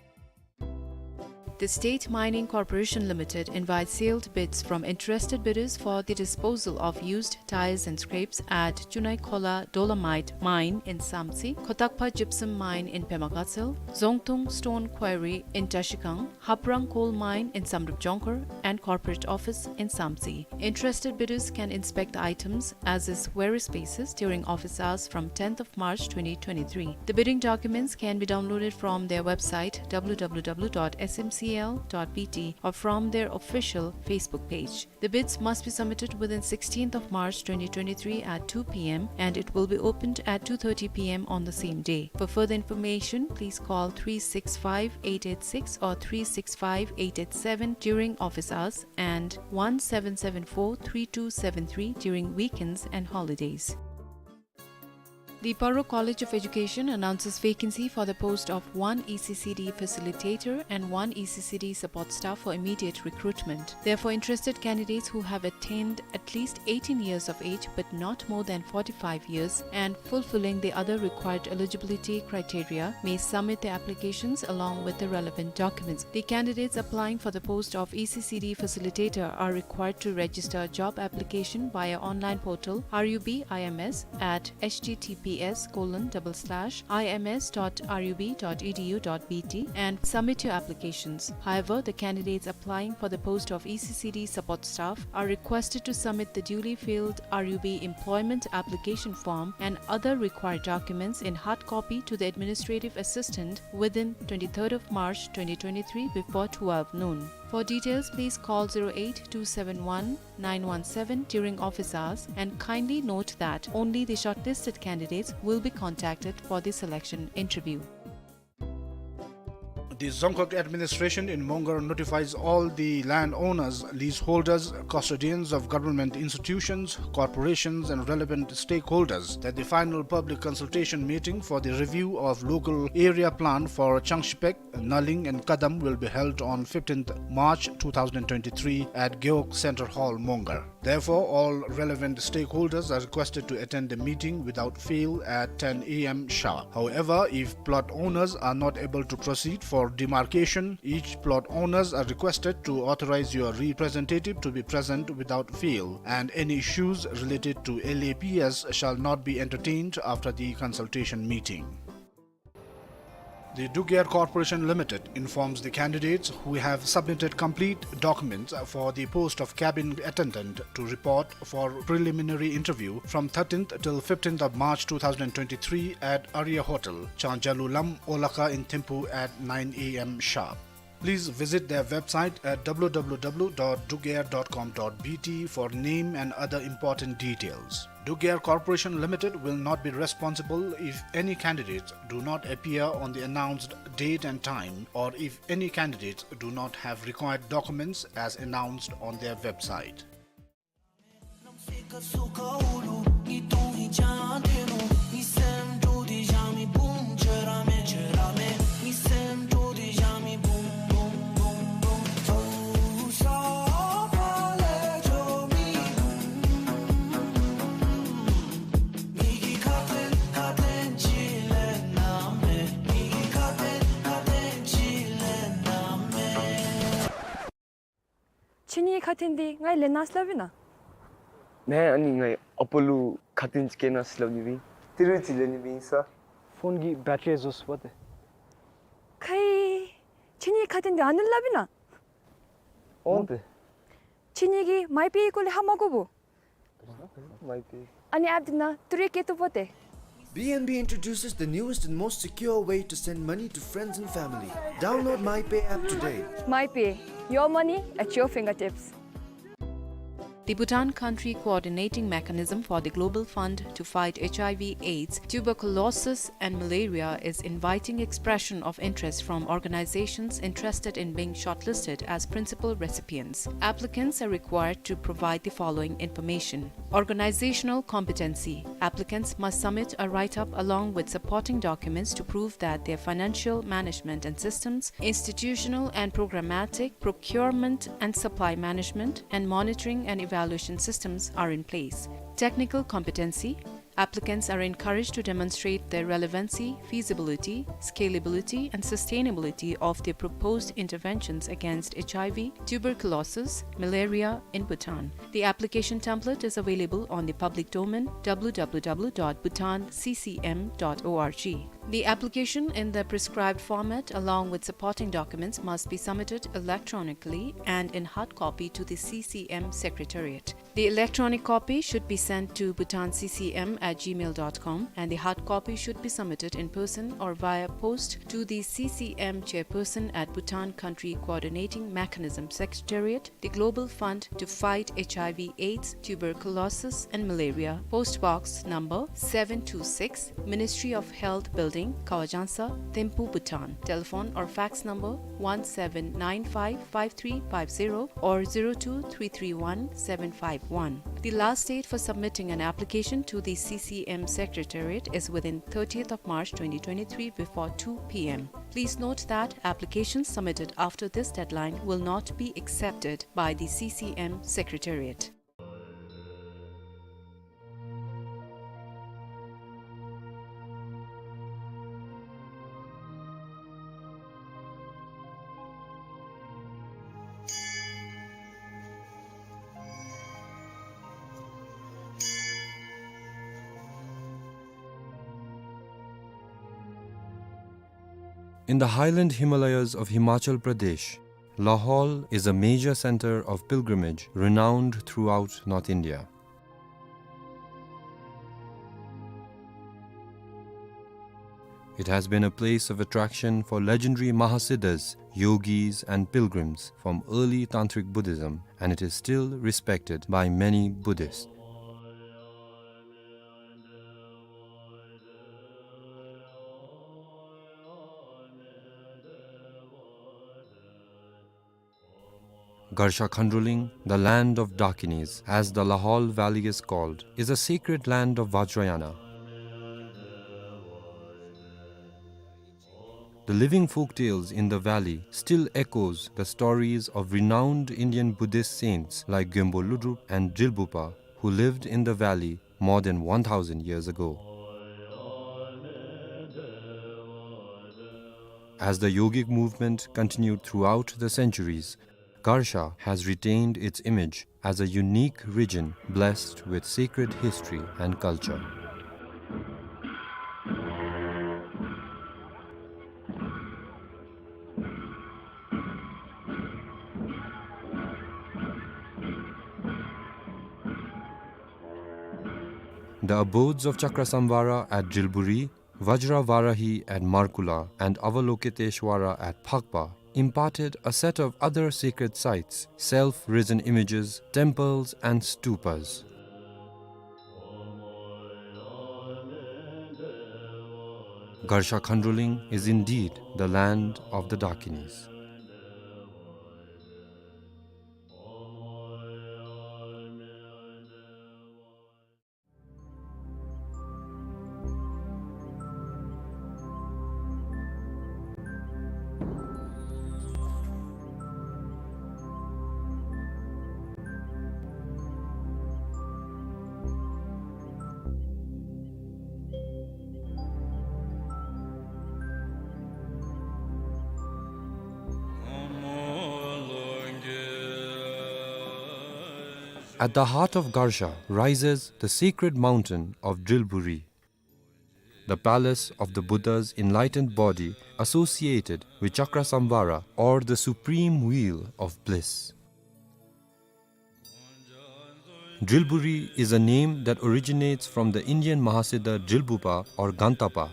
The State Mining Corporation Limited invites sealed bids from interested bidders for the disposal of used tires and scraps at Chunaikhola Dolomite Mine in Samtse, Khotakpa Gypsum Mine in Pema Gatshel, Zongtung Stone Quarry in Trashigang, Haprang Coal Mine in Samdrup Jongkhar, and corporate office in Samtse. Interested bidders can inspect the items as is various spaces during office hours from tenth of March twenty twenty-three. The bidding documents can be downloaded from their website, w w w dot s m c l dot b t, or from their official Facebook page. The bids must be submitted within sixteenth of March twenty twenty-three at two p m, and it will be opened at two thirty p m on the same day. For further information, please call three six five eight eight six or three six five eight eight seven during office hours and one seven seven four three two seven three during weekends and holidays. The Paro College of Education announces vacancy for the post of one E C C D facilitator and one E C C D support staff for immediate recruitment. Therefore, interested candidates who have attained at least eighteen years of age but not more than forty-five years and fulfilling the other required eligibility criteria may submit their applications along with the relevant documents. The candidates applying for the post of E C C D facilitator are required to register job application via online portal R U B I M S at h t t p s colon double slash i m s dot r u b dot e d u dot b t and submit your applications. However, the candidates applying for the post of E C C D support staff are requested to submit the duly filled R U B employment application form and other required documents in hard copy to the administrative assistant within twenty-third of March twenty twenty-three before twelve noon. For details, please call zero eight two seven one nine one seven during office hours, and kindly note that only the shortlisted candidates will be contacted for the selection interview. The Dzongkhag administration in Mongar notifies all the landowners, leaseholders, custodians of government institutions, corporations, and relevant stakeholders that the final public consultation meeting for the review of local area plan for Changshipek, Naling, and Kadam will be held on fifteenth March two thousand twenty-three at Gewog Centre Hall, Mongar. Therefore, all relevant stakeholders are requested to attend the meeting without fail at ten a m sharp. However, if plot owners are not able to proceed for demarcation, each plot owners are requested to authorize your representative to be present without fail, and any issues related to L A P S shall not be entertained after the consultation meeting. The Dugger Corporation Limited informs the candidates who have submitted complete documents for the post of cabin attendant to report for preliminary interview from thirteenth till fifteenth of March two thousand twenty-three at Arya Hotel, Changjalu Lam, Olakha in Thimphu at nine a m sharp. Please visit their website at w w w dot dugger dot com dot b t for name and other important details. Dugger Corporation Limited will not be responsible if any candidates do not appear on the announced date and time, or if any candidates do not have required documents as announced on their website. ཁྱེད་གཉིས་ཁ་ཏོན་འདི་ང་ལེན་གནང་ཟེར་སླབ་ཨིན་ན། ནེ་ཨ་ནི་ང་ཨ་པ་ལུ་ཁ་ཏོན་ཅིག་སྐྱེལ་གནང་ཟེར་སླབ་ནི་ཨིན། ཏི་རུ་ཅིག་ལེན་ནི་ཨིན་ས། ཕོན་གྱི་བེ་ཊི་རི་རྫོགས་སོ་པ་ཏེ། ཁའི། ཁྱེད་གཉིས་ཁ་ཏོན་འདི་ཨ་ནི་སླབ་ཨིན་ན། འོང་ཏེ། ཁྱེད་གཉིས་ཀྱིས་མའི་པེ་སྐོར་ལས་ཧ་མ་གོ་བོ། མའི་པེ། ཨ་ནི་ཨེཔ་འདི་ནང་ཏི་རུ་སྐྱེལ་བཏུབ་པ་ཏེ། B N B introduces the newest and most secure way to send money to friends and family. Download MyPay app today. MyPay, your money at your fingertips. The Bhutan Country Coordinating Mechanism for the Global Fund to Fight H I V, AIDS, Tuberculosis and Malaria is inviting expression of interest from organizations interested in being shortlisted as principal recipients. Applicants are required to provide the following information. Organizational competency. Applicants must submit a write-up along with supporting documents to prove that their financial management and systems, institutional and programmatic, procurement and supply management, and monitoring and evaluation systems are in place. Technical competency. Applicants are encouraged to demonstrate the relevancy, feasibility, scalability, and sustainability of their proposed interventions against H I V, tuberculosis, malaria in Bhutan. The application template is available on the public domain, w w w dot bhutan c c m dot org. The application in the prescribed format, along with supporting documents, must be submitted electronically and in hard copy to the C C M Secretariat. The electronic copy should be sent to bhutan c c m at gmail dot com, and the hard copy should be submitted in person or via post to the C C M Chairperson at Bhutan Country Coordinating Mechanism Secretariat, the Global Fund to Fight H I V, AIDS, Tuberculosis, and Malaria, Post Box number seven two six, Ministry of Health Building, Kawajangsa, Thimphu, Bhutan. Telephone or fax number one seven nine five five three five zero or zero two three three one seven five one. The last date for submitting an application to the C C M Secretariat is within thirtieth of March twenty twenty-three before two p m. Please note that applications submitted after this deadline will not be accepted by the C C M Secretariat. In the highland Himalayas of Himachal Pradesh, Lahaul is a major center of pilgrimage renowned throughout North India. It has been a place of attraction for legendary Mahasiddhas, yogis, and pilgrims from early Tantric Buddhism, and it is still respected by many Buddhists. Garsha Khandroling, the land of Dakinis, as the Lahaul Valley is called, is a sacred land of Vajrayana. The living folktales in the valley still echoes the stories of renowned Indian Buddhist saints like Gyalpo Lodrop and Drilbugpa, who lived in the valley more than one thousand years ago. As the yogic movement continued throughout the centuries, Garsha has retained its image as a unique region blessed with sacred history and culture. The abodes of Chakrasamvara at Drilburi, Vajra Varahi at Markula, and Avalokiteshvara at Phakpa imparted a set of other sacred sites, self-risen images, temples, and stupas. Garsha Khandroling is indeed the land of the Dakinis. At the heart of Garsha rises the sacred mountain of Drilburi, the palace of the Buddha's enlightened body associated with Chakrasamvara, or the supreme wheel of bliss. Drilburi is a name that originates from the Indian Mahasiddha Drilbugpa or Gantapa.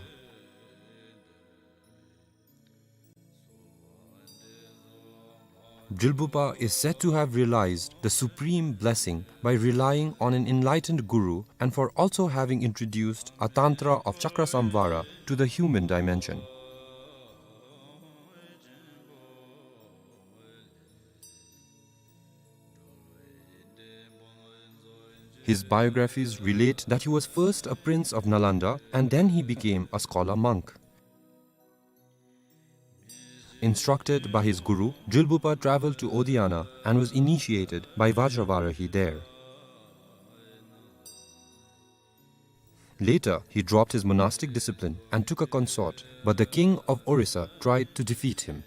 Drilbupa is said to have realized the supreme blessing by relying on an enlightened guru and for also having introduced a tantra of Chakrasamvara to the human dimension. His biographies relate that he was first a prince of Nalanda and then he became a scholar monk. Instructed by his guru, Drilbupa traveled to Odiyana and was initiated by Vajravarahi there. Later, he dropped his monastic discipline and took a consort, but the king of Orissa tried to defeat him.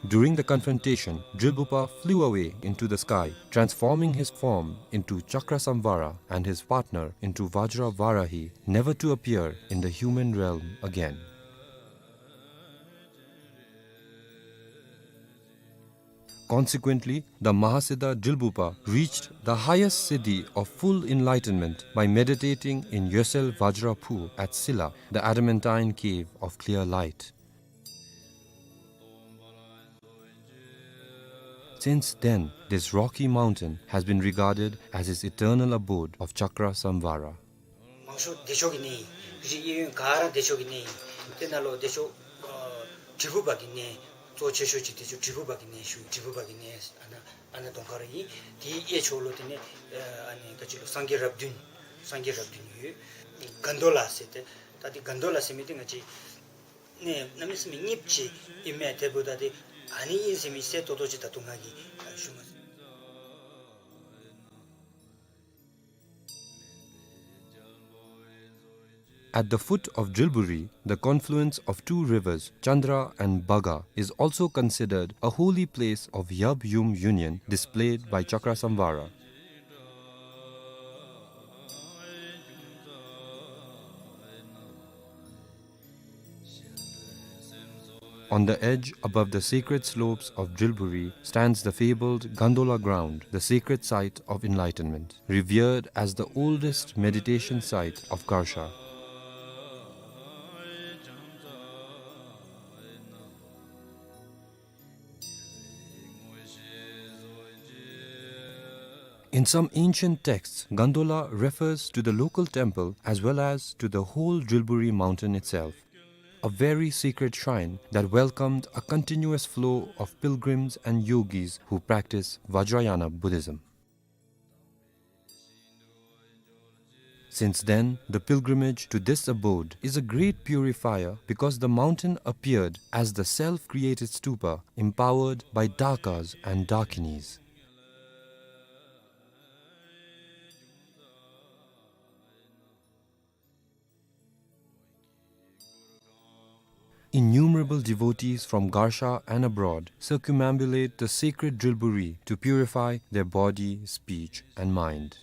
During the confrontation, Drilbupa flew away into the sky, transforming his form into Chakrasamvara and his partner into Vajravarahi, never to appear in the human realm again. Consequently, the Mahasiddha Drilbupa reached the highest siddhi of full enlightenment by meditating in Yosel Vajra Phu at Silla, the adamantine cave of clear light. Since then, this rocky mountain has been regarded as his eternal abode of Chakrasamvara. མང་ཤོས་བདེ་མཆོག་གི་གནས་ཨིན། རི་གཡས་གཡོན་ག་ར་བདེ་མཆོག་གི་གནས་ཨིན། དེ་ནང་ལུ་བདེ་མཆོག་ཨ་དྲིལ་བུ་པ་གི་གནས་གཙོ་ཆེ་ཤོས་ཅིག་བདེ་མཆོག་དྲིལ་བུ་པ་གི་གནས་ཞུ། དྲིལ་བུ་པ་གི་གནས་ཨ་ནཱ་ཨ་ནཱ་གདོང་ཁར་ཨིན། དེའི་གཡས་ཕྱོགས་ལུ་དེ་ནས་ཨ་ནི་ད་ཅི་ལོ་སངས་རྒྱས་རབས་བདུན། སངས་རྒྱས་རབས་བདུན་ཡོད། གན་དྷོ་ལ་ཟེར་ཏེ། ད་དེ་གན་དྷོ་ལ་ཟེར་མི་དེ་ང་བཅས་ནས་གནམ་མེད་ས་མེད་རྙིངམ་ཅིག་ཨིན་མས། དེ་འབདཝ་ད་དེ་ཨ་ནི་ཨིན་ཟེར་མི་གསལ་ཏོག་ཏོ་ཅིག་ད་ལྟོ་ང་གིས་ཞུ་མ་ཚུགས། At the foot of Drilburi, the confluence of two rivers, Chandra and Bhaga, is also considered a holy place of Yab-Yum union displayed by Chakrasamvara. On the edge, above the sacred slopes of Drilburi, stands the fabled Gandola ground, the sacred site of enlightenment, revered as the oldest meditation site of Garsha. In some ancient texts, Gandola refers to the local temple as well as to the whole Drilburi mountain itself, a very sacred shrine that welcomed a continuous flow of pilgrims and yogis who practice Vajrayana Buddhism. Since then, the pilgrimage to this abode is a great purifier because the mountain appeared as the self-created stupa empowered by Dakas and Dakinis. Innumerable devotees from Garsha and abroad circumambulate the sacred Drilburi to purify their body, speech, and mind.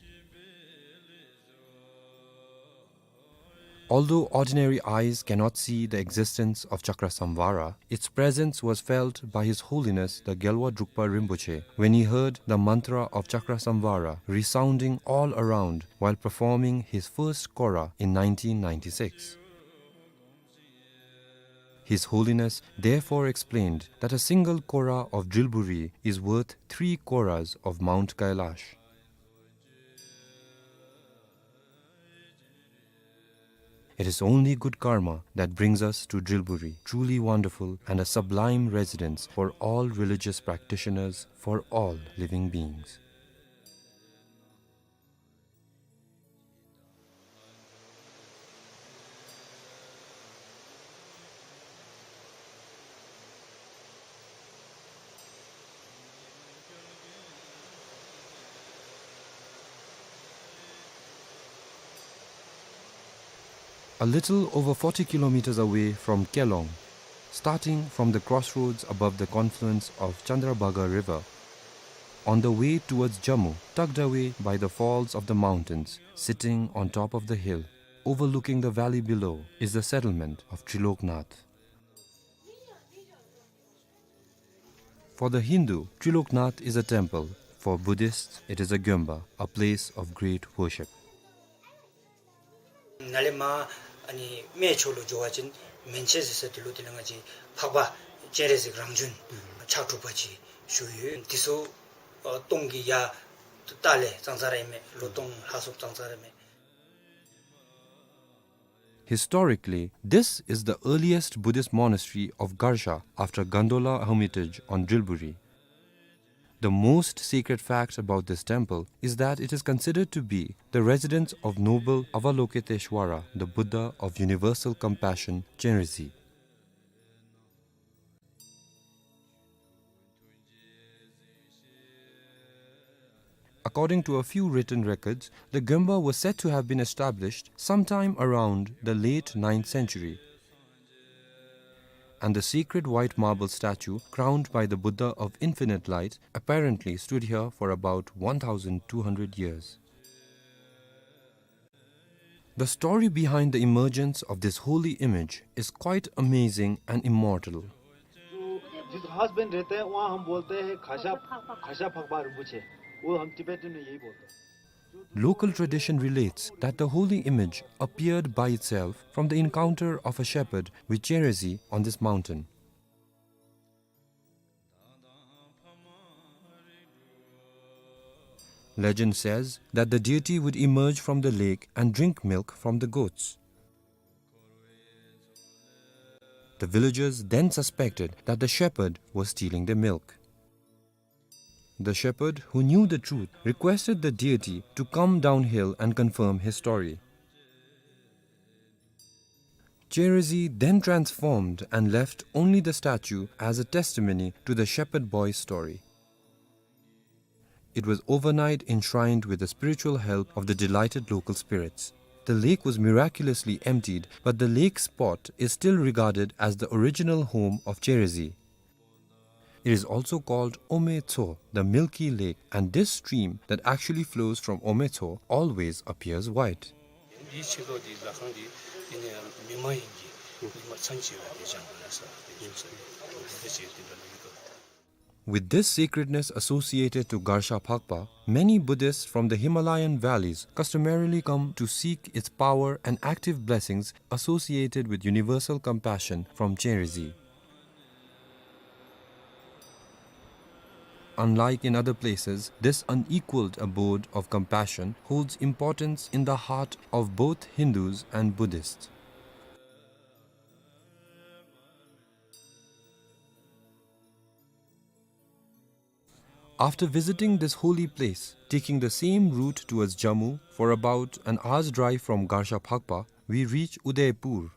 Although ordinary eyes cannot see the existence of Chakrasamvara, its presence was felt by His Holiness the Gyalwa Drukpa Rinpoche when he heard the mantra of Chakrasamvara resounding all around while performing his first kora in nineteen ninety-six. His Holiness therefore explained that a single kora of Drilburi is worth three koras of Mount Kailash. It is only good karma that brings us to Drilburi, truly wonderful and a sublime residence for all religious practitioners, for all living beings. A little over forty kilometers away from Kelong, starting from the crossroads above the confluence of Chandrabhaga River, on the way towards Jammu, tucked away by the falls of the mountains, sitting on top of the hill, overlooking the valley below, is the settlement of Triloknath. For the Hindu, Triloknath is a temple. For Buddhists, it is a gyomba, a place of great worship. ནཱ་ལས་མར་ཨ་ནི་སྨད་ཕྱོགས་ལུ་འགྱོ་བ་ཅིན་ མན་ཆད་ཟེར་ས་དེ་ལུ་དེ་ལས་ང་བཅས་འཕགས་པ་སྤྱན་རས་གཟིགས་རང་བྱོན་ཕྱག་དྲུག་པ་ཅིག་བཞུགས་ཡོད། དེ་ཚུ་ཨ་སྟོང་གི་ཡ་ཏ་ལས་ཙང་ཙ་ར་ཨིན་མས། ལོ་སྟོང་ལྷག་སོངམ་ཙང་ཙ་ར་ཨིན་མས། Historically, this is the earliest Buddhist monastery of Garsha after Gandola Hermitage on Drilburi. The most sacred fact about this temple is that it is considered to be the residence of noble Avalokiteshvara, the Buddha of universal compassion, Chenrezig. According to a few written records, the Gemba was said to have been established sometime around the late ninth century, and the sacred white marble statue crowned by the Buddha of Infinite Light apparently stood here for about one thousand two hundred years. The story behind the emergence of this holy image is quite amazing and immortal. जो जिस खास बन रहते हैं, वहाँ हम बोलते हैं खासा, खासा फकबा रिंपोछे। वो हम तिब्बतन में यही बोलते हैं। Local tradition relates that the holy image appeared by itself from the encounter of a shepherd with Chenrezig on this mountain. Legend says that the deity would emerge from the lake and drink milk from the goats. The villagers then suspected that the shepherd was stealing their milk. The shepherd, who knew the truth, requested the deity to come downhill and confirm his story. Chenrezig then transformed and left only the statue as a testimony to the shepherd boy's story. It was overnight enshrined with the spiritual help of the delighted local spirits. The lake was miraculously emptied, but the lake spot is still regarded as the original home of Chenrezig. It is also called Ometso, the milky lake, and this stream that actually flows from Ometso always appears white. འདི་ཕྱི་ལོགས་འདི་ལ་ཁང་འདི་འདི་ནི་མི་མ་ཡིན་གྱི་མི་མ་ཚང་ཆེ་བ་དེ་ཅང་གོ་ན་ས་དེ་ཞུ་ས་དེ་འདི་འདྲ་ལ་ཡོད་དོ། With this sacredness associated to Garsha Phakpa, many Buddhists from the Himalayan valleys customarily come to seek its power and active blessings associated with universal compassion from Chenrezig. Unlike in other places, this unequaled abode of compassion holds importance in the heart of both Hindus and Buddhists. After visiting this holy place, taking the same route towards Jammu for about an hour's drive from Garsha Phakpa, we reach Udaipur.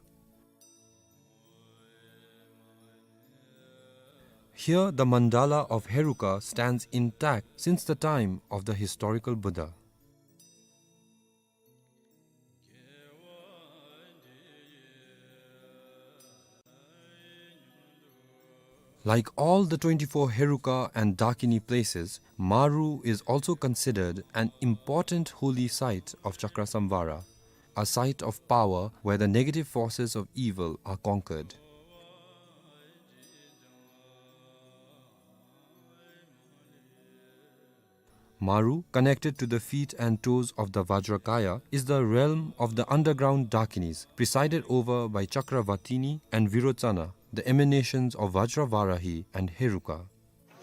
Here, the mandala of Heruka stands intact since the time of the historical Buddha. Like all the twenty-four Heruka and Dakini places, Maru is also considered an important holy site of Chakrasamvara, a site of power where the negative forces of evil are conquered. Maru, connected to the feet and toes of the Vajrakaya, is the realm of the underground Dakinis, presided over by Chakravatini and Virochana, the emanations of Vajravarahi and Heruka.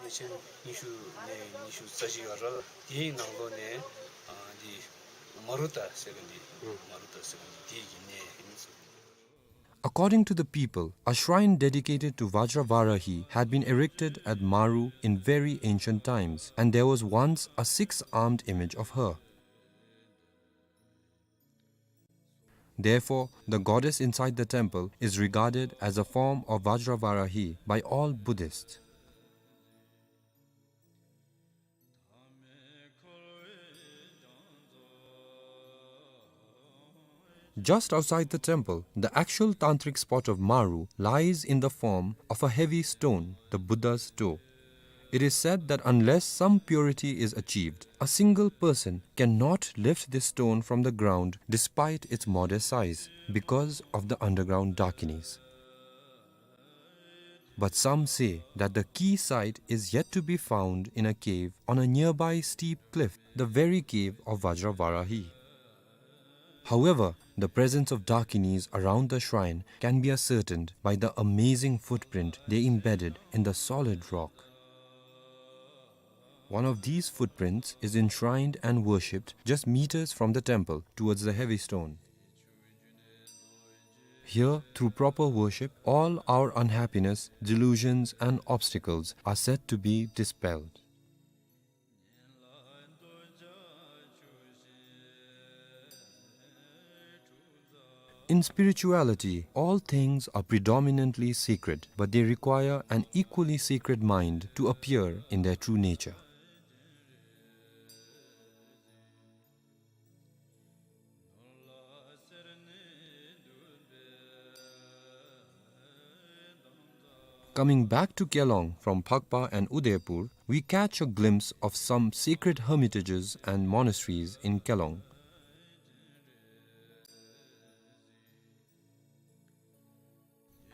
ཉིས་སྟོང་ཉི་ཤུ་ནས་ཉི་ཤུ་རྩ་གཅིག་བར་དེའི་ནང་ལོགས་ནས་ཨ་འདི་མ་རུ་ཏ་ཟེར་མཁན་འདི་མ་རུ་ཏ་ཟེར་མཁན་འདི་དེའི་གི་གནས་ཨིན་ཟེར། According to the people, a shrine dedicated to Vajravarahi had been erected at Maru in very ancient times, and there was once a six-armed image of her. Therefore, the goddess inside the temple is regarded as a form of Vajravarahi by all Buddhists. Just outside the temple, the actual tantric spot of Maru lies in the form of a heavy stone, the Buddha's toe. It is said that unless some purity is achieved, a single person cannot lift this stone from the ground despite its modest size, because of the underground Dakinis. But some say that the key site is yet to be found in a cave on a nearby steep cliff, the very cave of Vajravarahi. However, the presence of Dakinis around the shrine can be ascertained by the amazing footprint they embedded in the solid rock. One of these footprints is enshrined and worshipped just meters from the temple towards the heavy stone. Here, through proper worship, all our unhappiness, delusions, and obstacles are said to be dispelled. In spirituality, all things are predominantly sacred, but they require an equally sacred mind to appear in their true nature. Coming back to Kelong from Phakpa and Udaipur, we catch a glimpse of some sacred hermitages and monasteries in Kelong.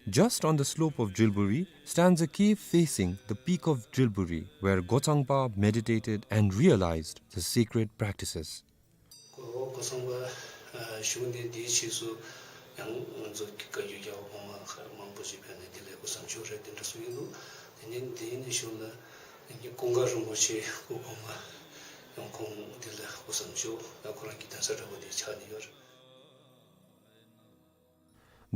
Just on the slope of Drilburi stands a cave facing the peak of Drilburi, where Gotsangpa meditated and realized the sacred practices. གོ་གོ་ཚང་པ་ཨ་བཞུགས་གནས་འདིའི་ཕྱིས་སུ་ཡང་ང་ཚོ་བཀའ་བརྒྱུད་རྒྱལ་བ་གོང་མ་མང་པོ་ཞིག་ཕེབས་ནས་འདི་ལས་སྐུ་མཚམས་བཞུགས་རེད། དེ་འདྲ་གསུངས་ཡོད་འདུག་དེ་ནས་འདི་ནས་ཞུ་ན་ཀུན་དགའ་རིན་པོ་ཆེ་སྐུ་གོང་མ་ཡང་ཁོང་འདི་ལས་སྐུ་མཚམས་བཞུགས་ཡང་ཁོ་རང་གི་གདན་ས་འདྲ་པོ་འདི་ཆགས་ནས་ཡོད་རེད།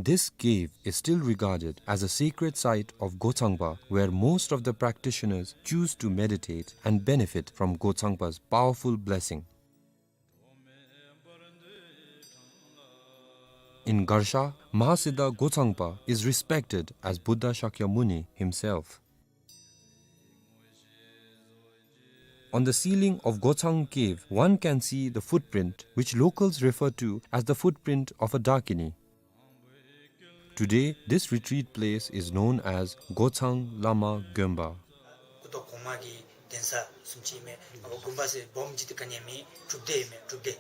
This cave is still regarded as a sacred site of Gotsangpa, where most of the practitioners choose to meditate and benefit from Gotsangpa's powerful blessing. In Garsha, Mahasiddha Gotsangpa is respected as Buddha Shakyamuni himself. On the ceiling of Gotsang Cave, one can see the footprint which locals refer to as the footprint of a Dakini. Today, this retreat place is known as Gotsang Lama Gonpa. སྐུ་ཐོག་གོང་མ་གི་གདན་ས་བཟུམ་ཅིག་མས། ཨ་དགོན་པ་ཟེར་སྦོམ་ཅིག་ཏུ་ག་ནི་ཡང་མེད། སྒྲུབ་སྡེ་མས། སྒྲུབ་སྡེ་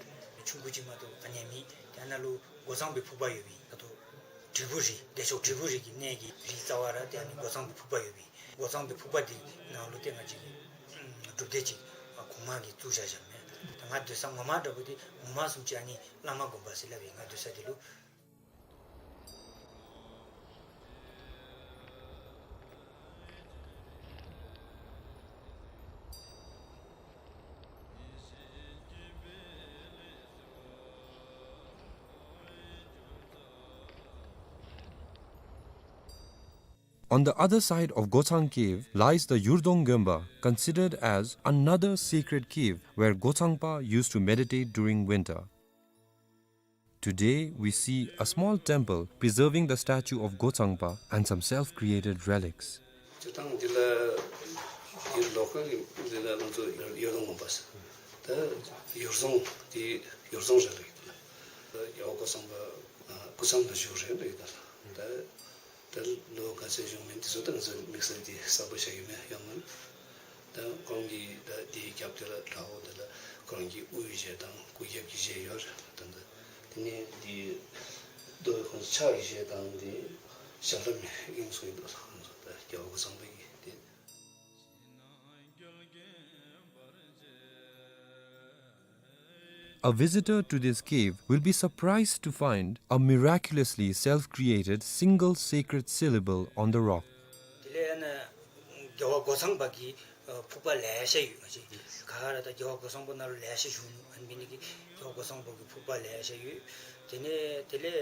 ཆུང་ཀུ་ཅིག་མ་གཏོགས་ག་ནི་ཡང་མེད། དེ་ནང་ལུ་སྒོ་གཙང་པའི་ཕུག་པ་ཡོད་པའི་ད་ལྟོ་དྲིལ་བུ་རི་བདེ་མཆོག་དྲིལ་བུ་རི་གི་གནས་ཀྱི་རི་རྩ་བ་ར་དེ་ཨ་ནི་སྒོ་གཙང་པའི་ཕུག་པ་ཡོད་པའི་སྒོ་གཙང་པའི་ཕུག་པ་འདི་ནང་ལུ་ཏེ་ང་བཅས་ཀྱི་སྒྲུབ་སྡེ་ཅིག་གོང་མ་གིས་བཙུགས་བཞག་བཞགཔ་མས། ད་ང་སྡོད་ས་ངོ་མ་འདྲ་པོ་འདི་ངོ་མ་བཟུམ་ཅིག་ཨ་ནི་བླ་མ་དགོན་པ་ཟེར་སླབ་པའི་ང་སྡོད་ས་འདི་ལུ། On the other side of Gotsang Cave lies the Yurdong Gonpa, considered as another sacred cave where Gotsangpa used to meditate during winter. Today, we see a small temple preserving the statue of Gotsangpa and some self-created relics. སྤྱིར་བཏང་འདི་ལ་འདི་ལོ་ཁ་གི་འདི་ལ་ང་ཚོ་ཡུར་རྫོང་ངོ་པ་ཟེར། ད་ཡུར་རྫོང་འདི་ཡུར་རྫོང་རེད་ལབ་ཀྱི་འདུག་རྒྱལ་བ་སྐུ་ཚང་པ་སྐུ་མཚམས་ལ་བཞུགས་རེད་ལབ་ཀྱི་འདུག་ད་ད་ལོ་ག་ཚོད་བཞུགས་མིན་འདི་ཚོ་ད་ང་ཚོ་དམིགས་བསལ་འདི་གསལ་པོ་ཤེས་ཀྱི་མེད། ཡང་མིན་ད་ཁོང་གི་ད་འདི་རྒྱབ་དེ་ལ་དྲ་བོ་དེ་ལ་ཁོང་གི་དབུའི་གཞས་དང་སྐུ་རྒྱབ་ཀྱི་གཞས་ཡོད་རེད། ད་ད་དེ་ནས་འདི་རྡོ་ཁོང་ཕྱག་གི་གཞས་དང་འདི་ཞབས་ལྷམ་དབྱིངས་སུ་ཡིན་འདུག་ད་རྒྱལ་བ་སྐུ་ཚང་པ་གི་འདི། A visitor to this cave will be surprised to find a miraculously self-created single sacred syllable on the rock. དེ་ལས་ཨ་ནི་རྒྱལ་བ་སྐུ་ཚང་པ་གི་ཕུག་པ་ལེ་ཤ་ཡོད། ང་བཅས་ག་ར་ད་རྒྱལ་བ་སྐུ་ཚང་པ་ནང་ལུ་ལེ་ཤ་བཞུགས་ནུག་ཨ་ནི་འབད་ནི་གིས་རྒྱལ་བ་སྐུ་ཚང་པ་གི་ཕུག་པ་ལེ་ཤ་ཡོད། དེ་ནས་དེ་ལས་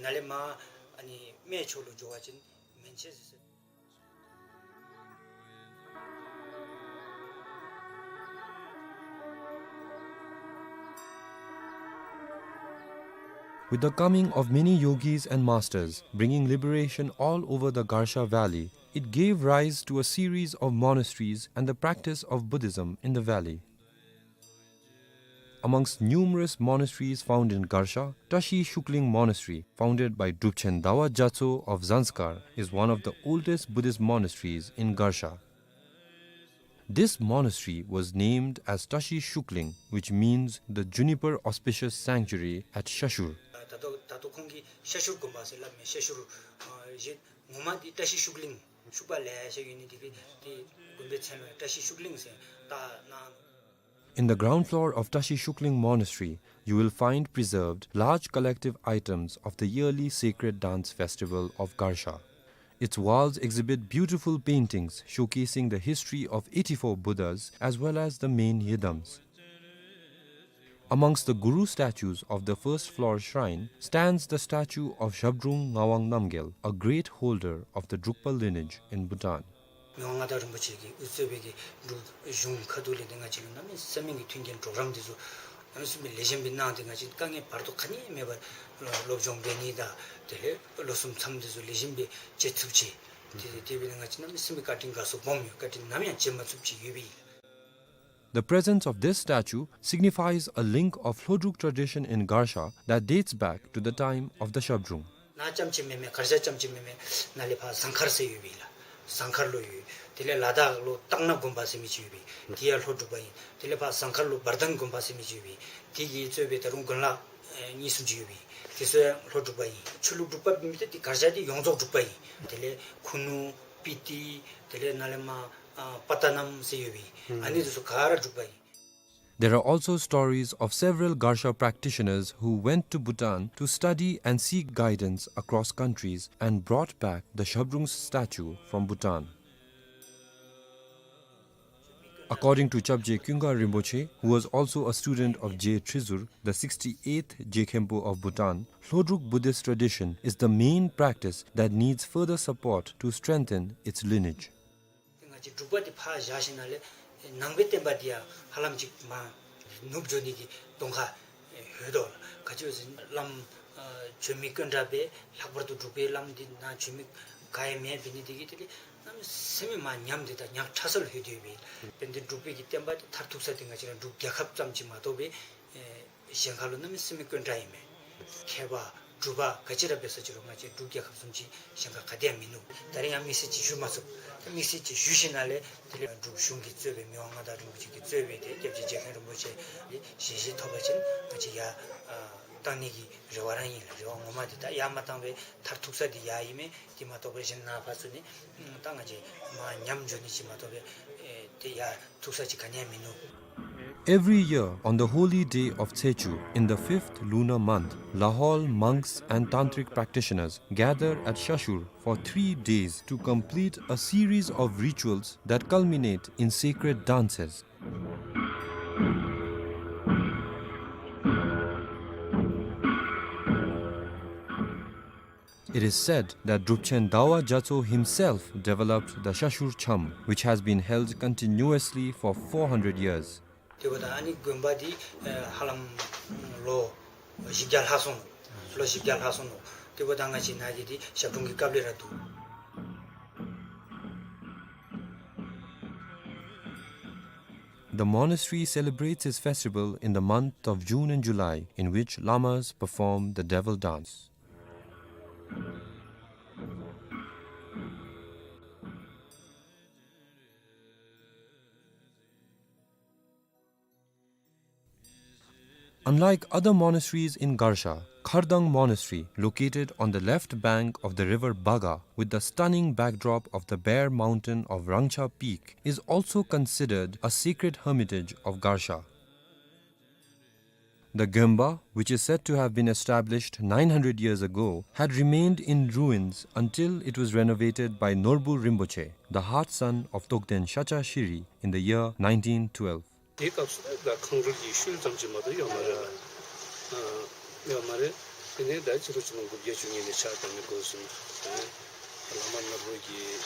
ནཱ་ལས་མར་ཨ་ནི་སྨད་ཕྱོགས་ལུ་འགྱོ་བ་ཅིན་མན་ཆད་ཟེར། With the coming of many yogis and masters, bringing liberation all over the Garsha Valley, it gave rise to a series of monasteries and the practice of Buddhism in the valley. Amongst numerous monasteries found in Garsha, Tashi Shukling Monastery, founded by Drupchen Dawa Gyatso of Zanskar, is one of the oldest Buddhist monasteries in Garsha. This monastery was named as Tashi Shukling, which means the juniper auspicious sanctuary at Shashur. ད་ལྟོ་ད་ལྟོ་ཁོང་གིས་ཤ་ཤུར་དགོན་པ་ཟེར་སླབ་མས། ཤ་ཤུར་ཨ་གཞས་ངོ་མ་འདི་བཀྲ་ཤིས་ཤུགས་གླིང་ཤུག་པ་ལེ་ཤ་ཡོད་ནི་འདི་གིས་འདི་དགོན་པའི་མཚན་ལུ་བཀྲ་ཤིས་ཤུགས་གླིང་ཟེར་བཏགས་གནང་། In the ground floor of Tashi Shukling Monastery, you will find preserved large collective items of the yearly sacred dance festival of Garsha. Its walls exhibit beautiful paintings showcasing the history of eighty-four Buddhas as well as the main yidams. Amongst the Guru statues of the first floor shrine stands the statue of Zhabdrung Ngawang Namgyal, a great holder of the Drukpa lineage in Bhutan. མི་དབང་མངའ་བདག་རིན་པོ་ཆེ་གིས་དབུ་གཙོས་པའི་གི་འབྲུག་གཞུང་ཁ་ཐུག་ལས་ཏེ་ང་བཅས་ལུ་གནམ་མེད་ས་མེད་ཀྱི་མཐུན་རྐྱེན་གྲོགས་རམ་འདི་ཚུ་གནམ་མེད་ས་མེད་ལེགས་ཤོམ་སྦེ་གནང་སྟེ་ང་བཅས་དཀའ་ངལ་བར་དོ་ག་ནི་མེད་པར་སློབ་སྦྱོང་འབད་ནི་དང་དེ་ལས་ལོ་གསུམ་མཚམས་འདི་ཚུ་ལེགས་ཤོམ་སྦེ་བཅད་ཚུགསཔ་ཅིག། དེ་དེ་འབད་ནི་ང་བཅས་གནམ་མེད་ས་མེད་བཀའ་དྲིན་དགའ་ཚོར་སྦོམ་ཡོད། བཀའ་དྲིན་ནམ་ཡང་བརྗེད་མ་ཚུགསཔ་ཅིག་ཡོད་པས། The presence of this statue signifies a link of Hlodruk tradition in Garsha that dates back to the time of the Zhabdrung. ནཱ་རྐྱངམ་གཅིག་མེན་མས། གར་ཞ་རྐྱངམ་གཅིག་མེན་མས། ནཱ་ལས་ཕར་ཟངས་མཁར་ཟེར་ཡོད་པས་ལགས། ཟངས་མཁར་ལུ་ཡོད། དེ་ལས་ལ་དྭགས་ལུ་སྟག་སྣ་དགོན་པ་ཟེར་མི་ཅིག་ཡོད་པས། དེ་ཡང་ལྷོ་འབྲུག་པ་ཨིན། དེ་ལས་ཕར་ཟངས་མཁར་ལུ་བར་ལྡན་དགོན་པ་ཟེར་མི་ཅིག་ཡོད་པས། དེ་གིས་གཙོས་པའི་ད་རུང་དགོན་ལག་ཨེ་གཉིས་གསུམ་ཅིག་ཡོད་པས། དེ་ཚུ་ཡང་ལྷོ་འབྲུག་པ་ཨིན། ཆོས་ལུགས་འབྲུག་པ་མེན་མི་དེ་གར་ཞ་དེ་ཡོངས་རྫོགས་འབྲུག་པ་ཨིན། དེ་ལས་ཁུ་ནུ་སྤི་ཏི་དེ་ལས་ནཱ་ལས་མར་ཨ་པ་ཏ་ནམ་ཟེར་ཡོད་པས། ཨ་ནི་དེ་ཚུ་ག་ར་འབྲུག་པ་ཨིན། There are also stories of several Garsha practitioners who went to Bhutan to study and seek guidance across countries and brought back the Zhabdrung's statue from Bhutan. According to Chapje Kyunga Rinpoche, who was also a student of Je Trizur, the sixty-eighth Je Khenpo of Bhutan, Hlodruk Buddhist tradition is the main practice that needs further support to strengthen its lineage. ང་བཅས་འབྲུག་པ་འདི་ཕར་བཞག་ཞིནམ་ལས་ནང་པའི་བསྟན་པ་འདི་ཡང་ཧ་ལམ་ཅིག་མར་ནུབ་འགྱོ་ནི་གི་གདོང་ཁ་ཡོད་དོ་ལགས། ག་ཅི་སྦེ་ཟེར་བླམ་ཨ་བྱོན་མི་དཀོན་དྲགས་པས། ལྷག་པར་དུ་འབྲུག་པའི་བླམ་འདི་ནཱ་བྱོན་མི་ག་ཡང་མེདཔ་འབད་ནི་དེ་གིས་དེ་ལས་གནམ་མེད་ས་མེད་མར་ཉམས་ཏེ་ད་ཉག་ཕྲ་ས་ལུ་ལྷོད་དེ་ཡོད་པས། དཔེར་ན་འབྲུག་པའི་གི་བསྟན་པ་འདི་མཐར་ཐུག་ས་འདི་ང་བཅས་ར་འབྲུག་རྒྱལ་ཁབ་ཙམ་ཅིག་མ་གཏོགས་པའི་ཨེ་གཞན་ཁ་ལུ་གནམ་མེད་ས་མེད་དཀོན་དྲགས་ཨིན་མས། མཁས་པ་གྲུབ་པ་ག་ཅི་ར་འབད་ས་ཅི་རུང་ང་བཅས་འབྲུག་རྒྱལ་ཁབ་བཟུམ་ཅིག་གཞན་ཁ་ག་ཏེ་ཡང་མིན་ནུག། ད་རིས་ཡང་དམིགས་བསལ་ཅིག་ཞུ་མ་ཚུགས། ད་དམིགས་བསལ་ཅིག་ཞུ་ཞིནམ་ལས་དེ་ལས་འབྲུག་གཞུང་གིས་གཙོས་པའི་མི་དབང་མངའ་བདག་རིན་པོ་ཆེ་གིས་གཙོས་པའི་དེ་སྐྱབས་རྗེ་རྗེ་མཁན་རིན་པོ་ཆེ་གི་ཞལ་བཞེས་ཐོབ་པ་ཅིན་ང་བཅས་ཡར་ཨ་བཏང་ནི་གི་རེ་བ་རང་ཨིན་ལགས། རེ་བ་ངོ་མ་འདི་ད་ཡར་མ་བཏང་པའི་མཐར་ཐུག་ས་འདི་ཡར་ཨིན་མས། དེ་མ་གཏོགས་པའི་གཞན་ནཱ་ཕར་ཚུར་ནི་ད་ང་བཅས་མར་ཉམས་འགྱོ་ནི་ཅིག་མ་གཏོགས་པའི་ཨེ་དེ་ཡར་ཐུག་ས་ཅིག་ག་ནི་ཡང་མིན་ནུག། Every year, on the holy day of Tsechu, in the fifth lunar month, Lahaul monks and tantric practitioners gather at Shashur for three days to complete a series of rituals that culminate in sacred dances. It is said that Drupchen Dawa Gyatso himself developed the Shashur Cham, which has been held continuously for four hundred years. དེ་འབདཝ་ད་ཨ་ནི་དགོན་པ་འདི་ཨེ་ཧ་ལམ་ལོ་བཞི་བརྒྱ་ལྷག་སོང་ནུག། ལོ་བཞི་བརྒྱ་ལྷག་སོང་ནུག། དེ་འབདཝ་ད་ང་བཅས་ནཱ་གི་འདི་ཞབས་དྲུང་གི་སྐབས་ལས་ར་འདུག། The monastery celebrates its festival in the month of June and July, in which lamas perform the devil dance. Unlike other monasteries in Garsha, Khardang Monastery, located on the left bank of the river Baga, with the stunning backdrop of the bare mountain of Rangcha Peak, is also considered a sacred hermitage of Garsha. The Gyönba, which is said to have been established nine hundred years ago, had remained in ruins until it was renovated by Norbu Rinpoche, the heart son of Tokden Shacha Shiri, in the year nineteen twelve. དེའི་སྐབས་སུ་ད་ཁང་རུལ་གྱི་ཤུལ་ཙམ་ཅིག་མ་གཏོགས་ཡོད་མ་རེད་ལགས། ཨ་ཡོད་མ་རེད། དེ་ནས་ད་ཕྱི་ལོ་ཆིག་སྟོང་དགུ་བརྒྱ་བཅུ་གཉིས་ནས་ཕྱག་བཏབ་ནས་འགོ་བཟུང་སྟེ་བླ་མ་ནོར་བུ་གིས་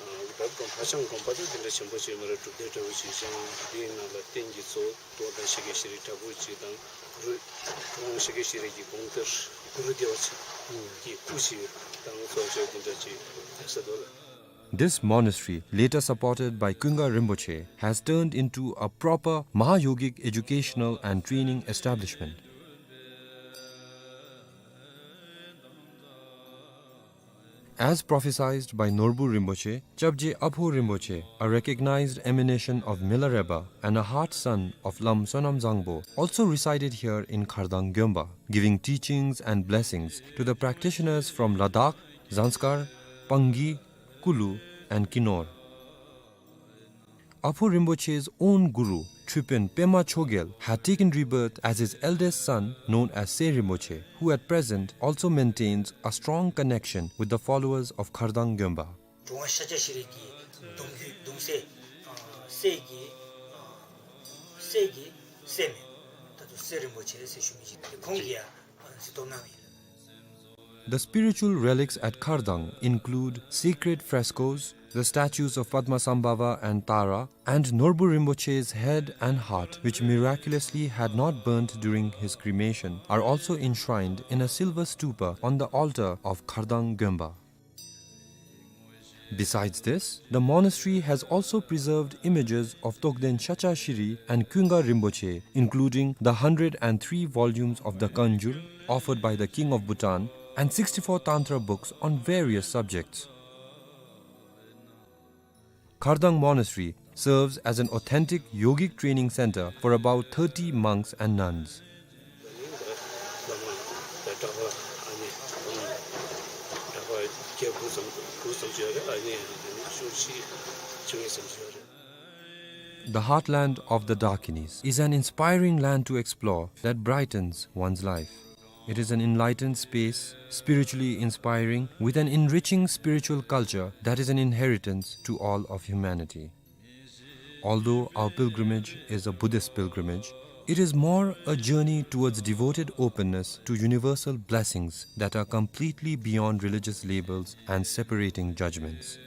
ཨ་ད་དགོན་ཧ་ཅང་དགོན་པ་ད་དེ་འདྲ་ཆེན་པོ་ཅིག་མ་རེད། སྒྲུབ་སྡེ་འདྲ་བོ་ཅིག་བཞེངས། དེའི་ནང་ལ་རྟེན་གྱི་གཙོ་བོ་རྡོ་དང་ཤཱཀྱ་ཤྲཱི་བྲག་ཕུག་ཅིག་དང་གུ་རུ་ཁྲི་སྲོང་ཤཱཀྱ་ཤྲཱི་གི་དགོངས་གཏེར་གུ་རུ་དེ་བ་ཅིག་གི་སྐུ་ཅིག་དང་གཙོ་བོ་དེ་འདྲ་ཅིག་ཡོད་ས་འདུག་ལགས། This monastery, later supported by Kunga Rinpoche, has turned into a proper Mahayogic educational and training establishment. As prophesied by Norbu Rinpoche, Chapje Apho Rinpoche, a recognized emanation of Milarepa and a heart son of Lam Sonam Zangpo, also resided here in Khardang Gyönba, giving teachings and blessings to the practitioners from Ladakh, Zanskar, Pangi, Kulu, and Kinor. Apo Rinpoche's own guru, Tripin Pema Chogyal, had taken rebirth as his eldest son, known as Se Rinpoche, who at present also maintains a strong connection with the followers of Khardang Gyönpa. འབྲོང་ཤཱཀྱ་ཤྲཱི་གི་གདུང་བརྒྱུད་གདུང་སྲས། ཨ་སྲས་ཀྱི་ཨ་སྲས་ཀྱི་སྲས་མོ་ད་ལྟོ་སྲས་རིན་པོ་ཆེ་ཟེར་ཞུ་མི་ཅིག་ཁོང་གིས་ཡང་གཟིགས་རྟོག་གནང་ཡོད། The spiritual relics at Khardang include sacred frescoes, the statues of Padmasambhava and Tara, and Norbu Rinpoche's head and heart, which miraculously had not burnt during his cremation, are also enshrined in a silver stupa on the altar of Khardang Gyönpa. Besides this, the monastery has also preserved images of Tokden Shakya Shri and Kunga Rinpoche, including the hundred and three volumes of the Kanjur offered by the King of Bhutan and sixty-four Tantra books on various subjects. Khardang Monastery serves as an authentic yogic training center for about thirty monks and nuns. The heartland of the Dakinis is an inspiring land to explore that brightens one's life. It is an enlightened space, spiritually inspiring, with an enriching spiritual culture that is an inheritance to all of humanity. Although our pilgrimage is a Buddhist pilgrimage, it is more a journey towards devoted openness to universal blessings that are completely beyond religious labels and separating judgments.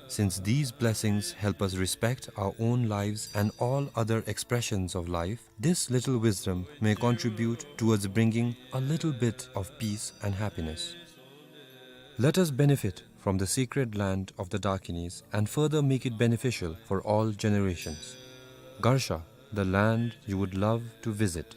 Since these blessings help us respect our own lives and all other expressions of life, this little wisdom may contribute towards bringing a little bit of peace and happiness. Let us benefit from the sacred land of the Dakinis and further make it beneficial for all generations. Garsha, the land you would love to visit.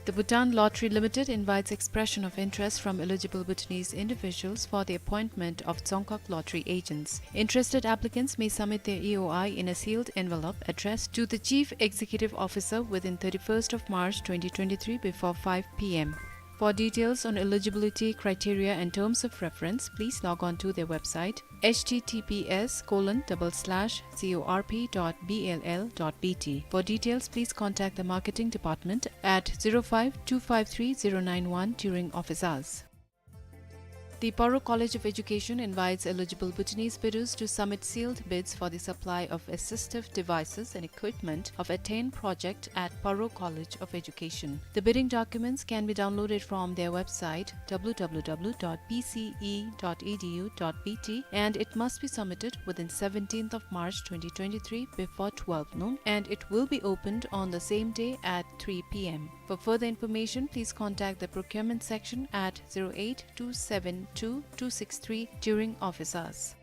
The Bhutan Lottery Limited invites expression of interest from eligible Bhutanese individuals for the appointment of Dzongkhag lottery agents. Interested applicants may submit their E O I in a sealed envelope addressed to the Chief Executive Officer within thirty-first of March twenty twenty-three before five P M. For details on eligibility criteria and terms of reference, please log on to their website, H T T P S colon double slash C O R P dot B L L dot B T. For details, please contact the marketing department at zero five two five three zero nine one during office hours. The Paro College of Education invites eligible Bhutanese Bidus to submit sealed bids for the supply of assistive devices and equipment of attained project at Paro College of Education. The bidding documents can be downloaded from their website, W W W dot P C E dot E D U dot B T, and it must be submitted within seventeenth of March twenty twenty-three before twelve noon, and it will be opened on the same day at three P M. For further information, please contact the procurement section at zero eight two seven two two six three during office hours.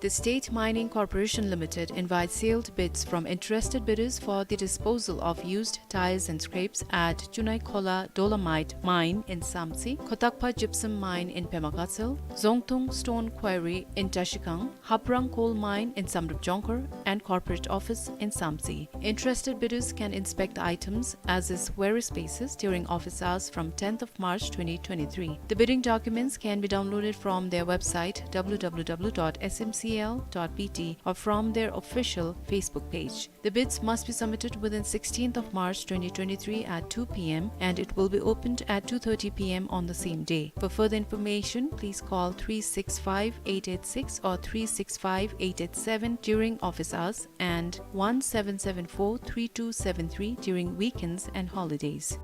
The State Mining Corporation Limited invites sealed bids from interested bidders for the disposal of used tires and scraps at Chunaikhola Dolomite Mine in Samtse, Khotakpa Gypsum Mine in Pema Gatshel, Zongtung Stone Quarry in Trashigang, Haprang Coal Mine in Samdrup Jongkhar, and corporate office in Samtse. Interested bidders can inspect the items as is various places during office hours from tenth of March twenty twenty-three. The bidding documents can be downloaded from their website, W W W dot S M C L dot B T, or from their official Facebook page. The bids must be submitted within sixteenth of March twenty twenty-three at two P M, and it will be opened at two thirty P M on the same day. For further information, please call three six five eight eight six or three six five eight eight seven during office hours and one seven seven four three two seven three during weekends and holidays.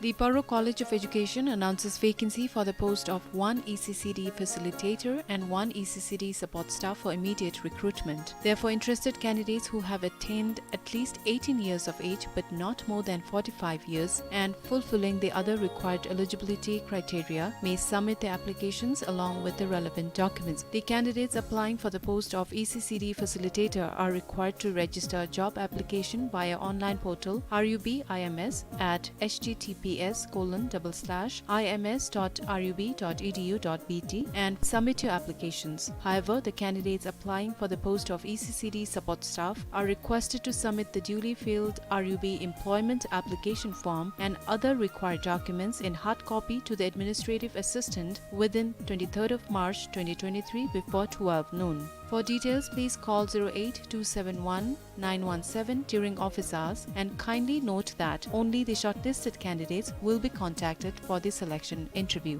The Paro College of Education announces vacancy for the post of one E C C D facilitator and one E C C D support staff for immediate recruitment. Therefore, interested candidates who have attained at least eighteen years of age but not more than forty-five years and fulfilling the other required eligibility criteria may submit their applications along with the relevant documents. The candidates applying for the post of E C C D facilitator are required to register job application via online portal R U B I M S at H T T P S colon double slash I M S dot R U B dot E D U dot B T and submit your applications. However, the candidates applying for the post of E C C D support staff are requested to submit the duly filled R U B employment application form and other required documents in hard copy to the administrative assistant within twenty-third of March twenty twenty-three before twelve noon. For details, please call zero eight two seven one nine one seven during office hours, and kindly note that only the shortlisted candidates will be contacted for the selection interview.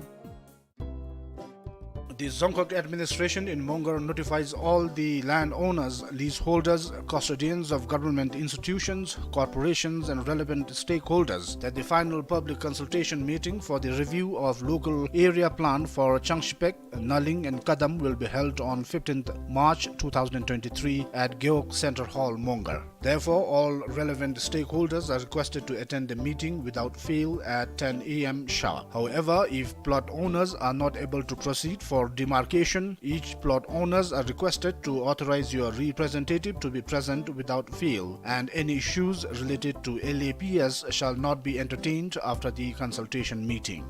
The Dzongkhag administration in Mongar notifies all the landowners, leaseholders, custodians of government institutions, corporations, and relevant stakeholders that the final public consultation meeting for the review of local area plan for Changshipek, Naling, and Kadam will be held on fifteenth March two thousand twenty-three at Gewog Centre Hall, Mongar. Therefore, all relevant stakeholders are requested to attend the meeting without fail at ten A M sharp. However, if plot owners are not able to proceed for demarcation, each plot owners are requested to authorize your representative to be present without fail, and any issues related to L A P S shall not be entertained after the consultation meeting.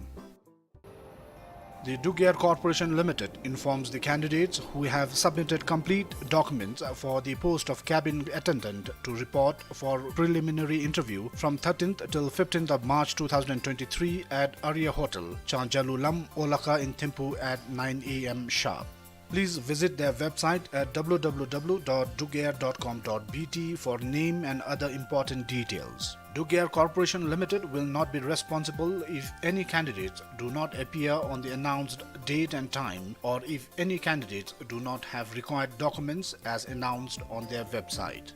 The Dugger Corporation Limited informs the candidates who have submitted complete documents for the post of cabin attendant to report for preliminary interview from thirteenth till fifteenth of March two thousand twenty-three at Arya Hotel, Changjalu Lam, Olakha in Thimphu at nine A M sharp. Please visit their website at W W W dot dugger dot com dot B T for name and other important details. Dugger Corporation Limited will not be responsible if any candidates do not appear on the announced date and time, or if any candidates do not have required documents as announced on their website.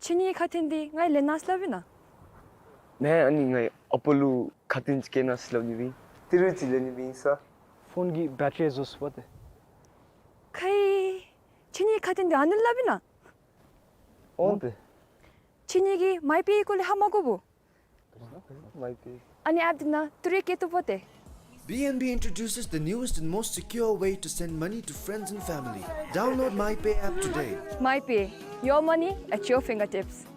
ཁྱེད་གཉིས་ཁ་ཏོན་འདི་ངེའི་ལེན་གནང་ཟེར་སླབ་ཨིན་ན། ནཱ་ཨ་ནི་ངེའི་ཨ་པ་ལུ་ཁ་ཏོན་ཅིག་བསྐྱལ་གནང་ཟེར་སླབ་ནི་སྦེ་ཨིན། ཏི་རུ་ཅིག་ལེན་ནི་སྦེ་ཨིན་ས། ཕོན་གྱི་བེ་ཊི་རི་རྫོགས་སོ་པ་ཏེ། ཁེ། ཁྱེད་གཉིས་ཁ་ཏོན་འདི་ཨ་ནི་སླབ་ཨིན་ན། འོང་ཏེ། ཁྱེད་གཉིས་ཀྱིས་མའི་པེ་སྐོར་ལས་ཧ་མ་གོ་བོ། མའི་པེ། ཨ་ནི་ཨེཔ་འདི་ནང་ཏི་རུ་བསྐྱལ་བཏུབ་པ་ཏེ། B N B introduces the newest and most secure way to send money to friends and family. Download MyPay app today. MyPay, your money at your fingertips.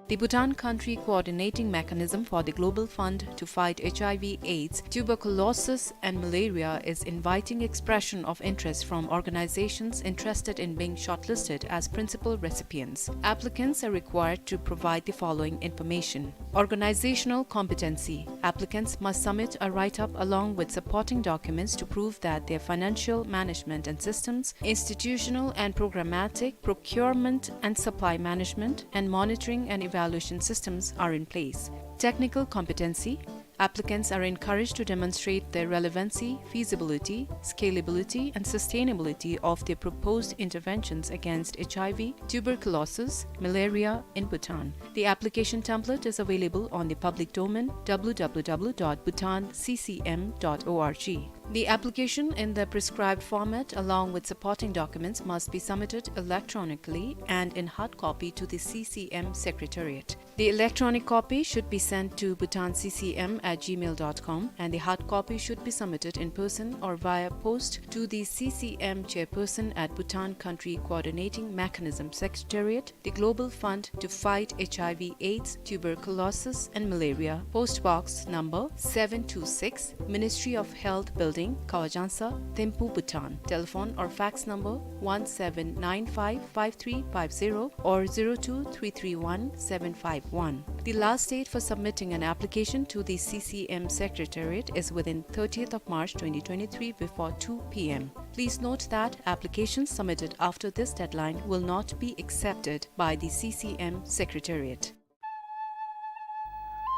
The Bhutan Country Coordinating Mechanism for the Global Fund to Fight H I V AIDS, Tuberculosis, and Malaria is inviting expression of interest from organizations interested in being shortlisted as principal recipients. Applicants are required to provide the following information. Organizational competency. Applicants must submit a write-up along with supporting documents to prove that their financial management and systems, institutional and programmatic, procurement and supply management, and monitoring and evaluation systems are in place. Technical competency. Applicants are encouraged to demonstrate the relevancy, feasibility, scalability, and sustainability of their proposed interventions against H I V, tuberculosis, malaria in Bhutan. The application template is available on the public domain, W W W dot bhutan C C M dot org. The application in the prescribed format, along with supporting documents, must be submitted electronically and in hard copy to the C C M Secretariat. The electronic copy should be sent to bhutan C C M at gmail dot com, and the hard copy should be submitted in person or via post to the C C M Chairperson at Bhutan Country Coordinating Mechanism Secretariat, the Global Fund to Fight H I V AIDS, Tuberculosis, and Malaria, Post Box number seven two six, Ministry of Health Building, Kawajangsa, Thimphu, Bhutan. Telephone or fax number one seven nine five five three five zero or zero two three three one seven five one. The last date for submitting an application to the C C M Secretariat is within thirtieth of March twenty twenty-three before two P M. Please note that applications submitted after this deadline will not be accepted by the C C M Secretariat.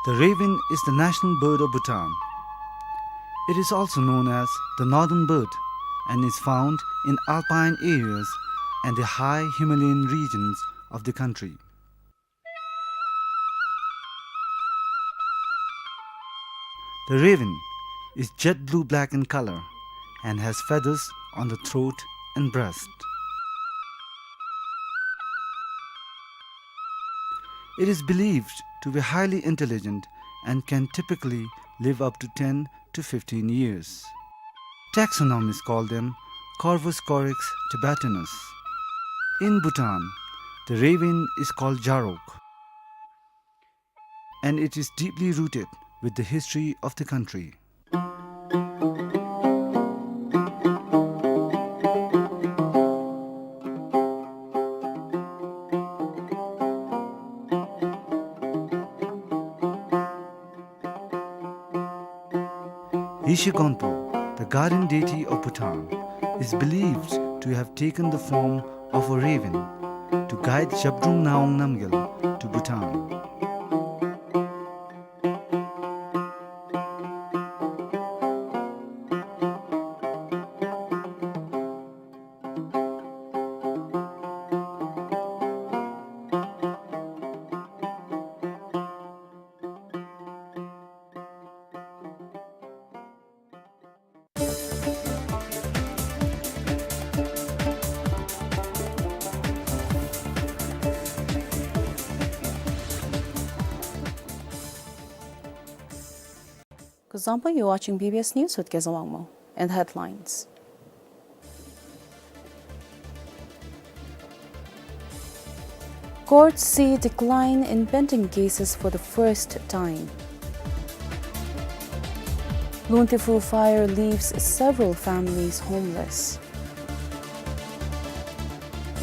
The raven is the national bird of Bhutan. It is also known as the northern bird and is found in alpine areas and the high Himalayan regions of the country. The raven is jet blue black in color and has feathers on the throat and breast. It is believed to be highly intelligent and can typically live up to ten to fifteen years. Taxonomists call them Corvus corax tibetanus. In Bhutan, the raven is called Jarok, and it is deeply rooted with the history of the country. Yeshe Gonpo, the guardian deity of Bhutan, is believed to have taken the form of a raven to guide Zhabdrung Ngawang Namgyal to Bhutan. Kuzuzangpo, you're watching B B S News with Kezang Wangmo. And the headlines. Courts see decline in pending cases for the first time. Lungtephu fire leaves several families homeless.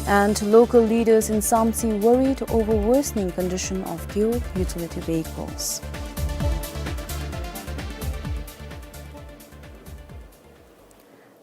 And local leaders in Samtse worried over worsening condition of Keo utility vehicles.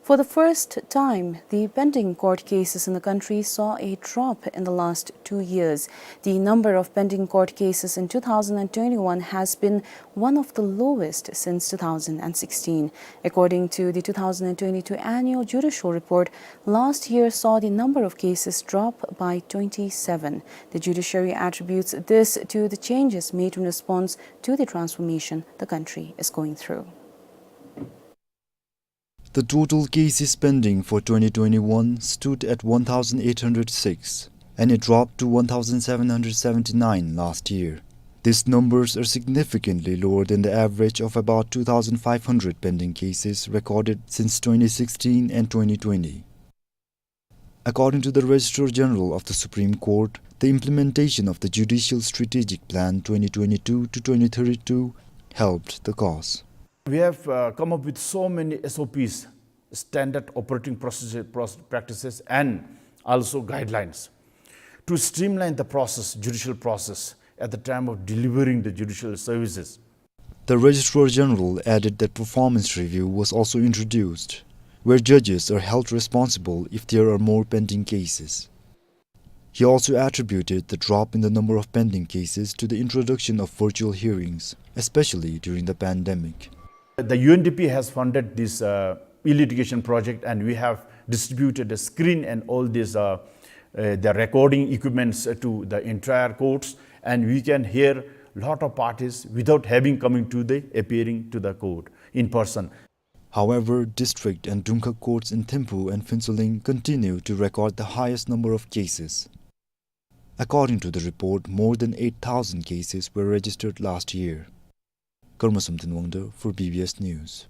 For the first time, the pending court cases in the country saw a drop in the last two years. The number of pending court cases in two thousand and twenty-one has been one of the lowest since two thousand and sixteen. According to the two thousand and twenty-two annual judicial report, last year saw the number of cases drop by twenty-seven. The judiciary attributes this to the changes made in response to the transformation the country is going through. The total cases pending for twenty twenty-one stood at one thousand eight hundred six, and it dropped to one thousand seven hundred seventy-nine last year. These numbers are significantly lower than the average of about two thousand five hundred pending cases recorded since twenty sixteen and twenty twenty. According to the Registrar General of the Supreme Court, the implementation of the Judicial Strategic Plan twenty twenty-two to twenty thirty-two helped the cause. We have, uh, come up with so many S O Ps, standard operating procedure, proce-, practices, and also guidelines to streamline the process, judicial process, at the time of delivering the judicial services. The Registrar General added that performance review was also introduced, where judges are held responsible if there are more pending cases. He also attributed the drop in the number of pending cases to the introduction of virtual hearings, especially during the pandemic. The U N D P has funded this, uh, e-litigation project, and we have distributed a screen and all these, uh, uh, the recording equipments, uh, to the entire courts, and we can hear lot of parties without having coming to the, appearing to the court in person. However, district and Dungkhag courts in Thimphu and Phuentsholing continue to record the highest number of cases. According to the report, more than eight thousand cases were registered last year. Karma Samten Wangdar for B B S News.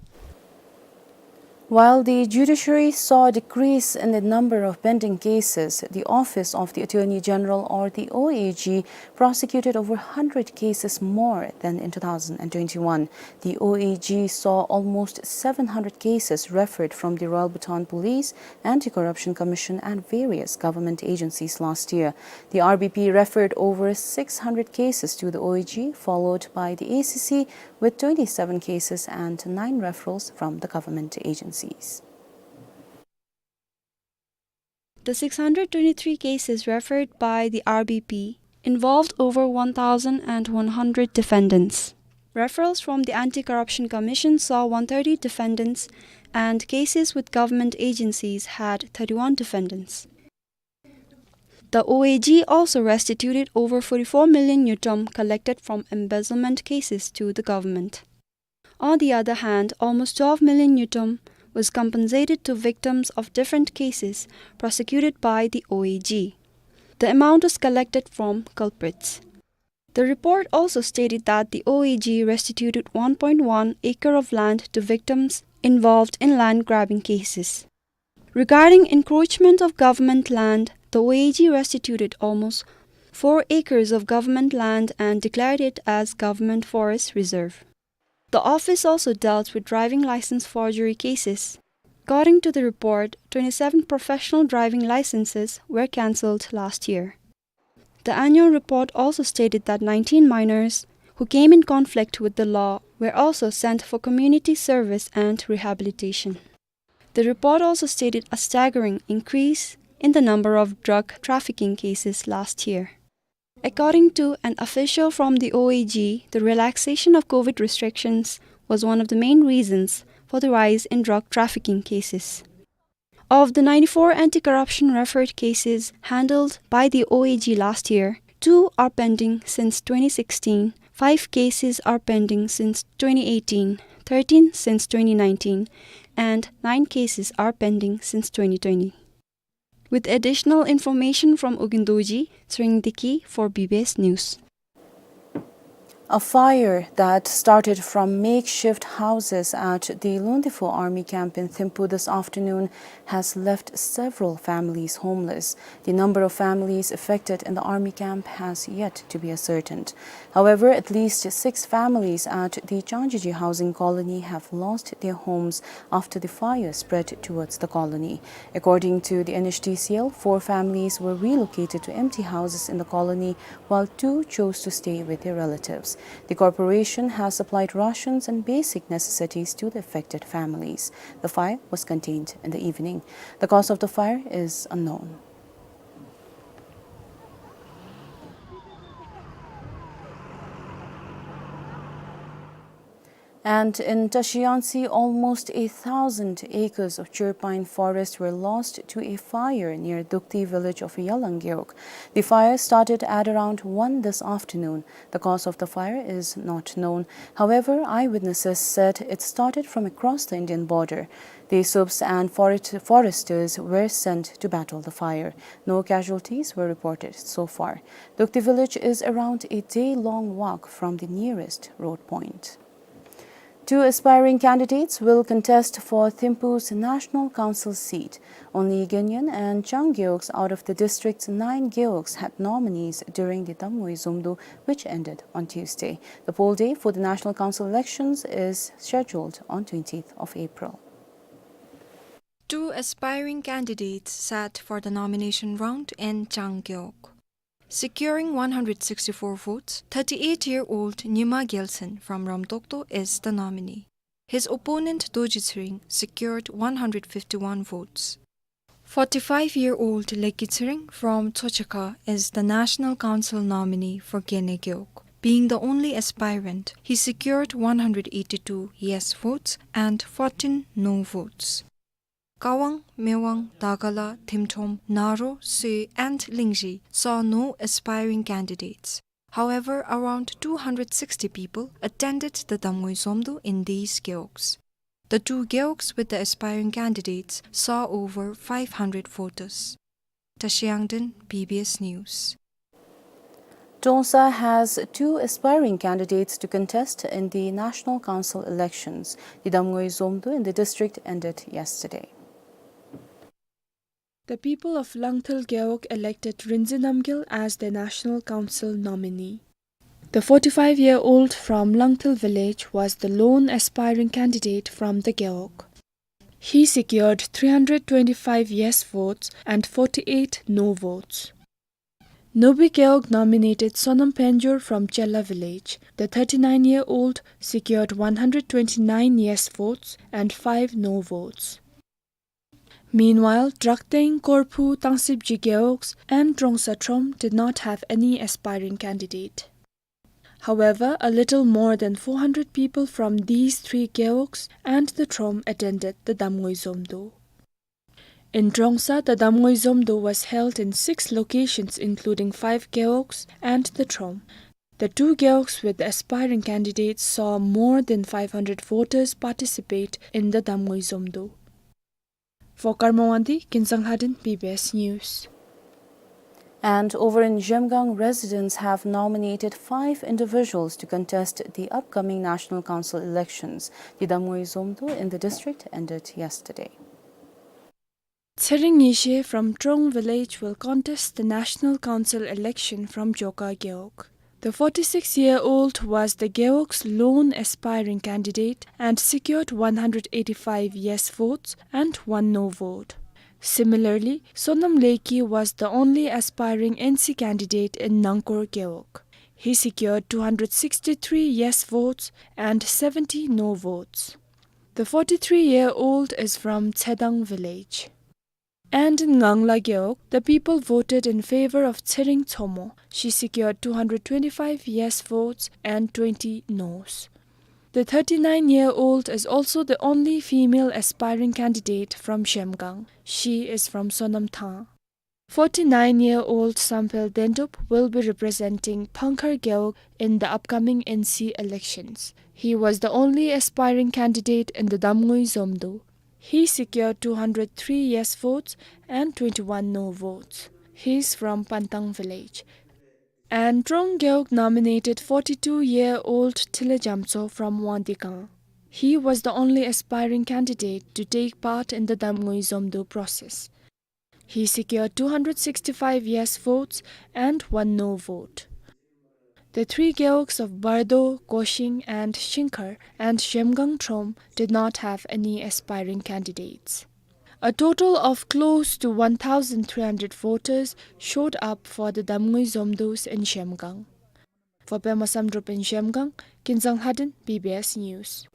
While the judiciary saw a decrease in the number of pending cases, the Office of the Attorney General, or the O A G, prosecuted over hundred cases more than in two thousand and twenty-one. The O A G saw almost seven hundred cases referred from the Royal Bhutan Police, Anti-Corruption Commission, and various government agencies last year. The R B P referred over six hundred cases to the O A G, followed by the A C C with twenty-seven cases and nine referrals from the government agencies. The six hundred twenty-three cases referred by the R B P involved over one thousand one hundred defendants. Referrals from the Anti-Corruption Commission saw one thirty defendants, and cases with government agencies had thirty-one defendants. The O A G also restituted over forty-four million ngultrum collected from embezzlement cases to the government. On the other hand, almost twelve million ngultrum was compensated to victims of different cases prosecuted by the O A G. The amount was collected from culprits. The report also stated that the O A G restituted one point one acre of land to victims involved in land grabbing cases. Regarding encroachment of government land, the O A G restituted almost four acres of government land and declared it as government forest reserve. The office also dealt with driving license forgery cases. According to the report, twenty-seven professional driving licenses were cancelled last year. The annual report also stated that nineteen minors who came in conflict with the law were also sent for community service and rehabilitation. The report also stated a staggering increase in the number of drug trafficking cases last year. According to an official from the O A G, the relaxation of COVID restrictions was one of the main reasons for the rise in drug trafficking cases. Of the ninety-four anti-corruption referred cases handled by the O A G last year, two are pending since twenty sixteen, five cases are pending since twenty eighteen, thirteen since twenty nineteen, and nine cases are pending since twenty twenty. With additional information from Ugyen Dorji, Tshering Deki for B B S News. A fire that started from makeshift houses at the Lundifu army camp in Thimphu this afternoon has left several families homeless. The number of families affected in the army camp has yet to be ascertained. However, at least six families at the Changjiji housing colony have lost their homes after the fire spread towards the colony. According to the N H D C L, four families were relocated to empty houses in the colony, while two chose to stay with their relatives. The corporation has supplied rations and basic necessities to the affected families. The fire was contained in the evening. The cause of the fire is unknown. And in Tashiyangtse, almost a thousand acres of chirpine forest were lost to a fire near Dukti village of Yalang Gewog. The fire started at around one this afternoon. The cause of the fire is not known. However, eyewitnesses said it started from across the Indian border. The SOOBs and forest-, foresters were sent to battle the fire. No casualties were reported so far. Dukti village is around a day-long walk from the nearest road point. Two aspiring candidates will contest for Thimphu's National Council seat. Only Genen and Chang gewogs out of the district's nine gewogs had nominees during the Damngoi Zomdo, which ended on Tuesday. The poll day for the National Council elections is scheduled on twentieth of April. Two aspiring candidates sat for the nomination round in Chang gewog. Securing one hundred sixty-four votes, thirty-eight-year-old Nyima Gyaltsen from Ramdokdo is the nominee. His opponent Dorji Tshering secured one hundred fifty-one votes. Forty-five-year-old Lekki Tshering from Tsochekha is the National Council nominee for Gene gewog. Being the only aspirant, he secured one hundred eighty-two yes votes and fourteen no votes. Kawang, Mewang, Dagala, Thimthom, Naro, Sue and Lingzhi saw no aspiring candidates. However, around two hundred sixty people attended the Damngoi Zomdo in these gewogs. The two gewogs with the aspiring candidates saw over five hundred voters. Tashiyangten, B B S News. Trongsa has two aspiring candidates to contest in the National Council elections. The Damngoi Zomdo in the district ended yesterday. The people of Langthil Gewog elected Rinzi Namgyel as their National Council nominee. The forty-five-year-old from Langthil village was the lone aspiring candidate from the Gewog. He secured three hundred twenty-five yes votes and forty-eight no votes. Nobi Gewog nominated Sonam Penjor from Chella village. The thirty-nine-year-old secured one hundred twenty-nine yes votes and five no votes. Meanwhile, Drakteng, Korphu, Tangsibji gewogs and Trongsa Throm did not have any aspiring candidate. However, a little more than four hundred people from these three gewogs and the Throm attended the Damngoi Zomdo. In Trongsa, the Damngoi Zomdo was held in six locations, including five gewogs and the Throm. The two gewogs with aspiring candidates saw more than five hundred voters participate in the Damngui Zomdo. For Karma Wangdi, Kinzang Lhadon, B B S News. And over in Zhemgang, residents have nominated five individuals to contest the upcoming National Council elections. The Damngui Zomdo in the district ended yesterday. Tshering Nyishi from Trong village will contest the National Council election from Joka Gewog. The forty-six-year-old was the Gewog's lone aspiring candidate and secured one hundred eighty-five yes votes and one no vote. Similarly, Sonam Leki was the only aspiring N C candidate in Nangkor Gewog. He secured two hundred sixty-three yes votes and seventy no votes. The forty-three-year-old is from Tsedang village. And in Ngangla Gewog, the people voted in favor of Tshering Tsomo. She secured two hundred twenty-five yes votes and twenty noes. The thirty-nine-year-old is also the only female aspiring candidate from Zhemgang. She is from Sonam Thang. Forty-nine-year-old Samphel Dendup will be representing Phangkhar Gewog in the upcoming N C elections. He was the only aspiring candidate in the Damngui Zomdo. He secured two hundred three yes votes and twenty-one no votes. He is from Pantang village. And Trong Gewog nominated forty-two-year-old Thile Jamtso from Wangdikang. He was the only aspiring candidate to take part in the Damngui Zomdo process. He secured two hundred sixty-five yes votes and one no vote. The three gewogs of Bardo, Koshing and Shingkhar and Zhemgang Trom did not have any aspiring candidates. A total of close to one thousand three hundred voters showed up for the Damngui Zomdos in Zhemgang. For Pema Samdrup in Zhemgang, Kinzang Lhadon, B B S News.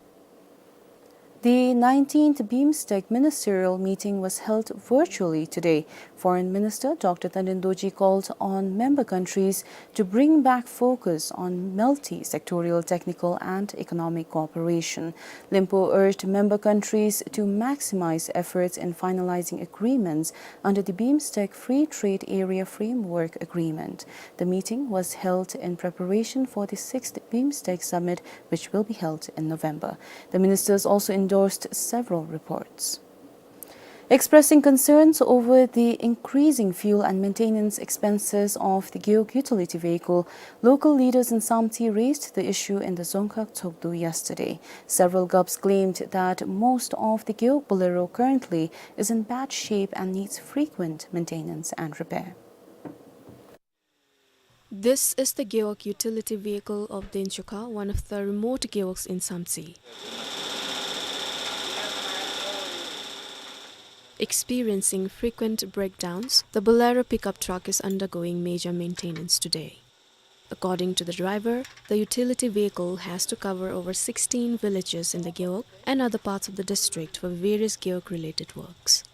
The nineteenth BIMSTEC ministerial meeting was held virtually today. Foreign Minister Doctor Tandin Dorji called on member countries to bring back focus on multi-sectorial technical and economic cooperation. Limpho urged member countries to maximize efforts in finalizing agreements under the BIMSTEC Free Trade Area Framework Agreement. The meeting was held in preparation for the sixth BIMSTEC Summit, which will be held in November. The ministers also endorsed several reports. Expressing concerns over the increasing fuel and maintenance expenses of the Gewog utility vehicle, local leaders in Samtse raised the issue in the Dzongkhag Tshogdu yesterday. Several gups claimed that most of the Gewog Bolero currently is in bad shape and needs frequent maintenance and repair. This is the Gewog utility vehicle of Denchukha, one of the remote gewogs in Samtse. Experiencing frequent breakdowns, the Bolero pickup truck is undergoing major maintenance today. According to the driver, the utility vehicle has to cover over sixteen villages in the Gewog and other parts of the district for various Gewog-related works.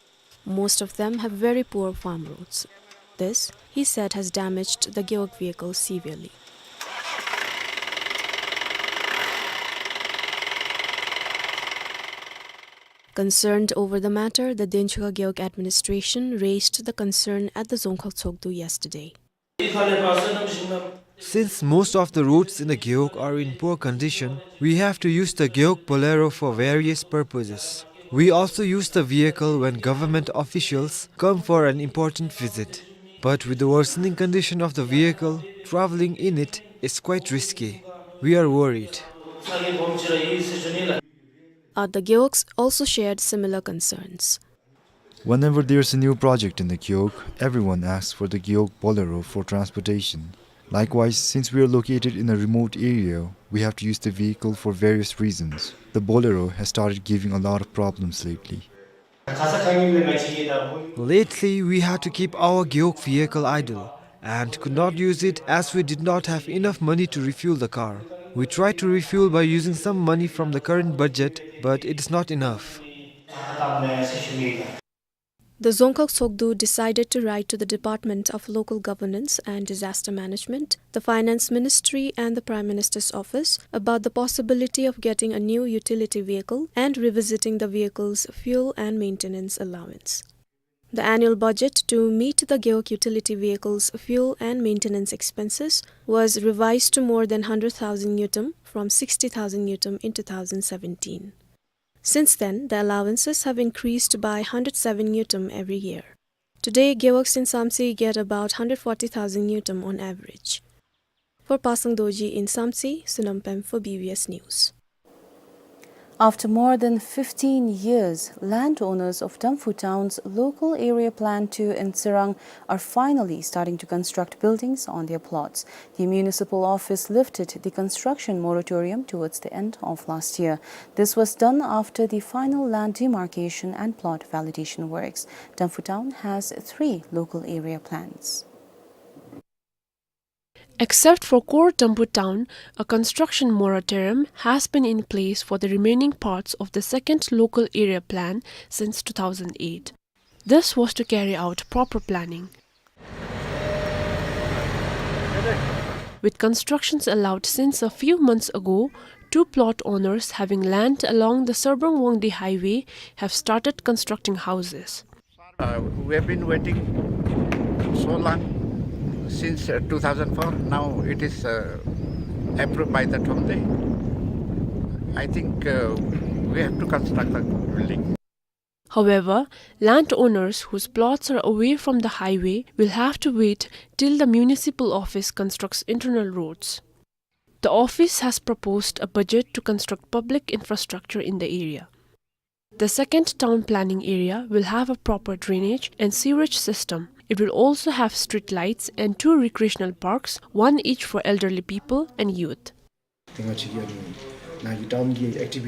Most of them have very poor farm roads. This, he said, has damaged the Gewog vehicle severely. Concerned over the matter, the Denchukha Gewog administration raised the concern at the Dzongkhag Tshogdu yesterday. Since most of the roads in the Gewog are in poor condition, we have to use the Gewog Bolero for various purposes. We also use the vehicle when government officials come for an important visit. But with the worsening condition of the vehicle, traveling in it is quite risky. We are worried. Uh, the Gewogs also shared similar concerns. Whenever there's a new project in the Gewog, everyone asks for the Gewog Bolero for transportation. Likewise, since we are located in a remote area, we have to use the vehicle for various reasons. The Bolero has started giving a lot of problems lately. Lately, we had to keep our Gewog vehicle idle and could not use it as we did not have enough money to refuel the car. We tried to refuel by using some money from the current budget, but it is not enough. The Dzongkhag Tshogdu decided to write to the Department of Local Governance and Disaster Management, the Finance Ministry and the Prime Minister's Office about the possibility of getting a new utility vehicle and revisiting the vehicle's fuel and maintenance allowance. The annual budget to meet the Gewog utility vehicles' fuel and maintenance expenses was revised to more than hundred thousand ngultrum from sixty thousand ngultrum in two thousand seventeen. Since then, the allowances have increased by hundred seven ngultrum every year. Today, Gewogs in Samtse get about hundred forty thousand ngultrum on average. For Pasang Dorji in Samtse, Sonam Pem for B B S News. After more than fifteen years, landowners of Damphu Town's local area plan two in Tsirang are finally starting to construct buildings on their plots. The municipal office lifted the construction moratorium towards the end of last year. This was done after the final land demarcation and plot validation works. Damphu Town has three local area plans. Except for Core Damphu Town, a construction moratorium has been in place for the remaining parts of the second local area plan since two thousand eight. This was to carry out proper planning. With constructions allowed since a few months ago, two plot owners having land along the Sarbarung-Wangdue highway have started constructing houses. Uh, we have been waiting so long, since, uh, two thousand four. Now it is, uh, approved by the Thromde. I think, uh, we have to construct the building. However, landowners whose plots are away from the highway will have to wait till the municipal office constructs internal roads. The office has proposed a budget to construct public infrastructure in the area. The second town planning area will have a proper drainage and sewerage system. It will also have street lights and two recreational parks, one each for elderly people and youth.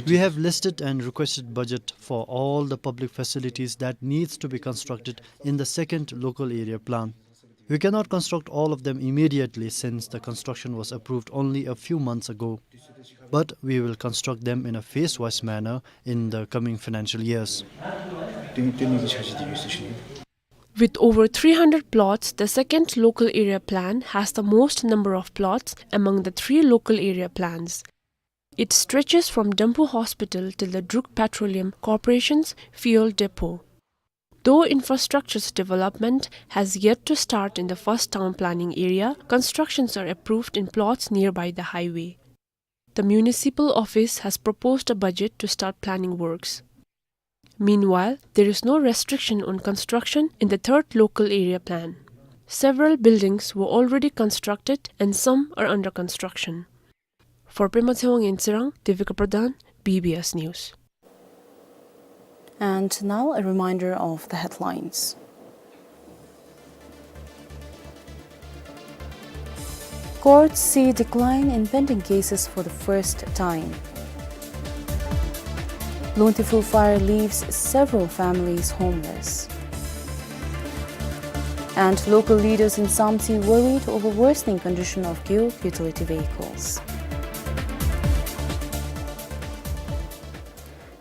We have listed and requested budget for all the public facilities that needs to be constructed in the second local area plan. We cannot construct all of them immediately since the construction was approved only a few months ago. But we will construct them in a phase-wise manner in the coming financial years. With over three hundred plots, the second local area plan has the most number of plots among the three local area plans. It stretches from Damphu Hospital till the Druk Petroleum Corporation's fuel depot. Though infrastructure's development has yet to start in the first town planning area, constructions are approved in plots nearby the highway. The municipal office has proposed a budget to start planning works. Meanwhile, there is no restriction on construction in the third local area plan. Several buildings were already constructed and some are under construction. For Pema Tshewang in Tsirang, Devika Pradhan, B B S News. And now a reminder of the headlines. Courts see decline in pending cases for the first time. Lungtifu fire leaves several families homeless. And local leaders in Samtse worried over worsening condition of Gewog utility vehicles.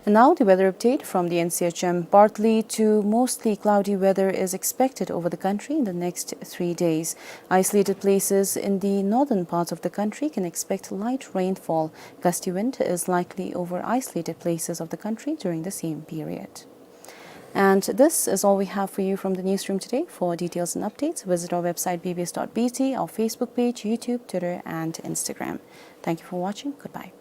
And now the weather update from the N C H M. Partly to mostly cloudy weather is expected over the country in the next three days. Isolated places in the northern parts of the country can expect light rainfall. Gusty wind is likely over isolated places of the country during the same period. And this is all we have for you from the newsroom today. For details and updates, visit our website B B S dot B T, our Facebook page, YouTube, Twitter, and Instagram. Thank you for watching. Goodbye.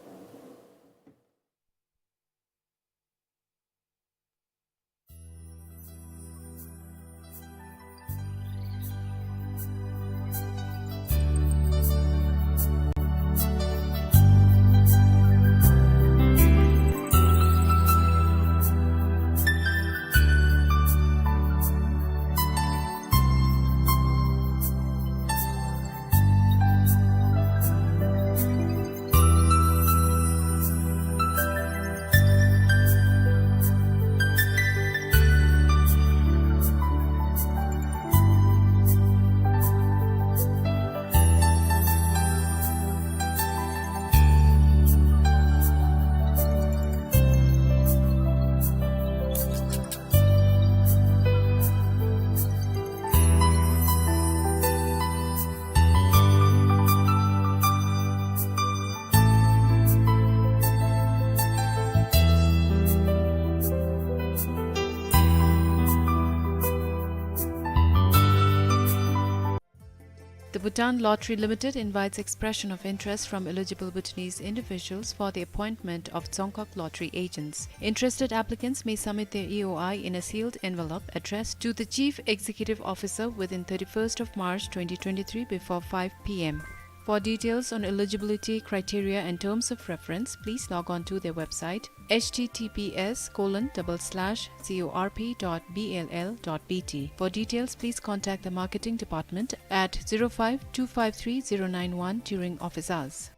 Bhutan Lottery Limited invites expression of interest from eligible Bhutanese individuals for the appointment of Dzongkhag lottery agents. Interested applicants may submit their E O I in a sealed envelope addressed to the Chief Executive Officer within thirty-first of March twenty twenty-three before five p m. For details on eligibility criteria and terms of reference, please log on to their website, H T T P S colon double slash C O R P dot B L L dot B T. For details, please contact the marketing department at zero five two five three zero nine one during office hours.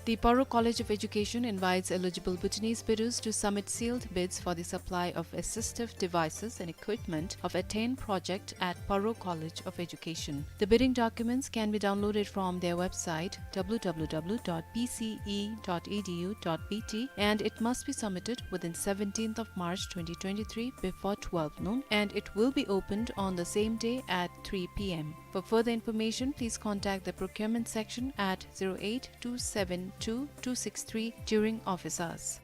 The Paro College of Education invites eligible Bhutanese bidders to submit sealed bids for the supply of assistive devices and equipment of attained project at Paro College of Education. The bidding documents can be downloaded from their website, W W W dot P C E dot E D U dot B T, and it must be submitted within seventeenth of March twenty twenty-three before twelve noon, and it will be opened on the same day at three p m. For further information, please contact the procurement section at zero eight two seven two two six three during office hours.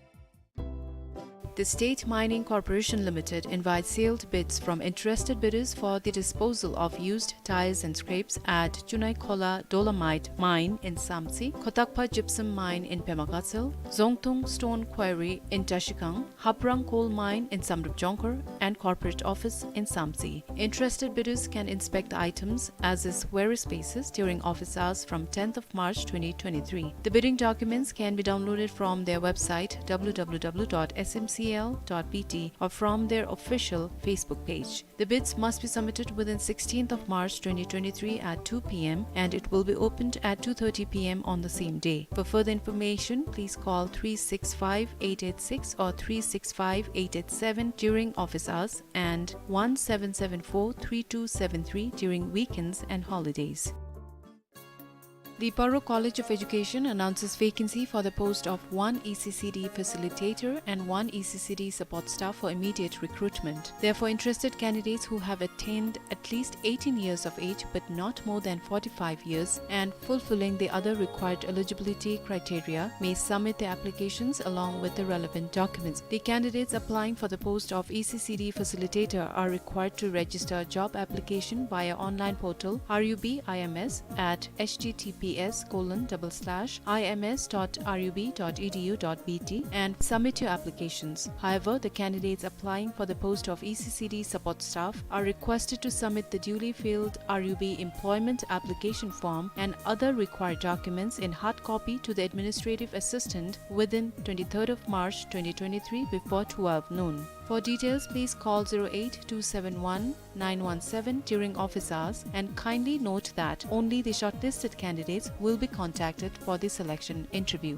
The State Mining Corporation Limited invites sealed bids from interested bidders for the disposal of used tires and scraps at Chunaikhola Dolomite Mine in Samtse, Khotakpa Gypsum Mine in Pema Gatshel, Zongtung Stone Quarry in Trashigang, Haprang Coal Mine in Samdrup Jongkhar, and Corporate Office in Samtse. Interested bidders can inspect the items as is various spaces during office hours from tenth of March twenty twenty-three. The bidding documents can be downloaded from their website, W W W dot S M C L dot B T, or from their official Facebook page. The bids must be submitted within sixteenth of March twenty twenty-three at two p m, and it will be opened at two thirty p m on the same day. For further information, please call three six five eight eight six or three six five eight eight seven during office hours and one seven seven four three two seven three during weekends and holidays. The Paro College of Education announces vacancy for the post of one E C C D facilitator and one E C C D support staff for immediate recruitment. Therefore, interested candidates who have attained at least eighteen years of age but not more than forty-five years and fulfilling the other required eligibility criteria may submit their applications along with the relevant documents. The candidates applying for the post of E C C D facilitator are required to register job application via online portal R U B I M S at H T T P S colon double slash I M S dot R U B dot E D U dot B T and submit your applications. However, the candidates applying for the post of E C C D support staff are requested to submit the duly filled R U B employment application form and other required documents in hard copy to the administrative assistant within twenty-third of March twenty twenty-three before twelve noon. For details, please call zero eight two seven one nine one seven during office hours, and kindly note that only the shortlisted candidates will be contacted for the selection interview.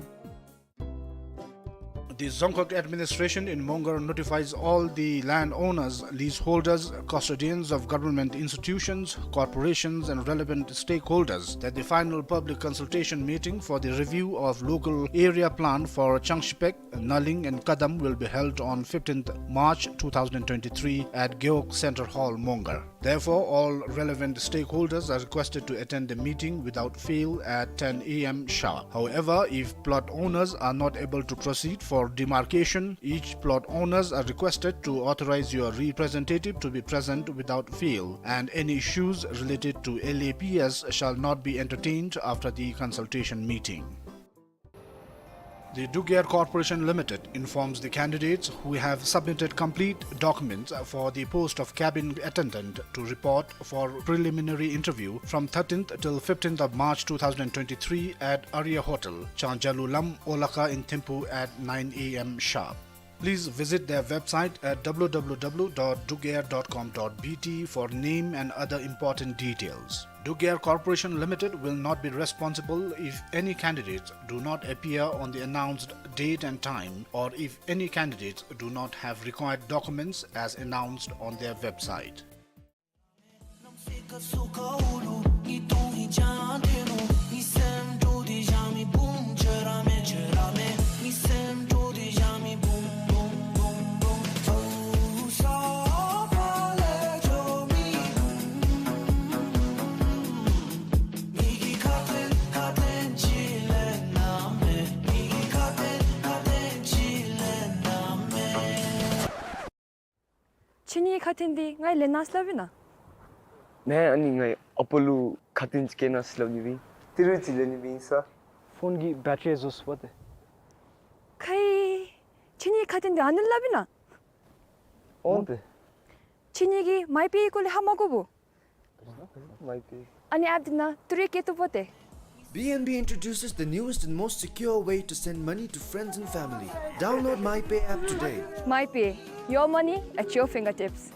The Dzongkhag administration in Mongar notifies all the landowners, leaseholders, custodians of government institutions, corporations, and relevant stakeholders that the final public consultation meeting for the review of local area plan for Changshipek, Naling, and Kadam will be held on fifteenth March two thousand twenty-three at Gewog Centre Hall, Mongar. Therefore, all relevant stakeholders are requested to attend the meeting without fail at ten a m sharp. However, if plot owners are not able to proceed for demarcation, each plot owners are requested to authorize your representative to be present without fail, and any issues related to L A P S shall not be entertained after the consultation meeting. The Dugger Corporation Limited informs the candidates who have submitted complete documents for the post of cabin attendant to report for preliminary interview from thirteenth till fifteenth of March two thousand twenty-three at Arya Hotel, Changjalu Lam, Olakha in Thimphu at nine a m sharp. Please visit their website at w w w dot dugger dot com dot b t for name and other important details. Dugger Corporation Limited will not be responsible if any candidates do not appear on the announced date and time, or if any candidates do not have required documents as announced on their website. ཁྱེད་གཉིས་ཁ་འཕྲིན་འདི་ང་ལེན་གནང་སླབ་ཨིན་ན། ནཱ་ཨ་ནི་ངེའི་ཨ་པ་ལུ་ཁ་ཏོན་ཅིག་བསྐྱལ་གནང་ཟེར་སླབ་ནི་ཨིན། ཏི་རུ་ཅིག་ལེན་ནི་ཨིན་ས། ཕོན་གྱི་བེ་ཊི་རི་རྫོགས་སོ་པ་ཏེ། ཁའི། ཁྱེད་ཀྱི་ཁ་ཏོན་འདི་ཨ་ནི་སླབ་ཨིན་ན། འོང་ཏེ། ཁྱེད་ཀྱིས་མའི་པེ་སྐོར་ལས་ཧ་མ་གོ་བོ། མའི་པེ། ཨ་ནི་ཨེཔ་འདི་ནང་ཏི་རུ་བསྐྱལ་བཏུབ་པ་ཏེ། B N B introduces the newest and most secure way to send money to friends and family. Download MyPay app today. MyPay, your money at your fingertips.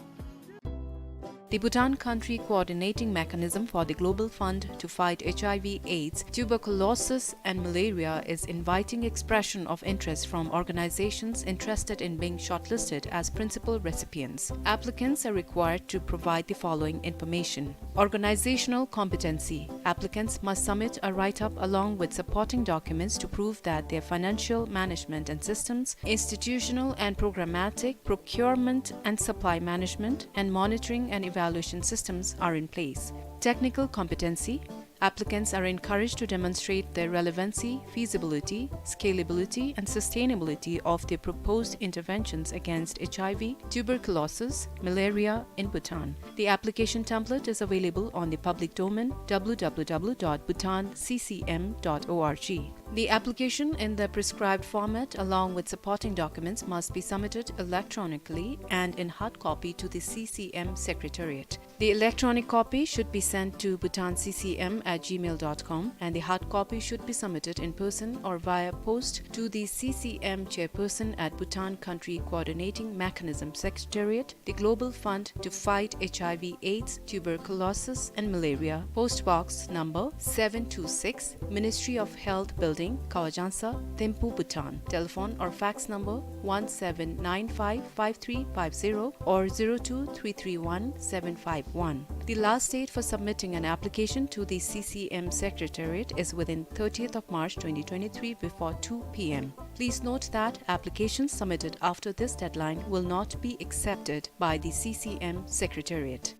The Bhutan Country Coordinating Mechanism for the Global Fund to Fight H I V, AIDS, Tuberculosis, and Malaria is inviting expression of interest from organizations interested in being shortlisted as principal recipients. Applicants are required to provide the following information. Organizational competency. Applicants must submit a write-up along with supporting documents to prove that their financial management and systems, institutional and programmatic, procurement and supply management, and monitoring and evaluation systems are in place. Technical competency. Applicants are encouraged to demonstrate the relevancy, feasibility, scalability, and sustainability of their proposed interventions against H I V, tuberculosis, malaria in Bhutan. The application template is available on the public domain, W W W dot bhutan C C M dot org. The application in the prescribed format, along with supporting documents, must be submitted electronically and in hard copy to the C C M Secretariat. The electronic copy should be sent to bhutan C C M at gmail dot com, and the hard copy should be submitted in person or via post to the C C M chairperson at Bhutan Country Coordinating Mechanism Secretariat, the Global Fund to Fight H I V, AIDS, Tuberculosis, and Malaria, Post Box number seven two six, Ministry of Health Building, Kawajangsa, Thimphu, Bhutan. Telephone or fax number one seven nine five five three five zero or zero two three three one seven five one. The last date for submitting an application to the C C M Secretariat is within thirtieth of March twenty twenty-three before two P M. Please note that applications submitted after this deadline will not be accepted by the C C M Secretariat.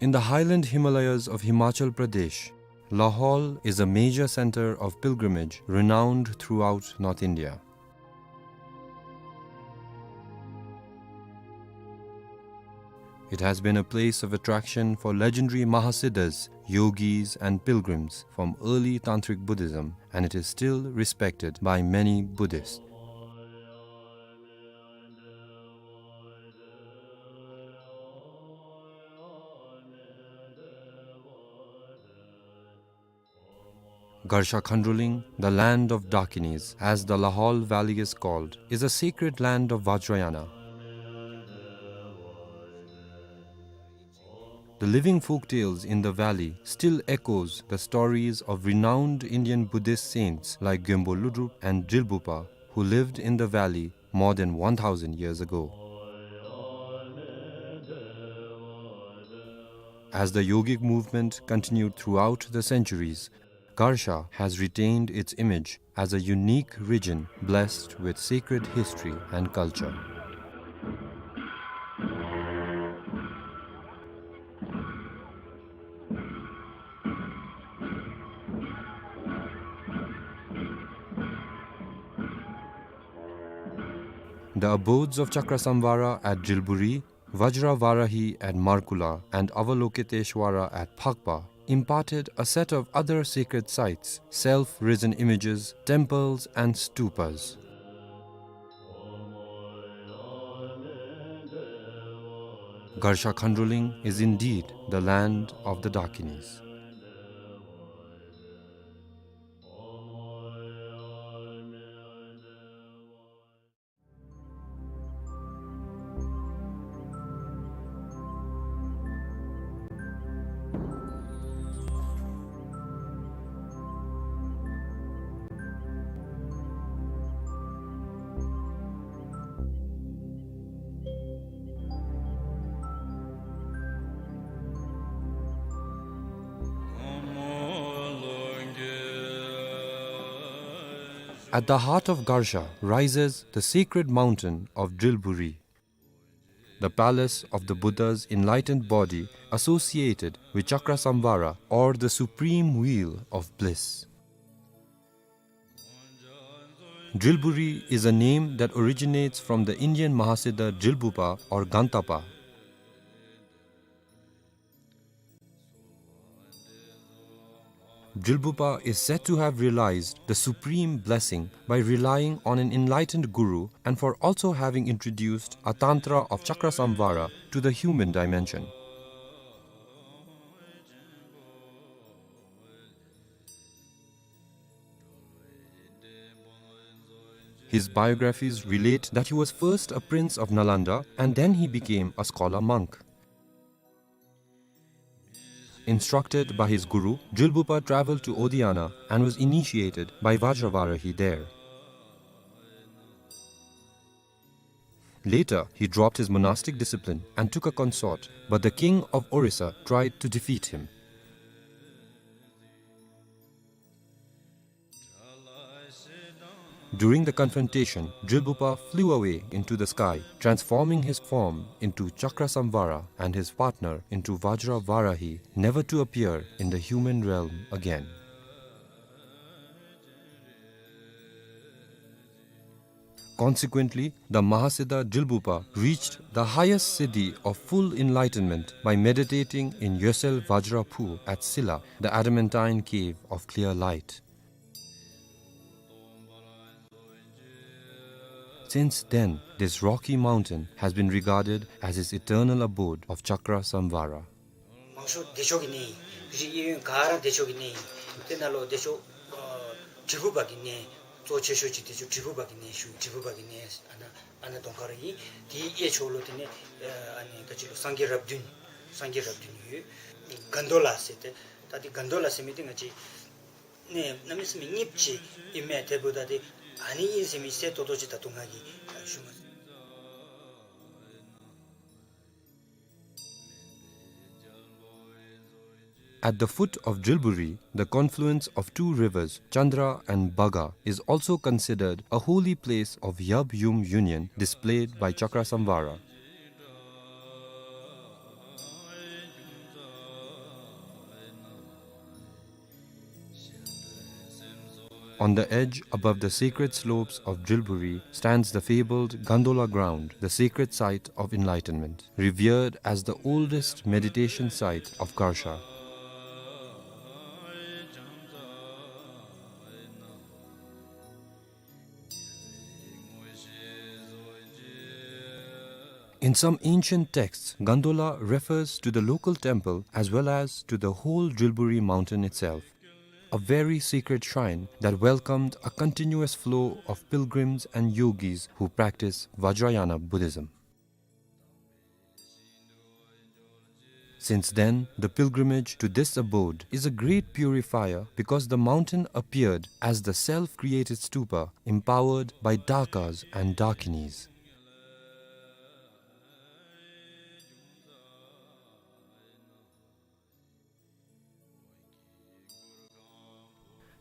In the highland Himalayas of Himachal Pradesh, Lahaul is a major center of pilgrimage renowned throughout North India. It has been a place of attraction for legendary Mahasiddhas, yogis, and pilgrims from early Tantric Buddhism, and it is still respected by many Buddhists. Garsha Khandroling, the land of Dakinis, as the Lahaul Valley is called, is a sacred land of Vajrayana. The living folktales in the valley still echoes the stories of renowned Indian Buddhist saints like Gyalpo Lodrop and Drilbugpa, who lived in the valley more than one thousand years ago. As the yogic movement continued throughout the centuries, Garsha has retained its image as a unique region blessed with sacred history and culture. The abodes of Chakrasamvara at Drilburi, Vajra Varahi at Markula, and Avalokiteshvara at Phakpa imparted a set of other sacred sites, self-risen images, temples, and stupas. Garsha Khandroling is indeed the land of the Dakinis. At the heart of Garsha rises the sacred mountain of Drilburi, the palace of the Buddha's enlightened body associated with Chakrasamvara or the supreme wheel of bliss. Drilburi is a name that originates from the Indian Mahasiddha Drilbupa or Gantapa. Drilbupa is said to have realized the supreme blessing by relying on an enlightened guru and for also having introduced a tantra of Chakrasamvara to the human dimension. His biographies relate that he was first a prince of Nalanda and then he became a scholar monk. Instructed by his guru, Drilbupa traveled to Odiyana and was initiated by Vajravarahi there. Later, he dropped his monastic discipline and took a consort, but the king of Orissa tried to defeat him. During the confrontation, Drilbupa flew away into the sky, transforming his form into Chakrasamvara and his partner into Vajravarahi, never to appear in the human realm again. Consequently, the Mahasiddha Drilbupa reached the highest siddhi of full enlightenment by meditating in Yosel Vajra Phu at Silla, the adamantine cave of clear light. Since then, this rocky mountain has been regarded as his eternal abode of Chakra Samvara. མང་ཤོས་བདེ་མཆོག་གི་གནས་ཨིན། རིགས་གཡས་གཡོན་ག་ར་བདེ་མཆོག་གི་གནས་ཨིན། དེ་ནང་ལུ་བདེ་མཆོག་ཨ་དྲིལ་བུ་པ་གི་གནས་གཙོ་ཆེ་ཤོས་ཅིག་དེ་ཚུ་དྲིལ་བུ་པ་གི་གནས་ཞུ། དྲིལ་བུ་པ་གི་གནས་ཨ་ནཱ་ཨ་ནཱ་གདོང་ཁར་ཨིན། དེའི་གཡས་ཕྱོགས་ལུ་དེ་ནི་ཨ་ནི་ད་ཅི་ལུ་སངས་རྒྱས་རབས་བདུན་སངས་རྒྱས་རབས་བདུན་ཡོད། གན་དོ་ལ་ཟེར་ཏེ་ད་དེ་གན་དོ་ལ་ཟེར་མི་དེ་ང་བཅས་གནས་གནམ་མེད་ས་མེད་རྙིངམ་ཅིག་ཨིན་མས། དེ་འབདཝ་ད་དེ་ཨ་ནི་ཨིན་ཟེར་མི་གསལ་ཏོག་ཏོ་ཅིག་ད་ལྟོ་ང་གིས་ཞུ་མ་ཚུགས། At the foot of Drilburi, the confluence of two rivers, Chandra and Baga, is also considered a holy place of Yab Yum union displayed by Chakrasamvara. On the edge, above the sacred slopes of Drilburi, stands the fabled Gandola ground, the sacred site of enlightenment, revered as the oldest meditation site of Garsha. In some ancient texts, Gandola refers to the local temple as well as to the whole Drilburi mountain itself, a very sacred shrine that welcomed a continuous flow of pilgrims and yogis who practice Vajrayana Buddhism. Since then, the pilgrimage to this abode is a great purifier because the mountain appeared as the self-created stupa empowered by dakas and dakinis.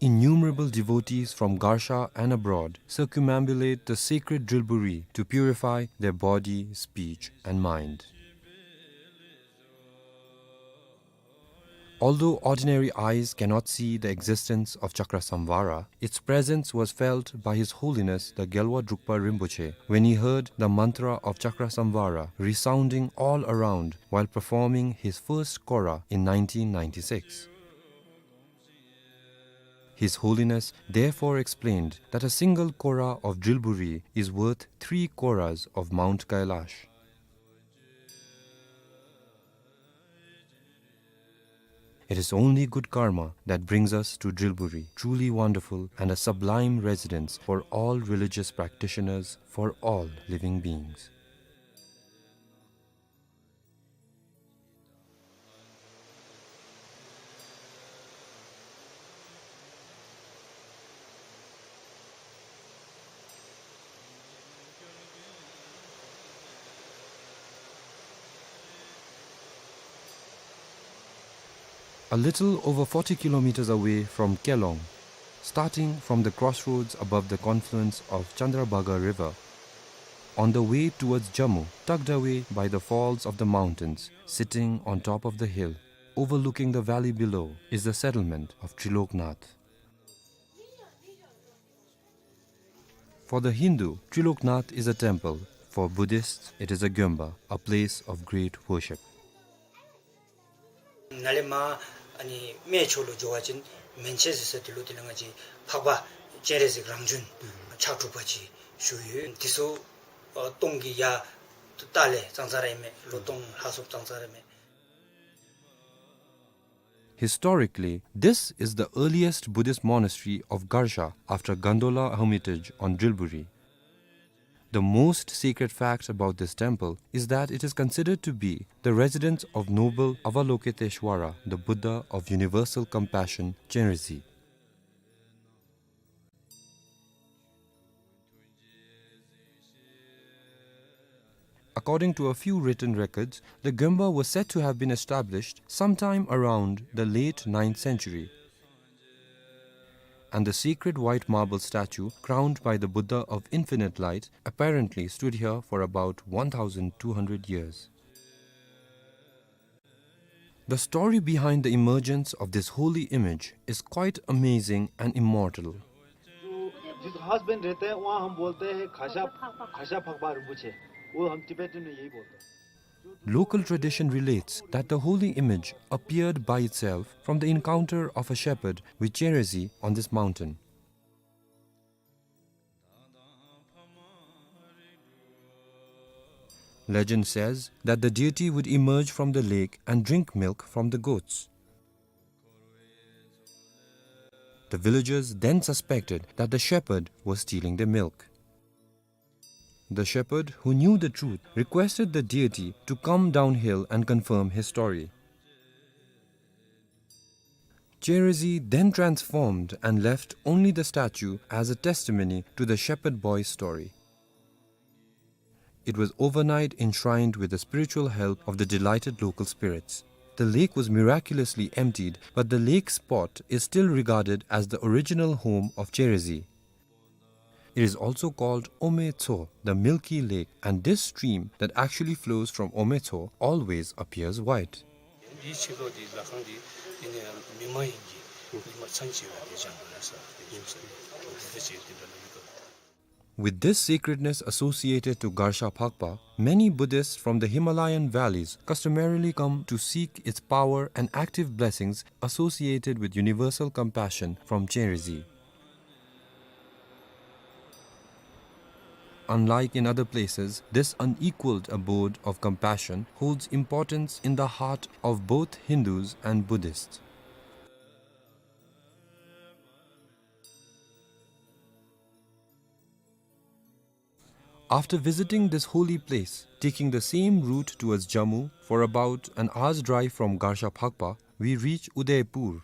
Innumerable devotees from Garsha and abroad circumambulate the sacred Drilburi to purify their body, speech, and mind. Although ordinary eyes cannot see the existence of Chakrasamvara, its presence was felt by His Holiness the Gyalwa Drukpa Rinpoche when he heard the mantra of Chakrasamvara resounding all around while performing his first Kora in nineteen ninety-six. His Holiness therefore explained that a single Kora of Drilburi is worth three Koras of Mount Kailash. It is only good karma that brings us to Drilburi, truly wonderful and a sublime residence for all religious practitioners, for all living beings. A little over forty kilometers away from Kelong, Starting from the crossroads above the confluence of Chandrabhaga River, on the way towards Jammu, tucked away by the falls of the mountains, sitting on top of the hill, overlooking the valley below, is the settlement of Triloknath. For the Hindu, Triloknath is a temple. For Buddhists, it is a gyomba, a place of great worship. ནཱ་ལས་མར་ཨ་ནི་སྨད་ཕྱོགས་ལུ་འགྱོ་བ་ཅིན་མན་ཆད་ཟེར་ས་དེ་ལུ་དེ་ལས་ང་བཅས་འཕགས་པ་སྤྱན་རས་གཟིགས་རང་བྱོན་ཕྱག་དྲུག་པ་ཅིག་བཞུགས་ཡོད། དེ་ཚུ་ཨ་སྟོང་གི་ཡ་ཏ་ལས་ཙང་ཙང་ར་ཨིན་མས། ལོ་སྟོང་ལྷག་སོངམ་ཙང་ཙང་ར་ཨིན་མས། Historically, this is the earliest Buddhist monastery of Garsha after Gandola Hermitage on Drilburi. The most sacred fact about this temple is that it is considered to be the residence of noble Avalokiteshvara, the Buddha of universal compassion, Chenrezig. According to a few written records, the gyomba was said to have been established sometime around the late ninth century, and the sacred white marble statue crowned by the Buddha of Infinite Light apparently stood here for about one thousand two hundred years. The story behind the emergence of this holy image is quite amazing and immortal. जो जिस घास बन रहता है, वहाँ हम बोलते हैं खासा, खासा फकबा रिम्पोछे। वो हम तिब्बतन में यही बोलते हैं। Local tradition relates that the holy image appeared by itself from the encounter of a shepherd with Chenrezig on this mountain. Legend says that the deity would emerge from the lake and drink milk from the goats. The villagers then suspected that the shepherd was stealing their milk. The shepherd, who knew the truth, requested the deity to come downhill and confirm his story. Chenrezig then transformed and left only the statue as a testimony to the shepherd boy's story. It was overnight enshrined with the spiritual help of the delighted local spirits. The lake was miraculously emptied, but the lake spot is still regarded as the original home of Chenrezig. It is also called Ometso, the milky lake, and this stream that actually flows from Ometso always appears white. འདི་ཕྱི་ལོགས་འདི་ལྷ་ཁང་འདི་འདི་ནི་མི་མ་ཡིན་གྱི་ཉི་མ་མཚན་ཆེ་བ་འདི་བྱང་བ་ལ་ས་འདི་བཞུགས་ས་འདི་འདི་འདི་འདི་འདི། With this sacredness associated to Garsha Phakpa, many Buddhists from the Himalayan valleys customarily come to seek its power and active blessings associated with universal compassion from Chenrezig. Unlike in other places, this unequaled abode of compassion holds importance in the heart of both Hindus and Buddhists. After visiting this holy place, taking the same route towards Jammu for about an hour's drive from Garsha Phakpa, we reach Udaipur.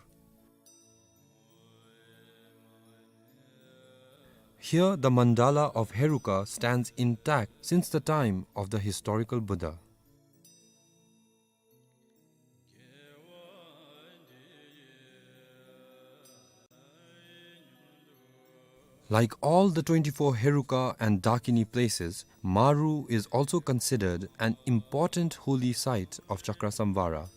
Here, the mandala of Heruka stands intact since the time of the historical Buddha. Like all the twenty-four Heruka and Dakini places, Maru is also considered an important holy site of Chakrasamvara,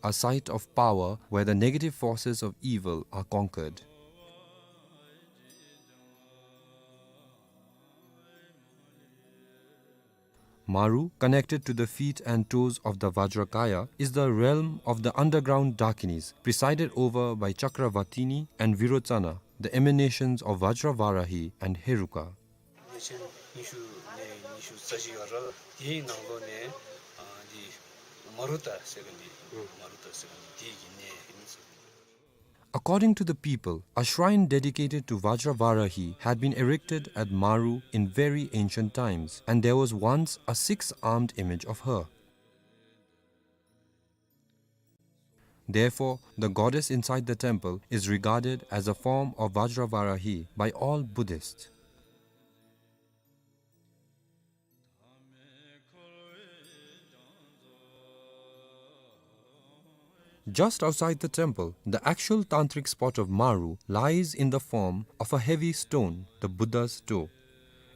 a site of power where the negative forces of evil are conquered. Maru, connected to the feet and toes of the Vajrakaya, is the realm of the underground Dakinis, presided over by Chakravatini and Virochana, the emanations of Vajravarahi and Heruka. གནས་ཆེན་ཉི་ཤུ་ནས་ཉི་ཤུ་རྩ་བཞི་ཡོད་ར། དེའི་ནང་ལོགས་ནས་ཨ་འདི་མ་རུ་ཏ་ཟེར་མཁན་འདི་མ་རུ་ཏ་ཟེར་མཁན་འདི་དེའི་གི་གནས་ཨིན་ཟེར། According to the people, a shrine dedicated to Vajravarahi had been erected at Maru in very ancient times, and there was once a six-armed image of her. Therefore, the goddess inside the temple is regarded as a form of Vajravarahi by all Buddhists. Just outside the temple, the actual tantric spot of Maru lies in the form of a heavy stone, the Buddha's toe.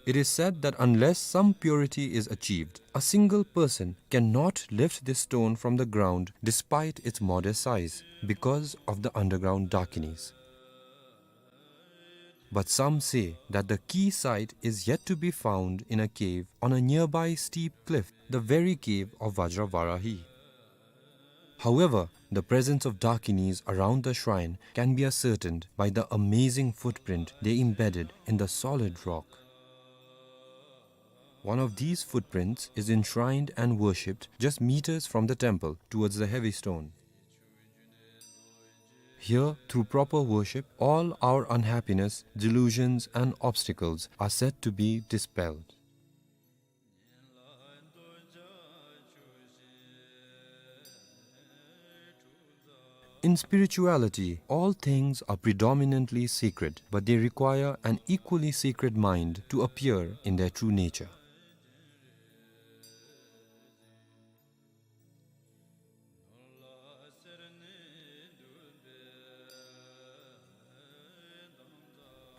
It is said that unless some purity is achieved, a single person cannot lift this stone from the ground despite its modest size, because of the underground Dakinis. But some say that the key site is yet to be found in a cave on a nearby steep cliff, the very cave of Vajravarahi. However, the presence of Dakinis around the shrine can be ascertained by the amazing footprint they embedded in the solid rock. One of these footprints is enshrined and worshipped just meters from the temple towards the heavy stone. Here, through proper worship, all our unhappiness, delusions, and obstacles are said to be dispelled. In spirituality, all things are predominantly sacred, but they require an equally sacred mind to appear in their true nature.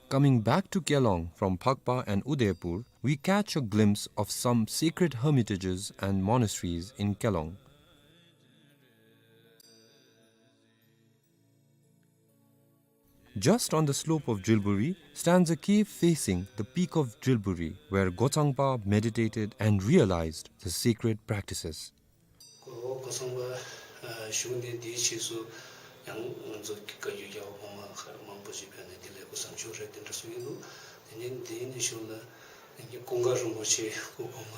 Coming back to Kelong from Phakpa and Udaipur, we catch a glimpse of some sacred hermitages and monasteries in Kelong. Just on the slope of Drilburi stands a cave facing the peak of Drilburi, where Gochangpa meditated and realized the sacred practices. གོ་གོ་སོང་བ་ཨ་གཞུང་འདི་འདིའི་ཕྱིས་སུ་ཡང་ང་ཚོ་བཀའ་བརྒྱུད་རྒྱལ་བ་གོང་མ་མཁའ་མང་པོ་ཅིག་ཕེབས་ནས་འདི་ལས་སྐུ་མཚམས་འཇོག་རེད་དེ་འདྲ་གསུངས་ཡིན་འདུག། དེ་ནས་འདི་ནས་གཞུང་ལ་ཀུན་དགའ་རིན་པོ་ཆེ་སྐུ་གོང་མ་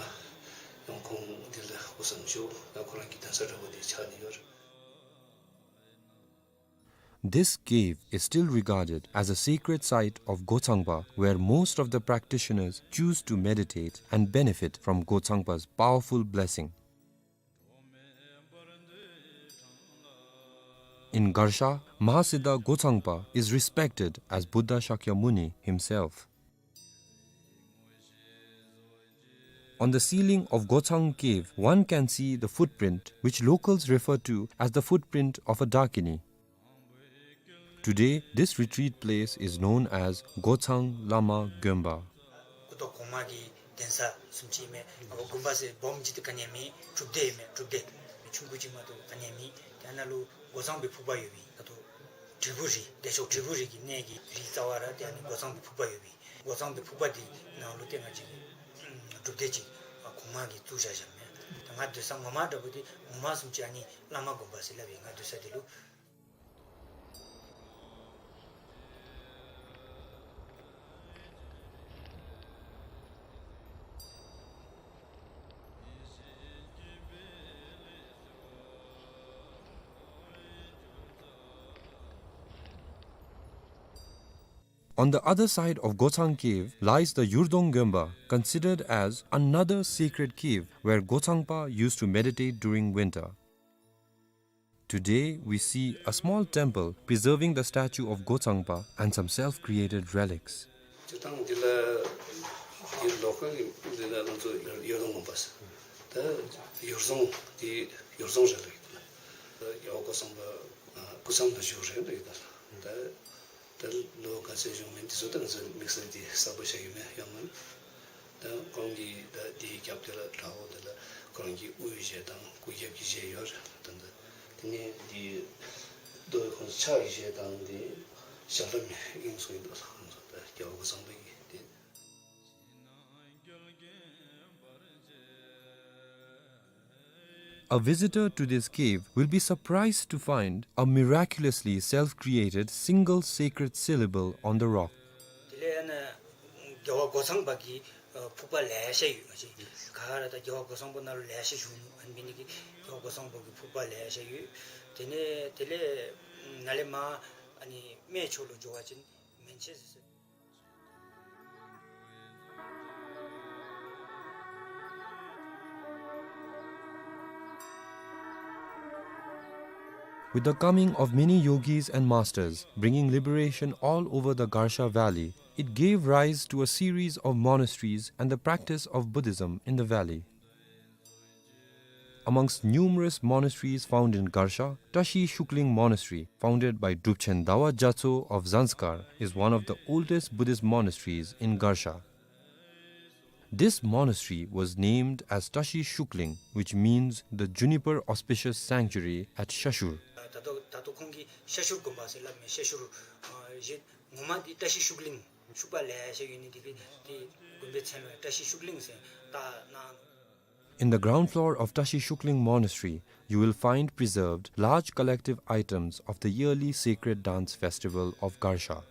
ཡང་ཁོང་འདི་ལ་སྐུ་མཚམས་འཇོག་ད་ཁོ་རང་གི་གདན་ས་འདྲ་པོ་འདི་ཆགས་ནས་ཡོད་རེད། This cave is still regarded as a sacred site of Gochangpa, where most of the practitioners choose to meditate and benefit from Gochangpa's powerful blessing. In Garsha, Mahasiddha Gochangpa is respected as Buddha Shakyamuni himself. On the ceiling of Gochang Cave, one can see the footprint, which locals refer to as the footprint of a Dakini. Today, this retreat place is known as Gochang Lama Gonpa. སྐུ་ཐོག་གོང་མ་གི་གདན་ས་བཟུམ་ཅིག་མས། ཨ་དགོན་པ་ཟེར་སྦོམ་ཅིག་ཏུ་ག་ནི་ཡང་མེད། སྒྲུབ་སྡེ་མས། སྒྲུབ་སྡེ་ཆུང་ཀུ་ཅིག་མ་གཏོགས་ག་ནི་ཡང་མེད། དེ་ནང་ལུ་སྒོ་གཙང་པའི་ཕུག་པ་ཡོད་པས། ད་ལྟོ་དྲིལ་བུ་རི་བདེ་མཆོག་དྲིལ་བུ་རི་གི་གནས་ཀྱི་རི་རྩ་བ་ར་དེ་ཨ་ནི་སྒོ་གཙང་པའི་ཕུག་པ་ཡོད་པས། སྒོ་གཙང་པའི་ཕུག་པ་འདི་ནང་ལུ་ཏེ་ང་བཅས་ཀྱི་སྒྲུབ་སྡེ་ཅིག་གོང་མ་གིས་བཙུགས་བཞག་བཞགཔ་མས། ད་ང་སྡོད་ས་ངོ་མ་འདྲ་པོ་འདི་ངོ་མ་བཟུམ་ཅིག་ཨ་ནི་བླ་མ་དགོན་པ་ཟེར་སླབ་ཨིན། ང་སྡོད་ས་འདི་ལུ། On the other side of Gochang Cave lies the Yurdong Gonpa, considered as another sacred cave where Gochangpa used to meditate during winter. Today, we see a small temple preserving the statue of Gochangpa and some self-created relics. སྤྱིར་བཏང་འདི་ལ་འདི་ལོ་ཁ་གི་འདི་ལ་ང་ཚོ་ཡོ་རྫོང་དགོན་པ་ཟེར། ད་ཡོ་རྫོང་འདི་ཡོ་རྫོང་རེད་ལ་ཡོད་ད། ད་ཡོ་གོ་སམ་པ་སྐུ་མཚམས་ལ་བཞུགས་རེད་ལ་ཡོད་ད། ད་ད་ལོ་ག་ཚད་བཞུགས་མིན་འདི་ཚོ་ད་ང་ཚོ་དམིགས་བསལ་འདི་གསལ་པོ་བྱས་ཡོད་མེད་ཡོད་མ་རེད། ད་ཁོང་གི་ད་འདི་རྒྱབ་དེ་ལ་དྲ་བོ་དེ་ལ་ཁོ་རང་གི་དབུའི་གཞས་དང་སྐུ་རྒྱབ་ཀྱི་གཞས་ཡོད་རེད། ད་ད་དེ་ནས་འདི་རྡོ་ཁོང་ཕྱག་གི་གཞས་དང་འདི་ཞབས་ལྷམ་དབྱིངས་སུ་ཡིན་འདུག་ལ་ཁོང་ཚོ་ད་རྒྱལ་བ་སྐུ་གསུམ་པའི་གི་འདི། A visitor to this cave will be surprised to find a miraculously self-created single sacred syllable on the rock. དེ་ལས་ཨ་ནི་རྒྱལ་བ་སྒོ་གཙང་པ་གི་ཕུག་པ་ལེ་ཤ་ཡོད་མ་གཞི། ག་ར་ད་རྒྱལ་བ་སྒོ་གཙང་པ་ནང་ལུ་ལེ་ཤ་བཞུགས་ནུག། ཨ་ནི་འབད་ནི་གི་རྒྱལ་བ་སྒོ་གཙང་པ་གི་ཕུག་པ་ལེ་ཤ་ཡོད། དེ་ནས་དེ་ལས་ནཱ་ལས་མར་ཨ་ནི་སྨད་ཕྱོགས་ལུ་འགྱོ་བ་ཅིན་མན་ཆད་ཟེར། With the coming of many yogis and masters bringing liberation all over the Garsha Valley, it gave rise to a series of monasteries and the practice of Buddhism in the valley. Amongst numerous monasteries found in Garsha, Tashi Shukling Monastery, founded by Drupchen Dawa Gyatso of Zanskar, is one of the oldest Buddhist monasteries in Garsha. This monastery was named as Tashi Shukling, which means the juniper auspicious sanctuary at Shashur. ད་ལྟོ་ད་ལྟོ་ཁོང་གིས་ཤ་ཤུར་དགོན་པ་ཟེར་སླབ་མས། ཤ་ཤུར་ཨ་ཡེ་ངོ་མ་འདི་བཀྲ་ཤིས་ཤུགས་གླིང་ཤུག་པ་ལེ་ཤ་ཡོད་ནི་འདི་གིས་འདི་དགོན་པའི་མཚན་ལུ་བཀྲ་ཤིས་ཤུགས་གླིང་ཟེར་བཏགས་གནང་། In the ground floor of Tashi Shukling Monastery, you will find preserved large collective items of the yearly sacred dance festival of Garsha.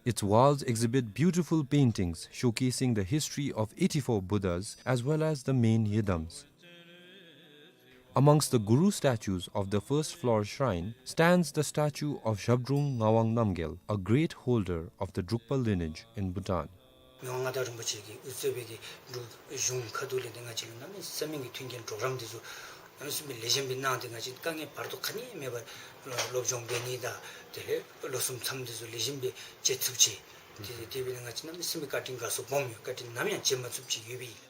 Its walls exhibit beautiful paintings showcasing the history of eighty-four Buddhas as well as the main yidams. Amongst the Guru statues of the first floor shrine stands the statue of Zhabdrung Ngawang Namgyel, a great holder of the Drukpa lineage in Bhutan. མི་དབང་མངའ་བདག་རིན་པོ་ཆེ་གིས་དབུ་གཙོས་པའི་གི་འབྲུག་གཞུང་ཁ་ཐུག་ལས་འདི་ང་བཅས་ལུ་གནམ་མེད་ས་མེད་ཀྱི་མཐུན་རྐྱེན་གྲོགས་རམ་འདི་ཚུ་གནམ་མེད་ས་མེད་ལེགས་ཤོམ་སྦེ་གནང་སྟེ་ང་བཅས་དཀའ་ངལ་བར་དོ་ག་ནི་མེད་པར་སློབ་སྦྱོང་འབད་ནི་དང་དེ་ལས་ལོ་གསུམ་མཚམས་འདི་ཚུ་ལེགས་ཤོམ་སྦེ་བཅད་ཚུགསཔ་ཅིག། དེ་དེ་སྦེ་ང་བཅས་གནམ་མེད་ས་མེད་བཀའ་དྲིན་དགའ་ཚོར་སྦོམ་ཡོད། བཀའ་དྲིན་ནམ་ཡང་བརྗེད་མ་ཚུགསཔ་ཅིག་ཡོད་པས།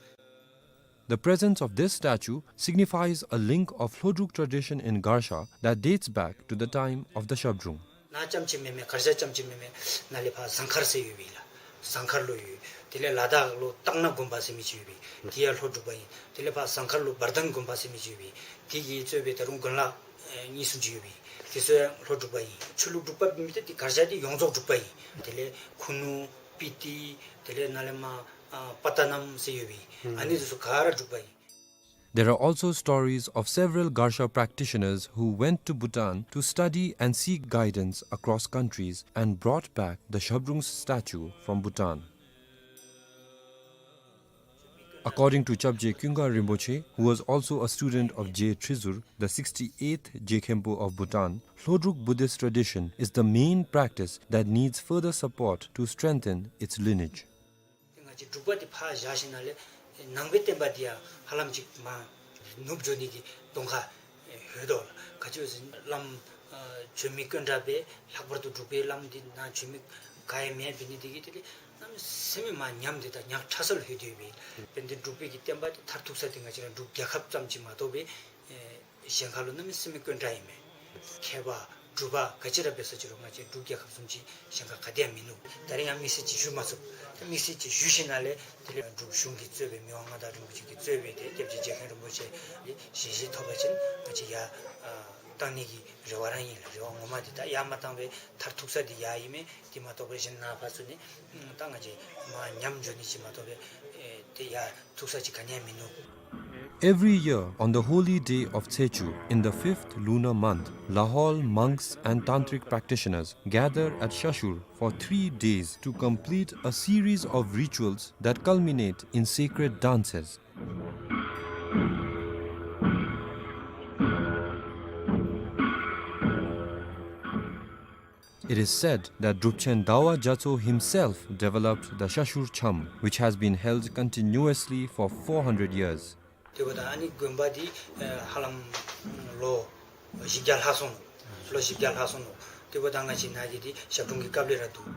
The presence of this statue signifies a link of Lhodruk tradition in Garsha that dates back to the time of the Zhabdrung. ནཱ་རྐྱངམ་ཅིག་མེན་མས། གར་ཞ་རྐྱངམ་ཅིག་མེན་མས། ནཱ་ལས་ཕར་ཟངས་མཁར་ཟེར་ཡོད་པས་ལགས། ཟངས་མཁར་ལུ་ཡོད། དེ་ལས་ལ་དྭགས་ལུ་སྟག་སྣ་དགོན་པ་ཟེར་མི་ཅིག་ཡོད་པས། དེ་ཡང་ལྷོ་འབྲུག་པ་ཨིན། དེ་ལས་ཕར་ཟངས་མཁར་ལུ་བར་ལྡན་དགོན་པ་ཟེར་མི་ཅིག་ཡོད་པས། དེ་གིས་གཙོས་པའི་ད་རུང་དགོན་ལག་ཨེ་གཉིས་གསུམ་ཅིག་ཡོད་པས། དེ་ཚུ་ཡང་ལྷོ་འབྲུག་པ་ཨིན། ཆོས་ལུགས་འབྲུག་པ་མེན་ཏེ་དེ་གར་ཞ་དེ་ཡོངས་རྫོགས་འབྲུག་པ་ཨིན། དེ་ལས་ཁུ་ནུ་སྤི་ཏི་དེ་ལས་ནཱ་ལས་མར་ཨ་པ་ཏ་ནམ་ཟེར་ཡོད་པས། ཨ་ནི་ཚུ་ག་ར་འབྲུག་པ་ཨིན། There are also stories of several Garsha practitioners who went to Bhutan to study and seek guidance across countries and brought back the Zhabdrung's statue from Bhutan. According to Chapje Kyunga Rinpoche, who was also a student of Je Trizur, the sixty-eighth Je Khenpo of Bhutan, Lhodruk Buddhist tradition is the main practice that needs further support to strengthen its lineage. ང་བཅས་འབྲུག་པ་འདི་ཕར་བཞག་ཞིནམ་ལས་ནང་པའི་བསྟན་པ་འདི་ཡང་ཧ་ལམ་ཅིག་མར་ནུབ་འགྱོ་ནི་གི་གདོང་ཁ་ཡོད་དོ་ལགས། ག་ཅི་ཟེར་བླམ་ཨ་བྱོན་མི་དཀོན་དྲགས་སྦེ་ལྷག་པར་དུ་འབྲུག་པའི་བླམ་འདི་ནཱ་བྱོན་མི་ག་ཡང་མེདཔ་འབད་ནི་འདི་གིས་དེ་ལས་གནམ་མེད་ས་མེད་མར་ཉམས་ཏེ་ད་ཉག་ཕྲ་ས་ལུ་ལྷོད་དེ་ཡོད་པས། དཔེར་ན་འབྲུག་པའི་གི་བསྟན་པ་འདི་མཐར་ཐུག་ས་འདི་ང་བཅས་ར་འབྲུག་རྒྱལ་ཁབ་ཙམ་ཅིག་མ་གཏོགས་པའི་ཨེ་གཞན་ཁ་ལུ་གནམ་མེད་ས་མེད་དཀོན་དྲགས་ཨིན་མས། མཁས་པ་འབྲུག་པ་ག་ཅི་ར་འབད་ས་ཅི་རུང་ང་བཅས་འབྲུག་རྒྱལ་ཁབ་བཟུམ་ཅིག་གཞན་ཁར་ག་ཏེ་ཡང་མིན་ནུག། ད་རིས་ཡང་དམིགས་བསལ་ཅིག་ཞུ་མ་ཚུགས། ད་དམིགས་བསལ་ཅིག་ཞུ་ཞིནམ་ལས་དེ་ལས་འབྲུག་གཞུང་གིས་གཙོས་པའི་མི་དབང་མངའ་བདག་རིན་པོ་ཆེ་གིས་གཙོས་པའི་དེ་སྐྱབས་རྗེ་རྗེ་མཁན་རིན་པོ་ཆེ་གི་ཞལ་བཞེས་ཐོབ་པ་ཅིན་ང་བཅས་ཡར་ཨ་བཏང་ནི་གི་རེ་བ་ར་ཨིན་ལགས། རེ་བ་ངོ་མ་འདི་ད་ཡར་མ་བཏང་པའི་མཐར་ཐུག་ས་འདི་ཡར་ཨིན་མས། དེ་མ་གཏོགས་པའི་གཞན་ནཱ་ཕར་ཚུར་ནི་ད་ང་བཅས་མར་ཉམས་འགྱོ་ནི་ཅིག་མ་གཏོགས་པའི་ཨེ་དེ་ཡར་ཐུག་ས་ཅིག་ག་ནི་ཡང་མིན་ནུག། Every year, on the holy day of Tsechu, in the fifth lunar month, Lahaul monks and tantric practitioners gather at Shashur for three days to complete a series of rituals that culminate in sacred dances. It is said that Drupchen Dawa Gyatso himself developed the Shashur Cham, which has been held continuously for four hundred years. དེ་འབདཝ་ད་ཨ་ནི་དགོན་པ་འདི་ཨེ་ཧ་ལམ་ལོ་བཞི་བརྒྱ་ལྷག་སོང་ནུག། ལོ་བཞི་བརྒྱ་ལྷག་སོང་ནུག། དེ་འབདཝ་ད་ང་བཅས་ནཱ་གི་འདི་ཞབས་དྲུང་གི་སྐབས་ལས་ར་འདུག།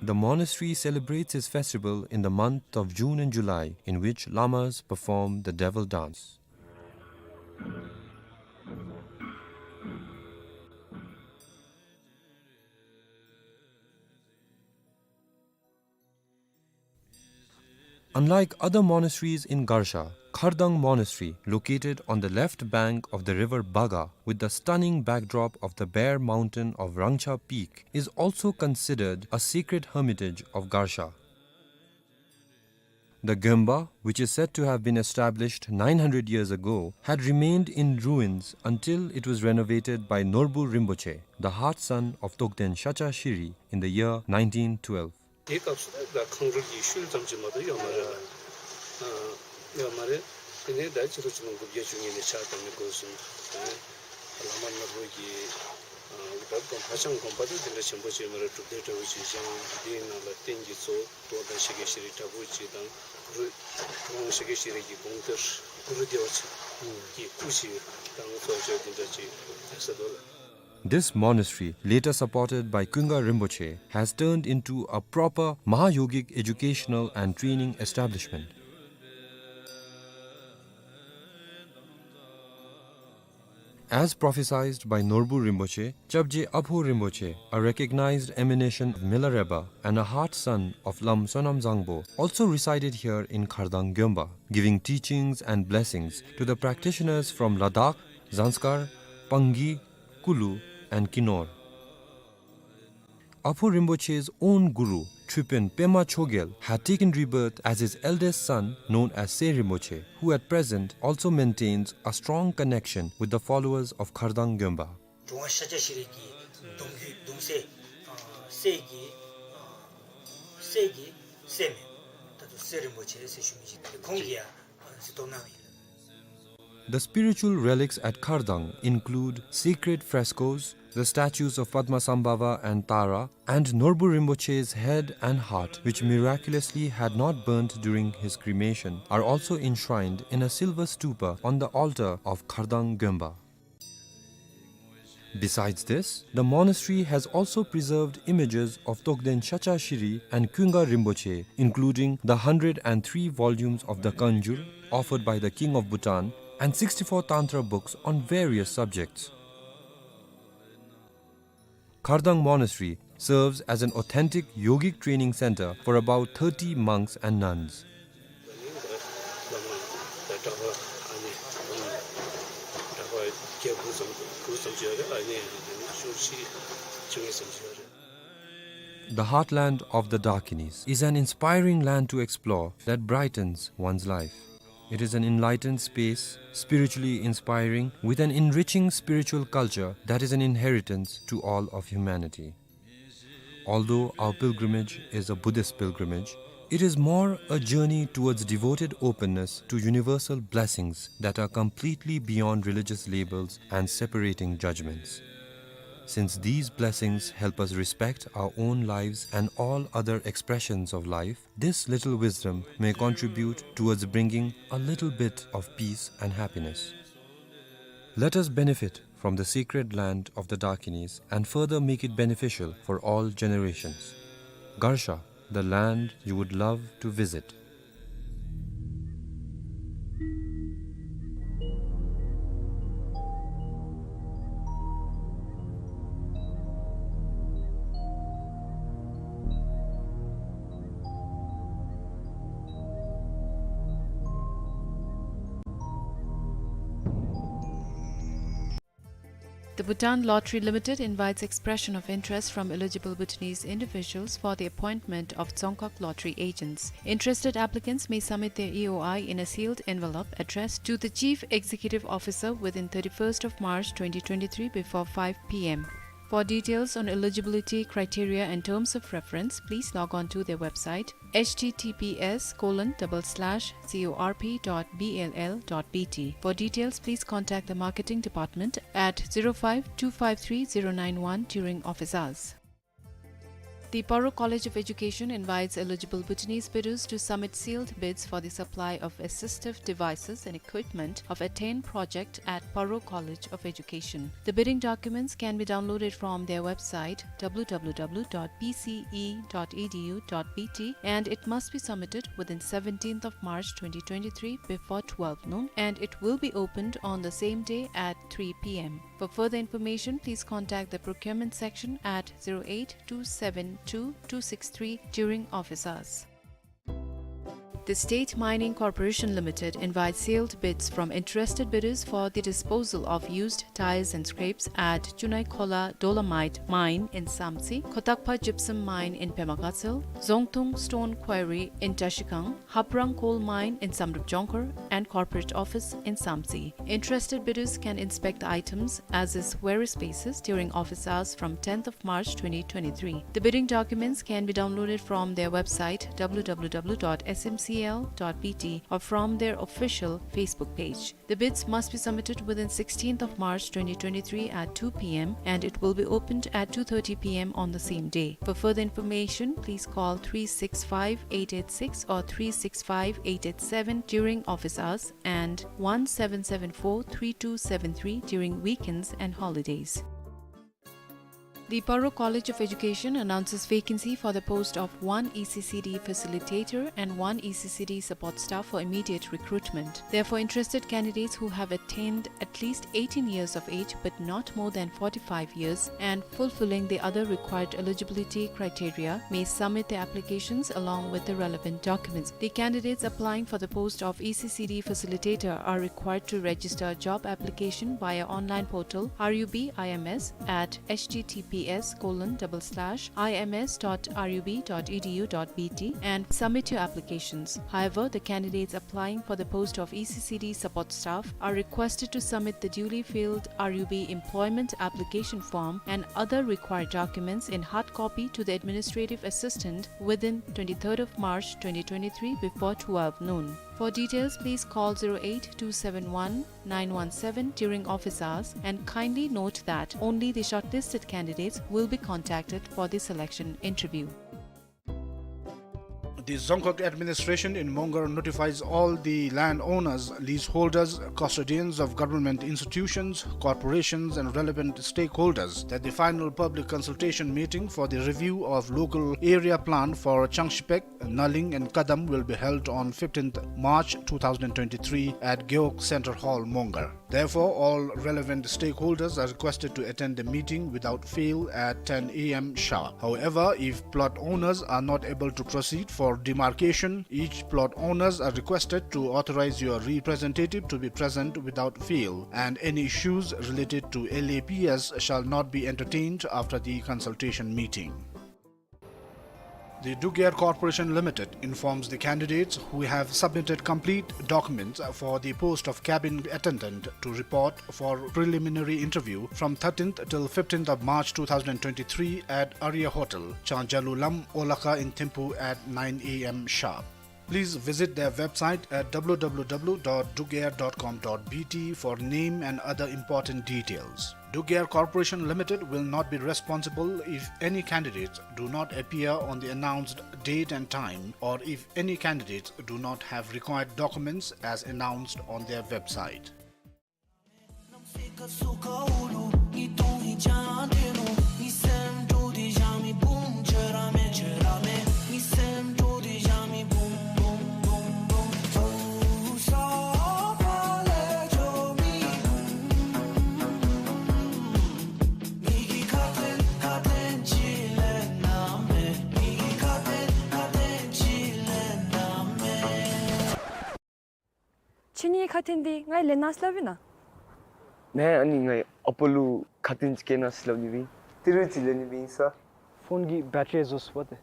The monastery celebrates its festival in the month of June and July, in which lamas perform the devil dance. Unlike other monasteries in Garsha, Khardang Monastery, located on the left bank of the river Baga, with the stunning backdrop of the bare mountain of Rangcha Peak, is also considered a sacred hermitage of Garsha. The Gyönpa, which is said to have been established nine hundred years ago, had remained in ruins until it was renovated by Norbu Rinpoche, the heart son of Togden Shacha Shiri, in the year nineteen twelve. དེའི་སྐབས་སུ་ད་ཁང་རུལ་གྱི་ཤུལ་ཙམ་ཅིག་མ་གཏོགས་ཡོད་མ་རེད་ལགས། ཨ་ཡོད་མ་རེད། དེ་ནས་ད་སྤྱི་ལོ་ཆིག་སྟོང་དགུ་བརྒྱ་བཅུ་གཉིས་ནས་ཕྱག་བཏབ་ནས་འགོ་བཟུང་། དེ་ནས་བླ་མ་ནོར་བུ་གིས་ཨ་ད་དགོན་ཧ་ཅང་དགོན་པ་དེ་དེ་འདྲ་ཆེན་པོ་ཅིག་ཡོད་མ་རེད། སྒྲུབ་སྡེ་འདྲ་བོ་ཅིག་བཞེངས། དེའི་ནང་ལ་རྟེན་གྱི་གཙོ་བོ་རྟོགས་ལྡན་ཤཱཀྱ་ཤྲཱི་དྲག་པོ་ཅིག་དང་གུ་རུ་དབང་ཤཱཀྱ་ཤྲཱི་གི་དགོངས་གཏེར་གུ་རུ་བདེ་བ་ཆེན་གྱི་སྐུ་ཅིག་དང་གཙོ་བྱས་དེ་འདྲ་ཅིག་ཡོད་ཟེར་འདུག་ལགས། This monastery, later supported by Kunga Rinpoche, has turned into a proper Mahayogic educational and training establishment. As prophesied by Norbu Rinpoche, Chapje Apho Rinpoche, a recognized emanation of Milarepa and a heart son of Lam Sonam Zangpo, also resided here in Khardang Gyompa, giving teachings and blessings to the practitioners from Ladakh, Zanskar, Pangi, Kulu, and Kinor. Apho Rinpoche's own guru, Tripin Pema Chogyal, had taken rebirth as his eldest son, known as Se Rinpoche, who at present also maintains a strong connection with the followers of Khardang Gyompa. འགྲོ་བ་ཤཱཀྱ་ཤྲཱི་གི་གདུང་བརྒྱུད་གདུང་སྲས། ཨ་སྲས་ཀྱི་ཨ་སྲས་ཀྱི་སྲས་མོ་ད་ལྟོ་སྲས་རིན་པོ་ཆེ་ཟེར་ཞུ་མི་ཅིག་ཁོང་གིས་ཡང་གཟིགས་རྟོག་གནང་ཡོད། The spiritual relics at Khardang include sacred frescoes, the statues of Padmasambhava and Tara, and Norbu Rinpoche's head and heart, which miraculously had not burnt during his cremation, are also enshrined in a silver stupa on the altar of Khardang Gyompa. Besides this, the monastery has also preserved images of Togden Shakya Shri and Kunga Rinpoche, including the hundred and three volumes of the Kanjur offered by the King of Bhutan and sixty-four Tantra books on various subjects. Khardang Monastery serves as an authentic yogic training center for about thirty monks and nuns. The heartland of the Dakinis is an inspiring land to explore that brightens one's life. It is an enlightened space, spiritually inspiring, with an enriching spiritual culture that is an inheritance to all of humanity. Although our pilgrimage is a Buddhist pilgrimage, it is more a journey towards devoted openness to universal blessings that are completely beyond religious labels and separating judgments. Since these blessings help us respect our own lives and all other expressions of life, this little wisdom may contribute towards bringing a little bit of peace and happiness. Let us benefit from the sacred land of the Dakinis and further make it beneficial for all generations. Garsha, the land you would love to visit. The Bhutan Lottery Limited invites expression of interest from eligible Bhutanese individuals for the appointment of Dzongkhag lottery agents. Interested applicants may submit their E O I in a sealed envelope addressed to the Chief Executive Officer within thirty-first of March twenty twenty-three before five P M. For details on eligibility criteria and terms of reference, please log on to their website, H T T P S colon double slash C O R P dot B L L dot B T. For details, please contact the marketing department at zero five two five three zero nine one during office hours. The Paro College of Education invites eligible Bhutanese Bidus to submit sealed bids for the supply of assistive devices and equipment of attained project at Paro College of Education. The bidding documents can be downloaded from their website, W W W dot P C E dot E D U dot B T, and it must be submitted within seventeenth of March twenty twenty-three before twelve noon, and it will be opened on the same day at three P M. For further information, please contact the procurement section at zero eight two seven two two six three during office hours. The State Mining Corporation Limited invites sealed bids from interested bidders for the disposal of used tires and scraps at Chunaikhola Dolomite Mine in Samtse, Khotakpa Gypsum Mine in Pema Gatshel, Zongtung Stone Quarry in Trashigang, Haprang Coal Mine in Samdrup Jongkhar, and Corporate Office in Samtse. Interested bidders can inspect the items as is various spaces during office hours from tenth of March twenty twenty-three. The bidding documents can be downloaded from their website, W W W dot S M C L dot B T, or from their official Facebook page. The bids must be submitted within sixteenth of March twenty twenty-three at two P M, and it will be opened at two thirty P M on the same day. For further information, please call three six five eight eight six or three six five eight eight seven during office hours and one seven seven four three two seven three during weekends and holidays. The Paro College of Education announces vacancy for the post of one E C C D facilitator and one E C C D support staff for immediate recruitment. Therefore, interested candidates who have attained at least eighteen years of age but not more than forty-five years and fulfilling the other required eligibility criteria may submit their applications along with the relevant documents. The candidates applying for the post of E C C D facilitator are required to register job application via online portal R U B I M S at H T T P S colon double slash I M S dot R U B dot E D U dot B T and submit your applications. However, the candidates applying for the post of E C C D support staff are requested to submit the duly filled R U B employment application form and other required documents in hard copy to the administrative assistant within twenty-third of March twenty twenty-three before twelve noon. For details, please call zero eight two seven one nine one seven during office hours, and kindly note that only the shortlisted candidates will be contacted for the selection interview. The Dzongkhag administration in Mongar notifies all the landowners, leaseholders, custodians of government institutions, corporations, and relevant stakeholders that the final public consultation meeting for the review of local area plan for Changshipek, Naling, and Kadam will be held on fifteenth March two thousand twenty-three at Gewog Centre Hall, Mongar. Therefore, all relevant stakeholders are requested to attend the meeting without fail at ten A M sharp. However, if plot owners are not able to proceed for demarcation, each plot owners are requested to authorize your representative to be present without fail, and any issues related to L A P S shall not be entertained after the consultation meeting. The Dugger Corporation Limited informs the candidates who have submitted complete documents for the post of cabin attendant to report for preliminary interview from thirteenth till fifteenth of March two thousand twenty-three at Arya Hotel, Changjalu Lam, Olakha in Thimphu at nine A M sharp. Please visit their website at W W W dot dugger dot com dot B T for name and other important details. Dugger Corporation Limited will not be responsible if any candidates do not appear on the announced date and time, or if any candidates do not have required documents as announced on their website. ཁྱེད་གཉིས་ཁ་ཏོན་འདི་ངའི་ལེན་གནང་ཟེར་སླབ་ཨིན་ན། ནཱ་ཨ་ནི་ངའི་ཨ་པ་ལུ་ཁ་ཏོན་ཅིག་བསྐྱལ་གནང་ཟེར་སླབ་ནི་སྦེ་ཨིན། ཏི་རུ་ཅིག་ལེན་ནི་སྦེ་ཨིན་ས། ཕོན་གྱི་བེ་ཊི་རི་རྫོགས་སོ་པ་ཏེ།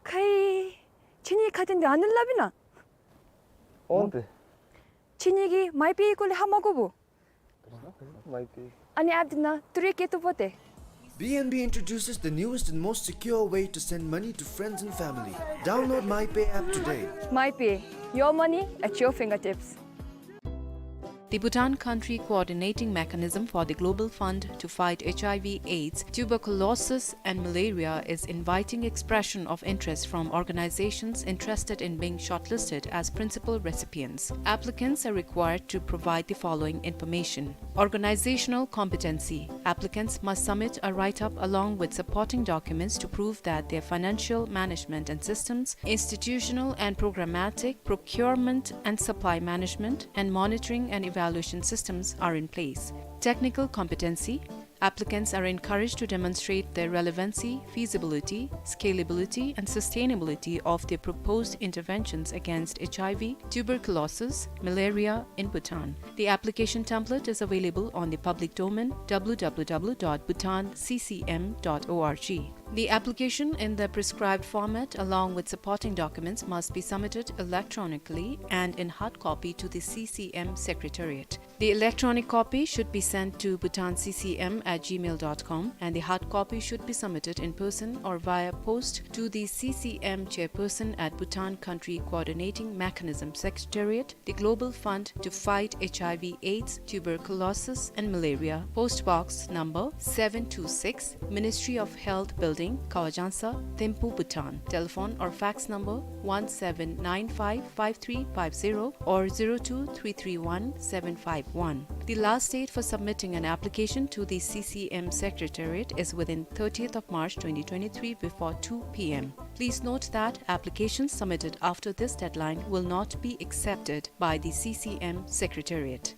ཁའི། ཁྱེད་གཉིས་ཁ་ཏོན་འདི་ཨ་ནི་སླབ་ཨིན་ན། འོང་ཏེ། ཁྱེད་གཉིས་ཀྱིས་མའི་པེ་སྐོར་ལས་ཧ་མ་གོ་བོ། མའི་པེ། ཨ་ནི་ཨེཔ་འདི་ནང་ཏི་རུ་བསྐྱལ་བཏུབ་པ་ཏེ། B N B introduces the newest and most secure way to send money to friends and family. Download MyPay app today. MyPay, your money at your fingertips. The Bhutan Country Coordinating Mechanism for the Global Fund to Fight H I V AIDS, Tuberculosis, and Malaria is inviting expression of interest from organizations interested in being shortlisted as principal recipients. Applicants are required to provide the following information. Organizational competency. Applicants must submit a write-up along with supporting documents to prove that their financial management and systems, institutional and programmatic, procurement and supply management, and monitoring and evaluation systems are in place. Technical competency. Applicants are encouraged to demonstrate the relevancy, feasibility, scalability, and sustainability of their proposed interventions against H I V, tuberculosis, malaria in Bhutan. The application template is available on the public domain, W W W dot bhutan C C M dot org. The application in the prescribed format, along with supporting documents, must be submitted electronically and in hard copy to the C C M Secretariat. The electronic copy should be sent to bhutan C C M at gmail dot com, and the hard copy should be submitted in person or via post to the C C M Chairperson at Bhutan Country Coordinating Mechanism Secretariat, the Global Fund to Fight H I V AIDS, Tuberculosis and Malaria, Post Box number seven two six, Ministry of Health Building, Building, Kawajangsa, Thimphu, Bhutan. Telephone or fax number one seven nine five five three five zero or zero two three three one seven five one. The last date for submitting an application to the C C M Secretariat is within thirtieth of March twenty twenty-three before two p m. Please note that applications submitted after this deadline will not be accepted by the C C M Secretariat.